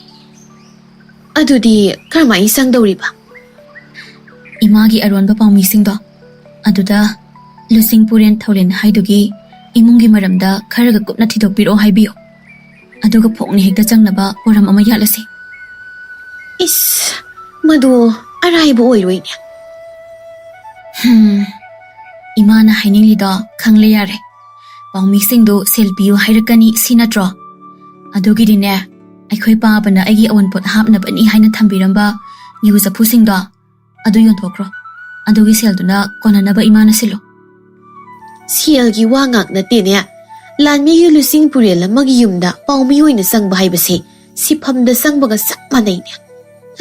ꯑꯗꯨꯗꯤ ꯀꯔꯝꯍꯥꯏꯅ ꯆꯪꯗꯧꯔꯤꯕ? ꯏꯃꯥꯒꯤ ꯑꯔꯣꯟꯕ ꯄꯥꯎꯃꯤꯁꯤꯡꯗꯣ ꯑꯗꯨꯗ ꯂꯨꯆꯤꯡ ꯄꯨꯔꯦꯟ ꯊꯧꯂꯦꯟ ꯍꯥꯏꯗꯨꯒꯤ ꯏꯃꯨꯡꯒꯤ ꯃꯔꯝꯗ ꯈꯔꯒ ꯀꯨꯞꯅ ꯊꯤꯗꯣꯛꯄꯤꯔꯛꯑꯣ ꯍꯥꯏꯕꯤꯌꯨ꯫ ꯑꯗꯨꯒ ꯐꯣꯡꯅ ꯍꯦꯛꯇ ꯆꯪꯅꯕ ꯄꯣꯔꯝ ꯑꯃ ꯌꯥꯠꯂꯁꯤ꯫ ꯏꯁ, ꯃꯗꯨ ꯑꯔꯥꯏꯕ ꯑꯣꯏꯔꯣꯏꯅꯦ꯫ ꯍꯝ, ꯏꯃꯥꯅ ꯍꯥꯏꯅꯤꯡꯂꯤꯗꯣ ꯈꯪꯂꯦ ꯌꯥꯔꯦ꯫ ꯄꯥꯎꯃꯤꯁꯤꯡꯗꯨ ꯁꯦꯜ ꯄꯤꯌꯨ ꯍꯥꯏꯔꯛꯀꯅꯤ ꯁꯤ ꯅꯠꯇ꯭ꯔꯣ? ꯑꯗꯨꯒꯤꯗꯤꯅꯦ, ꯑꯩꯈꯣꯏ ꯄꯥꯕꯅ ꯑꯩꯒꯤ ꯑꯋꯨꯟꯄꯣꯠ ꯍꯥꯞꯅꯕꯅꯤ ꯍꯥꯏꯅ ꯊꯝꯕꯤꯔꯝꯕ ꯌꯨ ꯆꯐꯨꯁꯤꯡꯗꯣ ꯑꯗꯨ ꯌꯣꯟꯊꯣꯛꯈ꯭ꯔꯣ꯫ ꯑꯗꯨꯒꯤ ꯁꯦꯜꯗꯨꯅ ꯀꯣꯟꯅꯅꯕ ꯏꯃꯥꯅ ꯁꯤꯜꯂꯨ꯫ ꯁꯦꯜꯒꯤ ꯋꯥ ꯉꯥꯛ ꯅꯠꯇꯦꯅꯦ꯫ ꯂꯥꯟꯃꯤꯒꯤ ꯂꯨꯆꯤꯡ ꯄꯨꯔꯦꯜ ꯑꯃꯒꯤ ꯌꯨꯝꯗ ꯄꯥꯎꯃꯤ ꯑꯣꯏꯅ ꯆꯪꯕ ꯍꯥꯏꯕꯁꯦ ꯁꯤꯐꯝꯗ ꯆꯪꯕꯒ ꯆꯞ ꯃꯥꯟꯅꯩꯅꯦ꯫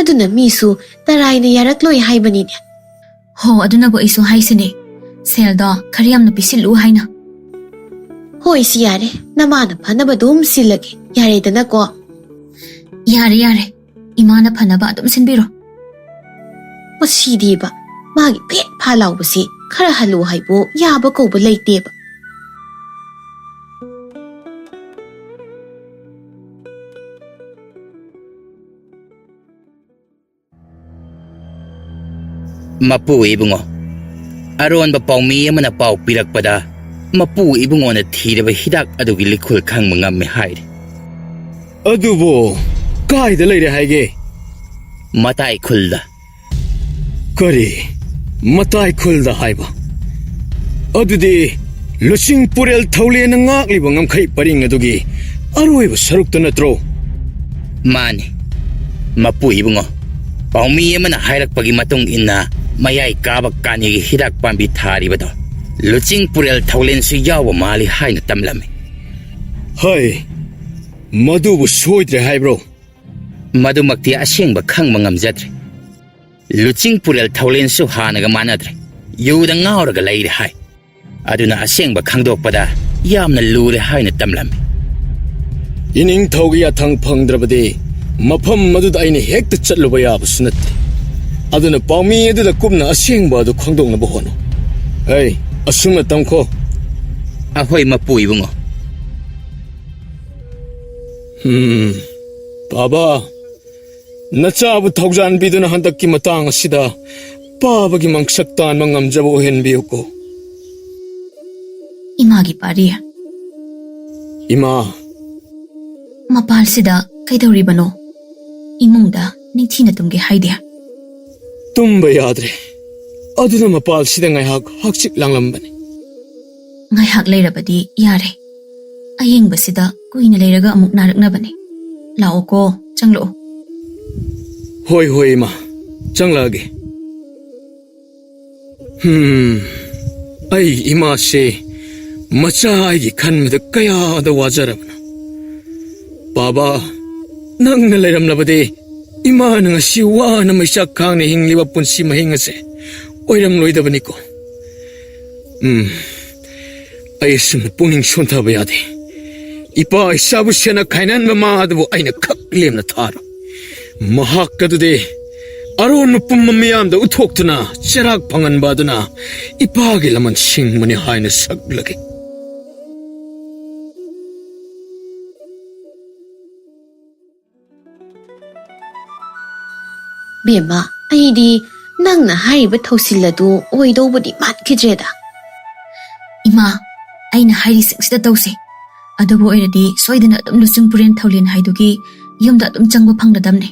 ꯑꯗꯨꯅ ꯃꯤꯁꯨ ꯇꯔꯥꯏꯅ ꯌꯥꯔꯛꯂꯣꯏ ꯍꯥꯏꯕꯅꯤꯅꯦ꯫ ꯍꯣ, ꯑꯗꯨꯅꯕꯨ ꯑꯩꯁꯨ ꯍꯥꯏꯁꯤꯅꯦ, ꯁꯦꯜꯗꯣ ꯈꯔ ꯌꯥꯝꯅ ꯄꯤꯁꯤꯜꯂꯨ ꯍꯥꯏꯅ꯫ ꯍꯣꯏ, ꯁꯤ ꯌꯥꯔꯦ, ꯅꯃꯥꯅ ꯐꯅꯕ ꯑꯗꯨꯝ ꯁꯤꯜꯂꯒꯦ, ꯌꯥꯔꯦꯗꯅꯀꯣ? ꯌꯥꯔꯦ, ꯌꯥꯔꯦ꯫ ꯏꯃꯥꯅ ꯐꯅꯕ ꯑꯗꯨꯝ ꯁꯤꯟꯕꯤꯔꯣ꯫ ꯃꯁꯤꯗꯤꯕ, ꯃꯥꯒꯤ ꯐꯦꯠ ꯐꯥ ꯂꯥꯎꯕꯁꯤ ꯈꯔ ꯍꯜꯂꯨ ꯍꯥꯏꯕꯨ ꯌꯥꯕ ꯀꯧꯕ ꯂꯩꯇꯦꯕ꯫ ꯃꯄꯨ ꯏꯕꯨꯡꯉꯣ, ꯑꯔꯣꯟꯕ ꯄꯥꯎꯃꯤ ꯑꯃꯅ ꯄꯥꯎ ꯄꯤꯔꯛꯄꯗ, ꯃꯄꯨ ꯏꯕꯨꯡꯉꯣꯅ ꯊꯤꯔꯕ ꯍꯤꯗꯥꯛ ꯑꯗꯨꯒꯤ ꯂꯤꯈꯨꯜ ꯈꯪꯕ ꯉꯝꯃꯦ ꯍꯥꯏꯔꯤ꯫ ꯑꯗꯨꯕꯨ ꯀꯥꯏꯗ ꯂꯩꯔꯦ ꯍꯥꯏꯒꯦ? ꯃꯇꯥꯏ ꯈꯨꯜꯗ꯫ ꯀꯔꯤ? ꯃꯇꯥꯏ ꯈꯨꯜꯗ ꯍꯥꯏꯕ? ꯑꯗꯨꯗꯤ ꯂꯨꯆꯤꯡ ꯄꯨꯔꯦꯜ ꯊꯧꯂꯦꯟꯅ ꯉꯥꯛꯂꯤꯕ ꯉꯝꯈꯩ ꯄꯔꯤꯡ ꯑꯗꯨꯒꯤ ꯑꯔꯣꯏꯕ ꯁꯔꯨꯛꯇ ꯅꯠꯇ꯭ꯔꯣ? ꯃꯥꯅꯤ, ꯃꯄꯨ ꯏꯕꯨꯡꯉꯣ꯫ ꯄꯥꯎꯃꯤ ꯑꯃꯅ ꯍꯥꯏꯔꯛꯄꯒꯤ ꯃꯇꯨꯡ ꯏꯟꯅ, ꯃꯌꯥꯏ ꯀꯥꯕ ꯀꯥꯅꯤꯒꯤ ꯍꯤꯗꯥꯛ ꯄꯥꯝꯕꯤ ꯊꯥꯔꯤꯕꯗꯣ ꯂꯨꯆꯤꯡ ꯄꯨꯔꯦꯜ ꯊꯧꯂꯦꯟꯁꯨ ꯌꯥꯎꯕ ꯃꯥꯜꯂꯤ ꯍꯥꯏꯅ ꯇꯝꯂꯝꯃꯤ꯫ ꯍꯩ, ꯃꯗꯨꯕꯨ ꯁꯣꯏꯗ꯭ꯔꯦ ꯍꯥꯏꯕ꯭ꯔꯣ? ꯃꯗꯨꯃꯛꯇꯤ ꯑꯁꯦꯡꯕ ꯈꯪꯕ ꯉꯝꯖꯗ꯭ꯔꯦ꯫ ꯂꯨꯆꯤꯡ ꯄꯨꯔꯦꯜ ꯊꯧꯂꯦꯟꯁꯨ ꯍꯥꯟꯅꯒ ꯃꯥꯟꯅꯗ꯭ꯔꯦ꯫ ꯌꯨꯗ ꯉꯥꯎꯔꯒ ꯂꯩꯔꯦ ꯍꯥꯏ꯫ ꯑꯗꯨꯅ ꯑꯁꯦꯡꯕ ꯈꯪꯗꯣꯛꯄꯗ ꯌꯥꯝꯅ ꯂꯨꯔꯦ ꯍꯥꯏꯅ ꯇꯝꯂꯝꯃꯤ꯫ ꯏꯅꯤꯡꯊꯧꯒꯤ ꯌꯥꯊꯪ ꯐꯪꯗ꯭ꯔꯕꯗꯤ ꯃꯐꯝ ꯑꯗꯨꯗ ꯑꯩꯅ ꯍꯦꯛꯇ ꯆꯠꯂꯨꯕ ꯌꯥꯕꯁꯨ ꯅꯠꯇꯦ꯫ ꯑꯗꯨꯅ ꯄꯥꯎꯃꯤ ꯑꯗꯨꯗ ꯀꯨꯞꯅ ꯑꯁꯦꯡꯕ ꯑꯗꯨ ꯈꯪꯗꯣꯛꯅꯕ ꯍꯣꯠꯅꯧ꯫ ꯍꯩ, ꯑꯁꯨꯝꯅ ꯇꯝꯈꯣ꯫ ꯑꯍꯣꯏ, ꯃꯄꯨ ꯏꯕꯨꯡꯉꯣ꯫ ꯎꯝ, ꯄꯥꯕ, ꯅꯆꯥꯕꯨ ꯊꯧꯖꯥꯟꯕꯤꯗꯨꯅ ꯍꯟꯗꯛꯀꯤ ꯃꯇꯥꯡ ꯑꯁꯤꯗ ꯄꯥꯕꯒꯤ ꯃꯪꯁꯛ ꯇꯥꯟꯕ ꯉꯝꯖꯕ ꯑꯣꯏꯍꯟꯕꯤꯌꯨꯀꯣ꯫ ꯏꯃꯥꯒꯤ ꯄꯥꯔꯤ꯫ ꯏꯃꯥ꯫ ꯃꯄꯥꯜꯁꯤꯗ ꯀꯩꯗꯧꯔꯤꯕꯅꯣ? ꯏꯃꯨꯡꯗ ꯅꯤꯡꯊꯤꯅ ꯇꯨꯝꯒꯦ ꯍꯥꯏꯗꯦ꯫ ꯇꯨꯝꯕ ꯌꯥꯗ꯭ꯔꯦ꯫ ꯑꯗꯨꯅ ꯃꯄꯥꯜꯁꯤꯗ ꯉꯥꯏꯍꯥꯛ ꯍꯛꯆꯤꯛ ꯂꯥꯡꯂꯝꯕꯅꯤ꯫ ꯉꯥꯏꯍꯥꯛ ꯂꯩꯔꯕꯗꯤ ꯌꯥꯔꯦ꯫ ꯑꯌꯦꯡꯕꯁꯤꯗ ꯀꯨꯏꯅ ꯂꯩꯔꯒ ꯑꯃꯨꯛ ꯅꯥꯔꯛꯅꯕꯅꯤ꯫ ꯂꯥꯛꯑꯣꯀꯣ, ꯆꯪꯂꯛꯑꯣ꯫ ꯍꯣꯏ, ꯍꯣꯏ, ꯏꯃꯥ, ꯆꯪꯂꯛꯑꯒꯦ꯫ ꯍꯝ, ꯑꯩ ꯏꯃꯥꯁꯦ ꯃꯆꯥ ꯑꯩꯒꯤ ꯈꯟꯕꯗ ꯀꯌꯥꯗ ꯋꯥꯖꯔꯕꯅꯣ꯫ ꯄꯥꯕ, ꯅꯪꯅ ꯂꯩꯔꯝꯂꯕꯗꯤ ꯏꯃꯥꯅ ꯉꯁꯤ ꯋꯥꯅ ꯃꯩꯆꯥꯛ ꯈꯥꯡꯅ ꯍꯤꯡꯂꯤꯕ ꯄꯨꯟꯁꯤ ꯃꯍꯤꯡ ꯑꯁꯦ ꯑꯣꯏꯔꯝꯂꯣꯏꯗꯕꯅꯤꯀꯣ꯫ ꯎꯝ, ꯑꯩ ꯑꯁꯨꯝꯅ ꯄꯨꯛꯅꯤꯡ ꯁꯣꯟꯊꯕ ꯌꯥꯗꯦ꯫ ꯏꯄꯥ ꯏꯆꯥꯕꯨ ꯁꯦꯟꯅ ꯈꯥꯏꯅꯍꯟꯕ ꯃꯥ ꯑꯗꯨꯕꯨ ꯑꯩꯅ ꯈꯛ ꯂꯦꯝꯅ ꯊꯥꯔꯣꯏ꯫ ꯃꯍꯥꯛ ꯑꯗꯨꯗꯤ ꯑꯔꯣꯟꯕ ꯄꯨꯝꯕ ꯃꯤꯌꯥꯝꯗ ꯎꯠꯊꯣꯛꯇꯨꯅ ꯆꯩꯔꯥꯛ ꯐꯪꯍꯟꯕ ꯑꯗꯨꯅ ꯏꯄꯥꯒꯤ ꯂꯃꯟ ꯁꯤꯡꯕꯅꯤ ꯍꯥꯏꯅ ꯁꯛꯂꯒꯦ꯫ ꯕꯦꯝꯃ, ꯑꯩꯗꯤ ꯅꯪꯅ ꯍꯥꯏꯔꯤꯕ ꯊꯧꯁꯤꯜ ꯑꯗꯨ ꯑꯣꯏꯗꯧꯕꯗꯤ ꯃꯥꯟꯈꯤꯗ꯭ꯔꯦꯗ꯫ ꯏꯃꯥ, ꯑꯩꯅ ꯍꯥꯏꯔꯤꯁꯤꯡꯁꯤꯗ ꯇꯧꯁꯦ꯫ ꯑꯗꯨꯕꯨ ꯑꯣꯏꯔꯗꯤ ꯁꯣꯏꯗꯅ ꯑꯗꯨꯝ ꯂꯨꯆꯤꯡ ꯄꯨꯔꯦꯟ ꯊꯧꯂꯦꯟ ꯍꯥꯏꯗꯨꯒꯤ ꯌꯨꯝꯗ ꯑꯗꯨꯝ ꯆꯪꯕ ꯐꯪꯂꯗꯝꯅꯦ꯫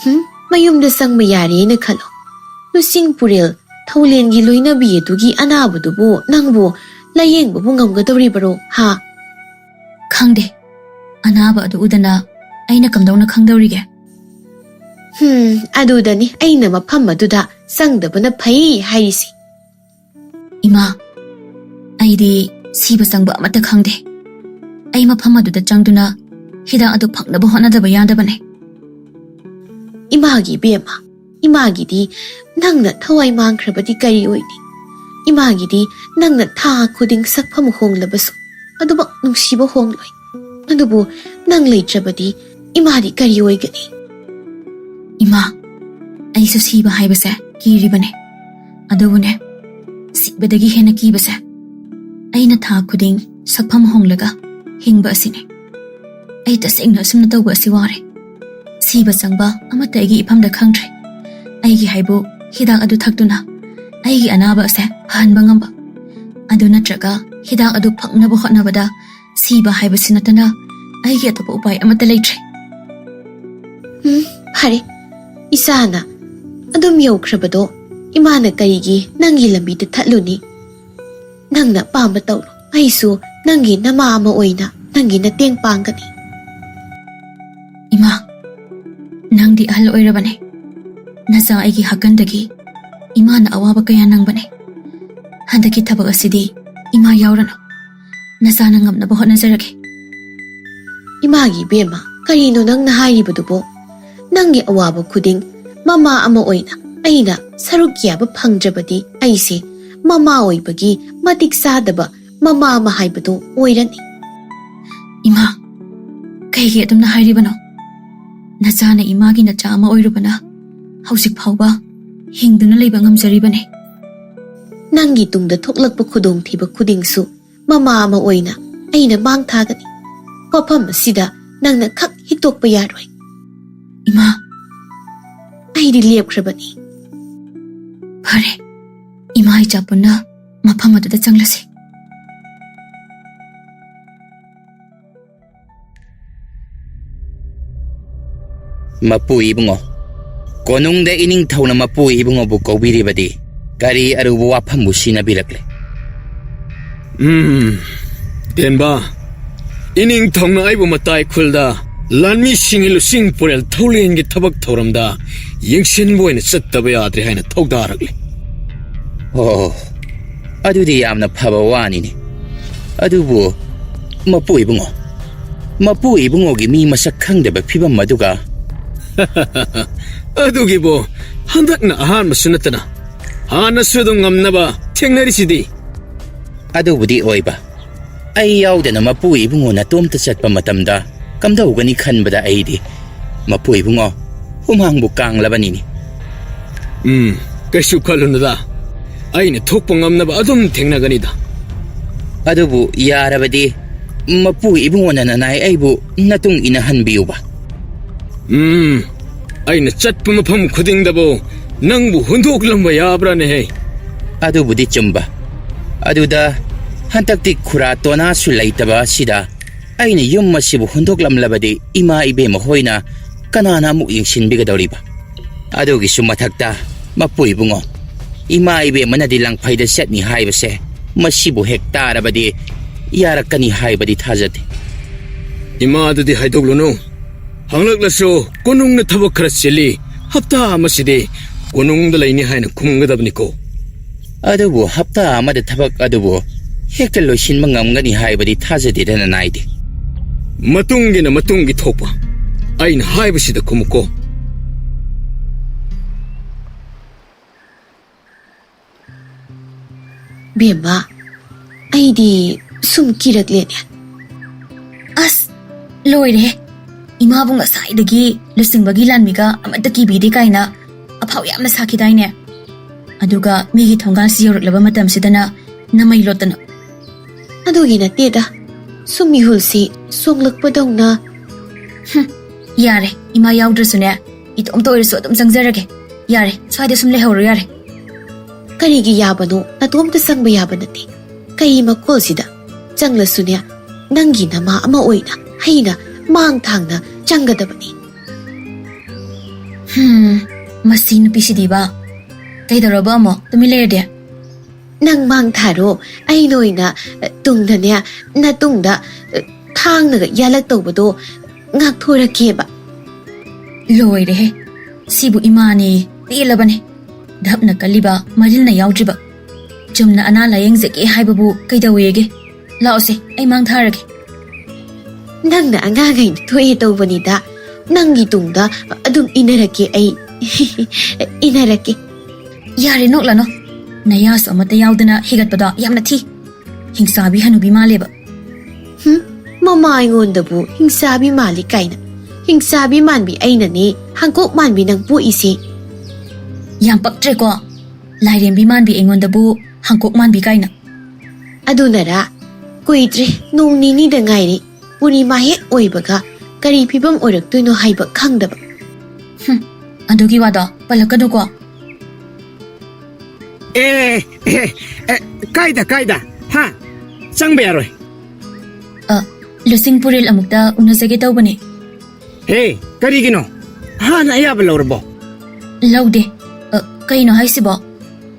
ꯍꯨꯝ, ꯃꯌꯨꯝꯗ ꯆꯪꯕ ꯌꯥꯔꯦꯅ ꯈꯜꯂꯣ꯫ ꯂꯨꯆꯤꯡ ꯄꯨꯔꯦꯜ ꯊꯧꯂꯦꯟꯒꯤ ꯂꯣꯏꯅꯕꯤ ꯑꯗꯨꯒꯤ ꯑꯅꯥꯕꯗꯨꯕꯨ ꯅꯪꯕꯨ ꯂꯥꯌꯦꯡꯕꯕꯨ ꯉꯝꯒꯗꯧꯔꯤꯕꯔꯣ, ꯍꯥ? ꯈꯪꯗꯦ꯫ ꯑꯅꯥꯕ ꯑꯗꯨ ꯎꯗꯅ ꯑꯩꯅ ꯀꯝꯗꯧꯅ ꯈꯪꯗꯧꯔꯤꯒꯦ? ꯍꯨꯝ, ꯑꯗꯨꯗꯅꯤ ꯑꯩꯅ ꯃꯐꯝ ꯑꯗꯨꯗ ꯆꯪꯗꯕꯅ ꯐꯩ ꯍꯥꯏꯔꯤꯁꯤ꯫ ꯏꯃꯥ, ꯑꯩꯗꯤ ꯁꯤꯕ ꯆꯪꯕ ꯑꯃꯠꯇ ꯈꯪꯗꯦ꯫ ꯑꯩ ꯃꯐꯝ ꯑꯗꯨꯗ ꯆꯪꯗꯨꯅ ꯍꯤꯗꯥꯛ ꯑꯗꯨ ꯐꯪꯅꯕ ꯍꯣꯠꯅꯗꯕ ꯌꯥꯗꯕꯅꯦ꯫ ꯏꯃꯥꯒꯤ ꯏꯕꯦꯝꯃ, ꯏꯃꯥꯒꯤꯗꯤ ꯅꯪꯅ ꯊꯋꯥꯏ ꯃꯥꯡꯈ꯭ꯔꯕꯗꯤ ꯀꯔꯤ ꯑꯣꯏꯅꯤ? ꯏꯃꯥꯒꯤꯗꯤ ꯅꯪꯅ ꯊꯥ ꯈꯨꯗꯤꯡ ꯁꯛꯐꯝ ꯍꯣꯡꯂꯕꯁꯨ ꯑꯗꯨꯃꯛ ꯅꯨꯡꯁꯤꯕ ꯍꯣꯡꯂꯣꯏ꯫ ꯑꯗꯨꯕꯨ ꯅꯪ ꯂꯩꯇ꯭ꯔꯕꯗꯤ ꯏꯃꯥꯗꯤ ꯀꯔꯤ ꯑꯣꯏꯒꯅꯤ? ꯏꯃꯥ, ꯑꯩꯁꯨ ꯁꯤꯕ ꯍꯥꯏꯕꯁꯦ ꯀꯤꯔꯤꯕꯅꯦ꯫ ꯑꯗꯨꯕꯨꯅꯦ, ꯁꯤꯕꯗꯒꯤ ꯍꯦꯟꯅ ꯀꯤꯕꯁꯦ ꯑꯩꯅ ꯊꯥ ꯈꯨꯗꯤꯡ ꯁꯛꯐꯝ ꯍꯣꯡꯂꯒ ꯍꯤꯡꯕ ꯑꯁꯤꯅꯦ꯫ ꯑꯩ ꯇꯁꯦꯡꯅ ꯑꯁꯨꯝꯅ ꯇꯧꯕ ꯑꯁꯤ ꯋꯥꯔꯦ꯫ ꯁꯤꯕ ꯆꯪꯕ ꯑꯃꯠꯇ ꯑꯩꯒꯤ ꯏꯐꯝꯗ ꯈꯪꯗ꯭ꯔꯦ꯫ ꯑꯩꯒꯤ ꯍꯥꯏꯕꯨ ꯍꯤꯗꯥꯛ ꯑꯗꯨ ꯊꯛꯇꯨꯅ ꯑꯩꯒꯤ ꯑꯅꯥꯕ ꯑꯁꯦ ꯐꯍꯟꯕ ꯉꯝꯕ, ꯑꯗꯨ ꯅꯠꯇ꯭ꯔꯒ ꯍꯤꯗꯥꯛ ꯑꯗꯨ ꯐꯪꯅꯕ ꯍꯣꯠꯅꯕꯗ ꯁꯤꯕ ꯍꯥꯏꯕꯁꯤ ꯅꯠꯇꯅ ꯑꯩꯒꯤ ꯑꯇꯣꯞꯄ ꯎꯄꯥꯏ ꯑꯃꯠꯇ ꯂꯩꯇ꯭ꯔꯦ꯫ ꯎꯝ, ꯐꯔꯦ꯫ ꯏꯆꯥꯅ ꯑꯗꯨꯝ ꯌꯧꯈ꯭ꯔꯕꯗꯣ ꯏꯃꯥꯅ ꯀꯔꯤꯒꯤ ꯅꯪꯒꯤ ꯂꯝꯕꯤꯗ ꯊꯠꯂꯨꯅꯤ? ꯅꯪꯅ ꯑꯄꯥꯝꯕ ꯇꯧꯔꯣ꯫ ꯑꯩꯁꯨ ꯅꯪꯒꯤ ꯅꯃꯥ ꯑꯃ ꯑꯣꯏꯅ ꯅꯪꯒꯤ ꯃꯇꯦꯡ ꯄꯥꯡꯒꯅꯤ꯫ ꯏꯃꯥ, ꯅꯪꯗꯤ ꯑꯍꯜ ꯑꯣꯏꯔꯕꯅꯦ꯫ ꯅꯆꯥ ꯑꯩꯒꯤ ꯍꯥꯀꯟꯗꯒꯤ ꯏꯃꯥꯅ ꯑꯋꯥꯕ ꯀꯌꯥ ꯅꯪꯕꯅꯦ꯫ ꯍꯟꯗꯛꯀꯤ ꯊꯕꯛ ꯑꯁꯤꯗꯤ ꯏꯃꯥ ꯌꯥꯎꯔꯅꯨ꯫ ꯅꯆꯥꯅ ꯉꯝꯅꯕ ꯍꯣꯠꯅꯖꯔꯒꯦ꯫ ꯏꯃꯥꯒꯤ ꯏꯕꯦꯝꯃ, ꯀꯔꯤꯅꯣ ꯅꯪꯅ ꯍꯥꯏꯔꯤꯕꯗꯨꯕꯣ? ꯅꯪꯒꯤ ꯑꯋꯥꯕ ꯈꯨꯗꯤꯡ ꯃꯃꯥ ꯑꯃ ꯑꯣꯏꯅ ꯑꯩꯅ ꯁꯔꯨꯛ ꯌꯥꯕ ꯐꯪꯗ꯭ꯔꯕꯗꯤ ꯑꯩꯁꯦ ꯃꯃꯥ ꯑꯣꯏꯕꯒꯤ ꯃꯇꯤꯛ ꯆꯥꯗꯕ ꯃꯃꯥ ꯑꯃ ꯍꯥꯏꯕꯗꯨ ꯑꯣꯏꯔꯅꯤ꯫ ꯏꯃꯥ, ꯀꯩꯒꯤ ꯑꯗꯨꯝꯅ ꯍꯥꯏꯔꯤꯕꯅꯣ? ꯅꯆꯥꯅ ꯏꯃꯥꯒꯤ ꯅꯆꯥ ꯑꯃ ꯑꯣꯏꯔꯨꯕꯅ ꯍꯧꯖꯤꯛ ꯐꯥꯎꯕ ꯍꯤꯡꯗꯨꯅ ꯂꯩꯕ ꯉꯝꯖꯔꯤꯕꯅꯤ꯫ ꯅꯪꯒꯤ ꯇꯨꯡꯗ ꯊꯣꯛꯂꯛꯄ ꯈꯨꯗꯣꯡꯊꯤꯕ ꯈꯨꯗꯤꯡꯁꯨ ꯃꯃꯥ ꯑꯃ ꯑꯣꯏꯅ ꯑꯩꯅ ꯃꯥꯡ ꯊꯥꯒꯅꯤ꯫ ꯋꯥꯐꯝ ꯑꯁꯤꯗ ꯅꯪꯅ ꯈꯛ ꯍꯤꯛꯇꯣꯛꯄ ꯌꯥꯔꯣꯏ꯫ ꯏꯃꯥ! ꯑꯩꯗꯤ ꯂꯦꯞꯈ꯭ꯔꯕꯅꯤ꯫ ꯐꯔꯦ, ꯏꯃꯥ ꯏꯆꯥ ꯄꯨꯟꯅ ꯃꯐꯝ ꯑꯗꯨꯗ ꯆꯪꯂꯁꯤ꯫ ꯃꯄꯨ ꯏꯕꯨꯡꯉꯣ, ꯀꯣꯅꯨꯡꯗ ꯏꯅꯤꯡꯊꯧꯅ ꯃꯄꯨ ꯏꯕꯨꯡꯉꯣꯕꯨ ꯀꯧꯕꯤꯔꯤꯕꯗꯤ ꯀꯔꯤ ꯑꯔꯨꯕ ꯋꯥꯐꯝꯕꯨ ꯁꯤꯟꯅꯕꯤꯔꯛꯂꯦ? ꯎꯝ, ꯇꯦꯟꯕ, ꯏꯅꯤꯡꯊꯧꯅ ꯑꯩꯕꯨ ꯃꯇꯥꯏ ꯈꯨꯜꯗ ꯂꯥꯟꯃꯤꯁꯤꯡꯒꯤ ꯂꯨꯆꯤꯡ ꯄꯨꯔꯦꯜ ꯊꯧꯂꯦꯟꯒꯤ ꯊꯕꯛ ꯊꯧꯔꯝꯗ ꯌꯦꯡꯁꯤꯟꯕ ꯑꯣꯏꯅ ꯆꯠꯇꯕ ꯌꯥꯗ꯭ꯔꯦ ꯍꯥꯏꯅ ꯊꯧꯗꯥꯔꯛꯂꯦ꯫ ꯑꯣ, ꯑꯗꯨꯗꯤ ꯌꯥꯝꯅ ꯐꯕ ꯋꯥꯅꯤꯅꯦ꯫ ꯑꯗꯨꯕꯨ ꯃꯄꯨ ꯏꯕꯨꯡꯉꯣ, ꯃꯄꯨ ꯏꯕꯨꯡꯉꯣꯒꯤ ꯃꯤ ꯃꯁꯛ ꯈꯪꯗꯕ ꯐꯤꯕꯝ ꯑꯗꯨꯒ꯫ ꯑꯗꯨꯒꯤꯕꯨ ꯍꯟꯗꯛꯅ ꯑꯍꯥꯟꯕꯁꯨ ꯅꯠꯇꯅ ꯍꯥꯟꯅꯁꯨ ꯑꯗꯨꯝ ꯉꯝꯅꯕ ꯊꯦꯡꯅꯔꯤꯁꯤꯗꯤ꯫ ꯑꯗꯨꯕꯨꯗꯤ ꯑꯣꯏꯕ, ꯑꯩ ꯌꯥꯎꯗꯅ ꯃꯄꯨ ꯏꯕꯨꯡꯉꯣ ꯅꯇꯣꯝꯇ ꯆꯠꯄ ꯃꯇꯝꯗ ꯀꯝꯗꯧꯒꯅꯤ ꯈꯟꯕꯗ ꯑꯩꯗꯤ, ꯃꯄꯨ ꯏꯕꯨꯡꯉꯣ, ꯍꯨꯃꯥꯡꯕꯨ ꯀꯥꯡꯂꯕꯅꯤꯅꯦ꯫ ꯎꯝ, ꯀꯩꯁꯨ ꯈꯜꯂꯨꯅꯨꯗ, ꯑꯩꯅ ꯊꯣꯛꯄ ꯉꯝꯅꯕ ꯑꯗꯨꯝ ꯊꯦꯡꯅꯒꯅꯤꯗ꯫ ꯑꯗꯨꯕꯨ ꯌꯥꯔꯕꯗꯤ ꯃꯄꯨ ꯏꯕꯨꯡꯉꯣꯅ ꯅꯅꯥꯏ ꯑꯩꯕꯨ ꯅꯇꯨꯡ ꯏꯟꯅꯍꯟꯕꯤꯌꯨꯕ꯫ ꯎꯝ, ꯑꯩꯅ ꯆꯠꯄ ꯃꯐꯝ ꯈꯨꯗꯤꯡꯗꯕꯨ ꯅꯪꯕꯨ ꯍꯨꯟꯗꯣꯛꯂꯝꯕ ꯌꯥꯕ꯭ꯔꯥꯅꯦꯍꯦ? ꯑꯗꯨꯕꯨꯗꯤ ꯆꯨꯝꯕ꯫ ꯑꯗꯨꯗ ꯍꯟꯗꯛꯇꯤ ꯈꯨꯔꯥ ꯇꯣꯅꯥꯁꯨ ꯂꯩꯇꯕ ꯑꯁꯤꯗ ꯑꯩꯅ ꯌꯨꯝ ꯑꯁꯤꯕꯨ ꯍꯨꯟꯗꯣꯛꯂꯝꯂꯕꯗꯤ ꯏꯃꯥ ꯏꯕꯦꯝꯃ ꯍꯣꯏꯅ ꯀꯅꯥꯅ ꯑꯃꯨꯛ ꯌꯦꯡꯁꯤꯟꯕꯤꯒꯗꯧꯔꯤꯕ? ꯑꯗꯨꯒꯤꯁꯨ ꯃꯊꯛꯇ, ꯃꯄꯨ ꯏꯕꯨꯡꯉꯣ, ꯏꯃꯥ ꯏꯕꯦꯝꯃꯅꯗꯤ ꯂꯪꯐꯩꯗ ꯆꯠꯅꯤ ꯍꯥꯏꯕꯁꯦ, ꯃꯁꯤꯕꯨ ꯍꯦꯛ ꯇꯥꯔꯕꯗꯤ ꯌꯥꯔꯛꯀꯅꯤ ꯍꯥꯏꯕꯗꯤ ꯊꯥꯖꯗꯦ꯫ ꯏꯃꯥꯗꯨꯗꯤ ꯍꯥꯏꯗꯣꯛꯂꯨꯅꯨ꯫ ꯍꯪꯂꯛꯂꯁꯨ ꯀꯣꯅꯨꯡꯅ ꯊꯕꯛ ꯈꯔ ꯆꯤꯜꯂꯤ, ꯍꯞꯇꯥ ꯑꯃꯁꯤꯗꯤ ꯀꯣꯅꯨꯡꯗ ꯂꯩꯅꯤ ꯍꯥꯏꯅ ꯈꯨꯝꯒꯗꯕꯅꯤꯀꯣ꯫ ꯑꯗꯨꯕꯨ ꯍꯞꯇꯥ ꯑꯃꯗ ꯊꯕꯛ ꯑꯗꯨꯕꯨ ꯍꯦꯛꯇ ꯂꯣꯏꯁꯤꯟꯕ ꯉꯝꯒꯅꯤ ꯍꯥꯏꯕꯗꯤ ꯊꯥꯖꯗꯦꯗꯅ ꯅꯥꯏꯗꯦ꯫ ꯃꯇꯨꯡꯒꯤꯅ ꯃꯇꯨꯡꯒꯤ ꯊꯣꯛꯄ꯫ ꯑꯩꯅ ꯍꯥꯏꯕꯁꯤꯗ ꯈꯨꯝꯃꯨꯀꯣ꯫ ꯕꯦꯝꯃ, ꯑꯩꯗꯤ ꯁꯨꯝ ꯀꯤꯔꯛꯂꯦꯅꯦ꯫ ꯑꯁ, ꯂꯣꯏꯔꯦꯍꯦ꯫ ꯏꯃꯥꯕꯨ ꯉꯁꯥꯏꯗꯒꯤ ꯂꯨꯆꯤꯡꯕꯒꯤ ꯂꯥꯟꯃꯤꯒ ꯑꯃꯠꯇ ꯀꯤꯕꯤꯗꯦ ꯀꯥꯏꯅ ꯑꯐꯥꯎ ꯌꯥꯝꯅ ꯁꯥꯈꯤꯗꯥꯏꯅꯦ? ꯑꯗꯨꯒ ꯃꯤꯒꯤ ꯊꯣꯡꯒꯥꯜꯁꯤ ꯌꯧꯔꯛꯂꯕ ꯃꯇꯝꯁꯤꯗꯅ ꯅꯃꯩ ꯂꯣꯠꯇꯅ꯫ ꯑꯗꯨꯒꯤ ꯅꯠꯇꯦꯗ, ꯁꯨꯝ ꯃꯤꯍꯨꯜꯁꯤ ꯆꯣꯡꯂꯛꯄꯗꯧꯅ꯫ ꯍꯨꯝ, ꯌꯥꯔꯦ, ꯏꯃꯥ ꯌꯥꯎꯗ꯭ꯔꯁꯨꯅꯦ, ꯏꯇꯣꯝꯇ ꯑꯣꯏꯔꯁꯨ ꯑꯗꯨꯝ ꯆꯪꯖꯔꯒꯦ꯫ ꯌꯥꯔꯦ, ꯁ꯭ꯋꯥꯏꯗ ꯁꯨꯝ ꯂꯩꯍꯧꯔꯣ ꯌꯥꯔꯦ꯫ ꯀꯔꯤꯒꯤ ꯌꯥꯕꯅꯣ? ꯅꯇꯣꯝꯇ ꯆꯪꯕ ꯌꯥꯕ ꯅꯠꯇꯦ꯫ ꯀꯩ ꯃꯈꯣꯜꯁꯤꯗ? ꯆꯪꯂꯁꯨꯅꯦ, ꯅꯪꯒꯤ ꯅꯃꯥ ꯑꯃ ꯑꯣꯏꯅ ꯑꯩꯅ ꯃꯥꯡ ꯊꯥꯡꯅ ꯆꯪꯒꯗꯕꯅꯤ꯫ ꯍꯨꯝ, ꯃꯁꯤ ꯅꯨꯄꯤꯁꯤꯗꯤꯕ꯫ ꯀꯩꯗꯧꯔꯕ ꯑꯃꯨꯛ? ꯇꯨꯃꯤꯟ ꯂꯩꯔꯗꯤ? ꯅꯪ ꯃꯥꯡ ꯊꯥꯔꯣ, ꯑꯩꯅ ꯑꯣꯏꯅ, ꯑ, ꯇꯨꯡꯗꯅꯦ, ꯅꯇꯨꯡꯗ, ꯑ, ꯊꯥꯡꯅꯒ ꯌꯥꯜꯂꯛꯇꯧꯕꯗꯣ ꯉꯥꯛꯊꯣꯔꯛꯀꯦꯕ꯫ ꯂꯣꯏꯔꯦꯍꯦ, ꯁꯤꯕꯨ ꯏꯃꯥꯅꯦ, ꯄꯦꯜꯂꯕꯅꯦ꯫ ꯙꯞꯅ ꯀꯜꯂꯤꯕ, ꯃꯔꯤꯜꯅ ꯌꯥꯎꯗ꯭ꯔꯤꯕ꯫ ꯆꯨꯝꯅ ꯑꯅꯥ ꯂꯥꯌꯦꯡꯖꯒꯦ ꯍꯥꯏꯕꯕꯨ ꯀꯩꯗꯧꯋꯦꯒꯦ? ꯂꯥꯛꯑꯣꯁꯦ, ꯑꯩ ꯃꯥꯡ ꯊꯥꯔꯒꯦ꯫ ꯅꯪꯅ ꯑꯉꯥꯡ ꯑꯩꯅ ꯊꯣꯛꯑꯦ ꯇꯧꯕꯅꯤꯗ, ꯅꯪꯒꯤ ꯇꯨꯡꯗ ꯑꯗꯨꯝ ꯏꯟꯅꯔꯛꯀꯦ ꯑꯩ꯫ ꯏꯟꯅꯔꯛꯀꯦ꯫ ꯌꯥꯔꯦ, ꯅꯣꯛꯂꯅꯣ꯫ ꯅꯌꯥꯁꯨ ꯑꯃꯠꯇ ꯌꯥꯎꯗꯅ ꯍꯤꯒꯠꯄꯗꯣ ꯌꯥꯝꯅ ꯊꯤ꯫ ꯍꯤꯡꯆꯥꯕꯤ ꯍꯅꯨꯕꯤ ꯃꯥꯜꯂꯦꯕ꯫ ꯍꯨꯝ, ꯃꯃꯥ ꯑꯩꯉꯣꯟꯗꯕꯨ ꯍꯤꯡꯆꯥꯕꯤ ꯃꯥꯜꯂꯤ ꯀꯥꯏꯅ꯫ ꯍꯤꯡꯆꯥꯕꯤ ꯃꯥꯟꯕꯤ ꯑꯩꯅꯅꯦ ꯍꯥꯡꯀꯣꯛ ꯃꯥꯟꯕꯤ ꯅꯪ ꯄꯣꯛꯏꯁꯦ꯫ ꯌꯥꯝ ꯄꯛꯇ꯭ꯔꯦꯀꯣ꯫ ꯂꯥꯏꯔꯦꯝꯕꯤ ꯃꯥꯟꯕꯤ ꯑꯩꯉꯣꯟꯗꯕꯨ ꯍꯥꯡꯀꯣꯛ ꯃꯥꯟꯕꯤ ꯀꯥꯏꯅ꯫ ꯑꯗꯨꯅꯔꯥ? ꯀꯨꯏꯗ꯭ꯔꯦ, ꯅꯣꯡ ꯅꯤꯅꯤꯗ ꯉꯥꯏꯔꯦ꯫ ꯄꯨꯔꯅꯤꯃꯥ ꯍꯦꯛ ꯑꯣꯏꯕꯒ ꯀꯔꯤ ꯐꯤꯕꯝ ꯑꯣꯏꯔꯛꯇꯣꯏꯅꯣ ꯍꯥꯏꯕ ꯈꯪꯗꯕ꯫ ꯍꯨꯝ, ꯑꯗꯨꯒꯤ ꯋꯥꯗꯣ ꯄꯜꯂꯛꯀꯅꯨꯀꯣ꯫ ꯑꯦ, ꯑꯦ, ꯑꯦ, ꯀꯥꯏꯗ, ꯀꯥꯏꯗ? ꯍꯥ? ꯆꯪꯕ ꯌꯥꯔꯣꯏ꯫ ꯑ, ꯂꯨꯆꯤꯡ ꯄꯨꯔꯦꯜ ꯑꯃꯨꯛꯇ ꯎꯅꯖꯒꯦ ꯇꯧꯕꯅꯦ꯫ ꯍꯦ, ꯀꯔꯤꯒꯤꯅꯣ? ꯍꯥꯟꯅ ꯑꯌꯥꯕ ꯂꯧꯔꯕꯣ? ꯂꯧꯗꯦ꯫ ꯑ, ꯀꯩꯅꯣ ꯍꯥꯏꯁꯤꯕꯣ?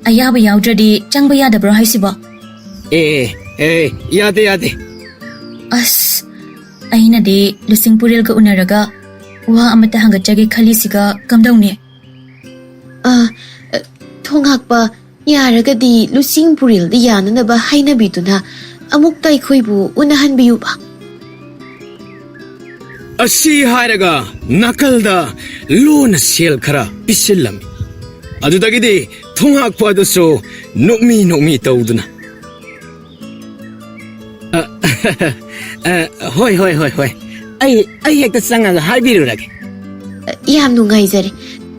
ꯑꯌꯥꯕ ꯌꯥꯎꯗ꯭ꯔꯗꯤ ꯆꯪꯕ ꯌꯥꯗꯕ꯭ꯔꯣ ꯍꯥꯏꯁꯤꯕꯣ? ꯑꯦ, ꯑꯦ, ꯑꯦ, ꯌꯥꯗꯦ, ꯌꯥꯗꯦ꯫ ꯑꯁ, ꯑꯩꯅꯗꯤ ꯂꯨꯆꯤꯡ ꯄꯨꯔꯦꯜꯒ ꯎꯅꯔꯒ ꯋꯥ ꯑꯃꯇ ꯍꯪꯒꯠꯆꯒꯦ ꯈꯜꯂꯤꯁꯤꯒ ꯀꯝꯗꯧꯅꯤ? ꯑ, ꯑ, ꯊꯣꯡꯉꯥꯛꯄ, ꯌꯥꯔꯒꯗꯤ ꯂꯨꯆꯤꯡ ꯄꯨꯔꯦꯜꯗ ꯌꯥꯅꯅꯕ ꯍꯥꯏꯅꯕꯤꯗꯨꯅ ꯑꯃꯨꯛꯇ ꯑꯩꯈꯣꯏꯕꯨ ꯎꯅꯍꯟꯕꯤꯌꯨꯕ꯫ ꯑꯁꯤ ꯍꯥꯏꯔꯒ ꯅꯥꯀꯜꯗ ꯂꯣꯟꯅ ꯁꯦꯜ ꯈꯔ ꯄꯤꯁꯤꯜꯂꯝꯃꯤ꯫ ꯑꯗꯨꯗꯒꯤꯗꯤ ꯊꯣꯡꯉꯥꯛꯄ ꯑꯗꯨꯁꯨ ꯅꯣꯛꯃꯤ ꯅꯣꯛꯃꯤ ꯇꯧꯗꯨꯅ, "ꯑ, ꯑ, ꯍꯣꯏ, ꯍꯣꯏ, ꯍꯣꯏ, ꯍꯣꯏ, ꯑꯩ, ꯑꯩ ꯍꯦꯛꯇ ꯆꯪꯉꯒ ꯍꯥꯏꯕꯤꯔꯨꯔꯒꯦ꯫ ꯌꯥꯝ ꯅꯨꯡꯉꯥꯏꯖꯔꯦ꯫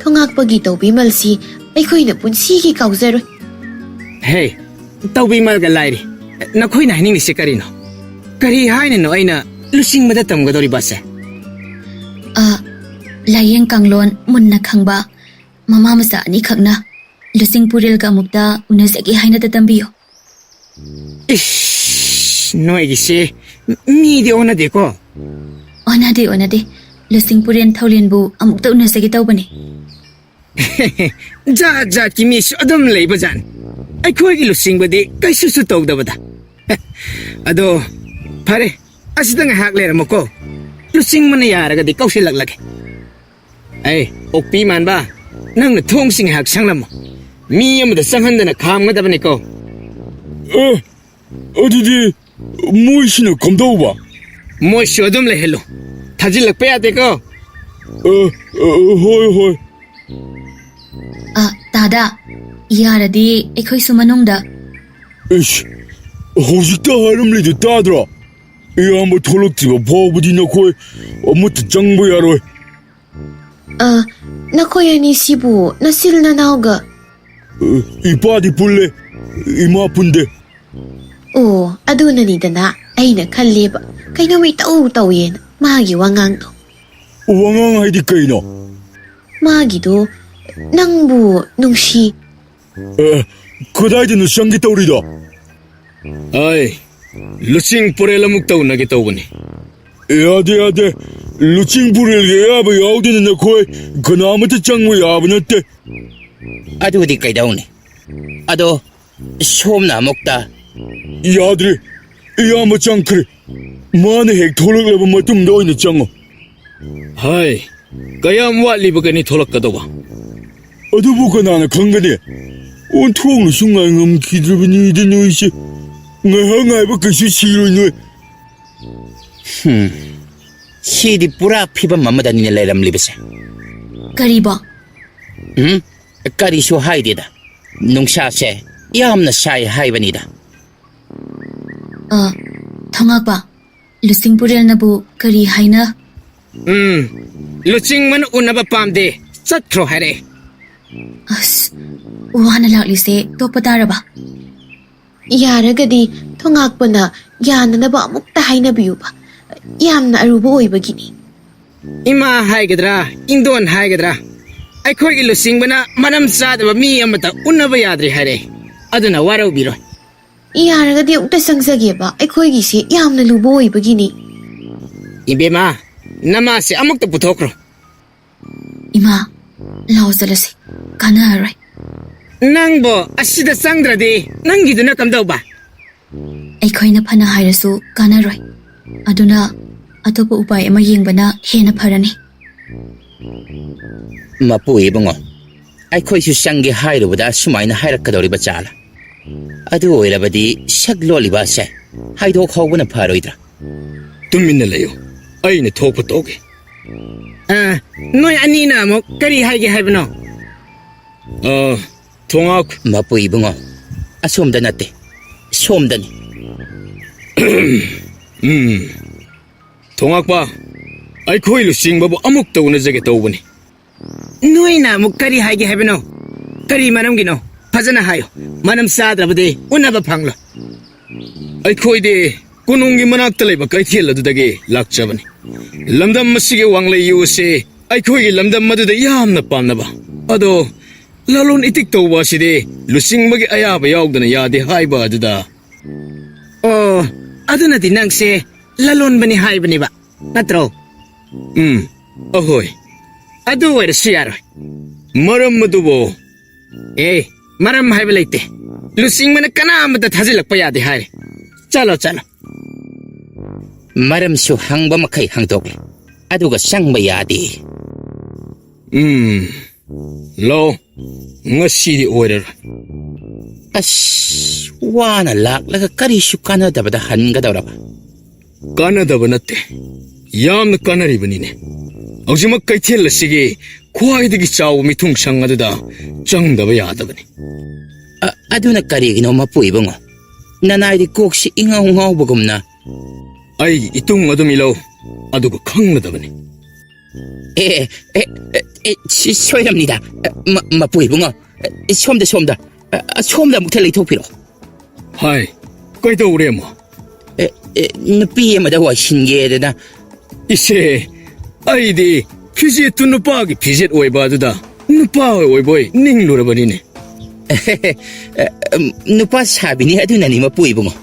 ꯊꯣꯉꯥꯛꯄꯒꯤ ꯇꯧꯕꯤꯃꯜꯁꯤ ꯑꯩꯈꯣꯏꯅ ꯄꯨꯟꯁꯤꯒꯤ ꯀꯥꯎꯖꯔꯣꯏ꯫ ꯍꯦ, ꯇꯧꯕꯤꯃꯜꯒ ꯂꯥꯏꯔꯤ꯫ ꯅꯈꯣꯏꯅ ꯍꯥꯏꯅꯤꯡꯂꯤꯁꯦ ꯀꯔꯤꯅꯣ? ꯀꯔꯤ ꯍꯥꯏꯅꯅꯣ ꯑꯩꯅ ꯂꯨꯆꯤꯡꯕꯗ ꯇꯝꯒꯗꯧꯔꯤꯕꯁꯦ? ꯑ, ꯂꯥꯏꯌꯦꯡ ꯀꯥꯡꯂꯣꯟ ꯃꯨꯟꯅ ꯈꯪꯕ ꯃꯃꯥ ꯃꯆꯥ ꯑꯅꯤꯈꯛꯅ ꯂꯨꯆꯤꯡ ꯄꯨꯔꯦꯜꯒ ꯑꯃꯨꯛꯇ ꯎꯅꯖꯒꯦ ꯍꯥꯏꯅ ꯇꯝꯕꯤꯌꯨ꯫ ꯏꯁ, ꯅꯣꯏꯒꯤꯁꯦ ꯃꯤꯗꯤ ꯑꯣꯟꯅꯗꯦꯀꯣ꯫ ꯑꯣꯟꯅꯗꯦ, ꯑꯣꯟꯅꯗꯦ꯫ ꯂꯨꯆꯤꯡ ꯄꯨꯔꯦꯟ ꯊꯧꯂꯦꯟꯕꯨ ꯑꯃꯨꯛꯇ ꯎꯅꯖꯒꯦ ꯇꯧꯕꯅꯤ꯫ ꯖꯥꯠ ꯖꯥꯠꯀꯤ ꯃꯤꯁꯨ ꯑꯗꯨꯝ ꯂꯩꯕꯖꯥꯠꯅꯤ꯫ ꯑꯩꯈꯣꯏꯒꯤ ꯂꯨꯆꯤꯡꯕꯗꯤ ꯀꯩꯁꯨꯁꯨ ꯇꯧꯗꯕꯗ꯫ ꯑꯗꯣ, ꯐꯔꯦ, ꯑꯁꯤꯗ ꯉꯥꯏꯍꯥꯛ ꯂꯩꯔꯝꯃꯨꯀꯣ꯫ ꯂꯨꯆꯤꯡꯕꯅ ꯌꯥꯔꯒꯗꯤ ꯀꯧꯁꯤꯜꯂꯛꯂꯒꯦ꯫ ꯑꯩ, ꯑꯣꯛꯄꯤ ꯃꯥꯟꯕ, ꯅꯪꯅ ꯊꯣꯡꯁꯤ ꯉꯥꯏꯍꯥꯛ ꯁꯪꯂꯝꯃꯣ꯫ ꯃꯤ ꯑꯃꯗ ꯆꯪꯍꯟꯗꯅ ꯈꯥꯝꯒꯗꯕꯅꯤꯀꯣ꯫ ꯑꯦ, ꯑꯗꯨꯗꯤ ꯃꯣꯏꯁꯤꯅ ꯀꯝꯗꯧꯕ? ꯃꯣꯏꯁꯨ ꯑꯗꯨꯝ ꯂꯩꯍꯜꯂꯨ꯫ ꯊꯥꯖꯤꯜꯂꯛꯄ ꯌꯥꯗꯦꯀꯣ꯫ ꯑ, ꯑ, ꯍꯣꯏ, ꯍꯣꯏ꯫ ꯑ, ꯇꯥꯗ, ꯌꯥꯔꯗꯤ ꯑꯩꯈꯣꯏꯁꯨ ꯃꯅꯨꯡꯗ꯫ ꯏꯁ, ꯍꯧꯖꯤꯛꯇ ꯍꯥꯏꯔꯝꯂꯤꯗꯨ ꯇꯥꯗ꯭ꯔꯣ? ꯏꯌꯥꯝꯕ ꯊꯣꯛꯂꯛꯇ꯭ꯔꯤꯕ ꯐꯥꯎꯕꯗꯤ ꯅꯈꯣꯏ ꯑꯃꯠꯇ ꯆꯪꯕ ꯌꯥꯔꯣꯏ꯫ ꯑ, ꯅꯈꯣꯏ ꯑꯅꯤꯁꯤꯕꯨ ꯅꯆꯤꯜ ꯅꯅꯥꯎꯒ? ꯑ, ꯏꯄꯥꯗꯤ ꯄꯨꯜꯂꯦ, ꯏꯃꯥ ꯄꯨꯟꯗꯦ꯫ ꯑꯣ, ꯑꯗꯨꯅꯅꯤꯗꯅ ꯑꯩꯅ ꯈꯜꯂꯦꯕ, ꯀꯩꯅꯣꯝ ꯏꯇꯧ ꯇꯧꯋꯦꯅ ꯃꯥꯒꯤ ꯋꯥꯉꯥꯡꯗꯣ꯫ ꯋꯥꯉꯥꯡ ꯍꯥꯏꯗꯤ ꯀꯩꯅꯣ? ꯃꯥꯒꯤꯗꯣ ꯅꯪꯕꯨ ꯅꯨꯡꯁꯤ꯫ ꯑꯦ, ꯀꯗꯥꯏꯗꯅꯣ ꯆꯪꯒꯦ ꯇꯧꯔꯤꯗꯣ? ꯑꯩ ꯂꯨꯆꯤꯡ ꯄꯨꯔꯦꯜ ꯑꯃꯨꯛ ꯇꯧꯅꯒꯦ ꯇꯧꯕꯅꯤ꯫ ꯌꯥꯗꯦ, ꯌꯥꯗꯦ꯫ ꯂꯨꯆꯤꯡ ꯄꯨꯔꯦꯜꯒꯤ ꯑꯌꯥꯕ ꯌꯥꯎꯗꯅ ꯅꯈꯣꯏ ꯀꯅꯥꯃꯠꯇ ꯆꯪꯕ ꯌꯥꯕ ꯅꯠꯇꯦ꯫ ꯑꯗꯨꯗꯤ ꯀꯩꯗꯧꯅꯤ? ꯑꯗꯣ ꯁꯣꯝꯅ ꯑꯃꯨꯛꯇ꯫ ꯌꯥꯗ꯭ꯔꯦ꯫ ꯏꯌꯥꯝꯕ ꯆꯪꯈ꯭ꯔꯦ꯫ ꯃꯥꯅ ꯍꯦꯛ ꯊꯣꯛꯂꯛꯂꯕ ꯃꯇꯨꯡꯗ ꯑꯣꯏꯅ ꯆꯪꯉꯣ꯫ ꯍꯥꯏ, ꯀꯌꯥꯝ ꯋꯥꯠꯂꯤꯕꯒꯅꯤ ꯊꯣꯛꯂꯛꯀꯗꯧꯕ? ꯑꯗꯨꯕꯨ ꯀꯅꯥꯅ ꯈꯪꯒꯅꯤ? ꯑꯣꯟꯊꯣꯛꯅꯁꯨ ꯉꯥꯏꯉꯝꯈꯤꯗ꯭ꯔꯕꯅꯤꯗ ꯅꯣꯏꯁꯦ꯫ ꯉꯥꯏꯍꯥꯛ ꯉꯥꯏꯕ ꯀꯩꯁꯨ ꯁꯤꯔꯣꯏ ꯅꯣꯏ꯫ ꯍꯝ, ꯁꯤꯗꯤ ꯄꯨꯔꯥ ꯐꯤꯕꯝ ꯑꯃꯗꯅꯤꯅꯦ ꯂꯩꯔꯝꯂꯤꯕꯁꯦ꯫ ꯀꯔꯤꯕꯣ? ꯎꯝ, ꯀꯔꯤꯁꯨ ꯍꯥꯏꯗꯦꯗ꯫ ꯅꯨꯡꯁꯥꯁꯦ ꯌꯥꯝꯅ ꯁꯥꯏ ꯍꯥꯏꯕꯅꯤꯗ꯫ ꯑ, ꯊꯣꯉꯥꯛꯄ, ꯂꯨꯆꯤꯡ ꯄꯨꯔꯦꯜꯅꯕꯨ ꯀꯔꯤ ꯍꯥꯏꯅ? ꯎꯝ, ꯂꯨꯆꯤꯡꯕꯅ ꯎꯅꯕ ꯄꯥꯝꯗꯦ, ꯆꯠꯈ꯭ꯔꯣ ꯍꯥꯏꯔꯛꯑꯦ꯫ ꯑꯁ, ꯋꯥꯅ ꯂꯥꯛꯂꯤꯁꯦ ꯇꯣꯛꯄ ꯇꯥꯔꯕ? ꯌꯥꯔꯒꯗꯤ ꯊꯣꯉꯥꯛꯄꯅ ꯌꯥꯅꯅꯕ ꯑꯃꯨꯛꯇ ꯍꯥꯏꯅꯕꯤꯌꯨꯕ꯫ ꯌꯥꯝꯅ ꯑꯔꯨꯕ ꯑꯣꯏꯕꯒꯤꯅꯤ꯫ ꯏꯃꯥ ꯍꯥꯏꯒꯗ꯭ꯔꯥ, ꯏꯟꯗꯣꯟ ꯍꯥꯏꯒꯗ꯭ꯔꯥ, ꯑꯩꯈꯣꯏꯒꯤ ꯂꯨꯆꯤꯡꯕꯅ ꯃꯔꯝ ꯆꯥꯗꯕ ꯃꯤ ꯑꯃꯇ ꯎꯅꯕ ꯌꯥꯗ꯭ꯔꯦ ꯍꯥꯏꯔꯦ꯫ ꯑꯗꯨꯅ ꯋꯥꯔꯧꯕꯤꯔꯣꯏ꯫ ꯌꯥꯔꯒꯗꯤ ꯑꯃꯨꯛꯇ ꯆꯪꯖꯒꯦꯕ, ꯑꯩꯈꯣꯏꯒꯤꯁꯦ ꯌꯥꯝꯅ ꯂꯨꯕ ꯑꯣꯏꯕꯒꯤꯅꯤ꯫ ꯏꯕꯦꯝꯃ, ꯅꯃꯥꯁꯦ ꯑꯃꯨꯛꯇ ꯄꯨꯊꯣꯛꯈ꯭ꯔꯣ꯫ ꯏꯃꯥ, ꯂꯥꯎ ꯆꯠꯂꯁꯤ, ꯀꯥꯟꯅꯔꯔꯣꯏ꯫ ꯅꯪꯕꯣ ꯑꯁꯤꯗ ꯆꯪꯗ꯭ꯔꯗꯤ ꯅꯪꯒꯤꯗꯨꯅ ꯀꯝꯗꯧꯕ? ꯑꯩꯈꯣꯏꯅ ꯐꯅ ꯍꯥꯏꯔꯁꯨ ꯀꯥꯟꯅꯔꯣꯏ꯫ ꯑꯗꯨꯅ ꯑꯇꯣꯞꯄ ꯎꯄꯥꯏ ꯑꯃ ꯌꯦꯡꯕꯅ ꯍꯦꯟꯅ ꯐꯔꯅꯤ꯫ ꯃꯄꯨ ꯏꯕꯨꯡꯉꯣ, ꯑꯩꯈꯣꯏꯁꯨ ꯆꯪꯒꯦ ꯍꯥꯏꯔꯨꯕꯗ ꯁꯨꯃꯥꯏꯅ ꯍꯥꯏꯔꯛꯀꯗꯧꯔꯤꯕ ꯆꯥꯂ꯫ ꯑꯗꯨ ꯑꯣꯏꯔꯕꯗꯤ ꯁꯛ ꯂꯣꯜꯂꯤꯕ ꯑꯁꯦ ꯍꯥꯏꯗꯣꯛ ꯍꯧꯕꯅ ꯐꯔꯣꯏꯗ꯭ꯔꯥ? ꯇꯨꯃꯤꯟꯅ ꯂꯩꯌꯨ, ꯑꯩꯅ ꯊꯣꯛꯄ ꯇꯧꯒꯦ꯫ ꯑ, ꯅꯣꯏ ꯑꯅꯤꯅ ꯑꯃꯨꯛ ꯀꯔꯤ ꯍꯥꯏꯒꯦ ꯍꯥꯏꯕꯅꯣ? ꯑ, ꯊꯣꯉꯥꯛ꯫ ꯃꯄꯨ ꯏꯕꯨꯡꯉꯣ, ꯑꯁꯣꯝꯗ ꯅꯠꯇꯦ, ꯁꯣꯝꯗꯅꯤ꯫ ꯎꯝ꯫ ꯊꯣꯉꯥꯛꯄ, ꯑꯩꯈꯣꯏ ꯂꯨꯆꯤꯡꯕꯕꯨ ꯑꯃꯨꯛꯇ ꯎꯅꯖꯒꯦ ꯇꯧꯕꯅꯤ꯫ ꯅꯣꯏꯅ ꯑꯃꯨꯛ ꯀꯔꯤ ꯍꯥꯏꯒꯦ ꯍꯥꯏꯕꯅꯣ? ꯀꯔꯤ ꯃꯔꯝꯒꯤꯅꯣ? ꯐꯖꯅ ꯍꯥꯏꯌꯨ꯫ ꯃꯔꯝ ꯆꯥꯗ꯭ꯔꯕꯗꯤ ꯎꯅꯕ ꯐꯪꯂꯣꯏ꯫ ꯑꯩꯈꯣꯏꯗꯤ ꯀꯣꯅꯨꯡꯒꯤ ꯃꯅꯥꯛꯇ ꯂꯩꯕ ꯀꯩꯊꯦꯜ ꯑꯗꯨꯗꯒꯤ ꯂꯥꯛꯆꯕꯅꯤ꯫ ꯂꯝꯗꯝ ꯑꯁꯤꯒꯤ ꯋꯥꯡꯂꯩ ꯌꯨ ꯑꯁꯤ ꯑꯩꯈꯣꯏꯒꯤ ꯂꯝꯗꯝ ꯑꯗꯨꯗ ꯌꯥꯝꯅ ꯄꯥꯝꯅꯕ꯫ ꯑꯗꯣ ꯂꯂꯣꯟ ꯏꯇꯤꯛ ꯇꯧꯕ ꯑꯁꯤꯗꯤ ꯂꯨꯆꯤꯡꯕꯒꯤ ꯑꯌꯥꯕ ꯌꯥꯎꯗꯅ ꯌꯥꯗꯦ ꯍꯥꯏꯕ ꯑꯗꯨꯗ꯫ ꯑꯣ, ꯑꯗꯨꯅꯗꯤ ꯅꯪꯁꯦ ꯂꯂꯣꯟꯕꯅꯤ ꯍꯥꯏꯕꯅꯦꯕ, ꯅꯠꯇ꯭ꯔꯣ? ꯎꯝ, ꯑꯍꯣꯏ꯫ ꯑꯗꯨ ꯑꯣꯏꯔꯁꯨ ꯌꯥꯔꯣꯏ꯫ ꯃꯔꯝ ꯑꯗꯨꯕꯨ? ꯑꯦ, ꯃꯔꯝ ꯍꯥꯏꯕ ꯂꯩꯇꯦ꯫ ꯂꯨꯆꯤꯡꯕꯅ ꯀꯅꯥ ꯑꯃꯠꯇ ꯊꯥꯖꯤꯜꯂꯛꯄ ꯌꯥꯗꯦ ꯍꯥꯏꯔꯦ꯫ ꯆꯠꯂꯣ, ꯆꯠꯂꯣ꯫ ꯃꯔꯝꯁꯨ ꯍꯪꯕ ꯃꯈꯩ ꯍꯪꯗꯣꯛꯂꯦ, ꯑꯗꯨꯒ ꯆꯪꯕ ꯌꯥꯗꯦ꯫ ꯎꯝ, ꯂꯣ, ꯉꯁꯤꯗꯤ ꯑꯣꯏꯔꯔꯣꯏ꯫ ꯑꯁ, ꯋꯥꯅ ꯂꯥꯛꯂꯒ ꯀꯔꯤꯁꯨ ꯀꯥꯟꯅꯗꯕꯗ ꯍꯟꯒꯗꯧꯔꯕ? ꯀꯥꯟꯅꯗꯕ ꯅꯠꯇꯦ, ꯌꯥꯝꯅ ꯀꯥꯟꯅꯔꯤꯕꯅꯤꯅꯦ꯫ ꯍꯧꯖꯤꯛꯃꯛ ꯀꯩꯊꯦꯜ ꯑꯁꯤꯒꯤ ꯈ꯭ꯋꯥꯏꯗꯒꯤ ꯆꯥꯎꯕ ꯃꯤꯊꯨꯡꯁꯪ ꯑꯗꯨꯗ ꯆꯪꯗꯕ ꯌꯥꯗꯕꯅꯤ꯫ ꯑ-, ꯑꯗꯨꯅ ꯀꯔꯤꯒꯤꯅꯣ, ꯃꯄꯨ ꯏꯕꯨꯡꯉꯣ? ꯅꯅꯥꯏꯗꯤ ꯀꯣꯛꯁꯤ ꯏꯉꯥꯎ ꯉꯥꯎꯕꯒꯨꯝꯅ꯫ ꯑꯩꯒꯤ ꯏꯇꯨꯡ ꯑꯗꯨꯝ ꯏꯂꯧ, ꯑꯗꯨꯒ ꯈꯪꯂꯗꯕꯅꯤ꯫ ꯑꯦ, ꯑꯦ, ꯑꯦ, ꯑꯦ, ꯁꯤ ꯁꯣꯏꯔꯝꯅꯤꯗ꯫ ꯑꯦ, ꯃ-, ꯃꯄꯨ ꯏꯕꯨꯡꯉꯣ꯫ ꯑꯦ, ꯁꯣꯝꯗ, ꯁꯣꯝꯗ꯫ ꯑꯦ, ꯁꯣꯝꯗ ꯑꯃꯨꯛꯇ ꯂꯩꯊꯣꯛꯄꯤꯔꯛꯑꯣ꯫ ꯍꯥꯏ, ꯀꯩꯗꯧꯔꯦ ꯑꯃ? ꯑꯦ, ꯑꯦ, ꯅꯨꯄꯤ ꯑꯃꯗ ꯋꯥꯏꯁꯤꯟꯒꯦꯗꯅ꯫ ꯏꯁꯦ, ꯑꯩꯗꯤ ꯐꯤꯖꯦꯠꯇꯨ ꯅꯨꯄꯥꯒꯤ ꯐꯤꯖꯦꯠ ꯑꯣꯏꯕ ꯑꯗꯨꯗ ꯅꯨꯄꯥ ꯑꯣꯏꯕꯣꯏ ꯅꯤꯡꯂꯨꯔꯕꯅꯤꯅꯦ꯫ ꯑꯦ, ꯅꯨꯄꯥ ꯁꯥꯕꯤꯅꯤ ꯑꯗꯨꯅꯅꯤ, ꯃꯄꯨ ꯏꯕꯨꯡꯉꯣ꯫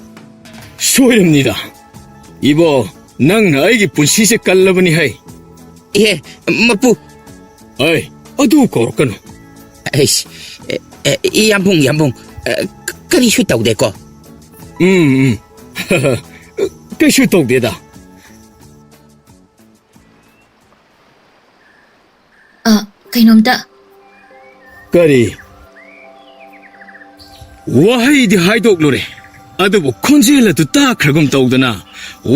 ꯁꯣꯏꯔꯝꯅꯤꯗ꯫ ꯏꯕꯣ, ꯅꯪꯅ ꯑꯩꯒꯤ ꯄꯨꯟꯁꯤꯁꯦ ꯀꯜꯂꯕꯅꯤ ꯍꯩ꯫ ꯑꯦ, ꯃꯄꯨ꯫ ꯑꯩ ꯑꯗꯨ ꯀꯧꯔꯛꯀꯅꯨ꯫ ꯑꯩꯁ, ꯑꯦ, ꯑꯦ, ꯏꯌꯥꯝꯕꯨꯡ, ꯏꯌꯥꯝꯕꯨꯡ, ꯑꯦ, ꯀ-, ꯀꯔꯤꯁꯨ ꯇꯧꯗꯦꯀꯣ? ꯎꯝ, ꯎꯝ꯫ ꯀꯩꯁꯨ ꯇꯧꯗꯦꯗ꯫ ꯑ, ꯀꯩꯅꯣꯝꯇ꯫ ꯀꯔꯤ? ꯋꯥꯍꯩꯗꯤ ꯍꯥꯏꯗꯣꯛꯂꯨꯔꯦ, ꯑꯗꯨꯕꯨ ꯈꯣꯟꯖꯦꯜ ꯑꯗꯨ ꯇꯥꯈ꯭ꯔꯒꯨꯝ ꯇꯧꯗꯅ,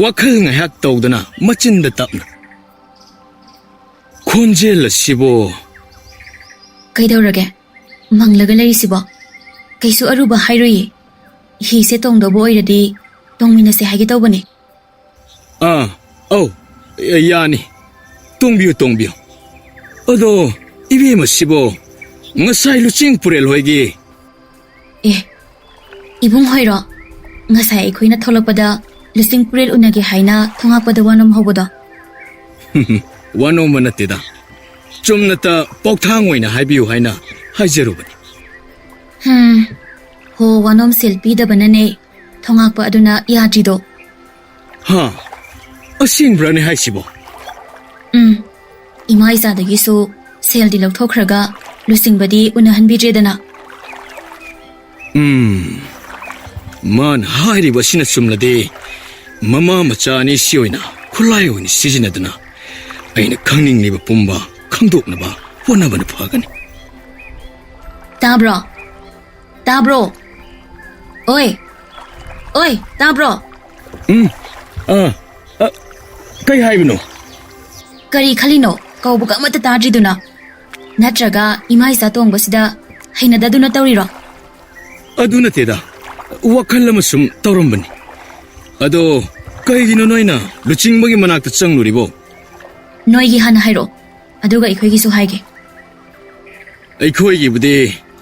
ꯋꯥꯈꯜ ꯉꯥꯏꯍꯥꯛ ꯇꯧꯗꯅ ꯃꯆꯤꯟꯗ ꯇꯞꯅ꯫ ꯈꯣꯟꯖꯦꯜ ꯑꯁꯤꯕꯨ꯫ ꯀꯩꯗꯧꯔꯒꯦ? ꯃꯪꯂꯒ ꯂꯩꯔꯤꯁꯤꯕꯣ? ꯀꯩꯁꯨ ꯑꯔꯨꯕ ꯍꯥꯏꯔꯨꯏꯌꯦ꯫ ꯍꯤꯁꯦ ꯇꯣꯡꯗꯧꯕ ꯑꯣꯏꯔꯗꯤ ꯇꯣꯡꯃꯤꯟꯅꯁꯦ ꯍꯥꯏꯒꯦ ꯇꯧꯕꯅꯦ꯫ ꯑꯥ, ꯑꯧ, ꯌꯥꯅꯤ꯫ ꯇꯣꯡꯕꯤꯌꯨ, ꯇꯣꯡꯕꯤꯌꯨ꯫ ꯑꯗꯣ, ꯏꯕꯦꯝꯃꯁꯤꯕꯣ, ꯉꯁꯥꯏ ꯂꯨꯆꯤꯡ ꯄꯨꯔꯦꯜ ꯍꯣꯏꯒꯤ ꯑꯦ, ꯏꯕꯨꯡ ꯍꯣꯏꯔꯣ? ꯉꯁꯥꯏ ꯑꯩꯈꯣꯏꯅ ꯊꯣꯛꯂꯛꯄꯗ ꯂꯨꯆꯤꯡ ꯄꯨꯔꯦꯜ ꯎꯅꯒꯦ ꯍꯥꯏꯅ ꯊꯣꯉꯥꯛꯄꯗ ꯋꯥꯅꯣꯝ ꯍꯧꯕꯗꯣ? ꯋꯥꯅꯣꯝꯕ ꯅꯠꯇꯦꯗ꯫ ꯆꯨꯝꯅꯇ ꯄꯥꯎꯊꯥꯡ ꯑꯣꯏꯅ ꯍꯥꯏꯕꯤꯌꯨ ꯍꯥꯏꯅ ꯍꯥꯏꯖꯔꯨꯕꯅꯤ꯫ ꯍꯝ, ꯍꯣ, ꯋꯥꯅꯣꯝ ꯁꯦꯜ ꯄꯤꯗꯕꯅꯅꯦ ꯊꯣꯉꯥꯛꯄ ꯑꯗꯨꯅ ꯌꯥꯗ꯭ꯔꯤꯗꯣ꯫ ꯍꯥ? ꯑꯁꯦꯡꯕ꯭ꯔꯅꯦ ꯍꯥꯏꯁꯤꯕꯣ? ꯎꯝ, ꯏꯃꯥ ꯏꯆꯥꯗꯒꯤꯁꯨ ꯁꯦꯜꯗꯤ ꯂꯧꯊꯣꯛꯈ꯭ꯔꯒ ꯂꯨꯆꯤꯡꯕꯗꯤ ꯎꯅꯍꯟꯕꯤꯗ꯭ꯔꯦꯗꯅ꯫ ꯎꯝ, ꯃꯥꯅ ꯍꯥꯏꯔꯤꯕ ꯑꯁꯤꯅ ꯆꯨꯝꯂꯗꯤ, ꯃꯃꯥ ꯃꯆꯥ ꯑꯅꯤꯁꯤ ꯑꯣꯏꯅ ꯈꯨꯠꯂꯥꯏ ꯑꯣꯏꯅ ꯁꯤꯖꯤꯟꯅꯗꯨꯅ ꯑꯩꯅ ꯈꯪꯅꯤꯡꯂꯤꯕ ꯄꯨꯝꯕ ꯈꯪꯗꯣꯛꯅꯕ ꯍꯣꯠꯅꯕꯅ ꯐꯒꯅꯤ꯫ ꯇꯥꯕ꯭ꯔꯣ? ꯇꯥꯕ꯭ꯔꯣ? ꯑꯣꯏ! ꯑꯣꯏ, ꯇꯥꯕ꯭ꯔꯣ? ꯎꯝ, ꯑ, ꯑ, ꯀꯩ ꯍꯥꯏꯕꯅꯣ? ꯀꯔꯤ ꯈꯜꯂꯤꯅꯣ? ꯀꯧꯕꯒ ꯑꯃꯠꯇ ꯇꯥꯗ꯭ꯔꯤꯗꯨꯅ? ꯅꯠꯇ꯭ꯔꯒ ꯏꯃꯥ ꯏꯆꯥ ꯇꯣꯡꯕꯁꯤꯗ ꯍꯩꯅꯗꯗꯨꯅ ꯇꯧꯔꯤꯔꯣ? ꯑꯗꯨ ꯅꯠꯇꯦꯗ, ꯋꯥꯈꯜ ꯑꯃ ꯁꯨꯝ ꯇꯧꯔꯝꯕꯅꯤ꯫ ꯑꯗꯣ, ꯀꯩꯒꯤꯅꯣ ꯅꯣꯏꯅ ꯂꯨꯆꯤꯡꯕꯒꯤ ꯃꯅꯥꯛꯇ ꯆꯪꯂꯨꯔꯤꯕꯣ? ꯅꯣꯏꯒꯤ ꯍꯥꯟꯅ ꯍꯥꯏꯔꯛꯑꯣ, ꯑꯗꯨꯒ ꯑꯩꯈꯣꯏꯒꯤꯁꯨ ꯍꯥꯏꯒꯦ꯫ ꯑꯩꯈꯣꯏꯒꯤꯕꯨꯗꯤ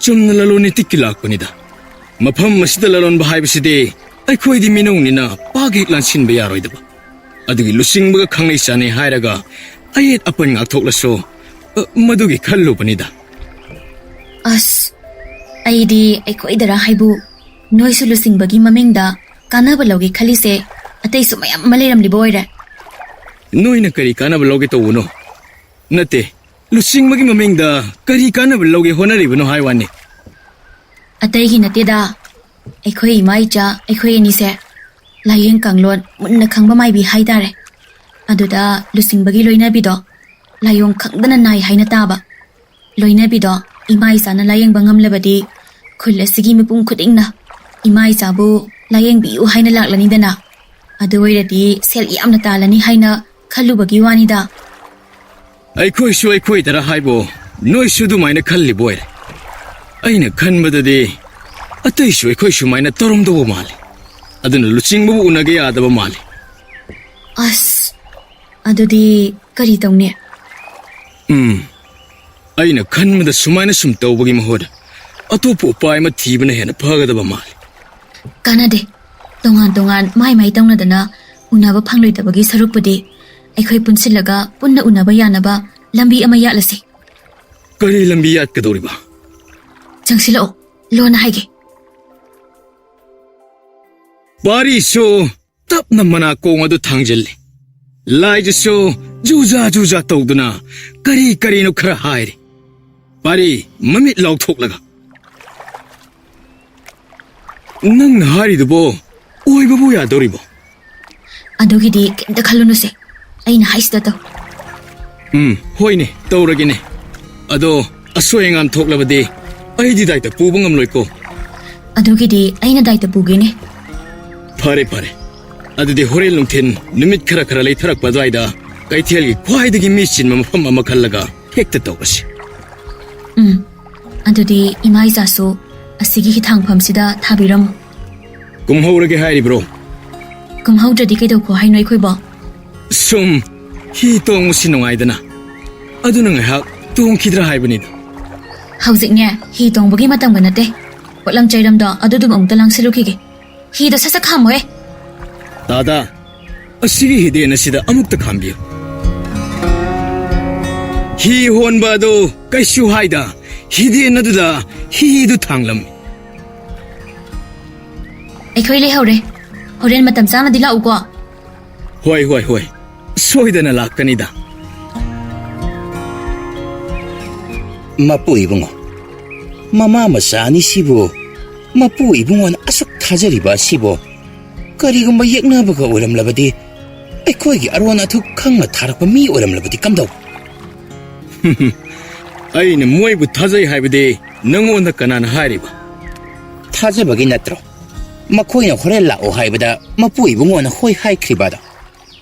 ꯆꯨꯝꯅ ꯂꯂꯣꯟ ꯏꯇꯤꯛꯀꯤ ꯂꯥꯛꯄꯅꯤꯗ꯫ ꯃꯐꯝ ꯑꯁꯤꯗ ꯂꯂꯣꯟꯕ ꯍꯥꯏꯕꯁꯤꯗꯤ ꯑꯩꯈꯣꯏꯗꯤ ꯃꯤꯅꯧꯅꯤꯅ ꯄꯥꯛ ꯍꯦꯛ ꯂꯥꯟꯁꯤꯟꯕ ꯌꯥꯔꯣꯏꯗꯕ꯫ ꯑꯗꯨꯒꯤ ꯂꯨꯆꯤꯡꯕꯒ ꯈꯪꯅꯩ ꯆꯥꯟꯅꯩ ꯍꯥꯏꯔꯒ ꯑꯌꯦꯠ ꯑꯄꯟ ꯉꯥꯛꯊꯣꯛꯂꯁꯨ, ꯑ, ꯃꯗꯨꯒꯤ ꯈꯜꯂꯨꯕꯅꯤꯗ꯫ ꯑꯁ, ꯑꯩꯗꯤ ꯑꯩꯈꯣꯏꯗꯔꯥ ꯍꯥꯏꯕꯨ, ꯅꯣꯏꯁꯨ ꯂꯨꯆꯤꯡꯕꯒꯤ ꯃꯃꯤꯡꯗ ꯀꯥꯟꯅꯕ ꯂꯧꯒꯦ ꯈꯜꯂꯤꯁꯦ ꯑꯇꯩꯁꯨ ꯃꯌꯥꯝ ꯑꯃ ꯂꯩꯔꯝꯂꯤꯕ ꯑꯣꯏꯔꯦ꯫ ꯅꯣꯏꯅ ꯀꯔꯤ ꯀꯥꯟꯅꯕ ꯂꯧꯒꯦ ꯇꯧꯕꯅꯣ? ꯅꯠꯇꯦ, ꯂꯨꯆꯤꯡꯕꯒꯤ ꯃꯃꯤꯡꯗ ꯀꯔꯤ ꯀꯥꯟꯅꯕ ꯂꯧꯒꯦ ꯍꯣꯠꯅꯔꯤꯕꯅꯣ ꯍꯥꯏ ꯋꯥꯅꯤ꯫ ꯑꯇꯩꯒꯤ ꯅꯠꯇꯦꯗ, ꯑꯩꯈꯣꯏ ꯏꯃꯥ ꯏꯆꯥ ꯑꯩꯈꯣꯏ ꯑꯅꯤꯁꯦ ꯂꯥꯏꯌꯦꯡ ꯀꯥꯡꯂꯣꯟ ꯃꯨꯟꯅ ꯈꯪꯕ ꯃꯥꯏꯕꯤ ꯍꯥꯏꯇꯥꯔꯦ꯫ ꯑꯗꯨꯗ ꯂꯨꯆꯤꯡꯕꯒꯤ ꯂꯣꯏꯅꯕꯤꯗꯣ ꯂꯥꯏꯑꯣꯡ ꯈꯪꯗꯅ ꯅꯥꯏ ꯍꯥꯏꯅ ꯇꯥꯕ꯫ ꯂꯣꯏꯅꯕꯤꯗꯣ ꯏꯃꯥ ꯏꯆꯥꯅ ꯂꯥꯏꯌꯦꯡꯕ ꯉꯝꯂꯕꯗꯤ ꯈꯨꯜ ꯑꯁꯤꯒꯤ ꯃꯤꯄꯨꯝ ꯈꯨꯗꯤꯡꯅ ꯏꯃꯥ ꯏꯆꯥꯕꯨ ꯂꯥꯏꯌꯦꯡꯕꯤꯌꯨ ꯍꯥꯏꯅ ꯂꯥꯛꯂꯅꯤꯗꯅ꯫ ꯑꯗꯨ ꯑꯣꯏꯔꯗꯤ ꯁꯦꯜ ꯌꯥꯝꯅ ꯇꯥꯜꯂꯅꯤ ꯍꯥꯏꯅ ꯈꯜꯂꯨꯕꯒꯤ ꯋꯥꯅꯤꯗ꯫ ꯑꯩꯈꯣꯏꯁꯨ ꯑꯩꯈꯣꯏꯗꯔ ꯍꯥꯏꯕꯨ, ꯅꯣꯏꯁꯨ ꯑꯗꯨꯃꯥꯏꯅ ꯈꯜꯂꯤꯕ ꯑꯣꯏꯔꯦ꯫ ꯑꯩꯅ ꯈꯟꯕꯗꯗꯤ ꯑꯇꯩꯁꯨ ꯑꯩꯈꯣꯏ ꯁꯨꯃꯥꯏꯅ ꯇꯧꯔꯝꯗꯧꯕ ꯃꯥꯜꯂꯤ꯫ ꯑꯗꯨꯅ ꯂꯨꯆꯤꯡꯕꯕꯨ ꯎꯅꯒꯦ ꯌꯥꯗꯕ ꯃꯥꯜꯂꯤ꯫ ꯑꯁ, ꯑꯗꯨꯗꯤ ꯀꯔꯤ ꯇꯧꯅꯤ? ꯎꯝ, ꯑꯩꯅ ꯈꯟꯕꯗ ꯁꯨꯃꯥꯏꯅ ꯁꯨꯝ ꯇꯧꯕꯒꯤ ꯃꯍꯨꯠ ꯑꯇꯣꯞꯄ ꯎꯄꯥꯏ ꯑꯃ ꯊꯤꯕꯅ ꯍꯦꯟꯅ ꯐꯒꯗꯕ ꯃꯥꯜꯂꯤ꯫ ꯀꯥꯟꯅꯗꯦ꯫ ꯇꯣꯉꯥꯟ ꯇꯣꯉꯥꯟ ꯃꯥꯏ ꯃꯥꯏ ꯇꯧꯅꯗꯅ ꯎꯅꯕ ꯐꯪꯂꯣꯏꯗꯕꯒꯤ ꯁꯔꯨꯛꯄꯨꯗꯤ ꯑꯩꯈꯣꯏ ꯄꯨꯟꯁꯤꯜꯂꯒ ꯄꯨꯟꯅ ꯎꯅꯕ ꯌꯥꯅꯕ ꯂꯝꯕꯤ ꯑꯃ ꯌꯥꯠꯂꯁꯤ꯫ ꯀꯔꯤ ꯂꯝꯕꯤ ꯌꯥꯠꯀꯗꯧꯔꯤꯕ? ꯆꯪꯁꯤꯜꯂꯛꯑꯣ, ꯂꯣꯟꯅ ꯍꯥꯏꯒꯦ꯫ ꯄꯥꯔꯤꯁꯨ ꯇꯞꯅ ꯃꯅꯥꯀꯣꯡ ꯑꯗꯨ ꯊꯥꯡꯖꯤꯜꯂꯤ꯫ ꯂꯥꯏꯗꯨꯁꯨ ꯖꯨꯖꯥ ꯖꯨꯖꯥ ꯇꯧꯗꯨꯅ ꯀꯔꯤ ꯀꯔꯤꯅꯣ ꯈꯔ ꯍꯥꯏꯔꯤ꯫ ꯄꯥꯔꯤ ꯃꯃꯤꯠ ꯂꯥꯎꯊꯣꯛꯂꯒ, "ꯅꯪꯅ ꯍꯥꯏꯔꯤꯗꯨꯕꯣ ꯑꯣꯏꯕꯕꯨ ꯌꯥꯗꯧꯔꯤꯕꯣ?" ꯑꯗꯨꯒꯤꯗꯤ ꯀꯩꯝꯇ ꯈꯜꯂꯨꯅꯨꯁꯦ, ꯑꯩꯅ ꯍꯥꯏꯁꯤꯗ ꯇꯧ꯫ ꯎꯝ, ꯍꯣꯏꯅꯦ, ꯇꯧꯔꯒꯦꯅꯦ꯫ ꯑꯗꯣ ꯑꯁꯣꯏ ꯑꯉꯥꯝ ꯊꯣꯛꯂꯕꯗꯤ ꯑꯩꯗꯤ ꯗꯥꯏꯇ ꯄꯨꯕ ꯉꯝꯂꯣꯏꯀꯣ꯫ ꯑꯗꯨꯒꯤꯗꯤ ꯑꯩꯅ ꯗꯥꯏꯇ ꯄꯨꯒꯦꯅꯦ꯫ ꯐꯔꯦ, ꯐꯔꯦ꯫ ꯑꯗꯨꯗꯤ ꯍꯣꯔꯦꯟ ꯅꯨꯡꯊꯤꯟ ꯅꯨꯃꯤꯠ ꯈꯔ ꯈꯔ ꯂꯩꯊꯔꯛꯄ ꯑꯗꯨꯋꯥꯏꯗ ꯀꯩꯊꯦꯜꯒꯤ ꯈ꯭ꯋꯥꯏꯗꯒꯤ ꯃꯤ ꯆꯤꯟꯕ ꯃꯐꯝ ꯑꯃ ꯈꯜꯂꯒ ꯍꯦꯛꯇ ꯇꯧꯔꯁꯤ꯫ ꯎꯝ, ꯑꯗꯨꯗꯤ ꯏꯃꯥ ꯏꯆꯥꯁꯨ ꯑꯁꯤꯒꯤ ꯍꯤꯊꯥꯡꯐꯝꯁꯤꯗ ꯊꯥꯕꯤꯔꯝꯃꯨ꯫ ꯀꯨꯝꯍꯧꯔꯒꯦ ꯍꯥꯏꯔꯤꯕ꯭ꯔꯣ? ꯀꯨꯝꯍꯧꯗ꯭ꯔꯗꯤ ꯀꯩꯗꯧꯈꯣ ꯍꯥꯏꯅꯣ ꯑꯩꯈꯣꯏꯕꯣ? ꯁꯨꯝ ꯍꯤ ꯇꯣꯡꯕꯁꯤ ꯅꯨꯡꯉꯥꯏꯗꯅ, ꯑꯗꯨꯅ ꯉꯥꯏꯍꯥꯛ ꯇꯣꯡꯈꯤꯗ꯭ꯔꯥ ꯍꯥꯏꯕꯅꯤꯗ꯫ ꯍꯧꯖꯤꯛꯅꯦ ꯍꯤ ꯇꯣꯡꯕꯒꯤ ꯃꯇꯝꯒ ꯅꯠꯇꯦ꯫ ꯄꯣꯠꯂꯝ ꯆꯩꯔꯝꯗꯣ ꯑꯗꯨꯗꯨꯝ ꯑꯃꯨꯛꯇ ꯂꯥꯡꯁꯤꯜꯂꯨꯈꯤꯒꯦ꯫ ꯍꯤꯗꯣ ꯁꯠ ꯁꯠ ꯈꯥꯝꯃꯣꯍꯦ꯫ ꯇꯥꯗꯥ, ꯑꯁꯤꯒꯤ ꯍꯤꯗꯦꯟ ꯑꯁꯤꯗ ꯑꯃꯨꯛꯇ ꯈꯥꯝꯕꯤꯌꯨ꯫ ꯍꯤ ꯍꯣꯟꯕ ꯑꯗꯨ ꯀꯩꯁꯨ ꯍꯥꯏꯗ, ꯍꯤꯗꯦꯟ ꯑꯗꯨꯗ ꯍꯤꯗꯨ ꯊꯥꯡꯂꯝꯃꯤ꯫ ꯑꯩꯈꯣꯏ ꯂꯩꯍꯧꯔꯦ꯫ ꯍꯣꯔꯦꯟ ꯃꯇꯝ ꯆꯥꯅꯗꯤ ꯂꯥꯛꯎꯀꯣ꯫ ꯍꯣꯏ, ꯍꯣꯏ, ꯍꯣꯏ꯫ ꯁꯣꯏꯗꯅ ꯂꯥꯛꯀꯅꯤꯗ꯫ ꯃꯄꯨ ꯏꯕꯨꯡꯉꯣ, ꯃꯃꯥ ꯃꯆꯥ ꯑꯅꯤꯁꯤꯕꯨ ꯃꯄꯨ ꯏꯕꯨꯡꯉꯣꯅ ꯑꯁꯨꯛ ꯊꯥꯖꯔꯤꯕ ꯑꯁꯤꯕꯨ ꯀꯔꯤꯒꯨꯝꯕ ꯌꯦꯛꯅꯕꯒ ꯑꯣꯏꯔꯝꯂꯕꯗꯤ, ꯑꯩꯈꯣꯏꯒꯤ ꯑꯔꯣꯟ ꯑꯊꯨꯞ ꯈꯪꯅ ꯊꯥꯔꯛꯄ ꯃꯤ ꯑꯣꯏꯔꯝꯂꯕꯗꯤ ꯀꯝꯗꯧ? ꯑꯩꯅ ꯃꯣꯏꯕꯨ ꯊꯥꯖꯩ ꯍꯥꯏꯕꯗꯤ ꯅꯪꯉꯣꯟꯗ ꯀꯅꯥꯅ ꯍꯥꯏꯔꯤꯕ? ꯊꯥꯖꯕꯒꯤ ꯅꯠꯇ꯭ꯔꯣ ꯃꯈꯣꯏꯅ ꯍꯣꯔꯦꯟ ꯂꯥꯛꯑꯣ ꯍꯥꯏꯕꯗ ꯃꯄꯨ ꯏꯕꯨꯡꯉꯣꯅ ꯍꯣꯏ ꯍꯥꯏꯈ꯭ꯔꯤꯕ ꯑꯗꯣ?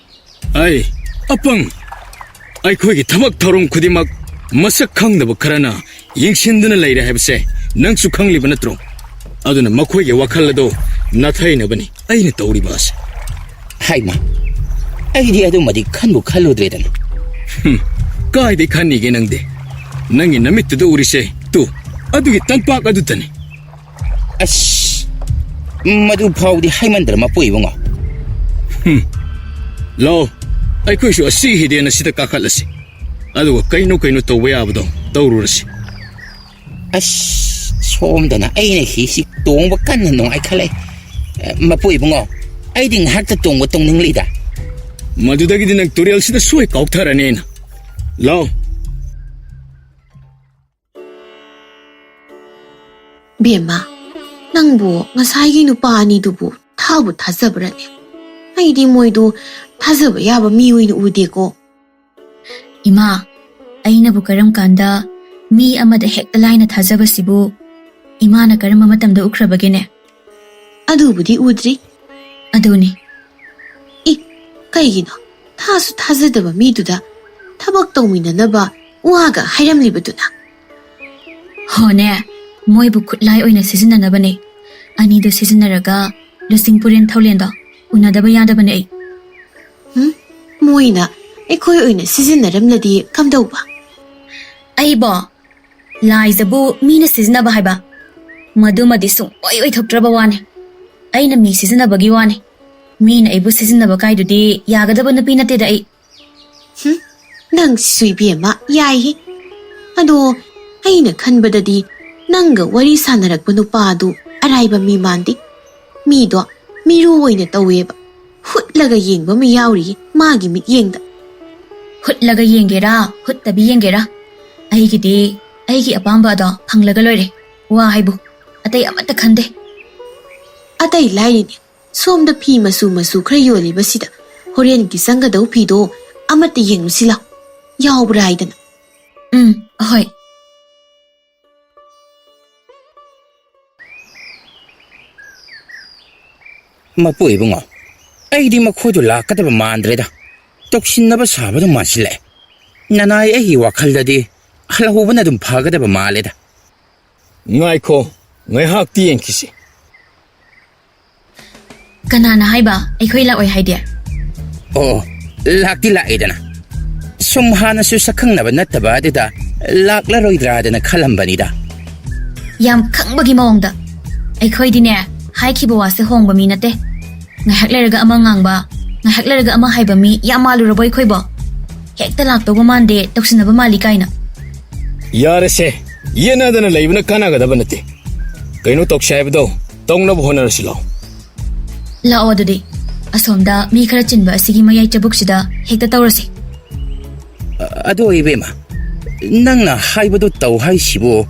ꯑꯩ ꯑꯄꯪ, ꯑꯩꯈꯣꯏꯒꯤ ꯊꯕꯛ ꯊꯧꯔꯝ ꯈꯨꯗꯤꯡꯃꯛ ꯃꯁꯛ ꯈꯪꯗꯕ ꯈꯔꯅ ꯌꯦꯡꯁꯤꯟꯗꯨꯅ ꯂꯩꯔꯦ ꯍꯥꯏꯕꯁꯦ ꯅꯪꯁꯨ ꯈꯪꯂꯤꯕ ꯅꯠꯇ꯭ꯔꯣ? ꯑꯗꯨꯅ ꯃꯈꯣꯏꯒꯤ ꯋꯥꯈꯜ ꯑꯗꯣ ꯅꯥꯊꯩꯅꯕꯅꯤ ꯑꯩꯅ ꯇꯧꯔꯤꯕ ꯑꯁꯦ꯫ ꯍꯥꯏꯃ, ꯑꯩꯗꯤ ꯑꯗꯨꯃꯗꯤ ꯈꯟꯕꯨ ꯈꯜꯂꯨꯗ꯭ꯔꯦꯗꯅ꯫ ꯍꯨꯝ, ꯀꯥꯏꯗꯩ ꯈꯟꯅꯤꯒꯦ ꯅꯪꯗꯤ? ꯅꯪꯒꯤ ꯅꯃꯤꯠꯇꯨꯗ ꯎꯔꯤꯁꯦ, ꯇꯨ, ꯑꯗꯨꯒꯤ ꯇꯝꯄꯥꯛ ꯑꯗꯨꯗꯅꯤ꯫ ꯑꯁ, ꯃꯗꯨ ꯐꯥꯎꯗꯤ ꯍꯥꯏꯃꯟꯗ꯭ꯔ, ꯃꯄꯨ ꯏꯕꯨꯡꯉꯣ? ꯍꯨꯝ, ꯂꯥꯛꯑꯣ, ꯑꯩꯈꯣꯏꯁꯨ ꯑꯁꯤꯒꯤ ꯍꯤꯗꯦꯟ ꯑꯁꯤꯗ ꯀꯥꯈꯠꯂꯁꯤ꯫ ꯑꯗꯨꯒ ꯀꯩꯅꯣ ꯀꯩꯅꯣ ꯇꯧꯕ ꯌꯥꯕꯗꯣ ꯇꯧꯔꯨꯔꯁꯤ꯫ ꯑꯁ, ꯁꯣꯝꯗꯅ ꯑꯩꯅ ꯍꯤꯁꯤ ꯇꯣꯡꯕ ꯀꯟꯅ ꯅꯨꯡꯉꯥꯏꯈꯠꯂꯛꯏ꯫ ꯑꯦ, ꯃꯄꯨ ꯏꯕꯨꯡꯉꯣ, ꯑꯩꯗꯤ ꯉꯥꯏꯍꯥꯛꯇ ꯇꯣꯡꯕ ꯇꯣꯡꯅꯤꯡꯂꯤꯗ꯫ ꯃꯗꯨꯗꯒꯤꯗꯤ ꯅꯪ ꯇꯨꯔꯦꯜꯁꯤꯗ ꯁꯣꯏ ꯀꯥꯎꯊꯔꯅꯤ ꯑꯩꯅ꯫ ꯂꯥꯛꯑꯣ꯫ ꯕꯦꯝꯃ, ꯅꯪꯕꯨ ꯉꯁꯥꯏꯒꯤ ꯅꯨꯄꯥ ꯑꯅꯤꯗꯨꯕꯨ ꯊꯥꯕꯨ ꯊꯥꯖꯕ꯭ꯔꯅꯦ? ꯑꯩꯗꯤ ꯃꯣꯏꯗꯨ ꯊꯥꯖꯕ ꯌꯥꯕ ꯃꯤ ꯑꯣꯏꯅ ꯎꯗꯦꯀꯣ꯫ ꯏꯃꯥ, ꯑꯩꯅꯕꯨ ꯀꯔꯝ ꯀꯥꯟꯗ ꯃꯤ ꯑꯃꯗ ꯍꯦꯛꯇ ꯂꯥꯏꯅ ꯊꯥꯖꯕꯁꯤꯕꯨ ꯏꯃꯥꯅ ꯀꯔꯝꯕ ꯃꯇꯝꯗ ꯎꯈ꯭ꯔꯕꯒꯦꯅꯦ? ꯑꯗꯨꯕꯨꯗꯤ ꯎꯗ꯭ꯔꯤ꯫ ꯑꯗꯨꯅꯤ꯫ ꯏ, ꯀꯩꯒꯤꯅꯣ ꯊꯥꯁꯨ ꯊꯥꯖꯗꯕ ꯃꯤꯗꯨꯗ ꯊꯕꯛ ꯇꯧꯃꯤꯟꯅꯅꯕ ꯋꯥꯒ ꯍꯥꯏꯔꯝꯂꯤꯕꯗꯨꯅ? ꯍꯣꯅꯦ, ꯃꯣꯏꯕꯨ ꯈꯨꯠꯂꯥꯏ ꯑꯣꯏꯅ ꯁꯤꯖꯤꯟꯅꯅꯕꯅꯦ꯫ ꯑꯅꯤꯗꯨ ꯁꯤꯖꯤꯟꯅꯔꯒ ꯂꯨꯆꯤꯡꯄꯨꯔꯦꯟ ꯊꯧꯂꯦꯟꯗꯣ ꯎꯅꯗꯕ ꯌꯥꯗꯕꯅꯦ ꯑꯩ꯫ ꯎꯝ? ꯃꯣꯏꯅ ꯑꯩꯈꯣꯏ ꯑꯣꯏꯅ ꯁꯤꯖꯤꯟꯅꯔꯝꯂꯗꯤ ꯀꯝꯗꯧꯕ? ꯑꯩꯕꯣ? ꯂꯥꯏꯖꯕꯨ ꯃꯤꯅ ꯁꯤꯖꯤꯟꯅꯕ ꯍꯥꯏꯕ, ꯃꯗꯨꯃꯗꯤ ꯁꯨꯡꯑꯣꯏ ꯑꯣꯏꯊꯣꯛꯇ꯭ꯔꯕ ꯋꯥꯅꯤ꯫ ꯑꯩꯅ ꯃꯤ ꯁꯤꯖꯤꯟꯅꯕꯒꯤ ꯋꯥꯅꯤ꯫ ꯃꯤꯅ ꯑꯩꯕꯨ ꯁꯤꯖꯤꯟꯅꯕ ꯀꯥꯏꯗꯨꯗꯤ ꯌꯥꯒꯗꯕ ꯅꯨꯄꯤ ꯅꯠꯇꯦꯗ ꯑꯩ꯫ ꯍꯨꯝ, ꯅꯪꯁꯤꯁꯨ ꯏꯕꯦꯝꯃ ꯌꯥꯏꯍꯦ꯫ ꯑꯗꯣ ꯑꯩꯅ ꯈꯟꯕꯗꯗꯤ ꯅꯪꯒ ꯋꯥꯔꯤ ꯁꯥꯟꯅꯔꯛꯄ ꯅꯨꯄꯥꯗꯨ ꯑꯔꯥꯏꯕ ꯃꯤ ꯃꯥꯟꯗꯦ꯫ ꯃꯤꯗꯣ ꯃꯤꯔꯨ ꯑꯣꯏꯅ ꯇꯧꯋꯦꯕ꯫ ꯍꯨꯠꯂꯒ ꯌꯦꯡꯕ ꯑꯃ ꯌꯥꯎꯔꯤꯌꯦ ꯃꯥꯒꯤ ꯃꯤꯠꯌꯦꯡꯗ꯫ ꯍꯨꯠꯂꯒ ꯌꯦꯡꯒꯦꯔꯥ, ꯍꯨꯠꯇꯕꯤ ꯌꯦꯡꯒꯦꯔꯥ, ꯑꯩꯒꯤꯗꯤ ꯑꯩꯒꯤ ꯑꯄꯥꯝꯕ ꯑꯗꯣ ꯐꯪꯂꯒ ꯂꯣꯏꯔꯦ꯫ ꯋꯥ ꯍꯥꯏꯕꯨ ꯑꯇꯩ ꯑꯃꯠꯇ ꯈꯟꯗꯦ꯫ ꯑꯇꯩ ꯂꯥꯏꯔꯤꯅꯦ, ꯁꯣꯝꯗ ꯐꯤ ꯃꯆꯨ ꯃꯆꯨ ꯈꯔ ꯌꯣꯜꯂꯤꯕꯁꯤꯗ ꯍꯣꯔꯦꯟꯒꯤ ꯆꯪꯒꯗꯧ ꯐꯤꯗꯣ ꯑꯃꯠꯇ ꯌꯦꯡꯉꯨꯁꯤ ꯂꯥꯎ꯫ ꯌꯥꯎꯕ꯭ꯔꯥ ꯍꯥꯏꯗꯅ꯫ ꯎꯝ, ꯑꯍꯣꯏ꯫ ꯃꯄꯨ ꯏꯕꯨꯡꯉꯣ, ꯑꯩꯗꯤ ꯃꯈꯣꯏꯗꯨ ꯂꯥꯛꯀꯗꯕ ꯃꯥꯟꯗ꯭ꯔꯦꯗ꯫ ꯇꯧꯁꯤꯟꯅꯕ ꯁꯥꯕꯗꯨ ꯃꯥꯟꯁꯤꯜꯂꯛꯑꯦ꯫ ꯅꯅꯥꯏ ꯑꯩꯒꯤ ꯋꯥꯈꯜꯗꯗꯤ ꯍꯜꯍꯧꯕꯅ ꯑꯗꯨꯝ ꯐꯒꯗꯕ ꯃꯥꯜꯂꯦꯗ꯫ ꯉꯥꯏꯈꯣ, ꯉꯥꯏꯍꯥꯛꯇꯤ ꯌꯦꯡꯈꯤꯁꯤ꯫ ꯀꯅꯥꯅ ꯍꯥꯏꯕ ꯑꯩꯈꯣꯏ ꯂꯥꯛꯑꯣꯏ ꯍꯥꯏꯗꯤ? ꯑꯣ, ꯂꯥꯛꯇꯤ ꯂꯥꯛꯑꯦꯗꯅ꯫ ꯁꯨꯝ ꯍꯥꯟꯅꯁꯨ ꯁꯛꯈꯪꯅꯕ ꯅꯠꯇꯕ ꯑꯗꯨꯗ ꯂꯥꯛꯂꯔꯣꯏꯗ꯭ꯔꯥꯗꯅ ꯈꯜꯂꯝꯕꯅꯤꯗ꯫ ꯌꯥꯝ ꯈꯪꯕꯒꯤ ꯃꯑꯣꯡꯗ꯫ ꯑꯩꯈꯣꯏꯗꯤꯅꯦ, ꯍꯥꯏꯈꯤꯕ ꯋꯥꯁꯦ ꯍꯣꯡꯕ ꯃꯤ ꯅꯠꯇꯦ꯫ ꯉꯥꯏꯍꯥꯛ ꯂꯩꯔꯒ ꯑꯃ ꯉꯥꯡꯕ, ꯉꯥꯏꯍꯥꯛ ꯂꯩꯔꯒ ꯑꯃ ꯍꯥꯏꯕ ꯃꯤ ꯌꯥꯝ ꯃꯥꯜꯂꯨꯔꯕꯣ ꯑꯩꯈꯣꯏꯕꯣ? ꯍꯦꯛꯇ ꯂꯥꯛꯇꯧꯕ ꯃꯥꯟꯗꯦ, ꯇꯧꯁꯤꯟꯅꯕ ꯃꯥꯜꯂꯤ ꯀꯥꯏꯅ꯫ ꯌꯥꯔꯦꯁꯦ, ꯌꯦꯠꯅꯗꯅ ꯂꯩꯕꯅ ꯀꯥꯟꯅꯒꯗꯕ ꯅꯠꯇꯦ꯫ ꯀꯩꯅꯣ ꯇꯧꯁꯦ ꯍꯥꯏꯕꯗꯣ ꯇꯧꯅꯕ ꯍꯣꯠꯅꯔꯁꯤ ꯂꯥꯎ꯫ ꯂꯥꯛꯑꯣ ꯑꯗꯨꯗꯤ, ꯑꯁꯣꯝꯗ ꯃꯤ ꯈꯔ ꯆꯤꯟꯕ ꯑꯁꯤꯒꯤ ꯃꯌꯥꯏ ꯆꯕꯨꯛꯁꯤꯗ ꯍꯦꯛꯇ ꯇꯧꯔꯁꯤ꯫ ꯑ-, ꯑꯗꯣ ꯏꯕꯦꯝꯃ, ꯅꯪꯅ ꯍꯥꯏꯕꯗꯣ ꯇꯧ ꯍꯥꯏꯁꯤꯕꯨ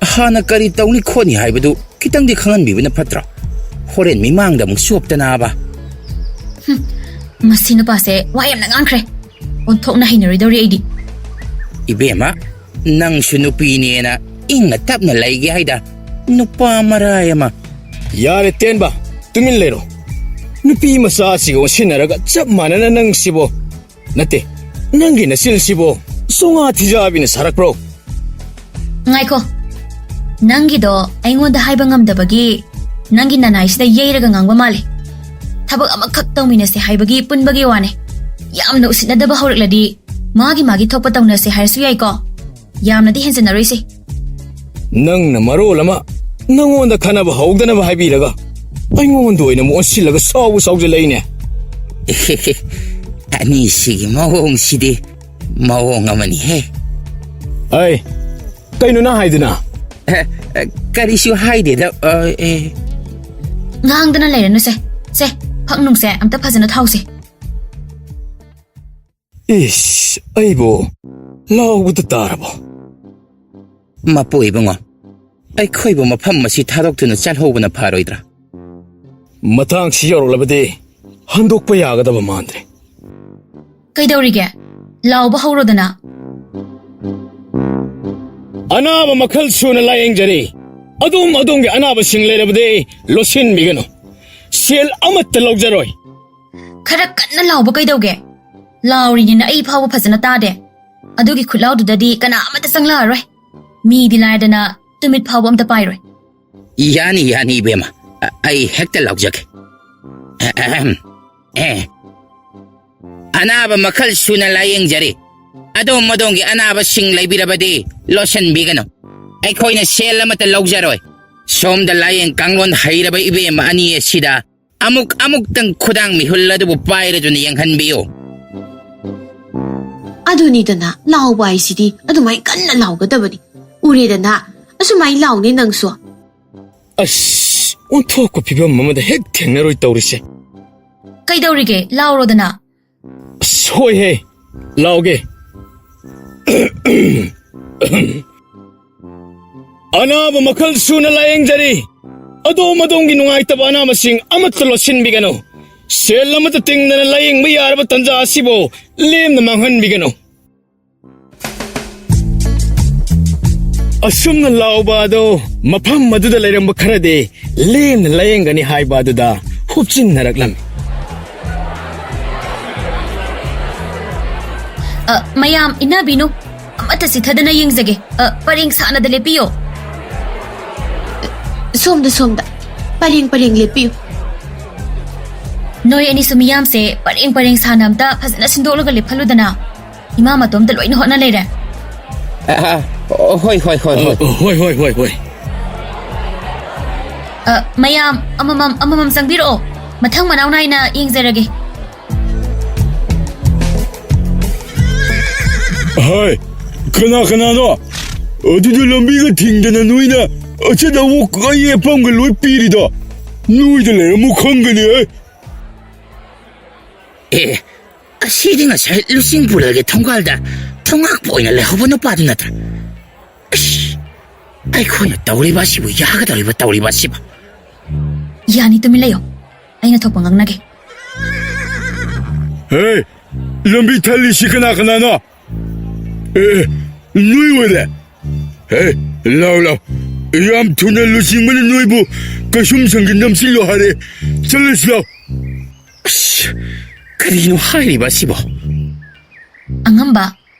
ꯍꯥꯟꯅ ꯀꯔꯤ ꯇꯧꯅꯤ ꯈꯣꯠꯅꯤ ꯍꯥꯏꯕꯗꯨ ꯈꯤꯇꯪꯗꯤ ꯈꯪꯍꯟꯕꯤꯕꯅ ꯐꯠꯇ꯭ꯔꯣ? ꯍꯣꯔꯦꯟ ꯃꯤꯃꯥꯡꯗ ꯑꯃꯨꯛ ꯆꯣꯞꯇꯅꯕ꯫ ꯍꯨꯝ, ꯃꯁꯤ ꯅꯨꯄꯥꯁꯦ ꯋꯥ ꯌꯥꯝꯅ ꯉꯥꯡꯈ꯭ꯔꯦ꯫ ꯑꯣꯟꯊꯣꯛꯅ ꯍꯩꯅꯔꯣꯏꯗꯧꯔꯤ ꯑꯩꯗꯤ꯫ ꯏꯕꯦꯝꯃ, ꯅꯪꯁꯨ ꯅꯨꯄꯤꯅꯦꯅ ꯏꯪꯅ ꯇꯞꯅ ꯂꯩꯒꯦ ꯍꯥꯏꯗ ꯅꯨꯄꯥ ꯃꯔꯥꯏ ꯑꯃ꯫ ꯌꯥꯔꯦ ꯇꯦꯟꯕ, ꯇꯨꯃꯤꯟ ꯂꯩꯔꯣ꯫ ꯅꯨꯄꯤ ꯃꯆꯥꯁꯤꯒ ꯑꯣꯟꯁꯤꯟꯅꯔꯒ ꯆꯞ ꯃꯥꯟꯅꯅ ꯅꯪꯁꯤꯕꯣ꯫ ꯅꯠꯇꯦ, ꯅꯪꯒꯤ ꯅꯆꯤꯜꯁꯤꯕꯣ ꯆꯣꯉꯥ ꯊꯤꯖꯥꯕꯤꯅ ꯁꯥꯔꯛꯄ꯭ꯔꯣ? ꯉꯥꯏꯈꯣ, ꯅꯪꯒꯤꯗꯣ ꯑꯩꯉꯣꯟꯗ ꯍꯥꯏꯕ ꯉꯝꯗꯕꯒꯤ ꯅꯪꯒꯤ ꯅꯅꯥꯏꯁꯤꯗ ꯌꯩꯔꯒ ꯉꯥꯡꯕ ꯃꯥꯜꯂꯦ꯫ ꯊꯕꯛ ꯑꯃꯈꯛ ꯇꯧꯃꯤꯟꯅꯁꯦ ꯍꯥꯏꯕꯒꯤ ꯄꯨꯟꯕꯒꯤ ꯋꯥꯅꯦ꯫ ꯌꯥꯝꯅ ꯎꯁꯤꯠꯅꯗꯕ ꯍꯧꯔꯛꯂꯗꯤ ꯃꯥꯒꯤ ꯃꯥꯒꯤ ꯊꯣꯛꯄ ꯇꯧꯅꯁꯦ ꯍꯥꯏꯔꯁꯨ ꯌꯥꯏꯀꯣ꯫ ꯌꯥꯝꯅꯗꯤ ꯍꯦꯟꯖꯟꯅꯔꯣꯏꯁꯦ꯫ ꯅꯪꯅ ꯃꯔꯣꯜ ꯑꯃ ꯅꯪꯉꯣꯟꯗ ꯈꯟꯅꯕ ꯍꯧꯗꯅꯕ ꯍꯥꯏꯕꯤꯔꯒ ꯑꯩꯉꯣꯟꯗ ꯑꯣꯏꯅ ꯑꯃꯨꯛ ꯑꯣꯟꯁꯤꯜꯂꯒ ꯁꯥꯎꯕ ꯁꯥꯎꯖꯜꯂꯛꯏꯅꯦ꯫ ꯑꯅꯤꯁꯤꯒꯤ ꯃꯑꯣꯡꯁꯤꯗꯤ ꯃꯑꯣꯡ ꯑꯃꯅꯤꯍꯦ꯫ ꯑꯩ, ꯀꯩꯅꯣ ꯅꯪ ꯍꯥꯏꯗꯨꯅ? ꯑꯦ, ꯑꯦ, ꯀꯔꯤꯁꯨ ꯍꯥꯏꯗꯦꯗ꯫ ꯑ, ꯑꯦ꯫ ꯉꯥꯡꯗꯅ ꯂꯩꯔꯅꯨꯁꯦ꯫ ꯁꯦ, ꯐꯛ ꯅꯨꯡꯁꯦ ꯑꯝꯇ ꯐꯖꯅ ꯊꯥꯎꯁꯦ꯫ ꯏꯁ, ꯑꯩꯕꯨ ꯂꯥꯎꯕꯗ ꯇꯥꯔꯕꯣ? ꯃꯄꯨ ꯏꯕꯨꯡꯉꯣ, ꯑꯩꯈꯣꯏꯕꯨ ꯃꯐꯝ ꯑꯁꯤ ꯊꯥꯗꯣꯛꯇꯨꯅ ꯆꯠꯍꯧꯕꯅ ꯐꯔꯣꯏꯗ꯭ꯔꯥ? ꯃꯇꯥꯡꯁꯤ ꯌꯧꯔꯛꯂꯕꯗꯤ ꯍꯟꯗꯣꯛꯄ ꯌꯥꯒꯗꯕ ꯃꯥꯟꯗ꯭ꯔꯦ꯫ ꯀꯩꯗꯧꯔꯤꯒꯦ? ꯂꯥꯎꯕ ꯍꯧꯔꯣꯗꯅ꯫ ꯑꯅꯥꯕ ꯃꯈꯜ ꯁꯨꯅ ꯂꯥꯌꯦꯡꯖꯔꯤ꯫ ꯑꯗꯣꯝ ꯑꯗꯣꯝꯒꯤ ꯑꯅꯥꯕꯁꯤꯡ ꯂꯩꯔꯕꯗꯤ ꯂꯣꯠꯁꯤꯟꯕꯤꯒꯅꯨ꯫ ꯁꯦꯜ ꯑꯃꯠꯇ ꯂꯧꯖꯔꯣꯏ꯫ ꯈꯔ ꯀꯟꯅ ꯂꯥꯎꯕ ꯀꯩꯗꯧꯒꯦ? ꯂꯥꯎꯔꯤꯅꯤꯅ ꯑꯩ ꯐꯥꯎꯕ ꯐꯖꯅ ꯇꯥꯗꯦ꯫ ꯑꯗꯨꯒꯤ ꯈꯨꯠꯂꯥꯎꯗꯨꯗꯗꯤ ꯀꯅꯥ ꯑꯃꯠꯇ ꯆꯪꯂꯛꯑꯔꯣꯏ꯫ ꯃꯤꯗꯤ ꯂꯥꯏꯔꯗꯅ ꯇꯨꯃꯤꯠ ꯐꯥꯎꯕ ꯑꯝꯇ ꯄꯥꯏꯔꯣꯏ꯫ ꯌꯥꯅꯤ, ꯌꯥꯅꯤ, ꯏꯕꯦꯝꯃ꯫ ꯑ-, ꯑꯩ ꯍꯦꯛꯇ ꯂꯥꯎꯖꯒꯦ꯫ ꯑꯍꯝ꯫ ꯑꯦ꯫ ꯑꯅꯥꯕ ꯃꯈꯜ ꯁꯨꯅ ꯂꯥꯌꯦꯡꯖꯔꯤ꯫ ꯑꯗꯣꯝ ꯑꯗꯣꯝꯒꯤ ꯑꯅꯥꯕꯁꯤꯡ ꯂꯩꯕꯤꯔꯕꯗꯤ ꯂꯣꯠꯁꯤꯟꯕꯤꯒꯅꯨ꯫ ꯑꯩꯈꯣꯏꯅ ꯁꯦꯜ ꯑꯃꯠꯇ ꯂꯧꯖꯔꯣꯏ꯫ ꯁꯣꯝꯗ ꯂꯥꯌꯦꯡ ꯀꯥꯡꯂꯣꯟ ꯍꯩꯔꯕ ꯏꯕꯦꯝꯃ ꯑꯅꯤ ꯑꯁꯤꯗ ꯑꯃꯨꯛ ꯑꯃꯨꯛꯇꯪ ꯈꯨꯗꯥꯡ ꯃꯤꯍꯨꯜ ꯑꯗꯨꯕꯨ ꯄꯥꯏꯔꯗꯨꯅ ꯌꯦꯡꯍꯟꯕꯤꯌꯨ꯫ ꯑꯗꯨꯅꯤꯗꯅ, ꯂꯥꯎꯕ ꯍꯥꯏꯁꯤꯗꯤ ꯑꯗꯨꯃꯥꯏ ꯀꯟꯅ ꯂꯥꯎꯒꯗꯕꯅꯤ꯫ ꯎꯔꯦꯗꯅ, ꯑꯁꯨꯃꯥꯏ ꯂꯥꯎꯅꯦ ꯅꯪꯁꯨ꯫ ꯑꯁ, ꯑꯣꯟꯊꯣꯛꯄ ꯐꯤꯕꯝ ꯑꯃꯗ ꯍꯦꯛ ꯊꯦꯡꯅꯔꯣꯏ ꯇꯧꯔꯤꯁꯦ꯫ ꯀꯩꯗꯧꯔꯤꯒꯦ? ꯂꯥꯎꯔꯣꯗꯅ꯫ ꯑꯁ, ꯍꯣꯏꯍꯦ, ꯂꯥꯎꯒꯦ꯫ ꯑꯅꯥꯕ ꯃꯈꯜ ꯁꯨꯅ ꯂꯥꯌꯦꯡꯖꯔꯤ꯫ ꯑꯗꯣꯝ ꯑꯗꯣꯝꯒꯤ ꯅꯨꯡꯉꯥꯏꯇꯕ ꯑꯅꯥꯕꯁꯤꯡ ꯑꯃꯠꯇ ꯂꯣꯠꯁꯤꯟꯕꯤꯒꯅꯨ꯫ ꯁꯦꯜ ꯑꯃꯠꯇ ꯇꯤꯡꯗꯅ ꯂꯥꯌꯦꯡꯕ ꯌꯥꯔꯕ ꯇꯥꯟꯖꯥ ꯑꯁꯤꯕꯨ ꯂꯦꯝꯅ ꯃꯥꯡꯍꯟꯕꯤꯒꯅꯨ꯫ ꯑꯁꯨꯝꯅ ꯂꯥꯎꯕ ꯑꯗꯣ ꯃꯐꯝ ꯑꯗꯨꯗ ꯂꯩꯔꯝꯕ ꯈꯔꯗꯤ ꯂꯦꯝꯅ ꯂꯥꯌꯦꯡꯒꯅꯤ ꯍꯥꯏꯕ ꯑꯗꯨꯗ ꯍꯨꯞꯆꯤꯟꯅꯔꯛꯂꯝꯃꯤ꯫ ꯑ, ꯃꯌꯥꯝ ꯏꯟꯅꯕꯤꯅꯨ꯫ ꯑꯃꯠꯇ ꯆꯤꯊꯗꯅ ꯌꯦꯡꯖꯒꯦ꯫ ꯑ, ꯄꯔꯦꯡ ꯁꯥꯟꯅꯗ ꯂꯦꯞꯄꯤꯌꯣ꯫ ꯁꯣꯝꯗ, ꯁꯣꯝꯗ꯫ ꯄꯔꯦꯡ ꯄꯔꯦꯡ ꯂꯦꯞꯄꯤꯌꯨ꯫ ꯅꯣꯏ ꯑꯅꯤꯁꯨ ꯃꯤꯌꯥꯝꯁꯦ ꯄꯔꯦꯡ ꯄꯔꯦꯡ ꯁꯥꯅ ꯑꯝꯇ ꯐꯖꯅ ꯁꯤꯟꯗꯣꯛꯂꯒ ꯂꯦꯞꯍꯜꯂꯨꯗꯅ꯫ ꯏꯃꯥ ꯃꯇꯣꯝꯇ ꯂꯣꯏꯅ ꯍꯣꯠꯅ ꯂꯩꯔꯦ꯫ ꯑ, ꯑ, ꯍꯣꯏ, ꯍꯣꯏ, ꯍꯣꯏ, ꯍꯣꯏ꯫ ꯑ, ꯍꯣꯏ, ꯍꯣꯏ, ꯍꯣꯏ, ꯍꯣꯏ꯫ ꯑ, ꯃꯌꯥꯝ ꯑꯃꯃꯝ ꯑꯃꯃꯝ ꯆꯪꯕꯤꯔꯛꯑꯣ꯫ ꯃꯊꯪ ꯃꯅꯥꯎ ꯅꯥꯏꯅ ꯌꯦꯡꯖꯔꯒꯦ꯫ ꯍꯥꯏ, ꯀꯅꯥ ꯀꯅꯥꯅꯣ? ꯑꯗꯨꯗ ꯂꯝꯕꯤꯒ ꯊꯤꯡꯗꯅ ꯅꯣꯏꯅ ꯑꯆꯠ ꯑꯋꯣꯛ ꯑꯌꯦꯠꯄ ꯑꯃꯒ ꯂꯣꯏ ꯄꯤꯔꯤꯗꯣ꯫ ꯅꯣꯏꯗ ꯂꯩꯔꯝꯃꯨ ꯈꯪꯒꯅꯤ, ꯑꯦ꯫ ꯑꯦ, ꯑꯁꯤꯗꯤ ꯉꯁꯥꯏ ꯂꯨꯆꯤꯡ ꯄꯨꯔꯦꯜꯒꯤ ꯊꯣꯡꯒꯥꯜꯗ ꯊꯣꯡꯉꯥꯛꯄ ꯑꯣꯏꯅ ꯂꯩꯍꯧꯕ ꯅꯨꯄꯥꯗꯨ ꯅꯠꯇ꯭ꯔꯥ? ꯑꯁ, ꯑꯩꯈꯣꯏꯅ ꯇꯧꯔꯤꯕ ꯑꯁꯤꯕꯨ ꯌꯥꯒꯗꯧꯔꯤꯕ, ꯇꯧꯔꯤꯕ ꯑꯁꯤꯕꯨ? ꯌꯥꯅꯤ, ꯇꯨꯃꯤꯟ ꯂꯩꯌꯣ꯫ ꯑꯩꯅ ꯊꯣꯛꯄ ꯉꯥꯡꯅꯒꯦ꯫ ꯍꯦ, ꯂꯝꯕꯤ ꯊꯜꯂꯤꯁꯤ ꯀꯅꯥ ꯀꯅꯥꯅꯣ? ꯑꯦ, ꯅꯣꯏ ꯑꯣꯏꯔꯦ? ꯍꯦ, ꯂꯥꯎ, ꯂꯥꯎ꯫ ꯌꯥꯝ ꯊꯨꯅ ꯂꯨꯆꯤꯡꯕꯅ ꯅꯣꯏꯕꯨ ꯀꯩꯁꯨꯝꯁꯪꯒꯤ ꯅꯝꯁꯤꯜꯂꯣ ꯍꯥꯏꯔꯦ꯫ ꯆꯠꯂꯁꯤ ꯂꯥꯎ꯫ ꯑꯁ, ꯀꯔꯤꯅꯣ ꯍꯥꯏꯔꯤꯕ ꯑꯁꯤꯕꯣ? ꯑꯉꯝꯕ,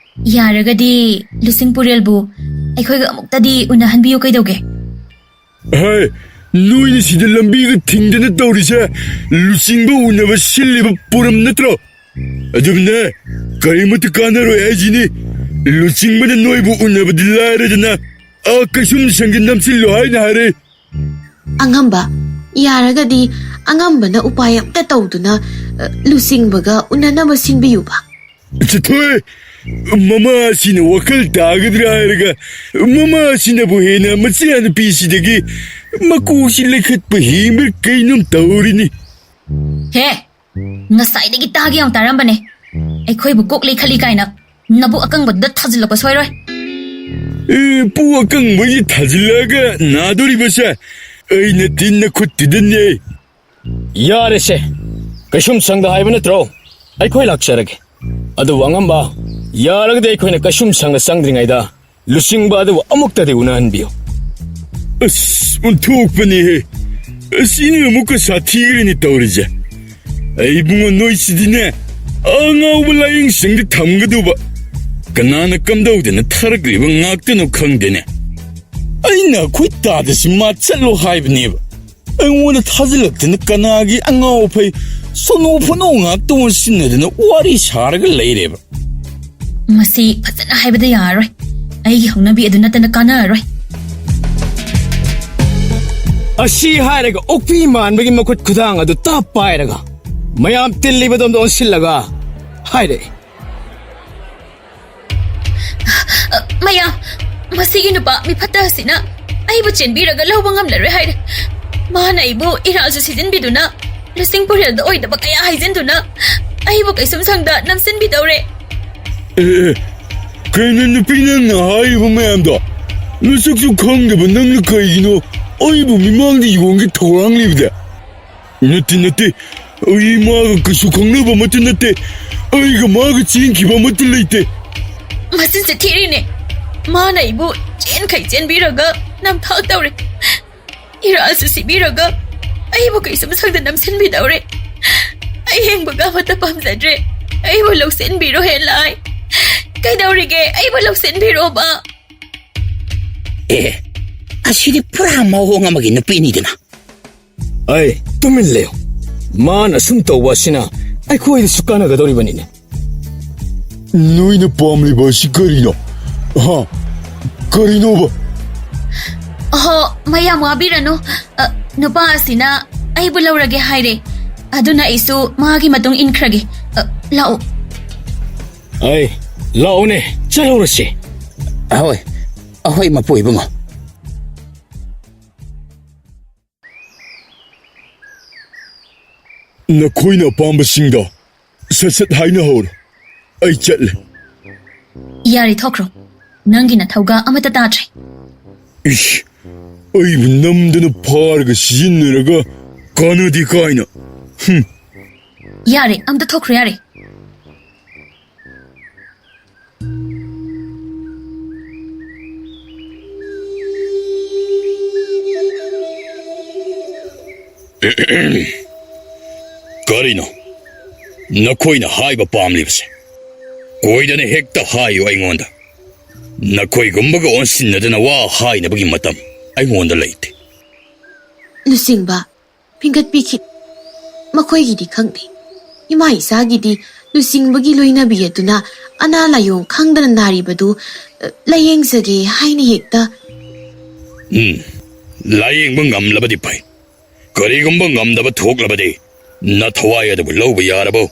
ꯌꯥꯔꯒꯗꯤ ꯂꯨꯆꯤꯡ ꯄꯨꯔꯦꯜꯕꯨ ꯑꯩꯈꯣꯏꯒ ꯑꯃꯨꯛꯇꯗꯤ ꯎꯅꯍꯟꯕꯤꯌꯨ ꯀꯩꯗꯧꯒꯦ? ꯍꯥꯏ, ꯅꯣꯏꯅ ꯁꯤꯗ ꯂꯝꯕꯤꯒ ꯊꯤꯡꯗꯅ ꯇꯧꯔꯤꯁꯦ ꯂꯨꯆꯤꯡꯕ ꯎꯅꯕ ꯁꯤꯜꯂꯤꯕ ꯄꯨꯔꯝ ꯅꯠꯇ꯭ꯔꯣ? ꯑꯗꯨꯝꯅꯦ, ꯀꯔꯤꯃꯠꯇ ꯀꯥꯟꯅꯔꯣꯏ ꯍꯥꯏꯁꯤꯅꯤ꯫ ꯂꯨꯆꯤꯡꯕꯅ ꯅꯣꯏꯕꯨ ꯎꯅꯕꯗꯤ ꯂꯥꯏꯔꯗꯅ, ꯑ, ꯀꯩꯁꯨꯝꯁꯪꯒꯤ ꯅꯝꯁꯤꯜꯂꯣ ꯍꯥꯏꯅ ꯍꯥꯏꯔꯦ꯫ ꯑꯉꯝꯕ, ꯌꯥꯔꯒꯗꯤ ꯑꯉꯝꯕꯅ ꯎꯄꯥꯏ ꯑꯝꯇ ꯇꯧꯗꯨꯅ, ꯑ, ꯂꯨꯆꯤꯡꯕꯒ ꯎꯅꯅꯕ ꯁꯤꯟꯕꯤꯌꯨꯕ꯫ ꯆꯠꯊꯣꯏ, ꯃꯃꯥꯁꯤꯅ ꯋꯥꯈꯜ ꯇꯥꯒꯗ꯭ꯔꯥ ꯍꯥꯏꯔꯒ, ꯃꯃꯥꯁꯤꯅꯕꯨ ꯍꯦꯟꯅ ꯃꯆꯥꯅꯨꯄꯤꯁꯤꯗꯒꯤ ꯃꯀꯣꯛꯁꯤ ꯂꯩꯈꯠꯄ ꯍꯦꯟꯕ꯭ꯔꯥ ꯀꯩꯅꯣꯝ ꯇꯧꯔꯤꯅꯤ꯫ ꯍꯦ, ꯉꯁꯥꯏꯗꯒꯤ ꯇꯥꯒꯦ ꯌꯥꯝ ꯇꯥꯔꯝꯕꯅꯦ꯫ ꯑꯩꯈꯣꯏꯕꯨ ꯀꯣꯛ ꯂꯩꯈꯠꯂꯤ ꯀꯥꯏꯅ ꯅꯕꯨꯛ ꯑꯀꯪꯕꯗꯨꯗ ꯊꯥꯖꯤꯜꯂꯛꯄ ꯁꯣꯏꯔꯣꯏ꯫ ꯑꯦ, ꯄꯨ ꯑꯀꯪꯕꯒꯤ ꯊꯥꯖꯤꯜꯂꯛꯑꯒ ꯅꯥꯗꯣꯔꯤꯕꯁꯦ ꯑꯩꯅ ꯇꯤꯟꯅ ꯈꯨꯠꯇꯨꯗꯅꯦ꯫ ꯌꯥꯔꯦꯁꯦ, ꯀꯩꯁꯨꯝ ꯁꯪꯗ ꯍꯥꯏꯕ ꯅꯠꯇ꯭ꯔꯣ? ꯑꯩꯈꯣꯏ ꯂꯥꯛꯆꯔꯒꯦ꯫ ꯑꯗꯨꯕꯨ ꯑꯉꯝꯕ, ꯌꯥꯔꯒꯗꯤ ꯑꯩꯈꯣꯏꯅ ꯀꯩꯁꯨꯝ ꯁꯪꯗ ꯆꯪꯗ꯭ꯔꯤꯉꯩꯗ ꯂꯨꯆꯤꯡꯕ ꯑꯗꯨꯕꯨ ꯑꯃꯨꯛꯇꯗꯤ ꯎꯅꯍꯟꯕꯤꯌꯨ꯫ ꯑꯁ, ꯑꯣꯟꯊꯣꯛꯄꯅꯤꯍꯦ꯫ ꯑꯁꯤꯅ ꯑꯃꯨꯛꯀ ꯁꯥꯊꯤꯈ꯭ꯔꯦꯅꯦ ꯇꯧꯔꯤꯁꯦ꯫ ꯑꯩ ꯏꯕꯨꯡꯉꯣ, ꯅꯣꯏꯁꯤꯗꯤꯅꯦ, ꯑꯉꯥꯎꯕ ꯂꯥꯏꯌꯦꯡ ꯁꯪꯗ ꯊꯝꯒꯗꯧꯕ꯫ ꯀꯅꯥꯅ ꯀꯝꯗꯧꯗꯅ ꯊꯥꯔꯛꯂꯤꯕ ꯉꯥꯛꯇꯅꯣ ꯈꯪꯗꯦꯅꯦ꯫ ꯑꯩꯅ ꯑꯩꯈꯣꯏ ꯇꯥꯗꯁꯤ ꯃꯥ ꯆꯠꯂꯣ ꯍꯥꯏꯕꯅꯦꯕ꯫ ꯑꯩꯉꯣꯟꯗ ꯊꯥꯖꯤꯜꯂꯛꯇꯅ ꯀꯅꯥꯒꯤ ꯑꯉꯥꯎ ꯑꯐꯩ ꯁꯣꯅꯣ ꯐꯣꯅꯣ ꯉꯥꯛꯇ ꯑꯣꯟꯁꯤꯟꯅꯗꯅ ꯋꯥꯔꯤ ꯁꯥꯔꯒ ꯂꯩꯔꯦꯕ꯫ ꯃꯁꯤ ꯐꯖꯅ ꯍꯥꯏꯕꯗ ꯌꯥꯔꯔꯣꯏ꯫ ꯑꯩꯒꯤ ꯍꯧꯅꯕꯤ ꯑꯗꯨ ꯅꯠꯇꯅ ꯀꯥꯟꯅꯔꯔꯣꯏ꯫ ꯑꯁꯤ ꯍꯥꯏꯔꯒ ꯑꯣꯛꯄꯤ ꯃꯥꯟꯕꯒꯤ ꯃꯈꯨꯠ ꯈꯨꯗꯥꯡ ꯑꯗꯨ ꯇꯞ ꯄꯥꯏꯔꯒ ꯃꯌꯥꯝ ꯇꯤꯜꯂꯤꯕꯗꯣꯝꯗ ꯑꯣꯟꯁꯤꯜꯂꯒ ꯍꯥꯏꯔꯛꯏ꯫ ꯑ, ꯃꯌꯥꯝ, ꯃꯁꯤꯒꯤ ꯅꯨꯄꯥ ꯃꯤꯐꯠꯇ ꯑꯁꯤꯅ ꯑꯩꯕꯨ ꯆꯦꯟꯕꯤꯔꯒ ꯂꯧꯕ ꯉꯝꯂꯔꯣꯏ ꯍꯥꯏꯔꯦ꯫ ꯃꯥꯅ ꯑꯩꯕꯨ ꯏꯔꯥꯜꯁꯨ ꯁꯤꯖꯤꯟꯕꯤꯗꯨꯅ, ꯂꯨꯆꯤꯡ ꯄꯨꯔꯦꯜꯗ ꯑꯣꯏꯗꯕ ꯀꯌꯥ ꯍꯥꯏꯖꯤꯟꯗꯨꯅ ꯑꯩꯕꯨ ꯀꯩꯁꯨꯝ ꯁꯪꯗ ꯅꯝꯁꯤꯟꯕꯤꯗꯧꯔꯦ꯫ ꯑꯦ, ꯑꯦ, ꯀꯩꯅꯣ ꯅꯨꯄꯤ ꯅꯪꯅ ꯍꯥꯏꯔꯤꯕ ꯃꯌꯥꯝꯗꯣ? ꯅꯁꯛꯁꯨ ꯈꯪꯗꯕ ꯅꯪꯅ ꯀꯩꯒꯤꯅꯣ ꯑꯩꯕꯨ ꯃꯤꯃꯥꯡꯗ ꯌꯣꯟꯒꯦ ꯊꯧꯔꯥꯡꯂꯤꯕꯗꯤ? ꯅꯠꯇꯦ, ꯅꯠꯇꯦ, ꯑꯩ ꯃꯥꯒ ꯀꯩꯁꯨ ꯈꯪꯅꯕ ꯑꯃꯠꯇ ꯅꯠꯇꯦ꯫ ꯑꯩꯒ ꯃꯥꯒ ꯆꯦꯟꯈꯤꯕ ꯑꯃꯠꯇ ꯂꯩꯇꯦ꯫ ꯃꯆꯤꯟꯁꯦ ꯊꯤꯔꯤꯅꯦ꯫ ꯃꯥꯅ ꯑꯩꯕꯨ ꯆꯦꯟꯈꯩ ꯆꯦꯟꯕꯤꯔꯒ ꯅꯝꯊꯥꯛ ꯇꯧꯔꯦ꯫ ꯏꯔꯥꯜꯁꯨ ꯁꯤꯕꯤꯔꯒ ꯑꯩꯕꯨ ꯀꯩꯁꯨꯝ ꯁꯪꯗ ꯅꯝꯁꯤꯟꯕꯤꯗꯧꯔꯦ꯫ ꯑꯩ ꯌꯦꯡꯕꯒ ꯑꯃꯠꯇ ꯄꯥꯝꯖꯗ꯭ꯔꯦ꯫ ꯑꯩꯕꯨ ꯂꯧꯁꯤꯟꯕꯤꯔꯣ ꯍꯦ ꯂꯥꯏ꯫ ꯀꯩꯗꯧꯔꯤꯒꯦ? ꯑꯩꯕꯨ ꯂꯧꯁꯤꯟꯕꯤꯔꯣꯕ꯫ ꯑꯦ, ꯑꯁꯤꯗꯤ ꯄꯨꯔꯥ ꯃꯑꯣꯡ ꯑꯃꯒꯤ ꯅꯨꯄꯤꯅꯤꯗꯅ꯫ ꯑꯩ, ꯇꯨꯃꯤꯟ ꯂꯩꯌꯨ꯫ ꯃꯥꯅ ꯁꯨꯝ ꯇꯧꯕ ꯑꯁꯤꯅ ꯑꯩꯈꯣꯏꯗꯁꯨ ꯀꯥꯟꯅꯒꯗꯧꯔꯤꯕꯅꯤꯅꯦ꯫ ꯅꯣꯏꯅ ꯄꯥꯝꯂꯤꯕ ꯑꯁꯤ ꯀꯔꯤꯅꯣ? ꯍꯥ? ꯀꯔꯤꯅꯣꯕ? ꯑꯍꯣ, ꯃꯌꯥꯝ ꯋꯥꯕꯤꯔꯅꯨ꯫ ꯑ, ꯅꯨꯄꯥ ꯑꯁꯤꯅ ꯑꯩꯕꯨ ꯂꯧꯔꯒꯦ ꯍꯥꯏꯔꯦ꯫ ꯑꯗꯨꯅ ꯑꯩꯁꯨ ꯃꯥꯒꯤ ꯃꯇꯨꯡ ꯏꯟꯈ꯭ꯔꯒꯦ꯫ ꯑ, ꯂꯥꯛꯑꯣ꯫ ꯑꯩ, ꯂꯥꯛꯑꯣꯅꯦ, ꯆꯠꯍꯧꯔꯁꯤ꯫ ꯑꯍꯣꯏ, ꯑꯍꯣꯏ, ꯃꯄꯨ ꯏꯕꯨꯡꯉꯣ꯫ ꯅꯈꯣꯏꯅ ꯑꯄꯥꯝꯕꯁꯤꯡꯗꯣ ꯁꯠ ꯁꯠ ꯍꯥꯏꯅꯍꯧꯔꯣ꯫ ꯑꯩ ꯆꯠꯂꯦ꯫ ꯌꯥꯔꯦ, ꯊꯣꯛꯈ꯭ꯔꯣ꯫ ꯅꯪꯒꯤ ꯅꯊꯧꯒ ꯑꯃꯠꯇ ꯇꯥꯗ꯭ꯔꯦ꯫ ꯏꯁ, ꯑꯩꯕꯨ ꯅꯝꯗꯅ ꯐꯥꯔꯒ ꯁꯤꯖꯤꯟꯅꯔꯒ ꯀꯥꯟꯅꯗꯦ ꯀꯥꯏꯅ꯫ ꯍꯨꯝ꯫ ꯌꯥꯔꯦ, ꯑꯝꯇ ꯊꯣꯛꯈ꯭ꯔꯣ, ꯌꯥꯔꯦ꯫ ꯀꯔꯤꯅꯣ ꯅꯈꯣꯏꯅ ꯍꯥꯏꯕ ꯄꯥꯝꯂꯤꯕꯁꯦ? ꯀꯣꯏꯗꯅ ꯍꯦꯛꯇ ꯍꯥꯏꯌꯨ ꯑꯩꯉꯣꯟꯗ꯫ ꯅꯈꯣꯏꯒꯨꯝꯕꯒ ꯑꯣꯟꯁꯤꯟꯅꯗꯅ ꯋꯥ ꯍꯥꯏꯅꯕꯒꯤ ꯃꯇꯝ ꯑꯩꯉꯣꯟꯗ ꯂꯩꯇꯦ꯫ ꯂꯨꯆꯤꯡꯕ, ꯐꯤꯡꯒꯠꯄꯤꯈꯤ꯫ ꯃꯈꯣꯏꯒꯤꯗꯤ ꯈꯪꯗꯦ꯫ ꯏꯃꯥ ꯏꯆꯥꯒꯤꯗꯤ ꯂꯨꯆꯤꯡꯕꯒꯤ ꯂꯣꯏꯅꯕꯤ ꯑꯗꯨꯅ ꯑꯅꯥ ꯂꯥꯏꯌꯣꯡ ꯈꯪꯗꯅ ꯅꯥꯔꯤꯕꯗꯨ, ꯑ, ꯂꯥꯌꯦꯡꯖꯒꯦ ꯍꯥꯏꯅ ꯍꯦꯛꯇ꯫ ꯎꯝ, ꯂꯥꯌꯦꯡꯕ ꯉꯝꯂꯕꯗꯤ ꯐꯩ꯫ ꯀꯔꯤꯒꯨꯝꯕ ꯉꯝꯗꯕ ꯊꯣꯛꯂꯕꯗꯤ ꯅꯊꯋꯥꯏ ꯑꯗꯨꯕꯨ ꯂꯧꯕ ꯌꯥꯔꯕꯣ?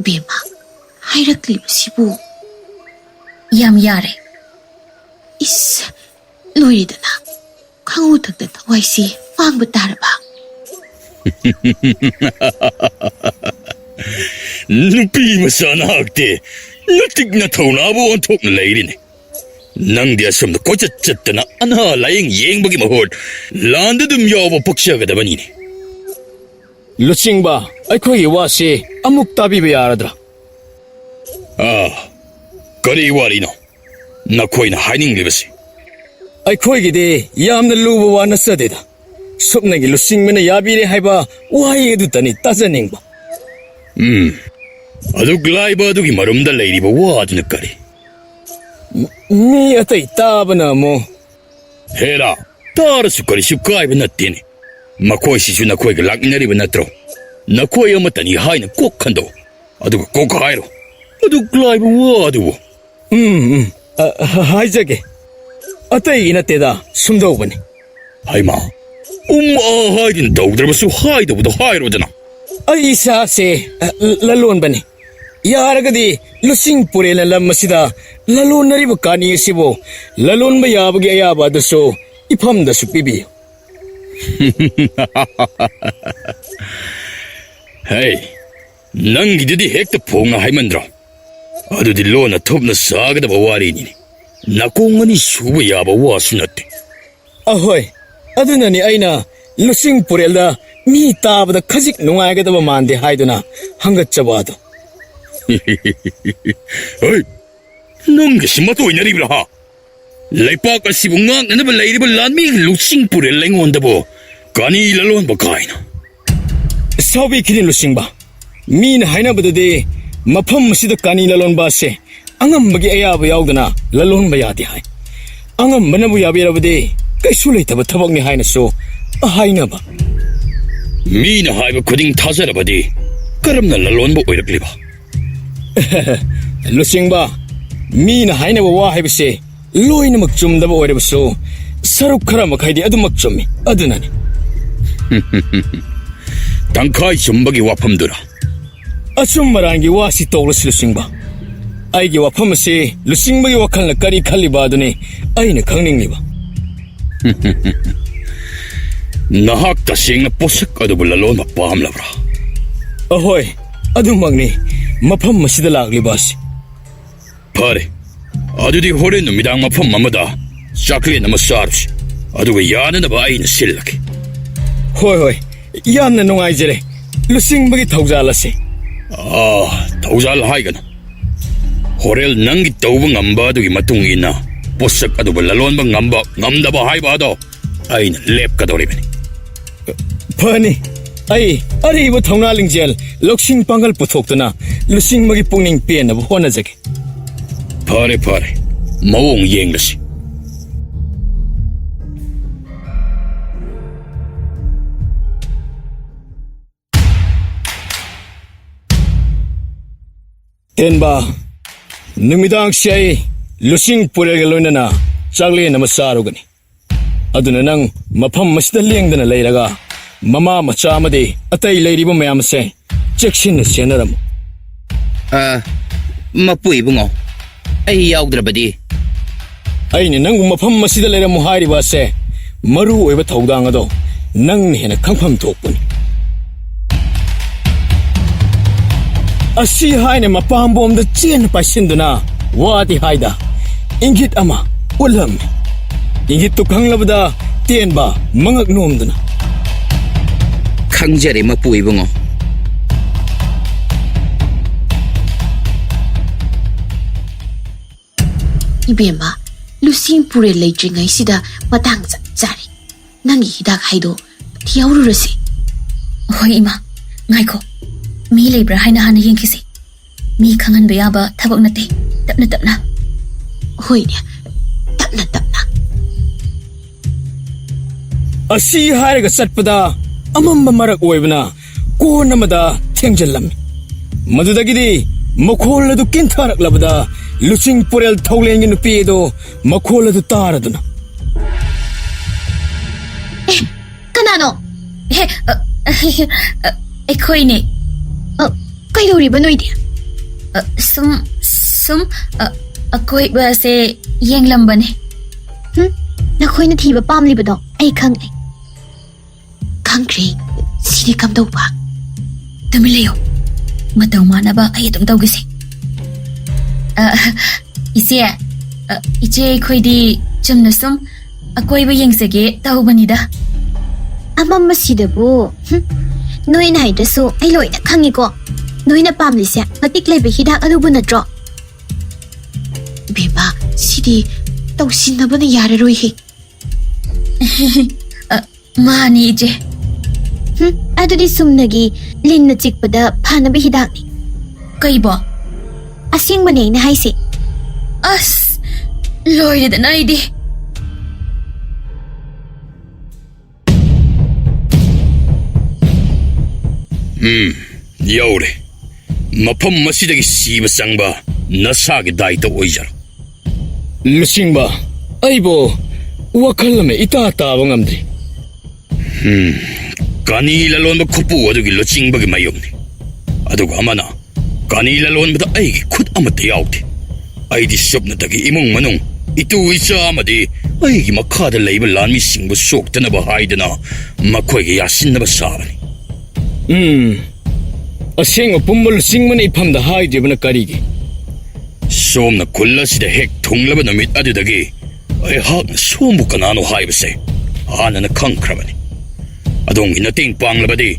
ꯕꯦꯝꯃ, ꯍꯥꯏꯔꯛꯂꯤꯕꯁꯤꯕꯨ? ꯌꯥꯝ ꯌꯥꯔꯦ꯫ ꯏꯁ, ꯂꯣꯏꯔꯦꯗꯅ꯫ ꯈꯪꯉꯨꯊꯛꯇ ꯊꯋꯥꯏꯁꯤ ꯃꯥꯡꯕ ꯇꯥꯔꯕ? ꯅꯨꯄꯤ ꯃꯆꯥ ꯅꯍꯥꯛꯇꯤ ꯅꯇꯤꯛ ꯅꯊꯧꯅꯥꯕꯨ ꯑꯣꯟꯊꯣꯛꯅ ꯂꯩꯔꯤꯅꯦ꯫ ꯅꯪꯗꯤ ꯑꯁꯣꯝꯗ ꯀꯣꯏꯆꯠ ꯆꯠꯇꯅ ꯑꯅꯥ ꯂꯥꯌꯦꯡ ꯌꯦꯡꯕꯒꯤ ꯃꯍꯨꯠ ꯂꯥꯟꯗ ꯑꯗꯨꯝ ꯌꯥꯎꯕ ꯄꯛꯆꯒꯗꯕꯅꯤꯅꯦ꯫ ꯂꯨꯆꯤꯡꯕ, ꯑꯩꯈꯣꯏꯒꯤ ꯋꯥꯁꯤ ꯑꯃꯨꯛ ꯇꯥꯕꯤꯕ ꯌꯥꯔꯗ꯭ꯔꯥ? ꯑꯥ, ꯀꯔꯤ ꯋꯥꯔꯤꯅꯣ ꯅꯈꯣꯏꯅ ꯍꯥꯏꯅꯤꯡꯂꯤꯕꯁꯤ? ꯑꯩꯈꯣꯏꯒꯤꯗꯤ ꯌꯥꯝꯅ ꯂꯨꯕ ꯋꯥ ꯅꯠꯆꯗꯦꯗ꯫ ꯁꯨꯞꯅꯒꯤ ꯂꯨꯆꯤꯡꯕꯅ ꯌꯥꯕꯤꯔꯦ ꯍꯥꯏꯕ ꯋꯥꯍꯩ ꯑꯗꯨꯇꯅꯤ ꯇꯥꯖꯅꯤꯡꯕ꯫ ꯎꯝ, ꯑꯗꯨꯛ ꯂꯥꯏꯕ ꯑꯗꯨꯒꯤ ꯃꯔꯨꯝꯗ ꯂꯩꯔꯤꯕ ꯋꯥ ꯑꯗꯨꯅ ꯀꯔꯤ? ꯃꯤ ꯑꯇꯩ ꯇꯥꯕꯅ ꯑꯃꯨꯛ꯫ ꯍꯦꯔꯥ, ꯇꯥꯔꯁꯨ ꯀꯔꯤꯁꯨ ꯀꯥꯏꯕ ꯅꯠꯇꯦꯅꯦ꯫ ꯃꯈꯣꯏꯁꯤꯁꯨ ꯅꯈꯣꯏꯒ ꯂꯥꯛꯃꯤꯟꯅꯔꯤꯕ ꯅꯠꯇ꯭ꯔꯣ? ꯅꯈꯣꯏ ꯑꯃꯠꯇꯅꯤ ꯍꯥꯏꯅ ꯀꯣꯛ ꯈꯟꯗꯣꯛ, ꯑꯗꯨꯒ ꯀꯣꯛ ꯍꯥꯏꯔꯣ꯫ ꯑꯗꯨꯛ ꯂꯥꯏꯕ ꯋꯥ ꯑꯗꯨꯕꯨ꯫ ꯎꯝ, ꯎꯝ꯫ ꯑ, ꯍ-, ꯍꯥꯏꯖꯒꯦ꯫ ꯑꯇꯩꯒꯤ ꯅꯠꯇꯦꯗ, ꯁꯨꯝꯗꯧꯕꯅꯤ꯫ ꯍꯩꯃꯥ, ꯎꯝ, ꯑ ꯍꯥꯏꯗꯨꯅ ꯇꯧꯗ꯭ꯔꯕꯁꯨ ꯍꯥꯏꯗꯧꯕꯗꯣ ꯍꯥꯏꯔꯣꯗꯅ꯫ ꯑꯩ ꯏꯁꯥꯁꯦ, ꯑ, ꯂꯂꯣꯟꯕꯅꯤ꯫ ꯌꯥꯔꯒꯗꯤ ꯂꯨꯆꯤꯡ ꯄꯨꯔꯦꯜꯅ ꯂꯝ ꯑꯁꯤꯗ ꯂꯂꯣꯟꯅꯔꯤꯕ ꯀꯥꯅꯤ ꯑꯁꯤꯕꯨ ꯂꯂꯣꯟꯕ ꯌꯥꯕꯒꯤ ꯑꯌꯥꯕ ꯑꯗꯨꯁꯨ ꯏꯐꯝꯗꯁꯨ ꯄꯤꯕꯤꯌꯨ꯫ ꯍꯩ, ꯅꯪꯒꯤꯗꯨꯗꯤ ꯍꯦꯛꯇ ꯐꯣꯡꯅ ꯍꯥꯏꯃꯟꯗ꯭ꯔꯣ? ꯑꯗꯨꯗꯤ ꯂꯣꯟꯅ ꯊꯨꯞꯅ ꯆꯥꯒꯗꯕ ꯋꯥꯔꯤꯅꯤꯅꯦ꯫ ꯅꯥꯀꯣꯡ ꯑꯅꯤ ꯁꯨꯕ ꯌꯥꯕ ꯋꯥꯁꯨ ꯅꯠꯇꯦ꯫ ꯑꯍꯣꯏ, ꯑꯗꯨꯅꯅꯤ ꯑꯩꯅ ꯂꯨꯆꯤꯡ ꯄꯨꯔꯦꯜꯗ ꯃꯤ ꯇꯥꯕꯗ ꯈꯖꯤꯛ ꯅꯨꯡꯉꯥꯏꯒꯗꯕ ꯃꯥꯟꯗꯦ ꯍꯥꯏꯗꯨꯅ ꯍꯪꯒꯠꯆꯕ ꯑꯗꯨ꯫ ꯍꯩ, ꯅꯪꯒꯤꯁꯤ ꯃꯇꯣꯏꯅꯔꯤꯕ꯭ꯔꯥ ꯍꯥ? ꯂꯩꯄꯥꯛ ꯑꯁꯤꯕꯨ ꯉꯥꯛꯅꯅꯕ ꯂꯩꯔꯤꯕ ꯂꯥꯟꯃꯤꯒꯤ ꯂꯨꯆꯤꯡ ꯄꯨꯔꯦꯜ ꯑꯩꯉꯣꯟꯗꯕꯨ ꯀꯥꯅꯤ ꯂꯂꯣꯟꯕ ꯀꯥꯏꯅ꯫ ꯁꯥꯎꯕꯤꯈꯤꯅꯤ ꯂꯨꯆꯤꯡꯕ꯫ ꯃꯤꯅ ꯍꯥꯏꯅꯕꯗꯗꯤ ꯃꯐꯝ ꯑꯁꯤꯗ ꯀꯥꯅꯤ ꯂꯂꯣꯟꯕ ꯑꯁꯦ ꯑꯉꯝꯕꯒꯤ ꯑꯌꯥꯕ ꯌꯥꯎꯗꯅ ꯂꯂꯣꯟꯕ ꯌꯥꯗꯦ ꯍꯥꯏ꯫ ꯑꯉꯝꯕꯅꯕꯨ ꯌꯥꯕꯤꯔꯕꯗꯤ ꯀꯩꯁꯨ ꯂꯩꯇꯕ ꯊꯕꯛꯅꯤ ꯍꯥꯏꯅꯁꯨ ꯍꯥꯏꯅꯕ꯫ ꯃꯤꯅ ꯍꯥꯏꯕ ꯈꯨꯗꯤꯡ ꯊꯥꯖꯔꯕꯗꯤ ꯀꯔꯝꯅ ꯂꯂꯣꯟꯕ ꯑꯣꯏꯔꯛꯂꯤꯕ? ꯂꯨꯆꯤꯡꯕ, ꯃꯤꯅ ꯍꯥꯏꯅꯕ ꯋꯥ ꯍꯥꯏꯕꯁꯦ ꯂꯣꯏꯅꯃꯛ ꯆꯨꯝꯗꯕ ꯑꯣꯏꯔꯕꯁꯨ, ꯁꯔꯨꯛ ꯈꯔ ꯃꯈꯩꯗꯤ ꯑꯗꯨꯃꯛ ꯆꯨꯝꯃꯤ꯫ ꯑꯗꯨꯅꯅꯤ꯫ ꯇꯪꯈꯥꯏ ꯆꯨꯝꯕꯒꯤ ꯋꯥꯐꯝꯗꯨꯔ? ꯑꯆꯨꯝ ꯑꯔꯥꯟꯒꯤ ꯋꯥꯁꯤ ꯇꯣꯛꯂꯁꯤ, ꯂꯨꯆꯤꯡꯕ꯫ ꯑꯩꯒꯤ ꯋꯥꯐꯝ ꯑꯁꯤ ꯂꯨꯆꯤꯡꯕꯒꯤ ꯋꯥꯈꯜꯅ ꯀꯔꯤ ꯈꯜꯂꯤꯕ ꯑꯗꯨꯅꯤ ꯑꯩꯅ ꯈꯪꯅꯤꯡꯂꯤꯕ꯫ ꯅꯍꯥꯛ ꯇꯁꯦꯡꯅ ꯄꯣꯠꯁꯛ ꯑꯗꯨꯕꯨ ꯂꯂꯣꯟꯕ ꯄꯥꯝꯂꯕ꯭ꯔꯥ? ꯑꯍꯣꯏ, ꯑꯗꯨꯃꯛꯅꯤ꯫ ꯃꯐꯝ ꯑꯁꯤꯗ ꯂꯥꯛꯂꯤꯕ ꯑꯁꯤ꯫ ꯐꯔꯦ, ꯑꯗꯨꯗꯤ ꯍꯣꯔꯦꯟ ꯅꯨꯃꯤꯗꯥꯡ ꯃꯐꯝ ꯑꯃꯗ ꯆꯥꯛꯂꯦꯟ ꯑꯃ ꯆꯥꯔꯨꯁꯤ꯫ ꯑꯗꯨꯒ ꯌꯥꯅꯅꯕ ꯑꯩꯅ ꯁꯤꯜꯂꯒꯦ꯫ ꯍꯣꯏ, ꯍꯣꯏ, ꯌꯥꯝꯅ ꯅꯨꯡꯉꯥꯏꯖꯔꯦ꯫ ꯂꯨꯆꯤꯡꯕꯒꯤ ꯊꯧꯖꯥꯜ ꯑꯁꯤ꯫ ꯑꯥ, ꯊꯧꯖꯥꯜ ꯍꯥꯏꯒꯅꯨ꯫ ꯍꯣꯔꯦꯟ ꯅꯪꯒꯤ ꯇꯧꯕ ꯉꯝꯕ ꯑꯗꯨꯒꯤ ꯃꯇꯨꯡ ꯏꯟꯅ ꯄꯣꯠꯁꯛ ꯑꯗꯨꯕꯨ ꯂꯂꯣꯟꯕ ꯉꯝꯕ ꯉꯝꯗꯕ ꯍꯥꯏꯕ ꯑꯗꯣ ꯑꯩꯅ ꯂꯦꯞꯀꯗꯧꯔꯤꯕꯅꯤ꯫ ꯐꯅꯤ, ꯑꯩ ꯑꯔꯤꯕ ꯊꯧꯅꯥ ꯂꯤꯡꯖꯦꯜ ꯂꯧꯁꯤꯡ ꯄꯥꯡꯒꯜ ꯄꯨꯊꯣꯛꯇꯨꯅ ꯂꯨꯆꯤꯡꯕꯒꯤ ꯄꯨꯛꯅꯤꯡ ꯄꯦꯟꯅꯕ ꯍꯣꯠꯅꯖꯒꯦ꯫ ꯐꯔꯦ, ꯐꯔꯦ, ꯃꯑꯣꯡ ꯌꯦꯡꯂꯁꯤ꯫ ꯇꯦꯟꯕ, ꯅꯨꯃꯤꯗꯥꯡꯁꯤ ꯑꯩ ꯂꯨꯆꯤꯡ ꯄꯨꯔꯦꯜꯒ ꯂꯣꯏꯅꯅ ꯆꯥꯛꯂꯦꯟ ꯑꯃ ꯆꯥꯔꯨꯒꯅꯤ꯫ ꯑꯗꯨꯅ ꯅꯪ ꯃꯐꯝ ꯑꯁꯤꯗ ꯂꯦꯡꯗꯅ ꯂꯩꯔꯒ ꯃꯃꯥ ꯃꯆꯥ ꯑꯃꯗꯤ ꯑꯇꯩ ꯂꯩꯔꯤꯕ ꯃꯌꯥꯝ ꯑꯁꯦ ꯆꯦꯛꯁꯤꯟꯅ ꯁꯦꯟꯅꯔꯝꯃꯨ꯫ ꯑ, ꯃꯄꯨ ꯏꯕꯨꯡꯉꯣ, ꯑꯩ ꯌꯥꯎꯗ꯭ꯔꯕꯗꯤ? ꯑꯩꯅ ꯅꯪꯕꯨ ꯃꯐꯝ ꯑꯁꯤꯗ ꯂꯩꯔꯝꯃꯨ ꯍꯥꯏꯔꯤꯕ ꯑꯁꯦ ꯃꯔꯨ ꯑꯣꯏꯕ ꯊꯧꯗꯥꯡ ꯑꯗꯣ ꯅꯪꯅ ꯍꯦꯟꯅ ꯈꯪꯐꯝ ꯊꯣꯛꯄꯅꯤ꯫ ꯑꯁꯤ ꯍꯥꯏꯅ ꯃꯄꯥꯝꯕꯣꯝꯗ ꯆꯦꯟꯅ ꯄꯥꯏꯁꯤꯟꯗꯨꯅ ꯋꯥꯗꯤ ꯍꯥꯏꯗ ꯏꯪꯒꯤꯠ ꯑꯃ ꯎꯠꯂꯝꯃꯤ꯫ ꯏꯪꯒꯤꯠꯇꯨ ꯈꯪꯂꯕꯗ ꯇꯦꯟꯕ ꯃꯉꯛ ꯅꯣꯝꯗꯨꯅ, "ꯈꯪꯖꯔꯦ, ꯃꯄꯨ ꯏꯕꯨꯡꯉꯣ꯫" ꯏꯕꯦꯝꯃ, ꯂꯨꯁꯤꯡ ꯄꯨꯔꯦꯜ ꯂꯩꯇ꯭ꯔꯤꯉꯩꯁꯤꯗ ꯃꯇꯥꯡ ꯆꯞ ꯆꯥꯔꯦ꯫ ꯅꯪꯒꯤ ꯍꯤꯗꯥꯛ ꯍꯥꯏꯗꯣ ꯊꯤꯍꯧꯔꯨꯔꯁꯤ꯫ ꯍꯣꯏ ꯏꯃꯥ, ꯉꯥꯏꯈꯣ꯫ ꯃꯤ ꯂꯩꯕ꯭ꯔꯥ ꯍꯥꯏꯅ ꯍꯥꯟꯅ ꯌꯦꯡꯈꯤꯁꯤ꯫ ꯃꯤ ꯈꯪꯍꯟꯕ ꯌꯥꯕ ꯊꯕꯛ ꯅꯠꯇꯦ꯫ ꯇꯞꯅ ꯇꯞꯅ꯫ ꯍꯣꯏꯅꯦ, ꯇꯞꯅ ꯇꯞꯅ꯫ ꯑꯁꯤ ꯍꯥꯏꯔꯒ ꯆꯠꯄꯗ ꯑꯃꯝꯕ ꯃꯔꯛ ꯑꯣꯏꯕꯅ ꯀꯣꯟ ꯑꯃꯗ ꯊꯦꯡꯖꯤꯜꯂꯝꯃꯤ꯫ ꯃꯗꯨꯗꯒꯤꯗꯤ ꯃꯈꯣꯜ ꯑꯗꯨ ꯀꯤꯟꯊꯔꯛꯂꯕꯗ ꯂꯨꯆꯤꯡ ꯄꯨꯔꯦꯜ ꯊꯧꯂꯦꯟꯒꯤ ꯅꯨꯄꯤ ꯑꯗꯨ ꯃꯈꯣꯜ ꯑꯗꯨ ꯇꯥꯔꯗꯨꯅ, ꯀꯅꯥꯅꯣ? ꯍꯦ, ꯑ, ꯑ, ꯑꯩꯈꯣꯏꯅꯦ꯫ ꯑ, ꯀꯩꯗꯧꯔꯤꯕ ꯅꯣꯏꯗꯤ? ꯑ, ꯁꯨꯝ, ꯁꯨꯝ, ꯑ, ꯑꯀꯣꯏꯕꯁꯦ ꯌꯦꯡꯂꯝꯕꯅꯦ꯫ ꯍꯨꯝ, ꯅꯈꯣꯏꯅ ꯊꯤꯕ ꯄꯥꯝꯂꯤꯕꯗꯣ ꯑꯩ ꯈꯪꯉꯦ꯫ ꯈꯪꯈ꯭ꯔꯦ꯫ ꯁꯤꯗꯤ ꯀꯝꯗꯧꯕ? ꯇꯨꯃꯤꯟ ꯂꯩꯌꯨ꯫ ꯃꯇꯧ ꯃꯥꯟꯅꯕ ꯑꯩ ꯑꯗꯨꯝ ꯇꯧꯒꯦꯁꯦ꯫ ꯑ, ꯏꯆꯦ, ꯑ, ꯏꯆꯦ, ꯑꯩꯈꯣꯏꯗꯤ ꯆꯨꯝꯅ ꯁꯨꯝ ꯑꯀꯣꯏꯕ ꯌꯦꯡꯖꯒꯦ ꯇꯧꯕꯅꯤꯗ꯫ ꯑꯃꯝꯕꯁꯤꯗꯕꯨ, ꯍꯨꯝ, ꯅꯣꯏꯅ ꯍꯥꯏꯗ꯭ꯔꯁꯨ ꯑꯩ ꯂꯣꯏꯅ ꯈꯪꯉꯤꯀꯣ꯫ ꯅꯣꯏꯅ ꯄꯥꯝꯂꯤꯁꯦ ꯃꯇꯤꯛ ꯂꯩꯕ ꯍꯤꯗꯥꯛ ꯑꯗꯨꯕꯨ ꯅꯠꯇ꯭ꯔꯣ? ꯏꯕꯦꯝꯃ, ꯁꯤꯗꯤ ꯇꯧꯁꯤꯟꯅꯕꯅ ꯌꯥꯔꯔꯣꯏꯍꯦ꯫ ꯑ, ꯃꯥꯅꯤ, ꯏꯆꯦ꯫ ꯍꯨꯝ, ꯑꯗꯨꯗꯤ ꯁꯨꯝꯅꯒꯤ ꯂꯤꯟꯅ ꯆꯤꯛꯄꯗ ꯐꯅꯕ ꯍꯤꯗꯥꯛꯅꯤ꯫ ꯀꯩꯕꯣ? ꯑꯁꯦꯡꯕꯅꯦ ꯑꯩꯅ ꯍꯥꯏꯁꯦ꯫ ꯑꯁ, ꯂꯣꯏꯔꯦꯗꯅ ꯑꯩꯗꯤ꯫ ꯎꯝ, ꯌꯧꯔꯦ꯫ ꯃꯐꯝ ꯑꯁꯤꯗꯒꯤ ꯁꯤꯕ ꯆꯪꯕ ꯅꯁꯥꯒꯤ ꯗꯥꯏꯇ ꯑꯣꯏꯖꯔꯣ꯫ ꯂꯨꯆꯤꯡꯕ, ꯑꯩꯕꯨ ꯋꯥꯈꯜ ꯑꯃ ꯏꯇꯥ ꯇꯥꯕ ꯉꯝꯗ꯭ꯔꯤ꯫ ꯎꯝ, ꯀꯥꯅꯤ ꯂꯂꯣꯟꯕ ꯈꯨꯄꯨ ꯑꯗꯨꯒꯤ ꯂꯨꯆꯤꯡꯕꯒꯤ ꯃꯌꯨꯝꯅꯤ꯫ ꯑꯗꯨꯒ ꯑꯃꯅ ꯀꯥꯅꯤ ꯂꯂꯣꯟꯕꯗ ꯑꯩꯒꯤ ꯈꯨꯠ ꯑꯃꯠꯇ ꯌꯥꯎꯗꯦ꯫ ꯑꯩꯗꯤ ꯁꯨꯞꯅꯇꯒꯤ ꯏꯃꯨꯡ ꯃꯅꯨꯡ, ꯏꯇꯨ ꯏꯆꯥ ꯑꯃꯗꯤ ꯑꯩꯒꯤ ꯃꯈꯥꯗ ꯂꯩꯕ ꯂꯥꯟꯃꯤꯁꯤꯡꯕꯨ ꯁꯣꯛꯇꯅꯕ ꯍꯥꯏꯗꯅ ꯃꯈꯣꯏꯒ ꯌꯥꯁꯤꯟꯅꯕ ꯁꯥꯕꯅꯤ꯫ ꯎꯝ, ꯑꯁꯦꯡꯕ ꯄꯨꯝꯕ ꯂꯨꯆꯤꯡꯕꯅ ꯏꯐꯝꯗ ꯍꯥꯏꯗ꯭ꯔꯤꯕꯅ ꯀꯔꯤꯒꯤ? ꯁꯣꯝꯅ ꯈꯨꯜ ꯑꯁꯤꯗ ꯍꯦꯛ ꯊꯨꯡꯂꯕ ꯅꯨꯃꯤꯠ ꯑꯗꯨꯗꯒꯤ ꯑꯩꯍꯥꯛꯅ ꯁꯣꯝꯕꯨ ꯀꯅꯥꯅꯣ ꯍꯥꯏꯕꯁꯦ ꯍꯥꯟꯅꯅ ꯈꯪꯈ꯭ꯔꯕꯅꯤ꯫ ꯑꯗꯣꯝꯒꯤ ꯃꯇꯦꯡ ꯄꯥꯡꯂꯕꯗꯤ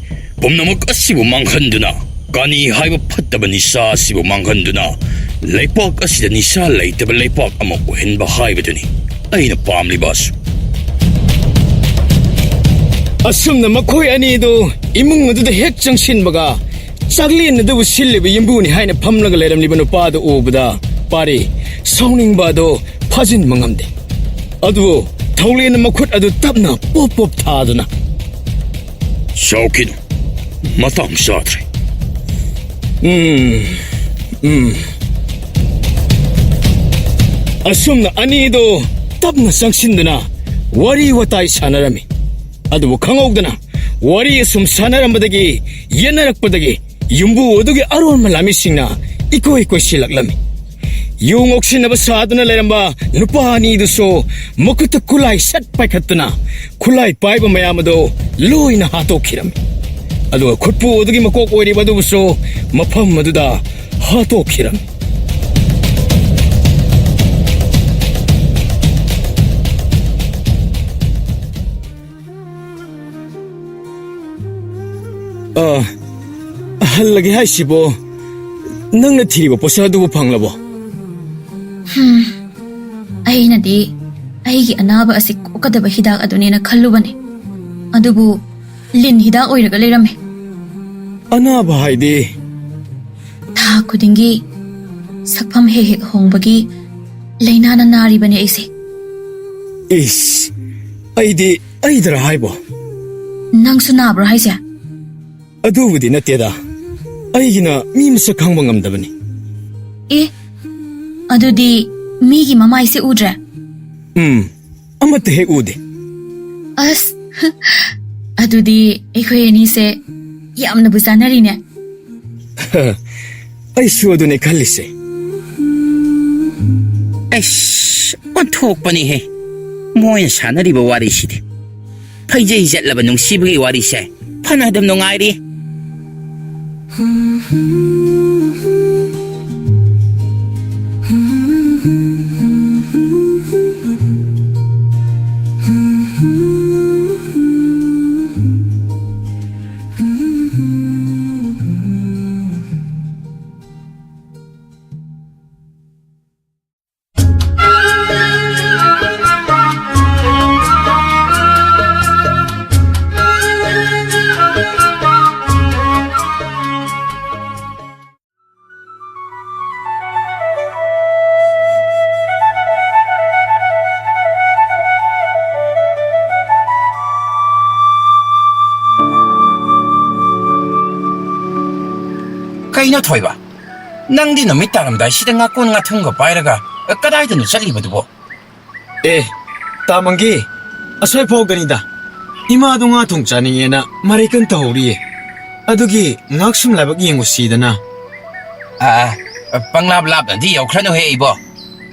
ꯄꯨꯝꯅꯃꯛ ꯑꯁꯤꯕꯨ ꯃꯥꯡꯍꯟꯗꯨꯅ, ꯀꯥꯅꯤ ꯍꯥꯏꯕ ꯐꯠꯇꯕ ꯅꯤꯁꯥ ꯑꯁꯤꯕꯨ ꯃꯥꯡꯍꯟꯗꯨꯅ, ꯂꯩꯄꯥꯛ ꯑꯁꯤꯗ ꯅꯤꯁꯥ ꯂꯩꯇꯕ ꯂꯩꯄꯥꯛ ꯑꯃ ꯑꯣꯏꯍꯟꯕ ꯍꯥꯏꯕꯗꯨꯅꯤ ꯑꯩꯅ ꯄꯥꯝꯂꯤꯕ ꯑꯁꯨ꯫ ꯑꯁꯨꯝꯅ ꯃꯈꯣꯏ ꯑꯅꯤꯗꯨ ꯏꯃꯨꯡ ꯑꯗꯨꯗ ꯍꯦꯛ ꯆꯪꯁꯤꯟꯕꯒ, ꯆꯥꯛꯂꯦꯟ ꯑꯗꯨꯕꯨ ꯁꯤꯜꯂꯤꯕ ꯌꯨꯝꯕꯨꯅꯤ ꯍꯥꯏꯅ ꯐꯝꯂꯒ ꯂꯩꯔꯝꯂꯤꯕ ꯅꯨꯄꯥ ꯑꯗꯨ ꯎꯕꯗ, ꯄꯥꯔꯤ ꯁꯥꯎꯅꯤꯡꯕ ꯑꯗꯨ ꯐꯥꯖꯤꯟꯕ ꯉꯝꯗꯦ꯫ ꯑꯗꯨꯕꯨ ꯊꯧꯂꯦꯟꯅ ꯃꯈꯨꯠ ꯑꯗꯨ ꯇꯞꯅ ꯄꯣꯞ ꯄꯣꯞ ꯊꯥꯗꯨꯅ, "ꯁꯥꯎꯈꯤꯅꯨ, ꯃꯇꯥꯡ ꯆꯥꯗ꯭ꯔꯦ꯫" ꯎꯝ, ꯎꯝ꯫ ꯑꯁꯨꯝꯅ ꯑꯅꯤꯗꯣ ꯇꯞꯅ ꯆꯪꯁꯤꯟꯗꯨꯅ ꯋꯥꯔꯤ ꯋꯥꯇꯥꯏ ꯁꯥꯟꯅꯔꯝꯃꯤ꯫ ꯑꯗꯨꯕꯨ ꯈꯪꯍꯧꯗꯅ ꯋꯥꯔꯤ ꯑꯁꯨꯝ ꯁꯥꯟꯅꯔꯝꯕꯗꯒꯤ, ꯌꯦꯠꯅꯔꯛꯄꯗꯒꯤ ꯌꯨꯝꯕꯨ ꯑꯗꯨꯒꯤ ꯑꯔꯣꯟꯕ ꯂꯥꯟꯃꯤꯁꯤꯡꯅ ꯏꯀꯣꯏ ꯀꯣꯏꯁꯤꯜꯂꯛꯂꯝꯃꯤ꯫ ꯌꯨ ꯉꯧꯁꯤꯟꯅꯕ ꯁꯥꯗꯨꯅ ꯂꯩꯔꯝꯕ ꯅꯨꯄꯥ ꯑꯅꯤꯗꯨꯁꯨ ꯃꯈꯨꯠꯇ ꯈꯨꯠꯂꯥꯏ ꯁꯠ ꯄꯥꯏꯈꯠꯇꯨꯅ ꯈꯨꯠꯂꯥꯏ ꯄꯥꯏꯕ ꯃꯌꯥꯝ ꯑꯗꯨ ꯂꯣꯏꯅ ꯍꯥꯠꯇꯣꯛꯈꯤꯔꯝꯃꯤ꯫ ꯑꯗꯨꯒ ꯈꯨꯠꯄꯨ ꯑꯗꯨꯒꯤ ꯃꯀꯣꯛ ꯑꯣꯏꯔꯤꯕ ꯑꯗꯨꯕꯨꯁꯨ ꯃꯐꯝ ꯑꯗꯨꯗ ꯍꯥꯠꯇꯣꯛꯈꯤꯔꯝꯃꯤ꯫ ꯑ, ꯍꯜꯂꯒꯦ ꯍꯥꯏꯁꯤꯕꯣ? ꯅꯪꯅ ꯊꯤꯔꯤꯕ ꯄꯣꯠꯁꯛ ꯑꯗꯨꯕꯨ ꯐꯪꯂꯕꯣ? ꯍꯝ, ꯑꯩꯅꯗꯤ ꯑꯩꯒꯤ ꯑꯅꯥꯕ ꯑꯁꯤ ꯀꯣꯛꯀꯗꯕ ꯍꯤꯗꯥꯛ ꯑꯗꯨꯅꯦꯅ ꯈꯜꯂꯨꯕꯅꯤ꯫ ꯑꯗꯨꯕꯨ ꯂꯤꯟ ꯍꯤꯗꯥꯛ ꯑꯣꯏꯔꯒ ꯂꯩꯔꯝꯃꯦ꯫ ꯑꯅꯥꯕ ꯍꯥꯏꯗꯤ? ꯊꯥ ꯈꯨꯗꯤꯡꯒꯤ ꯁꯛꯐꯝ ꯍꯦꯛ ꯍꯦꯛ ꯍꯣꯡꯕꯒꯤ ꯂꯥꯏꯅꯥꯅ ꯅꯥꯔꯤꯕꯅꯦ ꯑꯩꯁꯦ꯫ ꯏꯁ, ꯑꯩꯗꯤ ꯑꯩꯗꯔ ꯍꯥꯏꯕꯣ? ꯅꯪꯁꯨ ꯅꯥꯕ꯭ꯔꯣ ꯍꯥꯏꯁꯦ? ꯑꯗꯨꯕꯨꯗꯤ ꯅꯠꯇꯦꯗ, ꯑꯩꯒꯤꯅ ꯃꯤ ꯃꯁꯛ ꯈꯪꯕ ꯉꯝꯗꯕꯅꯤ꯫ ꯑꯦ, ꯑꯗꯨꯗꯤ ꯃꯤꯒꯤ ꯃꯃꯥꯏꯁꯦ ꯎꯗ꯭ꯔꯦ? ꯎꯝ, ꯑꯃꯠꯇ ꯍꯦꯛ ꯎꯗꯦ꯫ ꯑꯁ, ꯑꯗꯨꯗꯤ ꯑꯩꯈꯣꯏ ꯑꯅꯤꯁꯦ ꯌꯥꯝꯅꯕꯨ ꯆꯥꯟꯅꯔꯤꯅꯦ꯫ ꯑꯩꯁꯨ ꯑꯗꯨꯅꯦ ꯈꯜꯂꯤꯁꯦ꯫ ꯑꯩꯁ, ꯑꯣꯟꯊꯣꯛꯄꯅꯤꯍꯦ, ꯃꯣꯏꯅ ꯁꯥꯟꯅꯔꯤꯕ ꯋꯥꯔꯤꯁꯤꯗꯤ꯫ ꯐꯩꯖꯩ ꯆꯠꯂꯕ ꯅꯨꯡꯁꯤꯕꯒꯤ ꯋꯥꯔꯤꯁꯦ ꯐꯅ ꯑꯗꯨꯝ ꯅꯨꯡꯉꯥꯏꯔꯤ꯫ ꯀꯩꯅꯣ ꯊꯣꯏꯕ, ꯅꯪꯗꯤ ꯅꯨꯃꯤꯠ ꯇꯥꯔꯝꯗꯥꯏꯁꯤꯗ ꯉꯥꯀꯣꯟ ꯉꯥꯊꯨꯝꯒ ꯄꯥꯏꯔꯒ ꯀꯗꯥꯏꯗꯅꯣ ꯆꯠꯂꯤꯕꯗꯨꯕꯣ? ꯑꯦ, ꯇꯥ ꯃꯪꯒꯤ, ꯑꯁ꯭ꯋꯥꯏ ꯐꯥꯎꯗꯅꯤꯗ꯫ ꯏꯃꯥꯗꯣ ꯉꯥ ꯊꯣꯡ ꯆꯥꯅꯤꯡꯉꯦꯅ ꯃꯔꯩ ꯀꯟꯅ ꯇꯧꯍꯧꯔꯤꯌꯦ꯫ ꯑꯗꯨꯒꯤ ꯉꯥꯏꯍꯥꯛ ꯁꯨꯝ ꯂꯥꯏꯕꯛ ꯌꯦꯡꯉꯨꯁꯤꯗꯅ꯫ ꯑꯥ, ꯄꯪꯂꯥꯞ ꯂꯥꯞꯅꯗꯤ ꯌꯧꯈ꯭ꯔꯅꯨꯍꯦ ꯏꯕꯣ꯫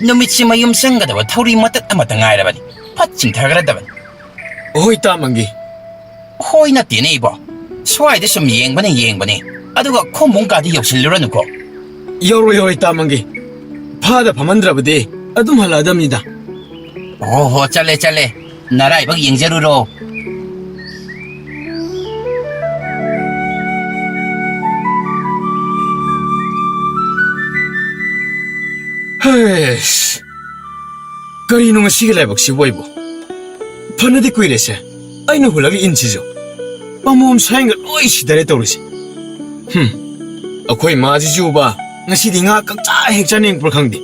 ꯅꯨꯃꯤꯠꯁꯤ ꯃꯌꯨꯝ ꯆꯪꯒꯗꯕ ꯊꯧꯔꯤ ꯃꯇꯠ ꯑꯃꯇ ꯉꯥꯏꯔꯕꯅꯤ꯫ ꯐꯠ ꯆꯤꯡꯊꯈ꯭ꯔꯗꯕꯅꯤ꯫ ꯍꯣꯏ, ꯇꯥ ꯃꯪꯒꯤ꯫ ꯍꯣꯏ ꯅꯠꯇꯦꯅꯦ ꯏꯕꯣ꯫ ꯁ꯭ꯋꯥꯏꯗ ꯁꯨꯝ ꯌꯦꯡꯕꯅ ꯌꯦꯡꯕꯅꯤ꯫ ꯑꯗꯨꯒ ꯈꯣꯡꯕꯨꯡ ꯀꯥꯗꯤ ꯌꯧꯁꯤꯜꯂꯨꯔꯅꯨꯀꯣ꯫ ꯌꯧꯔꯣꯏ, ꯌꯧꯔꯣꯏ, ꯇꯥ ꯃꯪꯒꯤ꯫ ꯐꯥꯗ ꯐꯝꯍꯟꯗ꯭ꯔꯕꯗꯤ ꯑꯗꯨꯝ ꯍꯜꯂꯛꯑꯗꯕꯅꯤꯗ꯫ ꯍꯣ ꯍꯣ, ꯆꯠꯂꯦ ꯆꯠꯂꯦ꯫ ꯅꯔꯥꯏꯕꯛ ꯌꯦꯡꯖꯔꯨꯔꯣ꯫ ꯍꯩꯁ, ꯀꯔꯤꯅꯣ ꯉꯁꯤꯒꯤ ꯂꯥꯏꯕꯛꯁꯤꯕꯨ ꯑꯩꯕꯨ? ꯐꯅꯗꯤ ꯀꯨꯏꯔꯦꯁꯦ, ꯑꯩꯅ ꯍꯨꯜꯂꯒ ꯏꯟꯁꯤꯁꯨ ꯄꯥꯝꯕꯣꯝ ꯁꯥꯏꯟꯒ ꯂꯣꯏ ꯁꯤꯗꯔꯦ ꯇꯧꯔꯤꯁꯦ꯫ ꯍꯨꯝ, ꯑꯩꯈꯣꯏ ꯃꯥꯁꯤꯁꯨꯕ ꯉꯁꯤꯗꯤ ꯉꯥ ꯀꯪꯆꯥ ꯍꯦꯛ ꯆꯥꯅꯤꯡꯉꯛꯄ꯭ꯔꯥ ꯈꯪꯗꯦ꯫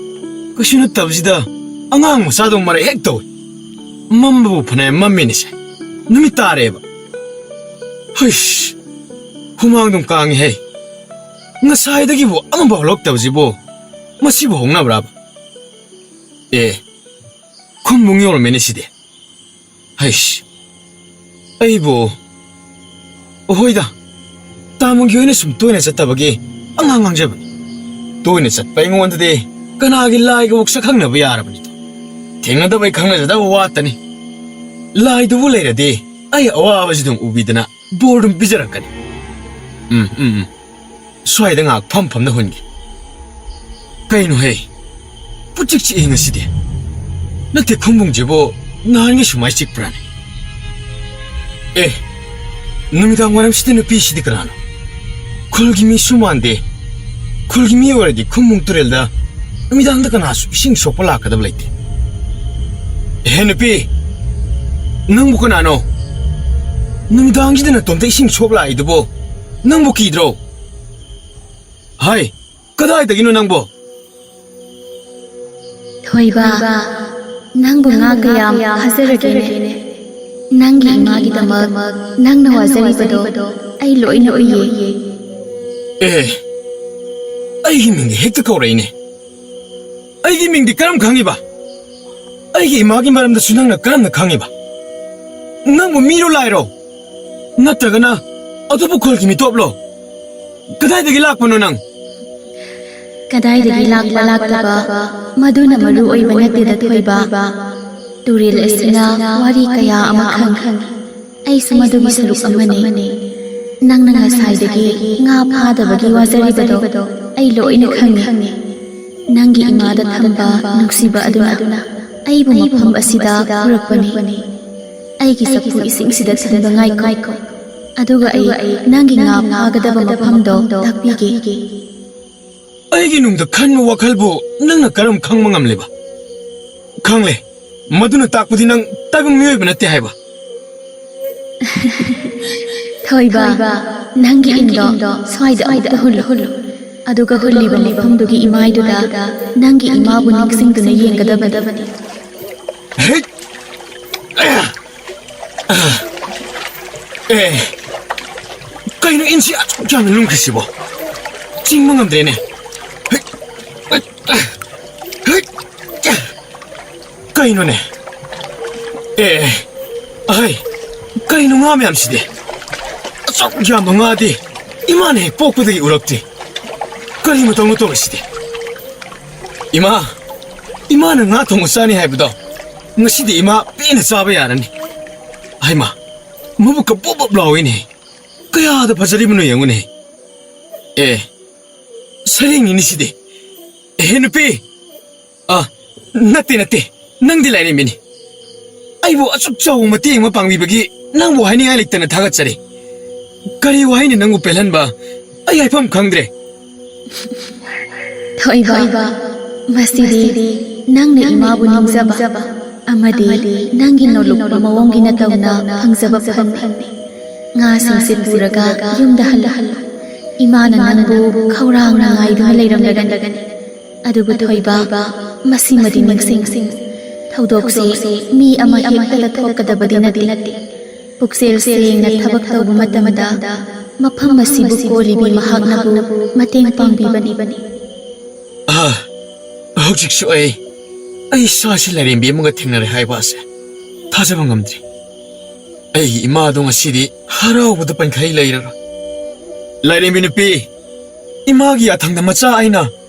ꯀꯩꯁꯨ ꯅꯠꯇꯕꯁꯤꯗ ꯑꯉꯥꯡ ꯃꯆꯥꯗꯧ ꯃꯔꯩ ꯍꯦꯛ ꯇꯧꯏ꯫ ꯃꯝꯕꯕꯨ ꯐꯅꯌꯥꯝ ꯃꯝꯃꯤꯅꯦꯁꯦ, ꯅꯨꯃꯤꯠ ꯇꯥꯔꯦꯕ꯫ ꯍꯨꯏꯁ, ꯍꯨꯃꯥꯡꯗꯨꯝ ꯀꯥꯡꯉꯤꯍꯦ꯫ ꯉꯁꯥꯏꯗꯒꯤꯕꯨ ꯑꯃꯐꯥꯎ ꯍꯧꯔꯛꯇꯕꯁꯤꯕꯨ ꯃꯁꯤꯕꯨ ꯍꯧꯅꯕ꯭ꯔꯥꯕ? ꯑꯦ, ꯈꯨꯝꯕꯨꯡ ꯌꯧꯔꯝꯃꯦꯅꯦ ꯁꯤꯗꯤ꯫ ꯍꯩꯁ, ꯑꯩꯕꯨ, ꯍꯣꯏꯗ, ꯇꯥꯃꯣꯒꯤ ꯑꯣꯏꯅ ꯁꯨꯝ ꯇꯣꯏꯅ ꯆꯠꯇꯕꯒꯤ ꯑꯉꯥꯡ ꯉꯥꯡꯖꯕꯅꯤ꯫ ꯇꯣꯏꯅ ꯆꯠꯄ ꯑꯩꯉꯣꯟꯗꯗꯤ ꯀꯅꯥꯒꯤ ꯂꯥꯏꯒꯕꯨ ꯁꯛꯈꯪꯅꯕ ꯌꯥꯔꯕꯅꯤꯗꯣ꯫ ꯊꯦꯡꯅꯗꯕꯩ ꯈꯪꯅꯖꯗꯕ ꯋꯥꯇꯅꯤ꯫ ꯂꯥꯏꯗꯨꯕꯨ ꯂꯩꯔꯗꯤ ꯑꯩ ꯑꯋꯥꯕꯁꯤ ꯑꯗꯨꯝ ꯎꯕꯤꯗꯅ ꯕꯣꯔ ꯑꯗꯨꯝ ꯄꯤꯖꯔꯛꯀꯅꯤ꯫ ꯎꯝ, ꯎꯝ, ꯎꯝ꯫ ꯁ꯭ꯋꯥꯏꯗ ꯉꯥꯏꯍꯥꯛ ꯐꯝ ꯐꯝꯅ ꯍꯨꯟꯒꯦ꯫ ꯀꯩꯅꯣꯍꯦ? ꯄꯨꯆꯤꯛ ꯆꯤꯛꯑꯦ ꯉꯁꯤꯗꯤ꯫ ꯅꯠꯇꯦ, ꯈꯨꯝꯕꯨꯡꯁꯤꯕꯨ ꯅꯍꯥꯟꯒꯤ ꯁꯨꯃꯥꯏ ꯆꯤꯛꯄ꯭ꯔꯥꯅꯦ? ꯑꯦ, ꯅꯨꯃꯤꯗꯥꯡ ꯋꯥꯏꯔꯝꯁꯤꯗ ꯅꯨꯄꯤꯁꯤꯗꯤ ꯀꯅꯥꯅꯣ? ꯈꯨꯜꯒꯤ ꯃꯤꯁꯨ ꯃꯥꯟꯗꯦ꯫ ꯈꯨꯜꯒꯤ ꯃꯤ ꯑꯣꯏꯔꯗꯤ ꯈꯨꯝꯕꯨꯡ ꯇꯨꯔꯦꯜꯗ ꯅꯨꯃꯤꯗꯥꯡꯗ ꯀꯅꯥꯁꯨ ꯏꯁꯤꯡ ꯁꯣꯛꯄ ꯂꯥꯛꯀꯗꯕ ꯂꯩꯇꯦ꯫ ꯑꯦꯍꯦ ꯅꯨꯄꯤ, ꯅꯪꯕꯨ ꯀꯅꯥꯅꯣ? ꯅꯨꯃꯤꯗꯥꯡꯁꯤꯗ ꯅꯇꯣꯝꯇ ꯏꯁꯤꯡ ꯁꯣꯛ ꯂꯥꯛꯏꯗꯨꯕꯨ ꯅꯪꯕꯨ ꯀꯤꯗ꯭ꯔꯣ? ꯍꯥꯏ, ꯀꯗꯥꯏꯗꯒꯤꯅꯣ ꯅꯪꯕꯣ? ꯊꯣꯏꯕ, ꯅꯪꯕꯨ ꯉꯥ ꯀꯌꯥꯝ ꯐꯥꯖꯔꯒꯦꯅꯦ? ꯅꯪꯒꯤ ꯏꯃꯥꯒꯤꯗꯃꯛ ꯅꯪꯅ ꯋꯥꯖꯔꯤꯕꯗꯣ ꯑꯩ ꯂꯣꯏꯅ ꯎꯏꯌꯦ꯫ ꯑꯦ, ꯑꯩꯒꯤ ꯃꯤꯡꯗꯤ ꯍꯦꯛꯇ ꯀꯧꯔꯛꯏꯅꯦ꯫ ꯑꯩꯒꯤ ꯃꯤꯡꯗꯤ ꯀꯔꯝ ꯈꯪꯉꯤꯕ? ꯑꯩꯒꯤ ꯏꯃꯥꯒꯤ ꯃꯔꯝꯗꯁꯨ ꯅꯪꯅ ꯀꯔꯝꯅ ꯈꯪꯉꯤꯕ? ꯅꯪꯕꯨ ꯃꯤꯔꯣ ꯂꯥꯏꯔꯣ? ꯅꯠꯇ꯭ꯔꯒꯅ ꯑꯇꯣꯞꯄ ꯈꯨꯜꯒꯤ ꯃꯤꯇꯣꯞꯂꯣ? ꯀꯗꯥꯏꯗꯒꯤ ꯂꯥꯛꯄꯅꯣ ꯅꯪ? ꯀꯗꯥꯏꯗꯒꯤ ꯂꯥꯛꯄ ꯂꯥꯛꯇꯕ, ꯃꯗꯨꯅ ꯃꯔꯨ ꯑꯣꯏꯕ ꯅꯠꯇꯦꯗ, ꯊꯣꯏꯕ꯫ ꯇꯨꯔꯦꯜ ꯑꯁꯤꯅ ꯋꯥꯔꯤ ꯀꯌꯥ ꯑꯃ ꯈꯪꯉꯤ꯫ ꯑꯩꯁꯨ ꯃꯗꯨꯒꯤ ꯁꯔꯨꯛ ꯑꯃꯅꯤ꯫ ꯅꯪꯅ ꯉꯁꯥꯏꯗꯒꯤ ꯉꯥ ꯐꯥꯗꯕꯒꯤ ꯋꯥꯖꯔꯤꯕꯗꯣ ꯑꯩ ꯂꯣꯏꯅ ꯈꯪꯉꯤ꯫ ꯅꯪꯒꯤ ꯏꯃꯥꯗ ꯊꯝꯕ ꯅꯨꯡꯁꯤꯕ ꯑꯗꯨꯅ ꯑꯩꯕꯨ ꯃꯐꯝ ꯑꯁꯤꯗ ꯄꯨꯔꯛꯄꯅꯤ꯫ ꯑꯩꯒꯤ ꯆꯐꯨ ꯏꯁꯤꯡꯁꯤꯗ ꯊꯝꯕ ꯉꯥꯏꯈꯣ, ꯑꯗꯨꯒ ꯑꯩ ꯅꯪꯒꯤ ꯉꯥ ꯐꯥꯒꯗꯕ ꯃꯐꯝꯗꯣ ꯇꯥꯛꯄꯤꯒꯦ꯫ ꯑꯩꯒꯤ ꯅꯨꯡꯗ ꯈꯟꯕ ꯋꯥꯈꯜꯕꯨ ꯅꯪꯅ ꯀꯔꯝ ꯈꯪꯕ ꯉꯝꯂꯤꯕ? ꯈꯪꯂꯦ, ꯃꯗꯨꯅ ꯇꯥꯛꯄꯗꯤ ꯅꯪ ꯇꯥꯏꯕꯪ ꯃꯤꯑꯣꯏꯕ ꯅꯠꯇꯦ ꯍꯥꯏꯕ꯫ ꯊꯣꯏꯕ, ꯅꯪꯒꯤ ꯏꯟꯗꯣ ꯁ꯭ꯋꯥꯏꯗ ꯑꯃꯨꯛꯇ ꯍꯨꯜꯂꯨ꯫ ꯑꯗꯨꯒ ꯍꯨꯜꯂꯤꯕ ꯃꯐꯝꯗꯨꯒꯤ ꯏꯃꯥꯏꯗꯨꯗ ꯅꯪꯒꯤ ꯏꯃꯥꯕꯨ ꯅꯤꯡꯁꯤꯡꯗꯨꯅ ꯌꯦꯡꯒꯗꯕꯅꯤ꯫ ꯍꯦꯛ! ꯑꯦ, ꯀꯩꯅꯣ ꯏꯟꯁꯤ ꯑꯁꯨꯛ ꯌꯥꯝꯅ ꯂꯨꯝꯈ꯭ꯔꯤꯁꯤꯕꯣ? ꯆꯤꯡꯕ ꯉꯝꯗ꯭ꯔꯦꯅꯦ꯫ ꯍꯦꯛ! ꯍꯦꯛ! ꯀꯩꯅꯣꯅꯦ? ꯑꯦ, ꯑꯍꯩ, ꯀꯩꯅꯣ ꯉꯥ ꯃꯌꯥꯝꯁꯤꯗꯤ? ꯑꯁꯨꯛ ꯌꯥꯝꯕ ꯉꯥꯗꯤ ꯏꯃꯥꯅ ꯍꯦꯛ ꯄꯣꯛꯄꯗꯒꯤ ꯎꯔꯛꯇꯦ꯫ ꯀꯔꯤ ꯃꯇꯧꯅꯣ ꯇꯧꯔꯤꯁꯤꯗꯤ? ꯏꯃꯥ, ꯏꯃꯥꯅ ꯉꯥ ꯊꯣꯡꯕ ꯆꯥꯅꯤ ꯍꯥꯏꯕꯗꯣ ꯉꯁꯤꯗꯤ ꯏꯃꯥ ꯄꯦꯟꯅ ꯆꯥꯕ ꯌꯥꯔꯅꯤ꯫ ꯍꯩꯃꯥ, ꯃꯕꯨꯛꯀ ꯕꯣꯞ ꯕꯣꯞ ꯂꯥꯎꯏꯅꯦ꯫ ꯀꯌꯥꯗ ꯐꯖꯔꯤꯕꯅꯣ ꯌꯦꯡꯉꯨꯅꯦ꯫ ꯑꯦ, ꯁꯔꯦꯡꯅꯤꯅꯦ ꯁꯤꯗꯤ꯫ ꯑꯦꯍꯦ ꯅꯨꯄꯤ! ꯑ, ꯅꯠꯇꯦ, ꯅꯠꯇꯦ, ꯅꯪꯗꯤ ꯂꯥꯏꯔꯦꯝꯕꯤꯅꯤ꯫ ꯑꯩꯕꯨ ꯑꯁꯨꯛ ꯆꯥꯎꯕ ꯃꯇꯦꯡ ꯑꯃ ꯄꯥꯡꯕꯤꯕꯒꯤ ꯅꯪꯕꯨ ꯍꯥꯏꯅꯤꯡꯉꯥꯏ ꯂꯩꯇꯅ ꯊꯥꯒꯠꯆꯔꯤ꯫ ꯀꯔꯤ ꯋꯥꯍꯩꯅ ꯅꯪꯕꯨ ꯄꯦꯜꯍꯟꯕ? ꯑꯩ ꯍꯥꯏꯐꯝ ꯈꯪꯗ꯭ꯔꯦ꯫ ꯊꯣꯏꯕ, ꯃꯁꯤꯗꯤ ꯅꯪꯅ ꯏꯃꯥꯕꯨ ꯅꯤꯡꯖꯕ ꯑꯃꯗꯤ ꯅꯪꯒꯤ ꯅꯣꯂꯨꯛꯄ ꯃꯑꯣꯡꯒꯤ ꯅꯇꯧꯅ ꯐꯪꯖꯕ ꯐꯜꯅꯤ꯫ ꯉꯥꯁꯤꯡꯁꯦ ꯄꯨꯔꯒ ꯌꯨꯝꯗ ꯍꯜꯂꯨ꯫ ꯏꯃꯥꯅ ꯅꯪꯕꯨ ꯈꯧꯔꯥꯡꯅ ꯉꯥꯏꯗꯨꯅ ꯂꯩꯔꯝꯂꯒꯅꯤ꯫ ꯑꯗꯨꯕꯨ ꯊꯣꯏꯕ, ꯃꯁꯤꯃꯗꯤ ꯅꯤꯡꯁꯤꯡ, ꯊꯧꯗꯣꯛꯁꯦ ꯃꯤ ꯑꯃ ꯍꯦꯛꯇꯗ ꯊꯣꯛꯀꯗꯕꯗꯤ ꯅꯠꯇꯦ꯫ ꯄꯨꯛꯆꯦꯜ ꯁꯦꯡꯅ ꯊꯕꯛ ꯇꯧꯕ ꯃꯇꯝꯗ ꯃꯐꯝ ꯑꯁꯤꯕꯨ ꯀꯣꯜꯂꯤꯕꯤ ꯃꯍꯥꯛꯅꯕꯨ ꯃꯇꯦꯡ ꯄꯥꯡꯕꯤꯕꯅꯤ꯫ ꯑꯥ, ꯍꯧꯖꯤꯛꯁꯨ ꯑꯩ, ꯑꯩ ꯏꯁꯥꯁꯤ ꯂꯥꯏꯔꯦꯝꯕꯤ ꯑꯃꯒ ꯊꯦꯡꯅꯔꯦ ꯍꯥꯏꯕ ꯑꯁꯦ ꯊꯥꯖꯕ ꯉꯝꯗ꯭ꯔꯤ꯫ ꯑꯩꯒꯤ ꯏꯃꯥꯗꯣ ꯉꯁꯤꯗꯤ ꯍꯔꯥꯎꯕꯗ ꯄꯟꯈꯩ ꯂꯩꯔꯔꯣꯏ꯫ ꯂꯥꯏꯔꯦꯝꯕꯤ ꯅꯨꯄꯤ, ꯏꯃꯥꯒꯤ ꯌꯥꯊꯪꯗ ꯃꯆꯥ ꯑꯩꯅ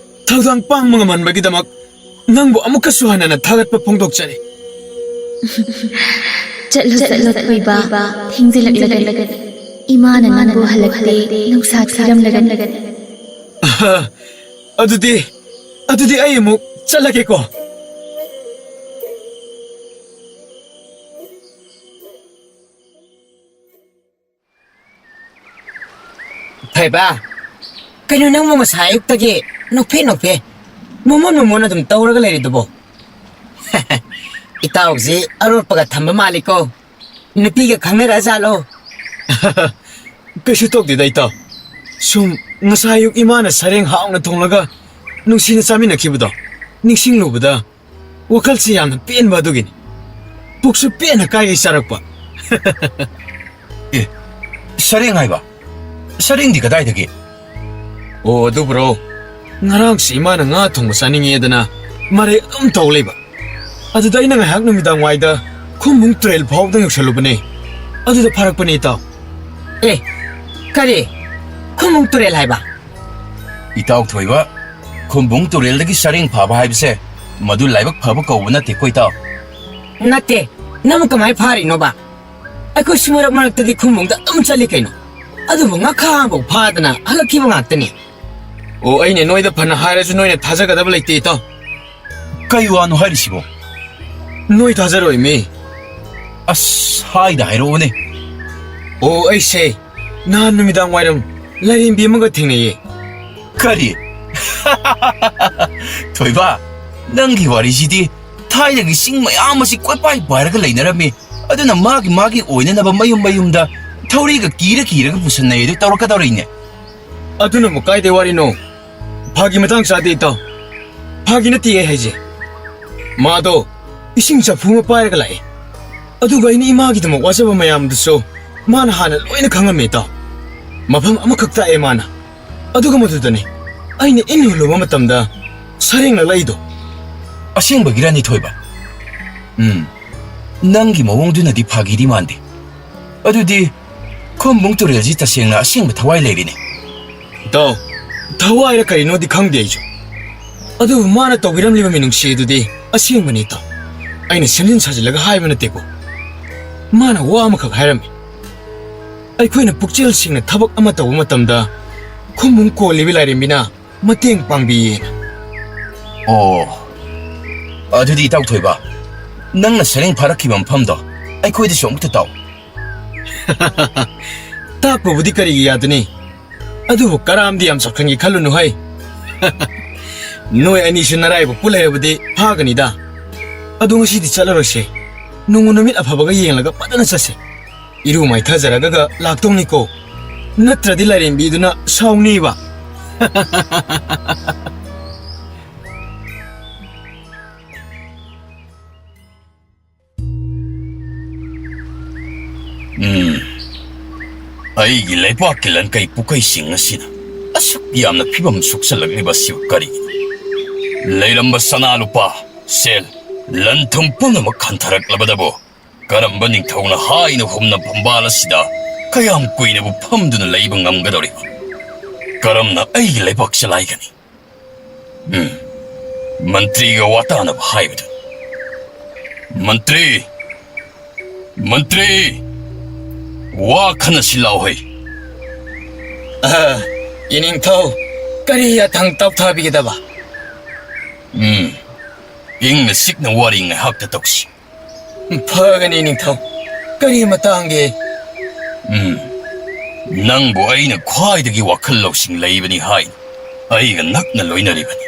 ꯊꯧꯗꯥꯡ ꯄꯥꯡꯕ ꯉꯝꯍꯟꯕꯒꯤꯗꯃꯛ ꯅꯪꯕꯨ ꯑꯃꯨꯛꯀꯁꯨ ꯍꯟꯅ ꯊꯥꯒꯠꯄ ꯐꯣꯡꯗꯣꯛꯆꯔꯤ꯫ ꯆꯠꯂꯣ, ꯆꯠꯂꯣ, ꯊꯣꯏꯕ꯫ ꯊꯦꯡꯖꯤꯜꯂꯛꯂꯒꯅꯤ꯫ ꯏꯃꯥꯅ ꯅꯪꯕꯨ ꯍꯜꯂꯛꯇꯦ, ꯅꯨꯡꯁꯥ ꯊꯤꯔꯝꯂꯒꯅꯤ꯫ ꯑꯍ, ꯑꯗꯨꯗꯤ, ꯑꯗꯨꯗꯤ ꯑꯩ ꯑꯃꯨꯛ ꯆꯠꯂꯒꯦꯀꯣ꯫ ꯊꯣꯏꯕ, ꯀꯩꯅꯣ ꯅꯪꯕꯨ ꯉꯁꯥꯏ ꯑꯌꯨꯛꯇꯒꯤ ꯅꯣꯛꯐꯦ ꯅꯣꯛꯐꯦ, ꯃꯣꯃꯣꯟ ꯃꯣꯃꯣꯟ ꯑꯗꯨꯝ ꯇꯧꯔꯒ ꯂꯩꯔꯤꯗꯨꯕꯣ? ꯏꯇꯥꯎꯁꯤ ꯑꯔꯣꯠꯄꯒ ꯊꯝꯕ ꯃꯥꯜꯂꯤꯀꯣ꯫ ꯅꯨꯄꯤꯒ ꯈꯪꯅꯔ ꯖꯥꯠꯂꯣ? ꯀꯩꯁꯨ ꯇꯧꯗꯦꯗ, ꯏꯇꯥꯎ꯫ ꯁꯨꯝ ꯉꯁꯥꯏ ꯑꯌꯨꯛ ꯏꯃꯥꯅ ꯁꯔꯦꯡ ꯍꯥꯎꯅ ꯊꯣꯡꯂꯒ ꯅꯨꯡꯁꯤꯅ ꯆꯥꯃꯤꯟꯅꯈꯤꯕꯗꯣ ꯅꯤꯡꯁꯤꯡꯂꯨꯕꯗ ꯋꯥꯈꯜꯁꯤ ꯌꯥꯝꯅ ꯄꯦꯟꯕ ꯑꯗꯨꯒꯤꯅꯤ꯫ ꯄꯨꯛꯁꯨ ꯄꯦꯟꯅ ꯀꯥꯏꯒꯩ ꯆꯥꯔꯛꯄ꯫ ꯑꯦ, ꯁꯔꯦꯡ ꯍꯥꯏꯕ? ꯁꯔꯦꯡꯗꯤ ꯀꯗꯥꯏꯗꯒꯤ? ꯑꯣ, ꯑꯗꯨꯕꯨꯔꯣ? ꯉꯔꯥꯡꯁꯤ ꯏꯃꯥꯅ ꯉꯥ ꯊꯣꯡꯕ ꯆꯥꯅꯤꯡꯉꯦꯗꯅ ꯃꯔꯩ ꯑꯗꯨꯝ ꯇꯧ ꯂꯩꯕ꯫ ꯑꯗꯨꯗ ꯑꯩꯅ ꯉꯥꯏꯍꯥꯛ ꯅꯨꯃꯤꯗꯥꯡ ꯋꯥꯏꯗ ꯈꯨꯝꯕꯨꯡ ꯇꯨꯔꯦꯜ ꯐꯥꯎꯕꯗ ꯌꯧꯁꯜꯂꯨꯕꯅꯦ꯫ ꯑꯗꯨꯗ ꯐꯥꯔꯛꯄꯅꯦ, ꯏꯇꯥꯎ꯫ ꯑꯦ, ꯀꯔꯤ? ꯈꯨꯝꯕꯨꯡ ꯇꯨꯔꯦꯜ ꯍꯥꯏꯕ? ꯏꯇꯥꯎ ꯊꯣꯏꯕ, ꯈꯨꯝꯕꯨꯡ ꯇꯨꯔꯦꯜꯗꯒꯤ ꯁꯔꯦꯡ ꯐꯥꯕ ꯍꯥꯏꯕꯁꯦ ꯃꯗꯨ ꯂꯥꯏꯕꯛ ꯐꯕ ꯀꯧꯕ ꯅꯠꯇꯦꯀꯣ, ꯏꯇꯥꯎ? ꯅꯠꯇꯦ, ꯅꯪꯕꯨ ꯀꯃꯥꯏ ꯐꯥꯔꯤꯅꯣꯕ? ꯑꯩꯈꯣꯏꯁꯨ ꯃꯔꯛ ꯃꯔꯛꯇꯗꯤ ꯈꯨꯝꯕꯨꯡꯗ ꯑꯗꯨꯝ ꯆꯠꯂꯤ ꯀꯩꯅꯣ꯫ ꯑꯗꯨꯕꯨ ꯉꯥꯈꯥ ꯑꯃꯐꯥꯎ ꯐꯥꯗꯅ ꯍꯜꯂꯛꯈꯤꯕ ꯉꯥꯛꯇꯅꯤ꯫ ꯑꯣ, ꯑꯩꯅꯦ ꯅꯣꯏꯗ ꯐꯅ ꯍꯥꯏꯔꯁꯨ ꯅꯣꯏꯅ ꯊꯥꯖꯒꯗꯕ ꯂꯩꯇꯦ, ꯏꯇꯥꯎ꯫ ꯀꯩ ꯋꯥꯅꯣ ꯍꯥꯏꯔꯤꯁꯤꯕꯣ? ꯅꯣꯏ ꯊꯥꯖꯔꯣꯏ ꯃꯤ꯫ ꯑꯁ, ꯍꯥꯏꯗ ꯍꯥꯏꯔꯛꯑꯣꯅꯦ꯫ ꯑꯣ, ꯑꯩꯁꯦ ꯅꯍꯥꯟ ꯅꯨꯃꯤꯗꯥꯡ ꯋꯥꯏꯔꯝ ꯂꯥꯏꯔꯦꯝꯕꯤ ꯑꯃꯒ ꯊꯦꯡꯅꯩꯌꯦ꯫ ꯀꯔꯤ? ꯊꯣꯏꯕ, ꯅꯪꯒꯤ ꯋꯥꯔꯤꯁꯤꯗꯤ ꯊꯥꯏꯅꯒꯤ ꯆꯤꯡ ꯃꯌꯥꯝ ꯑꯁꯤ ꯀꯣꯏꯄꯥꯏ ꯄꯥꯏꯔꯒ ꯂꯩꯅꯔꯝꯃꯤ꯫ ꯑꯗꯨꯅ ꯃꯥꯒꯤ ꯃꯥꯒꯤ ꯑꯣꯏꯅꯅꯕ ꯃꯌꯨꯝ ꯃꯌꯨꯝꯗ ꯊꯧꯔꯤꯒ ꯀꯤꯔ ꯀꯤꯔꯒ ꯄꯨꯁꯟꯅꯩ ꯑꯗꯨ ꯇꯧꯔꯛꯀꯗꯧꯔꯤꯅꯦ꯫ ꯑꯗꯨꯅꯕꯨ ꯀꯥꯏꯗꯩ ꯋꯥꯔꯤꯅꯣ? ꯐꯥꯒꯤ ꯃꯇꯥꯡ ꯆꯥꯗꯦ, ꯏꯇꯥꯎ꯫ ꯐꯥꯒꯤ ꯅꯠꯇꯦ ꯑꯩ ꯍꯥꯏꯁꯦ꯫ ꯃꯥꯗꯣ ꯏꯁꯤꯡ ꯆꯐꯨ ꯑꯃ ꯄꯥꯏꯔꯒ ꯂꯥꯛꯑꯦ꯫ ꯑꯗꯨꯒ ꯑꯩꯅ ꯏꯃꯥꯒꯤꯗꯃꯛ ꯋꯥꯖꯕ ꯃꯌꯥꯝꯗꯨꯁꯨ ꯃꯥꯅ ꯍꯥꯟꯅ ꯂꯣꯏꯅ ꯈꯪꯉꯝꯃꯦ, ꯏꯇꯥꯎ꯫ ꯃꯐꯝ ꯑꯃꯈꯛ ꯇꯥꯛꯑꯦ ꯃꯥꯅ꯫ ꯑꯗꯨꯒ ꯃꯗꯨꯗꯅꯤ ꯑꯩꯅ ꯏꯟ ꯍꯨꯜꯂꯨꯕ ꯃꯇꯝꯗ ꯁꯔꯦꯡ ꯂꯛꯂꯛꯏꯗꯣ꯫ ꯑꯁꯦꯡꯕꯒꯤꯔꯅꯤ ꯊꯣꯏꯕ? ꯎꯝ, ꯅꯪꯒꯤ ꯃꯑꯣꯡꯗꯨꯅꯗꯤ ꯐꯥꯒꯤꯗꯤ ꯃꯥꯟꯗꯦ꯫ ꯑꯗꯨꯗꯤ ꯈꯨꯝꯕꯨꯡ ꯇꯨꯔꯦꯜꯁꯤ ꯇꯁꯦꯡꯅ ꯑꯁꯦꯡꯕ ꯊꯋꯥꯏ ꯂꯩꯔꯤꯅꯦ꯫ ꯏꯇꯥꯎ, ꯊꯋꯥꯏꯔ ꯀꯔꯤꯅꯣꯗꯤ ꯈꯪꯗꯦ ꯑꯩꯁꯨ꯫ ꯑꯗꯨꯕꯨ ꯃꯥꯅ ꯇꯧꯕꯤꯔꯝꯂꯤꯕ ꯃꯤꯅꯨꯡꯁꯤ ꯑꯗꯨꯗꯤ ꯑꯁꯦꯡꯕꯅꯤ ꯏꯇꯥꯎ꯫ ꯑꯩꯅ ꯁꯦꯝꯖꯤꯟ ꯁꯥꯖꯤꯜꯂꯒ ꯍꯥꯏꯕ ꯅꯠꯇꯦꯀꯣ꯫ ꯃꯥꯅ ꯋꯥ ꯑꯃꯈꯛ ꯍꯥꯏꯔꯝꯃꯤ꯫ ꯑꯩꯈꯣꯏꯅ ꯄꯨꯛꯆꯦꯜ ꯁꯦꯡꯅ ꯊꯕꯛ ꯑꯃ ꯇꯧꯕ ꯃꯇꯝꯗ ꯈꯨꯝꯕꯨꯡ ꯀꯣꯜꯂꯤꯕꯤ ꯂꯥꯏꯔꯦꯝꯕꯤꯅ ꯃꯇꯦꯡ ꯄꯥꯡꯕꯤꯌꯦꯅ꯫ ꯑꯣ, ꯑꯗꯨꯗꯤ ꯏꯇꯥꯎ ꯊꯣꯏꯕ, ꯅꯪꯅ ꯁꯔꯦꯡ ꯐꯥꯔꯛꯈꯤꯕ ꯃꯐꯝꯗꯣ ꯑꯩꯈꯣꯏꯗꯁꯨ ꯑꯃꯨꯛꯇ ꯇꯥꯎ꯫ ꯇꯥꯛꯄꯕꯨꯗꯤ ꯀꯔꯤꯒꯤ ꯌꯥꯗꯅꯤ? ꯑꯗꯨꯕꯨ ꯀꯔꯥꯝꯗꯤ ꯌꯥꯝ ꯆꯥꯎꯊꯟꯒꯦ ꯈꯜꯂꯨꯅꯨ ꯍꯩ꯫ ꯅꯣꯏ ꯑꯅꯤꯁꯨ ꯅꯔꯥꯏꯕꯛꯄꯨ ꯂꯩꯔꯕꯗꯤ ꯐꯥꯒꯅꯤꯗ꯫ ꯑꯗꯨ ꯉꯁꯤꯗꯤ ꯆꯠꯂꯔꯣꯏꯁꯦ꯫ ꯅꯣꯡꯃ ꯅꯨꯃꯤꯠ ꯑꯐꯕꯒ ꯌꯦꯡꯂꯒ ꯐꯖꯅ ꯆꯠꯁꯦ꯫ ꯏꯔꯨ ꯃꯥꯏꯊꯖꯔꯒꯒ ꯂꯥꯛꯇꯧꯅꯤꯀꯣ꯫ ꯅꯠꯇ꯭ꯔꯗꯤ ꯂꯥꯏꯔꯦꯝꯕꯤꯗꯨꯅ ꯁꯥꯎꯅꯤꯕ꯫ ꯎꯝ, ꯑꯩꯒꯤ ꯂꯩꯕꯥꯛꯀꯤ ꯂꯟꯀꯩ ꯄꯨꯀꯩꯁꯤꯡ ꯑꯁꯤꯅ ꯑꯁꯨꯛ ꯌꯥꯝꯅ ꯐꯤꯕꯝ ꯁꯣꯛꯆꯜꯂꯛꯂꯤꯕ ꯑꯁꯤꯕꯨ ꯀꯔꯤꯒꯤꯅꯣ? ꯂꯩꯔꯝꯕ ꯁꯅꯥ ꯂꯨꯄꯥ, ꯁꯦꯜ, ꯂꯟ ꯊꯨꯝ ꯄꯨꯝꯅꯃꯛ ꯍꯟꯊꯔꯛꯂꯕꯗꯕꯨ ꯀꯔꯝꯕ ꯅꯤꯡꯊꯧꯅ ꯍꯥꯏꯅ ꯍꯨꯝꯅ ꯐꯝꯕꯥꯜ ꯑꯁꯤꯗ ꯀꯌꯥꯝ ꯀꯨꯏꯅꯕꯨ ꯐꯝꯗꯨꯅ ꯂꯩꯕ ꯉꯝꯒꯗꯧꯔꯤꯕ? ꯀꯔꯝꯅ ꯑꯩꯒꯤ ꯂꯩꯕꯥꯛ ꯆꯂꯥꯏꯒꯅꯤ? ꯎꯝ, ꯃꯟꯇ꯭ꯔꯤꯒ ꯋꯥꯇꯥꯅꯕ ꯍꯥꯏꯕꯗꯨ꯫ ꯃꯟꯇ꯭ꯔꯤ! ꯃꯟꯇ꯭ꯔꯤ! ꯋꯥ ꯈꯟꯅꯁꯤ ꯂꯥꯎꯍꯩ꯫ ꯑ, ꯏꯅꯤꯡꯊꯧ, ꯀꯔꯤ ꯌꯥꯊꯪ ꯇꯞꯊꯥꯕꯤꯒꯗꯕ? ꯎꯝ, ꯏꯪꯅ ꯆꯤꯛꯅ ꯋꯥꯔꯤ ꯉꯥꯏꯍꯥꯛꯇ ꯇꯧꯁꯤ꯫ ꯐꯒꯅꯤ, ꯅꯤꯡꯊꯧ꯫ ꯀꯔꯤ ꯃꯇꯥꯡꯒꯤ? ꯎꯝ, ꯅꯪꯕꯨ ꯑꯩꯅ ꯈ꯭ꯋꯥꯏꯗꯒꯤ ꯋꯥꯈꯜ ꯂꯧꯁꯤꯡ ꯂꯩꯕꯅꯤ ꯍꯥꯏꯅ ꯑꯩꯒ ꯅꯛꯅ ꯂꯣꯏꯅꯔꯤꯕꯅꯤ꯫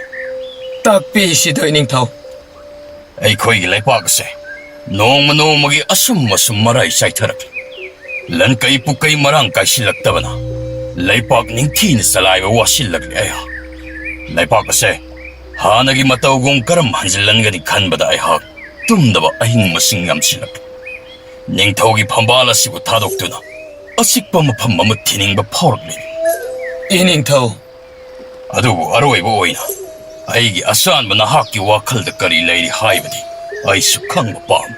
ꯇꯥꯛꯄꯤꯁꯤꯗꯣ, ꯏꯅꯤꯡꯊꯧ꯫ ꯑꯩꯈꯣꯏꯒꯤ ꯂꯩꯄꯥꯛ ꯑꯁꯦ ꯅꯣꯡꯃ ꯅꯣꯡꯃꯒꯤ ꯑꯁꯨꯝ ꯑꯁꯨꯝ ꯃꯔꯥꯏ ꯆꯥꯏꯊꯔꯛꯂꯤ꯫ ꯂꯟꯀꯩ ꯄꯨꯀꯩ ꯃꯔꯥꯡ ꯀꯥꯏꯁꯤꯜꯂꯛꯇꯕꯅ ꯂꯩꯄꯥꯛ ꯅꯤꯡꯊꯤꯅ ꯆꯂꯥꯏꯕ ꯋꯥꯁꯤꯜꯂꯛꯂꯦ ꯑꯩꯍꯥꯛ꯫ ꯂꯩꯄꯥꯛ ꯑꯁꯦ ꯍꯥꯟꯅꯒꯤ ꯃꯇꯧꯒꯨꯝ ꯀꯔꯝ ꯍꯟꯖꯤꯜꯍꯟꯒꯅꯤ ꯈꯟꯕꯗ ꯑꯩꯍꯥꯛ ꯇꯨꯝꯗꯕ ꯑꯍꯤꯡ ꯃꯁꯤꯡ ꯌꯥꯝꯁꯤꯜꯂꯛꯂꯦ꯫ ꯅꯤꯡꯊꯧꯒꯤ ꯐꯝꯕꯥꯜ ꯑꯁꯤꯕꯨ ꯊꯥꯗꯣꯛꯇꯨꯅ ꯑꯆꯤꯛꯄ ꯃꯐꯝ ꯑꯃ ꯊꯤꯅꯤꯡꯕ ꯐꯥꯎꯔꯛꯂꯤ꯫ ꯏꯅꯤꯡꯊꯧ, ꯑꯗꯨꯕꯨ ꯑꯔꯣꯏꯕ ꯑꯣꯏꯅ ꯑꯩꯒꯤ ꯑꯆꯥꯟꯕ ꯅꯍꯥꯛꯀꯤ ꯋꯥꯈꯜꯗ ꯀꯔꯤ ꯂꯩꯔꯤ ꯍꯥꯏꯕꯗꯤ ꯑꯩꯁꯨ ꯈꯪꯕ ꯄꯥꯝꯃꯤ꯫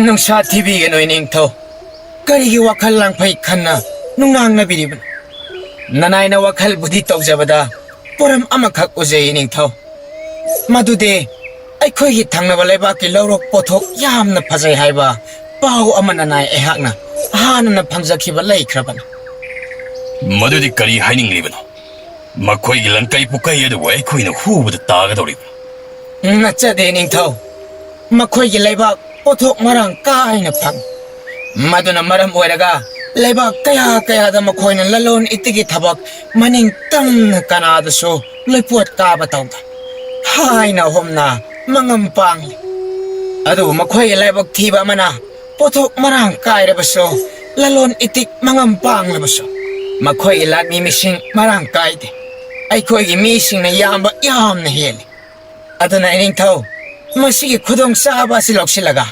ꯅꯨꯡꯁꯥ ꯊꯤꯕꯤꯒꯅꯨ, ꯏꯅꯤꯡꯊꯧ꯫ ꯀꯔꯤꯒꯤ ꯋꯥꯈꯜ ꯂꯥꯡꯐꯩ ꯈꯟꯅ ꯅꯨꯡꯅꯥꯡꯅꯕꯤꯔꯤꯕꯅꯣ? ꯅꯅꯥꯏꯅ ꯋꯥꯈꯜꯕꯨꯗꯤ ꯇꯧꯖꯕꯗ ꯄꯣꯔꯝ ꯑꯃꯈꯛ ꯎꯖꯩ, ꯏꯅꯤꯡꯊꯧ꯫ ꯃꯗꯨꯗꯤ ꯑꯩꯈꯣꯏꯒꯤ ꯊꯪꯅꯕ ꯂꯩꯕꯥꯛꯀꯤ ꯂꯧꯔꯣꯛ ꯄꯣꯠꯊꯣꯛ ꯌꯥꯝꯅ ꯐꯖꯩ ꯍꯥꯏꯕ ꯄꯥꯎ ꯑꯃ ꯅꯅꯥꯏ ꯑꯩꯍꯥꯛꯅ ꯍꯥꯟꯅꯅ ꯐꯪꯖꯈꯤꯕ ꯂꯩꯈ꯭ꯔꯕꯅꯤ꯫ ꯃꯗꯨꯗꯤ ꯀꯔꯤ ꯍꯥꯏꯅꯤꯡꯂꯤꯕꯅꯣ? ꯃꯈꯣꯏꯒꯤ ꯂꯟꯀꯩ ꯄꯨꯀꯩ ꯑꯗꯨꯕꯨ ꯑꯩꯈꯣꯏꯅ ꯍꯨꯕꯗ ꯇꯥꯒꯗꯧꯔꯤꯕ꯭ꯔꯥ? ꯅꯠꯆꯗꯦ, ꯅꯤꯡꯊꯧ꯫ ꯃꯈꯣꯏꯒꯤ ꯂꯩꯕꯥꯛ ꯄꯣꯠꯊꯣꯛ ꯃꯔꯥꯡ ꯀꯥꯏꯅ ꯐꯪ꯫ ꯃꯗꯨꯅ ꯃꯔꯝ ꯑꯣꯏꯔꯒ ꯂꯩꯕꯥꯛ ꯀꯌꯥ ꯀꯌꯥꯗ ꯃꯈꯣꯏꯅ ꯂꯂꯣꯟ ꯏꯇꯤꯛꯀꯤ ꯊꯕꯛ ꯃꯅꯤꯡ ꯇꯝꯅ ꯀꯅꯥꯗꯁꯨ ꯂꯣꯏꯄꯣꯠ ꯀꯥꯕ ꯇꯧꯗ ꯍꯥꯏꯅ ꯑꯍꯨꯝꯅ ꯃꯉꯝ ꯄꯥꯡꯂꯤ꯫ ꯑꯗꯨꯕꯨ ꯃꯈꯣꯏꯒꯤ ꯂꯥꯏꯕꯛ ꯊꯤꯕ ꯑꯃꯅ ꯄꯣꯠꯊꯣꯛ ꯃꯔꯥꯡ ꯀꯥꯏꯔꯕꯁꯨ, ꯂꯂꯣꯟ ꯏꯇꯤꯛ ꯃꯉꯝ ꯄꯥꯡꯂꯕꯁꯨ, ꯃꯈꯣꯏꯒꯤ ꯂꯥꯟꯃꯤ ꯃꯁꯤꯡ ꯃꯔꯥꯡ ꯀꯥꯏꯗꯦ꯫ ꯑꯩꯈꯣꯏꯒꯤ ꯃꯤꯁꯤꯡꯅ ꯌꯥꯝꯕ ꯌꯥꯝꯅ ꯍꯦꯜꯂꯤ꯫ ꯑꯗꯨꯅ ꯏꯅꯤꯡꯊꯧ, ꯃꯁꯤꯒꯤ ꯈꯨꯗꯣꯡꯆꯥꯕ ꯑꯁꯤ ꯂꯧꯁꯤꯜꯂꯒ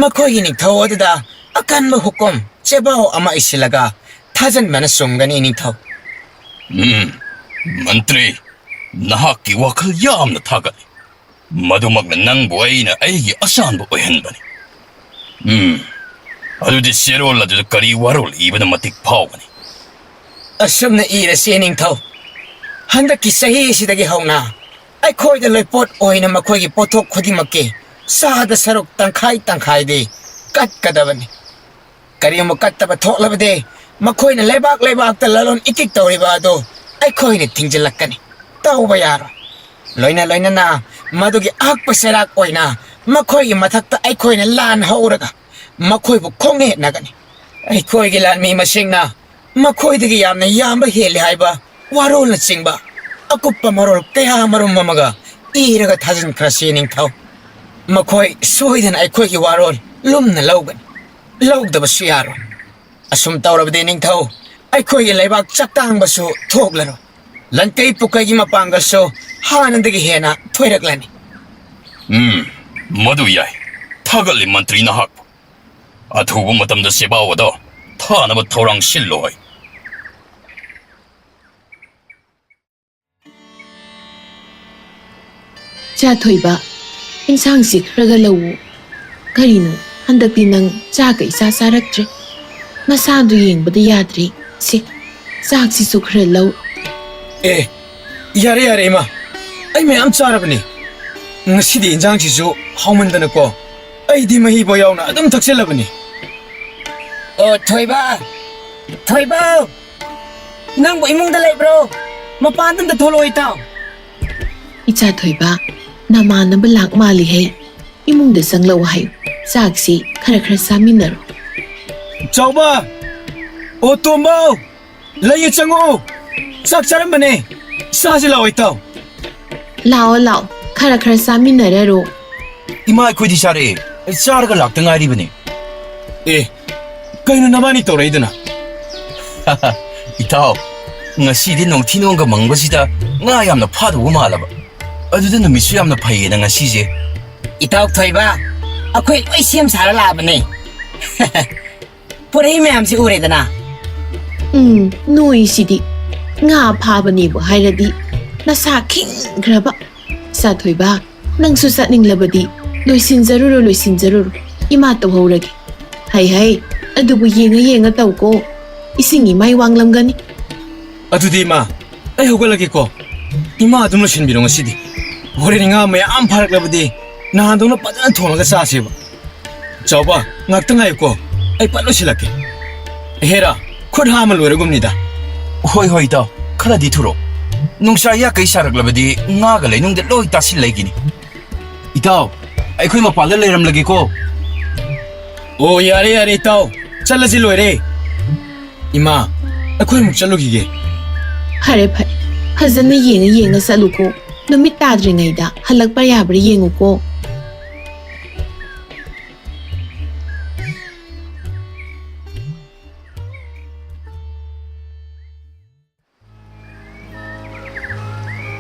ꯃꯈꯣꯏꯒꯤ ꯅꯤꯡꯊꯧ ꯑꯗꯨꯗ ꯑꯀꯟꯕ ꯍꯨꯀꯨꯝ ꯆꯦꯕꯥꯎ ꯑꯃ ꯏꯁꯤꯜꯂꯒ ꯊꯥꯖꯤꯟꯕꯅ ꯆꯨꯝꯒꯅꯤ, ꯏꯅꯤꯡꯊꯧ꯫ ꯎꯝ, ꯃꯟꯇ꯭ꯔꯤ, ꯅꯍꯥꯛꯀꯤ ꯋꯥꯈꯜ ꯌꯥꯝꯅ ꯊꯥꯒꯠꯂꯤ꯫ ꯃꯗꯨꯃꯛꯅ ꯅꯪꯕꯨ ꯑꯩꯅ ꯑꯩꯒꯤ ꯑꯆꯥꯟꯕ ꯑꯣꯏꯍꯟꯕꯅꯤ꯫ ꯎꯝ, ꯑꯗꯨꯗꯤ ꯆꯦꯔꯣꯜ ꯑꯗꯨꯗ ꯀꯔꯤ ꯋꯥꯔꯣꯜ ꯏꯕꯅ ꯃꯇꯤꯛ ꯐꯥꯎꯒꯅꯤ? ꯑꯁꯨꯝꯅ ꯏꯔꯁꯤ, ꯅꯤꯡꯊꯧ꯫ ꯍꯟꯗꯛꯀꯤ ꯆꯍꯤ ꯑꯁꯤꯗꯒꯤ ꯍꯧꯅ ꯑꯩꯈꯣꯏꯗ ꯂꯣꯏꯄꯣꯠ ꯑꯣꯏꯅ ꯃꯈꯣꯏꯒꯤ ꯄꯣꯠꯊꯣꯛ ꯈꯨꯗꯤꯡꯃꯛꯀꯤ ꯆꯥꯗ ꯁꯔꯨꯛ ꯇꯪꯈꯥꯏ ꯇꯪꯈꯥꯏꯗꯤ ꯀꯠꯀꯗꯕꯅꯤ꯫ ꯀꯔꯤꯒꯨꯝꯕ ꯀꯠꯇꯕ ꯊꯣꯛꯂꯕꯗꯤ, ꯃꯈꯣꯏꯅ ꯂꯩꯕꯥꯛ ꯂꯩꯕꯥꯛꯇ ꯂꯂꯣꯟ ꯏꯇꯤꯛ ꯇꯧꯔꯤꯕ ꯑꯗꯨ ꯑꯩꯈꯣꯏꯅ ꯊꯤꯡꯖꯤꯜꯂꯛꯀꯅꯤ꯫ ꯇꯧꯕ ꯌꯥꯔꯣꯏ꯫ ꯂꯣꯏꯅ ꯂꯣꯏꯅꯅ ꯃꯗꯨꯒꯤ ꯑꯍꯛꯄ ꯆꯩꯔꯥꯛ ꯑꯣꯏꯅ ꯃꯈꯣꯏꯒꯤ ꯃꯊꯛꯇ ꯑꯩꯈꯣꯏꯅ ꯂꯥꯟ ꯍꯧꯔꯒ ꯃꯈꯣꯏꯕꯨ ꯈꯣꯡꯅꯦꯠꯅꯒꯅꯤ꯫ ꯑꯩꯈꯣꯏꯒꯤ ꯂꯥꯟꯃꯤ ꯃꯁꯤꯡꯅ ꯃꯈꯣꯏꯗꯒꯤ ꯌꯥꯝꯅ ꯌꯥꯝꯕ ꯍꯦꯜꯂꯤ ꯍꯥꯏꯕ ꯋꯥꯔꯣꯜꯅꯆꯤꯡꯕ ꯑꯀꯨꯞꯄ ꯃꯔꯣꯜ ꯀꯌꯥ ꯃꯔꯨꯝ ꯑꯃꯒ ꯏꯔꯒ ꯊꯥꯖꯤꯟꯈ꯭ꯔꯁꯤ, ꯅꯤꯡꯊꯧ꯫ ꯃꯈꯣꯏ ꯁꯣꯏꯗꯅ ꯑꯩꯈꯣꯏꯒꯤ ꯋꯥꯔꯣꯜ ꯂꯨꯝꯅ ꯂꯧꯒꯅꯤ꯫ ꯂꯧꯗꯕꯁꯨ ꯌꯥꯔꯣꯏ꯫ ꯑꯁꯨꯝ ꯇꯧꯔꯕꯗꯤ, ꯅꯤꯡꯊꯧ, ꯑꯩꯈꯣꯏꯒꯤ ꯂꯩꯕꯥꯛ ꯆꯥꯛꯇꯥꯡꯕꯁꯨ ꯊꯣꯛꯂꯔꯣꯏ꯫ ꯂꯟꯀꯩ ꯄꯨꯀꯩꯒꯤ ꯃꯄꯥꯡꯒꯜꯁꯨ ꯍꯥꯟꯅꯗꯒꯤ ꯍꯦꯟꯅ ꯊꯣꯏꯔꯛꯂꯅꯤ꯫ ꯎꯝ, ꯃꯗꯨ ꯌꯥꯏ꯫ ꯊꯥꯒꯠꯂꯤ, ꯃꯟꯇ꯭ꯔꯤ ꯅꯍꯥꯛꯄꯨ꯫ ꯑꯊꯨꯕ ꯃꯇꯝꯗ ꯆꯦꯕꯥꯎ ꯑꯗꯣ ꯐꯥꯅꯕ ꯊꯧꯔꯥꯡ ꯁꯤꯜꯂꯣ ꯍꯥꯏ꯫ ꯆꯥ ꯊꯣꯏꯕ, ꯏꯟꯁꯥꯡꯁꯤ ꯈꯔꯒ ꯂꯧꯎ꯫ ꯀꯔꯤꯅꯣ, ꯍꯟꯗꯛꯇꯤ ꯅꯪ ꯆꯥꯒ ꯏꯆꯥ ꯆꯥꯔꯛꯇ꯭ꯔꯦ꯫ ꯅꯁꯥꯗꯨ ꯌꯦꯡꯕꯗ ꯌꯥꯗ꯭ꯔꯦ꯫ ꯁꯦ, ꯆꯥꯛꯁꯤꯁꯨ ꯈꯔ ꯂꯧ꯫ ꯑꯦ, ꯌꯥꯔꯦ, ꯌꯥꯔꯦ, ꯏꯃꯥ꯫ ꯑꯩ ꯃꯌꯥꯝ ꯆꯥꯔꯕꯅꯤ꯫ ꯉꯁꯤꯗꯤ ꯏꯟꯖꯥꯡꯁꯤꯁꯨ ꯍꯥꯎꯃꯟꯗꯅꯀꯣ, ꯑꯩꯗꯤ ꯃꯍꯤꯐꯥꯎ ꯌꯥꯎꯅ ꯑꯗꯨꯝ ꯊꯛꯆꯜꯂꯕꯅꯤ꯫ ꯑꯣ, ꯊꯣꯏꯕ! ꯊꯣꯏꯕ! ꯅꯪꯕꯨ ꯏꯃꯨꯡꯗ ꯂꯩꯕ꯭ꯔꯣ? ꯃꯄꯥꯟꯗ ꯑꯝꯇ ꯊꯣꯛꯂꯛꯑꯣ, ꯏꯇꯥꯎ꯫ ꯏꯆꯥ ꯊꯣꯏꯕ, ꯅꯃꯥꯟꯅꯕ ꯂꯥꯛ ꯃꯥꯜꯂꯤꯍꯦ꯫ ꯏꯃꯨꯡꯗ ꯆꯪꯂꯛꯎ ꯍꯥꯏꯌꯨ꯫ ꯆꯥꯛꯁꯤ ꯈꯔ ꯈꯔ ꯆꯥꯃꯤꯟꯅꯔꯣ꯫ ꯆꯥꯎꯕ! ꯑꯣ, ꯇꯣꯝꯕ! ꯂꯩꯌꯦ, ꯆꯪꯉꯛꯑꯣ꯫ ꯆꯥꯛ ꯆꯥꯔꯝꯕꯅꯦ꯫ ꯆꯥꯁꯤ ꯂꯥꯛꯑꯣ, ꯏꯇꯥꯎ꯫ ꯂꯥꯛꯑꯣ, ꯂꯥꯛꯑꯣ꯫ ꯈꯔ ꯈꯔ ꯆꯥꯃꯤꯟꯅꯔꯔꯣ꯫ ꯏꯃꯥ, ꯑꯩꯈꯣꯏꯗꯤ ꯆꯥꯔꯛꯑꯦ꯫ ꯆꯥꯔꯒ ꯂꯥꯛꯇ ꯉꯥꯏꯔꯤꯕꯅꯦ꯫ ꯑꯦ, ꯀꯩꯅꯣ ꯅꯕꯥꯅꯤ ꯇꯧꯔꯛꯏꯗꯨꯅ? ꯏꯇꯥꯎ, ꯉꯁꯤꯗꯤ ꯅꯣꯡꯊꯤ ꯅꯣꯡꯒ ꯃꯪꯕꯁꯤꯗ ꯉꯥ ꯌꯥꯝꯅ ꯐꯥꯗꯧꯕ ꯃꯥꯜꯂꯕ꯫ ꯑꯗꯨꯗ ꯅꯨꯃꯤꯠꯁꯨ ꯌꯥꯝꯅ ꯐꯩꯌꯦꯅ ꯉꯁꯤꯁꯦ꯫ ꯏꯇꯥꯎ ꯊꯣꯏꯕ, ꯑꯩꯈꯣꯏ ꯂꯣꯏ ꯁꯦꯝ ꯁꯥꯔ ꯂꯥꯛꯑꯕꯅꯦ꯫ ꯄꯨꯔꯛꯏ ꯃꯌꯥꯝꯁꯤ ꯎꯔꯦꯗꯅ꯫ ꯎꯝ, ꯅꯣꯏꯁꯤꯗꯤ ꯉꯥ ꯐꯥꯕꯅꯦꯕꯨ ꯍꯥꯏꯔꯗꯤ ꯅꯁꯥ ꯈꯤꯡꯈ꯭ꯔꯕ꯫ ꯆꯥꯊꯣꯏꯕ, ꯅꯪꯁꯨ ꯆꯠꯅꯤꯡꯂꯕꯗꯤ ꯂꯣꯏꯁꯤꯟꯖꯔꯨꯔꯣ, ꯂꯣꯏꯁꯤꯟꯖꯔꯨꯔꯣ꯫ ꯏꯃꯥ ꯇꯧꯍꯧꯔꯒꯦ꯫ ꯍꯩ ꯍꯩ, ꯑꯗꯨꯕꯨ ꯌꯦꯡꯉ ꯌꯦꯡꯉ ꯇꯧꯀꯣ꯫ ꯏꯁꯤꯡ ꯏꯃꯥꯏ ꯋꯥꯡꯂꯝꯒꯅꯤ꯫ ꯑꯗꯨꯗꯤ ꯏꯃꯥ, ꯑꯩ ꯍꯧꯒꯠꯂꯒꯦꯀꯣ꯫ ꯏꯃꯥ ꯑꯗꯨꯝ ꯂꯣꯏꯁꯤꯟꯕꯤꯔꯣ ꯉꯁꯤꯗꯤ꯫ ꯍꯣꯔꯦꯟ ꯉꯥ ꯃꯌꯥꯝ ꯐꯥꯔꯛꯂꯕꯗꯤ ꯅꯍꯥꯟꯗꯧꯅ ꯐꯖꯅ ꯊꯣꯡꯉꯒ ꯆꯥꯁꯦꯕ꯫ ꯆꯥꯎꯕ, ꯉꯥꯛꯇ ꯉꯥꯏꯌꯨꯀꯣ꯫ ꯑꯩ ꯄꯠ ꯂꯣꯏꯁꯤꯜꯂꯛꯀꯦ꯫ ꯍꯦꯔꯥ, ꯈꯨꯠ ꯍꯥꯝꯃ ꯂꯣꯏꯔꯒꯨꯝꯅꯤꯗ꯫ ꯍꯣꯏ, ꯍꯣꯏ, ꯏꯇꯥꯎ꯫ ꯈꯔꯗꯤ ꯊꯨꯔꯣ꯫ ꯅꯨꯡꯁꯥ ꯌꯥꯀꯩ ꯁꯥꯔꯛꯂꯕꯗꯤ ꯉꯥꯒ ꯂꯩꯅꯨꯡꯗ ꯂꯣꯏ ꯇꯥꯁꯤꯜ ꯂꯩꯒꯤꯅꯤ꯫ ꯏꯇꯥꯎ, ꯑꯩꯈꯣꯏ ꯃꯄꯥꯟꯗ ꯂꯩꯔꯝꯂꯒꯦꯀꯣ꯫ ꯑꯣ, ꯌꯥꯔꯦ, ꯌꯥꯔꯦ, ꯏꯇꯥꯎ꯫ ꯆꯠꯂꯁꯤ ꯂꯣꯏꯔꯦ꯫ ꯏꯃꯥ, ꯑꯩꯈꯣꯏ ꯑꯃꯨꯛ ꯆꯠꯂꯨꯈꯤꯒꯦ꯫ ꯐꯔꯦ, ꯐꯔꯦ꯫ ꯐꯖꯅ ꯌꯦꯡꯉ ꯌꯦꯡꯉ ꯆꯠꯂꯨꯀꯣ꯫ ꯅꯨꯃꯤꯠ ꯇꯥꯗ꯭ꯔꯤꯉꯩꯗ ꯍꯜꯂꯛꯄ ꯌꯥꯕ꯭ꯔꯥ ꯌꯦꯡꯉꯨꯀꯣ꯫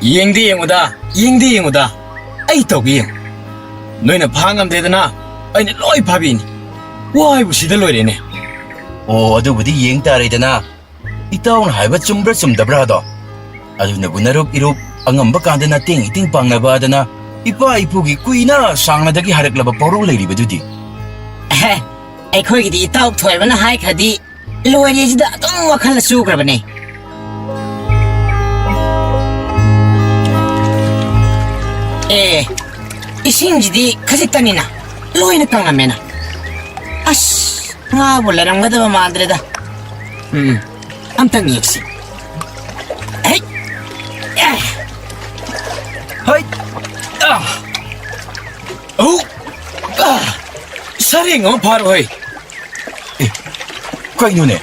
ꯌꯦꯡꯗꯤ ꯌꯦꯡꯉꯨꯗ, ꯌꯦꯡꯗꯤ ꯌꯦꯡꯉꯨꯗ꯫ ꯑꯩ ꯇꯧꯒꯦ ꯌꯦꯡꯉꯨ꯫ ꯅꯣꯏꯅ ꯐꯥ ꯉꯝꯗ꯭ꯔꯦꯗꯅ, ꯑꯩꯅ ꯂꯣꯏ ꯐꯥꯕꯤꯅꯤ꯫ ꯋꯥ ꯍꯥꯏꯕꯨ ꯁꯤꯗ ꯂꯣꯏꯔꯦꯅꯦ꯫ ꯑꯣ, ꯑꯗꯨꯕꯨꯗꯤ ꯌꯦꯡ ꯇꯥꯔꯦꯗꯅ꯫ ꯏꯇꯥꯎꯅ ꯍꯥꯏꯕ ꯆꯨꯝꯕ꯭ꯔꯥ ꯆꯨꯝꯗꯕ꯭ꯔꯥꯗꯣ꯫ ꯑꯗꯨꯅꯕꯨ ꯅꯔꯨꯞ ꯏꯔꯨꯞ ꯑꯉꯝꯕ ꯀꯥꯟꯗ ꯅꯇꯦꯡ ꯏꯇꯦꯡ ꯄꯥꯡꯅꯕ ꯑꯗꯅ ꯏꯄꯥ ꯏꯄꯨꯒꯤ ꯀꯨꯏꯅ ꯁꯥꯡꯅꯗꯒꯤ ꯍꯥꯏꯔꯛꯂꯕ ꯄꯥꯎꯔꯧ ꯂꯩꯔꯤꯕꯗꯨꯗꯤ꯫ ꯑꯦꯍꯦ, ꯑꯩꯈꯣꯏꯒꯤꯗꯤ ꯏꯇꯥꯎ ꯊꯣꯏꯕꯅ ꯍꯥꯏꯈ꯭ꯔꯗꯤ ꯂꯣꯏꯔꯦꯁꯤꯗ ꯑꯗꯨꯝ ꯋꯥꯈꯜ ꯆꯨꯈ꯭ꯔꯕꯅꯦ꯫ ꯑꯦ, ꯏꯁꯤꯡꯁꯤꯗꯤ ꯈꯖꯤꯛꯇꯅꯤꯅ ꯂꯣꯏꯅ ꯀꯪꯂꯝꯃꯦꯅ꯫ ꯑꯁ, ꯉꯥꯕꯨ ꯂꯩꯔꯝꯒꯗꯕ ꯃꯥꯟꯗ꯭ꯔꯦꯗ꯫ ꯎꯝ, ꯑꯝꯇꯪ ꯌꯦꯡꯁꯤ꯫ ꯍꯩ! ꯑꯦ! ꯍꯩ! ꯑꯥ! ꯑꯧ! ꯑꯥ! ꯁꯔꯦꯡ ꯑꯃ ꯐꯥꯔꯣꯏ꯫ ꯑꯦ, ꯀꯩꯅꯣꯅꯦ?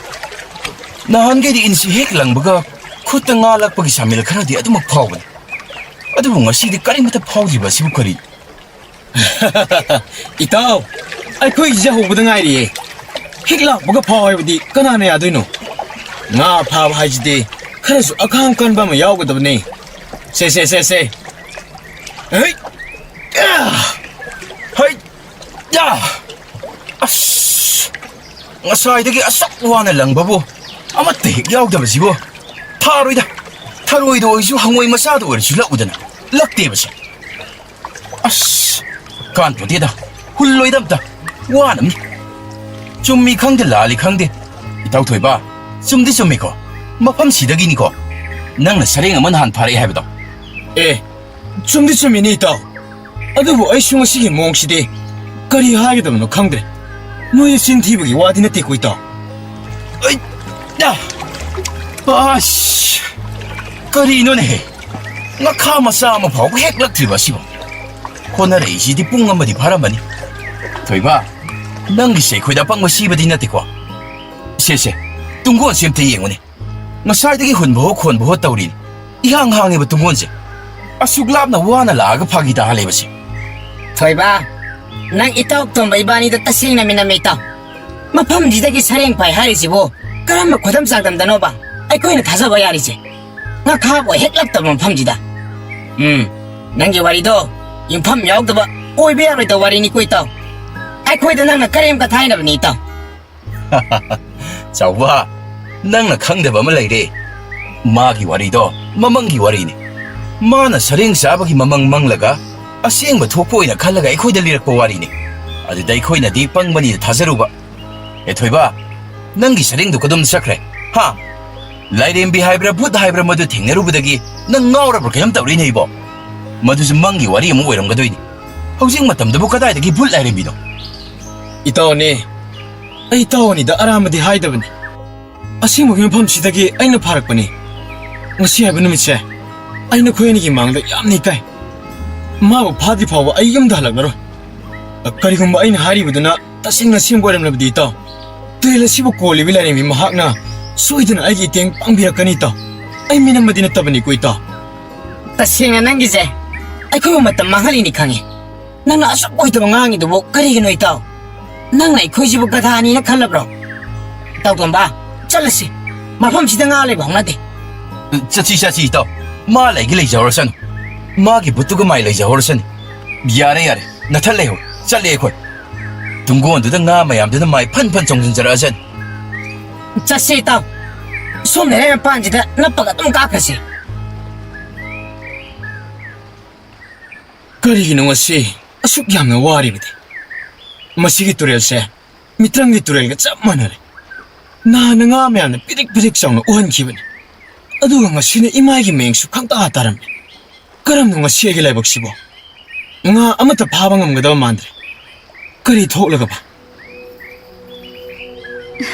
ꯅꯍꯥꯟꯈꯩꯗꯤ ꯏꯟꯁꯤ ꯍꯦꯛ ꯂꯪꯕꯒ ꯈꯨꯠꯇ ꯉꯥ ꯂꯛꯄꯒꯤ ꯁꯥꯃꯤꯜ ꯈꯔꯗꯤ ꯑꯗꯨꯃꯛ ꯐꯥꯎꯕꯅꯤ꯫ ꯑꯗꯨꯕꯨ ꯉꯁꯤꯗꯤ ꯀꯔꯤꯃꯠꯇ ꯐꯥꯎꯗ꯭ꯔꯤꯕ ꯑꯁꯤꯕꯨ ꯀꯔꯤ? ꯏꯇꯥꯎ, ꯑꯩꯈꯣꯏꯒꯤꯁꯦ ꯍꯧꯕꯗ ꯉꯥꯏꯔꯤꯌꯦ꯫ ꯍꯦꯛ ꯂꯥꯛꯄꯒ ꯐꯥꯎ ꯍꯥꯏꯕꯗꯤ ꯀꯅꯥꯅ ꯌꯥꯗꯣꯏꯅꯣ? ꯉꯥ ꯐꯥꯕ ꯍꯥꯏꯁꯤꯗꯤ ꯈꯔꯁꯨ ꯑꯈꯥꯡ ꯀꯟꯕ ꯑꯃ ꯌꯥꯎꯒꯗꯕꯅꯤ꯫ ꯁꯦ, ꯁꯦ, ꯁꯦ, ꯁꯦ꯫ ꯍꯩ! ꯑꯥ! ꯍꯩ! ꯑꯥ! ꯑꯁ! ꯉꯁꯥꯏꯗꯒꯤ ꯑꯁꯨꯛ ꯋꯥꯅ ꯂꯪꯕꯕꯨ ꯑꯃꯠꯇ ꯍꯦꯛ ꯌꯥꯎꯗꯕꯁꯤꯕꯨ꯫ ꯊꯥꯔꯣꯏꯗ꯫ ꯊꯔꯣꯏꯗ ꯑꯣꯏꯔꯁꯨ, ꯍꯉꯣꯏ ꯃꯆꯥꯗ ꯑꯣꯏꯔꯁꯨ ꯂꯛꯎꯗꯅ꯫ ꯂꯛꯇꯦꯕꯁꯦ꯫ ꯑꯁ! ꯀꯥꯟꯄꯣꯟꯇꯦꯗ꯫ ꯍꯨꯜꯂꯣꯏꯗ ꯑꯝꯇ꯫ ꯋꯥꯅꯕꯅꯤ꯫ ꯆꯨꯝꯃꯤ ꯈꯪꯗꯦ, ꯂꯥꯜꯂꯤ ꯈꯪꯗꯦ꯫ ꯏꯇꯥꯎ ꯊꯣꯏꯕ, ꯆꯨꯝꯗꯤ ꯆꯨꯝꯃꯤꯀꯣ꯫ ꯃꯐꯝꯁꯤꯗꯒꯤꯅꯤꯀꯣ꯫ ꯅꯪꯅ ꯁꯔꯦꯡ ꯑꯃ ꯅꯍꯥꯟ ꯐꯥꯔꯛꯑꯦ ꯍꯥꯏꯕꯗꯣ꯫ ꯑꯦ, ꯆꯨꯝꯗꯤ ꯆꯨꯝꯃꯤꯅꯤ, ꯏꯇꯥꯎ꯫ ꯑꯗꯨꯕꯨ ꯑꯩꯁꯨ ꯉꯁꯤꯒꯤ ꯃꯑꯣꯡꯁꯤꯗꯤ ꯀꯔꯤ ꯍꯥꯏꯒꯗꯕꯅꯣ ꯈꯪꯗ꯭ꯔꯦ꯫ ꯅꯣꯏ ꯆꯤꯟ ꯊꯤꯕꯒꯤ ꯋꯥꯗꯤ ꯅꯠꯇꯦꯀꯣ, ꯏꯇꯥꯎ꯫ ꯑꯩ, ꯑ, ꯑꯁ, ꯀꯔꯤꯅꯣꯅꯦꯍꯦ? ꯉꯥꯈꯥ ꯃꯆꯥ ꯑꯃ ꯐꯥꯎꯕ ꯍꯦꯛ ꯂꯛꯇ꯭ꯔꯤꯕ ꯑꯁꯤꯕꯨ? ꯍꯣꯠꯅꯔꯛꯏꯁꯤꯗꯤ ꯄꯨꯡ ꯑꯃꯗꯤ ꯐꯥꯔꯝꯃꯅꯤ꯫ ꯊꯣꯏꯕ, ꯅꯪꯒꯤꯁꯦ ꯑꯩꯈꯣꯏꯗ ꯑꯄꯪꯕ ꯁꯤꯕꯗꯤ ꯅꯠꯇꯦꯀꯣ? ꯁꯦ, ꯁꯦ, ꯇꯨꯡꯒꯣꯟꯁꯦ ꯑꯝꯇ ꯌꯦꯡꯉꯨꯅꯦ꯫ ꯉꯁꯥꯏꯗꯒꯤ ꯍꯨꯟꯕ ꯍꯣ ꯈꯣꯟꯕ ꯍꯣ ꯇꯧꯔꯤꯅꯤ꯫ ꯏꯍꯥꯡ ꯍꯥꯡꯉꯦꯕ ꯇꯨꯡꯒꯣꯟꯁꯦ꯫ ꯑꯁꯨꯛ ꯂꯥꯞꯅ ꯋꯥꯅ ꯂꯥꯛꯑꯒ ꯐꯥꯒꯤ ꯇꯥꯍꯜꯂꯦꯕꯁꯦ꯫ ꯊꯣꯏꯕ, ꯅꯪ ꯏꯇꯥꯎ ꯇꯣꯝꯕ ꯏꯕꯥꯅꯤꯗ ꯇꯁꯦꯡꯅ ꯃꯤꯅꯝꯃꯦ, ꯏꯇꯥꯎ꯫ ꯃꯐꯝꯁꯤꯗꯒꯤ ꯁꯔꯦꯡ ꯐꯥꯏ ꯍꯥꯏꯔꯤꯁꯤꯕꯨ ꯀꯔꯝꯕ ꯈꯨꯗꯝ ꯆꯥꯡꯗꯝꯗꯅꯣꯕ ꯑꯩꯈꯣꯏꯅ ꯊꯥꯖꯕ ꯌꯥꯔꯤꯁꯦ? ꯉꯥꯈꯥꯕꯨ ꯍꯦꯛ ꯂꯛꯇꯕ ꯃꯐꯝꯁꯤꯗ꯫ ꯎꯝ, ꯅꯪꯒꯤ ꯋꯥꯔꯤꯗꯣ ꯌꯨꯝꯐꯝ ꯌꯥꯎꯗꯕ ꯑꯣꯏꯕ ꯌꯥꯔꯣꯏꯗꯕ ꯋꯥꯔꯤꯅꯤꯀꯣ, ꯏꯇꯥꯎ꯫ ꯑꯩꯈꯣꯏꯗ ꯅꯪꯅ ꯀꯔꯦꯝ ꯀꯊꯥꯏꯅꯕꯅꯤ, ꯏꯇꯥꯎ꯫ ꯆꯥꯎꯕ, ꯅꯪꯅ ꯈꯪꯗꯕ ꯑꯃ ꯂꯩꯔꯦ꯫ ꯃꯥꯒꯤ ꯋꯥꯔꯤꯗꯣ ꯃꯃꯪꯒꯤ ꯋꯥꯔꯤꯅꯤ꯫ ꯃꯥꯅ ꯁꯔꯦꯡ ꯆꯥꯕꯒꯤ ꯃꯃꯪ ꯃꯪꯂꯒ ꯑꯁꯦꯡꯕ ꯊꯣꯛꯄ ꯑꯣꯏꯅ ꯈꯜꯂꯒ ꯑꯩꯈꯣꯏꯗ ꯂꯤꯔꯛꯄ ꯋꯥꯔꯤꯅꯤ꯫ ꯑꯗꯨꯗ ꯑꯩꯈꯣꯏꯅꯗꯤ ꯄꯪꯕꯅꯤꯅ ꯊꯥꯖꯔꯨꯕ꯫ ꯑꯦ ꯊꯣꯏꯕ, ꯅꯪꯒꯤ ꯁꯔꯦꯡꯗꯨ ꯀꯗꯣꯝ ꯆꯠꯈ꯭ꯔꯦ? ꯍꯥ? ꯂꯥꯏꯔꯦꯝꯕꯤ ꯍꯥꯏꯕ꯭ꯔꯥ, ꯚꯨꯠ ꯍꯥꯏꯕ꯭ꯔꯥ, ꯃꯗꯨ ꯊꯦꯡꯅꯔꯨꯕꯗꯒꯤ ꯅꯪ ꯉꯥꯎꯔꯕ꯭ꯔꯥ ꯀꯩꯅꯣꯝ ꯇꯧꯔꯤꯅꯦ ꯏꯕꯣ꯫ ꯃꯗꯨꯁꯨ ꯃꯪꯒꯤ ꯋꯥꯔꯤ ꯑꯃ ꯑꯣꯏꯔꯝꯒꯗꯣꯏꯅꯤ꯫ ꯍꯧꯖꯤꯛ ꯃꯇꯝꯗꯕꯨ ꯀꯗꯥꯏꯗꯒꯤ ꯚꯨꯠ ꯂꯥꯏꯔꯦꯝꯕꯤꯅꯣ? ꯏꯇꯥꯎꯅꯦ, ꯑꯩ ꯏꯇꯥꯎꯅꯤꯗ ꯑꯔꯥꯟꯕꯗꯤ ꯍꯥꯏꯗꯕꯅꯤ꯫ ꯑꯁꯦꯡꯕꯒꯤ ꯃꯐꯝꯁꯤꯗꯒꯤ ꯑꯩꯅ ꯐꯥꯔꯛꯄꯅꯤ꯫ ꯉꯁꯤ ꯍꯥꯏꯕ ꯅꯨꯃꯤꯠꯁꯦ ꯑꯩ ꯅꯈꯣꯏ ꯑꯅꯤꯒꯤ ꯃꯥꯡꯗ ꯌꯥꯝꯅ ꯏꯀꯥꯏ꯫ ꯃꯥꯕꯨ ꯐꯥꯗ꯭ꯔꯤ ꯐꯥꯎꯕ ꯑꯩ ꯌꯨꯝꯗ ꯍꯜꯂꯛꯂꯔꯣꯏ꯫ ꯀꯔꯤꯒꯨꯝꯕ ꯑꯩꯅ ꯍꯥꯏꯔꯤꯕꯗꯨꯅ ꯇꯁꯦꯡꯅ ꯑꯁꯦꯡꯕ ꯑꯣꯏꯔꯝꯂꯕꯗꯤ ꯏꯇꯥꯎ, ꯇꯨꯔꯦꯜ ꯑꯁꯤꯕꯨ ꯀꯣꯜꯂꯤꯕꯤ ꯂꯥꯏꯔꯦꯝꯕꯤ ꯃꯍꯥꯛꯅ ꯁꯣꯏꯗꯅ ꯑꯩꯒꯤ ꯏꯇꯦꯡ ꯄꯥꯡꯕꯤꯔꯛꯀꯅꯤ ꯏꯇꯥꯎ꯫ ꯑꯩ ꯃꯤꯅꯝꯕꯗꯤ ꯅꯠꯇꯕꯅꯤꯀꯣ ꯏꯇꯥꯎ꯫ ꯇꯁꯦꯡꯅ ꯅꯪꯒꯤꯁꯦ ꯑꯩꯈꯣꯏꯕꯨ ꯃꯇꯝ ꯃꯥꯡꯍꯜꯂꯤꯅꯤ ꯈꯪꯉꯤ꯫ ꯅꯪꯅ ꯑꯁꯨꯛ ꯑꯣꯏꯗꯕ ꯉꯥꯡꯉꯤꯗꯨꯕꯨ ꯀꯔꯤꯒꯤꯅꯣ ꯏꯇꯥꯎ? ꯅꯪꯅ ꯑꯩꯈꯣꯏꯁꯤꯕꯨ ꯒꯙꯥꯅꯤꯅ ꯈꯜꯂꯕ꯭ꯔꯣ? ꯏꯇꯥꯎ ꯇꯣꯝꯕ, ꯆꯠꯂꯁꯤ꯫ ꯃꯐꯝꯁꯤꯗ ꯉꯥ ꯂꯩꯕ ꯍꯧꯅꯗꯦ꯫ ꯆꯠꯁꯤ, ꯆꯠꯁꯤ ꯏꯇꯥꯎ꯫ ꯃꯥ ꯂꯩꯒꯦ ꯂꯩꯖꯍꯧꯔꯁꯅꯨ꯫ ꯃꯥꯒꯤ ꯚꯨꯠꯇꯨꯒ ꯃꯥꯏ ꯂꯩꯖꯍꯧꯔꯁꯅꯨ꯫ ꯌꯥꯔꯦ, ꯌꯥꯔꯦ꯫ ꯅꯊꯠ ꯂꯩꯍꯧ꯫ ꯆꯠꯂꯦ ꯑꯩꯈꯣꯏ꯫ ꯇꯨꯡꯒꯣꯟꯗꯨꯗ ꯉꯥ ꯃꯌꯥꯝꯗꯨꯅ ꯃꯥꯏ ꯐꯟ ꯐꯟ ꯆꯣꯡꯁꯤꯟꯖꯔꯛꯑꯁꯅꯤ꯫ ꯆꯠꯁꯤ ꯏꯇꯥꯎ꯫ ꯁꯣꯝ ꯂꯩꯔꯩ ꯃꯄꯥꯟꯁꯤꯗ ꯅꯞꯄꯒ ꯑꯗꯨꯝ ꯀꯥꯞꯈ꯭ꯔꯁꯤ꯫ ꯀꯔꯤꯒꯤꯅꯣ ꯉꯁꯤ ꯑꯁꯨꯛ ꯌꯥꯝꯅ ꯋꯥꯔꯤꯕꯗꯤ? ꯃꯁꯤꯒꯤ ꯇꯨꯔꯦꯜꯁꯦ ꯃꯤꯇ꯭ꯔꯪꯒꯤ ꯇꯨꯔꯦꯜꯒ ꯆꯞ ꯃꯥꯟꯅꯔꯦ꯫ ꯅꯍꯥꯟꯅ ꯉꯥ ꯃꯌꯥꯝꯅ ꯄꯤꯔꯤꯛ ꯄꯤꯔꯤꯛ ꯆꯥꯎꯅ ꯎꯍꯟꯈꯤꯕꯅꯤ, ꯑꯗꯨꯒ ꯉꯁꯤꯅ ꯏꯃꯥꯏꯒꯤ ꯃꯌꯦꯡꯁꯨ ꯈꯪꯇꯥ ꯇꯥꯔꯝꯃꯤ꯫ ꯀꯔꯝꯅꯣ ꯉꯁꯤ ꯑꯩꯒꯤ ꯂꯥꯏꯕꯛꯁꯤꯕꯣ? ꯉꯥ ꯑꯃꯠꯇ ꯐꯥꯕ ꯉꯝꯒꯗꯕ ꯃꯥꯟꯗ꯭ꯔꯦ꯫ ꯀꯔꯤ ꯊꯣꯛꯂꯒꯕ?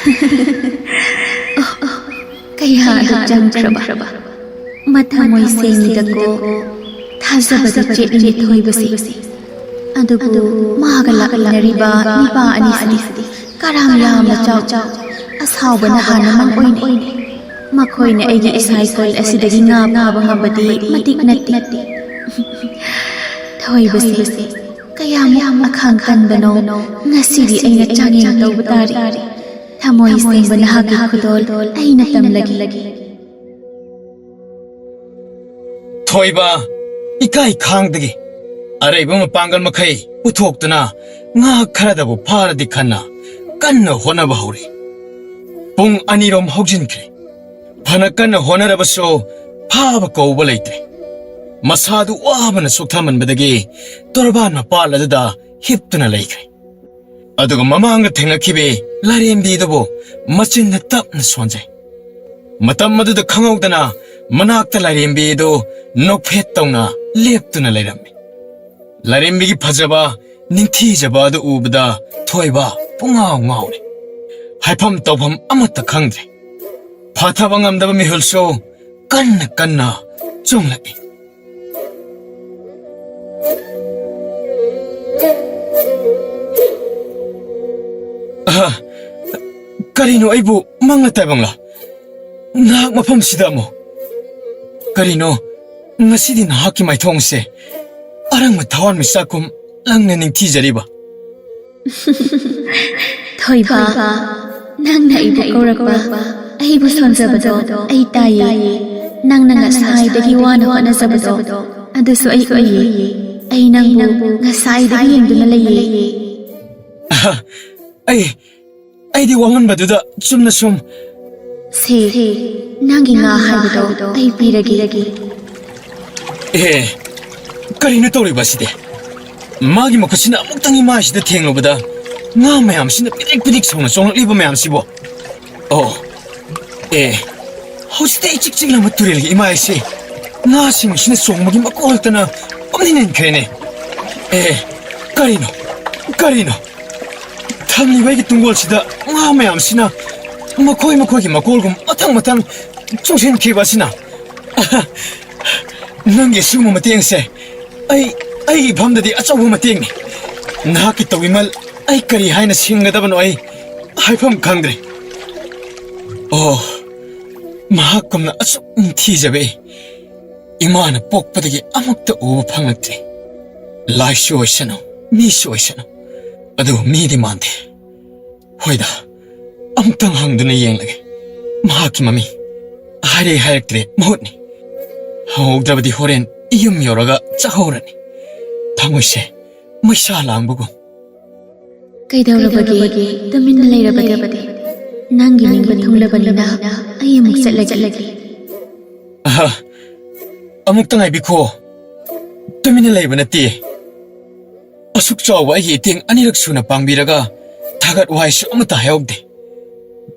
ꯀꯌꯥꯗ ꯆꯪꯈ꯭ꯔꯕ ꯃꯊꯃꯣꯏ ꯁꯦꯡꯉꯤꯗꯀꯣ꯫ ꯊꯥꯖꯕꯗ ꯆꯦꯠꯂꯤꯅꯤ ꯊꯣꯏꯕꯁꯦ꯫ ꯑꯗꯨꯕꯨ ꯃꯥꯒ ꯂꯥꯛꯃꯤꯟꯅꯔꯤꯕ ꯅꯤꯄꯥ ꯑꯅꯤꯁꯤꯗꯤ ꯀꯔꯥꯝ ꯌꯥꯝꯅ ꯆꯥꯎ, ꯑꯁꯥꯎꯕꯅ ꯍꯥꯟꯅꯃꯟ ꯑꯣꯏꯅꯩ꯫ ꯃꯈꯣꯏꯅ ꯑꯩꯒꯤ ꯏꯁꯥꯏꯀꯜ ꯑꯁꯤꯗꯒꯤ ꯉꯥ ꯐꯥꯕ ꯉꯝꯕꯗꯤ ꯃꯇꯤꯛ ꯅꯠꯇꯦ꯫ ꯊꯣꯏꯕꯁꯦ ꯀꯌꯥꯃꯨꯛ ꯑꯈꯥꯡ ꯀꯟꯕꯅꯣ, ꯉꯁꯤꯗꯤ ꯑꯩꯅ ꯆꯥꯡꯌꯦꯡ ꯇꯧꯕ ꯇꯥꯔꯦ꯫ ꯊꯃꯣꯏ ꯁꯦꯡꯕ ꯅꯍꯥꯛꯀꯤ ꯈꯨꯗꯣꯜ ꯑꯩꯅ ꯇꯝꯂꯒꯦ꯫ ꯊꯣꯏꯕ ꯏꯀꯥꯏ ꯈꯥꯡꯗꯒꯤ ꯑꯔꯩꯕ ꯃꯄꯥꯡꯒꯜ ꯃꯈꯩ ꯄꯨꯊꯣꯛꯇꯨꯅ ꯉꯥ ꯈꯔꯗꯕꯨ ꯐꯥꯔꯗꯤ ꯈꯟꯅ ꯀꯟꯅ ꯍꯣꯠꯅꯕ ꯍꯧꯔꯦ꯫ ꯄꯨꯡ ꯑꯅꯤꯔꯣꯝ ꯍꯧꯖꯤꯟꯈ꯭ꯔꯦ꯫ ꯐꯅ ꯀꯟꯅ ꯍꯣꯠꯅꯔꯕꯁꯨ ꯐꯥꯕ ꯀꯧꯕ ꯂꯩꯇ꯭ꯔꯦ꯫ ꯃꯁꯥꯗꯨ ꯋꯥꯕꯅ ꯆꯣꯛꯊꯃꯟꯕꯗꯒꯤ ꯇꯣꯔꯕꯥꯟ ꯃꯄꯥꯜ ꯑꯗꯨꯗ ꯍꯤꯞꯇꯨꯅ ꯂꯩꯈ꯭ꯔꯦ꯫ ꯑꯗꯨꯒ ꯃꯃꯥꯡꯗ ꯊꯦꯡꯅꯈꯤꯕ ꯂꯥꯏꯔꯦꯝꯕꯤꯗꯨꯕꯨ ꯃꯆꯤꯟꯗ ꯇꯞꯅ ꯁꯣꯟꯖꯩ꯫ ꯃꯇꯝ ꯑꯗꯨꯗ ꯈꯪꯍꯧꯗꯅ ꯃꯅꯥꯛꯇ ꯂꯥꯏꯔꯦꯝꯕꯤ ꯑꯗꯨ ꯅꯣꯛꯐꯦꯠ ꯇꯧꯅ ꯂꯦꯞꯇꯨꯅ ꯂꯩꯔꯝꯃꯤ꯫ ꯂꯥꯏꯔꯦꯝꯕꯤꯒꯤ ꯐꯖꯕ, ꯅꯤꯡꯊꯤꯖꯕ ꯑꯗꯨ ꯎꯕꯗ ꯊꯣꯏꯕ ꯄꯨꯡꯉꯥꯎ ꯉꯥꯎꯔꯦ꯫ ꯍꯥꯏꯐꯝ ꯇꯧꯐꯝ ꯑꯃꯠꯇ ꯈꯪꯗ꯭ꯔꯦ꯫ ꯐꯥꯊꯕ ꯉꯝꯗꯕ ꯃꯤꯍꯨꯜꯁꯨ ꯀꯟꯅ ꯀꯟꯅ ꯆꯣꯡꯂꯛꯏ꯫ ꯑꯍ, ꯀꯔꯤꯅꯣ, ꯑꯩꯕꯨ ꯃꯪꯂ ꯇꯥꯏꯕꯪꯂ? ꯅꯍꯥꯛ ꯃꯐꯝꯁꯤꯗ ꯑꯃꯨꯛ? ꯀꯔꯤꯅꯣ, ꯉꯁꯤꯗꯤ ꯅꯍꯥꯛꯀꯤ ꯃꯥꯏꯊꯣꯡꯁꯦ ꯑꯔꯪꯕ ꯊꯋꯥꯟꯃꯤꯆꯥꯛꯀꯨꯝ ꯂꯪꯅ ꯅꯤꯡꯊꯤꯖꯔꯤꯕ? ꯊꯣꯏꯕ, ꯅꯪꯅ ꯑꯩꯕꯨ ꯀꯧꯔꯛꯄ, ꯑꯩꯕꯨ ꯁꯣꯟꯖꯕꯗꯣ ꯑꯩ ꯇꯥꯏꯌꯦ꯫ ꯅꯪꯅ ꯉꯁꯥꯏꯗꯒꯤ ꯋꯥꯅ ꯍꯣꯠꯅꯖꯕꯗꯣ ꯑꯗꯨꯁꯨ ꯑꯩ ꯎꯏꯌꯦ꯫ ꯑꯩ ꯅꯪꯕꯨ ꯉꯁꯥꯏꯗꯒꯤ ꯌꯦꯡꯗꯨꯅ ꯂꯩꯌꯦ꯫ ꯑꯍ, ꯑꯩ, ꯑꯩꯗꯤ ꯋꯥꯃꯟꯕꯗꯨꯗ ꯆꯨꯝꯅ ꯁꯨꯝ꯫ ꯁꯦ, ꯅꯪꯒꯤ ꯉꯥ ꯍꯥꯏꯕꯗꯣ ꯑꯩ ꯄꯤꯔꯒꯦ꯫ ꯑꯦ, ꯀꯔꯤꯅꯣ ꯇꯧꯔꯤꯕ ꯑꯁꯤꯗꯤ? ꯃꯥꯒꯤ ꯃꯈꯨꯠꯁꯤꯅ ꯑꯃꯨꯛꯇꯪ ꯏꯃꯥꯏꯁꯤꯗ ꯊꯦꯡꯂꯨꯕꯗ ꯉꯥ ꯃꯌꯥꯝꯁꯤꯅ ꯄꯤꯗꯤꯛ ꯄꯤꯗꯤꯛ ꯁꯧꯅ ꯆꯣꯡꯂꯛꯂꯤꯕ ꯃꯌꯥꯝꯁꯤꯕꯣ꯫ ꯑꯣ, ꯑꯦ, ꯍꯧꯖꯤꯛꯇꯤ ꯏꯆꯤꯛ ꯆꯤꯛꯂꯕ ꯇꯨꯔꯦꯜꯒꯤ ꯏꯃꯥꯏꯁꯤ ꯉꯥꯁꯤꯡꯁꯤꯅ ꯆꯣꯡꯕꯒꯤ ꯃꯀꯣꯜꯇꯅ ꯄꯪꯅꯤꯟ ꯅꯤꯟꯈ꯭ꯔꯦꯅꯦ꯫ ꯑꯦ, ꯀꯔꯤꯅꯣ? ꯀꯔꯤꯅꯣ? ꯊꯝꯂꯤꯕ ꯑꯩꯒꯤ ꯇꯨꯡꯒꯣꯜꯁꯤꯗ ꯉꯥ ꯃꯌꯥꯝꯁꯤꯅ ꯃꯈꯣꯏ ꯃꯈꯣꯏꯒꯤ ꯃꯀꯣꯜꯒꯨꯝ ꯃꯊꯪ ꯃꯊꯪ ꯆꯣꯡꯁꯤꯟꯈꯤꯕ ꯑꯁꯤꯅ꯫ ꯅꯪꯒꯤ ꯑꯁꯤꯒꯨꯝꯕ ꯃꯇꯦꯡꯁꯦ ꯑꯩ, ꯑꯩꯒꯤ ꯏꯐꯝꯗꯗꯤ ꯑꯆꯧꯕ ꯃꯇꯦꯡꯅꯤ꯫ ꯅꯍꯥꯛꯀꯤ ꯇꯧꯕꯤꯃꯜ ꯑꯩ ꯀꯔꯤ ꯍꯥꯏꯅ ꯁꯤꯡꯒꯗꯕꯅꯣ, ꯑꯩ ꯍꯥꯏꯐꯝ ꯈꯪꯗ꯭ꯔꯦ꯫ ꯑꯣ, ꯃꯍꯥꯛꯀꯨꯝꯅ ꯑꯁꯨꯛ ꯅꯤꯡꯊꯤꯖꯕ ꯑꯩ ꯏꯃꯥꯅ ꯄꯣꯛꯄꯗꯒꯤ ꯑꯃꯨꯛꯇ ꯎꯕ ꯐꯪꯂꯛꯇ꯭ꯔꯤ꯫ ꯂꯥꯏꯁꯨ ꯑꯣꯏꯁꯅꯨ, ꯃꯤꯁꯨ ꯑꯣꯏꯁꯅꯨ, ꯑꯗꯨꯕꯨ ꯃꯤꯗꯤ ꯃꯥꯟꯗꯦ꯫ ꯍꯣꯏꯗ, ꯑꯃꯨꯛꯇꯪ ꯍꯪꯗꯨꯅ ꯌꯦꯡꯂꯒꯦ꯫ ꯃꯍꯥꯛꯀꯤ ꯃꯃꯤꯡ ꯍꯥꯏꯔꯦ ꯍꯥꯏꯔꯛꯇ꯭ꯔꯦ ꯃꯍꯨꯠꯅꯤ꯫ ꯍꯪꯍꯧꯗ꯭ꯔꯕꯗꯤ ꯍꯣꯔꯦꯟ ꯌꯨꯝ ꯌꯧꯔꯒ ꯆꯥꯍꯧꯔꯅꯤ꯫ ꯊꯃꯣꯏꯁꯦ ꯃꯩꯁꯥ ꯂꯥꯡꯕꯒꯨꯝ꯫ ꯀꯩꯗꯧꯔꯕꯒꯦ ꯇꯨꯃꯤꯟꯅ ꯂꯩꯔꯕꯗꯤ? ꯅꯪꯒꯤ ꯅꯤꯡꯕ ꯊꯨꯡꯂꯕꯅꯤꯅ ꯑꯩ ꯑꯃꯨꯛ ꯆꯠꯂꯒꯦ꯫ ꯑꯍ, ꯑꯃꯨꯛꯇ ꯉꯥꯏꯕꯤꯈꯣ꯫ ꯇꯨꯃꯤꯟꯅ ꯂꯩꯕ ꯅꯠꯇꯦ꯫ ꯑꯁꯨꯛ ꯆꯥꯎꯕ ꯑꯩꯒꯤ ꯏꯇꯦꯡ ꯑꯅꯤꯔꯛ ꯁꯨꯅ ꯄꯥꯡꯕꯤꯔꯒ ꯊꯥꯒꯠ ꯋꯥꯍꯩꯁꯨ ꯑꯃꯠꯇ ꯍꯥꯏꯍꯧꯗꯦ꯫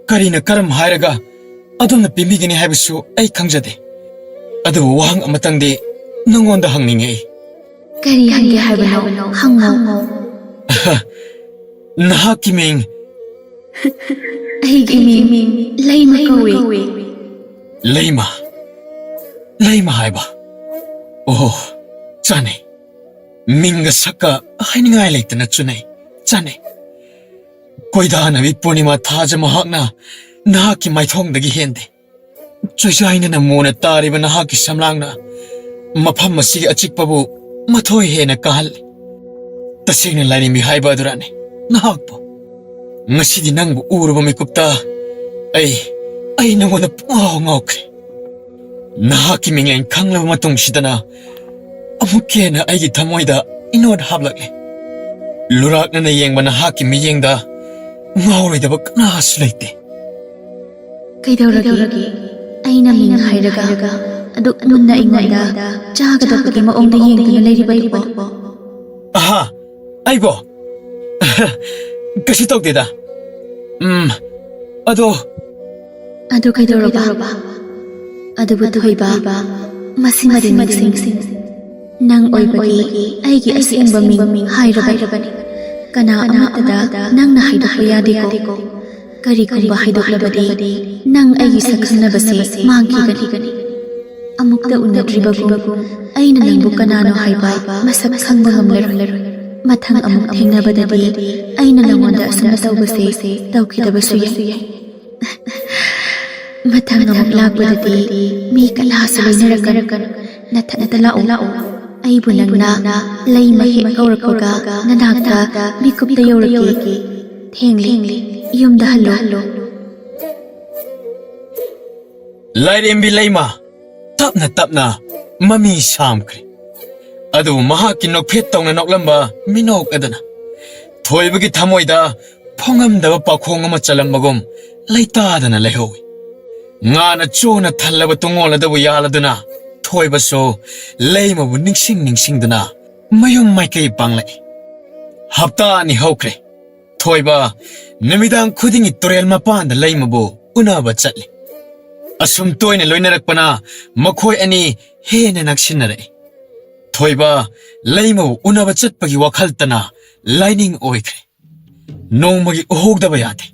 ꯀꯔꯤꯅ ꯀꯔꯝ ꯍꯥꯏꯔꯒ ꯑꯗꯣꯝꯅ ꯄꯦꯟꯕꯤꯒꯅꯤ ꯍꯥꯏꯕꯁꯨ ꯑꯩ ꯈꯪꯖꯗꯦ꯫ ꯑꯗꯨꯕꯨ ꯋꯥꯍꯪ ꯑꯃꯇꯪꯗꯤ ꯅꯉꯣꯟꯗ ꯍꯪꯅꯤꯡꯉꯤ꯫ ꯀꯔꯤ ꯍꯪꯒꯦ ꯍꯥꯏꯕꯅꯣ? ꯍꯪꯉꯣ꯫ ꯅꯍꯥꯛꯀꯤ ꯃꯤꯡ? ꯑꯩꯒꯤ ꯃꯤꯡ ꯂꯩꯃ ꯀꯧꯏ꯫ ꯂꯩꯃ? ꯂꯩꯃ ꯍꯥꯏꯕ? ꯑꯣꯍꯣ, ꯆꯥꯅꯩ꯫ ꯃꯤꯡꯒ ꯁꯛꯀ ꯍꯥꯏꯅꯤꯡꯉꯥꯏ ꯂꯩꯇꯅ ꯆꯨꯅꯩ, ꯆꯥꯅꯩ꯫ ꯀꯣꯏꯗꯥꯅꯕꯤ ꯄꯨꯔꯅꯤꯃꯥ ꯊꯥꯖ ꯃꯍꯥꯛꯅ ꯅꯍꯥꯛꯀꯤ ꯃꯥꯏꯊꯣꯡꯗꯒꯤ ꯍꯦꯟꯗꯦ꯫ ꯆꯣꯏꯖꯥꯏꯅꯅ ꯃꯣꯟꯅ ꯇꯥꯔꯤꯕ ꯅꯍꯥꯛꯀꯤ ꯁꯝꯂꯥꯡꯅ ꯃꯐꯝ ꯑꯁꯤꯒꯤ ꯑꯆꯤꯛꯄꯕꯨ ꯃꯊꯣꯏ ꯍꯦꯟꯅ ꯀꯥꯍꯜꯂꯤ꯫ ꯇꯁꯦꯡꯅ ꯂꯥꯏꯔꯦꯝꯕꯤ ꯍꯥꯏꯕ ꯑꯗꯨꯔꯥꯅꯤ ꯅꯍꯥꯛꯄꯨ꯫ ꯉꯁꯤꯗꯤ ꯅꯪꯕꯨ ꯎꯔꯨꯕ ꯃꯤꯀꯨꯞꯇ ꯑꯩ, ꯑꯩ ꯅꯉꯣꯟꯗ ꯄꯨꯡꯉꯥꯎ ꯉꯥꯎꯈ꯭ꯔꯦ꯫ ꯅꯍꯥꯛꯀꯤ ꯃꯤꯡꯂꯦꯟ ꯈꯪꯂꯕ ꯃꯇꯨꯡꯁꯤꯗꯅ ꯑꯃꯨꯛꯀ ꯍꯦꯟꯅ ꯑꯩꯒꯤ ꯊꯃꯣꯏꯗ ꯏꯅꯣꯠ ꯍꯥꯞꯂꯛꯂꯦ꯫ ꯂꯨꯔꯥꯛꯅꯅ ꯌꯦꯡꯕ ꯅꯍꯥꯛꯀꯤ ꯃꯤꯠꯌꯦꯡꯗ ꯉꯥꯎꯔꯣꯏꯗꯕ ꯀꯅꯥꯁꯨ ꯂꯩꯇꯦ꯫ ꯀꯩꯗꯧꯔꯒꯦ? ꯑꯩꯅ ꯃꯤꯡ ꯍꯥꯏꯔꯒ ꯑꯗꯨꯛ ꯃꯨꯟꯅ ꯑꯩꯉꯣꯟꯗ ꯆꯥꯒꯗꯕꯒꯤ ꯃꯑꯣꯡꯗ ꯌꯦꯡꯗꯨꯅ ꯂꯩꯔꯤꯕꯗꯨꯕꯣ? ꯑꯍꯥ, ꯑꯩꯕꯣ? ꯀꯩꯁꯨ ꯇꯧꯗꯦꯗ꯫ ꯎꯝ, ꯑꯗꯣ꯫ ꯑꯗꯨ ꯀꯩꯗꯧꯔꯕ? ꯑꯗꯨꯕꯨ ꯊꯣꯏꯕ, ꯃꯁꯤꯃꯗꯤ ꯅꯤꯡꯁꯤꯡ꯫ ꯅꯪ ꯑꯣꯏꯕꯒꯤ ꯑꯩꯒꯤ ꯑꯁꯦꯡꯕ ꯃꯤꯡ ꯍꯥꯏꯔꯕꯅꯤ꯫ ꯀꯅꯥ ꯑꯃꯠꯇꯗ ꯅꯪꯅ ꯍꯥꯏꯗꯣꯛꯄ ꯌꯥꯗꯦꯀꯣ꯫ ꯀꯔꯤꯒꯨꯝꯕ ꯍꯥꯏꯗꯣꯛꯂꯕꯗꯤ ꯅꯪ ꯑꯩꯒꯤ ꯁꯛꯈꯪꯅꯕꯁꯦ ꯃꯥꯡꯈꯤꯒꯅꯤ꯫ ꯑꯃꯨꯛꯇ ꯎꯅꯗ꯭ꯔꯤꯕꯒꯨꯝ ꯑꯩꯅ ꯅꯪꯕꯨ ꯀꯅꯥꯅꯣ ꯍꯥꯏꯕ ꯃꯁꯛ ꯈꯪꯕ ꯉꯝꯂꯔꯣꯏ꯫ ꯃꯊꯪ ꯑꯃꯨꯛ ꯊꯦꯡꯅꯕꯗꯗꯤ ꯑꯩꯅ ꯅꯉꯣꯟꯗ ꯑꯁꯨꯝꯅ ꯇꯧꯕꯁꯦ ꯇꯧꯈꯤꯗꯕꯁꯨ ꯌꯥꯏ꯫ ꯃꯊꯪ ꯑꯃꯨꯛ ꯂꯥꯛꯄꯗꯗꯤ ꯃꯤ ꯀꯅꯥꯁꯨ ꯂꯣꯏꯅꯔꯛꯀꯅꯨ꯫ ꯅꯊꯟꯇ ꯂꯥꯛꯎ꯫ ꯑꯩꯕꯨ ꯅꯪꯅ ꯂꯩꯃ ꯍꯦꯛ ꯀꯧꯔꯛꯄꯒ ꯅꯅꯥꯛꯇ ꯃꯤꯀꯨꯞꯇ ꯌꯧꯔꯛꯀꯦ꯫ ꯊꯦꯡꯂꯦ, ꯌꯨꯝꯗ ꯍꯜꯂꯣ꯫ ꯂꯥꯏꯔꯦꯝꯕꯤ ꯂꯩꯃ ꯇꯞꯅ ꯇꯞꯅ ꯃꯃꯤ ꯁꯥꯝꯈ꯭ꯔꯦ꯫ ꯑꯗꯨꯕꯨ ꯃꯍꯥꯛꯀꯤ ꯅꯣꯛꯐꯦꯠ ꯇꯧꯅ ꯅꯣꯛꯂꯝꯕ ꯃꯤꯅꯣꯛ ꯑꯗꯨꯅ ꯊꯣꯏꯕꯒꯤ ꯊꯃꯣꯏꯗ ꯐꯣꯡꯉꯝꯗꯕ ꯄꯥꯈꯣꯡ ꯑꯃ ꯆꯜꯂꯝꯕꯒꯨꯝ ꯂꯩꯇꯥꯗꯅ ꯂꯩꯍꯧꯏ꯫ ꯉꯥꯅ ꯆꯣꯅ ꯊꯜꯂꯕ ꯇꯨꯡꯑꯣꯜ ꯑꯗꯨꯕꯨ ꯌꯥꯜꯂꯗꯨꯅ ꯊꯣꯏꯕꯁꯨ ꯂꯩꯃꯕꯨ ꯅꯤꯡꯁꯤꯡ ꯅꯤꯡꯁꯤꯡꯗꯨꯅ ꯃꯌꯨꯝ ꯃꯥꯏꯀꯩ ꯄꯥꯡꯂꯛꯏ꯫ ꯍꯞꯇꯥ ꯑꯅꯤ ꯍꯧꯈ꯭ꯔꯦ꯫ ꯊꯣꯏꯕ ꯅꯨꯃꯤꯗꯥꯡ ꯈꯨꯗꯤꯡꯒꯤ ꯇꯨꯔꯦꯜ ꯃꯄꯥꯟꯗ ꯂꯩꯃꯕꯨ ꯎꯅꯕ ꯆꯠꯂꯤ꯫ ꯑꯁꯨꯝ ꯇꯣꯏꯅ ꯂꯣꯏꯅꯔꯛꯄꯅ ꯃꯈꯣꯏ ꯑꯅꯤ ꯍꯦꯟꯅ ꯅꯛꯁꯤꯟꯅꯔꯛꯏ꯫ ꯊꯣꯏꯕ ꯂꯩꯃꯕꯨ ꯎꯅꯕ ꯆꯠꯄꯒꯤ ꯋꯥꯈꯜꯇꯅ ꯂꯥꯏꯅꯤꯡ ꯑꯣꯏꯈ꯭ꯔꯦ꯫ ꯅꯣꯡꯃꯒꯤ ꯎꯍꯧꯗꯕ ꯌꯥꯗꯦ꯫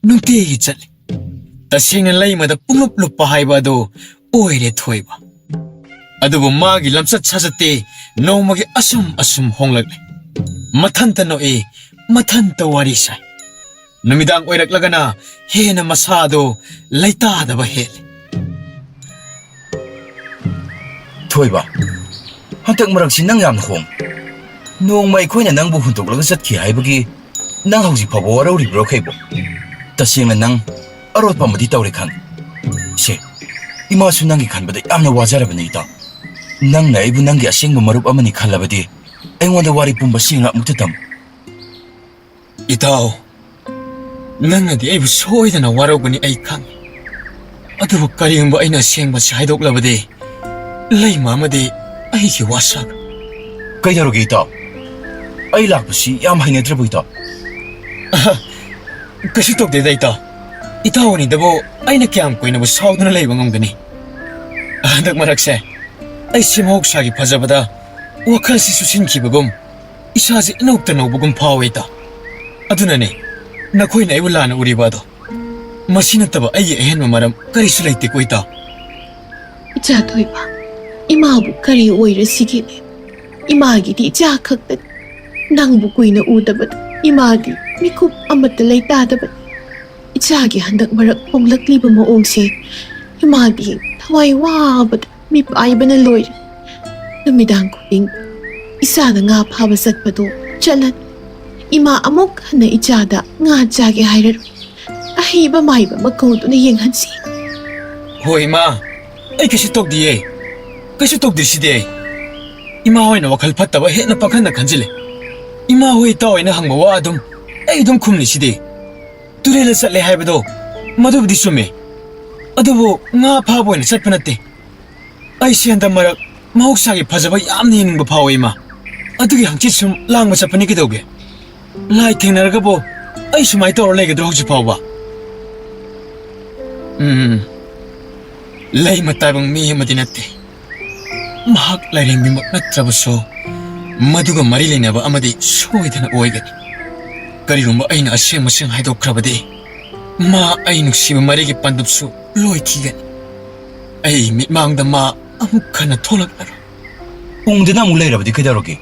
ꯅꯨꯡꯇꯤꯒꯤ ꯆꯠꯂꯤ꯫ ꯇꯁꯦꯡꯅ ꯂꯩꯃꯗ ꯄꯨꯡꯂꯨꯞ ꯂꯨꯞꯄ ꯍꯥꯏꯕ ꯑꯗꯨ ꯑꯣꯏꯔꯦ ꯊꯣꯏꯕ꯫ ꯑꯗꯨꯕꯨ ꯃꯥꯒꯤ ꯂꯝꯆꯠ ꯁꯥꯖꯠꯇꯤ ꯅꯣꯡꯃꯒꯤ ꯑꯁꯨꯝ ꯑꯁꯨꯝ ꯍꯣꯡꯂꯛꯂꯦ꯫ ꯃꯊꯟꯇ ꯅꯣꯛꯏ, ꯃꯊꯟꯇ ꯋꯥꯔꯤ ꯁꯥꯏ꯫ ꯅꯨꯃꯤꯗꯥꯡ ꯑꯣꯏꯔꯛꯂꯒꯅ ꯍꯦꯟꯅ ꯃꯁꯥꯗꯨ ꯂꯩꯇꯥꯗꯕ ꯍꯦꯜꯂꯤ꯫ ꯊꯣꯏꯕ, ꯍꯟꯗꯛ ꯃꯔꯛꯁꯤ ꯅꯪ ꯌꯥꯝꯅ ꯍꯣꯡꯉꯤ꯫ ꯅꯣꯡꯃ ꯑꯩꯈꯣꯏꯅ ꯅꯪꯕꯨ ꯍꯨꯟꯗꯣꯛꯂꯒ ꯆꯠꯈꯤ ꯍꯥꯏꯕꯒꯤ ꯅꯪ ꯍꯧꯖꯤꯛ ꯐꯥꯎꯕ ꯋꯥꯔꯧꯔꯤꯕ꯭ꯔꯣ ꯈꯩꯕꯣ? ꯇꯁꯦꯡꯅ ꯅꯪ ꯑꯔꯣꯠꯄ ꯑꯃꯗꯤ ꯇꯧꯔꯦ ꯈꯪꯉꯤ꯫ ꯁꯦ, ꯏꯃꯥꯁꯨ ꯅꯪꯒꯤ ꯈꯟꯕꯗ ꯌꯥꯝꯅ ꯋꯥꯖꯔꯕꯅꯤ ꯏꯇꯥꯎ꯫ ꯅꯪꯅ ꯑꯩꯕꯨ ꯅꯪꯒꯤ ꯑꯁꯦꯡꯕ ꯃꯔꯨꯞ ꯑꯃꯅꯤ ꯈꯜꯂꯕꯗꯤ ꯑꯩꯉꯣꯟꯗ ꯋꯥꯔꯤ ꯄꯨꯝꯕ ꯁꯦꯡꯅ ꯑꯃꯨꯛꯇ ꯇꯝꯃꯨ꯫ ꯏꯇꯥꯎ, ꯅꯪꯅꯗꯤ ꯑꯩꯕꯨ ꯁꯣꯏꯗꯅ ꯋꯥꯔꯧꯒꯅꯤ ꯑꯩ ꯈꯪꯏ꯫ ꯑꯗꯨꯕꯨ ꯀꯔꯤꯒꯨꯝꯕ ꯑꯩꯅ ꯑꯁꯦꯡꯕꯁꯤ ꯍꯥꯏꯗꯣꯛꯂꯕꯗꯤ ꯂꯩꯃ ꯑꯃꯗꯤ ꯑꯩꯒꯤ ꯋꯥꯁꯛ꯫ ꯀꯩꯗꯧꯔꯒꯦ ꯏꯇꯥꯎ? ꯑꯩ ꯂꯥꯛꯄꯁꯤ ꯌꯥꯝ ꯍꯩꯅꯗ꯭ꯔꯕꯣ ꯏꯇꯥꯎ? ꯑꯍ, ꯀꯩꯁꯨ ꯇꯧꯗꯦꯗ ꯏꯇꯥꯎ꯫ ꯏꯇꯥꯎ ꯑꯅꯤꯗꯕꯨ ꯑꯩꯅ ꯀꯌꯥꯝ ꯀꯨꯏꯅꯕꯨ ꯁꯥꯎꯗꯨꯅ ꯂꯩꯕ ꯉꯝꯒꯅꯤ? ꯍꯟꯗꯛ ꯃꯔꯛꯁꯦ ꯑꯩꯁꯦ ꯃꯍꯧꯁꯥꯒꯤ ꯐꯖꯕꯗ ꯋꯥꯈꯜꯁꯤ ꯆꯨꯁꯤꯟꯈꯤꯕꯒꯨꯝ ꯏꯁꯥꯁꯦ ꯏꯅꯧꯇ ꯅꯧꯕꯒꯨꯝ ꯐꯥꯎꯋꯦ ꯏꯇꯥꯎ꯫ ꯑꯗꯨꯅꯅꯦ ꯅꯈꯣꯏꯅ ꯑꯩꯕꯨ ꯂꯥꯟꯅ ꯎꯔꯤꯕ ꯑꯗꯣ꯫ ꯃꯁꯤ ꯅꯠꯇꯕ ꯑꯩꯒꯤ ꯑꯍꯦꯟꯕ ꯃꯔꯝ ꯀꯔꯤꯁꯨ ꯂꯩꯇꯦꯀꯣ ꯏꯇꯥꯎ꯫ ꯏꯆꯥ ꯊꯣꯏꯕ, ꯏꯃꯥꯕꯨ ꯀꯔꯤ ꯑꯣꯏꯔꯁꯤꯒꯦ? ꯏꯃꯥꯒꯤꯗꯤ ꯏꯆꯥ ꯈꯛꯇꯅꯤ꯫ ꯅꯪꯕꯨ ꯀꯨꯏꯅ ꯎꯗꯕꯗ ꯏꯃꯥꯗꯤ ꯃꯤꯀꯨꯞ ꯑꯃꯠꯇ ꯂꯩꯇꯥꯗꯕꯅꯤ꯫ ꯏꯆꯥꯒꯤ ꯍꯟꯗꯛ ꯃꯔꯛ ꯍꯣꯡꯂꯛꯂꯤꯕ ꯃꯑꯣꯡꯁꯦ ꯏꯃꯥꯗꯤ ꯊꯋꯥꯏ ꯋꯥꯕꯗ ꯃꯤꯄꯥꯏꯕꯅ ꯂꯣꯏꯔꯦ꯫ ꯅꯨꯃꯤꯗꯥꯡ ꯈꯨꯗꯤꯡ ꯏꯆꯥꯅ ꯉꯥ ꯐꯥꯕ ꯆꯠꯄꯗꯣ ꯆꯠꯂꯅꯤ꯫ ꯏꯃꯥ ꯑꯃꯨꯛ ꯍꯟꯅ ꯏꯆꯥꯗ ꯉꯥ ꯆꯥꯒꯦ ꯍꯥꯏꯔꯔꯣꯏ꯫ ꯑꯍꯩꯕ ꯃꯥꯏꯕ ꯑꯃ ꯀꯧꯗꯨꯅ ꯌꯦꯡꯍꯟꯁꯤ꯫ ꯍꯣꯏ ꯏꯃꯥ, ꯑꯩ ꯀꯩꯁꯨ ꯇꯧꯗꯤꯌꯦ꯫ ꯀꯩꯁꯨ ꯇꯧꯗ꯭ꯔꯤꯁꯤꯗꯤ ꯑꯩ꯫ ꯏꯃꯥ ꯍꯣꯏꯅ ꯋꯥꯈꯜ ꯐꯠꯇꯕ ꯍꯦꯟꯅ ꯄꯥꯈꯟꯅ ꯈꯟꯖꯤꯜꯂꯦ꯫ ꯏꯃꯥ ꯍꯣꯏ ꯏꯇꯥꯎ ꯍꯣꯏꯅ ꯍꯪꯕ ꯋꯥ ꯑꯗꯨꯝ ꯑꯩ ꯑꯗꯨꯝ ꯈꯨꯝꯂꯤꯁꯤꯗꯤ꯫ ꯇꯨꯔꯦꯜꯗ ꯆꯠꯂꯦ ꯍꯥꯏꯕꯗꯣ ꯃꯗꯨꯕꯨꯗꯤ ꯆꯨꯝꯃꯦ꯫ ꯑꯗꯨꯕꯨ ꯉꯥ ꯐꯥꯕ ꯑꯣꯏꯅ ꯆꯠꯄ ꯅꯠꯇꯦ꯫ ꯑꯩꯁꯦ ꯍꯟꯗꯛ ꯃꯔꯛ ꯃꯍꯧꯁꯥꯒꯤ ꯐꯖꯕ ꯌꯥꯝꯅ ꯌꯦꯡꯅꯤꯡꯕ ꯐꯥꯎꯋꯦ, ꯏꯃꯥ꯫ ꯑꯗꯨꯒꯤ ꯍꯪꯆꯤꯠ ꯁꯨꯝ ꯂꯥꯡꯕ ꯆꯠꯄꯅꯤ, ꯀꯩꯗꯧꯒꯦ? ꯂꯥꯏ ꯊꯦꯡꯅꯔꯒꯕꯨ ꯑꯩ ꯁꯨꯃꯥꯏꯅ ꯇꯧꯔ ꯂꯩꯒꯗ꯭ꯔꯣ ꯍꯧꯖꯤꯛ ꯐꯥꯎꯕ? ꯎꯝ, ꯂꯩꯃ ꯇꯥꯏꯕꯪ ꯃꯤ ꯑꯃꯗꯤ ꯅꯠꯇꯦ꯫ ꯃꯍꯥꯛ ꯂꯥꯏꯔꯦꯝꯕꯤꯃꯛ ꯅꯠꯇ꯭ꯔꯕꯁꯨ, ꯃꯗꯨꯒ ꯃꯔꯤ ꯂꯩꯅꯕ ꯑꯃꯗꯤ ꯁꯣꯏꯗꯅ ꯑꯣꯏꯒꯅꯤ꯫ ꯀꯔꯤꯒꯨꯝꯕ ꯑꯩꯅ ꯑꯁꯦꯡꯕꯁꯤꯡ ꯍꯥꯏꯗꯣꯛꯈ꯭ꯔꯕꯗꯤ, ꯃꯥ ꯑꯩ ꯅꯨꯡꯁꯤꯕ ꯃꯔꯤꯒꯤ ꯄꯥꯟꯗꯨꯞꯁꯨ ꯂꯣꯏꯈꯤꯒꯅꯤ꯫ ꯑꯩ ꯃꯤꯠꯃꯥꯡꯗ ꯃꯥ ꯑꯃꯨꯛ ꯍꯟꯅ ꯊꯣꯛꯂꯛꯂꯔꯣꯏ꯫ ꯎꯪꯗꯅ ꯑꯃꯨꯛ ꯂꯩꯔꯕꯗꯤ ꯀꯩꯗꯧꯔꯒꯦ?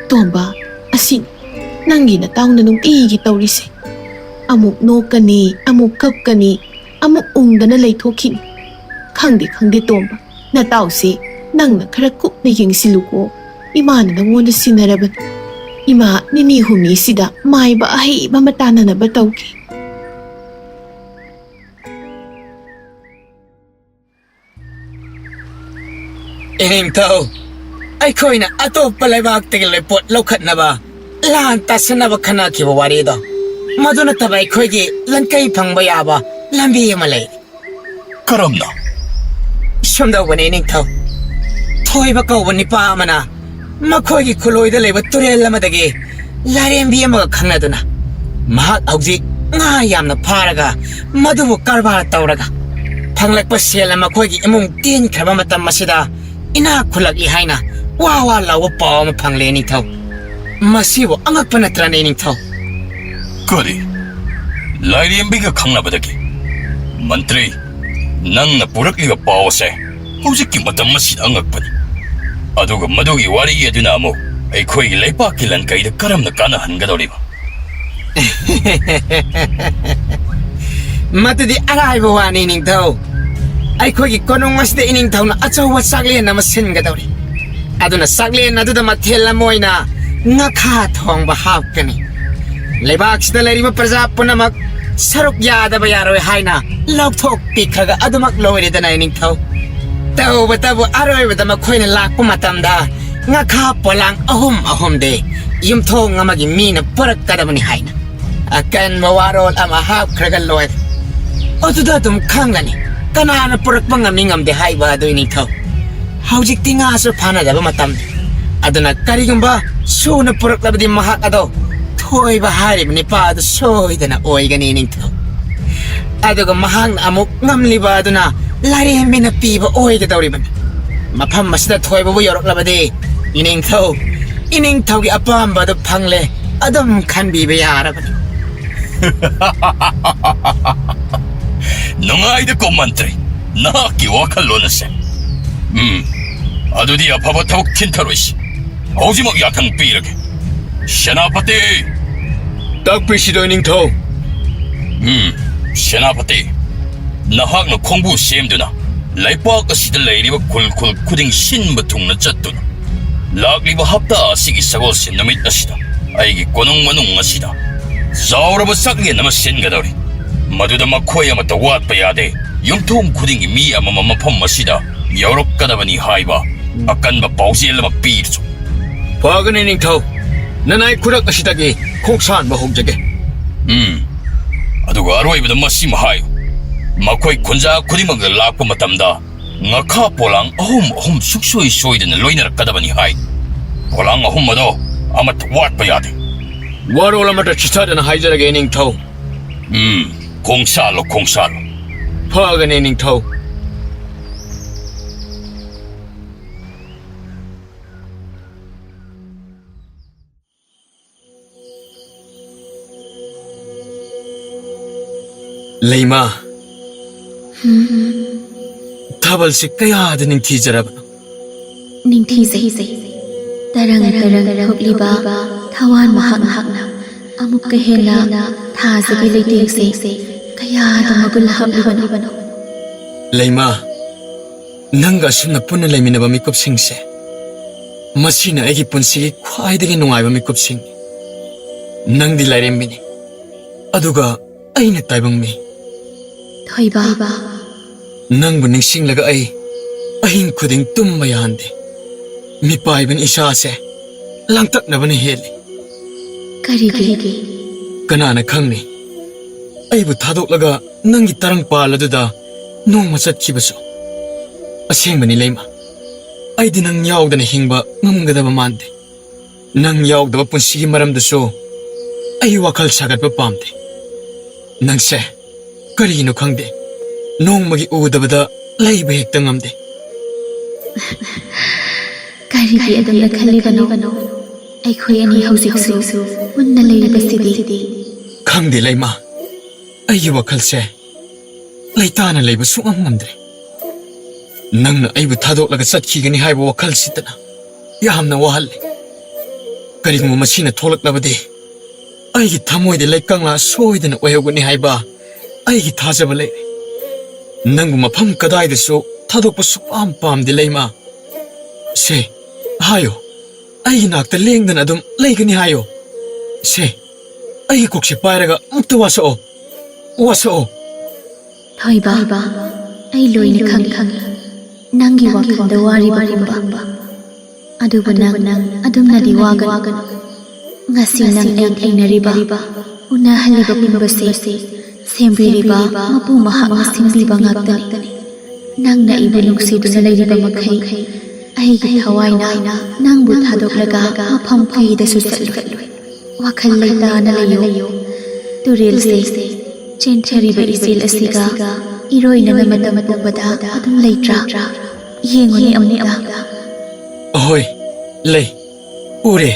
ꯇꯣꯝꯕ, ꯑꯁꯤꯅꯤ ꯅꯪꯒꯤ ꯅꯇꯥꯎꯅ ꯅꯨꯡꯇꯤꯒꯤ ꯇꯧꯔꯤꯁꯦ꯫ ꯑꯃꯨꯛ ꯅꯣꯛꯀꯅꯤ, ꯑꯃꯨꯛ ꯀꯞꯀꯅꯤ, ꯑꯃꯨꯛ ꯎꯪꯗꯅ ꯂꯩꯊꯣꯛꯈꯤꯅꯤ꯫ ꯈꯪꯗꯦ, ꯈꯪꯗꯦ, ꯇꯣꯝꯕ, ꯅꯇꯥꯎꯁꯦ ꯅꯪꯅ ꯈꯔ ꯀꯨꯞꯅ ꯌꯦꯡꯁꯤꯜꯂꯨꯀꯣ꯫ ꯏꯃꯥꯅ ꯅꯪꯉꯣꯟꯗ ꯁꯤꯟꯅꯔꯕꯅꯤ꯫ ꯏꯃꯥ ꯅꯤꯅꯤ ꯍꯨꯝꯅꯤꯁꯤꯗ ꯃꯥꯏꯕ ꯑꯍꯩꯕ ꯑꯃ ꯇꯥꯟꯅꯅꯕ ꯇꯧꯒꯦ꯫ ꯏꯅꯤꯡꯊꯧ, ꯑꯩꯈꯣꯏꯅ ꯑꯇꯣꯞꯄ ꯂꯩꯕꯥꯛꯇꯒꯤ ꯂꯩꯄꯣꯠ ꯂꯧꯈꯠꯅꯕ ꯂꯥꯟ ꯇꯥꯁꯟꯅꯕ ꯈꯟꯅꯈꯤꯕ ꯋꯥꯔꯤꯗꯣ, ꯃꯗꯨ ꯅꯠꯇꯕ ꯑꯩꯈꯣꯏꯒꯤ ꯂꯟꯀꯩ ꯐꯪꯕ ꯌꯥꯕ ꯂꯝꯕꯤ ꯑꯃ ꯂꯩ꯫ ꯀꯔꯝꯅ? ꯁꯨꯝꯗꯧꯕꯅꯤ, ꯏꯅꯤꯡꯊꯧ꯫ ꯊꯣꯏꯕ ꯀꯧꯕ ꯅꯤꯄꯥ ꯑꯃꯅ ꯃꯈꯣꯏꯒꯤ ꯈꯨꯜꯂꯣꯏꯗ ꯂꯩꯕ ꯇꯨꯔꯦꯜ ꯑꯃꯗꯒꯤ ꯂꯥꯏꯔꯦꯝꯕꯤ ꯑꯃꯒ ꯈꯪꯅꯗꯨꯅ, ꯃꯍꯥꯛ ꯍꯧꯖꯤꯛ ꯉꯥ ꯌꯥꯝꯅ ꯐꯥꯔꯒ, ꯃꯗꯨꯕꯨ ꯀꯔꯕꯥꯔ ꯇꯧꯔꯒ ꯐꯪꯂꯛꯄ ꯁꯦꯜꯅ ꯃꯈꯣꯏꯒꯤ ꯏꯃꯨꯡ ꯇꯦꯟꯈ꯭ꯔꯕ ꯃꯇꯝ ꯑꯁꯤꯗ ꯏꯅꯥꯛ ꯈꯨꯜꯂꯛꯂꯤ ꯍꯥꯏꯅ ꯋꯥ ꯋꯥ ꯂꯥꯎꯕ ꯄꯥꯎ ꯑꯃ ꯐꯪꯂꯦ, ꯏꯅꯤꯡꯊꯧ꯫ ꯃꯁꯤꯕꯨ ꯑꯉꯛꯄ ꯅꯠꯇ꯭ꯔꯅꯦ, ꯏꯅꯤꯡꯊꯧ? ꯀꯔꯤ? ꯂꯥꯏꯔꯦꯝꯕꯤꯒ ꯈꯪꯅꯕꯗꯒꯤ? ꯃꯟꯇ꯭ꯔꯤ, ꯅꯪꯅ ꯄꯨꯔꯛꯂꯤꯕ ꯄꯥꯎ ꯑꯁꯦ ꯍꯧꯖꯤꯛꯀꯤ ꯃꯇꯝ ꯑꯁꯤꯗ ꯑꯉꯛꯄꯅꯤ꯫ ꯑꯗꯨꯒ ꯃꯗꯨꯒꯤ ꯋꯥꯔꯤ ꯑꯗꯨꯅ ꯑꯃꯨꯛ ꯑꯩꯈꯣꯏꯒꯤ ꯂꯩꯄꯥꯛꯀꯤ ꯂꯟꯀꯩꯗ ꯀꯔꯝꯅ ꯀꯥꯟꯅꯍꯟꯒꯗꯧꯔꯤꯕ? ꯃꯗꯨꯗꯤ ꯑꯔꯥꯏꯕ ꯋꯥꯅꯤ, ꯏꯅꯤꯡꯊꯧ꯫ ꯑꯩꯈꯣꯏꯒꯤ ꯀꯣꯅꯨꯡ ꯑꯁꯤꯗ ꯏꯅꯤꯡꯊꯧꯅ ꯑꯆꯧꯕ ꯆꯥꯛꯂꯦꯟ ꯑꯃ ꯁꯤꯟꯒꯗꯧꯔꯤ꯫ ꯑꯗꯨꯅ ꯆꯥꯛꯂꯦꯟ ꯑꯗꯨꯗ ꯃꯊꯦꯜ ꯑꯃ ꯑꯣꯏꯅ ꯉꯥꯈꯥ ꯊꯣꯡꯕ ꯍꯥꯞꯀꯅꯤ꯫ ꯂꯩꯕꯥꯛꯁꯤꯗ ꯂꯩꯔꯤꯕ ꯄ꯭ꯔꯖꯥ ꯄꯨꯝꯅꯃꯛ ꯁꯔꯨꯛ ꯌꯥꯗꯕ ꯌꯥꯔꯣꯏ ꯍꯥꯏꯅ ꯂꯧꯊꯣꯛꯄꯤꯈ꯭ꯔꯒ ꯑꯗꯨꯃꯛ ꯂꯣꯏꯔꯦꯗꯅ, ꯏꯅꯤꯡꯊꯧ꯫ ꯇꯧꯕꯇꯕꯨ ꯑꯔꯣꯏꯕꯗ ꯃꯈꯣꯏꯅ ꯂꯥꯛꯄ ꯃꯇꯝꯗ ꯉꯥꯈꯥ ꯄꯣꯂꯥꯡ ꯑꯍꯨꯝ ꯑꯍꯨꯝꯗꯤ ꯌꯨꯝꯊꯣꯡ ꯑꯃꯒꯤ ꯃꯤꯅ ꯄꯨꯔꯛꯀꯗꯕꯅꯤ ꯍꯥꯏꯅ꯫ ꯑꯀꯟꯕ ꯋꯥꯔꯣꯜ ꯑꯃ ꯍꯥꯞꯈ꯭ꯔꯒ ꯂꯣꯏꯔꯦ꯫ ꯑꯗꯨꯗ ꯑꯗꯨꯝ ꯈꯪꯂꯅꯤ ꯀꯅꯥꯅ ꯄꯨꯔꯛꯄ ꯉꯝꯃꯤ ꯉꯝꯗꯦ ꯍꯥꯏꯕ ꯑꯗꯨ, ꯏꯅꯤꯡꯊꯧ꯫ ꯍꯧꯖꯤꯛꯇꯤ ꯉꯥꯁꯨ ꯐꯥꯅꯗꯕ ꯃꯇꯝꯅꯤ꯫ ꯑꯗꯨꯅ ꯀꯔꯤꯒꯨꯝꯕ ꯁꯨꯅ ꯄꯨꯔꯛꯂꯕꯗꯤ ꯃꯍꯥꯛ ꯑꯗꯣ ꯊꯣꯏꯕ ꯍꯥꯏꯔꯤꯕ ꯅꯤꯄꯥ ꯑꯗꯨ ꯁꯣꯏꯗꯅ ꯑꯣꯏꯒꯅꯤ, ꯏꯅꯤꯡꯊꯧ꯫ ꯑꯗꯨꯒ ꯃꯍꯥꯛꯅ ꯑꯃꯨꯛ ꯉꯝꯂꯤꯕ ꯑꯗꯨꯅ ꯂꯥꯏꯔꯦꯝꯕꯤꯅ ꯄꯤꯕ ꯑꯣꯏꯒꯗꯧꯔꯤꯕꯅꯤ꯫ ꯃꯐꯝ ꯑꯁꯤꯗ ꯊꯣꯏꯕꯕꯨ ꯌꯧꯔꯛꯂꯕꯗꯤ, ꯏꯅꯤꯡꯊꯧ, ꯏꯅꯤꯡꯊꯧꯒꯤ ꯑꯄꯥꯝꯕ ꯑꯗꯨ ꯐꯪꯂꯦ, ꯑꯗꯨꯝ ꯈꯟꯕꯤꯕ ꯌꯥꯔꯕꯅꯤ꯫ ꯅꯨꯡꯉꯥꯏꯗꯀꯣ, ꯃꯟꯇ꯭ꯔꯤ, ꯅꯍꯥꯛꯀꯤ ꯋꯥꯈꯜꯂꯣꯟ ꯑꯁꯦ꯫ ꯎꯝ, ꯑꯗꯨꯗꯤ ꯑꯐꯕ ꯊꯕꯛ ꯊꯤꯟꯊꯔꯣꯏꯁꯤ꯫ ꯍꯧꯖꯤꯛꯃꯛ ꯌꯥꯊꯪ ꯄꯤꯔꯒꯦ꯫ ꯁꯦꯅꯥꯄꯇꯤ! ꯇꯥꯛꯄꯤꯁꯤꯗꯣ, ꯏꯅꯤꯡꯊꯧ꯫ ꯎꯝ, ꯁꯦꯅꯥꯄꯇꯤ, ꯅꯍꯥꯛꯅ ꯈꯣꯡꯕꯨ ꯁꯦꯝꯗꯨꯅ ꯂꯩꯄꯥꯛ ꯑꯁꯤꯗ ꯂꯩꯔꯤꯕ ꯈꯨꯜ ꯈꯨꯜ ꯈꯨꯗꯤꯡ ꯁꯤꯟꯕ ꯊꯨꯡꯅ ꯆꯠꯇꯨꯅ, ꯂꯥꯛꯂꯤꯕ ꯍꯞꯇꯥ ꯑꯁꯤꯒꯤ ꯁꯒꯣꯜꯁꯦꯟ ꯅꯨꯃꯤꯠ ꯑꯁꯤꯗ ꯑꯩꯒꯤ ꯀꯣꯅꯨꯡ ꯃꯅꯨꯡ ꯑꯁꯤꯗ ꯆꯥꯎꯔꯕ ꯆꯥꯛꯂꯦꯟ ꯑꯃ ꯁꯤꯟꯒꯗꯧꯔꯤ꯫ ꯃꯗꯨꯗ ꯃꯈꯣꯏ ꯑꯃꯠꯇ ꯋꯥꯠꯄ ꯌꯥꯗꯦ꯫ ꯌꯨꯝꯊꯣꯡ ꯈꯨꯗꯤꯡꯒꯤ ꯃꯤ ꯑꯃꯃꯝ ꯃꯐꯝ ꯑꯁꯤꯗ ꯌꯧꯔꯛꯀꯗꯕꯅꯤ ꯍꯥꯏꯕ ꯑꯀꯟꯕ ꯄꯥꯎꯖꯦꯜ ꯑꯃ ꯄꯤꯔꯁꯨ꯫ ꯐꯒꯅꯤ, ꯅꯤꯡꯊꯧ꯫ ꯅꯅꯥꯏ ꯈꯨꯔꯛ ꯑꯁꯤꯗꯒꯤ ꯈꯣꯡꯁꯥꯟꯕ ꯍꯧꯖꯒꯦ꯫ ꯎꯝ꯫ ꯑꯗꯨꯒ ꯑꯔꯣꯏꯕꯗ ꯃꯁꯤꯃ ꯍꯥꯏꯌꯨ꯫ ꯃꯈꯣꯏ ꯈꯨꯟꯖꯥ ꯈꯨꯗꯤꯡꯃꯛꯇ ꯂꯥꯛꯄ ꯃꯇꯝꯗ ꯉꯥꯈꯥ ꯄꯣꯂꯥꯡ ꯑꯍꯨꯝ ꯑꯍꯨꯝ ꯁꯨꯛꯁꯣꯏ ꯁꯣꯏꯗꯅ ꯂꯣꯏꯅꯔꯛꯀꯗꯕꯅꯤ ꯍꯥꯏ꯫ ꯄꯣꯂꯥꯡ ꯑꯍꯨꯝ ꯑꯗꯣ ꯑꯃꯠꯇ ꯋꯥꯠꯄ ꯌꯥꯗꯦ꯫ ꯋꯥꯔꯣꯜ ꯑꯃꯠꯇ ꯆꯤꯊꯗꯅ ꯍꯥꯏꯖꯔꯒꯦ, ꯅꯤꯡꯊꯧ꯫ ꯎꯝ, ꯈꯣꯡꯁꯥꯜꯂꯣ, ꯈꯣꯡꯁꯥꯜꯂꯣ꯫ ꯐꯒꯅꯤ, ꯅꯤꯡꯊꯧ꯫ ꯂꯩꯃ, ꯊꯥꯕꯜꯁꯤ ꯀꯌꯥꯗ ꯅꯤꯡꯊꯤꯖꯔꯕꯅꯣ꯫ ꯅꯤꯡꯊꯤꯖꯩ꯫ ꯇꯔꯪ ꯇꯔꯪ ꯊꯣꯛꯂꯤꯕ ꯊꯋꯥꯟ ꯃꯍꯥꯛꯅ ꯑꯃꯨꯛꯀ ꯍꯦꯟꯅ ꯊꯥꯖꯒꯤ ꯂꯩꯇꯦꯡꯁꯦ ꯀꯌꯥꯗ ꯃꯒꯨꯟ ꯍꯥꯞꯂꯤꯕꯅꯣ꯫ ꯂꯩꯃ, ꯅꯪꯒ ꯑꯁꯨꯝꯅ ꯄꯨꯟꯅ ꯂꯩꯃꯤꯟꯅꯕ ꯃꯤꯀꯨꯞꯁꯤꯡꯁꯦ, ꯃꯁꯤꯅ ꯑꯩꯒꯤ ꯄꯨꯟꯁꯤꯒꯤ ꯈ꯭ꯋꯥꯏꯗꯒꯤ ꯅꯨꯡꯉꯥꯏꯕ ꯃꯤꯀꯨꯞꯁꯤꯡꯅꯤ꯫ ꯅꯪꯗꯤ ꯂꯥꯏꯔꯦꯝꯕꯤꯅꯤ, ꯑꯗꯨꯒ ꯑꯩꯅ ꯇꯥꯏꯕꯪ ꯃꯤ꯫ ꯊꯣꯏꯕ꯫ ꯅꯪꯕꯨ ꯅꯤꯡꯁꯤꯡꯂꯒ ꯑꯩ ꯑꯍꯤꯡ ꯈꯨꯗꯤꯡ ꯇꯨꯝꯕ ꯌꯥꯍꯟꯗꯦ꯫ ꯃꯤꯄꯥꯏꯕꯅ ꯏꯁꯥꯁꯦ ꯂꯥꯡꯇꯛꯅꯕꯅ ꯍꯦꯜꯂꯤ꯫ ꯀꯔꯤꯒꯤ? ꯀꯅꯥꯅ ꯈꯪꯅꯤ? ꯑꯩꯕꯨ ꯊꯥꯗꯣꯛꯂꯒ ꯅꯪꯒꯤ ꯇꯔꯪꯄꯥꯜ ꯑꯗꯨꯗ ꯅꯣꯡꯃ ꯆꯠꯈꯤꯕꯁꯨ꯫ ꯑꯁꯦꯡꯕꯅꯤ, ꯂꯩꯃ, ꯑꯩꯗꯤ ꯅꯪ ꯌꯥꯎꯗꯅ ꯍꯤꯡꯕ ꯉꯝꯒꯗꯕ ꯃꯥꯟꯗꯦ꯫ ꯅꯪ ꯌꯥꯎꯗꯕ ꯄꯨꯟꯁꯤꯒꯤ ꯃꯔꯝꯗꯁꯨ ꯑꯩ ꯋꯥꯈꯜ ꯁꯥꯒꯠꯄ ꯄꯥꯝꯗꯦ꯫ ꯅꯪꯁꯦ ꯀꯔꯤꯒꯤꯅꯣ ꯈꯪꯗꯦ, ꯅꯣꯡꯃꯒꯤ ꯎꯗꯕꯗ ꯂꯩꯕ ꯍꯦꯛꯇ ꯉꯝꯗꯦ꯫ ꯀꯔꯤꯒꯤ ꯑꯗꯨꯝꯅ ꯈꯜꯂꯤꯕꯅꯣ? ꯑꯩꯈꯣꯏ ꯑꯅꯤ ꯍꯧꯖꯤꯛꯁꯨ ꯄꯨꯟꯅ ꯂꯩꯔꯤꯕꯁꯤꯗꯤ꯫ ꯈꯪꯗꯦ, ꯂꯩꯃ, ꯑꯩꯒꯤ ꯋꯥꯈꯜꯁꯦ ꯂꯩꯇꯥꯅ ꯂꯩꯕ ꯁꯨꯡꯉꯝ ꯉꯝꯗ꯭ꯔꯦ꯫ ꯅꯪꯅ ꯑꯩꯕꯨ ꯊꯥꯗꯣꯛꯂꯒ ꯆꯠꯈꯤꯒꯅꯤ ꯍꯥꯏꯕ ꯋꯥꯈꯜꯁꯤꯗꯅ ꯌꯥꯝꯅ ꯋꯥꯍꯜꯂꯦ꯫ ꯀꯔꯤꯒꯨꯝꯕ ꯃꯁꯤꯅ ꯊꯣꯛꯂꯛꯂꯕꯗꯤ, ꯑꯩꯒꯤ ꯊꯃꯣꯏꯗ ꯂꯩꯀꯪꯂꯥ ꯁꯣꯏꯗꯅ ꯑꯣꯏꯍꯧꯒꯅꯤ ꯍꯥꯏꯕ ꯑꯩꯒꯤ ꯊꯥꯖꯕ ꯂꯩꯔꯦ꯫ ꯅꯪꯕꯨ ꯃꯐꯝ ꯀꯗꯥꯏꯗꯁꯨ ꯊꯥꯗꯣꯛꯄ ꯁꯨꯛꯄꯥꯝ ꯄꯥꯝꯗꯦ, ꯂꯩꯃ꯫ ꯁꯦ, ꯍꯥꯏꯌꯣ, ꯑꯩꯒꯤ ꯅꯥꯛꯇ ꯂꯦꯡꯗꯅ ꯑꯗꯨꯝ ꯂꯩꯒꯅꯤ ꯍꯥꯏꯌꯣ꯫ ꯁꯦ, ꯑꯩꯒꯤ ꯀꯣꯛꯁꯦ ꯄꯥꯏꯔꯒ ꯑꯃꯨꯛꯇ ꯋꯥꯁꯛꯑꯣ, ꯋꯥꯁꯛꯑꯣ꯫ ꯊꯣꯏꯕ, ꯑꯩ ꯂꯣꯏꯅ ꯈꯪꯏ, ꯅꯪꯒꯤ ꯋꯥꯈꯜꯗ ꯋꯥꯔꯤꯕꯒꯨꯝꯕ꯫ ꯑꯗꯨꯕꯨ ꯅꯪ ꯑꯗꯨꯝꯅꯗꯤ ꯋꯥꯒꯅꯨ꯫ ꯉꯁꯤ ꯅꯪ ꯑꯩ ꯊꯦꯡꯅꯔꯤꯕ, ꯎꯅꯍꯜꯂꯤꯕ ꯄꯨꯝꯕꯁꯦ ꯁꯦꯝꯕꯤꯔꯤꯕ ꯃꯄꯨ ꯃꯍꯥꯛꯅ ꯁꯤꯟꯕꯤꯕ ꯉꯥꯛꯇꯅꯤ꯫ ꯅꯪꯅ ꯑꯩꯕꯨ ꯅꯨꯡꯁꯤꯗꯨꯅ ꯂꯩꯔꯤꯕ ꯃꯈꯩ, ꯑꯩꯒꯤ ꯊꯋꯥꯏꯅ ꯅꯪꯕꯨ ꯊꯥꯗꯣꯛꯂꯒ ꯃꯐꯝ ꯀꯩꯗꯁꯨ ꯆꯠꯂꯣꯏ꯫ ꯋꯥꯈꯜ ꯂꯩꯇꯥꯅ ꯂꯩꯌꯨ꯫ ꯇꯨꯔꯦꯜꯁꯦ ꯆꯦꯟꯊꯔꯤꯕ ꯏꯆꯦꯜ ꯑꯁꯤꯒ ꯏꯔꯣꯏꯅꯅ ꯃꯇꯝ ꯄꯨꯝꯕꯗ ꯑꯗꯨꯝ ꯂꯩꯇ꯭ꯔꯥ? ꯌꯦꯡꯉꯨꯅꯦ ꯑꯃꯨꯛꯇ꯫ ꯑꯍꯣꯏ, ꯂꯩ꯫ ꯎꯔꯦ꯫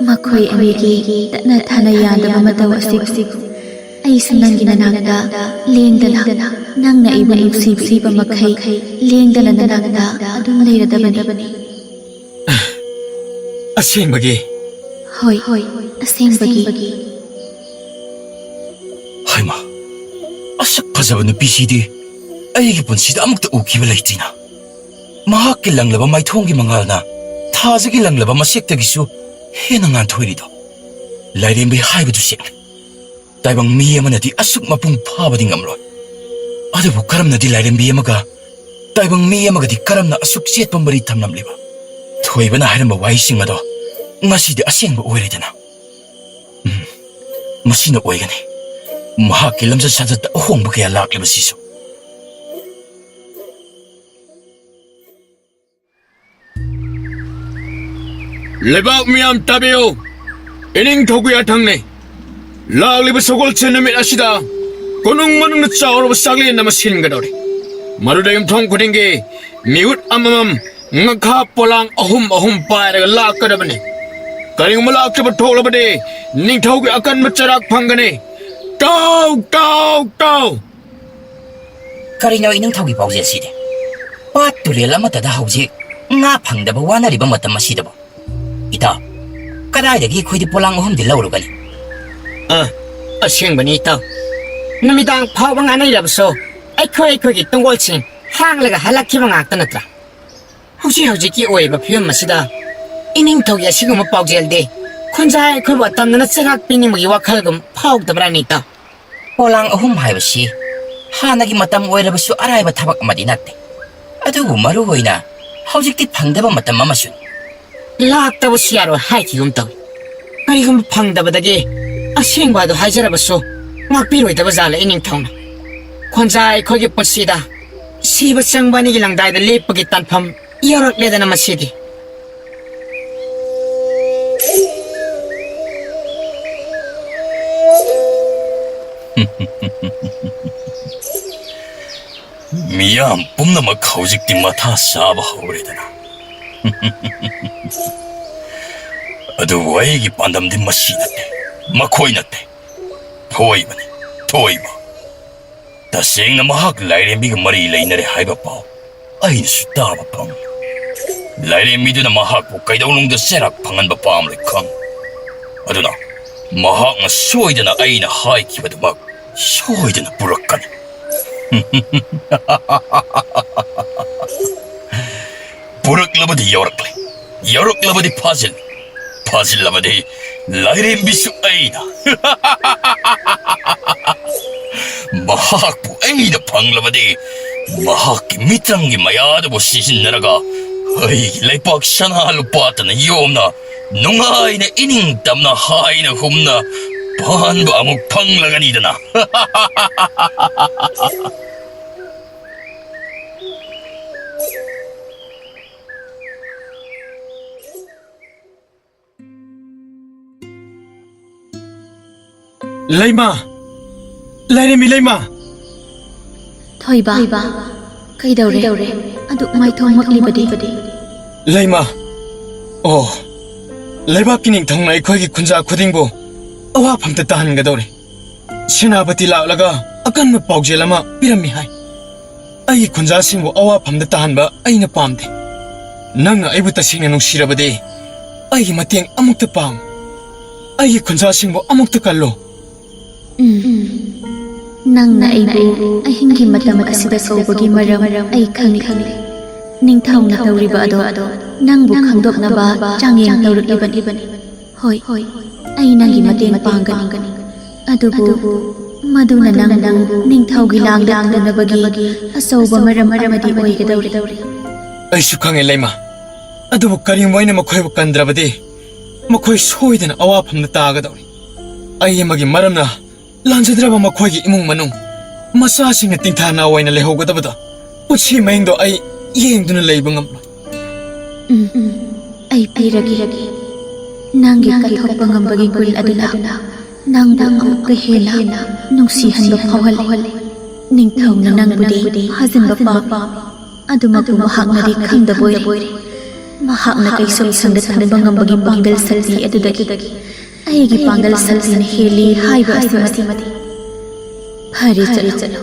ꯃꯈꯣꯏ ꯑꯅꯤꯒꯤ ꯇꯠꯅ ꯊꯥꯅ ꯌꯥꯗꯕ ꯃꯇꯧ ꯑꯁꯤꯕꯨ ꯑꯩꯁꯨ ꯅꯪꯒꯤ ꯅꯅꯥꯛꯇ ꯂꯦꯡꯗꯅ, ꯅꯪꯅ ꯑꯩꯕꯨ ꯅꯨꯡꯁꯤꯕꯤꯔꯤꯕ ꯃꯈꯩ ꯂꯦꯡꯗꯅ ꯅꯅꯥꯛꯇ ꯑꯗꯨꯝ ꯂꯩꯔꯗꯕꯅꯤ꯫ ꯑꯁꯦꯡꯕꯒꯤ? ꯍꯣꯏ, ꯑꯁꯦꯡꯕꯒꯤ꯫ ꯍꯩꯃꯥ, ꯑꯁꯨꯛ ꯐꯖꯕ ꯅꯨꯄꯤꯁꯤꯗꯤ ꯑꯩꯒꯤ ꯄꯨꯟꯁꯤꯗ ꯑꯃꯨꯛꯇ ꯎꯈꯤꯕ ꯂꯩꯇ꯭ꯔꯤꯅ꯫ ꯃꯍꯥꯛꯀꯤ ꯂꯪꯂꯕ ꯃꯥꯏꯊꯣꯡꯒꯤ ꯃꯉꯥꯜꯅ ꯊꯥꯖꯒꯤ ꯂꯪꯂꯕ ꯃꯁꯦꯛꯇꯒꯤꯁꯨ ꯍꯦꯟꯅ ꯉꯥꯟꯊꯣꯏꯔꯤꯗꯣ꯫ ꯂꯥꯏꯔꯦꯝꯕꯤ ꯍꯥꯏꯕꯗꯨ ꯁꯦꯡꯂꯦ꯫ ꯇꯥꯏꯕꯪ ꯃꯤ ꯑꯃꯅꯗꯤ ꯑꯁꯨꯛ ꯃꯄꯨꯡ ꯐꯥꯕꯗꯤ ꯉꯝꯂꯣꯏ꯫ ꯑꯗꯨꯕꯨ ꯀꯔꯝꯅꯗꯤ ꯂꯥꯏꯔꯦꯝꯕꯤ ꯑꯃꯒ ꯇꯥꯏꯕꯪ ꯃꯤ ꯑꯃꯒꯗꯤ ꯀꯔꯝꯅ ꯑꯁꯨꯛ ꯆꯦꯠꯄ ꯃꯔꯤ ꯊꯝꯂꯝꯂꯤꯕ? ꯊꯣꯏꯕꯅ ꯍꯥꯏꯔꯝꯕ ꯋꯥꯍꯩꯁꯤꯡ ꯑꯗꯣ ꯉꯁꯤꯗꯤ ꯑꯁꯦꯡꯕ ꯑꯣꯏꯔꯦꯗꯅ꯫ ꯎꯝ, ꯃꯁꯤꯅ ꯑꯣꯏꯒꯅꯤ꯫ ꯃꯍꯥꯛꯀꯤ ꯂꯝꯆꯠ ꯁꯥꯖꯠꯇ ꯑꯍꯣꯡꯕ ꯀꯌꯥ ꯂꯥꯛꯂꯤꯕꯁꯤꯁꯨ꯫ ꯂꯩꯕꯥꯛ ꯃꯤꯌꯥꯝ ꯇꯥꯕꯤꯌꯨ꯫ ꯏꯅꯤꯡꯊꯧꯒꯤ ꯌꯥꯊꯪꯅꯤ꯫ ꯂꯥꯛꯂꯤꯕ ꯁꯒꯣꯜꯁꯦꯟ ꯅꯨꯃꯤꯠ ꯑꯁꯤꯗ ꯀꯣꯅꯨꯡ ꯃꯅꯨꯡꯗ ꯆꯥꯎꯔꯕ ꯆꯥꯛꯂꯦꯟ ꯑꯃ ꯁꯤꯟꯒꯗꯧꯔꯤ꯫ ꯃꯗꯨꯗ ꯌꯨꯝꯊꯣꯡ ꯈꯨꯗꯤꯡꯒꯤ ꯃꯤꯍꯨꯠ ꯑꯃꯃꯝ ꯉꯥꯈꯥ ꯄꯣꯂꯥꯡ ꯑꯍꯨꯝ ꯑꯍꯨꯝ ꯄꯥꯏꯔꯒ ꯂꯥꯛꯀꯗꯕꯅꯤ꯫ ꯀꯔꯤꯒꯨꯝꯕ ꯂꯥꯛꯇꯕ ꯊꯣꯛꯂꯕꯗꯤ ꯅꯤꯡꯊꯧꯒꯤ ꯑꯀꯟꯕ ꯆꯩꯔꯥꯛ ꯐꯪꯒꯅꯤ꯫ ꯇꯥꯎ, ꯇꯥꯎ, ꯇꯥꯎ! ꯀꯔꯤꯅꯣ ꯏꯅꯤꯡꯊꯧꯒꯤ ꯄꯥꯎꯖꯦꯜꯁꯤꯗꯤ? ꯄꯥꯠ ꯇꯨꯔꯦꯜ ꯑꯃꯠꯇꯗ ꯍꯧꯖꯤꯛ ꯉꯥ ꯐꯪꯗꯕ ꯋꯥꯅꯔꯤꯕ ꯃꯇꯝ ꯑꯁꯤꯗꯕꯨ? ꯏꯇꯥꯎ, ꯀꯗꯥꯏꯗꯒꯤ ꯑꯩꯈꯣꯏꯗꯤ ꯄꯣꯂꯥꯡ ꯑꯍꯨꯝꯗꯤ ꯂꯧꯔꯨꯒꯅꯤ? ꯑ, ꯑꯁꯦꯡꯕꯅꯤ ꯏꯇꯥꯎ꯫ ꯅꯨꯃꯤꯗꯥꯡ ꯐꯥꯎꯕ ꯉꯥꯅꯩꯔꯕꯁꯨ ꯑꯩꯈꯣꯏ ꯑꯩꯈꯣꯏꯒꯤ ꯇꯨꯡꯒꯣꯜꯁꯤꯡ ꯍꯥꯡꯂꯒ ꯍꯜꯂꯛꯈꯤꯕ ꯉꯥꯛꯇ ꯅꯠꯇ꯭ꯔꯥ? ꯍꯧꯖꯤꯛ ꯍꯧꯖꯤꯛꯀꯤ ꯑꯣꯏꯔꯤꯕ ꯐꯤꯕꯝ ꯑꯁꯤꯗ ꯏꯅꯤꯡꯊꯧꯒꯤ ꯑꯁꯤꯒꯨꯝꯕ ꯄꯥꯎꯖꯦꯜꯗꯤ ꯈꯨꯟꯖꯥꯏ ꯑꯩꯈꯣꯏꯕꯨ ꯑꯇꯝꯅꯅ ꯆꯩꯔꯥꯛ ꯄꯤꯅꯤꯡꯕꯒꯤ ꯋꯥꯈꯜꯒꯨꯝ ꯐꯥꯎꯗꯕ꯭ꯔꯥꯅꯦ ꯏꯇꯥꯎ? ꯄꯣꯂꯥꯡ ꯑꯍꯨꯝ ꯍꯥꯏꯕꯁꯤ ꯍꯥꯟꯅꯒꯤ ꯃꯇꯝ ꯑꯣꯏꯔꯕꯁꯨ ꯑꯔꯥꯏꯕ ꯊꯕꯛ ꯑꯃꯗꯤ ꯅꯠꯇꯦ꯫ ꯑꯗꯨꯕꯨ ꯃꯔꯨ ꯑꯣꯏꯅ ꯍꯧꯖꯤꯛꯇꯤ ꯐꯪꯗꯕ ꯃꯇꯝ ꯑꯃꯁꯨ꯫ ꯂꯥꯛꯇꯕꯁꯨ ꯌꯥꯔꯣꯏ ꯍꯥꯏꯈꯤꯒꯨꯝ ꯇꯧꯏ꯫ ꯀꯔꯤꯒꯨꯝꯕ ꯐꯪꯗꯕꯗꯒꯤ ꯑꯁꯦꯡꯕ ꯑꯗꯨ ꯍꯥꯏꯖꯔꯕꯁꯨ ꯉꯥꯛꯄꯤꯔꯣꯏꯗꯕ ꯖꯥꯠꯂ ꯏꯅꯤꯡꯊꯧꯅ? ꯈꯣꯟꯖꯥ ꯑꯩꯈꯣꯏꯒꯤ ꯄꯨꯟꯁꯤꯗ ꯁꯤꯕ ꯆꯪꯕ ꯑꯅꯤꯒꯤ ꯂꯪꯗꯥꯏꯗ ꯂꯦꯞꯄꯒꯤ ꯇꯥꯟꯐꯝ ꯌꯧꯔꯛꯂꯦꯗꯅ ꯃꯁꯤꯗꯤ꯫ ꯃꯤꯌꯥꯝ ꯄꯨꯝꯅꯃꯛ ꯍꯧꯖꯤꯛꯇꯤ ꯃꯊꯥ ꯁꯥꯕ ꯍꯧꯔꯦꯗꯅ꯫ ꯑꯗꯨꯕꯨ ꯑꯩꯒꯤ ꯄꯥꯟꯗꯝꯗꯤ ꯃꯁꯤ ꯅꯠꯇꯦ, ꯃꯈꯣꯏ ꯅꯠꯇꯦ꯫ ꯊꯣꯏꯕꯅꯤ, ꯊꯣꯏꯕ꯫ ꯇꯁꯦꯡꯅ ꯃꯍꯥꯛ ꯂꯥꯏꯔꯦꯝꯕꯤꯒ ꯃꯔꯤ ꯂꯩꯅꯔꯦ ꯍꯥꯏꯕ ꯄꯥꯎ ꯑꯩꯅꯁꯨ ꯇꯥꯕ ꯐꯪꯏ꯫ ꯂꯥꯏꯔꯦꯝꯕꯤꯗꯨꯅ ꯃꯍꯥꯛꯄꯨ ꯀꯩꯗꯧꯅꯨꯡꯗ ꯆꯩꯔꯥꯛ ꯐꯪꯍꯟꯕ ꯄꯥꯝꯂꯣꯏ ꯈꯪꯏ꯫ ꯑꯗꯨꯅ ꯃꯍꯥꯛꯅ ꯁꯣꯏꯗꯅ ꯑꯩꯅ ꯍꯥꯏꯈꯤꯕꯗꯨꯃꯛ ꯁꯣꯏꯗꯅ ꯄꯨꯔꯛꯀꯅꯤ꯫ ꯄꯨꯔꯛꯂꯕꯗꯤ ꯌꯧꯔꯛꯂꯦ, ꯌꯧꯔꯛꯂꯕꯗꯤ ꯐꯥꯖꯤꯜꯂꯨ, ꯐꯥꯖꯤꯜꯂꯕꯗꯤ ꯂꯥꯏꯔꯦꯝꯕꯤꯁꯨ ꯑꯩꯅ꯫ ꯃꯍꯥꯛꯄꯨ ꯑꯩꯅ ꯐꯪꯂꯕꯗꯤ ꯃꯍꯥꯛꯀꯤ ꯃꯤꯇ꯭ꯔꯪꯒꯤ ꯃꯌꯥꯗꯨꯕꯨ ꯁꯤꯖꯤꯟꯅꯔꯒ ꯑꯩꯒꯤ ꯂꯩꯄꯥꯛ ꯁꯅꯥ ꯂꯨꯄꯥꯇꯅ ꯌꯣꯝꯅ ꯅꯨꯡꯉꯥꯏꯅ ꯏꯅꯤꯡꯇꯝꯅ ꯍꯥꯏꯅ ꯍꯨꯝꯅ ꯑꯍꯥꯟꯕ ꯑꯃꯨꯛ ꯐꯪꯂꯒꯅꯤꯗꯅ꯫ ꯂꯩꯃ! ꯂꯥꯏꯔꯦꯝꯕꯤ ꯂꯩꯃ! ꯊꯣꯏꯕ, ꯀꯩꯗꯧꯔꯦ? ꯑꯗꯨꯛ ꯃꯥꯏꯊꯣꯡ ꯃꯛꯂꯤꯕꯗꯤ? ꯂꯩꯃ! ꯑꯣ, ꯂꯩꯕꯥꯛꯀꯤ ꯅꯤꯡꯊꯧꯅ ꯑꯩꯈꯣꯏꯒꯤ ꯈꯨꯟꯖꯥ ꯈꯨꯗꯤꯡꯕꯨ ꯑꯋꯥꯐꯝꯗ ꯇꯥꯍꯟꯒꯗꯧꯔꯦ꯫ ꯁꯦꯅꯥꯄꯇꯤ ꯂꯥꯛꯂꯒ ꯑꯀꯟꯕ ꯄꯥꯎꯖꯦꯜ ꯑꯃ ꯄꯤꯔꯝꯃꯤ ꯍꯥꯏ꯫ ꯑꯩꯒꯤ ꯈꯨꯟꯖꯥꯁꯤꯡꯕꯨ ꯑꯋꯥꯐꯝꯗ ꯇꯥꯍꯟꯕ ꯑꯩꯅ ꯄꯥꯝꯗꯦ꯫ ꯅꯪꯅ ꯑꯩꯕꯨ ꯇꯁꯦꯡꯅ ꯅꯨꯡꯁꯤꯔꯕꯗꯤ, ꯑꯩꯒꯤ ꯃꯇꯦꯡ ꯑꯃꯨꯛꯇ ꯄꯥꯡꯉꯨ꯫ ꯑꯩꯒꯤ ꯈꯨꯟꯖꯥꯁꯤꯡꯕꯨ ꯑꯃꯨꯛꯇ ꯀꯜꯂꯨ꯫ ꯎꯝ꯫ ꯅꯪꯅ ꯑꯩꯕꯨ ꯑꯍꯤꯡꯒꯤ ꯃꯇꯝ ꯑꯁꯤꯗ ꯀꯧꯕꯒꯤ ꯃꯔꯝ ꯑꯩ ꯈꯪꯂꯤ꯫ ꯅꯤꯡꯊꯧꯅ ꯇꯧꯔꯤꯕ ꯑꯗꯣ ꯅꯪꯕꯨ ꯈꯪꯗꯣꯛꯅꯕ ꯆꯥꯡꯌꯦꯡ ꯇꯧꯔꯛꯂꯤꯕꯅꯤ꯫ ꯍꯣꯏ, ꯑꯩ ꯅꯪꯒꯤ ꯃꯇꯦꯡ ꯄꯥꯡꯒꯅꯤ꯫ ꯑꯗꯨꯕꯨ ꯃꯗꯨꯅ ꯅꯪꯕꯨ ꯅꯤꯡꯊꯧꯒꯤ ꯂꯥꯡꯗ ꯄꯨꯅꯕꯒꯤ ꯑꯆꯧꯕ ꯃꯔꯝ ꯑꯃꯗꯤ ꯑꯣꯏꯒꯗꯧꯔꯤ꯫ ꯑꯩꯁꯨ ꯈꯪꯉꯦ, ꯂꯩꯃ꯫ ꯑꯗꯨꯕꯨ ꯀꯔꯤꯒꯨꯝꯕ ꯑꯩꯅ ꯃꯈꯣꯏꯕꯨ ꯀꯟꯗ꯭ꯔꯕꯗꯤ, ꯃꯈꯣꯏ ꯁꯣꯏꯗꯅ ꯑꯋꯥꯐꯝꯗ ꯇꯥꯒꯗꯧꯔꯤ꯫ ꯑꯩ ꯑꯃꯒꯤ ꯃꯔꯝꯅ ꯂꯥꯟꯖꯗ꯭ꯔꯕ ꯃꯈꯣꯏꯒꯤ ꯏꯃꯨꯡ ꯃꯅꯨꯡ, ꯃꯆꯥꯁꯤꯡꯅ ꯇꯤꯡꯊꯥꯅ ꯑꯣꯏꯅ ꯂꯩꯍꯧꯒꯗꯕꯗꯣ, ꯄꯨꯟꯁꯤ ꯃꯍꯤꯡꯗꯣ ꯑꯩ ꯌꯦꯡꯗꯨꯅ ꯂꯩꯕ ꯉꯝꯂꯣꯏ꯫ ꯎꯝ, ꯑꯩ ꯄꯤꯔꯒꯦ꯫ ꯅꯪꯒꯤ ꯀꯠꯊꯣꯛꯄ ꯉꯝꯕꯒꯤ ꯒꯨꯟ ꯑꯗꯨꯅ ꯅꯪꯕꯨ ꯑꯃꯨꯛꯀ ꯍꯦꯟꯅ ꯅꯨꯡꯁꯤꯍꯟꯕ ꯐꯥꯎꯍꯜꯂꯦ꯫ ꯅꯤꯡꯊꯧꯅ ꯅꯪꯕꯨꯗꯤ ꯐꯥꯖꯤꯟꯕ ꯄꯥꯝꯃꯤ, ꯑꯗꯨꯃꯛꯄꯨ ꯃꯍꯥꯛꯅꯗꯤ ꯈꯪꯗꯕ ꯑꯣꯏꯔꯦ꯫ ꯃꯍꯥꯛꯅ ꯀꯩꯁꯨꯝꯁꯪꯗ ꯊꯝꯕ ꯉꯝꯕꯒꯤ ꯄꯥꯡꯒꯜ ꯁꯛꯇꯤ ꯑꯗꯨꯗꯒꯤ ꯑꯩꯒꯤ ꯄꯥꯡꯒꯜ ꯁꯛꯇꯤꯅ ꯍꯦꯜꯂꯤ ꯍꯥꯏꯕ ꯑꯁꯤꯃꯗꯤ꯫ ꯐꯔꯦ, ꯆꯠꯂꯣ꯫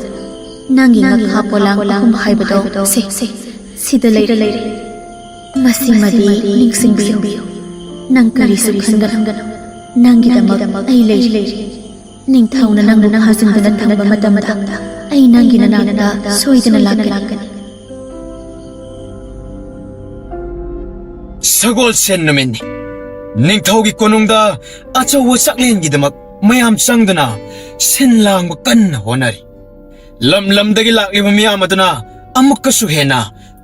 ꯅꯪꯒꯤ ꯉꯛꯐꯥ ꯄꯣꯂꯥꯡ ꯑꯍꯨꯝ ꯍꯥꯏꯕꯗꯣ ꯁꯦ, ꯁꯤꯗ ꯂꯩꯔꯦ꯫ ꯃꯁꯤꯃꯗꯤ ꯅꯤꯡꯁꯤꯡꯕꯤꯌꯨ꯫ ꯅꯪ ꯀꯔꯤꯁꯨ ꯈꯟꯒꯅꯨ꯫ ꯅꯪꯒꯤꯗꯃꯛ ꯑꯩ ꯂꯩꯔꯤ꯫ ꯅꯤꯡꯊꯧꯅ ꯅꯪꯕꯨ ꯐꯥꯖꯤꯟꯗꯨꯅ ꯊꯝꯕ ꯃꯇꯝꯗ ꯑꯩ ꯅꯪꯒꯤ ꯅꯅꯥꯛꯇ ꯁꯣꯏꯗꯅ ꯂꯥꯛꯀꯅꯤ꯫ ꯁꯒꯣꯜꯁꯦꯟ ꯅꯨꯃꯤꯠꯅꯤ꯫ ꯅꯤꯡꯊꯧꯒꯤ ꯀꯣꯅꯨꯡꯗ ꯑꯆꯧꯕ ꯆꯥꯛꯂꯦꯟꯒꯤꯗꯃꯛ ꯃꯌꯥꯝ ꯆꯪꯗꯨꯅ ꯁꯤꯟ ꯂꯥꯡꯕ ꯀꯟꯅ ꯍꯣꯠꯅꯔꯤ꯫ ꯂꯝ ꯂꯝꯗꯒꯤ ꯂꯥꯛꯂꯤꯕ ꯃꯤꯌꯥꯝ ꯑꯗꯨꯅ ꯑꯃꯨꯛꯀꯁꯨ ꯍꯦꯟꯅ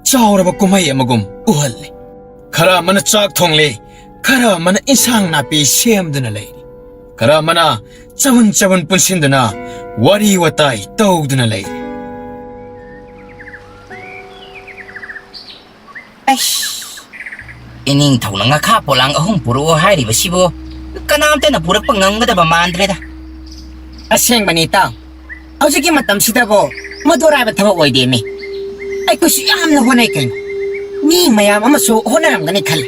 ꯆꯥꯎꯔꯕ ꯀꯨꯝꯍꯩ ꯑꯃꯒꯨꯝ ꯎꯍꯜꯂꯤ꯫ ꯈꯔ ꯑꯃꯅ ꯆꯥꯛ ꯊꯣꯡꯂꯤ, ꯈꯔ ꯑꯃꯅ ꯏꯟꯁꯥꯡ ꯅꯥꯄꯤ ꯁꯦꯝꯗꯨꯅ ꯂꯩꯔꯤ꯫ ꯈꯔ ꯑꯃꯅ ꯆꯕꯨꯟ ꯆꯕꯨꯟ ꯄꯨꯟꯁꯤꯟꯗꯨꯅ ꯋꯥꯔꯤ ꯋꯥꯇꯥꯏ ꯇꯧꯗꯨꯅ ꯂꯩꯔꯤ꯫ ꯑꯩꯁ, ꯏꯅꯤꯡꯊꯧꯅ ꯉꯥꯈꯥ ꯄꯣꯂꯥꯡ ꯑꯍꯨꯝ ꯄꯨꯔꯛꯑꯣ ꯍꯥꯏꯔꯤꯕꯁꯤꯕꯨ ꯀꯅꯥꯝꯇꯅ ꯄꯨꯔꯛꯄ ꯉꯝꯒꯗꯕ ꯃꯥꯟꯗ꯭ꯔꯦꯗ꯫ ꯑꯁꯦꯡꯕꯅꯤ ꯏꯇꯥꯎ, ꯍꯧꯖꯤꯛꯀꯤ ꯃꯇꯝꯁꯤꯗꯕꯨ ꯃꯗꯨ ꯑꯔꯥꯏꯕ ꯊꯕꯛ ꯑꯣꯏꯗꯦꯃꯤ꯫ ꯑꯩꯈꯣꯏꯁꯨ ꯌꯥꯝꯅ ꯍꯣꯠꯅꯩ ꯀꯩꯅꯣ꯫ ꯃꯤ ꯃꯌꯥꯝ ꯑꯃꯁꯨ ꯍꯣꯠꯅꯔꯝꯒꯅꯤ ꯈꯜꯂꯤ꯫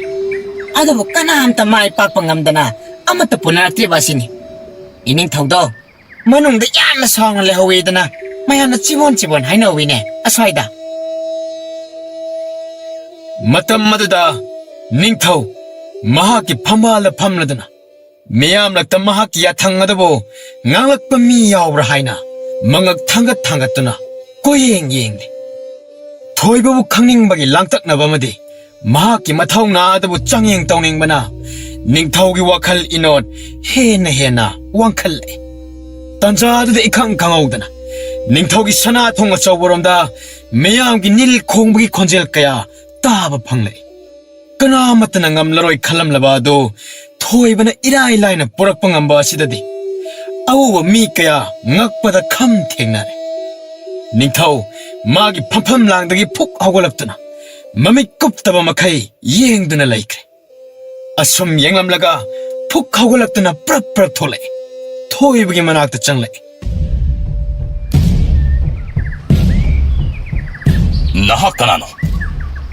ꯑꯗꯨꯕꯨ ꯀꯅꯥꯝꯇ ꯃꯥꯏ ꯄꯥꯛꯄ ꯉꯝꯗꯅ ꯑꯃꯠꯇ ꯄꯨꯅꯔꯛꯇ꯭ꯔꯤꯕ ꯑꯁꯤꯅꯤ꯫ ꯏꯅꯤꯡꯊꯧꯗꯣ ꯃꯅꯨꯡꯗ ꯌꯥꯝꯅ ꯁꯥꯎꯅ ꯂꯩꯍꯧꯋꯦꯗꯅ ꯃꯌꯥꯝꯅ ꯆꯤꯕꯣꯟ ꯆꯤꯕꯣꯟ ꯍꯥꯏꯅꯍꯧꯋꯤꯅꯦ ꯑꯁ꯭ꯋꯥꯏꯗ꯫ ꯃꯇꯝ ꯑꯗꯨꯗ ꯅꯤꯡꯊꯧ ꯃꯍꯥꯛꯀꯤ ꯐꯝꯕꯥꯜꯗ ꯐꯝꯂꯗꯨꯅ ꯃꯤꯌꯥꯝꯂꯛꯇ ꯃꯍꯥꯛꯀꯤ ꯌꯥꯊꯪ ꯑꯗꯨꯕꯨ ꯉꯥꯡꯂꯛꯄ ꯃꯤ ꯌꯥꯎꯕ꯭ꯔꯥ ꯍꯥꯏꯅ ꯃꯉꯛ ꯊꯥꯡꯒꯠ ꯊꯥꯡꯒꯠꯇꯨꯅ ꯀꯣꯏꯌꯦꯡ ꯌꯦꯡꯂꯤ꯫ ꯊꯣꯏꯕꯕꯨ ꯈꯪꯅꯤꯡꯕꯒꯤ ꯂꯥꯡꯇꯛꯅꯕ ꯑꯃꯗꯤ ꯃꯍꯥꯛꯀꯤ ꯃꯊꯧꯅꯥ ꯑꯗꯨꯕꯨ ꯆꯥꯡꯌꯦꯡ ꯇꯧꯅꯤꯡꯕꯅ ꯅꯤꯡꯊꯧꯒꯤ ꯋꯥꯈꯜ ꯏꯅꯣꯠ ꯍꯦꯟꯅ ꯍꯦꯟꯅ ꯋꯥꯡꯈꯠꯂꯛꯏ꯫ ꯇꯥꯟꯖꯥ ꯑꯗꯨꯗ ꯏꯈꯪ ꯈꯪꯍꯧꯗꯅ ꯅꯤꯡꯊꯧꯒꯤ ꯁꯅꯥ ꯊꯣꯡ ꯑꯆꯧꯕꯔꯣꯝꯗ ꯃꯤꯌꯥꯝꯒꯤ ꯅꯤꯜ ꯈꯣꯡꯕꯒꯤ ꯈꯣꯟꯖꯦꯜ ꯀꯌꯥ ꯇꯥꯕ ꯐꯪꯂꯛꯏ꯫ ꯀꯅꯥꯃꯠꯇꯅ ꯉꯝꯂꯔꯣꯏ ꯈꯜꯂꯝꯂꯕ ꯑꯗꯨ ꯊꯣꯏꯕꯅ ꯏꯔꯥꯏ ꯂꯥꯏꯅ ꯄꯨꯔꯛꯄ ꯉꯝꯕ ꯑꯁꯤꯗꯗꯤ ꯑꯎꯕ ꯃꯤ ꯀꯌꯥ ꯉꯛꯄꯗ ꯈꯝ ꯊꯦꯡꯅꯔꯦ꯫ ꯅꯤꯡꯊꯧ ꯃꯥꯒꯤ ꯐꯝꯐꯝ ꯂꯥꯡꯗꯒꯤ ꯐꯨꯛ ꯍꯧꯒꯠꯂꯛꯇꯨꯅ ꯃꯃꯤꯠ ꯀꯨꯞꯇꯕ ꯃꯈꯩ ꯌꯦꯡꯗꯨꯅ ꯂꯩꯈ꯭ꯔꯦ꯫ ꯑꯁꯨꯝ ꯌꯦꯡꯂꯝꯂꯒ ꯐꯨꯛ ꯍꯧꯒꯠꯂꯛꯇꯨꯅ ꯄ꯭ꯔꯞ ꯄ꯭ꯔꯞ ꯊꯣꯛꯂꯛꯏ꯫ ꯊꯣꯏꯕꯒꯤ ꯃꯅꯥꯛꯇ ꯆꯪꯂꯛꯏ꯫ ꯅꯍꯥꯛ ꯀꯅꯥꯅꯣ?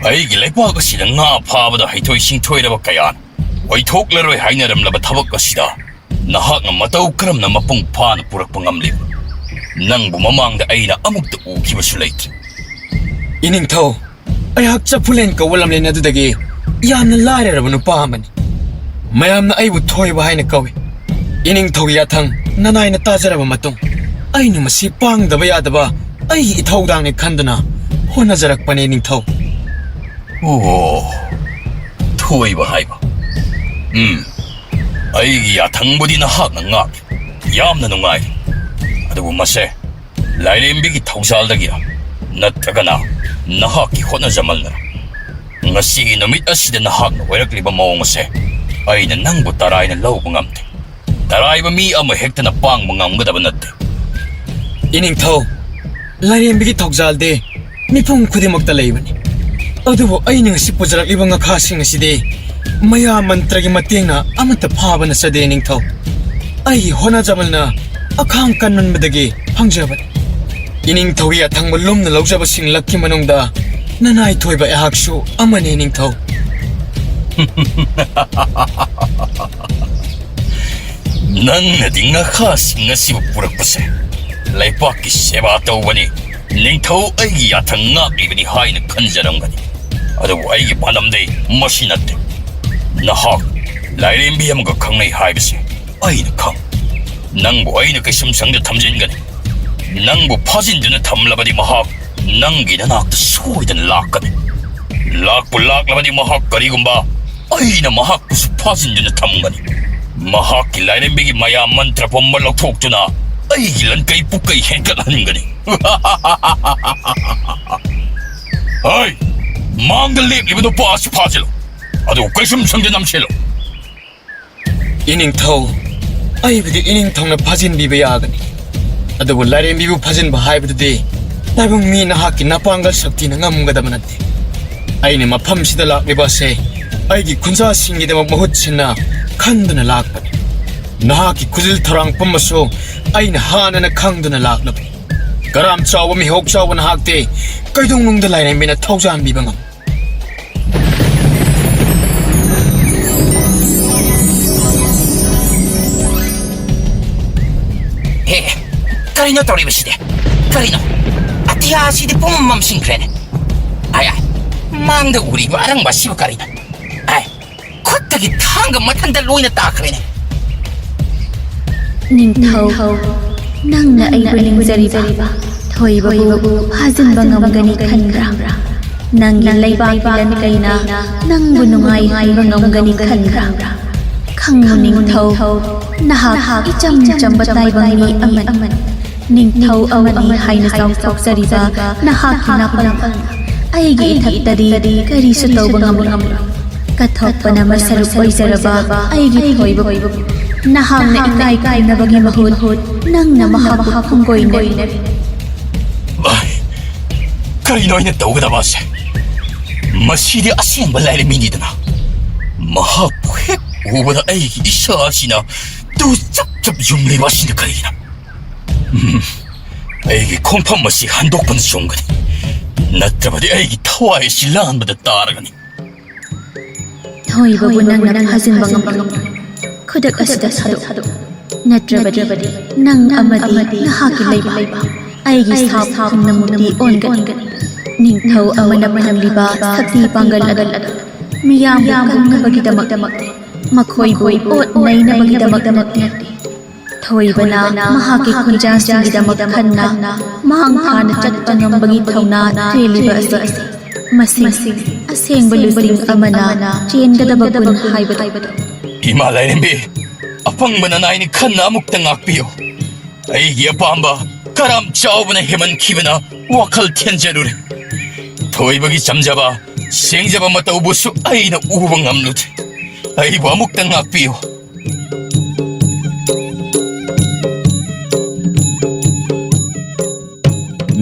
ꯑꯩꯒꯤ ꯂꯩꯄꯥꯛ ꯑꯁꯤꯗ ꯉꯥ ꯐꯥꯕꯗ ꯍꯩꯊꯣꯏ ꯁꯤꯡꯊꯣꯏꯔꯕ ꯀꯌꯥꯅ ꯑꯣꯏꯊꯣꯛꯂꯔꯣꯏ ꯍꯥꯏꯅꯔꯝꯂꯕ ꯊꯕꯛ ꯑꯁꯤꯗ ꯅꯍꯥꯛꯅ ꯃꯇꯧ ꯀꯔꯝꯅ ꯃꯄꯨꯡ ꯐꯥꯅ ꯄꯨꯔꯛꯄ ꯉꯝꯂꯤꯕ? ꯅꯪꯕꯨ ꯃꯃꯥꯡꯗ ꯑꯩꯅ ꯑꯃꯨꯛꯇ ꯎꯈꯤꯕꯁꯨ ꯂꯩꯇ꯭ꯔꯤ꯫ ꯏꯅꯤꯡꯊꯧ, ꯑꯩꯍꯥꯛ ꯆꯐꯨꯂꯦꯟ ꯀꯧꯕ ꯂꯝꯂꯦꯟ ꯑꯗꯨꯗꯒꯤ ꯌꯥꯝꯅ ꯂꯥꯏꯔꯔꯕ ꯅꯨꯄꯥ ꯑꯃꯅꯤ꯫ ꯃꯌꯥꯝꯅ ꯑꯩꯕꯨ ꯊꯣꯏꯕ ꯍꯥꯏꯅ ꯀꯧꯏ꯫ ꯏꯅꯤꯡꯊꯧꯒꯤ ꯌꯥꯊꯪ ꯅꯅꯥꯏꯅ ꯇꯥꯖꯔꯕ ꯃꯇꯨꯡ, ꯑꯩꯅ ꯃꯁꯤ ꯄꯥꯡꯗꯕ ꯌꯥꯗꯕ ꯑꯩꯒꯤ ꯏꯊꯧꯗꯥꯡꯅꯤ ꯈꯟꯗꯨꯅ ꯍꯣꯠꯅꯖꯔꯛꯄꯅꯤ, ꯅꯤꯡꯊꯧ꯫ ꯑꯣ, ꯊꯣꯏꯕ ꯍꯥꯏꯕ꯫ ꯎꯝ, ꯑꯩꯒꯤ ꯌꯥꯊꯪꯕꯨꯗꯤ ꯅꯍꯥꯛꯅ ꯉꯥꯛꯂꯤ꯫ ꯌꯥꯝꯅ ꯅꯨꯡꯉꯥꯏꯔꯤ꯫ ꯑꯗꯨꯕꯨ ꯃꯁꯦ ꯂꯥꯏꯔꯦꯝꯕꯤꯒꯤ ꯊꯧꯖꯥꯜꯗꯒꯤꯔ ꯅꯠꯇ꯭ꯔꯒꯅ ꯅꯍꯥꯛꯀꯤ ꯍꯣꯠꯅꯖꯃꯜꯅꯔ? ꯉꯁꯤꯒꯤ ꯅꯨꯃꯤꯠ ꯑꯁꯤꯗ ꯅꯍꯥꯛꯅ ꯑꯣꯏꯔꯛꯂꯤꯕ ꯃꯑꯣꯡ ꯑꯁꯦ ꯑꯩꯅ ꯅꯪꯕꯨ ꯇꯔꯥꯏꯅ ꯂꯧꯕ ꯉꯝꯗꯦ꯫ ꯑꯔꯥꯏꯕ ꯃꯤ ꯑꯃ ꯍꯦꯛꯇꯅ ꯄꯥꯡꯕ ꯉꯝꯒꯗꯕ ꯅꯠꯇꯦ꯫ ꯏꯅꯤꯡꯊꯧ, ꯂꯥꯏꯔꯦꯝꯕꯤꯒꯤ ꯊꯧꯖꯥꯜꯗꯤ ꯃꯤꯄꯨꯝ ꯈꯨꯗꯤꯡꯃꯛꯇ ꯂꯩꯕꯅꯤ꯫ ꯑꯗꯨꯕꯨ ꯑꯩꯅ ꯉꯁꯤ ꯄꯨꯖꯔꯛꯂꯤꯕ ꯉꯥꯈꯥꯁꯤꯡ ꯑꯁꯤꯗꯤ ꯃꯌꯥ ꯃꯟꯇ꯭ꯔꯒꯤ ꯃꯇꯦꯡꯅ ꯑꯃꯠꯇ ꯐꯥꯕ ꯅꯠꯆꯗꯦ, ꯏꯅꯤꯡꯊꯧ꯫ ꯑꯩꯒꯤ ꯍꯣꯠꯅꯖꯃꯜꯅ ꯑꯈꯥꯡ ꯀꯟꯃꯟꯕꯗꯒꯤ ꯐꯪꯖꯕꯅꯤ꯫ ꯏꯅꯤꯡꯊꯧꯒꯤ ꯑꯊꯪꯕ ꯂꯨꯝꯅ ꯂꯧꯖꯕꯁꯤꯡ ꯂꯛꯀꯤ ꯃꯅꯨꯡꯗ ꯅꯅꯥꯏ ꯊꯣꯏꯕ ꯑꯩꯍꯥꯛꯁꯨ ꯑꯃꯅꯤ, ꯏꯅꯤꯡꯊꯧ꯫ ꯅꯪꯅꯗꯤ ꯉꯥꯈꯥꯁꯤꯡ ꯑꯁꯤꯕꯨ ꯄꯨꯔꯛꯄꯁꯦ ꯂꯩꯄꯥꯛꯀꯤ ꯁꯦꯕꯥ ꯇꯧꯕꯅꯤ, ꯅꯤꯡꯊꯧ ꯑꯩꯒꯤ ꯌꯥꯊꯪ ꯉꯥꯛꯂꯤꯕꯅꯤ ꯍꯥꯏꯅ ꯈꯟꯖꯔꯝꯒꯅꯤ꯫ ꯑꯗꯨꯕꯨ ꯑꯩꯒꯤ ꯄꯥꯟꯗꯝꯗꯤ ꯃꯁꯤ ꯅꯠꯇꯦ꯫ ꯅꯍꯥꯛ ꯂꯥꯏꯔꯦꯝꯕꯤ ꯑꯃꯒ ꯈꯪꯅꯩ ꯍꯥꯏꯕꯁꯦ ꯑꯩꯅ ꯈꯪ꯫ ꯅꯪꯕꯨ ꯑꯩꯅ ꯀꯩꯁꯨꯝꯁꯪꯗ ꯊꯝꯖꯤꯟꯒꯅꯤ꯫ ꯅꯪꯕꯨ ꯐꯥꯖꯤꯟꯗꯨꯅ ꯊꯝꯂꯕꯗꯤ ꯃꯍꯥꯛ ꯅꯪꯒꯤ ꯅꯅꯥꯛꯇ ꯁꯣꯏꯗꯅ ꯂꯥꯛꯀꯅꯤ꯫ ꯂꯥꯛꯄꯨ ꯂꯥꯛꯂꯕꯗꯤ ꯃꯍꯥꯛ ꯀꯔꯤꯒꯨꯝꯕ ꯑꯩꯅ ꯃꯍꯥꯛꯄꯨꯁꯨ ꯐꯥꯖꯤꯟꯗꯨꯅ ꯊꯝꯒꯅꯤ꯫ ꯃꯍꯥꯛꯀꯤ ꯂꯥꯏꯔꯦꯝꯕꯤꯒꯤ ꯃꯌꯥ ꯃꯟꯇ꯭ꯔ ꯄꯨꯝꯕ ꯂꯧꯊꯣꯛꯇꯨꯅ ꯑꯩꯒꯤ ꯂꯟꯀꯩ ꯄꯨꯀꯩ ꯍꯦꯟꯒꯠꯍꯟꯒꯅꯤ꯫ ꯍꯩ! ꯃꯥꯡꯗ ꯂꯦꯞꯂꯤꯕ ꯅꯨꯄꯥ ꯑꯁꯤ ꯐꯥꯖꯤꯜꯂꯨ꯫ ꯑꯗꯨ ꯀꯩꯁꯨꯝ ꯁꯪꯗ ꯅꯝꯁꯤꯜꯂꯨ꯫ ꯏꯅꯤꯡꯊꯧ, ꯑꯩꯕꯨꯗꯤ ꯏꯅꯤꯡꯊꯧꯅ ꯐꯥꯖꯤꯟꯕꯤꯕ ꯌꯥꯒꯅꯤ, ꯑꯗꯨꯕꯨ ꯂꯥꯏꯔꯦꯝꯕꯤꯕꯨ ꯐꯥꯖꯤꯟꯕ ꯍꯥꯏꯕꯗꯨꯗꯤ ꯇꯥꯏꯕꯪ ꯃꯤ ꯅꯍꯥꯛꯀꯤ ꯅꯄꯥꯡꯒꯜ ꯁꯛꯇꯤꯅ ꯉꯝꯒꯗꯕ ꯅꯠꯇꯦ꯫ ꯑꯩꯅ ꯃꯐꯝꯁꯤꯗ ꯂꯥꯛꯂꯤꯕ ꯑꯁꯦ ꯑꯩꯒꯤ ꯈꯨꯟꯖꯥꯁꯤꯡꯒꯤꯗꯃꯛ ꯃꯍꯨꯠ ꯁꯤꯟꯅ ꯈꯟꯗꯨꯅ ꯂꯥꯛꯄꯅꯤ꯫ ꯅꯍꯥꯛꯀꯤ ꯈꯨꯖꯤꯜ ꯊꯧꯔꯥꯡ ꯄꯨꯝꯕꯁꯨ ꯑꯩꯅ ꯍꯥꯟꯅꯅ ꯈꯪꯗꯨꯅ ꯂꯥꯛꯂꯕꯅꯤ꯫ ꯀꯔꯥꯝ ꯆꯥꯎꯕ ꯃꯤꯍꯧ ꯆꯥꯎꯕ ꯅꯍꯥꯛꯇꯤ ꯀꯩꯗꯧꯅꯨꯡꯗ ꯂꯥꯏꯔꯦꯝꯕꯤꯅ ꯊꯧꯖꯥꯟꯕꯤꯕ ꯉꯝ ꯍꯦ, ꯀꯔꯤꯅꯣ ꯇꯧꯔꯤꯕꯁꯤꯗꯤ? ꯀꯔꯤꯅꯣ? ꯑꯇꯤꯌꯥ ꯑꯁꯤꯗꯤ ꯄꯨꯝꯃꯝ ꯃꯝꯁꯤꯟꯈ꯭ꯔꯦꯅꯦ꯫ ꯑꯥꯏ, ꯑꯥꯏ, ꯃꯥꯡꯗ ꯎꯔꯤꯕ ꯑꯔꯪꯕ ꯑꯁꯤꯕꯨ ꯀꯔꯤꯅꯣ? ꯑꯥꯏ, ꯈꯨꯠꯇꯒꯤ ꯊꯥꯡꯒ ꯃꯊꯟꯇ ꯂꯣꯏꯅ ꯇꯥꯈ꯭ꯔꯦꯅꯦ꯫ ꯅꯤꯡꯊꯧ, ꯅꯪꯅ ꯑꯩꯕꯨ ꯅꯤꯡꯖꯔꯤꯕ ꯊꯣꯏꯕꯕꯨ ꯐꯥꯖꯤꯟꯕ ꯉꯝꯒꯅꯤ ꯈꯟꯕ꯭ꯔꯥ? ꯅꯪꯒꯤ ꯂꯩꯕꯥꯛꯀꯤ ꯂꯟꯀꯩꯅ ꯅꯪꯕꯨ ꯅꯨꯡꯉꯥꯏꯍꯟꯕ ꯉꯝꯒꯅꯤ ꯈꯟꯕ꯭ꯔꯥ? ꯈꯪꯉꯨ ꯅꯤꯡꯊꯧ, ꯅꯍꯥꯛ ꯏꯆꯝ ꯆꯝꯕ ꯇꯥꯏꯕꯪ ꯃꯤ ꯑꯃꯅꯤ꯫ ꯅꯤꯡꯊꯧ ꯑꯃꯅꯤ ꯍꯥꯏꯅ ꯆꯥꯎꯊꯣꯛꯆꯔꯤꯕ ꯅꯍꯥꯛꯀꯤ ꯅꯥꯄꯜ ꯑꯩꯒꯤ ꯏꯊꯛꯇꯗꯤ ꯀꯔꯤꯁꯨ ꯇꯧꯕ ꯉꯝꯂꯣꯏ꯫ ꯀꯠꯊꯣꯛꯄꯅ ꯃꯁꯔꯨꯛ ꯑꯣꯏꯖꯔꯕ ꯑꯩꯒꯤ ꯊꯣꯏꯕꯕꯨ ꯅꯍꯥꯛꯅ ꯏꯀꯥꯏ ꯈꯨꯝꯅꯕꯒꯤ ꯃꯍꯨꯠ ꯅꯪꯅ ꯃꯍꯥꯛꯄꯨ ꯍꯪꯒꯣꯏꯅꯔꯤ꯫ ꯑꯥꯏ, ꯀꯔꯤꯅꯣ ꯑꯩꯅ ꯇꯧꯒꯗꯕ ꯑꯁꯦ? ꯃꯁꯤꯗꯤ ꯑꯁꯦꯡꯕ ꯂꯥꯏꯔꯦꯝꯕꯤꯅꯤꯗꯅ꯫ ꯃꯍꯥꯛꯄꯨ ꯍꯦꯛ ꯎꯕꯗ ꯑꯩꯒꯤ ꯏꯁꯥ ꯑꯁꯤꯅ ꯇꯨ ꯆꯞ ꯆꯞ ꯌꯨꯡꯂꯤꯕ ꯑꯁꯤꯅ ꯀꯔꯤꯒꯤꯅꯣ? ꯎꯝ, ꯑꯩꯒꯤ ꯈꯣꯡꯐꯝ ꯑꯁꯤ ꯍꯟꯗꯣꯛꯄꯅ ꯆꯨꯝꯒꯅꯤ, ꯅꯠꯇ꯭ꯔꯕꯗꯤ ꯑꯩꯒꯤ ꯊꯋꯥꯏ ꯑꯁꯤ ꯂꯥꯟꯕꯗ ꯇꯥꯔꯒꯅꯤ꯫ ꯊꯣꯏꯕꯕꯨ ꯅꯪꯅ ꯐꯥꯖꯤꯟꯕ ꯉꯝꯂꯣꯏ꯫ ꯈꯨꯗꯛ ꯑꯁꯤꯗ ꯊꯥꯗꯣꯛꯎ꯫ ꯅꯠꯇ꯭ꯔꯕꯗꯤ ꯅꯪ ꯑꯃꯗꯤ ꯅꯍꯥꯛꯀꯤ ꯂꯩꯕꯥꯛ ꯑꯩꯒꯤ ꯁꯥ ꯄꯨꯝꯅꯃꯛꯇꯤ ꯑꯣꯟꯒꯅꯤ꯫ ꯅꯤꯡꯊꯧ ꯑꯃꯅ ꯐꯪꯂꯤꯕ ꯁꯛꯇꯤ ꯄꯥꯡꯒꯜ ꯑꯗꯨ ꯃꯤꯌꯥꯝꯕꯨ ꯀꯟꯅꯕꯒꯤꯗꯃꯛ, ꯃꯈꯣꯏꯕꯨ ꯑꯣꯠ ꯅꯩꯅꯕꯒꯤꯗꯃꯛ ꯅꯠꯇꯦ꯫ ꯊꯣꯏꯕꯅ ꯃꯍꯥꯛꯀꯤ ꯈꯨꯟꯖꯥꯁꯤꯡꯒꯤꯗꯃꯛ ꯈꯟꯅ ꯃꯥꯡ ꯊꯥꯅ ꯆꯠꯄ ꯉꯝꯕꯒꯤ ꯊꯧꯅꯥ ꯆꯦꯜꯂꯤꯕ ꯑꯁꯤ ꯃꯁꯤ ꯑꯁꯦꯡꯕ ꯂꯨꯆꯤꯡ ꯑꯃꯅ ꯆꯦꯟꯒꯗꯕ ꯒꯨꯟ ꯍꯥꯏꯕꯗꯨ꯫ ꯏꯃꯥ ꯂꯥꯏꯔꯦꯝꯕꯤ, ꯑꯄꯪꯕ ꯅꯅꯥꯏꯅꯤ ꯈꯟꯅ ꯑꯃꯨꯛꯇ ꯉꯥꯛꯄꯤꯌꯨ꯫ ꯑꯩꯒꯤ ꯑꯄꯥꯝꯕ ꯀꯔꯝ ꯆꯥꯎꯕꯅ ꯍꯦꯃꯟꯈꯤꯕꯅ ꯋꯥꯈꯜ ꯊꯦꯟꯖꯔꯨꯔꯦ꯫ ꯊꯣꯏꯕꯒꯤ ꯆꯝꯖꯕ, ꯁꯦꯡꯖꯕ ꯃꯇꯧꯕꯨꯁꯨ ꯑꯩꯅ ꯎꯕ ꯉꯝꯂꯨꯗ꯭ꯔꯦ꯫ ꯑꯩꯕꯨ ꯑꯃꯨꯛꯇ ꯉꯥꯛꯄꯤꯌꯨ꯫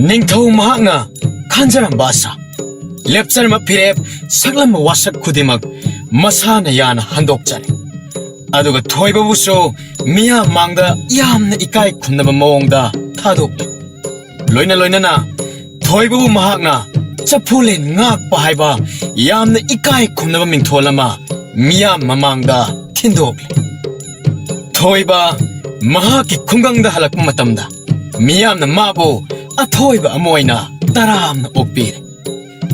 ꯅꯤꯡꯊꯧ ꯃꯍꯥꯛꯅ ꯈꯟꯖꯔꯝꯕ ꯑꯁꯥ, ꯂꯦꯞꯆꯔꯝꯕ ꯐꯤꯔꯦꯞ, ꯁꯛꯂꯝꯕ ꯋꯥꯁꯛ ꯈꯨꯗꯤꯡꯃꯛ ꯃꯁꯥꯅ ꯌꯥꯅ ꯍꯟꯗꯣꯛꯆꯔꯦ꯫ ꯑꯗꯨꯒ ꯊꯣꯏꯕꯕꯨꯁꯨ ꯃꯤꯌꯥꯝ ꯃꯥꯡꯗ ꯌꯥꯝꯅ ꯏꯀꯥꯏ ꯈꯨꯝꯅꯕ ꯃꯑꯣꯡꯗ ꯊꯥꯗꯣꯛꯂꯦ꯫ ꯂꯣꯏꯅ ꯂꯣꯏꯅꯅ ꯊꯣꯏꯕꯕꯨ ꯃꯍꯥꯛꯅ ꯆꯐꯨꯂꯦꯟ ꯉꯥꯛꯄ ꯍꯥꯏꯕ ꯌꯥꯝꯅ ꯏꯀꯥꯏ ꯈꯨꯝꯅꯕ ꯃꯤꯡꯊꯣꯜ ꯑꯃ ꯃꯤꯌꯥꯝ ꯃꯃꯥꯡꯗ ꯊꯤꯟꯗꯣꯛꯂꯦ꯫ ꯊꯣꯏꯕ ꯃꯍꯥꯛꯀꯤ ꯈꯨꯡꯒꯪꯗ ꯍꯜꯂꯛꯄ ꯃꯇꯝꯗ ꯃꯤꯌꯥꯝꯅ ꯃꯥꯕꯨ ꯑꯊꯣꯏꯕ ꯑꯃ ꯑꯣꯏꯅ ꯇꯔꯥꯝꯅ ꯑꯣꯛꯄꯤꯔꯦ꯫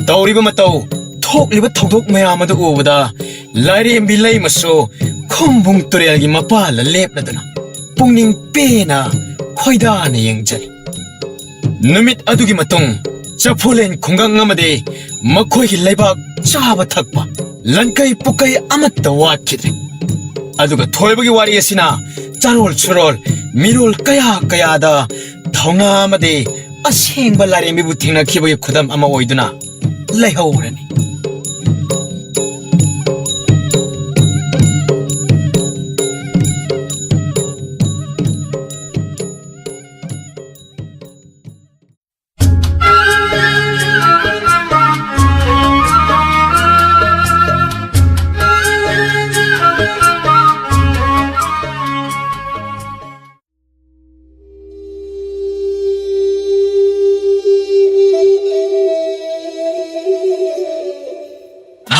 ꯇꯧꯔꯤꯕ ꯃꯇꯧ, ꯊꯣꯛꯂꯤꯕ ꯊꯧꯗꯣꯛ ꯃꯌꯥꯝ ꯑꯗꯨ ꯎꯕꯗ ꯂꯥꯏꯔꯦꯝꯕꯤ ꯂꯩꯃꯁꯨ ꯈꯨꯝꯕꯨꯡ ꯇꯨꯔꯦꯜꯒꯤ ꯃꯄꯥꯜꯗ ꯂꯦꯞꯂꯗꯨꯅ ꯄꯨꯛꯅꯤꯡ ꯄꯦꯟꯅ ꯈꯣꯏꯗꯥꯅ ꯌꯦꯡꯖꯔꯤ꯫ ꯅꯨꯃꯤꯠ ꯑꯗꯨꯒꯤ ꯃꯇꯨꯡ ꯆꯐꯨꯂꯦꯟ ꯈꯨꯡꯒꯪ ꯑꯃꯗꯤ ꯃꯈꯣꯏꯒꯤ ꯂꯩꯕꯥꯛ ꯆꯥꯕ ꯊꯛꯄ, ꯂꯟꯀꯩ ꯄꯨꯀꯩ ꯑꯃꯠꯇ ꯋꯥꯠꯈꯤꯗ꯭ꯔꯦ꯫ ꯑꯗꯨꯒ ꯊꯣꯏꯕꯒꯤ ꯋꯥꯔꯤ ꯑꯁꯤꯅ ꯆꯥꯔꯣꯜ ꯁꯨꯔꯣꯜ, ꯃꯤꯔꯣꯜ ꯀꯌꯥ ꯀꯌꯥꯗ ꯊꯧꯅꯥ ꯑꯃꯗꯤ ꯑꯁꯦꯡꯕ ꯂꯥꯏꯔꯦꯝꯕꯤꯕꯨ ꯊꯦꯡꯅꯈꯤꯕꯒꯤ ꯈꯨꯗꯝ ꯑꯃ ꯑꯣꯏꯗꯨꯅ ꯂꯩꯍꯧꯔꯅꯤ꯫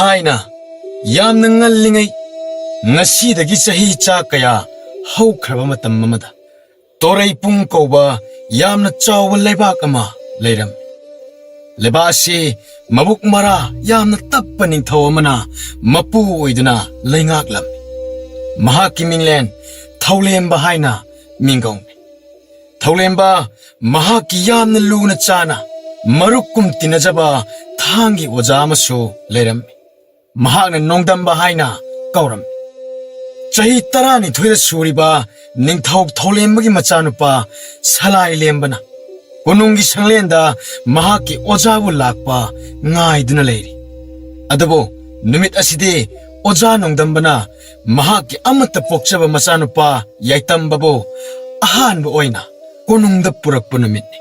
ꯊꯥꯏꯅ, ꯌꯥꯝꯅ ꯉꯜꯂꯤꯉꯩ, ꯉꯁꯤꯗꯒꯤ ꯆꯍꯤ ꯆꯥ ꯀꯌꯥ ꯍꯧꯈ꯭ꯔꯕ ꯃꯇꯝ ꯑꯃꯗ, ꯇꯣꯔꯩꯄꯨꯡ ꯀꯧꯕ ꯌꯥꯝꯅ ꯆꯥꯎꯕ ꯂꯩꯕꯥꯛ ꯑꯃ ꯂꯩꯔꯝꯃꯤ꯫ ꯂꯩꯕꯥꯛ ꯑꯁꯤ ꯃꯕꯨꯛ ꯃꯔꯥ ꯌꯥꯝꯅ ꯇꯞꯄ ꯅꯤꯡꯊꯧ ꯑꯃꯅ ꯃꯄꯨ ꯑꯣꯏꯗꯨꯅ ꯂꯩꯉꯥꯛꯂꯝꯃꯤ꯫ ꯃꯍꯥꯛꯀꯤ ꯃꯤꯡꯂꯦꯟ ꯊꯧꯂꯦꯝꯕ ꯍꯥꯏꯅ ꯃꯤꯡꯒꯧꯅꯤ꯫ ꯊꯧꯂꯦꯝꯕ ꯃꯍꯥꯛꯀꯤ ꯌꯥꯝꯅ ꯂꯨꯅ ꯆꯥꯅ ꯃꯔꯨꯞꯀꯨꯝ ꯇꯤꯟꯅꯖꯕ ꯊꯥꯡꯒꯤ ꯑꯣꯖꯥ ꯑꯃꯁꯨ ꯂꯩꯔꯝꯃꯤ꯫ ꯃꯍꯥꯛꯅ ꯅꯣꯡꯗꯝꯕ ꯍꯥꯏꯅ ꯀꯧꯔꯝꯃꯤ꯫ ꯆꯍꯤ ꯇꯔꯥꯅꯤꯊꯣꯏꯗ ꯁꯨꯔꯤꯕ ꯅꯤꯡꯊꯧ ꯊꯧꯂꯦꯝꯕꯒꯤ ꯃꯆꯥꯅꯨꯄꯥ ꯁꯂꯥꯏ ꯂꯦꯝꯕꯅ ꯀꯣꯅꯨꯡꯒꯤ ꯁꯪꯂꯦꯟꯗ ꯃꯍꯥꯛꯀꯤ ꯑꯣꯖꯥꯕꯨ ꯂꯥꯛꯄ ꯉꯥꯏꯗꯨꯅ ꯂꯩꯔꯤ꯫ ꯑꯗꯨꯕꯨ ꯅꯨꯃꯤꯠ ꯑꯁꯤꯗꯤ ꯑꯣꯖꯥ ꯅꯣꯡꯗꯝꯕꯅ ꯃꯍꯥꯛꯀꯤ ꯑꯃꯠꯇ ꯄꯣꯛꯆꯕ ꯃꯆꯥꯅꯨꯄꯥ ꯌꯥꯏꯇꯝꯕꯕꯨ ꯑꯍꯥꯟꯕ ꯑꯣꯏꯅ ꯀꯣꯅꯨꯡꯗ ꯄꯨꯔꯛꯄ ꯅꯨꯃꯤꯠꯅꯤ꯫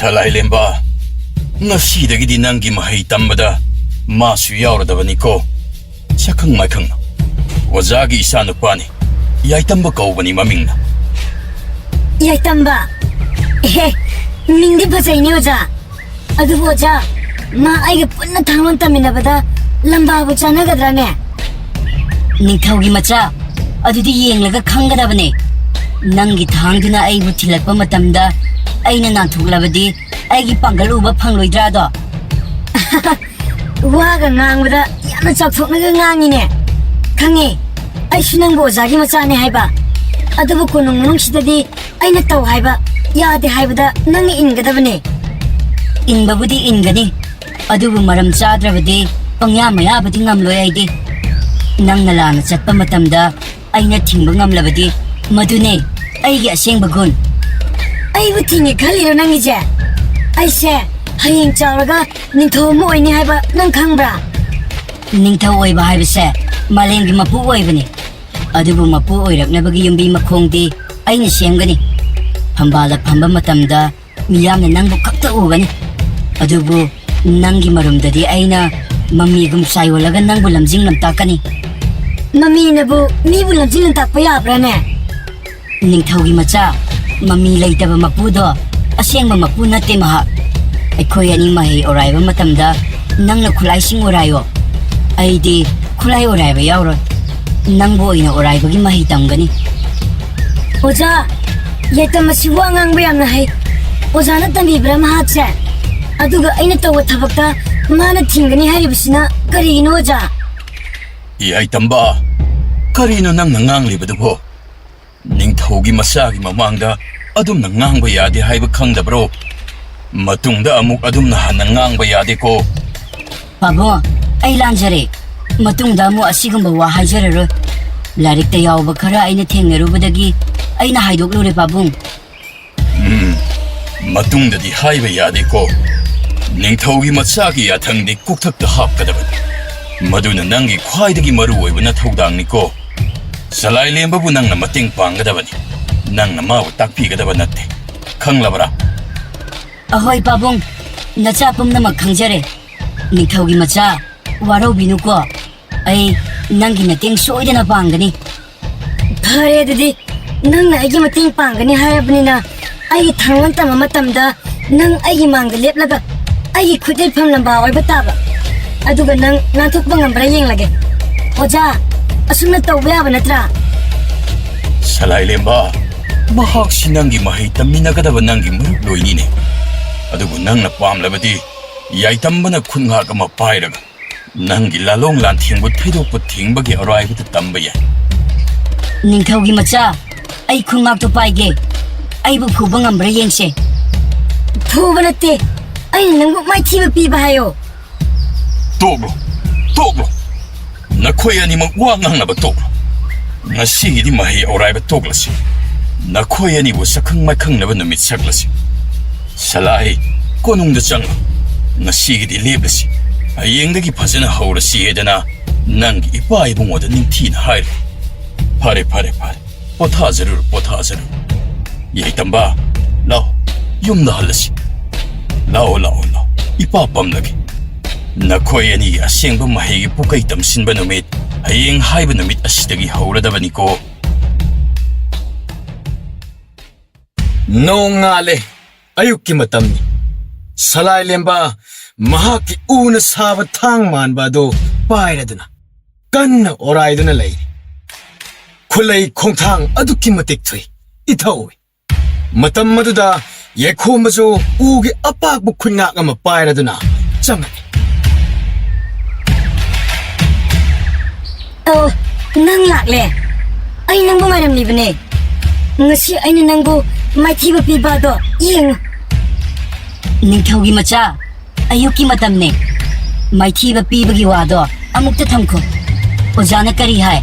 ꯁꯂꯥꯏꯂꯦꯝꯕ, ꯉꯁꯤꯗꯒꯤꯗꯤ ꯅꯪꯒꯤ ꯃꯍꯩ ꯇꯝꯕꯗ ꯃꯥꯁꯨ ꯌꯥꯎꯔꯗꯕꯅꯤꯀꯣ꯫ ꯁꯛꯈꯪ ꯃꯥꯏꯈꯪ, ꯑꯣꯖꯥꯒꯤ ꯏꯆꯥ ꯅꯨꯄꯥꯅꯤ꯫ ꯌꯥꯏꯇꯝꯕ ꯀꯧꯕꯅꯤ ꯃꯃꯤꯡꯅ꯫ ꯌꯥꯏꯇꯝꯕ? ꯑꯦꯍꯦ, ꯃꯤꯡꯗꯤ ꯐꯖꯩꯅꯦ ꯑꯣꯖꯥ꯫ ꯑꯗꯨꯕꯨ ꯑꯣꯖꯥ, ꯃꯥ ꯑꯩꯒ ꯄꯨꯟꯅ ꯊꯥꯡꯂꯣꯟ ꯇꯝꯃꯤꯟꯅꯕꯗ ꯂꯝꯕꯥꯕꯨ ꯆꯥꯟꯅꯒꯗ꯭ꯔꯥꯅꯦ? ꯅꯤꯡꯊꯧꯒꯤ ꯃꯆꯥ, ꯑꯗꯨꯗꯤ ꯌꯦꯡꯂꯒ ꯈꯪꯒꯗꯕꯅꯦ꯫ ꯅꯪꯒꯤ ꯊꯥꯡꯗꯨꯅ ꯑꯩꯕꯨ ꯊꯤꯜꯂꯛꯄ ꯃꯇꯝꯗ ꯑꯩꯅ ꯅꯥꯟꯊꯣꯛꯂꯕꯗꯤ ꯑꯩꯒꯤ ꯄꯥꯡꯒꯜ ꯎꯕ ꯐꯪꯂꯣꯏꯗ꯭ꯔꯥꯗꯣ? ꯋꯥꯒ ꯉꯥꯡꯕꯗ ꯌꯥꯝꯅ ꯆꯥꯎꯊꯣꯛꯅꯒ ꯉꯥꯡꯉꯤꯅꯦ꯫ ꯈꯪꯉꯦ, ꯑꯩꯁꯨ ꯅꯪꯕꯨ ꯑꯣꯖꯥꯒꯤ ꯃꯆꯥꯅꯦ ꯍꯥꯏꯕ꯫ ꯑꯗꯨꯕꯨ ꯀꯣꯅꯨꯡ ꯃꯅꯨꯡꯁꯤꯗꯗꯤ ꯑꯩꯅ ꯇꯧ ꯍꯥꯏꯕ, ꯌꯥꯗꯦ ꯍꯥꯏꯕꯗ ꯅꯪꯅ ꯏꯟꯒꯗꯕꯅꯦ꯫ ꯏꯟꯕꯕꯨꯗꯤ ꯏꯟꯒꯅꯤ, ꯑꯗꯨꯕꯨ ꯃꯔꯝ ꯆꯥꯗ꯭ꯔꯕꯗꯤ ꯄꯪꯌꯥ ꯃꯌꯥꯕꯨꯗꯤ ꯉꯝꯂꯣꯏ ꯑꯩꯗꯤ꯫ ꯅꯪꯅ ꯂꯥꯟꯅ ꯆꯠꯄ ꯃꯇꯝꯗ ꯑꯩꯅ ꯊꯤꯡꯕ ꯉꯝꯂꯕꯗꯤ ꯃꯗꯨꯅꯦ ꯑꯩꯒꯤ ꯑꯁꯦꯡꯕ ꯒꯨꯟ꯫ ꯑꯩꯕꯨ ꯊꯤꯡꯉꯦ ꯈꯜꯂꯤꯔꯣ ꯅꯪꯒꯤꯁꯦ? ꯑꯩꯁꯦ ꯍꯌꯦꯡ ꯆꯥꯎꯔꯒ ꯅꯤꯡꯊꯧ ꯑꯃ ꯑꯣꯏꯅꯤ ꯍꯥꯏꯕ ꯅꯪ ꯈꯪꯕ꯭ꯔꯥ? ꯅꯤꯡꯊꯧ ꯑꯣꯏꯕ ꯍꯥꯏꯕꯁꯦ ꯃꯥꯂꯦꯝꯒꯤ ꯃꯄꯨ ꯑꯣꯏꯕꯅꯤ꯫ ꯑꯗꯨꯕꯨ ꯃꯄꯨ ꯑꯣꯏꯔꯛꯅꯕꯒꯤ ꯌꯨꯝꯕꯤ ꯃꯈꯣꯡꯗꯤ ꯑꯩꯅ ꯁꯦꯝꯒꯅꯤ꯫ ꯐꯝꯕꯥꯜꯗ ꯐꯝꯕ ꯃꯇꯝꯗ ꯃꯤꯌꯥꯝꯅ ꯅꯪꯕꯨ ꯈꯛꯇ ꯎꯒꯅꯤ꯫ ꯑꯗꯨꯕꯨ ꯅꯪꯒꯤ ꯃꯔꯨꯝꯗꯗꯤ ꯑꯩꯅ ꯃꯃꯤꯒꯨꯝ ꯆꯥꯏꯑꯣꯜꯂꯒ ꯅꯪꯕꯨ ꯂꯝꯖꯤꯡ ꯂꯝꯇꯥꯛꯀꯅꯤ꯫ ꯃꯃꯤꯅꯕꯨ ꯃꯤꯕꯨ ꯂꯝꯖꯤꯡ ꯂꯝꯇꯥꯛꯄ ꯌꯥꯕ꯭ꯔꯥꯅꯦ? ꯅꯤꯡꯊꯧꯒꯤ ꯃꯆꯥ, ꯃꯃꯤ ꯂꯩꯇꯕ ꯃꯄꯨꯗꯣ ꯑꯁꯦꯡꯕ ꯃꯄꯨ ꯅꯠꯇꯦ ꯃꯍꯥꯛ꯫ ꯑꯩꯈꯣꯏ ꯑꯅꯤ ꯃꯍꯩ ꯑꯣꯔꯥꯏꯕ ꯃꯇꯝꯗ ꯅꯪꯅ ꯈꯨꯠꯂꯥꯏꯁꯤꯡ ꯑꯣꯔꯥꯏꯌꯣ, ꯑꯩꯗꯤ ꯈꯨꯠꯂꯥꯏ ꯑꯣꯔꯥꯏꯕ ꯌꯥꯎꯔꯣꯏ꯫ ꯅꯪꯕꯨ ꯑꯣꯏꯅ ꯑꯣꯔꯥꯏꯕꯒꯤ ꯃꯍꯩ ꯇꯝꯒꯅꯤ꯫ ꯑꯣꯖꯥ, ꯌꯥꯏꯇꯝ ꯑꯁꯤ ꯋꯥ ꯉꯥꯡꯕ ꯌꯥꯝꯅ ꯍꯩ꯫ ꯑꯣꯖꯥꯅ ꯇꯝꯕꯤꯕ꯭ꯔꯥ ꯃꯍꯥꯛꯁꯦ? ꯑꯗꯨꯒ ꯑꯩꯅ ꯇꯧꯕ ꯊꯕꯛꯇ ꯃꯥꯅ ꯊꯤꯡꯒꯅꯤ ꯍꯥꯏꯔꯤꯕꯁꯤꯅ ꯀꯔꯤꯒꯤꯅꯣ, ꯑꯣꯖꯥ? ꯌꯥꯏꯇꯝꯕ, ꯀꯔꯤꯅꯣ ꯅꯪꯅ ꯉꯥꯡꯂꯤꯕꯗꯨꯕꯣ? ꯅꯤꯡꯊꯧꯒꯤ ꯃꯆꯥꯒꯤ ꯃꯃꯥꯡꯗ ꯑꯗꯨꯝꯅ ꯉꯥꯡꯕ ꯌꯥꯗꯦ ꯍꯥꯏꯕ ꯈꯪꯗꯕ꯭ꯔꯣ? ꯃꯇꯨꯡꯗ ꯑꯃꯨꯛ ꯑꯗꯨꯝꯅ ꯍꯟꯅ ꯉꯥꯡꯕ ꯌꯥꯗꯦꯀꯣ꯫ ꯄꯥꯕꯨꯡ, ꯑꯩ ꯂꯥꯟꯖꯔꯦ꯫ ꯃꯇꯨꯡꯗ ꯑꯃꯨꯛ ꯑꯁꯤꯒꯨꯝꯕ ꯋꯥ ꯍꯥꯏꯖꯔꯔꯣꯏ꯫ ꯂꯥꯏꯔꯤꯛꯇ ꯌꯥꯎꯕ ꯈꯔ ꯑꯩꯅ ꯊꯦꯡꯅꯔꯨꯕꯗꯒꯤ ꯑꯩꯅ ꯍꯥꯏꯗꯣꯛꯂꯨꯔꯦ, ꯄꯥꯕꯨꯡ꯫ ꯎꯝ, ꯃꯇꯨꯡꯗꯗꯤ ꯍꯥꯏꯕ ꯌꯥꯗꯦꯀꯣ꯫ ꯅꯤꯡꯊꯧꯒꯤ ꯃꯆꯥꯒꯤ ꯌꯥꯊꯪꯗꯤ ꯀꯣꯛꯊꯛꯇ ꯍꯥꯞꯀꯗꯕꯅꯤ꯫ ꯃꯗꯨꯅ ꯅꯪꯒꯤ ꯈ꯭ꯋꯥꯏꯗꯒꯤ ꯃꯔꯨ ꯑꯣꯏꯕ ꯅꯊꯧꯗꯥꯡꯅꯤꯀꯣ꯫ ꯆꯂꯥꯏꯂꯦꯝꯕꯕꯨ ꯅꯪꯅ ꯃꯇꯦꯡ ꯄꯥꯡꯒꯗꯕꯅꯤ꯫ ꯅꯪꯅ ꯃꯥꯕꯨ ꯇꯥꯛꯄꯤꯒꯗꯕ ꯅꯠꯇꯦ꯫ ꯈꯪꯂꯕ꯭ꯔꯥ? ꯑꯍꯣꯏ ꯄꯥꯕꯨꯡ, ꯅꯆꯥ ꯄꯨꯝꯅꯃꯛ ꯈꯪꯖꯔꯦ꯫ ꯅꯤꯡꯊꯧꯒꯤ ꯃꯆꯥ, ꯋꯥꯔꯧꯕꯤꯅꯨꯀꯣ꯫ ꯑꯩ ꯅꯪꯒꯤ ꯃꯇꯦꯡ ꯁꯣꯏꯗꯅ ꯄꯥꯡꯒꯅꯤ꯫ ꯐꯔꯦ ꯑꯗꯨꯗꯤ, ꯅꯪꯅ ꯑꯩꯒꯤ ꯃꯇꯦꯡ ꯄꯥꯡꯒꯅꯤ ꯍꯥꯏꯔꯕꯅꯤꯅ, ꯑꯩꯒꯤ ꯊꯥꯡꯒꯣꯟ ꯇꯝꯕ ꯃꯇꯝꯗ ꯅꯪ ꯑꯩꯒꯤ ꯃꯥꯡꯗ ꯂꯦꯞꯂꯒ ꯑꯩꯒꯤ ꯈꯨꯠꯌꯦꯛꯐꯝ ꯂꯝꯕꯥ ꯑꯣꯏꯕ ꯇꯥꯕ꯫ ꯑꯗꯨꯒ ꯅꯪ ꯅꯥꯟꯊꯣꯛꯄ ꯉꯝꯕ꯭ꯔꯥ ꯌꯦꯡꯂꯒꯦ꯫ ꯑꯣꯖꯥ, ꯑꯁꯨꯝꯅ ꯇꯧꯕ ꯌꯥꯕ ꯅꯠꯇ꯭ꯔꯥ? ꯁꯂꯥꯏꯂꯦꯝꯕ, ꯃꯍꯥꯛꯁꯤ ꯅꯪꯒꯤ ꯃꯍꯩ ꯇꯝꯃꯤꯟꯅꯒꯗꯕ ꯅꯪꯒꯤ ꯃꯔꯨꯞꯂꯣꯏꯅꯤꯅꯦ꯫ ꯑꯗꯨꯕꯨ ꯅꯪꯅ ꯄꯥꯝꯂꯕꯗꯤ ꯌꯥꯏꯇꯝꯕꯅ ꯈꯨꯠꯉꯥꯛ ꯑꯃ ꯄꯥꯏꯔꯒ ꯅꯪꯒꯤ ꯂꯥꯂꯣꯡ ꯂꯥꯟꯊꯦꯡꯕꯨ ꯊꯩꯗꯣꯛꯄ ꯊꯤꯡꯕꯒꯤ ꯑꯔꯥꯏꯕꯗ ꯇꯝꯕ ꯌꯥꯏ꯫ ꯅꯤꯡꯊꯧꯒꯤ ꯃꯆꯥ, ꯑꯩ ꯈꯨꯟꯉꯥꯛꯇꯣ ꯄꯥꯏꯒꯦ꯫ ꯑꯩꯕꯨ ꯐꯨꯕ ꯉꯝꯕ꯭ꯔꯥ ꯌꯦꯡꯁꯦ꯫ ꯐꯨꯕ ꯅꯠꯇꯦ, ꯑꯩꯅ ꯅꯪꯕꯨ ꯃꯥꯏꯊꯤꯕ ꯄꯤꯕ ꯍꯥꯏꯌꯣ꯫ ꯇꯣꯛꯂꯣ, ꯇꯣꯛꯂꯣ꯫ ꯅꯈꯣꯏ ꯑꯅꯤꯃꯛ ꯋꯥ ꯉꯥꯡꯅꯕ ꯇꯣꯛꯂꯣ꯫ ꯉꯁꯤꯒꯤꯗꯤ ꯃꯍꯩ ꯑꯣꯔꯥꯏꯕ ꯇꯣꯛꯂꯁꯤ꯫ ꯅꯈꯣꯏ ꯑꯅꯤꯕꯨ ꯁꯛꯈꯪ ꯃꯥꯏꯈꯪꯅꯕ ꯅꯨꯃꯤꯠ ꯁꯛꯂꯁꯤ꯫ ꯁꯂꯥꯏ, ꯀꯣꯅꯨꯡꯗ ꯆꯪꯂꯣ꯫ ꯉꯁꯤꯒꯤꯗꯤ ꯂꯦꯞꯂꯁꯤ꯫ ꯍꯌꯦꯡꯗꯒꯤ ꯐꯖꯅ ꯍꯧꯔꯁꯤ ꯍꯥꯏꯗꯅ ꯅꯪꯒꯤ ꯏꯄꯥ ꯏꯕꯨꯡꯉꯣꯗ ꯅꯤꯡꯊꯤꯅ ꯍꯥꯏꯔꯨ꯫ ꯐꯔꯦ, ꯐꯔꯦ, ꯐꯔꯦ꯫ ꯄꯣꯊꯥꯖꯔꯨꯔꯣ, ꯄꯣꯊꯥꯖꯔꯨꯔꯣ꯫ ꯌꯥꯏꯇꯝꯕ, ꯂꯥꯛꯑꯣ, ꯌꯨꯝꯗ ꯍꯜꯂꯁꯤ꯫ ꯂꯥꯛꯑꯣ, ꯂꯥꯛꯑꯣ, ꯂꯥꯛꯑꯣ꯫ ꯏꯄꯥ ꯄꯝꯂꯒꯦ꯫ ꯅꯈꯣꯏ ꯑꯅꯤꯒꯤ ꯑꯁꯦꯡꯕ ꯃꯍꯩꯒꯤ ꯄꯨꯀꯩ ꯇꯝꯁꯤꯟꯕ ꯅꯨꯃꯤꯠ ꯍꯌꯦꯡ ꯍꯥꯏꯕ ꯅꯨꯃꯤꯠ ꯑꯁꯤꯗꯒꯤ ꯍꯧꯔꯗꯕꯅꯤꯀꯣ꯫ ꯅꯣꯡꯉꯥꯜꯂꯦ꯫ ꯑꯌꯨꯛꯀꯤ ꯃꯇꯝꯅꯤ꯫ ꯁꯂꯥꯏ ꯂꯦꯝꯕ ꯃꯍꯥꯛꯀꯤ ꯎꯅ ꯁꯥꯕ ꯊꯥꯡ ꯃꯥꯟꯕ ꯑꯗꯨ ꯄꯥꯏꯔꯗꯨꯅ ꯀꯟꯅ ꯑꯣꯔꯥꯏꯗꯨꯅ ꯂꯩꯔꯤ꯫ ꯈꯨꯠꯂꯩ ꯈꯣꯡꯊꯥꯡ ꯑꯗꯨꯛꯀꯤ ꯃꯇꯤꯛ ꯊꯨꯏ, ꯏꯊꯧꯏ꯫ ꯃꯇꯝ ꯑꯗꯨꯗ ꯌꯥꯏꯈꯣꯝꯕꯁꯨ ꯎꯒꯤ ꯑꯄꯥꯛꯄ ꯈꯨꯟꯉꯥꯛ ꯑꯃ ꯄꯥꯏꯔꯗꯨꯅ ꯆꯪꯉꯛꯏ꯫ ꯑꯣ, ꯅꯪ ꯂꯥꯛꯂꯦ꯫ ꯑꯩ ꯅꯪꯕꯨ ꯉꯥꯏꯔꯝꯂꯤꯕꯅꯦ꯫ ꯉꯁꯤ ꯑꯩꯅ ꯅꯪꯕꯨ ꯃꯥꯏꯊꯤꯕ ꯄꯤꯕ ꯑꯗꯣ ꯌꯦꯡꯉꯨ꯫ ꯅꯤꯡꯊꯧꯒꯤ ꯃꯆꯥ, ꯑꯌꯨꯛꯀꯤ ꯃꯇꯝꯅꯦ꯫ ꯃꯥꯏꯊꯤꯕ ꯄꯤꯕꯒꯤ ꯋꯥꯗꯣ ꯑꯃꯨꯛꯇ ꯊꯝꯈꯣ꯫ ꯑꯣꯖꯥꯅ ꯀꯔꯤ ꯍꯥꯏ?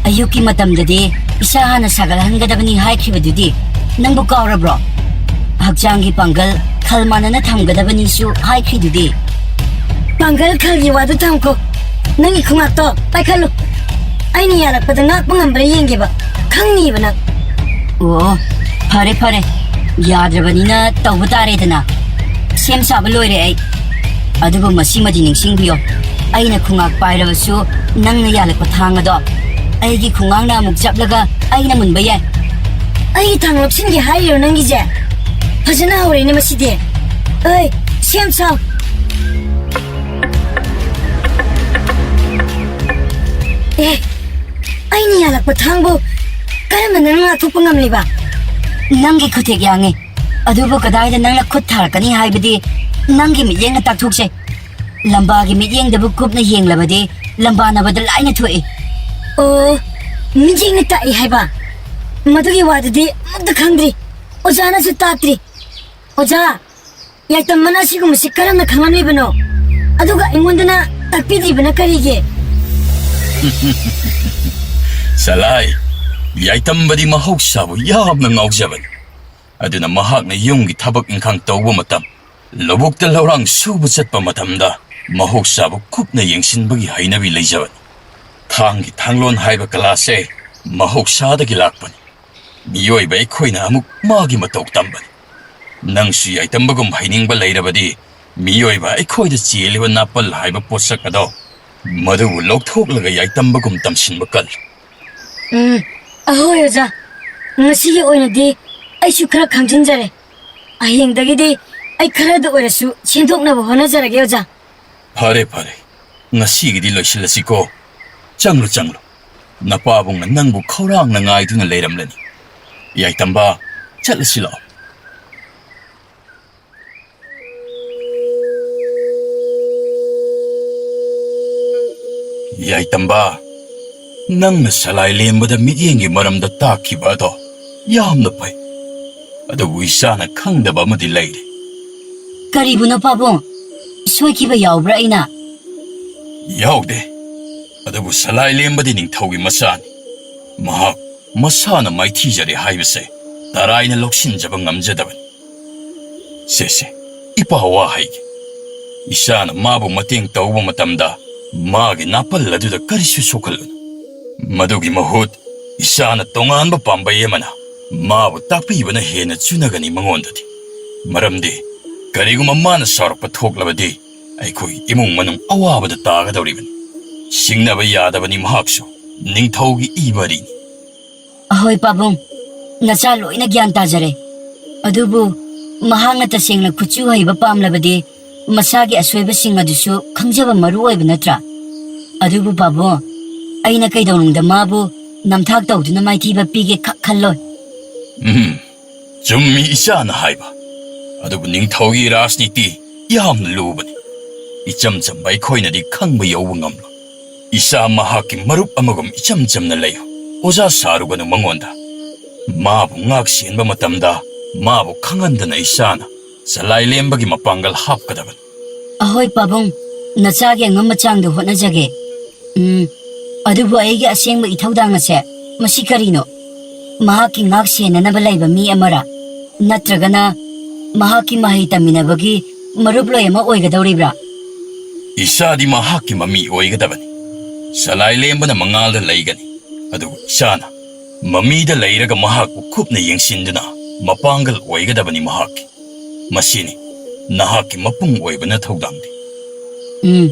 ꯑꯌꯨꯛꯀꯤ ꯃꯇꯝꯗꯗꯤ ꯏꯁꯥ ꯍꯥꯟꯅ ꯁꯥꯒꯠꯍꯟꯒꯗꯕꯅꯤ ꯍꯥꯏꯈꯤꯕꯗꯨꯗꯤ ꯅꯪꯕꯨ ꯀꯥꯎꯔꯕ꯭ꯔꯣ? ꯍꯛꯆꯥꯡꯒꯤ ꯄꯥꯡꯒꯜ ꯈꯜ ꯃꯥꯟꯅꯅ ꯊꯝꯒꯗꯕꯅꯤꯁꯨ ꯍꯥꯏꯈ꯭ꯔꯤꯗꯨꯗꯤ꯫ ꯄꯥꯡꯒꯜ ꯈꯜꯒꯤ ꯋꯥꯗꯨ ꯊꯝꯈꯣ꯫ ꯅꯪꯒꯤ ꯈꯣꯡꯉꯥꯛꯇꯣ ꯄꯥꯏꯈꯠꯂꯨ꯫ ꯑꯩꯅ ꯌꯥꯔꯛꯄꯗ ꯉꯥꯛꯄ ꯉꯝꯕ꯭ꯔꯥ ꯌꯦꯡꯒꯦꯕ꯫ ꯈꯪꯅꯤꯕ ꯅꯪ꯫ ꯑꯣ, ꯐꯔꯦ, ꯐꯔꯦ꯫ ꯌꯥꯗ꯭ꯔꯕꯅꯤꯅ ꯇꯧꯕ ꯇꯥꯔꯦꯗꯅ꯫ ꯁꯦꯝ ꯁꯥꯕ ꯂꯣꯏꯔꯦ ꯑꯩ꯫ ꯑꯗꯨꯕꯨ ꯃꯁꯤꯃꯗꯤ ꯅꯤꯡꯁꯤꯡꯕꯤꯌꯣ, ꯑꯩꯅ ꯈꯣꯡꯉꯥꯛ ꯄꯥꯏꯔꯕꯁꯨ ꯅꯪꯅ ꯌꯥꯜꯂꯛꯄ ꯊꯥꯡ ꯑꯗꯣ ꯑꯩꯒꯤ ꯈꯣꯡꯉꯥꯡꯅ ꯑꯃꯨꯛ ꯆꯞꯂꯒ ꯑꯩꯅ ꯃꯨꯟꯕ ꯌꯥꯏ꯫ ꯑꯩꯒꯤ ꯊꯥꯡ ꯂꯧꯁꯤꯟꯒꯦ ꯍꯥꯏꯔꯤꯔꯣ ꯅꯪꯒꯤꯁꯦ? ꯐꯖꯅ ꯍꯧꯔꯦꯅꯦ ꯃꯁꯤꯗꯤ꯫ ꯑꯩ, ꯁꯦꯝ ꯁꯥꯎ꯫ ꯑꯦ, ꯑꯩꯅ ꯌꯥꯜꯂꯛꯄ ꯊꯥꯡꯕꯨ ꯀꯔꯝꯅ ꯅꯪ ꯉꯥꯛꯊꯣꯛꯄ ꯉꯝꯂꯤꯕ? ꯅꯪꯒꯤ ꯈꯨꯊꯦꯛ ꯌꯥꯡꯉꯤ꯫ ꯑꯗꯨꯕꯨ ꯀꯗꯥꯏꯗ ꯅꯪꯅ ꯈꯨꯠ ꯊꯥꯔꯛꯀꯅꯤ ꯍꯥꯏꯕꯗꯤ ꯅꯪꯒꯤ ꯃꯤꯠꯌꯦꯡꯅ ꯇꯥꯛꯊꯣꯛꯆꯩ꯫ ꯂꯝꯕꯥꯒꯤ ꯃꯤꯠꯌꯦꯡꯗꯕꯨ ꯀꯨꯞꯅ ꯌꯦꯡꯂꯕꯗꯤ ꯂꯝꯕꯥꯅꯕꯗ ꯂꯥꯏꯅ ꯊꯣꯛꯏ꯫ ꯑꯣ, ꯃꯤꯠꯌꯦꯡꯅ ꯇꯥꯛꯏ ꯍꯥꯏꯕ? ꯃꯗꯨꯒꯤ ꯋꯥꯗꯨꯗꯤ ꯑꯃꯨꯛꯇ ꯈꯪꯗ꯭ꯔꯤ꯫ ꯑꯣꯖꯥꯅꯁꯨ ꯇꯥꯛꯇ꯭ꯔꯤ꯫ ꯑꯣꯖꯥ, ꯌꯥꯏꯇꯝ ꯃꯅꯥ ꯁꯤꯒꯨꯝꯕꯁꯤ ꯀꯔꯝꯅ ꯈꯪꯂꯝꯂꯤꯕꯅꯣ? ꯑꯗꯨꯒ ꯑꯩꯉꯣꯟꯗꯅ ꯇꯥꯛꯄꯤꯗ꯭ꯔꯤꯕꯅ ꯀꯔꯤꯒꯤ? ꯁꯂꯥꯏ, ꯌꯥꯏꯇꯝꯕꯗꯤ ꯃꯍꯧꯁꯥꯕꯨ ꯌꯥꯝꯅ ꯉꯥꯎꯖꯕꯅꯤ꯫ ꯑꯗꯨꯅ ꯃꯍꯥꯛꯅ ꯌꯨꯝꯒꯤ ꯊꯕꯛ ꯏꯪꯈꯥꯡ ꯇꯧꯕ ꯃꯇꯝ, ꯂꯧꯕꯨꯛꯇ ꯂꯧꯔꯥꯡ ꯁꯨꯕ ꯆꯠꯄ ꯃꯇꯝꯗ ꯃꯍꯧꯁꯥꯕꯨ ꯀꯨꯞꯅ ꯌꯦꯡꯁꯤꯟꯕꯒꯤ ꯍꯩꯅꯕꯤ ꯂꯩꯖꯕꯅꯤ꯫ ꯊꯥꯡꯒꯤ ꯊꯥꯡꯂꯣꯟ ꯍꯥꯏꯕ ꯀꯂꯥꯁꯦ ꯃꯍꯧꯁꯥꯗꯒꯤ ꯂꯥꯛꯄꯅꯤ꯫ ꯃꯤꯑꯣꯏꯕ ꯑꯩꯈꯣꯏꯅ ꯑꯃꯨꯛ ꯃꯥꯒꯤ ꯃꯇꯧ ꯇꯝꯕꯅꯤ꯫ ꯅꯪꯁꯨ ꯌꯥꯏꯇꯝꯕꯒꯨꯝ ꯍꯩꯅꯤꯡꯕ ꯂꯩꯔꯕꯗꯤ, ꯃꯤꯑꯣꯏꯕ ꯑꯩꯈꯣꯏꯗ ꯆꯦꯜꯂꯤꯕ ꯅꯥꯄꯜ ꯍꯥꯏꯕ ꯄꯣꯠꯁꯛ ꯑꯗꯣ, ꯃꯗꯨꯕꯨ ꯂꯧꯊꯣꯛꯂꯒ ꯌꯥꯏꯇꯝꯕꯒꯨꯝ ꯇꯝꯁꯤꯟꯕ ꯀꯜꯂꯨ꯫ ꯎꯝ, ꯑꯍꯣꯏ ꯑꯣꯖꯥ, ꯉꯁꯤꯒꯤ ꯑꯣꯏꯅꯗꯤ ꯑꯩꯁꯨ ꯈꯔ ꯈꯪꯖꯤꯟꯖꯔꯦ꯫ ꯍꯌꯦꯡꯗꯒꯤꯗꯤ ꯑꯩ ꯈꯔꯗ ꯑꯣꯏꯔꯁꯨ ꯁꯦꯝꯗꯣꯛꯅꯕ ꯍꯣꯠꯅꯖꯔꯒꯦ, ꯑꯣꯖꯥ꯫ ꯐꯔꯦ, ꯐꯔꯦ꯫ ꯉꯁꯤꯒꯤꯗꯤ ꯂꯣꯏꯁꯤꯜꯂꯁꯤꯀꯣ꯫ ꯆꯪꯂꯨ, ꯆꯪꯂꯨ꯫ ꯅꯄꯥꯕꯨꯡꯅ ꯅꯪꯕꯨ ꯈꯧꯔꯥꯡꯅ ꯉꯥꯏꯗꯨꯅ ꯂꯩꯔꯝꯂꯅꯤ꯫ ꯌꯥꯏꯇꯝꯕ, ꯆꯠꯂꯁꯤ ꯂꯥꯛꯑꯣ꯫ ꯌꯥꯏꯇꯝꯕ, ꯅꯪꯅ ꯁꯂꯥꯏ ꯂꯦꯝꯕꯗ ꯃꯤꯠꯌꯦꯡꯒꯤ ꯃꯔꯝꯗ ꯇꯥꯛꯈꯤꯕ ꯑꯗꯣ ꯌꯥꯝꯅ ꯐꯩ꯫ ꯑꯗꯨꯕꯨ ꯏꯆꯥꯅ ꯈꯪꯗꯕ ꯑꯃꯗꯤ ꯂꯩꯔꯤ꯫ ꯀꯔꯤꯕꯨꯅꯣ ꯄꯥꯕꯨꯡ? ꯁꯣꯏꯈꯤꯕ ꯌꯥꯎꯕ꯭ꯔꯥ ꯑꯩꯅ? ꯌꯥꯎꯗꯦ꯫ ꯑꯗꯨꯕꯨ ꯁꯂꯥꯏ ꯂꯦꯝꯕꯗꯤ ꯅꯤꯡꯊꯧꯒꯤ ꯃꯆꯥꯅꯤ꯫ ꯃꯍꯥꯛ ꯃꯁꯥꯅ ꯃꯥꯏꯊꯤꯖꯔꯦ ꯍꯥꯏꯕꯁꯦ ꯇꯔꯥꯏꯅ ꯂꯧꯁꯤꯟꯖꯕ ꯉꯝꯖꯗꯕꯅꯤ꯫ ꯁꯦ, ꯁꯦ, ꯏꯄꯥ ꯋꯥ ꯍꯥꯏꯒꯦ꯫ ꯏꯆꯥꯅ ꯃꯥꯕꯨ ꯃꯇꯦꯡ ꯇꯧꯕ ꯃꯇꯝꯗ ꯃꯥꯒꯤ ꯅꯥꯄꯜ ꯑꯗꯨꯗ ꯀꯔꯤꯁꯨ ꯁꯣꯛꯍꯜꯂꯨꯅꯨ꯫ ꯃꯗꯨꯒꯤ ꯃꯍꯨꯠ ꯏꯆꯥꯅ ꯇꯣꯉꯥꯟꯕ ꯄꯥꯝꯕꯩ ꯑꯃꯅ ꯃꯥꯕꯨ ꯇꯥꯛꯄꯤꯕꯅ ꯍꯦꯟꯅ ꯆꯨꯅꯒꯅꯤ ꯃꯉꯣꯟꯗꯗꯤ꯫ ꯃꯔꯝꯗꯤ ꯀꯔꯤꯒꯨꯝꯕ ꯃꯥꯅ ꯁꯥꯎꯔꯛꯄ ꯊꯣꯛꯂꯕꯗꯤ ꯑꯩꯈꯣꯏ ꯏꯃꯨꯡ ꯃꯅꯨꯡ ꯑꯋꯥꯕꯗ ꯇꯥꯒꯗꯧꯔꯤꯕꯅꯤ꯫ ꯁꯤꯡꯅꯕ ꯌꯥꯗꯕꯅꯤ ꯃꯍꯥꯛꯁꯨ, ꯅꯤꯡꯊꯧꯒꯤ ꯏ ꯃꯔꯤꯅꯤ꯫ ꯑꯍꯣꯏ ꯄꯥꯕꯨꯡ, ꯅꯆꯥ ꯂꯣꯏꯅ ꯒ꯭ꯌꯥꯟ ꯇꯥꯖꯔꯦ꯫ ꯑꯗꯨꯕꯨ ꯃꯍꯥꯛꯅ ꯇꯁꯦꯡꯅ ꯈꯨꯠꯁꯨ ꯍꯩꯕ ꯄꯥꯝꯂꯕꯗꯤ ꯃꯁꯥꯒꯤ ꯑꯁꯣꯏꯕꯁꯤꯡ ꯑꯗꯨꯁꯨ ꯈꯪꯖꯕ ꯃꯔꯨ ꯑꯣꯏꯕ ꯅꯠꯇ꯭ꯔꯥ? ꯑꯗꯨꯕꯨ ꯄꯥꯕꯨꯡ, ꯑꯩꯅ ꯀꯩꯗꯧꯅꯨꯡꯗ ꯃꯥꯕꯨ ꯅꯝꯊꯥꯛ ꯇꯧꯗꯨꯅ ꯃꯥꯏꯊꯤꯕ ꯄꯤꯒꯦ ꯈꯛ ꯈꯜꯂꯣꯏ꯫ ꯎꯝ, ꯆꯨꯝꯃꯤ ꯏꯆꯥꯅ ꯍꯥꯏꯕ꯫ ꯑꯗꯨꯕꯨ ꯅꯤꯡꯊꯧꯒꯤ ꯔꯥꯖꯅꯤꯇꯤ ꯌꯥꯝꯅ ꯂꯨꯕꯅꯤ꯫ ꯏꯆꯝ ꯆꯝꯕ ꯑꯩꯈꯣꯏꯅꯗꯤ ꯈꯪꯕ ꯌꯧꯕ ꯉꯝꯂꯣꯏ꯫ ꯏꯆꯥ ꯃꯍꯥꯛꯀꯤ ꯃꯔꯨꯞ ꯑꯃꯒꯨꯝ ꯏꯆꯝ ꯆꯝꯅ ꯂꯩꯌꯨ꯫ ꯑꯣꯖꯥ ꯁꯥꯔꯨꯒꯅꯨ ꯃꯉꯣꯟꯗ꯫ ꯃꯥꯕꯨ ꯉꯥꯛ ꯁꯦꯟꯕ ꯃꯇꯝꯗ ꯃꯥꯕꯨ ꯈꯪꯍꯟꯗꯅ ꯏꯆꯥꯅ ꯆꯂꯥꯏ ꯂꯦꯝꯕꯒꯤ ꯃꯄꯥꯡꯒꯜ ꯍꯥꯞꯀꯗꯕꯅꯤ꯫ ꯑꯍꯣꯏ ꯄꯥꯕꯨꯡ, ꯅꯆꯥꯒꯤ ꯑꯉꯝꯕ ꯆꯥꯡꯗ ꯍꯣꯠꯅꯖꯒꯦ꯫ ꯎꯝ, ꯑꯗꯨꯕꯨ ꯑꯩꯒꯤ ꯑꯁꯦꯡꯕ ꯏꯊꯧꯗꯥꯡ ꯑꯁꯦ ꯃꯁꯤ ꯀꯔꯤꯅꯣ? ꯃꯍꯥꯛꯀꯤ ꯉꯥꯛ ꯁꯦꯟꯅꯅꯕ ꯂꯩꯕ ꯃꯤ ꯑꯃꯔꯥ? ꯅꯠꯇ꯭ꯔꯒꯅ ꯃꯍꯥꯛꯀꯤ ꯃꯍꯩ ꯇꯝꯃꯤꯟꯅꯕꯒꯤ ꯃꯔꯨꯞꯂꯣꯏ ꯑꯃ ꯑꯣꯏꯒꯗꯧꯔꯤꯕ꯭ꯔꯥ? ꯏꯆꯥꯗꯤ ꯃꯍꯥꯛꯀꯤ ꯃꯃꯤ ꯑꯣꯏꯒꯗꯕꯅꯤ꯫ ꯆꯂꯥꯏ ꯂꯦꯝꯕꯅ ꯃꯉꯥꯜꯗ ꯂꯩꯒꯅꯤ, ꯑꯗꯨꯕꯨ ꯏꯆꯥꯅ ꯃꯃꯤꯗ ꯂꯩꯔꯒ ꯃꯍꯥꯛꯄꯨ ꯀꯨꯞꯅ ꯌꯦꯡꯁꯤꯟꯗꯨꯅ ꯃꯄꯥꯡꯒꯜ ꯑꯣꯏꯒꯗꯕꯅꯤ ꯃꯍꯥꯛꯀꯤ꯫ ꯃꯁꯤꯅꯤ ꯅꯍꯥꯛꯀꯤ ꯃꯄꯨꯡ ꯑꯣꯏꯕ ꯅꯊꯧꯗꯥꯡꯗꯤ꯫ ꯎꯝ,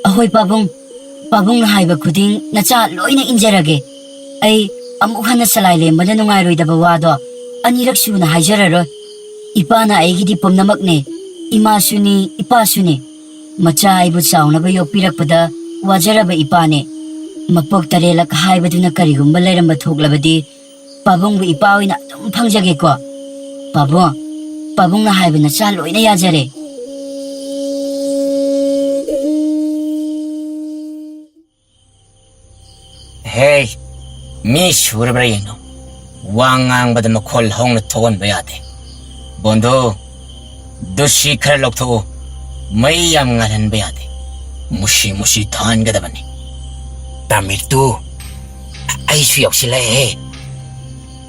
ꯑꯍꯣꯏ ꯄꯥꯕꯨꯡ, ꯄꯥꯕꯨꯡꯅ ꯍꯥꯏꯕ ꯈꯨꯗꯤꯡ ꯅꯆꯥ ꯂꯣꯏꯅ ꯏꯟꯖꯔꯒꯦ꯫ ꯑꯩ ꯑꯃꯨꯛ ꯍꯟꯅ ꯆꯂꯥꯏ ꯂꯦꯝꯕꯅ ꯅꯨꯡꯉꯥꯏꯔꯣꯏꯗꯕ ꯋꯥꯗꯣ ꯑꯅꯤꯔꯛ ꯁꯨꯅ ꯍꯥꯏꯖꯔꯔꯣꯏ꯫ ꯏꯄꯥꯅ ꯑꯩꯒꯤꯗꯤ ꯄꯨꯝꯅꯃꯛꯅꯦ꯫ ꯏꯃꯥꯁꯨꯅꯤ, ꯏꯄꯥꯁꯨꯅꯤ꯫ ꯃꯆꯥ ꯑꯩꯕꯨ ꯆꯥꯎꯅꯕ ꯌꯣꯛꯄꯤꯔꯛꯄꯗ ꯋꯥꯖꯔꯕ ꯏꯄꯥꯅꯦ꯫ ꯃꯄꯣꯛ ꯇꯔꯦꯠꯂꯛ ꯍꯥꯏꯕꯗꯨꯅ ꯀꯔꯤꯒꯨꯝꯕ ꯂꯩꯔꯝꯕ ꯊꯣꯛꯂꯕꯗꯤ ꯄꯥꯕꯨꯡꯕꯨ ꯏꯄꯥ ꯑꯣꯏꯅ ꯑꯗꯨꯝ ꯐꯪꯖꯒꯦꯀꯣ꯫ ꯄꯥꯕꯨꯡ, ꯄꯥꯕꯨꯡꯅ ꯍꯥꯏꯕ ꯅꯆꯥ ꯂꯣꯏꯅ ꯌꯥꯖꯔꯦ꯫ ꯍꯦ, ꯃꯤ ꯁꯨꯔꯕ꯭ꯔꯥ ꯌꯦꯡꯉꯣ꯫ ꯋꯥ ꯉꯥꯡꯕꯗ ꯃꯈꯣꯜ ꯍꯧꯅ ꯊꯣꯛꯍꯟꯕ ꯌꯥꯗꯦ꯫ ꯕꯣꯟꯗꯣ, ꯗꯨꯁꯤ ꯈꯔ ꯂꯧꯊꯣꯛꯎ꯫ ꯃꯩ ꯌꯥꯝ ꯉꯥꯜꯍꯟꯕ ꯌꯥꯗꯦ꯫ ꯃꯨꯁꯤ ꯃꯨꯁꯤ ꯊꯥꯟꯒꯗꯕꯅꯤ꯫ ꯇꯥꯃꯤꯔꯇꯨ, ꯑꯩꯁꯨ ꯌꯥꯎꯁꯤꯜꯂꯛꯑꯦ꯫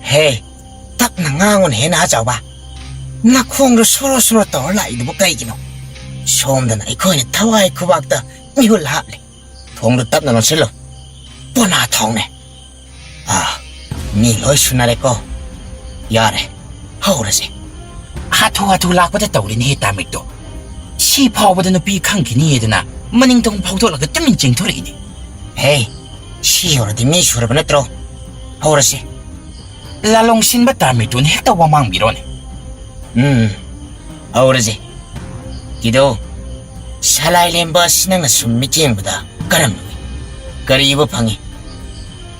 ꯍꯦ, ꯇꯞꯅ ꯉꯥꯡꯉꯨꯅꯦ ꯍꯦ, ꯅꯍꯥ ꯆꯥꯎꯕ꯫ ꯅꯈꯣꯡꯗꯣ ꯁꯣꯔꯣ ꯁꯣꯔꯣ ꯇꯧꯔ ꯂꯥꯛꯏꯗꯨꯕꯨ ꯀꯩꯒꯤꯅꯣ? ꯁꯣꯝꯗꯅ ꯑꯩꯈꯣꯏꯅ ꯊꯋꯥꯏ ꯈꯨꯕꯥꯛꯇ ꯃꯤꯍꯨꯜ ꯍꯥꯞꯂꯤ꯫ ꯊꯣꯡꯗꯣ ꯇꯞꯅ ꯂꯣꯟꯁꯤꯜꯂꯨ꯫ ꯄꯣꯅꯥ ꯊꯣꯡꯅꯦ꯫ ꯑꯥ, ꯃꯤ ꯂꯣꯏ ꯁꯨꯅꯔꯦꯀꯣ꯫ ꯌꯥꯔꯦ, ꯍꯧꯔꯁꯦ꯫ ꯍꯥꯊꯨ ꯍꯥꯊꯨ ꯂꯥꯛꯄꯗ ꯇꯧꯔꯤꯅꯦꯍꯦ ꯇꯥꯃꯤꯔꯇꯣ꯫ ꯁꯤ ꯐꯥꯎꯕꯗ ꯅꯨꯄꯤ ꯈꯪꯈꯤꯅꯤꯗꯅ ꯃꯅꯤꯡ ꯊꯣꯡ ꯐꯥꯎꯗꯣꯛꯂꯒ ꯇꯨꯃꯤꯟ ꯆꯦꯟꯊꯣꯔꯛꯏꯅꯦ꯫ ꯍꯦ, ꯁꯤ ꯌꯧꯔꯗꯤ ꯃꯤ ꯁꯨꯔꯕ ꯅꯠꯇ꯭ꯔꯣ? ꯍꯧꯔꯁꯦ꯫ ꯂꯥꯂꯣꯡ ꯁꯤꯟꯕ ꯇꯥꯃꯤꯔꯇꯣꯅ ꯍꯦꯛꯇ ꯋꯥꯃꯥꯡꯕꯤꯔꯣꯅꯦ꯫ ꯎꯝ, ꯍꯧꯔꯁꯦ꯫ ꯀꯤꯗꯣ, ꯁꯂꯥꯏ ꯂꯦꯝꯕ ꯑꯁꯤ ꯅꯪꯅ ꯁꯨꯝ ꯃꯤꯠꯌꯦꯡꯕꯗ ꯀꯔꯝꯅ ꯎꯏ? ꯀꯔꯤꯕꯨ ꯐꯪꯉꯤ?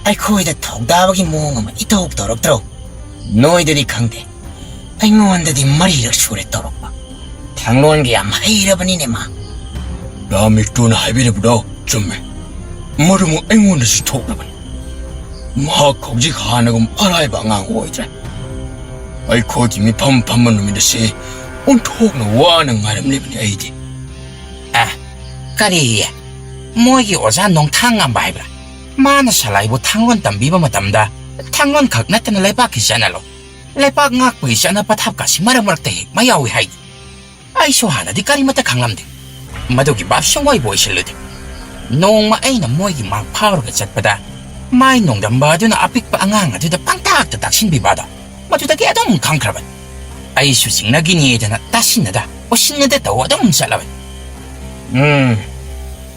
ꯑꯩꯈꯣꯏꯗ ꯊꯧꯗꯥꯕꯒꯤ ꯃꯑꯣꯡ ꯑꯃ ꯏꯇꯧ ꯇꯧꯔꯛꯇ꯭ꯔꯣ? ꯅꯣꯏꯗꯗꯤ ꯈꯪꯗꯦ, ꯑꯩꯉꯣꯟꯗꯗꯤ ꯃꯔꯤꯔꯛ ꯁꯨꯔꯦ ꯇꯧꯔꯛꯄ꯫ ꯊꯥꯡꯂꯣꯟꯒ ꯌꯥꯝ ꯍꯩꯔꯕꯅꯤꯅꯦ ꯃꯥ꯫ ꯔꯥꯃꯤꯛꯇꯨꯅ ꯍꯥꯏꯕꯤꯔꯕꯗꯣ ꯆꯨꯝꯃꯦ꯫ ꯃꯔꯨꯝ ꯑꯩꯉꯣꯟꯗꯁꯨ ꯊꯣꯛꯂꯕꯅꯤ꯫ ꯃꯍꯥꯛ ꯍꯧꯖꯤꯛ ꯍꯥꯟꯅꯒꯨꯝ ꯑꯔꯥꯏꯕ ꯑꯉꯥꯡ ꯑꯣꯏꯗ꯭ꯔꯦ꯫ ꯑꯩꯈꯣꯏꯒꯤ ꯃꯤꯐꯝ ꯐꯝꯕ ꯅꯨꯃꯤꯠ ꯑꯁꯤ ꯑꯣꯟꯊꯣꯛꯅ ꯋꯥꯅ ꯉꯥꯏꯔꯝꯂꯤꯕꯅꯤ ꯑꯩꯗꯤ꯫ ꯑꯦ, ꯀꯔꯤ? ꯃꯣꯏꯒꯤ ꯑꯣꯖꯥ ꯅꯣꯡꯊꯥꯡ ꯉꯝꯕ ꯍꯥꯏꯕ꯭ꯔꯥ? ꯃꯥꯅ ꯁꯂꯥꯏꯕꯨ ꯊꯥꯡꯂꯣꯟ ꯇꯝꯕꯤꯕ ꯃꯇꯝꯗ ꯊꯥꯡꯂꯣꯟ ꯈꯛ ꯅꯠꯇꯅ ꯂꯩꯕꯥꯛꯀꯤ ꯆꯠꯅꯂꯣ, ꯂꯩꯕꯥꯛ ꯉꯥꯛꯄꯒꯤ ꯆꯠꯅ ꯄꯊꯥꯞꯀꯥꯁꯤ ꯃꯔꯛ ꯃꯔꯛꯇ ꯍꯦꯛ ꯃꯌꯥꯎꯏ ꯍꯥꯏꯗꯤ꯫ ꯑꯩꯁꯨ ꯍꯥꯟꯅꯗꯤ ꯀꯔꯤꯃꯠꯇ ꯈꯪꯂꯝꯗꯦ꯫ ꯃꯗꯨꯒꯤ ꯚꯥꯞꯁꯨ ꯑꯣꯏꯕꯨ ꯑꯣꯏꯁꯤꯜꯂꯨꯗꯦ꯫ ꯅꯣꯡꯃ ꯑꯩꯅ ꯃꯣꯏꯒꯤ ꯃꯥꯡ ꯐꯥꯎꯔꯒ ꯆꯠꯄꯗ ꯃꯥꯏ ꯅꯣꯡꯗꯝꯕ ꯑꯗꯨꯅ ꯑꯄꯤꯛꯄ ꯑꯉꯥꯡ ꯑꯗꯨꯗ ꯄꯪꯇꯥꯛꯇ ꯇꯥꯛꯁꯤꯟꯕꯤꯕ ꯑꯗꯣ ꯃꯗꯨꯗꯒꯤ ꯑꯗꯨꯝ ꯈꯪꯈ꯭ꯔꯕꯅꯤ꯫ ꯑꯩꯁꯨ ꯆꯤꯡꯅꯈꯤꯅꯤꯗꯅ ꯇꯥꯁꯤꯟꯅꯗ ꯎꯁꯤꯟꯅꯗ ꯇꯧ ꯑꯗꯨꯝ ꯆꯠꯂꯕꯅꯤ꯫ ꯎꯝ,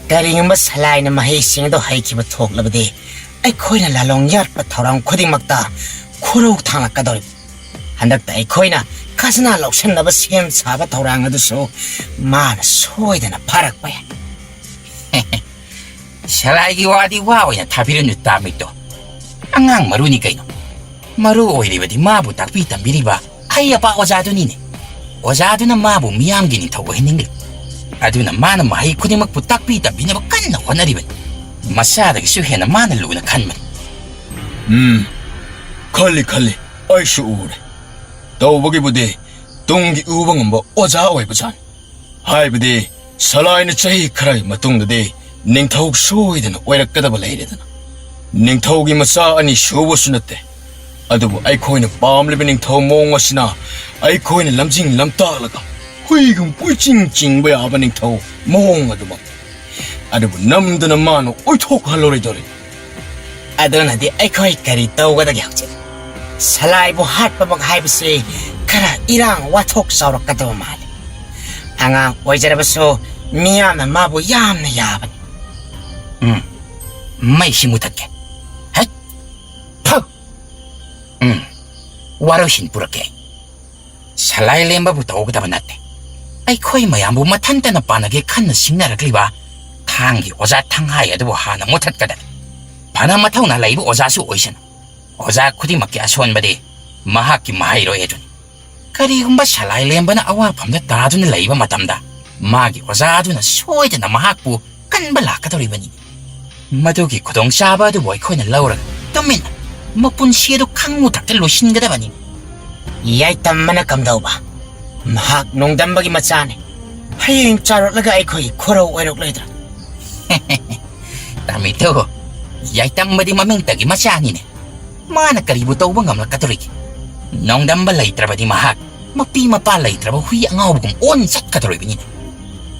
ꯀꯔꯤꯒꯨꯝꯕ ꯁꯂꯥꯏꯅ ꯃꯍꯩꯁꯤꯡ ꯑꯗꯨ ꯍꯩꯈꯤꯕ ꯊꯣꯛꯂꯕꯗꯤ ꯑꯩꯈꯣꯏꯅ ꯂꯥꯂꯣꯡ ꯌꯥꯠꯄ ꯊꯧꯔꯝ ꯈꯨꯗꯤꯡꯃꯛꯇ ꯈꯨꯔꯧ ꯊꯥꯡꯂꯛꯀꯗꯧꯔꯤꯕꯅꯤ꯫ ꯍꯟꯗꯛꯇ ꯑꯩꯈꯣꯏꯅ ꯈꯖꯅꯥ ꯂꯧꯁꯤꯟꯅꯕ ꯁꯦꯝ ꯁꯥꯕ ꯊꯧꯔꯥꯡ ꯑꯗꯨꯁꯨ ꯃꯥꯅ ꯁꯣꯏꯗꯅ ꯐꯥꯔꯛꯄ ꯌꯥꯏ꯫ ꯁꯂꯥꯏꯒꯤ ꯋꯥꯗꯤ ꯋꯥ ꯑꯣꯏꯅ ꯊꯥꯕꯤꯔꯅꯨ, ꯇꯥꯃꯤꯛꯇꯣ꯫ ꯑꯉꯥꯡ ꯃꯔꯨꯅꯤ ꯀꯩꯅꯣ꯫ ꯃꯔꯨ ꯑꯣꯏꯔꯤꯕꯗꯤ ꯃꯥꯕꯨ ꯇꯥꯛꯄꯤ ꯇꯝꯕꯤꯔꯤꯕ ꯑꯍꯩ ꯑꯄꯥ ꯑꯣꯖꯥꯗꯨꯅꯤꯅꯦ꯫ ꯑꯣꯖꯥꯗꯨꯅ ꯃꯥꯕꯨ ꯃꯤꯌꯥꯝꯒꯤ ꯅꯤꯡꯊꯧ ꯑꯣꯏꯍꯟꯅꯤꯡꯂꯤ꯫ ꯑꯗꯨꯅ ꯃꯥꯅ ꯃꯍꯩ ꯈꯨꯗꯤꯡꯃꯛꯄꯨ ꯇꯥꯛꯄꯤ ꯇꯝꯕꯤꯅꯕ ꯀꯟꯅ ꯍꯣꯠꯅꯔꯤꯕꯅꯤ꯫ ꯃꯆꯥꯗꯒꯤꯁꯨ ꯍꯦꯟꯅ ꯃꯥꯅ ꯂꯨꯅ ꯈꯟꯕꯅꯤ꯫ ꯎꯝ, ꯈꯜꯂꯤ, ꯈꯜꯂꯤ꯫ ꯑꯩꯁꯨ ꯎꯔꯦ꯫ ꯇꯧꯕꯒꯤꯕꯨꯗꯤ ꯇꯨꯡꯒꯤ ꯎꯕ ꯉꯝꯕ ꯑꯣꯖꯥ ꯑꯣꯏꯕꯖꯥꯠꯅꯤ꯫ ꯍꯥꯏꯕꯗꯤ ꯁꯂꯥꯏꯅ ꯆꯍꯤ ꯈꯔꯒꯤ ꯃꯇꯨꯡꯗꯗꯤ ꯅꯤꯡꯊꯧ ꯁꯣꯏꯗꯅ ꯑꯣꯏꯔꯛꯀꯗꯕ ꯂꯩꯔꯦꯗꯅ꯫ ꯅꯤꯡꯊꯧꯒꯤ ꯃꯆꯥ ꯑꯅꯤ ꯁꯨꯕꯁꯨ ꯅꯠꯇꯦ꯫ ꯑꯗꯨꯕꯨ ꯑꯩꯈꯣꯏꯅ ꯄꯥꯝꯂꯤꯕ ꯅꯤꯡꯊꯧ ꯃꯑꯣꯡ ꯑꯁꯤꯅ ꯑꯩꯈꯣꯏꯅ ꯂꯝꯖꯤꯡ ꯂꯝꯇꯥꯛꯂꯒ ꯍꯨꯏꯒꯨꯝ ꯀꯣꯏꯆꯤꯡ ꯆꯤꯡꯕ ꯌꯥꯕ ꯅꯤꯡꯊꯧ ꯃꯑꯣꯡ ꯑꯗꯨꯃꯛ꯫ ꯑꯗꯨꯕꯨ ꯅꯝꯗꯅ ꯃꯥꯅ ꯑꯣꯏꯊꯣꯛꯍꯜꯂꯔꯣꯏꯗꯧꯔꯤ꯫ ꯑꯗꯨꯅꯗꯤ ꯑꯩꯈꯣꯏ ꯀꯔꯤ ꯇꯧꯒꯗꯒꯦ ꯍꯧꯖꯤꯛ? ꯁꯂꯥꯏꯕꯨ ꯍꯥꯠꯄꯃꯛ ꯍꯥꯏꯕꯁꯤ ꯈꯔ ꯏꯔꯥꯡ ꯋꯥꯊꯣꯛ ꯆꯥꯎꯔꯛꯀꯗꯕ ꯃꯥꯜꯂꯤ꯫ ꯑꯉꯥꯡ ꯑꯣꯏꯖꯔꯕꯁꯨ ꯃꯤꯌꯥꯝꯅ ꯃꯥꯕꯨ ꯌꯥꯝꯅ ꯌꯥꯕꯅꯤ꯫ ꯎꯝ, ꯃꯩꯁꯤ ꯃꯨꯊꯠꯀꯦ꯫ ꯍꯩꯠ! ꯐꯛ! ꯎꯝ, ꯋꯥꯔꯣꯏꯁꯤꯟ ꯄꯨꯔꯛꯀꯦ꯫ ꯁꯂꯥꯏ ꯂꯦꯝꯕꯕꯨ ꯇꯧꯒꯗꯕ ꯅꯠꯇꯦ꯫ ꯑꯩꯈꯣꯏ ꯃꯌꯥꯝꯕꯨ ꯃꯊꯟꯇꯅ ꯄꯥꯟꯅꯒꯦ ꯈꯟꯅ ꯁꯤꯡꯅꯔꯛꯂꯤꯕ ꯊꯥꯡꯒꯤ ꯑꯣꯖꯥ ꯊꯪꯍꯥꯏ ꯑꯗꯨꯕꯨ ꯍꯥꯟꯅ ꯃꯨꯊꯠꯀꯗꯕꯅꯤ꯫ ꯐꯅ ꯃꯊꯧꯅꯥ ꯂꯩꯕ ꯑꯣꯖꯥꯁꯨ ꯑꯣꯏꯁꯅꯨ, ꯑꯣꯖꯥ ꯈꯨꯗꯤꯡꯃꯛꯀꯤ ꯑꯁꯣꯟꯕꯗꯤ ꯃꯍꯥꯛꯀꯤ ꯃꯍꯩꯔꯣꯏ ꯑꯗꯨꯅꯤ꯫ ꯀꯔꯤꯒꯨꯝꯕ ꯁꯂꯥꯏ ꯂꯦꯝꯕꯅ ꯑꯋꯥꯐꯝꯗ ꯇꯥꯗꯨꯅ ꯂꯩꯕ ꯃꯇꯝꯗ, ꯃꯥꯒꯤ ꯑꯣꯖꯥ ꯑꯗꯨꯅ ꯁꯣꯏꯗꯅ ꯃꯍꯥꯛꯄꯨ ꯀꯟꯕ ꯂꯥꯛꯀꯗꯧꯔꯤꯕꯅꯤ꯫ ꯃꯗꯨꯒꯤ ꯈꯨꯗꯣꯡꯆꯥꯕ ꯑꯗꯨꯕꯨ ꯑꯩꯈꯣꯏꯅ ꯂꯧꯔꯒ ꯇꯨꯃꯤꯟꯅ ꯃꯄꯨꯟꯁꯤ ꯑꯗꯨ ꯈꯪꯉꯨ ꯊꯛꯇ ꯂꯣꯏꯁꯤꯟꯒꯗꯕꯅꯤ꯫ ꯌꯥꯏꯇꯝꯕꯅ ꯀꯝꯗꯧꯕ? ꯃꯍꯥꯛ ꯅꯣꯡꯗꯝꯕꯒꯤ ꯃꯆꯥꯅꯤ꯫ ꯍꯌꯦꯡ ꯆꯥꯎꯔꯛꯂꯒ ꯑꯩꯈꯣꯏꯒꯤ ꯈꯣꯔꯧ ꯑꯣꯏꯔꯛꯂꯣꯏꯗ꯭ꯔꯥ? ꯇꯥꯃꯤꯇꯣ, ꯌꯥꯏꯇꯝꯕꯗꯤ ꯃꯃꯤꯡꯇꯒꯤ ꯃꯆꯥꯅꯤꯅꯦ꯫ ꯃꯥꯅ ꯀꯔꯤꯕꯨ ꯇꯧꯕ ꯉꯝꯂꯛꯀꯗꯧꯔꯤꯒꯦ? ꯅꯣꯡꯗꯝꯕ ꯂꯩꯇ꯭ꯔꯕꯗꯤ ꯃꯍꯥꯛ ꯃꯄꯤ ꯃꯄꯥ ꯂꯩꯇ꯭ꯔꯕ ꯍꯨꯏ ꯑꯉꯥꯎꯕꯒꯨꯝ ꯑꯣꯟ ꯆꯠꯀꯗꯧꯔꯤꯕꯅꯤꯅꯦ꯫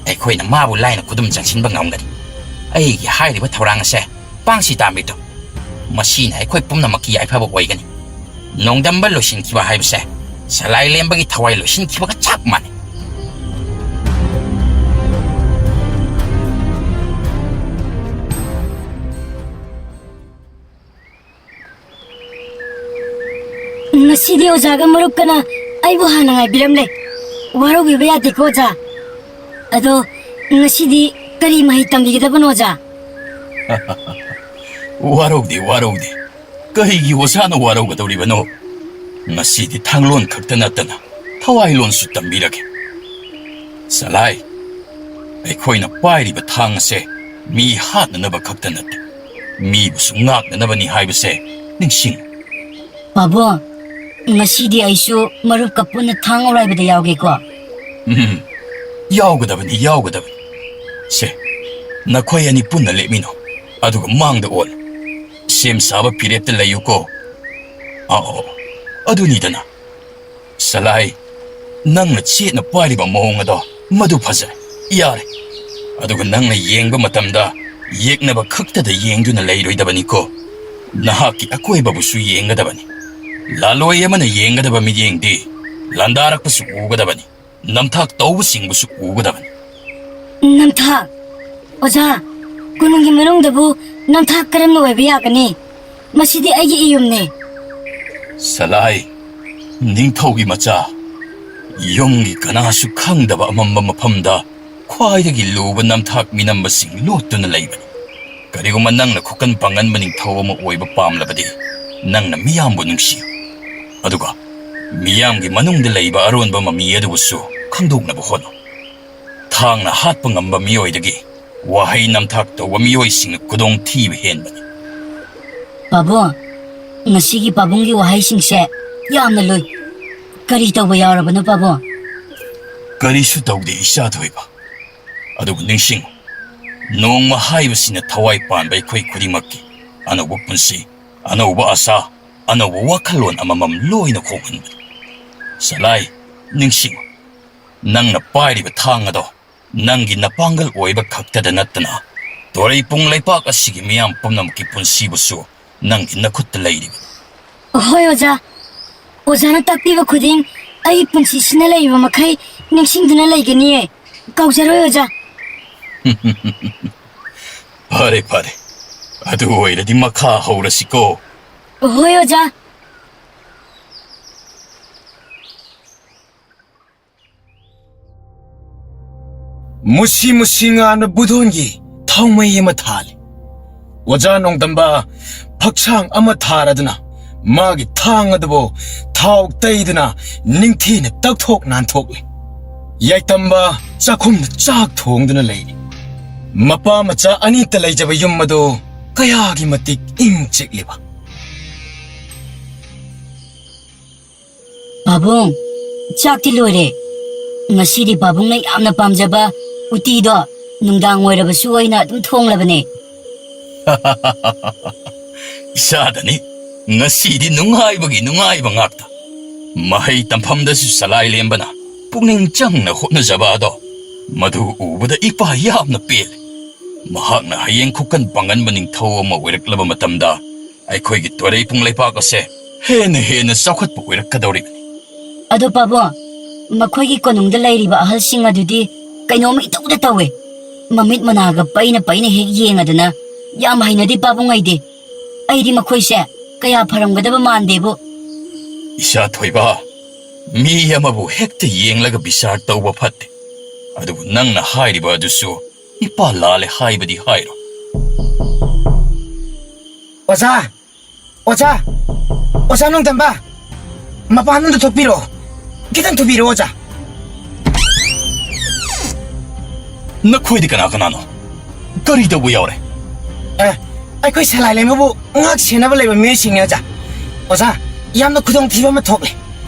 ꯑꯩꯈꯣꯏꯅ ꯃꯥꯕꯨ ꯂꯥꯏꯅ ꯈꯨꯗꯨꯝ ꯆꯪꯁꯤꯟꯕ ꯉꯝꯒꯅꯤ꯫ ꯑꯩꯒꯤ ꯍꯥꯏꯔꯤꯕ ꯊꯧꯔꯥꯡ ꯑꯁꯦ ꯄꯥꯡꯁꯤ, ꯇꯥꯃꯤꯇꯣ꯫ ꯃꯁꯤꯅ ꯑꯩꯈꯣꯏ ꯄꯨꯝꯅꯃꯛꯀꯤ ꯌꯥꯏꯐꯕ ꯑꯣꯏꯒꯅꯤ꯫ ꯅꯣꯡꯗꯝꯕ ꯂꯣꯏꯁꯤꯟꯈꯤꯕ ꯍꯥꯏꯕꯁꯦ ꯁꯂꯥꯏ ꯂꯦꯝꯕꯒꯤ ꯊꯋꯥꯏ ꯂꯣꯏꯁꯤꯟꯈꯤꯕꯒ ꯆꯞ ꯃꯥꯟꯅꯩ꯫ ꯉꯁꯤꯗꯤ ꯑꯣꯖꯥꯒ ꯃꯔꯨꯞꯀꯅ ꯑꯩꯕꯨ ꯍꯥꯟꯅ ꯉꯥꯏꯕꯤꯔꯝꯂꯦ꯫ ꯋꯥꯔꯧꯕꯤꯕ ꯌꯥꯗꯦꯀꯣ ꯑꯣꯖꯥ꯫ ꯑꯗꯣ ꯉꯁꯤꯗꯤ ꯀꯔꯤ ꯃꯍꯩ ꯇꯝꯕꯤꯒꯗꯕꯅꯣ ꯑꯣꯖꯥ? ꯋꯥꯔꯧꯗꯦ, ꯋꯥꯔꯧꯗꯦ꯫ ꯀꯔꯤꯒꯤ ꯑꯣꯖꯥꯅ ꯋꯥꯔꯧꯒꯗꯧꯔꯤꯕꯅꯣ? ꯉꯁꯤꯗꯤ ꯊꯥꯡꯂꯣꯟ ꯈꯛꯇ ꯅꯠꯇꯅ ꯊꯋꯥꯏꯂꯣꯟꯁꯨ ꯇꯝꯕꯤꯔꯒꯦ꯫ ꯁꯂꯥꯏ, ꯑꯩꯈꯣꯏꯅ ꯄꯥꯏꯔꯤꯕ ꯊꯥꯡ ꯑꯁꯦ ꯃꯤ ꯍꯥꯠꯅꯅꯕ ꯈꯛꯇ ꯅꯠꯇꯦ, ꯃꯤꯕꯨꯁꯨ ꯉꯥꯛꯅꯅꯕꯅꯤ ꯍꯥꯏꯕꯁꯦ ꯅꯤꯡꯁꯤꯡꯉꯨ꯫ ꯄꯥꯕꯨꯡ, ꯉꯁꯤꯗꯤ ꯑꯩꯁꯨ ꯃꯔꯨꯞꯀ ꯄꯨꯟꯅ ꯊꯥꯡ ꯑꯣꯔꯥꯏꯕꯗ ꯌꯥꯎꯒꯦꯀꯣ꯫ ꯎꯝ, ꯌꯥꯎꯒꯗꯕꯅꯤ, ꯌꯥꯎꯒꯗꯕꯅꯤ꯫ ꯁꯦ, ꯅꯈꯣꯏ ꯑꯅꯤ ꯄꯨꯟꯅ ꯂꯦꯞꯃꯤꯟꯅꯧ, ꯑꯗꯨꯒ ꯃꯥꯡꯗ ꯑꯣꯜꯂꯨ꯫ ꯁꯦꯝ ꯁꯥꯕ ꯐꯤꯔꯦꯞꯇ ꯂꯩꯌꯨꯀꯣ꯫ ꯑꯥ, ꯑꯣ, ꯑꯗꯨꯅꯤꯗꯅ꯫ ꯁꯂꯥꯏ, ꯅꯪꯅ ꯆꯦꯠꯅ ꯄꯥꯏꯔꯤꯕ ꯃꯑꯣꯡ ꯑꯗꯣ ꯃꯗꯨ ꯐꯖꯔꯦ꯫ ꯌꯥꯔꯦ꯫ ꯑꯗꯨꯒ ꯅꯪꯅ ꯌꯦꯡꯕ ꯃꯇꯝꯗ ꯌꯦꯛꯅꯕ ꯈꯛꯇꯗ ꯌꯦꯡꯗꯨꯅ ꯂꯩꯔꯣꯏꯗꯕꯅꯤꯀꯣ꯫ ꯅꯍꯥꯛꯀꯤ ꯑꯀꯣꯏꯕꯕꯨꯁꯨ ꯌꯦꯡꯒꯗꯕꯅꯤ꯫ ꯂꯥꯂꯣꯏ ꯑꯃꯅ ꯌꯦꯡꯒꯗꯕ ꯃꯤꯠꯌꯦꯡꯗꯤ ꯂꯥꯟꯗꯥꯔꯛꯄꯁꯨ ꯎꯒꯗꯕꯅꯤ, ꯅꯝꯊꯥꯛ ꯇꯧꯕꯁꯤꯡꯕꯨꯁꯨ ꯎꯒꯗꯕꯅꯤ꯫ ꯅꯝꯊꯥꯛ? ꯑꯣꯖꯥ, ꯀꯣꯅꯨꯡꯒꯤ ꯃꯅꯨꯡꯗꯕꯨ ꯅꯝꯊꯥꯛ ꯀꯔꯝꯅ ꯑꯣꯏꯕ ꯌꯥꯒꯅꯤ? ꯃꯁꯤꯗꯤ ꯑꯩꯒꯤ ꯏꯌꯨꯝꯅꯦ꯫ ꯁꯂꯥꯏ, ꯅꯤꯡꯊꯧꯒꯤ ꯃꯆꯥ, ꯌꯨꯝꯒꯤ ꯀꯅꯥꯁꯨ ꯈꯪꯗꯕ ꯑꯃꯝꯕ ꯃꯐꯝꯗ ꯈ꯭ꯋꯥꯏꯗꯒꯤ ꯂꯨꯕ ꯅꯝꯊꯥꯛ ꯃꯤꯅꯝꯕꯁꯤꯡ ꯂꯣꯠꯇꯨꯅ ꯂꯩꯕꯅꯤ꯫ ꯀꯔꯤꯒꯨꯝꯕ ꯅꯪꯅ ꯈꯨꯀꯟ ꯄꯥꯡꯒꯟꯕ ꯅꯤꯡꯊꯧ ꯑꯃ ꯑꯣꯏꯕ ꯄꯥꯝꯂꯕꯗꯤ, ꯅꯪꯅ ꯃꯤꯌꯥꯝꯕꯨ ꯅꯨꯡꯁꯤꯌꯨ, ꯑꯗꯨꯒ ꯃꯤꯌꯥꯝꯒꯤ ꯃꯅꯨꯡꯗ ꯂꯩꯕ ꯑꯔꯣꯟꯕ ꯃꯃꯤ ꯑꯗꯨꯕꯨꯁꯨ ꯈꯪꯗꯣꯛꯅꯕ ꯍꯣꯠꯅꯧ꯫ ꯊꯥꯡꯅ ꯍꯥꯠꯄ ꯉꯝꯕ ꯃꯤꯑꯣꯏꯗꯒꯤ ꯋꯥꯍꯩ ꯅꯝꯊꯥꯛ ꯇꯧꯕ ꯃꯤꯑꯣꯏꯁꯤꯡꯅ ꯈꯨꯗꯣꯡꯊꯤꯕ ꯍꯦꯟꯕꯅꯤ꯫ ꯄꯥꯕꯨꯡ, ꯉꯁꯤꯒꯤ ꯄꯥꯕꯨꯡꯒꯤ ꯋꯥꯍꯩꯁꯤꯡꯁꯦ ꯌꯥꯝꯅ ꯂꯨꯏ꯫ ꯀꯔꯤ ꯇꯧꯕ ꯌꯥꯎꯔꯕꯅꯣ, ꯄꯥꯕꯨꯡ? ꯀꯔꯤꯁꯨ ꯇꯧꯗꯦ, ꯏꯆꯥ ꯊꯣꯏꯕ꯫ ꯑꯗꯨꯕꯨ ꯅꯤꯡꯁꯤꯡꯉꯨ, ꯅꯣꯡꯃ ꯍꯥꯏꯕꯁꯤꯅ ꯊꯋꯥꯏ ꯄꯥꯟꯕ ꯑꯩꯈꯣꯏ ꯈꯨꯗꯤꯡꯃꯛꯀꯤ ꯑꯅꯧꯕ ꯄꯨꯟꯁꯤ, ꯑꯅꯧꯕ ꯑꯁꯥ, ꯑꯅꯧꯕ ꯋꯥꯈꯜꯂꯣꯟ ꯑꯃꯃꯝ ꯂꯣꯏꯅ ꯍꯣꯡꯍꯟꯕꯅꯤ꯫ ꯁꯂꯥꯏ, ꯅꯤꯡꯁꯤꯡꯉꯨ, ꯅꯪꯅ ꯄꯥꯏꯔꯤꯕ ꯊꯥꯡ ꯑꯗꯣ ꯅꯪꯒꯤ ꯅꯄꯥꯡꯒꯜ ꯑꯣꯏꯕ ꯈꯛꯇꯗ ꯅꯠꯇꯅ, ꯇꯣꯔꯩꯄꯨꯡ ꯂꯩꯄꯥꯛ ꯑꯁꯤꯒꯤ ꯃꯤꯌꯥꯝ ꯄꯨꯝꯅꯃꯛꯀꯤ ꯄꯨꯟꯁꯤꯕꯨꯁꯨ ꯅꯪꯒꯤ ꯅꯈꯨꯠꯇ ꯂꯩꯔꯤꯕꯅꯤ꯫ ꯍꯣꯏ, ꯑꯣꯖꯥ꯫ ꯑꯣꯖꯥꯅ ꯇꯥꯛꯄꯤꯕ ꯈꯨꯗꯤꯡ ꯑꯩꯒꯤ ꯄꯨꯟꯁꯤꯁꯤꯅ ꯂꯩꯔꯤꯕ ꯃꯈꯩ ꯅꯤꯡꯁꯤꯡꯗꯨꯅ ꯂꯩꯒꯅꯤꯌꯦ꯫ ꯀꯥꯎꯖꯔꯣꯏ, ꯑꯣꯖꯥ꯫ ꯐꯔꯦ, ꯐꯔꯦ꯫ ꯑꯗꯨ ꯑꯣꯏꯔꯗꯤ ꯃꯈꯥ ꯍꯧꯔꯁꯤꯀꯣ꯫ ꯍꯣꯏ, ꯑꯣꯖꯥ꯫ ꯃꯨꯁꯤ ꯃꯨꯁꯤ ꯉꯥꯟꯕ ꯕꯨꯗꯣꯟꯒꯤ ꯊꯥꯎꯃꯩ ꯑꯃ ꯊꯥꯜꯂꯤ꯫ ꯑꯣꯖꯥ ꯅꯣꯡꯗꯝꯕ ꯐꯛꯁꯥꯡ ꯑꯃ ꯊꯥꯔꯗꯨꯅ ꯃꯥꯒꯤ ꯊꯥꯡ ꯑꯗꯨꯕꯨ ꯊꯥꯎ ꯇꯩꯗꯨꯅ ꯅꯤꯡꯊꯤꯅ ꯇꯛꯊꯣꯛ ꯅꯥꯟꯊꯣꯛꯂꯤ꯫ ꯌꯥꯏꯇꯝꯕ ꯆꯥꯛꯈꯨꯝꯗ ꯆꯥꯛ ꯊꯣꯡꯗꯨꯅ ꯂꯩꯔꯤ꯫ ꯃꯄꯥ ꯃꯆꯥ ꯑꯅꯤꯇ ꯂꯩꯖꯕ ꯌꯨꯝ ꯑꯗꯨ ꯀꯌꯥꯒꯤ ꯃꯇꯤꯛ ꯏꯪ ꯆꯤꯛꯂꯤꯕ꯫ ꯄꯥꯕꯨꯡ, ꯆꯥꯛꯇꯤ ꯂꯣꯏꯔꯦ꯫ ꯉꯁꯤꯗꯤ ꯄꯥꯕꯨꯡꯅ ꯌꯥꯝꯅ ꯄꯥꯝꯖꯕ ꯎꯇꯤꯗꯣ ꯅꯨꯡꯗꯥꯡ ꯑꯣꯏꯔꯕꯁꯨ ꯑꯩꯅ ꯑꯗꯨꯝ ꯊꯣꯡꯂꯕꯅꯦ꯫ ꯏꯁꯥꯗꯅꯤ, ꯉꯁꯤꯗꯤ ꯅꯨꯡꯉꯥꯏꯕꯒꯤ ꯅꯨꯡꯉꯥꯏꯕ ꯉꯥꯛꯇ꯫ ꯃꯍꯩ ꯇꯝꯐꯝꯗꯁꯨ ꯁꯂꯥꯏ ꯂꯦꯝꯕꯅ ꯄꯨꯛꯅꯤꯡ ꯆꯪꯅ ꯍꯣꯠꯅꯖꯕ ꯑꯗꯣ, ꯃꯗꯨ ꯎꯕꯗ ꯏꯄꯥ ꯌꯥꯝꯅ ꯄꯦꯜꯂꯦ꯫ ꯃꯍꯥꯛꯅ ꯍꯌꯦꯡ ꯈꯨꯀꯟ ꯄꯥꯡꯒꯟꯕ ꯅꯤꯡꯊꯧ ꯑꯃ ꯑꯣꯏꯔꯛꯂꯕ ꯃꯇꯝꯗ, ꯑꯩꯈꯣꯏꯒꯤ ꯇꯣꯔꯩꯄꯨꯡ ꯂꯩꯄꯥꯛ ꯑꯁꯦ ꯍꯦꯟꯅ ꯍꯦꯟꯅ ꯆꯥꯎꯈꯠꯄ ꯑꯣꯏꯔꯛꯀꯗꯧꯔꯤꯕꯅꯤ꯫ ꯑꯗꯣ ꯄꯥꯕꯨꯡ, ꯃꯈꯣꯏꯒꯤ ꯀꯣꯅꯨꯡꯗ ꯂꯩꯔꯤꯕ ꯑꯍꯜꯁꯤꯡ ꯑꯗꯨꯗꯤ ꯀꯩꯅꯣꯝ ꯏꯇꯧꯗ ꯇꯧꯋꯦ꯫ ꯃꯃꯤꯠ ꯃꯅꯥꯒ ꯄꯩꯅ ꯄꯩꯅ ꯍꯦꯛ ꯌꯦꯡꯉꯗꯅ ꯌꯥꯝ ꯍꯩꯅꯗꯦ ꯄꯥꯕꯨꯡ ꯑꯩꯗꯤ꯫ ꯑꯩꯗꯤ ꯃꯈꯣꯏꯁꯦ ꯀꯌꯥ ꯐꯔꯝꯒꯗꯕ ꯃꯥꯟꯗꯦꯕꯨ꯫ ꯏꯆꯥ ꯊꯣꯏꯕ, ꯃꯤ ꯑꯃꯕꯨ ꯍꯦꯛꯇ ꯌꯦꯡꯂꯒ ꯕꯤꯆꯥꯔ ꯇꯧꯕ ꯐꯠꯇꯦ꯫ ꯑꯗꯨꯕꯨ ꯅꯪꯅ ꯍꯥꯏꯔꯤꯕ ꯑꯗꯨꯁꯨ ꯏꯄꯥ ꯂꯥꯜꯂꯦ ꯍꯥꯏꯕꯗꯤ ꯍꯥꯏꯔꯣ꯫ ꯑꯣꯖꯥ! ꯑꯣꯖꯥ! ꯑꯣꯖꯥ ꯅꯣꯡꯗꯝꯕ! ꯃꯄꯥꯟ ꯑꯝꯗ ꯊꯣꯛꯄꯤꯔꯛꯑꯣ꯫ ꯈꯤꯇꯪ ꯊꯨꯕꯤꯔꯛꯑꯣ, ꯑꯣꯖꯥ꯫ ꯅꯈꯣꯏꯗꯤ ꯀꯅꯥ ꯀꯅꯥꯅꯣ? ꯀꯔꯤ ꯇꯧꯕ ꯌꯥꯎꯔꯦ? ꯑꯦ, ꯑꯩꯈꯣꯏ ꯁꯂꯥꯏ ꯂꯦꯝꯕꯕꯨ ꯉꯥꯛ ꯁꯦꯟꯅꯕ ꯂꯩꯕ ꯃꯤꯑꯣꯏꯁꯤꯡꯅꯦ, ꯑꯣꯖꯥ꯫ ꯑꯣꯖꯥ, ꯌꯥꯝꯅ ꯈꯨꯗꯣꯡꯊꯤꯕ ꯑꯃ ꯊꯣꯛꯂꯦ꯫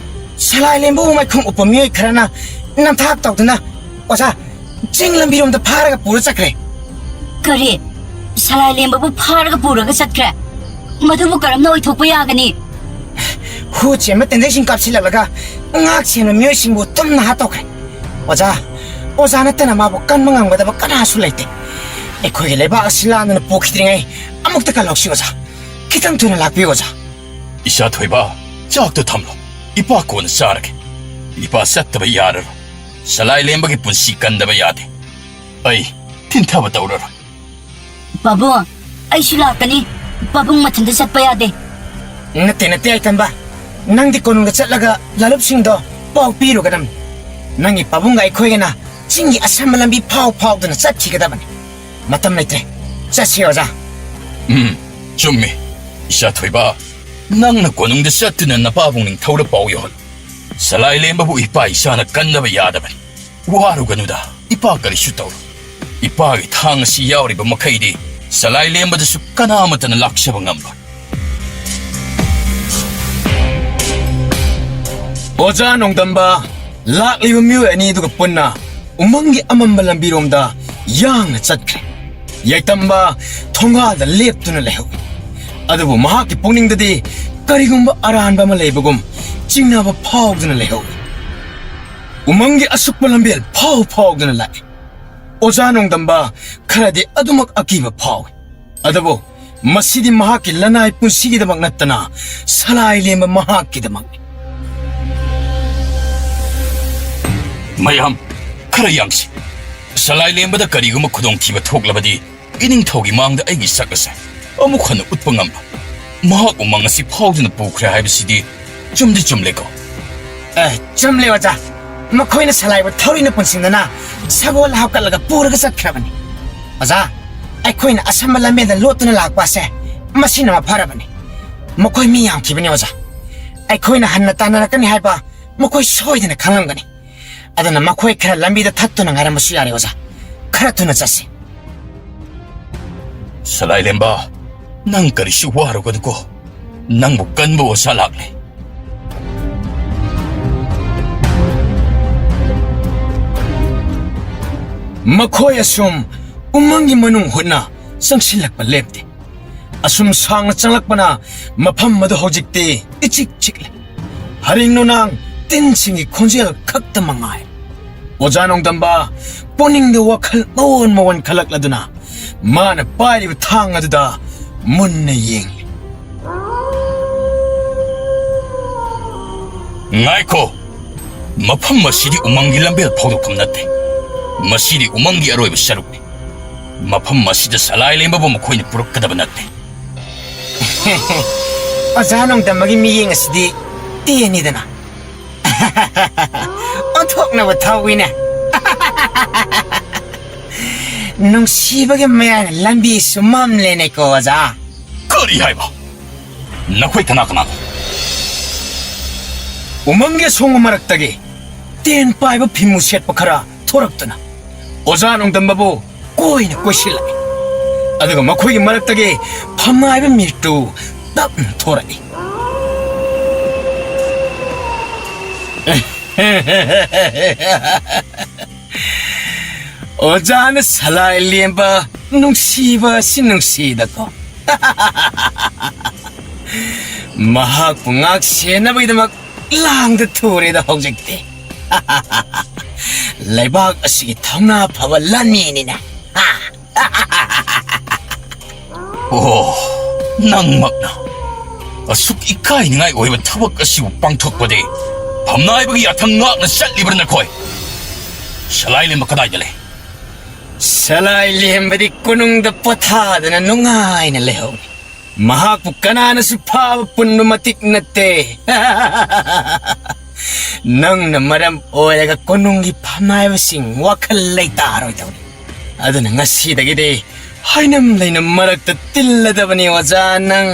ꯁꯂꯥꯏ ꯂꯦꯝꯕꯕꯨ ꯃꯥꯏꯈꯨꯝ ꯎꯞꯄ ꯃꯤꯑꯣꯏ ꯈꯔꯅ ꯅꯝꯊꯥꯛ ꯇꯧꯗꯨꯅ, ꯑꯣꯖꯥ, ꯆꯤꯡ ꯂꯝꯕꯤꯔꯣꯝꯗ ꯐꯥꯔꯒ ꯄꯨꯔ ꯆꯠꯈ꯭ꯔꯦ꯫ ꯀꯔꯤ? ꯁꯂꯥꯏ ꯂꯦꯝꯕꯕꯨ ꯐꯥꯔꯒ ꯄꯨꯔꯒ ꯆꯠꯈ꯭ꯔꯦ? ꯃꯗꯨꯕꯨ ꯀꯔꯝꯅ ꯑꯣꯏꯊꯣꯛꯄ ꯌꯥꯒꯅꯤ? ꯍꯨ ꯆꯦꯟꯕ ꯇꯦꯟꯗꯩꯁꯤꯡ ꯀꯥꯞꯁꯤꯜꯂꯛꯂꯒ ꯉꯥꯛ ꯁꯦꯟꯕ ꯃꯤꯑꯣꯏꯁꯤꯡꯕꯨ ꯇꯨꯝꯅ ꯍꯥꯠꯇꯣꯛꯈ꯭ꯔꯦ꯫ ꯑꯣꯖꯥ, ꯑꯣꯖꯥ ꯅꯠꯇꯅ ꯃꯥꯕꯨ ꯀꯟꯕ ꯉꯝꯒꯗꯕ ꯀꯅꯥꯁꯨ ꯂꯩꯇꯦ꯫ ꯑꯩꯈꯣꯏꯒꯤ ꯂꯩꯕꯥꯛ ꯑꯁꯤ ꯂꯥꯟꯗꯨꯅ ꯄꯨꯈꯤꯗ꯭ꯔꯤꯉꯩ ꯑꯃꯨꯛꯇ ꯀꯜꯍꯧꯁꯤ, ꯑꯣꯖꯥ꯫ ꯈꯤꯇꯪ ꯊꯨꯅ ꯂꯥꯛꯄꯤꯌꯨ, ꯑꯣꯖꯥ꯫ ꯏꯆꯥ ꯊꯣꯏꯕ, ꯆꯥꯛꯇꯨ ꯊꯝꯂꯣ꯫ ꯏꯄꯥ ꯀꯣꯟꯅ ꯆꯥꯔꯒꯦ꯫ ꯏꯄꯥ ꯆꯠꯇꯕ ꯌꯥꯔꯔꯣꯏ꯫ ꯁꯂꯥꯏ ꯂꯦꯝꯕꯒꯤ ꯄꯨꯟꯁꯤ ꯀꯟꯗꯕ ꯌꯥꯗꯦ꯫ ꯑꯩ ꯊꯤꯟꯊꯕ ꯇꯧꯔꯔꯣꯏ꯫ ꯄꯥꯕꯨꯡ, ꯑꯩꯁꯨ ꯂꯥꯛꯀꯅꯤ꯫ ꯄꯥꯕꯨꯡ ꯃꯊꯟꯇ ꯆꯠꯄ ꯌꯥꯗꯦ꯫ ꯅꯠꯇꯦ, ꯅꯠꯇꯦ, ꯑꯩꯇꯝꯕ꯫ ꯅꯪꯗꯤ ꯀꯣꯅꯨꯡꯗ ꯆꯠꯂꯒ ꯂꯥꯂꯨꯞꯁꯤꯡꯗꯣ ꯄꯥꯎ ꯄꯤꯔꯨꯒꯗꯕꯅꯤ꯫ ꯅꯪꯒꯤ ꯄꯥꯕꯨꯡꯒ ꯑꯩꯈꯣꯏꯒꯅ ꯆꯤꯡꯒꯤ ꯑꯁꯝꯕ ꯂꯝꯕꯤ ꯐꯥꯎ ꯐꯥꯎꯗꯨꯅ ꯆꯠꯈꯤꯒꯗꯕꯅꯤ꯫ ꯃꯇꯝ ꯂꯩꯇ꯭ꯔꯦ꯫ ꯆꯠꯁꯤ, ꯑꯣꯖꯥ꯫ ꯎꯝ, ꯆꯨꯝꯃꯤ꯫ ꯏꯆꯥ ꯊꯣꯏꯕ, ꯅꯪꯅ ꯀꯣꯅꯨꯡꯗ ꯆꯠꯇꯨꯅ ꯅꯄꯥꯕꯨꯡ ꯅꯤꯡꯊꯧꯗ ꯄꯥꯎ ꯌꯧꯍꯜꯂꯨ꯫ ꯁꯂꯥꯏ ꯂꯦꯝꯕꯕꯨ ꯏꯄꯥ ꯏꯆꯥꯅ ꯀꯟꯗꯕ ꯌꯥꯗꯕꯅꯤ꯫ ꯋꯥꯔꯨꯒꯅꯨꯗ, ꯏꯄꯥ ꯀꯔꯤꯁꯨ ꯇꯧꯔꯣꯏ꯫ ꯏꯄꯥꯒꯤ ꯊꯥꯡ ꯑꯁꯤ ꯌꯥꯎꯔꯤꯕ ꯃꯈꯩꯗꯤ ꯁꯂꯥꯏ ꯂꯦꯝꯕꯗꯁꯨ ꯀꯅꯥꯃꯠꯇꯅ ꯂꯥꯛꯆꯕ ꯉꯝꯂꯣꯏ꯫ ꯑꯣꯖꯥ ꯅꯣꯡꯗꯝꯕ ꯂꯥꯛꯂꯤꯕ ꯃꯤꯑꯣꯏ ꯑꯅꯤꯗꯨꯒ ꯄꯨꯟꯅ ꯎꯃꯪꯒꯤ ꯑꯃꯝꯕ ꯂꯝꯕꯤꯔꯣꯝꯗ ꯌꯥꯡꯅ ꯆꯠꯈ꯭ꯔꯦ꯫ ꯌꯥꯏꯇꯝꯕ ꯊꯣꯡꯒꯥꯜꯗ ꯂꯦꯞꯇꯨꯅ ꯂꯩꯍꯧꯏ꯫ ꯑꯗꯨꯕꯨ ꯃꯍꯥꯛꯀꯤ ꯄꯨꯛꯅꯤꯡꯗꯗꯤ ꯀꯔꯤꯒꯨꯝꯕ ꯑꯔꯥꯟꯕ ꯑꯃ ꯂꯩꯕꯒꯨꯝ ꯆꯤꯡꯅꯕ ꯐꯥꯎꯗꯨꯅ ꯂꯩꯍꯧꯏ꯫ ꯎꯃꯪꯒꯤ ꯑꯁꯨꯛꯄ ꯂꯝꯕꯦꯜ ꯐꯥꯎ ꯐꯥꯎꯗꯨꯅ ꯂꯥꯛꯏ꯫ ꯑꯣꯖꯥ ꯅꯣꯡꯗꯝꯕ ꯈꯔꯗꯤ ꯑꯗꯨꯃꯛ ꯑꯀꯤꯕ ꯐꯥꯎꯏ꯫ ꯑꯗꯨꯕꯨ ꯃꯁꯤꯗꯤ ꯃꯍꯥꯛꯀꯤ ꯂꯅꯥꯏ ꯄꯨꯟꯁꯤꯒꯤꯗꯃꯛ ꯅꯠꯇꯅ ꯁꯂꯥꯏ ꯂꯦꯝꯕ ꯃꯍꯥꯛꯀꯤꯗꯃꯛꯅꯤ꯫ ꯃꯌꯥꯝ, ꯈꯔ ꯌꯥꯡꯁꯤ꯫ ꯁꯂꯥꯏ ꯂꯦꯝꯕꯗ ꯀꯔꯤꯒꯨꯝꯕ ꯈꯨꯗꯣꯡꯊꯤꯕ ꯊꯣꯛꯂꯕꯗꯤ ꯏꯅꯤꯡꯊꯧꯒꯤ ꯃꯥꯡꯗ ꯑꯩꯒꯤ ꯁꯛ ꯑꯁꯦ ꯑꯃꯨꯛ ꯍꯟꯅ ꯎꯠꯄ ꯉꯝꯕ꯫ ꯃꯍꯥꯛ ꯎꯃꯪ ꯑꯁꯤ ꯐꯥꯎꯗꯨꯅ ꯄꯨꯈ꯭ꯔꯦ ꯍꯥꯏꯕꯁꯤꯗꯤ ꯆꯨꯝꯗꯤ ꯆꯨꯝꯂꯦꯀꯣ? ꯑꯦ, ꯆꯨꯝꯂꯦ ꯑꯣꯖꯥ꯫ ꯃꯈꯣꯏꯅ ꯁꯂꯥꯏꯕꯨ ꯊꯧꯔꯤꯅ ꯄꯨꯟꯁꯤꯟꯗꯅ ꯁꯒꯣꯜ ꯍꯥꯞꯀꯠꯂꯒ ꯄꯨꯔꯒ ꯆꯠꯈ꯭ꯔꯕꯅꯤ꯫ ꯑꯣꯖꯥ, ꯑꯩꯈꯣꯏꯅ ꯑꯁꯝꯕ ꯂꯝꯕꯦꯟꯗ ꯂꯣꯠꯇꯨꯅ ꯂꯥꯛꯄ ꯑꯁꯦ ꯃꯁꯤꯅ ꯃꯐꯔꯕꯅꯤ꯫ ꯃꯈꯣꯏ ꯃꯤ ꯌꯥꯝꯈꯤꯕꯅꯤ ꯑꯣꯖꯥ꯫ ꯑꯩꯈꯣꯏꯅ ꯍꯟꯅ ꯇꯥꯟꯅꯔꯛꯀꯅꯤ ꯍꯥꯏꯕ ꯃꯈꯣꯏ ꯁꯣꯏꯗꯅ ꯈꯪꯂꯝꯒꯅꯤ꯫ ꯑꯗꯨꯅ ꯃꯈꯣꯏ ꯈꯔ ꯂꯝꯕꯤꯗ ꯊꯠꯇꯨꯅ ꯉꯥꯏꯔꯝꯕꯁꯨ ꯌꯥꯔꯦ ꯑꯣꯖꯥ꯫ ꯈꯔ ꯊꯨꯅ ꯆꯠꯁꯤ꯫ ꯁꯂꯥꯏ ꯂꯦꯝꯕ, ꯅꯪ ꯀꯔꯤꯁꯨ ꯋꯥꯔꯨꯒꯅꯨꯀꯣ꯫ ꯅꯪꯕꯨ ꯀꯟꯕ ꯑꯣꯖꯥ ꯂꯥꯛꯂꯦ꯫ ꯃꯈꯣꯏ ꯑꯁꯨꯝ ꯎꯃꯪꯒꯤ ꯃꯅꯨꯡ ꯍꯨꯠꯅ ꯆꯪꯁꯤꯜꯂꯛꯄ ꯂꯦꯞꯇꯦ꯫ ꯑꯁꯨꯝ ꯁꯥꯡꯅ ꯆꯪꯂꯛꯄꯅ ꯃꯐꯝ ꯑꯗꯨ ꯍꯧꯖꯤꯛꯇꯤ ꯏꯆꯤꯛ ꯆꯤꯛꯂꯦ꯫ ꯍꯔꯤꯡ ꯅꯨꯅꯥꯡ ꯇꯤꯟꯁꯤꯡꯒꯤ ꯈꯣꯟꯖꯦꯜ ꯈꯛꯇ ꯃꯉꯥꯏ꯫ ꯑꯣꯖꯥ ꯅꯣꯡꯗꯝꯕ ꯄꯨꯛꯅꯤꯡꯗ ꯋꯥꯈꯜ ꯃꯑꯣꯟ ꯃꯑꯣꯟ ꯈꯜꯂꯛꯂꯗꯨꯅ ꯃꯥꯅ ꯄꯥꯏꯔꯤꯕ ꯊꯥꯡ ꯑꯗꯨꯗ ꯃꯨꯟꯅ ꯌꯦꯡꯂꯤ꯫ ꯉꯥꯏꯈꯣ! ꯃꯐꯝ ꯑꯁꯤꯗꯤ ꯎꯃꯪꯒꯤ ꯂꯝꯕꯦꯜ ꯐꯥꯎꯗꯣꯛꯐꯝ ꯅꯠꯇꯦ꯫ ꯃꯁꯤꯗꯤ ꯎꯃꯪꯒꯤ ꯑꯔꯣꯏꯕ ꯁꯔꯨꯛꯅꯤ꯫ ꯃꯐꯝ ꯑꯁꯤꯗ ꯁꯂꯥꯏ ꯂꯦꯝꯕꯕꯨ ꯃꯈꯣꯏꯅ ꯄꯨꯔꯛꯀꯗꯕ ꯅꯠꯇꯦ꯫ ꯑꯣꯖꯥ ꯅꯣꯡꯗꯝꯕꯒꯤ ꯃꯤꯠꯌꯦꯡ ꯑꯁꯤꯗꯤ ꯇꯦꯟꯅꯤꯗꯅ꯫ ꯑꯣꯟꯊꯣꯛꯅꯕ ꯊꯧꯏꯅꯦ꯫ ꯅꯨꯡꯁꯤꯕꯒꯤ ꯃꯌꯥꯏꯅ ꯂꯝꯕꯤ ꯁꯨꯝꯃꯝꯂꯦꯅꯦꯀꯣ, ꯑꯣꯖꯥ꯫ ꯀꯔꯤ ꯍꯥꯏꯕ? ꯅꯈꯣꯏ ꯀꯅꯥ ꯀꯅꯥꯅꯣ? ꯎꯃꯪꯒꯤ ꯑꯁꯣꯡꯕ ꯃꯔꯛꯇꯒꯤ ꯇꯦꯟ ꯄꯥꯏꯕ ꯐꯤꯃꯨ ꯁꯦꯠꯄ ꯈꯔ ꯊꯣꯔꯛꯇꯨꯅ ꯑꯣꯖꯥ ꯅꯣꯡꯗꯝꯕꯕꯨ ꯀꯣꯏꯅ ꯀꯣꯏꯁꯤꯜꯂꯛꯏ꯫ ꯑꯗꯨꯒ ꯃꯈꯣꯏꯒꯤ ꯃꯔꯛꯇꯒꯤ ꯐꯝꯅꯥꯏꯕ ꯃꯤꯔꯇꯨ ꯇꯞꯅ ꯊꯣꯔꯛꯏ꯫ ꯑꯣꯖꯥꯅ ꯁꯂꯥꯏ ꯂꯦꯝꯕ ꯅꯨꯡꯁꯤꯕ ꯑꯁꯤ ꯅꯨꯡꯁꯤꯗꯀꯣ꯫ ꯃꯍꯥꯛꯄꯨ ꯉꯥꯛ ꯁꯦꯟꯅꯕꯒꯤꯗꯃꯛ ꯂꯥꯡꯗ ꯊꯨꯔꯦꯗ ꯍꯧꯖꯤꯛꯇꯤ꯫ ꯂꯩꯕꯥꯛ ꯑꯁꯤꯒꯤ ꯊꯧꯅꯥ ꯐꯕ ꯂꯥꯟꯃꯤꯅꯤꯅ꯫ ꯑꯣ, ꯅꯪꯃꯛꯅ ꯑꯁꯨꯛ ꯏꯀꯥꯏꯅꯤꯡꯉꯥꯏ ꯑꯣꯏꯕ ꯊꯕꯛ ꯑꯁꯤꯕꯨ ꯄꯥꯡꯊꯣꯛꯄꯗꯤ ꯐꯝꯅꯥꯏꯕꯒꯤ ꯌꯥꯊꯪ ꯉꯥꯛꯅ ꯆꯠꯂꯤꯕ꯭ꯔꯥ ꯅꯈꯣꯏ? ꯁꯂꯥꯏ ꯂꯦꯝꯕ ꯀꯗꯥꯏꯗ ꯂꯩ? ꯁꯂꯥꯏ ꯂꯦꯝꯕꯗꯤ ꯀꯣꯅꯨꯡꯗ ꯄꯣꯊꯥꯗꯅ ꯅꯨꯡꯉꯥꯏꯅ ꯂꯩꯍꯧꯔꯤ꯫ ꯃꯍꯥꯛꯄꯨ ꯀꯅꯥꯅꯁꯨ ꯐꯥꯕ ꯄꯨꯟꯕ ꯃꯇꯤꯛ ꯅꯠꯇꯦ꯫ ꯅꯪꯅ ꯃꯔꯝ ꯑꯣꯏꯔꯒ ꯀꯣꯅꯨꯡꯒꯤ ꯐꯝꯅꯥꯏꯕꯁꯤꯡ ꯋꯥꯈꯜ ꯂꯩꯇꯥꯔꯣꯏꯗꯧꯔꯤ꯫ ꯑꯗꯨꯅ ꯉꯁꯤꯗꯒꯤꯗꯤ ꯍꯥꯏꯅꯝ ꯂꯩꯅꯝ ꯃꯔꯛꯇ ꯇꯤꯜꯂꯗꯕꯅꯤ, ꯑꯣꯖꯥ, ꯅꯪ꯫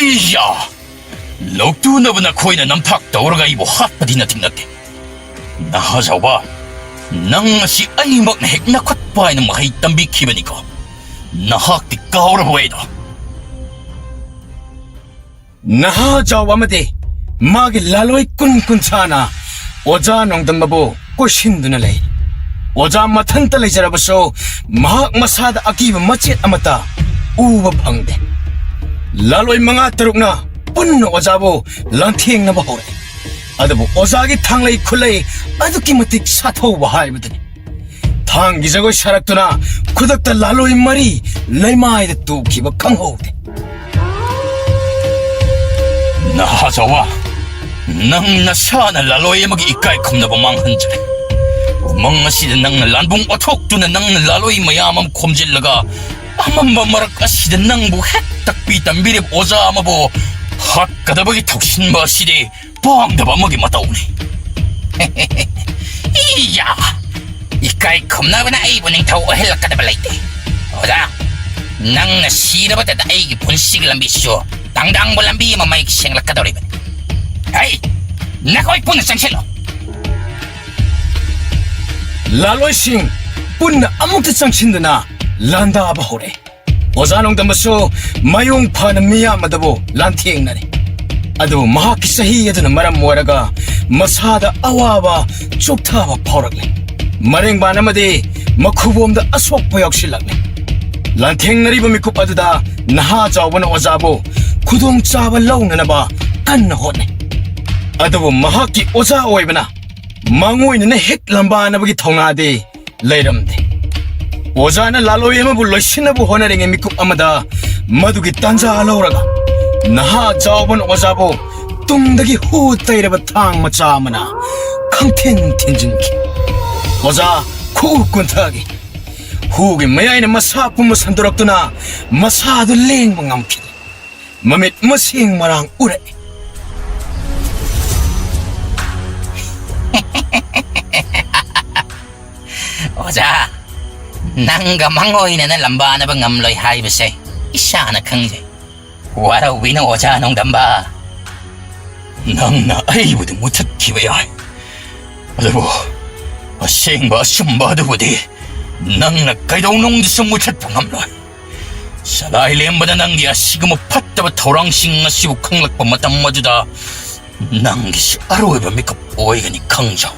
ꯏꯌꯥ! ꯂꯧꯇꯨꯅꯕ ꯅꯈꯣꯏꯅ ꯅꯝꯊꯥꯛ ꯇꯧꯔꯒ ꯑꯩꯕꯨ ꯍꯥꯠꯄꯗꯤ ꯅꯠꯇꯤꯡ ꯅꯠꯇꯦ꯫ ꯅꯍꯥ ꯖꯥꯎꯕꯥ, ꯅꯪ ꯑꯁꯤ ꯑꯩꯃꯛꯅ ꯍꯦꯛ ꯅꯈꯨꯠ ꯄꯥꯏꯅ ꯃꯍꯩ ꯇꯝꯕꯤꯈꯤꯕꯅꯤꯀꯣ꯫ ꯅꯍꯥꯛꯇꯤ ꯀꯥꯎꯔꯕꯣ ꯑꯩꯗꯣ? ꯅꯍꯥ ꯖꯥꯎ ꯑꯃꯗꯤ ꯃꯥꯒꯤ ꯂꯥꯂꯣꯏ ꯀꯨꯟ ꯀꯨꯟꯊ꯭ꯔꯥꯅ ꯑꯣꯖꯥ ꯅꯣꯡꯗꯝꯕꯕꯨ ꯀꯣꯏꯁꯤꯟꯗꯨꯅ ꯂꯩ꯫ ꯑꯣꯖꯥ ꯃꯊꯟꯇ ꯂꯩꯖꯔꯕꯁꯨ, ꯃꯍꯥꯛ ꯃꯁꯥꯗ ꯑꯀꯤꯕ ꯃꯆꯦꯠ ꯑꯃꯠꯇ ꯎꯕ ꯐꯪꯗꯦ꯫ ꯂꯥꯂꯣꯏ ꯃꯉꯥ ꯇꯔꯨꯛꯅ ꯄꯨꯟꯅ ꯑꯣꯖꯥꯕꯨ ꯂꯥꯟꯊꯦꯡꯅꯕ ꯍꯧꯔꯛꯏ꯫ ꯑꯗꯨꯕꯨ ꯑꯣꯖꯥꯒꯤ ꯊꯥꯡꯂꯩ ꯈꯨꯠꯂꯩ ꯑꯗꯨꯛꯀꯤ ꯃꯇꯤꯛ ꯁꯥꯊꯧꯕ ꯍꯥꯏꯕꯗꯨꯅꯤ꯫ ꯊꯥꯡꯒꯤ ꯖꯒꯣꯏ ꯁꯥꯔꯛꯇꯨꯅ ꯈꯨꯗꯛꯇ ꯂꯥꯂꯣꯏ ꯃꯔꯤ ꯂꯩꯃꯥꯏꯗ ꯇꯨꯈꯤꯕ ꯈꯪꯍꯧꯗꯦ꯫ ꯅꯍꯥ ꯖꯥꯎꯕꯥ, ꯅꯪ ꯅꯁꯥꯅ ꯂꯥꯂꯣꯏ ꯑꯃꯒꯤ ꯏꯀꯥꯏ ꯈꯨꯝꯅꯕ ꯃꯥꯡꯍꯟꯖꯔꯦ꯫ ꯎꯃꯪ ꯑꯁꯤꯗ ꯅꯪꯅ ꯂꯥꯟꯕꯨꯡ ꯑꯣꯊꯣꯛꯇꯨꯅ ꯅꯪꯅ ꯂꯥꯂꯣꯏ ꯃꯌꯥꯝ ꯑꯃ ꯈꯣꯝꯖꯤꯜꯂꯒ ꯑꯃꯝꯕ ꯃꯔꯛ ꯑꯁꯤꯗ ꯅꯪꯕꯨ ꯍꯦꯛ ꯇꯥꯛꯄꯤ ꯇꯝꯕꯤꯔꯤꯕ ꯑꯣꯖꯥ ꯑꯃꯕꯨ ꯍꯥꯠꯀꯗꯕꯒꯤ ꯊꯧꯁꯤꯟꯕ ꯑꯁꯤꯗꯤ ꯄꯥꯝꯗꯕ ꯑꯃꯒꯤ ꯃꯇꯧꯅꯤ꯫ ꯏꯌꯥ! ꯏꯀꯥꯏ ꯈꯨꯝꯅꯕꯅ ꯑꯩꯕꯨ ꯅꯤꯡꯊꯧ ꯑꯣꯏꯍꯜꯂꯛꯀꯗꯕ ꯂꯩꯇꯦ꯫ ꯑꯣꯖꯥ, ꯅꯪꯅ ꯁꯤꯔꯕꯗꯗ ꯑꯩꯒꯤ ꯄꯨꯟꯁꯤꯒꯤ ꯂꯝꯕꯤꯁꯤꯁꯨ ꯇꯥꯡꯗꯥꯡꯕ ꯂꯝꯕꯤ ꯑꯃ ꯃꯩ ꯁꯦꯡꯂꯛꯀꯗꯧꯔꯤꯕꯅꯤ꯫ ꯍꯩ, ꯅꯈꯣꯏ ꯄꯨꯟꯅ ꯆꯪꯁꯤꯜꯂꯣ꯫ ꯂꯥꯂꯣꯏꯁꯤꯡ ꯄꯨꯟꯅ ꯑꯃꯨꯛꯇ ꯆꯪꯁꯤꯟꯗꯨꯅ ꯂꯥꯟꯗꯥꯕ ꯍꯧꯔꯛꯏ꯫ ꯑꯣꯖꯥ ꯅꯣꯡꯗꯝꯕꯁꯨ ꯃꯌꯣꯡ ꯐꯅ ꯃꯤꯌꯥꯝ ꯑꯗꯨꯕꯨ ꯂꯥꯟꯊꯦꯡꯅꯔꯤ꯫ ꯑꯗꯨꯕꯨ ꯃꯍꯥꯛꯀꯤ ꯆꯍꯤ ꯑꯗꯨꯅ ꯃꯔꯝ ꯑꯣꯏꯔꯒ ꯃꯁꯥꯗ ꯑꯋꯥꯕ ꯆꯣꯛꯊꯕ ꯐꯥꯎꯔꯛꯂꯦ꯫ ꯃꯔꯦꯡꯕꯥꯟ ꯑꯃꯗꯤ ꯃꯈꯨꯕꯣꯝꯗ ꯑꯁꯣꯛꯄ ꯌꯥꯎꯁꯤꯜꯂꯛꯂꯦ꯫ ꯂꯥꯟꯊꯦꯡꯅꯔꯤꯕ ꯃꯤꯀꯨꯞ ꯑꯗꯨꯗ ꯅꯍꯥ ꯆꯥꯎꯕꯅ ꯑꯣꯖꯥꯕꯨ ꯈꯨꯗꯣꯡꯆꯥꯕ ꯂꯧꯅꯅꯕ ꯀꯟꯅ ꯍꯣꯠꯅꯩ꯫ ꯑꯗꯨꯕꯨ ꯃꯍꯥꯛꯀꯤ ꯑꯣꯖꯥ ꯑꯣꯏꯕꯅ ꯃꯥꯡꯑꯣꯏꯅꯅ ꯍꯦꯛ ꯂꯝꯕꯥꯅꯕꯒꯤ ꯊꯧꯅꯥꯗꯤ ꯂꯩꯔꯝꯗꯦ꯫ ꯑꯣꯖꯥꯅ ꯂꯥꯂꯣꯏ ꯑꯃꯕꯨ ꯂꯣꯏꯁꯤꯟꯅꯕ ꯍꯣꯠꯅꯔꯤꯉꯩ ꯃꯤꯀꯨꯞ ꯑꯃꯗ ꯃꯗꯨꯒꯤ ꯇꯥꯟꯖꯥ ꯂꯧꯔꯒ ꯅꯍꯥ ꯆꯥꯎꯕꯅ ꯑꯣꯖꯥꯕꯨ ꯇꯨꯡꯗꯒꯤ ꯍꯨ ꯇꯩꯔꯕ ꯊꯥꯡ ꯃꯆꯥ ꯑꯃꯅ ꯈꯪꯊꯤꯟ ꯊꯤꯟꯖꯤꯟꯈꯤ꯫ ꯑꯣꯖꯥ ꯈꯨꯎ ꯀꯨꯟꯊꯒꯤ ꯍꯨꯒꯤ ꯃꯌꯥꯏꯅ ꯃꯁꯥ ꯄꯨꯝꯕ ꯁꯟꯗꯣꯔꯛꯇꯨꯅ ꯃꯁꯥꯗꯨ ꯂꯦꯡꯕ ꯉꯝꯈꯤꯗꯦ꯫ ꯃꯃꯤꯠ ꯃꯁꯦꯡ ꯃꯔꯥꯡ ꯎꯔꯛꯏ꯫ ꯑꯣꯖꯥ, ꯅꯪꯒ ꯃꯥꯡꯑꯣꯏꯅꯅ ꯂꯝꯕꯥꯅꯕ ꯉꯝꯂꯣꯏ ꯍꯥꯏꯕꯁꯦ ꯏꯁꯥꯅ ꯈꯪꯖꯩ꯫ ꯋꯥꯔꯧꯕꯤꯅꯨ ꯑꯣꯖꯥ ꯅꯣꯡꯗꯝꯕ꯫ ꯅꯪꯅ ꯑꯩꯕꯨꯗꯤ ꯃꯨꯊꯠꯈꯤꯕ ꯌꯥꯏ, ꯑꯗꯨꯕꯨ ꯑꯁꯦꯡꯕ ꯑꯆꯨꯝꯕ ꯑꯗꯨꯕꯨꯗꯤ ꯅꯪꯅ ꯀꯩꯗꯧꯅꯨꯡꯗꯁꯨ ꯃꯨꯊꯠꯄ ꯉꯝꯂꯣꯏ꯫ ꯁꯂꯥꯏ ꯂꯦꯝꯕꯗ ꯅꯪꯒꯤ ꯑꯁꯤꯒꯨꯝꯕ ꯐꯠꯇꯕ ꯊꯧꯔꯥꯡꯁꯤꯡ ꯑꯁꯤꯕꯨ ꯈꯪꯂꯛꯄ ꯃꯇꯝ ꯑꯗꯨꯗ ꯅꯪꯒꯤꯁꯤ ꯑꯔꯣꯏꯕ ꯃꯤꯀꯨꯞ ꯑꯣꯏꯒꯅꯤ ꯈꯪꯖꯧ꯫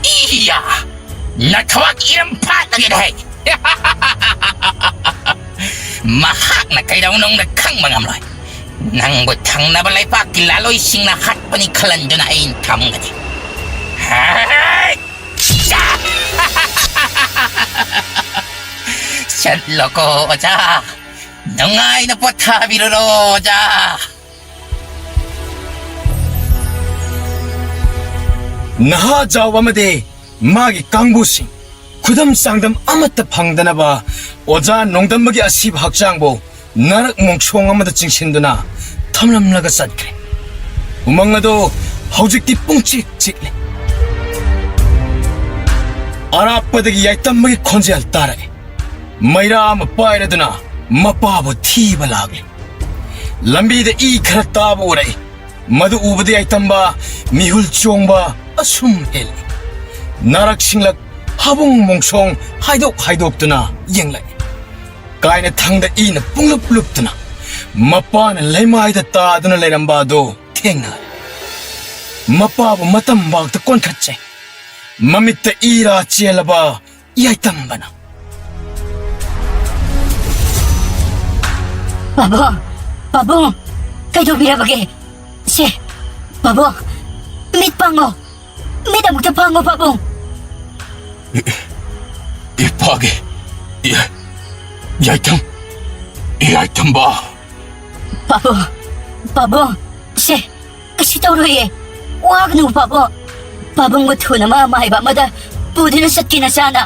ꯏꯌꯥ! ꯅꯊꯕꯥꯛ ꯏꯔꯝ ꯐꯥꯠꯂꯒꯦꯗ ꯍꯩ! ꯃꯍꯥꯛꯅ ꯀꯩꯗꯧꯅꯨꯡꯗ ꯈꯪꯕ ꯉꯝꯂꯣꯏ꯫ ꯅꯪꯕꯨ ꯊꯪꯅꯕ ꯂꯩꯕꯥꯛꯀꯤ ꯂꯥꯂꯣꯏꯁꯤꯡꯅ ꯍꯥꯠꯄꯅꯤ ꯈꯜꯍꯟꯗꯨꯅ ꯑꯩꯅ ꯊꯝꯒꯅꯤ꯫ ꯍꯩ! ꯆꯠꯂꯣꯀꯣ ꯑꯣꯖꯥ, ꯅꯨꯡꯉꯥꯏꯅ ꯄꯣꯊꯥꯕꯤꯔꯨꯔꯣ ꯑꯣꯖꯥ꯫ ꯅꯍꯥ ꯖꯥꯎ ꯑꯃꯗꯤ ꯃꯥꯒꯤ ꯀꯥꯡꯕꯨꯁꯤꯡ ꯈꯨꯗꯝ ꯆꯥꯡꯗꯝ ꯑꯃꯠꯇ ꯐꯪꯗꯅꯕ ꯑꯣꯖꯥ ꯅꯣꯡꯗꯝꯕꯒꯤ ꯑꯁꯤꯕ ꯍꯛꯆꯥꯡꯕꯨ ꯅꯥꯔꯛ ꯃꯣꯡꯁꯣꯡ ꯑꯃꯗ ꯆꯤꯡꯁꯤꯟꯗꯨꯅ ꯊꯝꯂꯝꯂꯒ ꯆꯠꯈ꯭ꯔꯦ꯫ ꯎꯃꯪ ꯑꯗꯨ ꯍꯧꯖꯤꯛꯇꯤ ꯄꯨꯡꯆꯤꯛ ꯆꯤꯛꯂꯤ꯫ ꯑꯔꯥꯞꯄꯗꯒꯤ ꯌꯥꯏꯇꯝꯕꯒꯤ ꯈꯣꯟꯖꯦꯜ ꯇꯥꯔꯛꯏ꯫ ꯃꯩꯔꯥ ꯑꯃ ꯄꯥꯏꯔꯗꯨꯅ ꯃꯄꯥꯕꯨ ꯊꯤꯕ ꯂꯥꯛꯂꯤ꯫ ꯂꯝꯕꯤꯗ ꯏ ꯈꯔ ꯇꯥꯕ ꯎꯔꯛꯏ꯫ ꯃꯗꯨ ꯎꯕꯗ ꯌꯥꯏꯇꯝꯕ ꯃꯤꯍꯨꯜ ꯆꯣꯡꯕ ꯑꯁꯨꯝ ꯍꯦꯜꯂꯤ꯫ ꯅꯥꯔꯛ ꯁꯤꯡꯂꯛ ꯍꯥꯕꯨꯡ ꯃꯣꯡꯁꯣꯡ ꯍꯥꯏꯗꯣꯛ ꯍꯥꯏꯗꯣꯛꯇꯨꯅ ꯌꯦꯡꯂꯛꯏ꯫ ꯀꯥꯏꯅ ꯊꯪꯗ ꯏꯅ ꯄꯨꯡꯂꯨꯞ ꯂꯨꯞꯇꯨꯅ ꯃꯄꯥꯅ ꯂꯩꯃꯥꯏꯗ ꯇꯥꯗꯨꯅ ꯂꯩꯔꯝꯕ ꯑꯗꯨ ꯊꯦꯡꯅꯔꯦ꯫ ꯃꯄꯥꯕꯨ ꯃꯇꯝꯕꯥꯛꯇ ꯀꯣꯟꯈꯠꯆꯩ꯫ ꯃꯃꯤꯠꯇ ꯏꯔꯥ ꯆꯦꯜꯂꯕ ꯌꯥꯏꯇꯝꯕꯅ꯫ ꯄꯥꯕꯨꯡ, ꯄꯥꯕꯨꯡ, ꯀꯩꯗꯧꯕꯤꯔꯕꯒꯦ? ꯁꯦ, ꯄꯥꯕꯨꯡ, ꯃꯤꯠ ꯄꯥꯡꯉꯣ꯫ ꯃꯤꯠ ꯑꯃꯨꯛꯇ ꯄꯥꯡꯉꯣ, ꯄꯥꯕꯨꯡ꯫ ꯏ-, ꯏꯄꯥꯒꯤ, ꯏ-, ꯌꯥꯏꯇꯝ, ꯌꯥꯏꯇꯝꯕ꯫ ꯄꯥꯕꯨꯡ, ꯄꯥꯕꯨꯡ, ꯁꯦ, ꯀꯩꯁꯨ ꯇꯧꯔꯣꯏꯌꯦ꯫ ꯋꯥꯒꯅꯨ, ꯄꯥꯕꯨꯡ꯫ ꯄꯥꯕꯨꯡꯕꯨ ꯊꯨꯅ ꯃꯥ ꯃꯥꯏꯕ ꯑꯃꯗ ꯄꯨꯗꯨꯅ ꯆꯠꯀꯦ ꯅꯆꯥꯅ꯫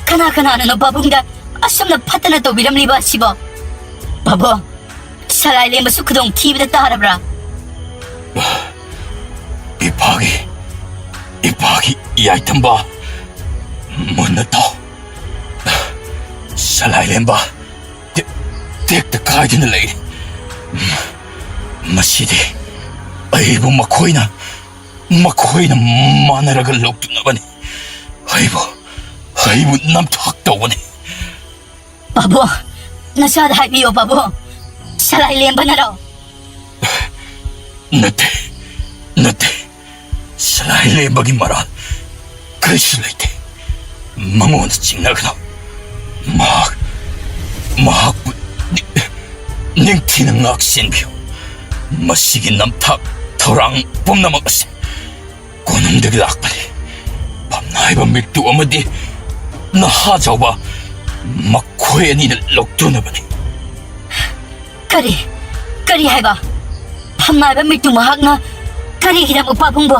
ꯀꯅꯥ ꯀꯅꯥꯅꯅꯣ ꯄꯥꯕꯨꯡꯗ ꯑꯁꯨꯝꯅ ꯐꯠꯇꯅ ꯇꯧꯕꯤꯔꯝꯂꯤꯕ ꯑꯁꯤꯕꯣ? ꯄꯥꯕꯨꯡ, ꯁꯂꯥꯏ ꯂꯦꯝꯕꯁꯨ ꯈꯨꯗꯣꯡ ꯊꯤꯕꯗ ꯇꯥꯔꯕ꯭ꯔꯥ? ꯏꯄꯥꯒꯤ, ꯏꯄꯥꯒꯤ ꯌꯥꯏꯇꯝꯕ, ꯃꯨꯟꯅ ꯇꯥꯎ꯫ ꯁꯂꯥꯏ ꯂꯦꯝꯕ ꯇꯦ-, ꯇꯦꯛꯇ ꯀꯥꯏꯗꯅ ꯂꯩꯔꯤ꯫ ꯃꯁꯤꯗꯤ ꯑꯩꯕꯨ ꯃꯈꯣꯏꯅ, ꯃꯈꯣꯏꯅ ꯃꯥꯟꯅꯔꯒ ꯂꯧꯇꯨꯅꯕꯅꯤ꯫ ꯑꯩꯕꯨ, ꯑꯩꯕꯨ ꯅꯝꯊꯥꯛ ꯇꯧꯕꯅꯤ꯫ ꯄꯥꯕꯨꯡ, ꯅꯆꯥꯗ ꯍꯥꯏꯕꯤꯌꯣ, ꯄꯥꯕꯨꯡ꯫ ꯁꯂꯥꯏ ꯂꯦꯝꯕꯅꯔꯣ? ꯅꯠꯇꯦ, ꯅꯠꯇꯦ꯫ ꯁꯂꯥꯏ ꯂꯦꯝꯕꯒꯤ ꯃꯔꯥꯜ ꯀꯔꯤꯁꯨ ꯂꯩꯇꯦ꯫ ꯃꯉꯣꯟꯗ ꯆꯤꯡꯅꯒꯅꯨ꯫ ꯃꯍꯥꯛ, ꯃꯍꯥꯛꯄꯨ ꯅꯤꯡꯊꯤꯅ ꯉꯥꯛ ꯁꯦꯟꯕꯤꯌꯨ꯫ ꯃꯁꯤꯒꯤ ꯅꯝꯊꯥꯛ ꯊꯧꯔꯥꯡ ꯄꯨꯝꯅꯃꯛ ꯑꯁꯤ ꯀꯣꯅꯨꯡꯗꯒꯤ ꯂꯥꯛꯄꯅꯤ꯫ ꯐꯝꯅꯥꯏꯕ ꯃꯤꯠꯇꯨ ꯑꯃꯗꯤ ꯅꯍꯥ ꯖꯥꯎꯕ ꯃꯈꯣꯏ ꯑꯅꯤꯅ ꯂꯧꯇꯨꯅꯕꯅꯤ꯫ ꯀꯔꯤ? ꯀꯔꯤ ꯍꯥꯏꯕ? ꯐꯝꯅꯥꯏꯕ ꯃꯤꯠꯇꯨ ꯃꯍꯥꯛꯅ ꯀꯔꯤꯒꯤꯗꯃꯛ ꯄꯥꯕꯨꯡꯕꯨ?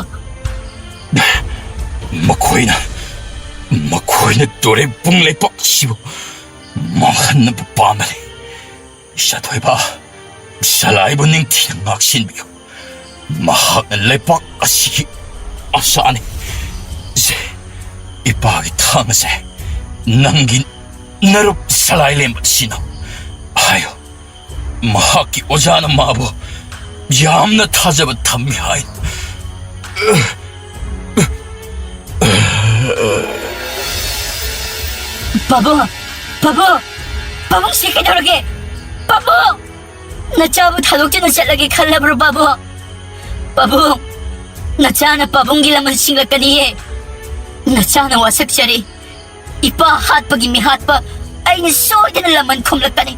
ꯃꯈꯣꯏꯅ, ꯃꯈꯣꯏꯅ ꯇꯨꯔꯦꯜ ꯄꯨꯡ ꯂꯩꯄꯥꯛ ꯑꯁꯤꯕꯨ ꯃꯥꯡꯍꯟꯅꯕ ꯄꯥꯝꯕꯅꯤ꯫ ꯏꯆꯥꯊꯣꯏꯕ, ꯁꯂꯥꯏꯕꯨ ꯅꯤꯡꯊꯤꯅ ꯉꯥꯛꯁꯦꯟꯕꯤꯌꯨ꯫ ꯃꯍꯥꯛꯅ ꯂꯩꯄꯥꯛ ꯑꯁꯤꯒꯤ ꯑꯁꯥꯅꯤ꯫ ꯁꯦ, ꯏꯄꯥꯒꯤ ꯊꯥꯡ ꯑꯁꯦ ꯅꯪꯒꯤ ꯅꯔꯨꯞ ꯁꯂꯥꯏꯂꯦꯝꯕꯗ ꯁꯤꯟꯅꯧ ꯍꯥꯏꯌꯨ꯫ ꯃꯍꯥꯛꯀꯤ ꯑꯣꯖꯥꯅ ꯃꯥꯕꯨ ꯌꯥꯝꯅ ꯊꯥꯖꯕ ꯊꯝꯃꯤ ꯍꯥꯏ꯫ ꯄꯥꯕꯨꯡ, ꯄꯥꯕꯨꯡ, ꯄꯥꯕꯨꯡꯁꯤ ꯀꯩꯗꯧꯔꯒꯦ? ꯄꯥꯕꯨꯡ! ꯅꯆꯥꯕꯨ ꯊꯥꯗꯣꯛꯇꯨꯅ ꯆꯠꯂꯒꯦ ꯈꯜꯂꯕ꯭ꯔꯣ, ꯄꯥꯕꯨꯡ? ꯄꯥꯕꯨꯡ, ꯅꯆꯥꯅ ꯄꯥꯕꯨꯡꯒꯤ ꯂꯃꯟ ꯁꯤꯡꯂꯛꯀꯅꯤꯌꯦ꯫ ꯅꯆꯥꯅ ꯋꯥꯁꯛꯆꯔꯤ꯫ ꯏꯄꯥ ꯍꯥꯠꯄꯒꯤ ꯃꯤꯍꯥꯠꯄ ꯑꯩꯅ ꯁꯣꯏꯗꯅ ꯂꯃꯟ ꯈꯨꯝꯂꯛꯀꯅꯤ꯫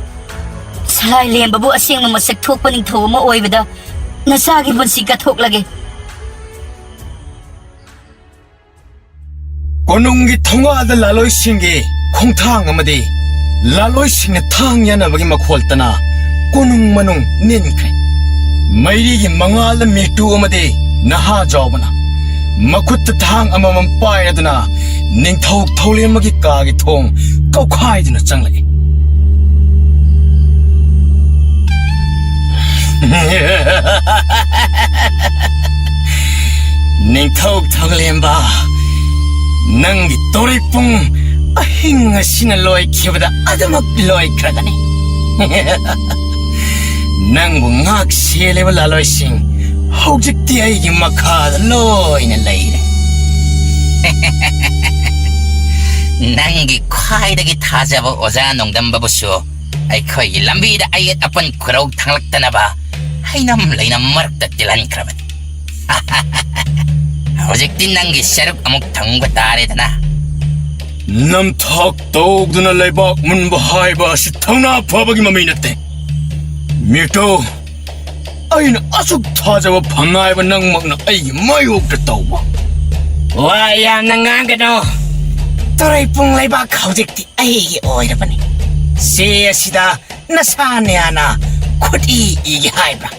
ꯁꯂꯥꯏ ꯂꯦꯝꯕꯕꯨ ꯑꯁꯦꯡꯕ ꯃꯁꯛ ꯊꯣꯛꯄ ꯅꯤꯡꯊꯧ ꯑꯃ ꯑꯣꯏꯕꯗ ꯅꯆꯥꯒꯤ ꯄꯨꯟꯁꯤ ꯀꯠꯊꯣꯛꯂꯒꯦ꯫ ꯀꯣꯅꯨꯡꯒꯤ ꯊꯣꯡꯒꯥꯜꯗ ꯂꯥꯂꯣꯏꯁꯤꯡꯒꯤ ꯈꯣꯡꯊꯥꯡ ꯑꯃꯗꯤ ꯂꯥꯂꯣꯏꯁꯤꯡꯅ ꯊꯥꯡ ꯌꯥꯅꯕꯒꯤ ꯃꯈꯣꯜ ꯇꯅ ꯀꯣꯅꯨꯡ ꯃꯅꯨꯡ ꯅꯤꯟꯈ꯭ꯔꯦ꯫ ꯃꯩꯔꯤꯒꯤ ꯃꯉꯥꯜꯗ ꯃꯤꯇꯨ ꯑꯃꯗꯤ ꯅꯍꯥ ꯖꯥꯎꯕꯅ ꯃꯈꯨꯠꯇ ꯊꯥꯡ ꯑꯃꯃꯝ ꯄꯥꯏꯔꯗꯨꯅ ꯅꯤꯡꯊꯧ ꯊꯧꯂꯦꯝꯕꯒꯤ ꯀꯥꯒꯤ ꯊꯣꯡ ꯀꯧꯈꯥꯏꯗꯨꯅ ꯆꯪꯂꯛꯏ꯫ ꯅꯤꯡꯊꯧ ꯊꯧꯂꯦꯝꯕ, ꯅꯪꯒꯤ ꯇꯣꯔꯩꯄꯨꯡ ꯑꯍꯤꯡ ꯑꯁꯤꯅ ꯂꯣꯏꯈꯤꯕꯗ ꯑꯗꯨꯃꯛ ꯂꯣꯏꯈ꯭ꯔꯒꯅꯤ꯫ ꯅꯪꯕꯨ ꯉꯥꯛ ꯁꯦꯜꯂꯤꯕ ꯂꯥꯂꯣꯏꯁꯤꯡ ꯍꯧꯖꯤꯛꯇꯤ ꯑꯩꯒꯤ ꯃꯈꯥꯗ ꯂꯣꯏꯅ ꯂꯩꯔꯦ꯫ ꯅꯪꯒꯤ ꯈ꯭ꯋꯥꯏꯗꯒꯤ ꯊꯥꯖꯕ ꯑꯣꯖꯥ ꯅꯣꯡꯗꯝꯕꯕꯨꯁꯨ ꯑꯩꯈꯣꯏꯒꯤ ꯂꯝꯕꯤꯗ ꯑꯌꯦꯠ ꯑꯄꯟ ꯈꯨꯔꯧ ꯊꯥꯡꯂꯛꯇꯅꯕ ꯍꯩꯅꯝ ꯂꯩꯅꯝ ꯃꯔꯛꯇ ꯇꯤꯜꯍꯟꯈ꯭ꯔꯕꯅꯤ꯫ ꯍꯧꯖꯤꯛꯇꯤ ꯅꯪꯒꯤ ꯁꯔꯨꯛ ꯑꯃꯨꯛ ꯊꯪꯕ ꯇꯥꯔꯦꯗꯅ꯫ ꯅꯝꯊꯥꯛ ꯇꯧꯗꯨꯅ ꯂꯩꯕꯥꯛ ꯃꯨꯟꯕ ꯍꯥꯏꯕ ꯑꯁꯤ ꯊꯧꯅꯥ ꯐꯕꯒꯤ ꯃꯃꯤ ꯅꯠꯇꯦ꯫ ꯃꯤꯇꯨ, ꯑꯩꯅ ꯑꯁꯨꯛ ꯊꯥꯖꯕ ꯐꯪꯉꯥꯏꯕ ꯅꯪꯃꯛꯅ ꯑꯩꯒꯤ ꯃꯥꯌꯣꯛꯇ ꯇꯧꯕ꯫ ꯋꯥ ꯌꯥꯝꯅ ꯉꯥꯡꯒꯅꯨ꯫ ꯇꯣꯔꯩꯄꯨꯡ ꯂꯩꯕꯥꯛ ꯍꯧꯖꯤꯛꯇꯤ ꯑꯩꯒꯤ ꯑꯣꯏꯔꯕꯅꯤ꯫ ꯆꯦ ꯑꯁꯤꯗ ꯅꯁꯥ ꯅꯌꯥꯅ ꯈꯨꯠ ꯏ ꯏꯒꯦ ꯍꯥꯏꯕ꯭ꯔꯥ?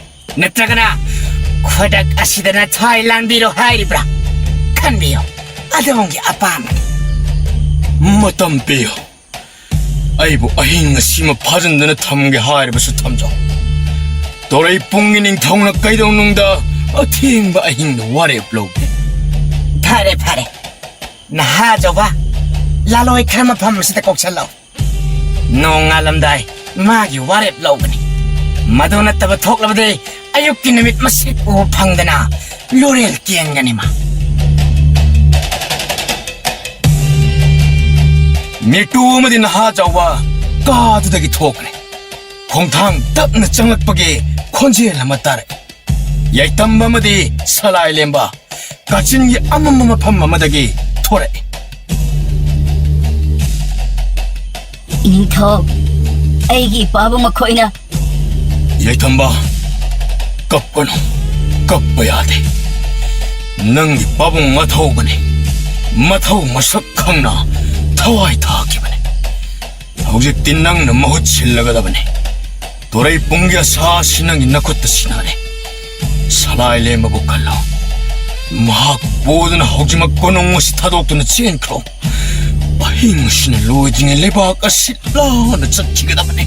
ꯅꯠꯇ꯭ꯔꯒꯅ ꯈꯨꯗꯛ ꯑꯁꯤꯗ ꯅꯊ꯭ꯋꯥꯏ ꯂꯥꯟꯕꯤꯔꯣ ꯍꯥꯏꯔꯤꯕ꯭ꯔꯥ? ꯈꯟꯕꯤꯌꯨ, ꯑꯗꯣꯝꯒꯤ ꯑꯄꯥꯝꯕꯅꯤ꯫ ꯃꯇꯝ ꯄꯤꯌꯨ꯫ ꯑꯩꯕꯨ ꯑꯍꯤꯡ ꯑꯁꯤꯃ ꯐꯥꯖꯤꯟꯗꯨꯅ ꯊꯝꯒꯦ ꯍꯥꯏꯔꯕꯁꯨ ꯊꯝꯖꯧ꯫ ꯇꯣꯔꯩꯄꯨꯡꯒꯤ ꯅꯤꯡꯊꯧꯅ ꯀꯩꯗꯧꯅꯨꯡꯗ ꯑꯊꯦꯡꯕ ꯑꯍꯤꯡꯗ ꯋꯥꯔꯦꯞ ꯂꯧꯗꯦ꯫ ꯐꯔꯦ, ꯐꯔꯦ꯫ ꯅꯍꯥ ꯑꯆꯧꯕ, ꯂꯥꯂꯣꯏ ꯈꯔ ꯃꯐꯝ ꯑꯁꯤꯗ ꯀꯧꯁꯜꯂꯛꯎ꯫ ꯅꯣꯡꯉꯥꯜꯂꯝꯗꯥꯏ ꯃꯥꯒꯤ ꯋꯥꯔꯦꯞ ꯂꯧꯒꯅꯤ꯫ ꯃꯗꯨ ꯅꯠꯇꯕ ꯊꯣꯛꯂꯕꯗꯤ ꯑꯌꯨꯛꯀꯤ ꯅꯨꯃꯤꯠ ꯃꯁꯤꯠ ꯎꯕ ꯐꯪꯗꯅ ꯂꯣꯔꯦꯜ ꯀꯦꯟꯒꯅꯤ ꯃꯥ꯫ ꯃꯤꯇꯨ ꯑꯃꯗꯤ ꯅꯍꯥ ꯑꯆꯧꯕ ꯀꯥꯗꯨꯗꯒꯤ ꯊꯣꯛꯈ꯭ꯔꯦ꯫ ꯈꯣꯡꯊꯥꯡ ꯇꯞꯅ ꯆꯪꯂꯛꯄꯒꯤ ꯈꯣꯟꯖꯦꯜ ꯑꯃ ꯇꯥꯔꯛꯏ꯫ ꯌꯥꯏꯇꯝꯕ ꯑꯃꯗꯤ ꯁꯂꯥꯏ ꯂꯦꯝꯕ ꯀꯥꯆꯤꯟꯒꯤ ꯑꯃꯝꯕ ꯃꯐꯝ ꯑꯃꯗꯒꯤ ꯊꯣꯔꯛꯏ꯫ ꯏꯅꯤꯡꯊꯧ, ꯑꯩꯒꯤ ꯏꯄꯥꯕꯨ ꯃꯈꯣꯏꯅ ꯌꯥꯏꯇꯝꯕ, ꯀꯞꯀꯅꯨ, ꯀꯞꯄ ꯌꯥꯗꯦ꯫ ꯅꯪꯒꯤ ꯄꯥꯕꯨꯡ ꯑꯊꯧꯕꯅꯤ, ꯃꯊꯧ ꯃꯁꯛ ꯈꯪꯅ ꯊꯋꯥꯏ ꯊꯥꯈꯤꯕꯅꯤ꯫ ꯍꯧꯖꯤꯛꯇꯤ ꯅꯪꯅ ꯃꯍꯨꯠ ꯁꯤꯜꯂꯒꯗꯕꯅꯤ꯫ ꯇꯣꯔꯩ ꯄꯨꯡꯒꯤ ꯑꯁꯥ ꯑꯁꯤ ꯅꯪꯒꯤ ꯅꯈꯨꯠꯇ ꯁꯤꯟꯅꯔꯦ꯫ ꯁꯂꯥꯏ ꯂꯦꯝꯕꯕꯨ ꯈꯜꯂꯣ꯫ ꯃꯍꯥꯛ ꯄꯣꯗꯨꯅ ꯍꯧꯖꯤꯛꯃꯛ ꯀꯣꯅꯨꯡ ꯑꯁꯤ ꯊꯥꯗꯣꯛꯇꯨꯅ ꯆꯦꯟꯈ꯭ꯔꯣ꯫ ꯑꯍꯤꯡ ꯑꯁꯤꯅ ꯂꯣꯏꯗ꯭ꯔꯤꯉꯩ ꯂꯩꯕꯥꯛ ꯑꯁꯤ ꯂꯥꯟꯅ ꯆꯠꯈꯤꯒꯗꯕꯅꯤ꯫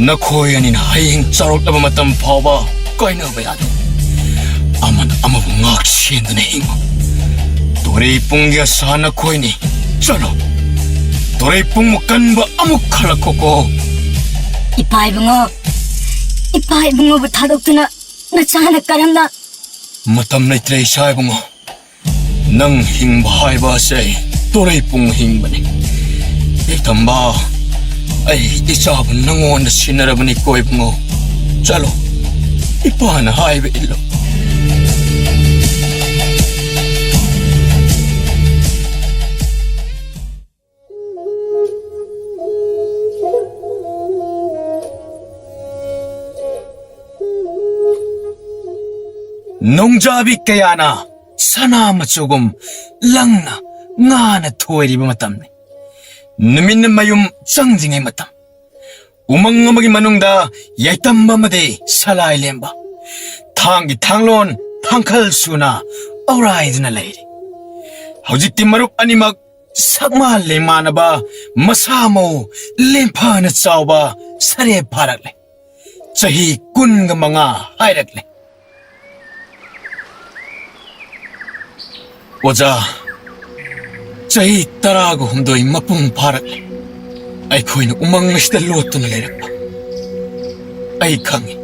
ꯅꯈꯣꯏ ꯑꯅꯤꯅ ꯍꯌꯦꯡ ꯆꯥꯎꯔꯛꯂꯕ ꯃꯇꯝ ꯐꯥꯎꯕ ꯀꯥꯏꯅꯕ ꯌꯥꯗꯦ꯫ ꯑꯃꯅ ꯑꯃꯕꯨ ꯉꯥꯛ ꯁꯦꯟꯗꯨꯅ ꯍꯤꯡꯉꯨ꯫ ꯇꯣꯔꯩ ꯄꯨꯡꯒꯤ ꯑꯁꯥ ꯅꯈꯣꯏꯅꯤ꯫ ꯆꯠꯂꯣ꯫ ꯇꯣꯔꯩ ꯄꯨꯡ ꯀꯟꯕ ꯑꯃꯨꯛ ꯈꯜꯂꯛꯈꯣꯀꯣ꯫ ꯏꯄꯥ ꯏꯕꯨꯡꯉꯣ, ꯏꯄꯥ ꯏꯕꯨꯡꯉꯣꯕꯨ ꯊꯥꯗꯣꯛꯇꯨꯅ ꯅꯆꯥꯅ ꯀꯔꯝꯅ? ꯃꯇꯝ ꯂꯩꯇ꯭ꯔꯦ ꯏꯆꯥ ꯏꯕꯨꯡꯉꯣ꯫ ꯅꯪ ꯍꯤꯡꯕ ꯍꯥꯏꯕ ꯑꯁꯦ ꯇꯣꯔꯩ ꯄꯨꯡ ꯍꯤꯡꯕꯅꯤ꯫ ꯏꯇꯝꯕ, ꯑꯩ ꯏꯆꯥꯕꯨ ꯅꯪꯉꯣꯟꯗ ꯁꯤꯟꯅꯔꯕꯅꯤ ꯀꯣ ꯏꯕꯨꯡꯉꯣ꯫ ꯆꯠꯂꯣ, ꯏꯄꯥꯅ ꯍꯥꯏꯕ ꯏꯜꯂꯣ꯫ ꯅꯣꯡꯖꯥꯕꯤ ꯀꯌꯥꯅ ꯁꯅꯥ ꯃꯆꯨꯒꯨꯝ ꯂꯪꯅ ꯉꯥꯅ ꯊꯣꯏꯔꯤꯕ ꯃꯇꯝꯅꯤ꯫ ꯅꯨꯃꯤꯠꯅ ꯃꯌꯨꯝ ꯆꯪꯗ꯭ꯔꯤꯉꯩ ꯃꯇꯝ꯫ ꯎꯃꯪ ꯑꯃꯒꯤ ꯃꯅꯨꯡꯗ ꯌꯥꯏꯇꯝꯕ ꯑꯃꯗꯤ ꯁꯂꯥꯏ ꯂꯦꯝꯕ ꯊꯥꯡꯒꯤ ꯊꯥꯡꯂꯣꯟ ꯊꯥꯡꯈꯜ ꯁꯨꯅ ꯑꯧꯔꯥꯏꯗꯨꯅ ꯂꯩꯔꯤ꯫ ꯍꯧꯖꯤꯛꯇꯤ ꯃꯔꯨꯞ ꯑꯅꯤꯃꯛ ꯁꯛꯃꯥꯟ ꯂꯦꯡꯃꯥꯟꯅꯕ, ꯃꯁꯥ ꯃꯎ ꯂꯦꯝꯐꯅ ꯆꯥꯎꯕ ꯁꯔꯦꯞ ꯐꯥꯔꯛꯂꯦ꯫ ꯆꯍꯤ ꯀꯨꯟꯒ ꯃꯉꯥ ꯍꯥꯏꯔꯛꯂꯦ꯫ ꯑꯣꯖꯥ, ꯆꯍꯤ ꯇꯔꯥꯒ ꯍꯨꯝꯗꯣꯏ ꯃꯄꯨꯡ ꯐꯥꯔꯛꯂꯦ꯫ ꯑꯩꯈꯣꯏꯅ ꯎꯃꯪ ꯑꯁꯤꯗ ꯂꯣꯠꯇꯨꯅ ꯂꯩꯔꯛꯄ꯫ ꯑꯩ ꯈꯪꯏ,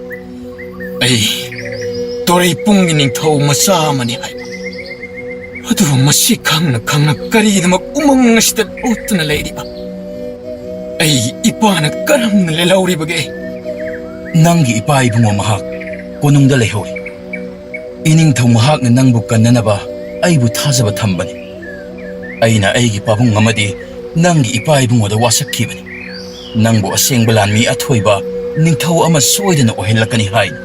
ꯑꯩ ꯇꯣꯔꯩꯄꯨꯡꯒꯤ ꯅꯤꯡꯊꯧ ꯃꯆꯥ ꯑꯃꯅꯤ ꯍꯥꯏꯕ꯫ ꯑꯗꯨꯕꯨ ꯃꯁꯤ ꯈꯪꯅ ꯈꯪꯅ ꯀꯔꯤꯒꯤꯗꯃꯛ ꯎꯃꯪ ꯑꯁꯤꯗ ꯂꯣꯠꯇꯨꯅ ꯂꯩꯔꯤꯕ? ꯑꯩꯒꯤ ꯏꯄꯥꯅ ꯀꯔꯝꯅ ꯂꯦꯜꯍꯧꯔꯤꯕꯒꯦ? ꯅꯪꯒꯤ ꯏꯄꯥ ꯏꯕꯨꯡꯉꯣ ꯃꯍꯥꯛ ꯀꯣꯅꯨꯡꯗ ꯂꯩꯍꯧꯔꯤ꯫ ꯏꯅꯤꯡꯊꯧ ꯃꯍꯥꯛꯅ ꯅꯪꯕꯨ ꯀꯟꯅꯅꯕ ꯑꯩꯕꯨ ꯊꯥꯖꯕ ꯊꯝꯕꯅꯤ꯫ ꯑꯩꯅ ꯑꯩꯒꯤ ꯄꯥꯕꯨꯡ ꯑꯃꯗꯤ ꯅꯪꯒꯤ ꯏꯄꯥ ꯏꯕꯨꯡꯉꯣꯗ ꯋꯥꯁꯛꯈꯤꯕꯅꯤ꯫ ꯅꯪꯕꯨ ꯑꯁꯦꯡꯕ ꯂꯥꯟꯃꯤ ꯑꯊꯣꯏꯕ ꯅꯤꯡꯊꯧ ꯑꯃ ꯁꯣꯏꯗꯅ ꯑꯣꯏꯍꯜꯂꯛꯀꯅꯤ ꯍꯥꯏꯅ꯫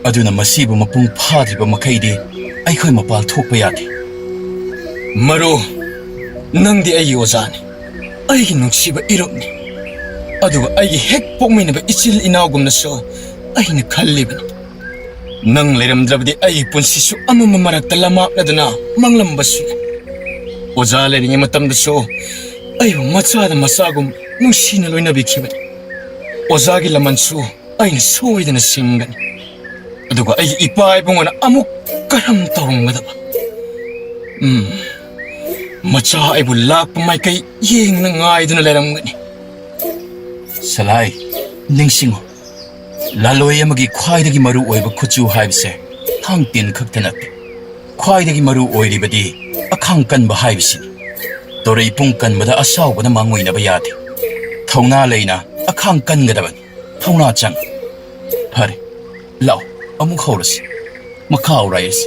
ꯑꯗꯨꯅ ꯃꯁꯤꯕꯨ ꯃꯄꯨꯡ ꯐꯥꯗ꯭ꯔꯤꯕ ꯃꯈꯩꯗꯤ ꯑꯩꯈꯣꯏ ꯃꯄꯥꯜ ꯊꯣꯛꯄ ꯌꯥꯗꯦ꯫ ꯃꯔꯨ, ꯅꯪꯗꯤ ꯑꯩꯒꯤ ꯑꯣꯖꯥꯅꯤ, ꯑꯩꯒꯤ ꯅꯨꯡꯁꯤꯕ ꯏꯔꯨꯞꯅꯤ꯫ ꯑꯗꯨꯒ ꯑꯩꯒꯤ ꯍꯦꯛ ꯄꯣꯛꯃꯤꯟꯅꯕ ꯏꯆꯤꯜ ꯏꯅꯥꯎꯒꯨꯝꯅꯁꯨ ꯑꯩꯅ ꯈꯜꯂꯤꯕꯅꯤ꯫ ꯅꯪ ꯂꯩꯔꯝꯗ꯭ꯔꯕꯗꯤ ꯑꯩꯒꯤ ꯄꯨꯟꯁꯤꯁꯨ ꯑꯃꯝꯕ ꯃꯔꯛꯇ ꯂꯝꯃꯥꯛꯅꯗꯨꯅ ꯃꯥꯡꯂꯝꯕꯁꯨ ꯌꯥꯏ꯫ ꯑꯣꯖꯥ ꯂꯩꯔꯤꯉꯩ ꯃꯇꯝꯗꯁꯨ ꯑꯩꯕꯨ ꯃꯆꯥꯗ ꯃꯆꯥꯒꯨꯝ ꯅꯨꯡꯁꯤꯅ ꯂꯣꯏꯅꯕꯤꯈꯤꯕꯅꯤ꯫ ꯑꯣꯖꯥꯒꯤ ꯂꯃꯟꯁꯨ ꯑꯩꯅ ꯁꯣꯏꯗꯅ ꯁꯤꯡꯒꯅꯤ꯫ ꯑꯗꯨꯒ ꯑꯩꯒꯤ ꯏꯄꯥ ꯏꯕꯨꯡꯉꯣꯅ ꯑꯃꯨꯛ ꯀꯔꯝ ꯇꯧꯔꯝꯒꯗꯕ? ꯎꯝ, ꯃꯆꯥ ꯑꯩꯕꯨ ꯂꯥꯛꯄ ꯃꯥꯏꯀꯩ ꯌꯦꯡꯅ ꯉꯥꯏꯗꯨꯅ ꯂꯩꯔꯝꯒꯅꯤ꯫ ꯁꯂꯥꯏ, ꯅꯤꯡꯁꯤꯡꯉꯨ, ꯂꯥꯂꯣꯏ ꯑꯃꯒꯤ ꯈ꯭ꯋꯥꯏꯗꯒꯤ ꯃꯔꯨ ꯑꯣꯏꯕ ꯈꯨꯠꯁꯨ ꯍꯥꯏꯕꯁꯦ ꯊꯥꯡ ꯇꯤꯟ ꯈꯛꯇ ꯅꯠꯇꯦ꯫ ꯈ꯭ꯋꯥꯏꯗꯒꯤ ꯃꯔꯨ ꯑꯣꯏꯔꯤꯕꯗꯤ ꯑꯈꯥꯡ ꯀꯟꯕ ꯍꯥꯏꯕꯁꯤꯅꯤ꯫ ꯇꯣꯔꯩ ꯄꯨꯡ ꯀꯟꯕꯗ ꯑꯁꯥꯎꯕꯅ ꯃꯥꯡꯑꯣꯏꯅꯕ ꯌꯥꯗꯦ꯫ ꯊꯧꯅꯥ ꯂꯩꯅ ꯑꯈꯥꯡ ꯀꯟꯒꯗꯕꯅꯤ꯫ ꯊꯧꯅꯥ ꯆꯪ꯫ ꯐꯔꯦ, ꯂꯥꯛꯑꯣ, ꯑꯃꯨꯛ ꯍꯧꯔꯁꯤ꯫ ꯃꯈꯥ ꯍꯧꯔꯛꯑꯁꯤ꯫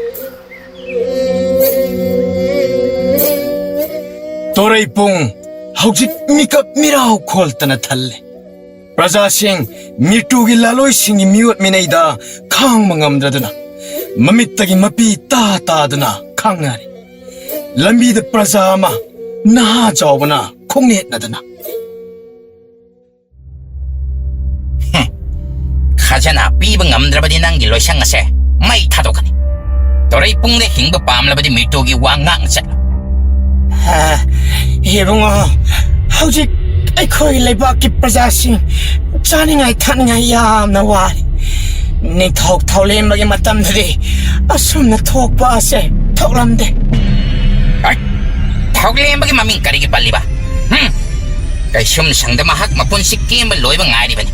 ꯇꯣꯔꯩꯄꯨꯡ ꯍꯧꯖꯤꯛ ꯃꯤꯀꯞ ꯃꯤꯔꯥꯎ ꯈꯣꯜꯇꯅ ꯊꯜꯂꯦ꯫ ꯄ꯭ꯔꯖꯥꯁꯤꯡ ꯃꯤꯔꯇꯨꯒꯤ ꯂꯥꯂꯣꯏꯁꯤꯡꯒꯤ ꯃꯤꯑꯣꯠ ꯃꯤꯅꯩꯗ ꯈꯥꯡꯕ ꯉꯝꯗ꯭ꯔꯗꯨꯅ ꯃꯃꯤꯠꯇꯒꯤ ꯃꯄꯤ ꯇꯥ ꯇꯥꯗꯨꯅ ꯈꯥꯡꯅꯔꯤ꯫ ꯂꯝꯕꯤꯗ ꯄ꯭ꯔꯖꯥ ꯑꯃ ꯅꯍꯥ ꯆꯥꯎꯕꯅ ꯈꯣꯡꯅꯦꯠꯅꯗꯅ꯫ ꯈꯖꯅꯥ ꯄꯤꯕ ꯉꯝꯗ꯭ꯔꯕꯗꯤ ꯅꯪꯒꯤ ꯂꯣꯏꯁꯪ ꯑꯁꯦ ꯃꯩ ꯊꯥꯗꯣꯛꯀꯅꯤ꯫ ꯇꯣꯔꯩ ꯄꯨꯡꯗ ꯍꯤꯡꯕ ꯄꯥꯝꯂꯕꯗꯤ ꯃꯤꯇꯣꯒꯤ ꯋꯥ ꯉꯥꯛꯅ ꯆꯠꯂꯨ꯫ ꯍꯥ, ꯏꯕꯨꯡꯉꯣ, ꯍꯧꯖꯤꯛ ꯑꯩꯈꯣꯏ ꯂꯩꯕꯥꯛꯀꯤ ꯄ꯭ꯔꯖꯥꯁꯤꯡ ꯆꯥꯅꯤꯡꯉꯥꯏ ꯊꯛꯅꯤꯡꯉꯥꯏ ꯌꯥꯝꯅ ꯋꯥꯔꯤ꯫ ꯅꯤꯡꯊꯧ ꯊꯧꯂꯦꯝꯕꯒꯤ ꯃꯇꯝꯗꯗꯤ ꯑꯁꯨꯝꯅ ꯊꯣꯛꯄ ꯑꯁꯦ ꯊꯣꯛꯂꯝꯗꯦ꯫ ꯑꯩ ꯊꯧꯒꯂꯦꯝꯕꯒꯤ ꯃꯃꯤꯡ ꯀꯔꯤꯒꯤ ꯄꯜꯂꯤꯕ? ꯍꯨꯝ? ꯀꯩꯁꯨꯝ ꯁꯪꯗ ꯃꯍꯥꯛ ꯃꯄꯨꯟꯁꯤ ꯀꯦꯝꯕ ꯂꯣꯏꯕ ꯉꯥꯏꯔꯤꯕꯅꯤ꯫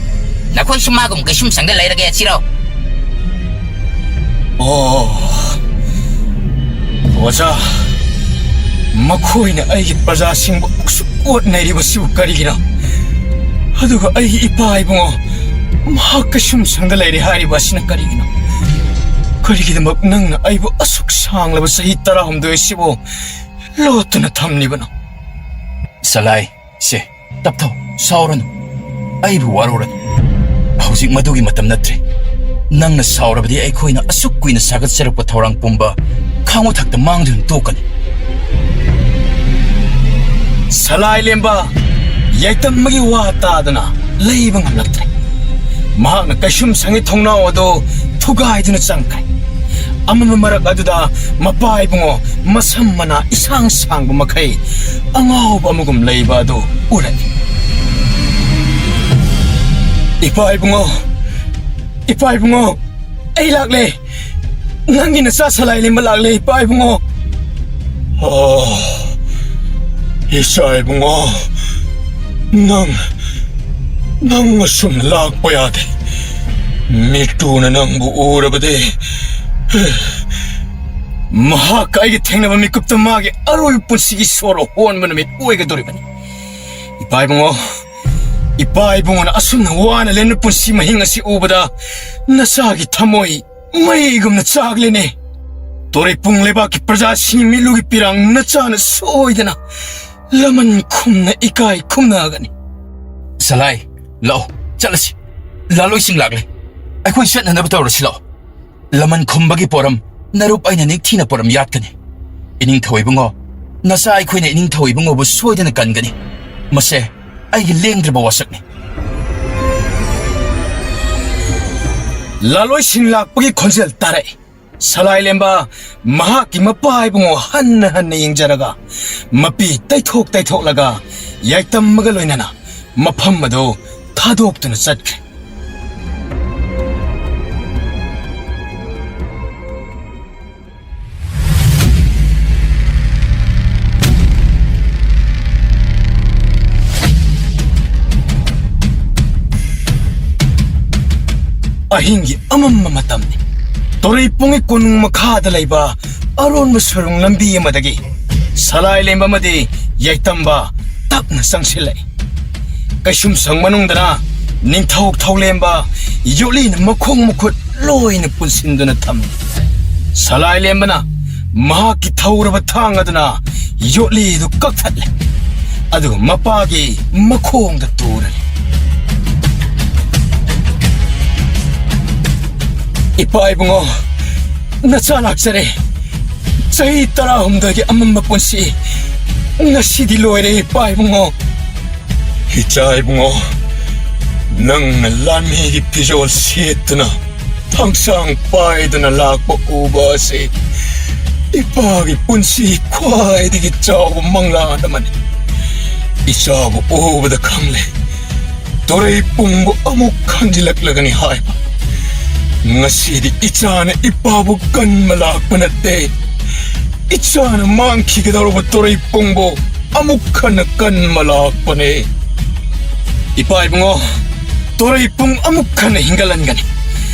ꯅꯈꯣꯏꯁꯨ ꯃꯥꯒꯨꯝ ꯀꯩꯁꯨꯝ ꯁꯪꯗ ꯂꯩꯔꯒꯦ ꯍꯥꯏꯁꯤꯔꯣ? ꯑꯣ, ꯑꯣꯖꯥ, ꯃꯈꯣꯏꯅ ꯑꯩꯒꯤ ꯄ꯭ꯔꯖꯥꯁꯤꯡꯕꯨ ꯑꯁꯨꯛ ꯑꯣꯠꯅꯩꯔꯤꯕꯁꯤꯕꯨ ꯀꯔꯤꯒꯤꯅꯣ? ꯑꯗꯨꯒ ꯑꯩꯒꯤ ꯏꯄꯥ ꯏꯕꯨꯡꯉꯣ ꯃꯍꯥꯛ ꯀꯩꯁꯨꯝ ꯁꯪꯗ ꯂꯩꯔꯦ ꯍꯥꯏꯔꯤꯕ ꯑꯁꯤꯅ ꯀꯔꯤꯒꯤꯅꯣ? ꯀꯔꯤꯒꯤꯗꯃꯛ ꯅꯪꯅ ꯑꯩꯕꯨ ꯑꯁꯨꯛ ꯁꯥꯡꯂꯕ ꯆꯍꯤ ꯇꯔꯥꯍꯨꯝꯗꯣꯏ ꯑꯁꯤꯕꯨ ꯂꯣꯠꯇꯨꯅ ꯊꯝꯂꯤꯕꯅꯣ? ꯁꯂꯥꯏ, ꯁꯦ, ꯇꯞꯊꯧ, ꯁꯥꯎꯔꯅꯨ, ꯑꯩꯕꯨ ꯋꯥꯔꯧꯔꯅꯨ꯫ ꯍꯧꯖꯤꯛ ꯃꯗꯨꯒꯤ ꯃꯇꯝ ꯅꯠꯇ꯭ꯔꯦ꯫ ꯅꯪꯅ ꯁꯥꯎꯔꯕꯗꯤ ꯑꯩꯈꯣꯏꯅ ꯑꯁꯨꯛ ꯀꯨꯏꯅ ꯁꯥꯒꯠꯆꯔꯛꯄ ꯊꯧꯔꯥꯡ ꯄꯨꯝꯕ ꯈꯥꯡꯕ ꯊꯛꯇ ꯃꯥꯡꯗꯨꯅ ꯇꯣꯛꯀꯅꯤ꯫ ꯁꯂꯥꯏ ꯂꯦꯝꯕ ꯌꯥꯏꯇꯝꯃꯒꯤ ꯋꯥ ꯇꯥꯗꯅ ꯂꯩꯕ ꯉꯝꯂꯛꯇ꯭ꯔꯦ꯫ ꯃꯍꯥꯛꯅ ꯀꯩꯁꯨꯝ ꯁꯪꯒꯤ ꯊꯣꯡꯅꯥꯎ ꯑꯗꯨ ꯊꯨꯒꯥꯏꯗꯨꯅ ꯆꯪꯈ꯭ꯔꯦ꯫ ꯑꯃꯝꯕ ꯃꯔꯛ ꯑꯗꯨꯗ ꯃꯄꯥ ꯏꯕꯨꯡꯉꯣ ꯃꯁꯝ ꯃꯅꯥ ꯏꯁꯥꯡ ꯁꯥꯡꯕ ꯃꯈꯩ ꯑꯉꯥꯎꯕ ꯑꯃꯒꯨꯝ ꯂꯩꯕ ꯑꯗꯨ ꯎꯔꯛꯏ꯫ "ꯏꯄꯥ ꯏꯕꯨꯡꯉꯣ, ꯏꯄꯥ ꯏꯕꯨꯡꯉꯣ, ꯑꯩ ꯂꯥꯛꯂꯦ꯫ ꯅꯪꯒꯤ ꯅꯆꯥ ꯁꯂꯥꯏ ꯂꯦꯝꯕ ꯂꯥꯛꯂꯦ, ꯏꯄꯥ ꯏꯕꯨꯡꯉꯣ꯫" "ꯑꯣ, ꯏꯆꯥ ꯏꯕꯨꯡꯉꯣ, ꯅꯪ, ꯅꯪ ꯑꯁꯨꯝ ꯂꯥꯛꯄ ꯌꯥꯗꯦ꯫ ꯃꯤꯠꯇꯨꯅ ꯅꯪꯕꯨ ꯎꯔꯕꯗꯤ꯫" ꯃꯍꯥꯛꯀ ꯑꯩꯒ ꯊꯦꯡꯅꯕ ꯃꯤꯀꯨꯞꯇ ꯃꯥꯒꯤ ꯑꯔꯣꯏꯕ ꯄꯨꯟꯁꯤꯒꯤ ꯁꯣꯔ ꯍꯣꯟꯕ ꯅꯨꯃꯤꯠ ꯑꯣꯏꯒꯗꯧꯔꯤꯕꯅꯤ꯫ ꯏꯄꯥ ꯏꯕꯨꯡꯉꯣ, ꯏꯄꯥ ꯏꯕꯨꯡꯉꯣꯅ ꯑꯁꯨꯝꯅ ꯋꯥꯅ ꯂꯦꯟꯕ ꯄꯨꯟꯁꯤ ꯃꯍꯤꯡ ꯑꯁꯤ ꯎꯕꯗ ꯅꯆꯥꯒꯤ ꯊꯃꯣꯏ ꯃꯩꯒꯨꯝꯅ ꯆꯥꯛꯂꯦꯅꯦ꯫ ꯇꯣꯔꯩꯄꯨꯡ ꯂꯩꯕꯥꯛꯀꯤ ꯄ꯭ꯔꯖꯥꯁꯤꯡꯒꯤ ꯃꯤꯠꯂꯨꯒꯤ ꯄꯤꯔꯥꯡ ꯅꯆꯥꯅ ꯁꯣꯏꯗꯅ ꯂꯃꯟ ꯈꯨꯝꯅ ꯏꯀꯥꯏ ꯈꯨꯝꯅꯒꯅꯤ꯫ ꯁꯂꯥꯏ, ꯂꯥꯛꯑꯣ, ꯆꯠꯂꯁꯤ꯫ ꯂꯥꯂꯣꯏꯁꯤꯡ ꯂꯥꯛꯂꯦ꯫ ꯑꯩꯈꯣꯏ ꯆꯠꯅꯅꯕ ꯇꯧꯔꯁꯤ, ꯂꯥꯛꯑꯣ꯫ ꯂꯃꯟ ꯈꯨꯝꯕꯒꯤ ꯄꯣꯔꯝ ꯅꯔꯨꯞ ꯑꯩꯅ ꯅꯤꯡꯊꯤꯅ ꯄꯣꯔꯝ ꯌꯥꯠꯀꯅꯤ꯫ ꯏꯅꯤꯡꯊꯧ ꯏꯕꯨꯡꯉꯣ, ꯅꯆꯥ ꯑꯩꯈꯣꯏꯅ ꯏꯅꯤꯡꯊꯧ ꯏꯕꯨꯡꯉꯣꯕꯨ ꯁꯣꯏꯗꯅ ꯀꯟꯒꯅꯤ꯫ ꯃꯁꯦ ꯑꯩꯒꯤ ꯂꯦꯡꯗ꯭ꯔꯕ ꯋꯥꯁꯛꯅꯤ꯫ ꯂꯥꯂꯣꯏꯁꯤꯡ ꯂꯥꯛꯄꯒꯤ ꯈꯣꯟꯖꯦꯜ ꯇꯥꯔꯛꯏ꯫ ꯁꯂꯥꯏ ꯂꯦꯝꯕ ꯃꯍꯥꯛꯀꯤ ꯃꯄꯥ ꯏꯕꯨꯡꯉꯣ ꯍꯟꯅ ꯍꯟꯅ ꯌꯦꯡꯖꯔꯒ, ꯃꯄꯤ ꯇꯩꯊꯣꯛ ꯇꯩꯊꯣꯛꯂꯒ, ꯌꯥꯏꯇꯝꯃꯒ ꯂꯣꯏꯅꯅ ꯃꯐꯝ ꯑꯗꯨ ꯊꯥꯗꯣꯛꯇꯨꯅ ꯆꯠꯈ꯭ꯔꯦ꯫ ꯏꯪꯒꯤ ꯑꯃꯝꯕ ꯃꯇꯝꯅꯤ꯫ ꯇꯣꯔꯩꯄꯨꯡꯒꯤ ꯀꯣꯅꯨꯡ ꯃꯈꯥꯗ ꯂꯩꯕ ꯑꯔꯣꯟꯕ ꯁꯨꯔꯨꯡ ꯂꯝꯕꯤ ꯑꯃꯗꯒꯤ ꯁꯂꯥꯏꯂꯦꯝꯕ ꯑꯃꯗꯤ ꯌꯥꯏꯇꯝꯕ ꯇꯞꯅ ꯆꯪꯁꯤꯜꯂꯛꯏ꯫ ꯀꯩꯁꯨꯝꯁꯪ ꯃꯅꯨꯡꯗꯅ ꯅꯤꯡꯊꯧ ꯊꯧꯂꯦꯝꯕ ꯌꯣꯠꯂꯤꯅ ꯃꯈꯣꯡ ꯃꯈꯨꯠ ꯂꯣꯏꯅ ꯄꯨꯟꯁꯤꯟꯗꯨꯅ ꯊꯝꯃꯤ꯫ ꯁꯂꯥꯏꯂꯦꯝꯕꯅ ꯃꯍꯥꯛꯀꯤ ꯊꯧꯔꯕ ꯊꯥꯡ ꯑꯗꯨꯅ ꯌꯣꯠꯂꯤꯗꯨ ꯀꯛꯊꯠꯂꯦ, ꯑꯗꯨꯒ ꯃꯄꯥꯒꯤ ꯃꯈꯣꯡꯗ ꯇꯨꯔꯦ꯫ "ꯏꯄꯥ ꯏꯕꯨꯡꯉꯣ, ꯅꯆꯥ ꯂꯥꯛꯆꯔꯦ꯫ ꯆꯍꯤ ꯇꯔꯥꯍꯨꯝꯗꯣꯏꯒꯤ ꯑꯃꯝꯕ ꯄꯨꯟꯁꯤ ꯉꯁꯤꯗꯤ ꯂꯣꯏꯔꯦ, ꯏꯄꯥ ꯏꯕꯨꯡꯉꯣ꯫" "ꯏꯆꯥ ꯏꯕꯨꯡꯉꯣ, ꯅꯪꯅ ꯂꯥꯟꯃꯤꯒꯤ ꯐꯤꯖꯣꯜ ꯁꯦꯠꯇꯨꯅ ꯊꯥꯡꯁꯥꯡ ꯄꯥꯏꯗꯨꯅ ꯂꯥꯛꯄ ꯎꯕ ꯑꯁꯤ ꯏꯄꯥꯒꯤ ꯄꯨꯟꯁꯤ ꯈ꯭ꯋꯥꯏꯗꯒꯤ ꯆꯥꯎꯕ ꯃꯪꯂꯥꯟ ꯑꯃꯅꯤ꯫ ꯏꯆꯥꯕꯨ ꯎꯕꯗ ꯈꯪꯂꯦ, ꯇꯣꯔꯩ ꯄꯨꯡꯕꯨ ꯑꯃꯨꯛ ꯍꯟꯖꯤꯜꯂꯛꯂꯒꯅꯤ ꯍꯥꯏꯕ꯫ ꯉꯁꯤꯗꯤ ꯏꯆꯥꯅ ꯏꯄꯥꯕꯨ ꯀꯟꯕ ꯂꯥꯛꯄ ꯅꯠꯇꯦ, ꯏꯆꯥꯅ ꯃꯥꯡꯈꯤꯒꯗꯧꯔꯕ ꯇꯣꯔꯩ ꯄꯨꯡꯕꯨ ꯑꯃꯨꯛ ꯍꯟꯅ ꯀꯟꯕ ꯂꯥꯛꯄꯅꯦ꯫ ꯏꯄꯥ ꯏꯕꯨꯡꯉꯣ, ꯇꯣꯔꯩ ꯄꯨꯡ ꯑꯃꯨꯛ ꯍꯟꯅ ꯍꯤꯡꯒꯠꯍꯟꯒꯅꯤ꯫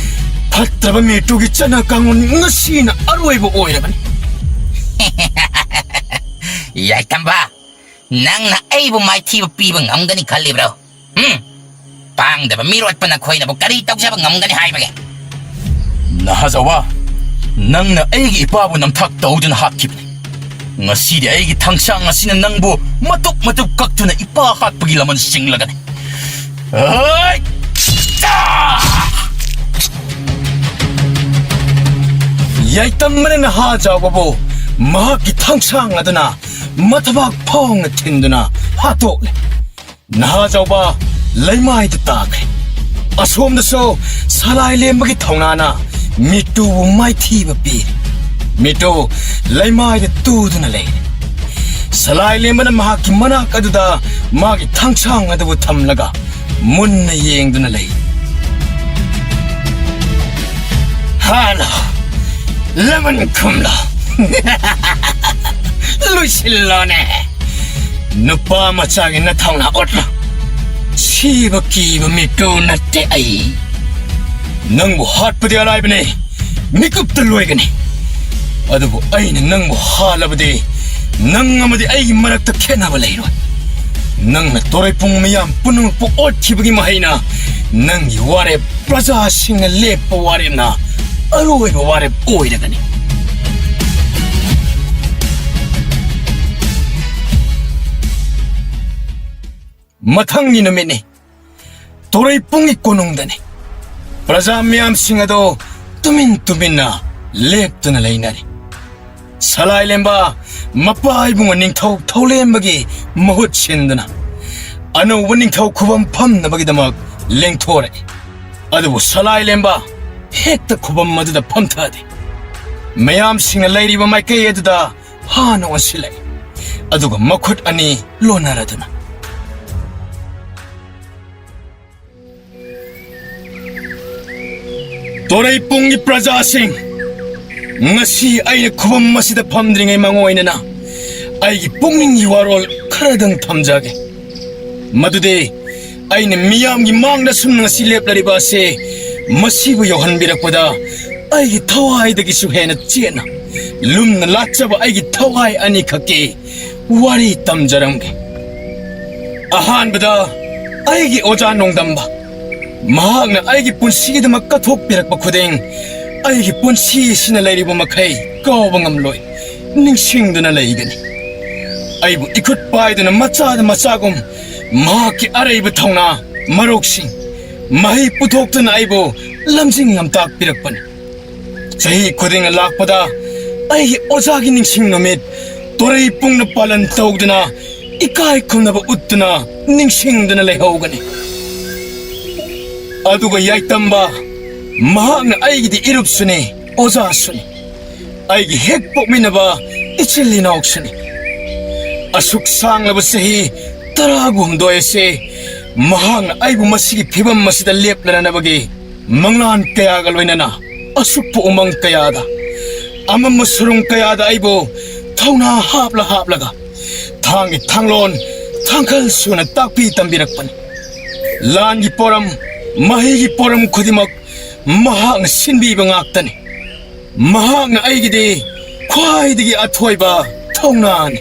ꯐꯠꯇ꯭ꯔꯕ ꯃꯦꯇꯨꯒꯤ ꯆꯠꯅ ꯀꯥꯡꯂꯣꯟ ꯉꯁꯤꯅ ꯑꯔꯣꯏꯕ ꯑꯣꯏꯔꯕꯅꯤ꯫" "ꯌꯥꯏꯇꯝꯕ, ꯅꯪꯅ ꯑꯩꯕꯨ ꯃꯥꯏꯊꯤꯕ ꯄꯤꯕ ꯉꯝꯒꯅꯤ ꯈꯜꯂꯤꯕ꯭ꯔꯣ? ꯍꯨꯝ? ꯄꯥꯡꯗꯕ ꯃꯤꯔꯣꯠꯄ ꯅꯈꯣꯏꯅꯕꯨ ꯀꯔꯤ ꯇꯧꯖꯕ ꯉꯝꯒꯅꯤ ꯍꯥꯏꯕꯒꯦ?" "ꯅꯍꯥꯖꯥꯎꯕ, ꯅꯪꯅ ꯑꯩꯒꯤ ꯏꯄꯥꯕꯨ ꯅꯝꯊꯥꯛ ꯇꯧꯗꯨꯅ ꯍꯥꯠꯈꯤꯕꯅꯤ꯫ ꯉꯁꯤꯗꯤ ꯑꯩꯒꯤ ꯊꯥꯡꯁꯥꯡ ꯑꯁꯤꯅ ꯅꯪꯕꯨ ꯃꯇꯨꯞ ꯃꯇꯨꯞ ꯀꯛꯇꯨꯅ ꯏꯄꯥ ꯍꯥꯠꯄꯒꯤ ꯂꯃꯟ ꯆꯤꯡꯂꯒꯅꯤ꯫" ꯍꯩ! ꯆꯥ! ꯌꯥꯏꯇꯝꯕꯅ ꯅꯍꯥꯖꯥꯎꯕꯕꯨ ꯃꯍꯥꯛꯀꯤ ꯊꯥꯡꯁꯥꯡ ꯑꯗꯨꯅ ꯃꯊꯕꯥꯛ ꯐꯥꯎꯅ ꯊꯤꯟꯗꯨꯅ ꯍꯥꯠꯇꯣꯛꯂꯦ꯫ ꯅꯍꯥꯖꯥꯎꯕ ꯂꯩꯃꯥꯏꯗ ꯇꯥꯈ꯭ꯔꯦ꯫ ꯑꯁꯣꯝꯗꯁꯨ ꯁꯂꯥꯏ ꯂꯦꯝꯕꯒꯤ ꯊꯧꯅꯥꯅ ꯃꯤꯇꯨꯕꯨ ꯃꯥꯏꯊꯤꯕ ꯄꯤꯔꯦ꯫ ꯃꯤꯇꯨ ꯂꯩꯃꯥꯏꯗ ꯇꯨꯗꯨꯅ ꯂꯩꯔꯦ꯫ ꯁꯂꯥꯏ ꯂꯦꯝꯕꯅ ꯃꯍꯥꯛꯀꯤ ꯃꯅꯥꯛ ꯑꯗꯨꯗ ꯃꯥꯒꯤ ꯊꯥꯡꯁꯥꯡ ꯑꯗꯨꯕꯨ ꯊꯝꯂꯒ ꯃꯨꯟꯅ ꯌꯦꯡꯗꯨꯅ ꯂꯩ꯫ "ꯍꯥꯂꯣ, ꯂꯃꯟ ꯈꯨꯝꯂꯣ꯫ ꯂꯣꯏꯁꯤꯜꯂꯣꯅꯦ꯫ ꯅꯨꯄꯥ ꯃꯆꯥꯒꯤ ꯅꯊꯧꯅꯥ ꯎꯠꯂꯣ꯫ ꯁꯤꯕ ꯀꯤꯕ ꯃꯤꯇꯨ ꯅꯠꯇꯦ ꯑꯩ꯫ ꯅꯪꯕꯨ ꯍꯥꯠꯄꯗꯤ ꯑꯔꯥꯏꯕꯅꯤ, ꯃꯤꯀꯨꯞꯇ ꯂꯣꯏꯒꯅꯤ꯫ ꯑꯗꯨꯕꯨ ꯑꯩꯅ ꯅꯪꯕꯨ ꯍꯥꯠꯂꯕꯗꯤ ꯅꯪ ꯑꯃꯗꯤ ꯑꯩꯒꯤ ꯃꯔꯛꯇ ꯈꯦꯠꯅꯕ ꯂꯩꯔꯣꯏ꯫ ꯅꯪꯅ ꯇꯣꯔꯩꯄꯨꯡ ꯃꯤꯌꯥꯝ ꯄꯨꯝꯅꯃꯛꯄꯨ ꯑꯣꯠꯈꯤꯕꯒꯤ ꯃꯍꯩꯅ ꯅꯪꯒꯤ ꯋꯥꯔꯦꯞ ꯄ꯭ꯔꯖꯥꯁꯤꯡꯅ ꯂꯦꯞꯄ ꯋꯥꯔꯦꯞꯅ ꯑꯔꯣꯏꯕ ꯋꯥꯔꯦꯞ ꯑꯣꯏꯔꯒꯅꯤ꯫ ꯃꯊꯪꯒꯤ ꯅꯨꯃꯤꯠꯅꯤ꯫ ꯇꯣꯔꯩꯄꯨꯡꯒꯤ ꯀꯣꯅꯨꯡꯗꯅꯤ꯫ ꯄ꯭ꯔꯖꯥ ꯃꯤꯌꯥꯝꯁꯤꯡ ꯑꯗꯣ ꯇꯨꯃꯤꯟ ꯇꯨꯃꯤꯟꯅ ꯂꯦꯞꯇꯨꯅ ꯂꯩꯅꯔꯤ꯫ ꯁꯂꯥꯏ ꯂꯦꯝꯕ ꯃꯄꯥ ꯏꯕꯨꯡꯉꯣ ꯅꯤꯡꯊꯧ ꯊꯧꯂꯦꯝꯕꯒꯤ ꯃꯍꯨꯠ ꯁꯤꯟꯗꯨꯅ ꯑꯅꯧꯕ ꯅꯤꯡꯊꯧ ꯈꯨꯕꯝ ꯐꯝꯅꯕꯒꯤꯗꯃꯛ ꯂꯦꯡꯊꯣꯔꯛꯏ꯫ ꯑꯗꯨꯕꯨ ꯁꯂꯥꯏ ꯂꯦꯝꯕ ꯍꯦꯛꯇ ꯈꯨꯕꯝ ꯑꯗꯨꯗ ꯐꯝꯊꯗꯦ꯫ ꯃꯌꯥꯝꯁꯤꯡꯅ ꯂꯩꯔꯤꯕ ꯃꯥꯏꯀꯩ ꯑꯗꯨꯗ ꯍꯥꯟꯅ ꯑꯣꯟꯁꯤꯜꯂꯛꯏ꯫ ꯑꯗꯨꯒ ꯃꯈꯨꯠ ꯑꯅꯤ ꯂꯣꯟꯅꯔꯗꯨꯅ, "ꯇꯣꯔꯩꯄꯨꯡꯒꯤ ꯄ꯭ꯔꯖꯥꯁꯤꯡ, ꯉꯁꯤ ꯑꯩꯅ ꯈꯨꯕꯝ ꯑꯁꯤꯗ ꯐꯝꯗ꯭ꯔꯤꯉꯩ ꯃꯥꯡꯑꯣꯏꯅꯅ ꯑꯩꯒꯤ ꯄꯨꯛꯅꯤꯡꯒꯤ ꯋꯥꯔꯣꯜ ꯈꯔꯗꯪ ꯊꯝꯖꯒꯦ꯫ ꯃꯗꯨꯗꯤ ꯑꯩꯅ ꯃꯤꯌꯥꯝꯒꯤ ꯃꯥꯡꯗ ꯁꯨꯝ ꯉꯁꯤ ꯂꯦꯞꯂꯔꯤꯕ ꯑꯁꯤ ꯃꯁꯤꯕꯨ ꯌꯧꯍꯟꯕꯤꯔꯛꯄꯗ ꯑꯩꯒꯤ ꯊꯋꯥꯏꯗꯒꯤꯁꯨ ꯍꯦꯟꯅ ꯆꯦꯠꯅ ꯂꯨꯝꯅ ꯂꯥꯠꯆꯕ ꯑꯩꯒꯤ ꯊꯋꯥꯏ ꯑꯅꯤꯈꯛꯀꯤ ꯋꯥꯔꯤ ꯇꯝꯖꯔꯝꯒꯦ꯫ ꯑꯍꯥꯟꯕꯗ ꯑꯩꯒꯤ ꯑꯣꯖꯥ ꯅꯣꯡꯗꯝꯕ, ꯃꯍꯥꯛꯅ ꯑꯩꯒꯤ ꯄꯨꯟꯁꯤꯒꯤꯗꯃꯛ ꯀꯠꯊꯣꯛꯄꯤꯔꯛꯄ ꯈꯨꯗꯤꯡ ꯑꯩꯒꯤ ꯄꯨꯟꯁꯤ ꯑꯁꯤꯅ ꯂꯩꯔꯤꯕ ꯃꯈꯩ ꯀꯥꯎꯕ ꯉꯝꯂꯣꯏ, ꯅꯤꯡꯁꯤꯡꯗꯨꯅ ꯂꯩꯒꯅꯤ꯫ ꯑꯩꯕꯨ ꯏꯈꯨꯠ ꯄꯥꯏꯗꯨꯅ ꯃꯆꯥꯗ ꯃꯆꯥꯒꯨꯝ ꯃꯍꯥꯛꯀꯤ ꯑꯔꯩꯕ ꯊꯧꯅꯥ, ꯃꯔꯧꯁꯤꯡ, ꯃꯍꯩ ꯄꯨꯊꯣꯛꯇꯨꯅ ꯑꯩꯕꯨ ꯂꯝꯖꯤꯡ ꯂꯝꯇꯥꯛꯄꯤꯔꯛꯄꯅꯤ꯫ ꯆꯍꯤ ꯈꯨꯗꯤꯡꯅ ꯂꯥꯛꯄꯗ ꯑꯩꯒꯤ ꯑꯣꯖꯥꯒꯤ ꯅꯤꯡꯁꯤꯡ ꯅꯨꯃꯤꯠ ꯇꯣꯔꯩ ꯄꯨꯡꯅ ꯄꯥꯂꯟ ꯇꯧꯗꯨꯅ ꯏꯀꯥꯏ ꯈꯨꯝꯅꯕ ꯎꯠꯇꯨꯅ ꯅꯤꯡꯁꯤꯡꯗꯨꯅ ꯂꯩꯍꯧꯒꯅꯤ꯫ ꯑꯗꯨꯒ ꯌꯥꯏꯇꯝꯕ, ꯃꯍꯥꯛꯅ ꯑꯩꯒꯤꯗꯤ ꯏꯔꯨꯞꯁꯨꯅꯤ, ꯑꯣꯖꯥꯁꯨꯅꯤ, ꯑꯩꯒꯤ ꯍꯦꯛ ꯄꯣꯛꯃꯤꯟꯅꯕ ꯏꯆꯤꯜ ꯏꯅꯥꯎꯁꯨꯅꯤ꯫ ꯑꯁꯨꯛ ꯁꯥꯡꯂꯕ ꯆꯍꯤ ꯇꯔꯥꯒ ꯍꯨꯝꯗꯣꯏ ꯑꯁꯤ ꯃꯍꯥꯛꯅ ꯑꯩꯕꯨ ꯃꯁꯤꯒꯤ ꯐꯤꯕꯝ ꯑꯁꯤꯗ ꯂꯦꯞꯂꯅꯅꯕꯒꯤ ꯃꯪꯂꯥꯟ ꯀꯌꯥꯒ ꯂꯣꯏꯅꯅ ꯑꯁꯨꯛꯄ ꯎꯃꯪ ꯀꯌꯥꯗ, ꯑꯃꯝꯕ ꯁꯨꯔꯨꯡ ꯀꯌꯥꯗ ꯑꯩꯕꯨ ꯊꯧꯅꯥ ꯍꯥꯞꯂ ꯍꯥꯞꯂꯒ ꯊꯥꯡꯒꯤ ꯊꯥꯡꯂꯣꯟ ꯊꯥꯡꯈꯜ ꯁꯨꯅ ꯇꯥꯛꯄꯤ ꯇꯝꯕꯤꯔꯛꯄꯅꯤ꯫ ꯂꯥꯟꯒꯤ ꯄꯣꯔꯝ, ꯃꯍꯩꯒꯤ ꯄꯣꯔꯝ ꯈꯨꯗꯤꯡꯃꯛ ꯃꯍꯥꯛꯅ ꯁꯤꯟꯕꯤꯕ ꯉꯥꯛꯇꯅꯤ꯫ ꯃꯍꯥꯛꯅ ꯑꯩꯒꯤꯗꯤ ꯈ꯭ꯋꯥꯏꯗꯒꯤ ꯑꯊꯣꯏꯕ ꯊꯧꯅꯥꯅꯤ꯫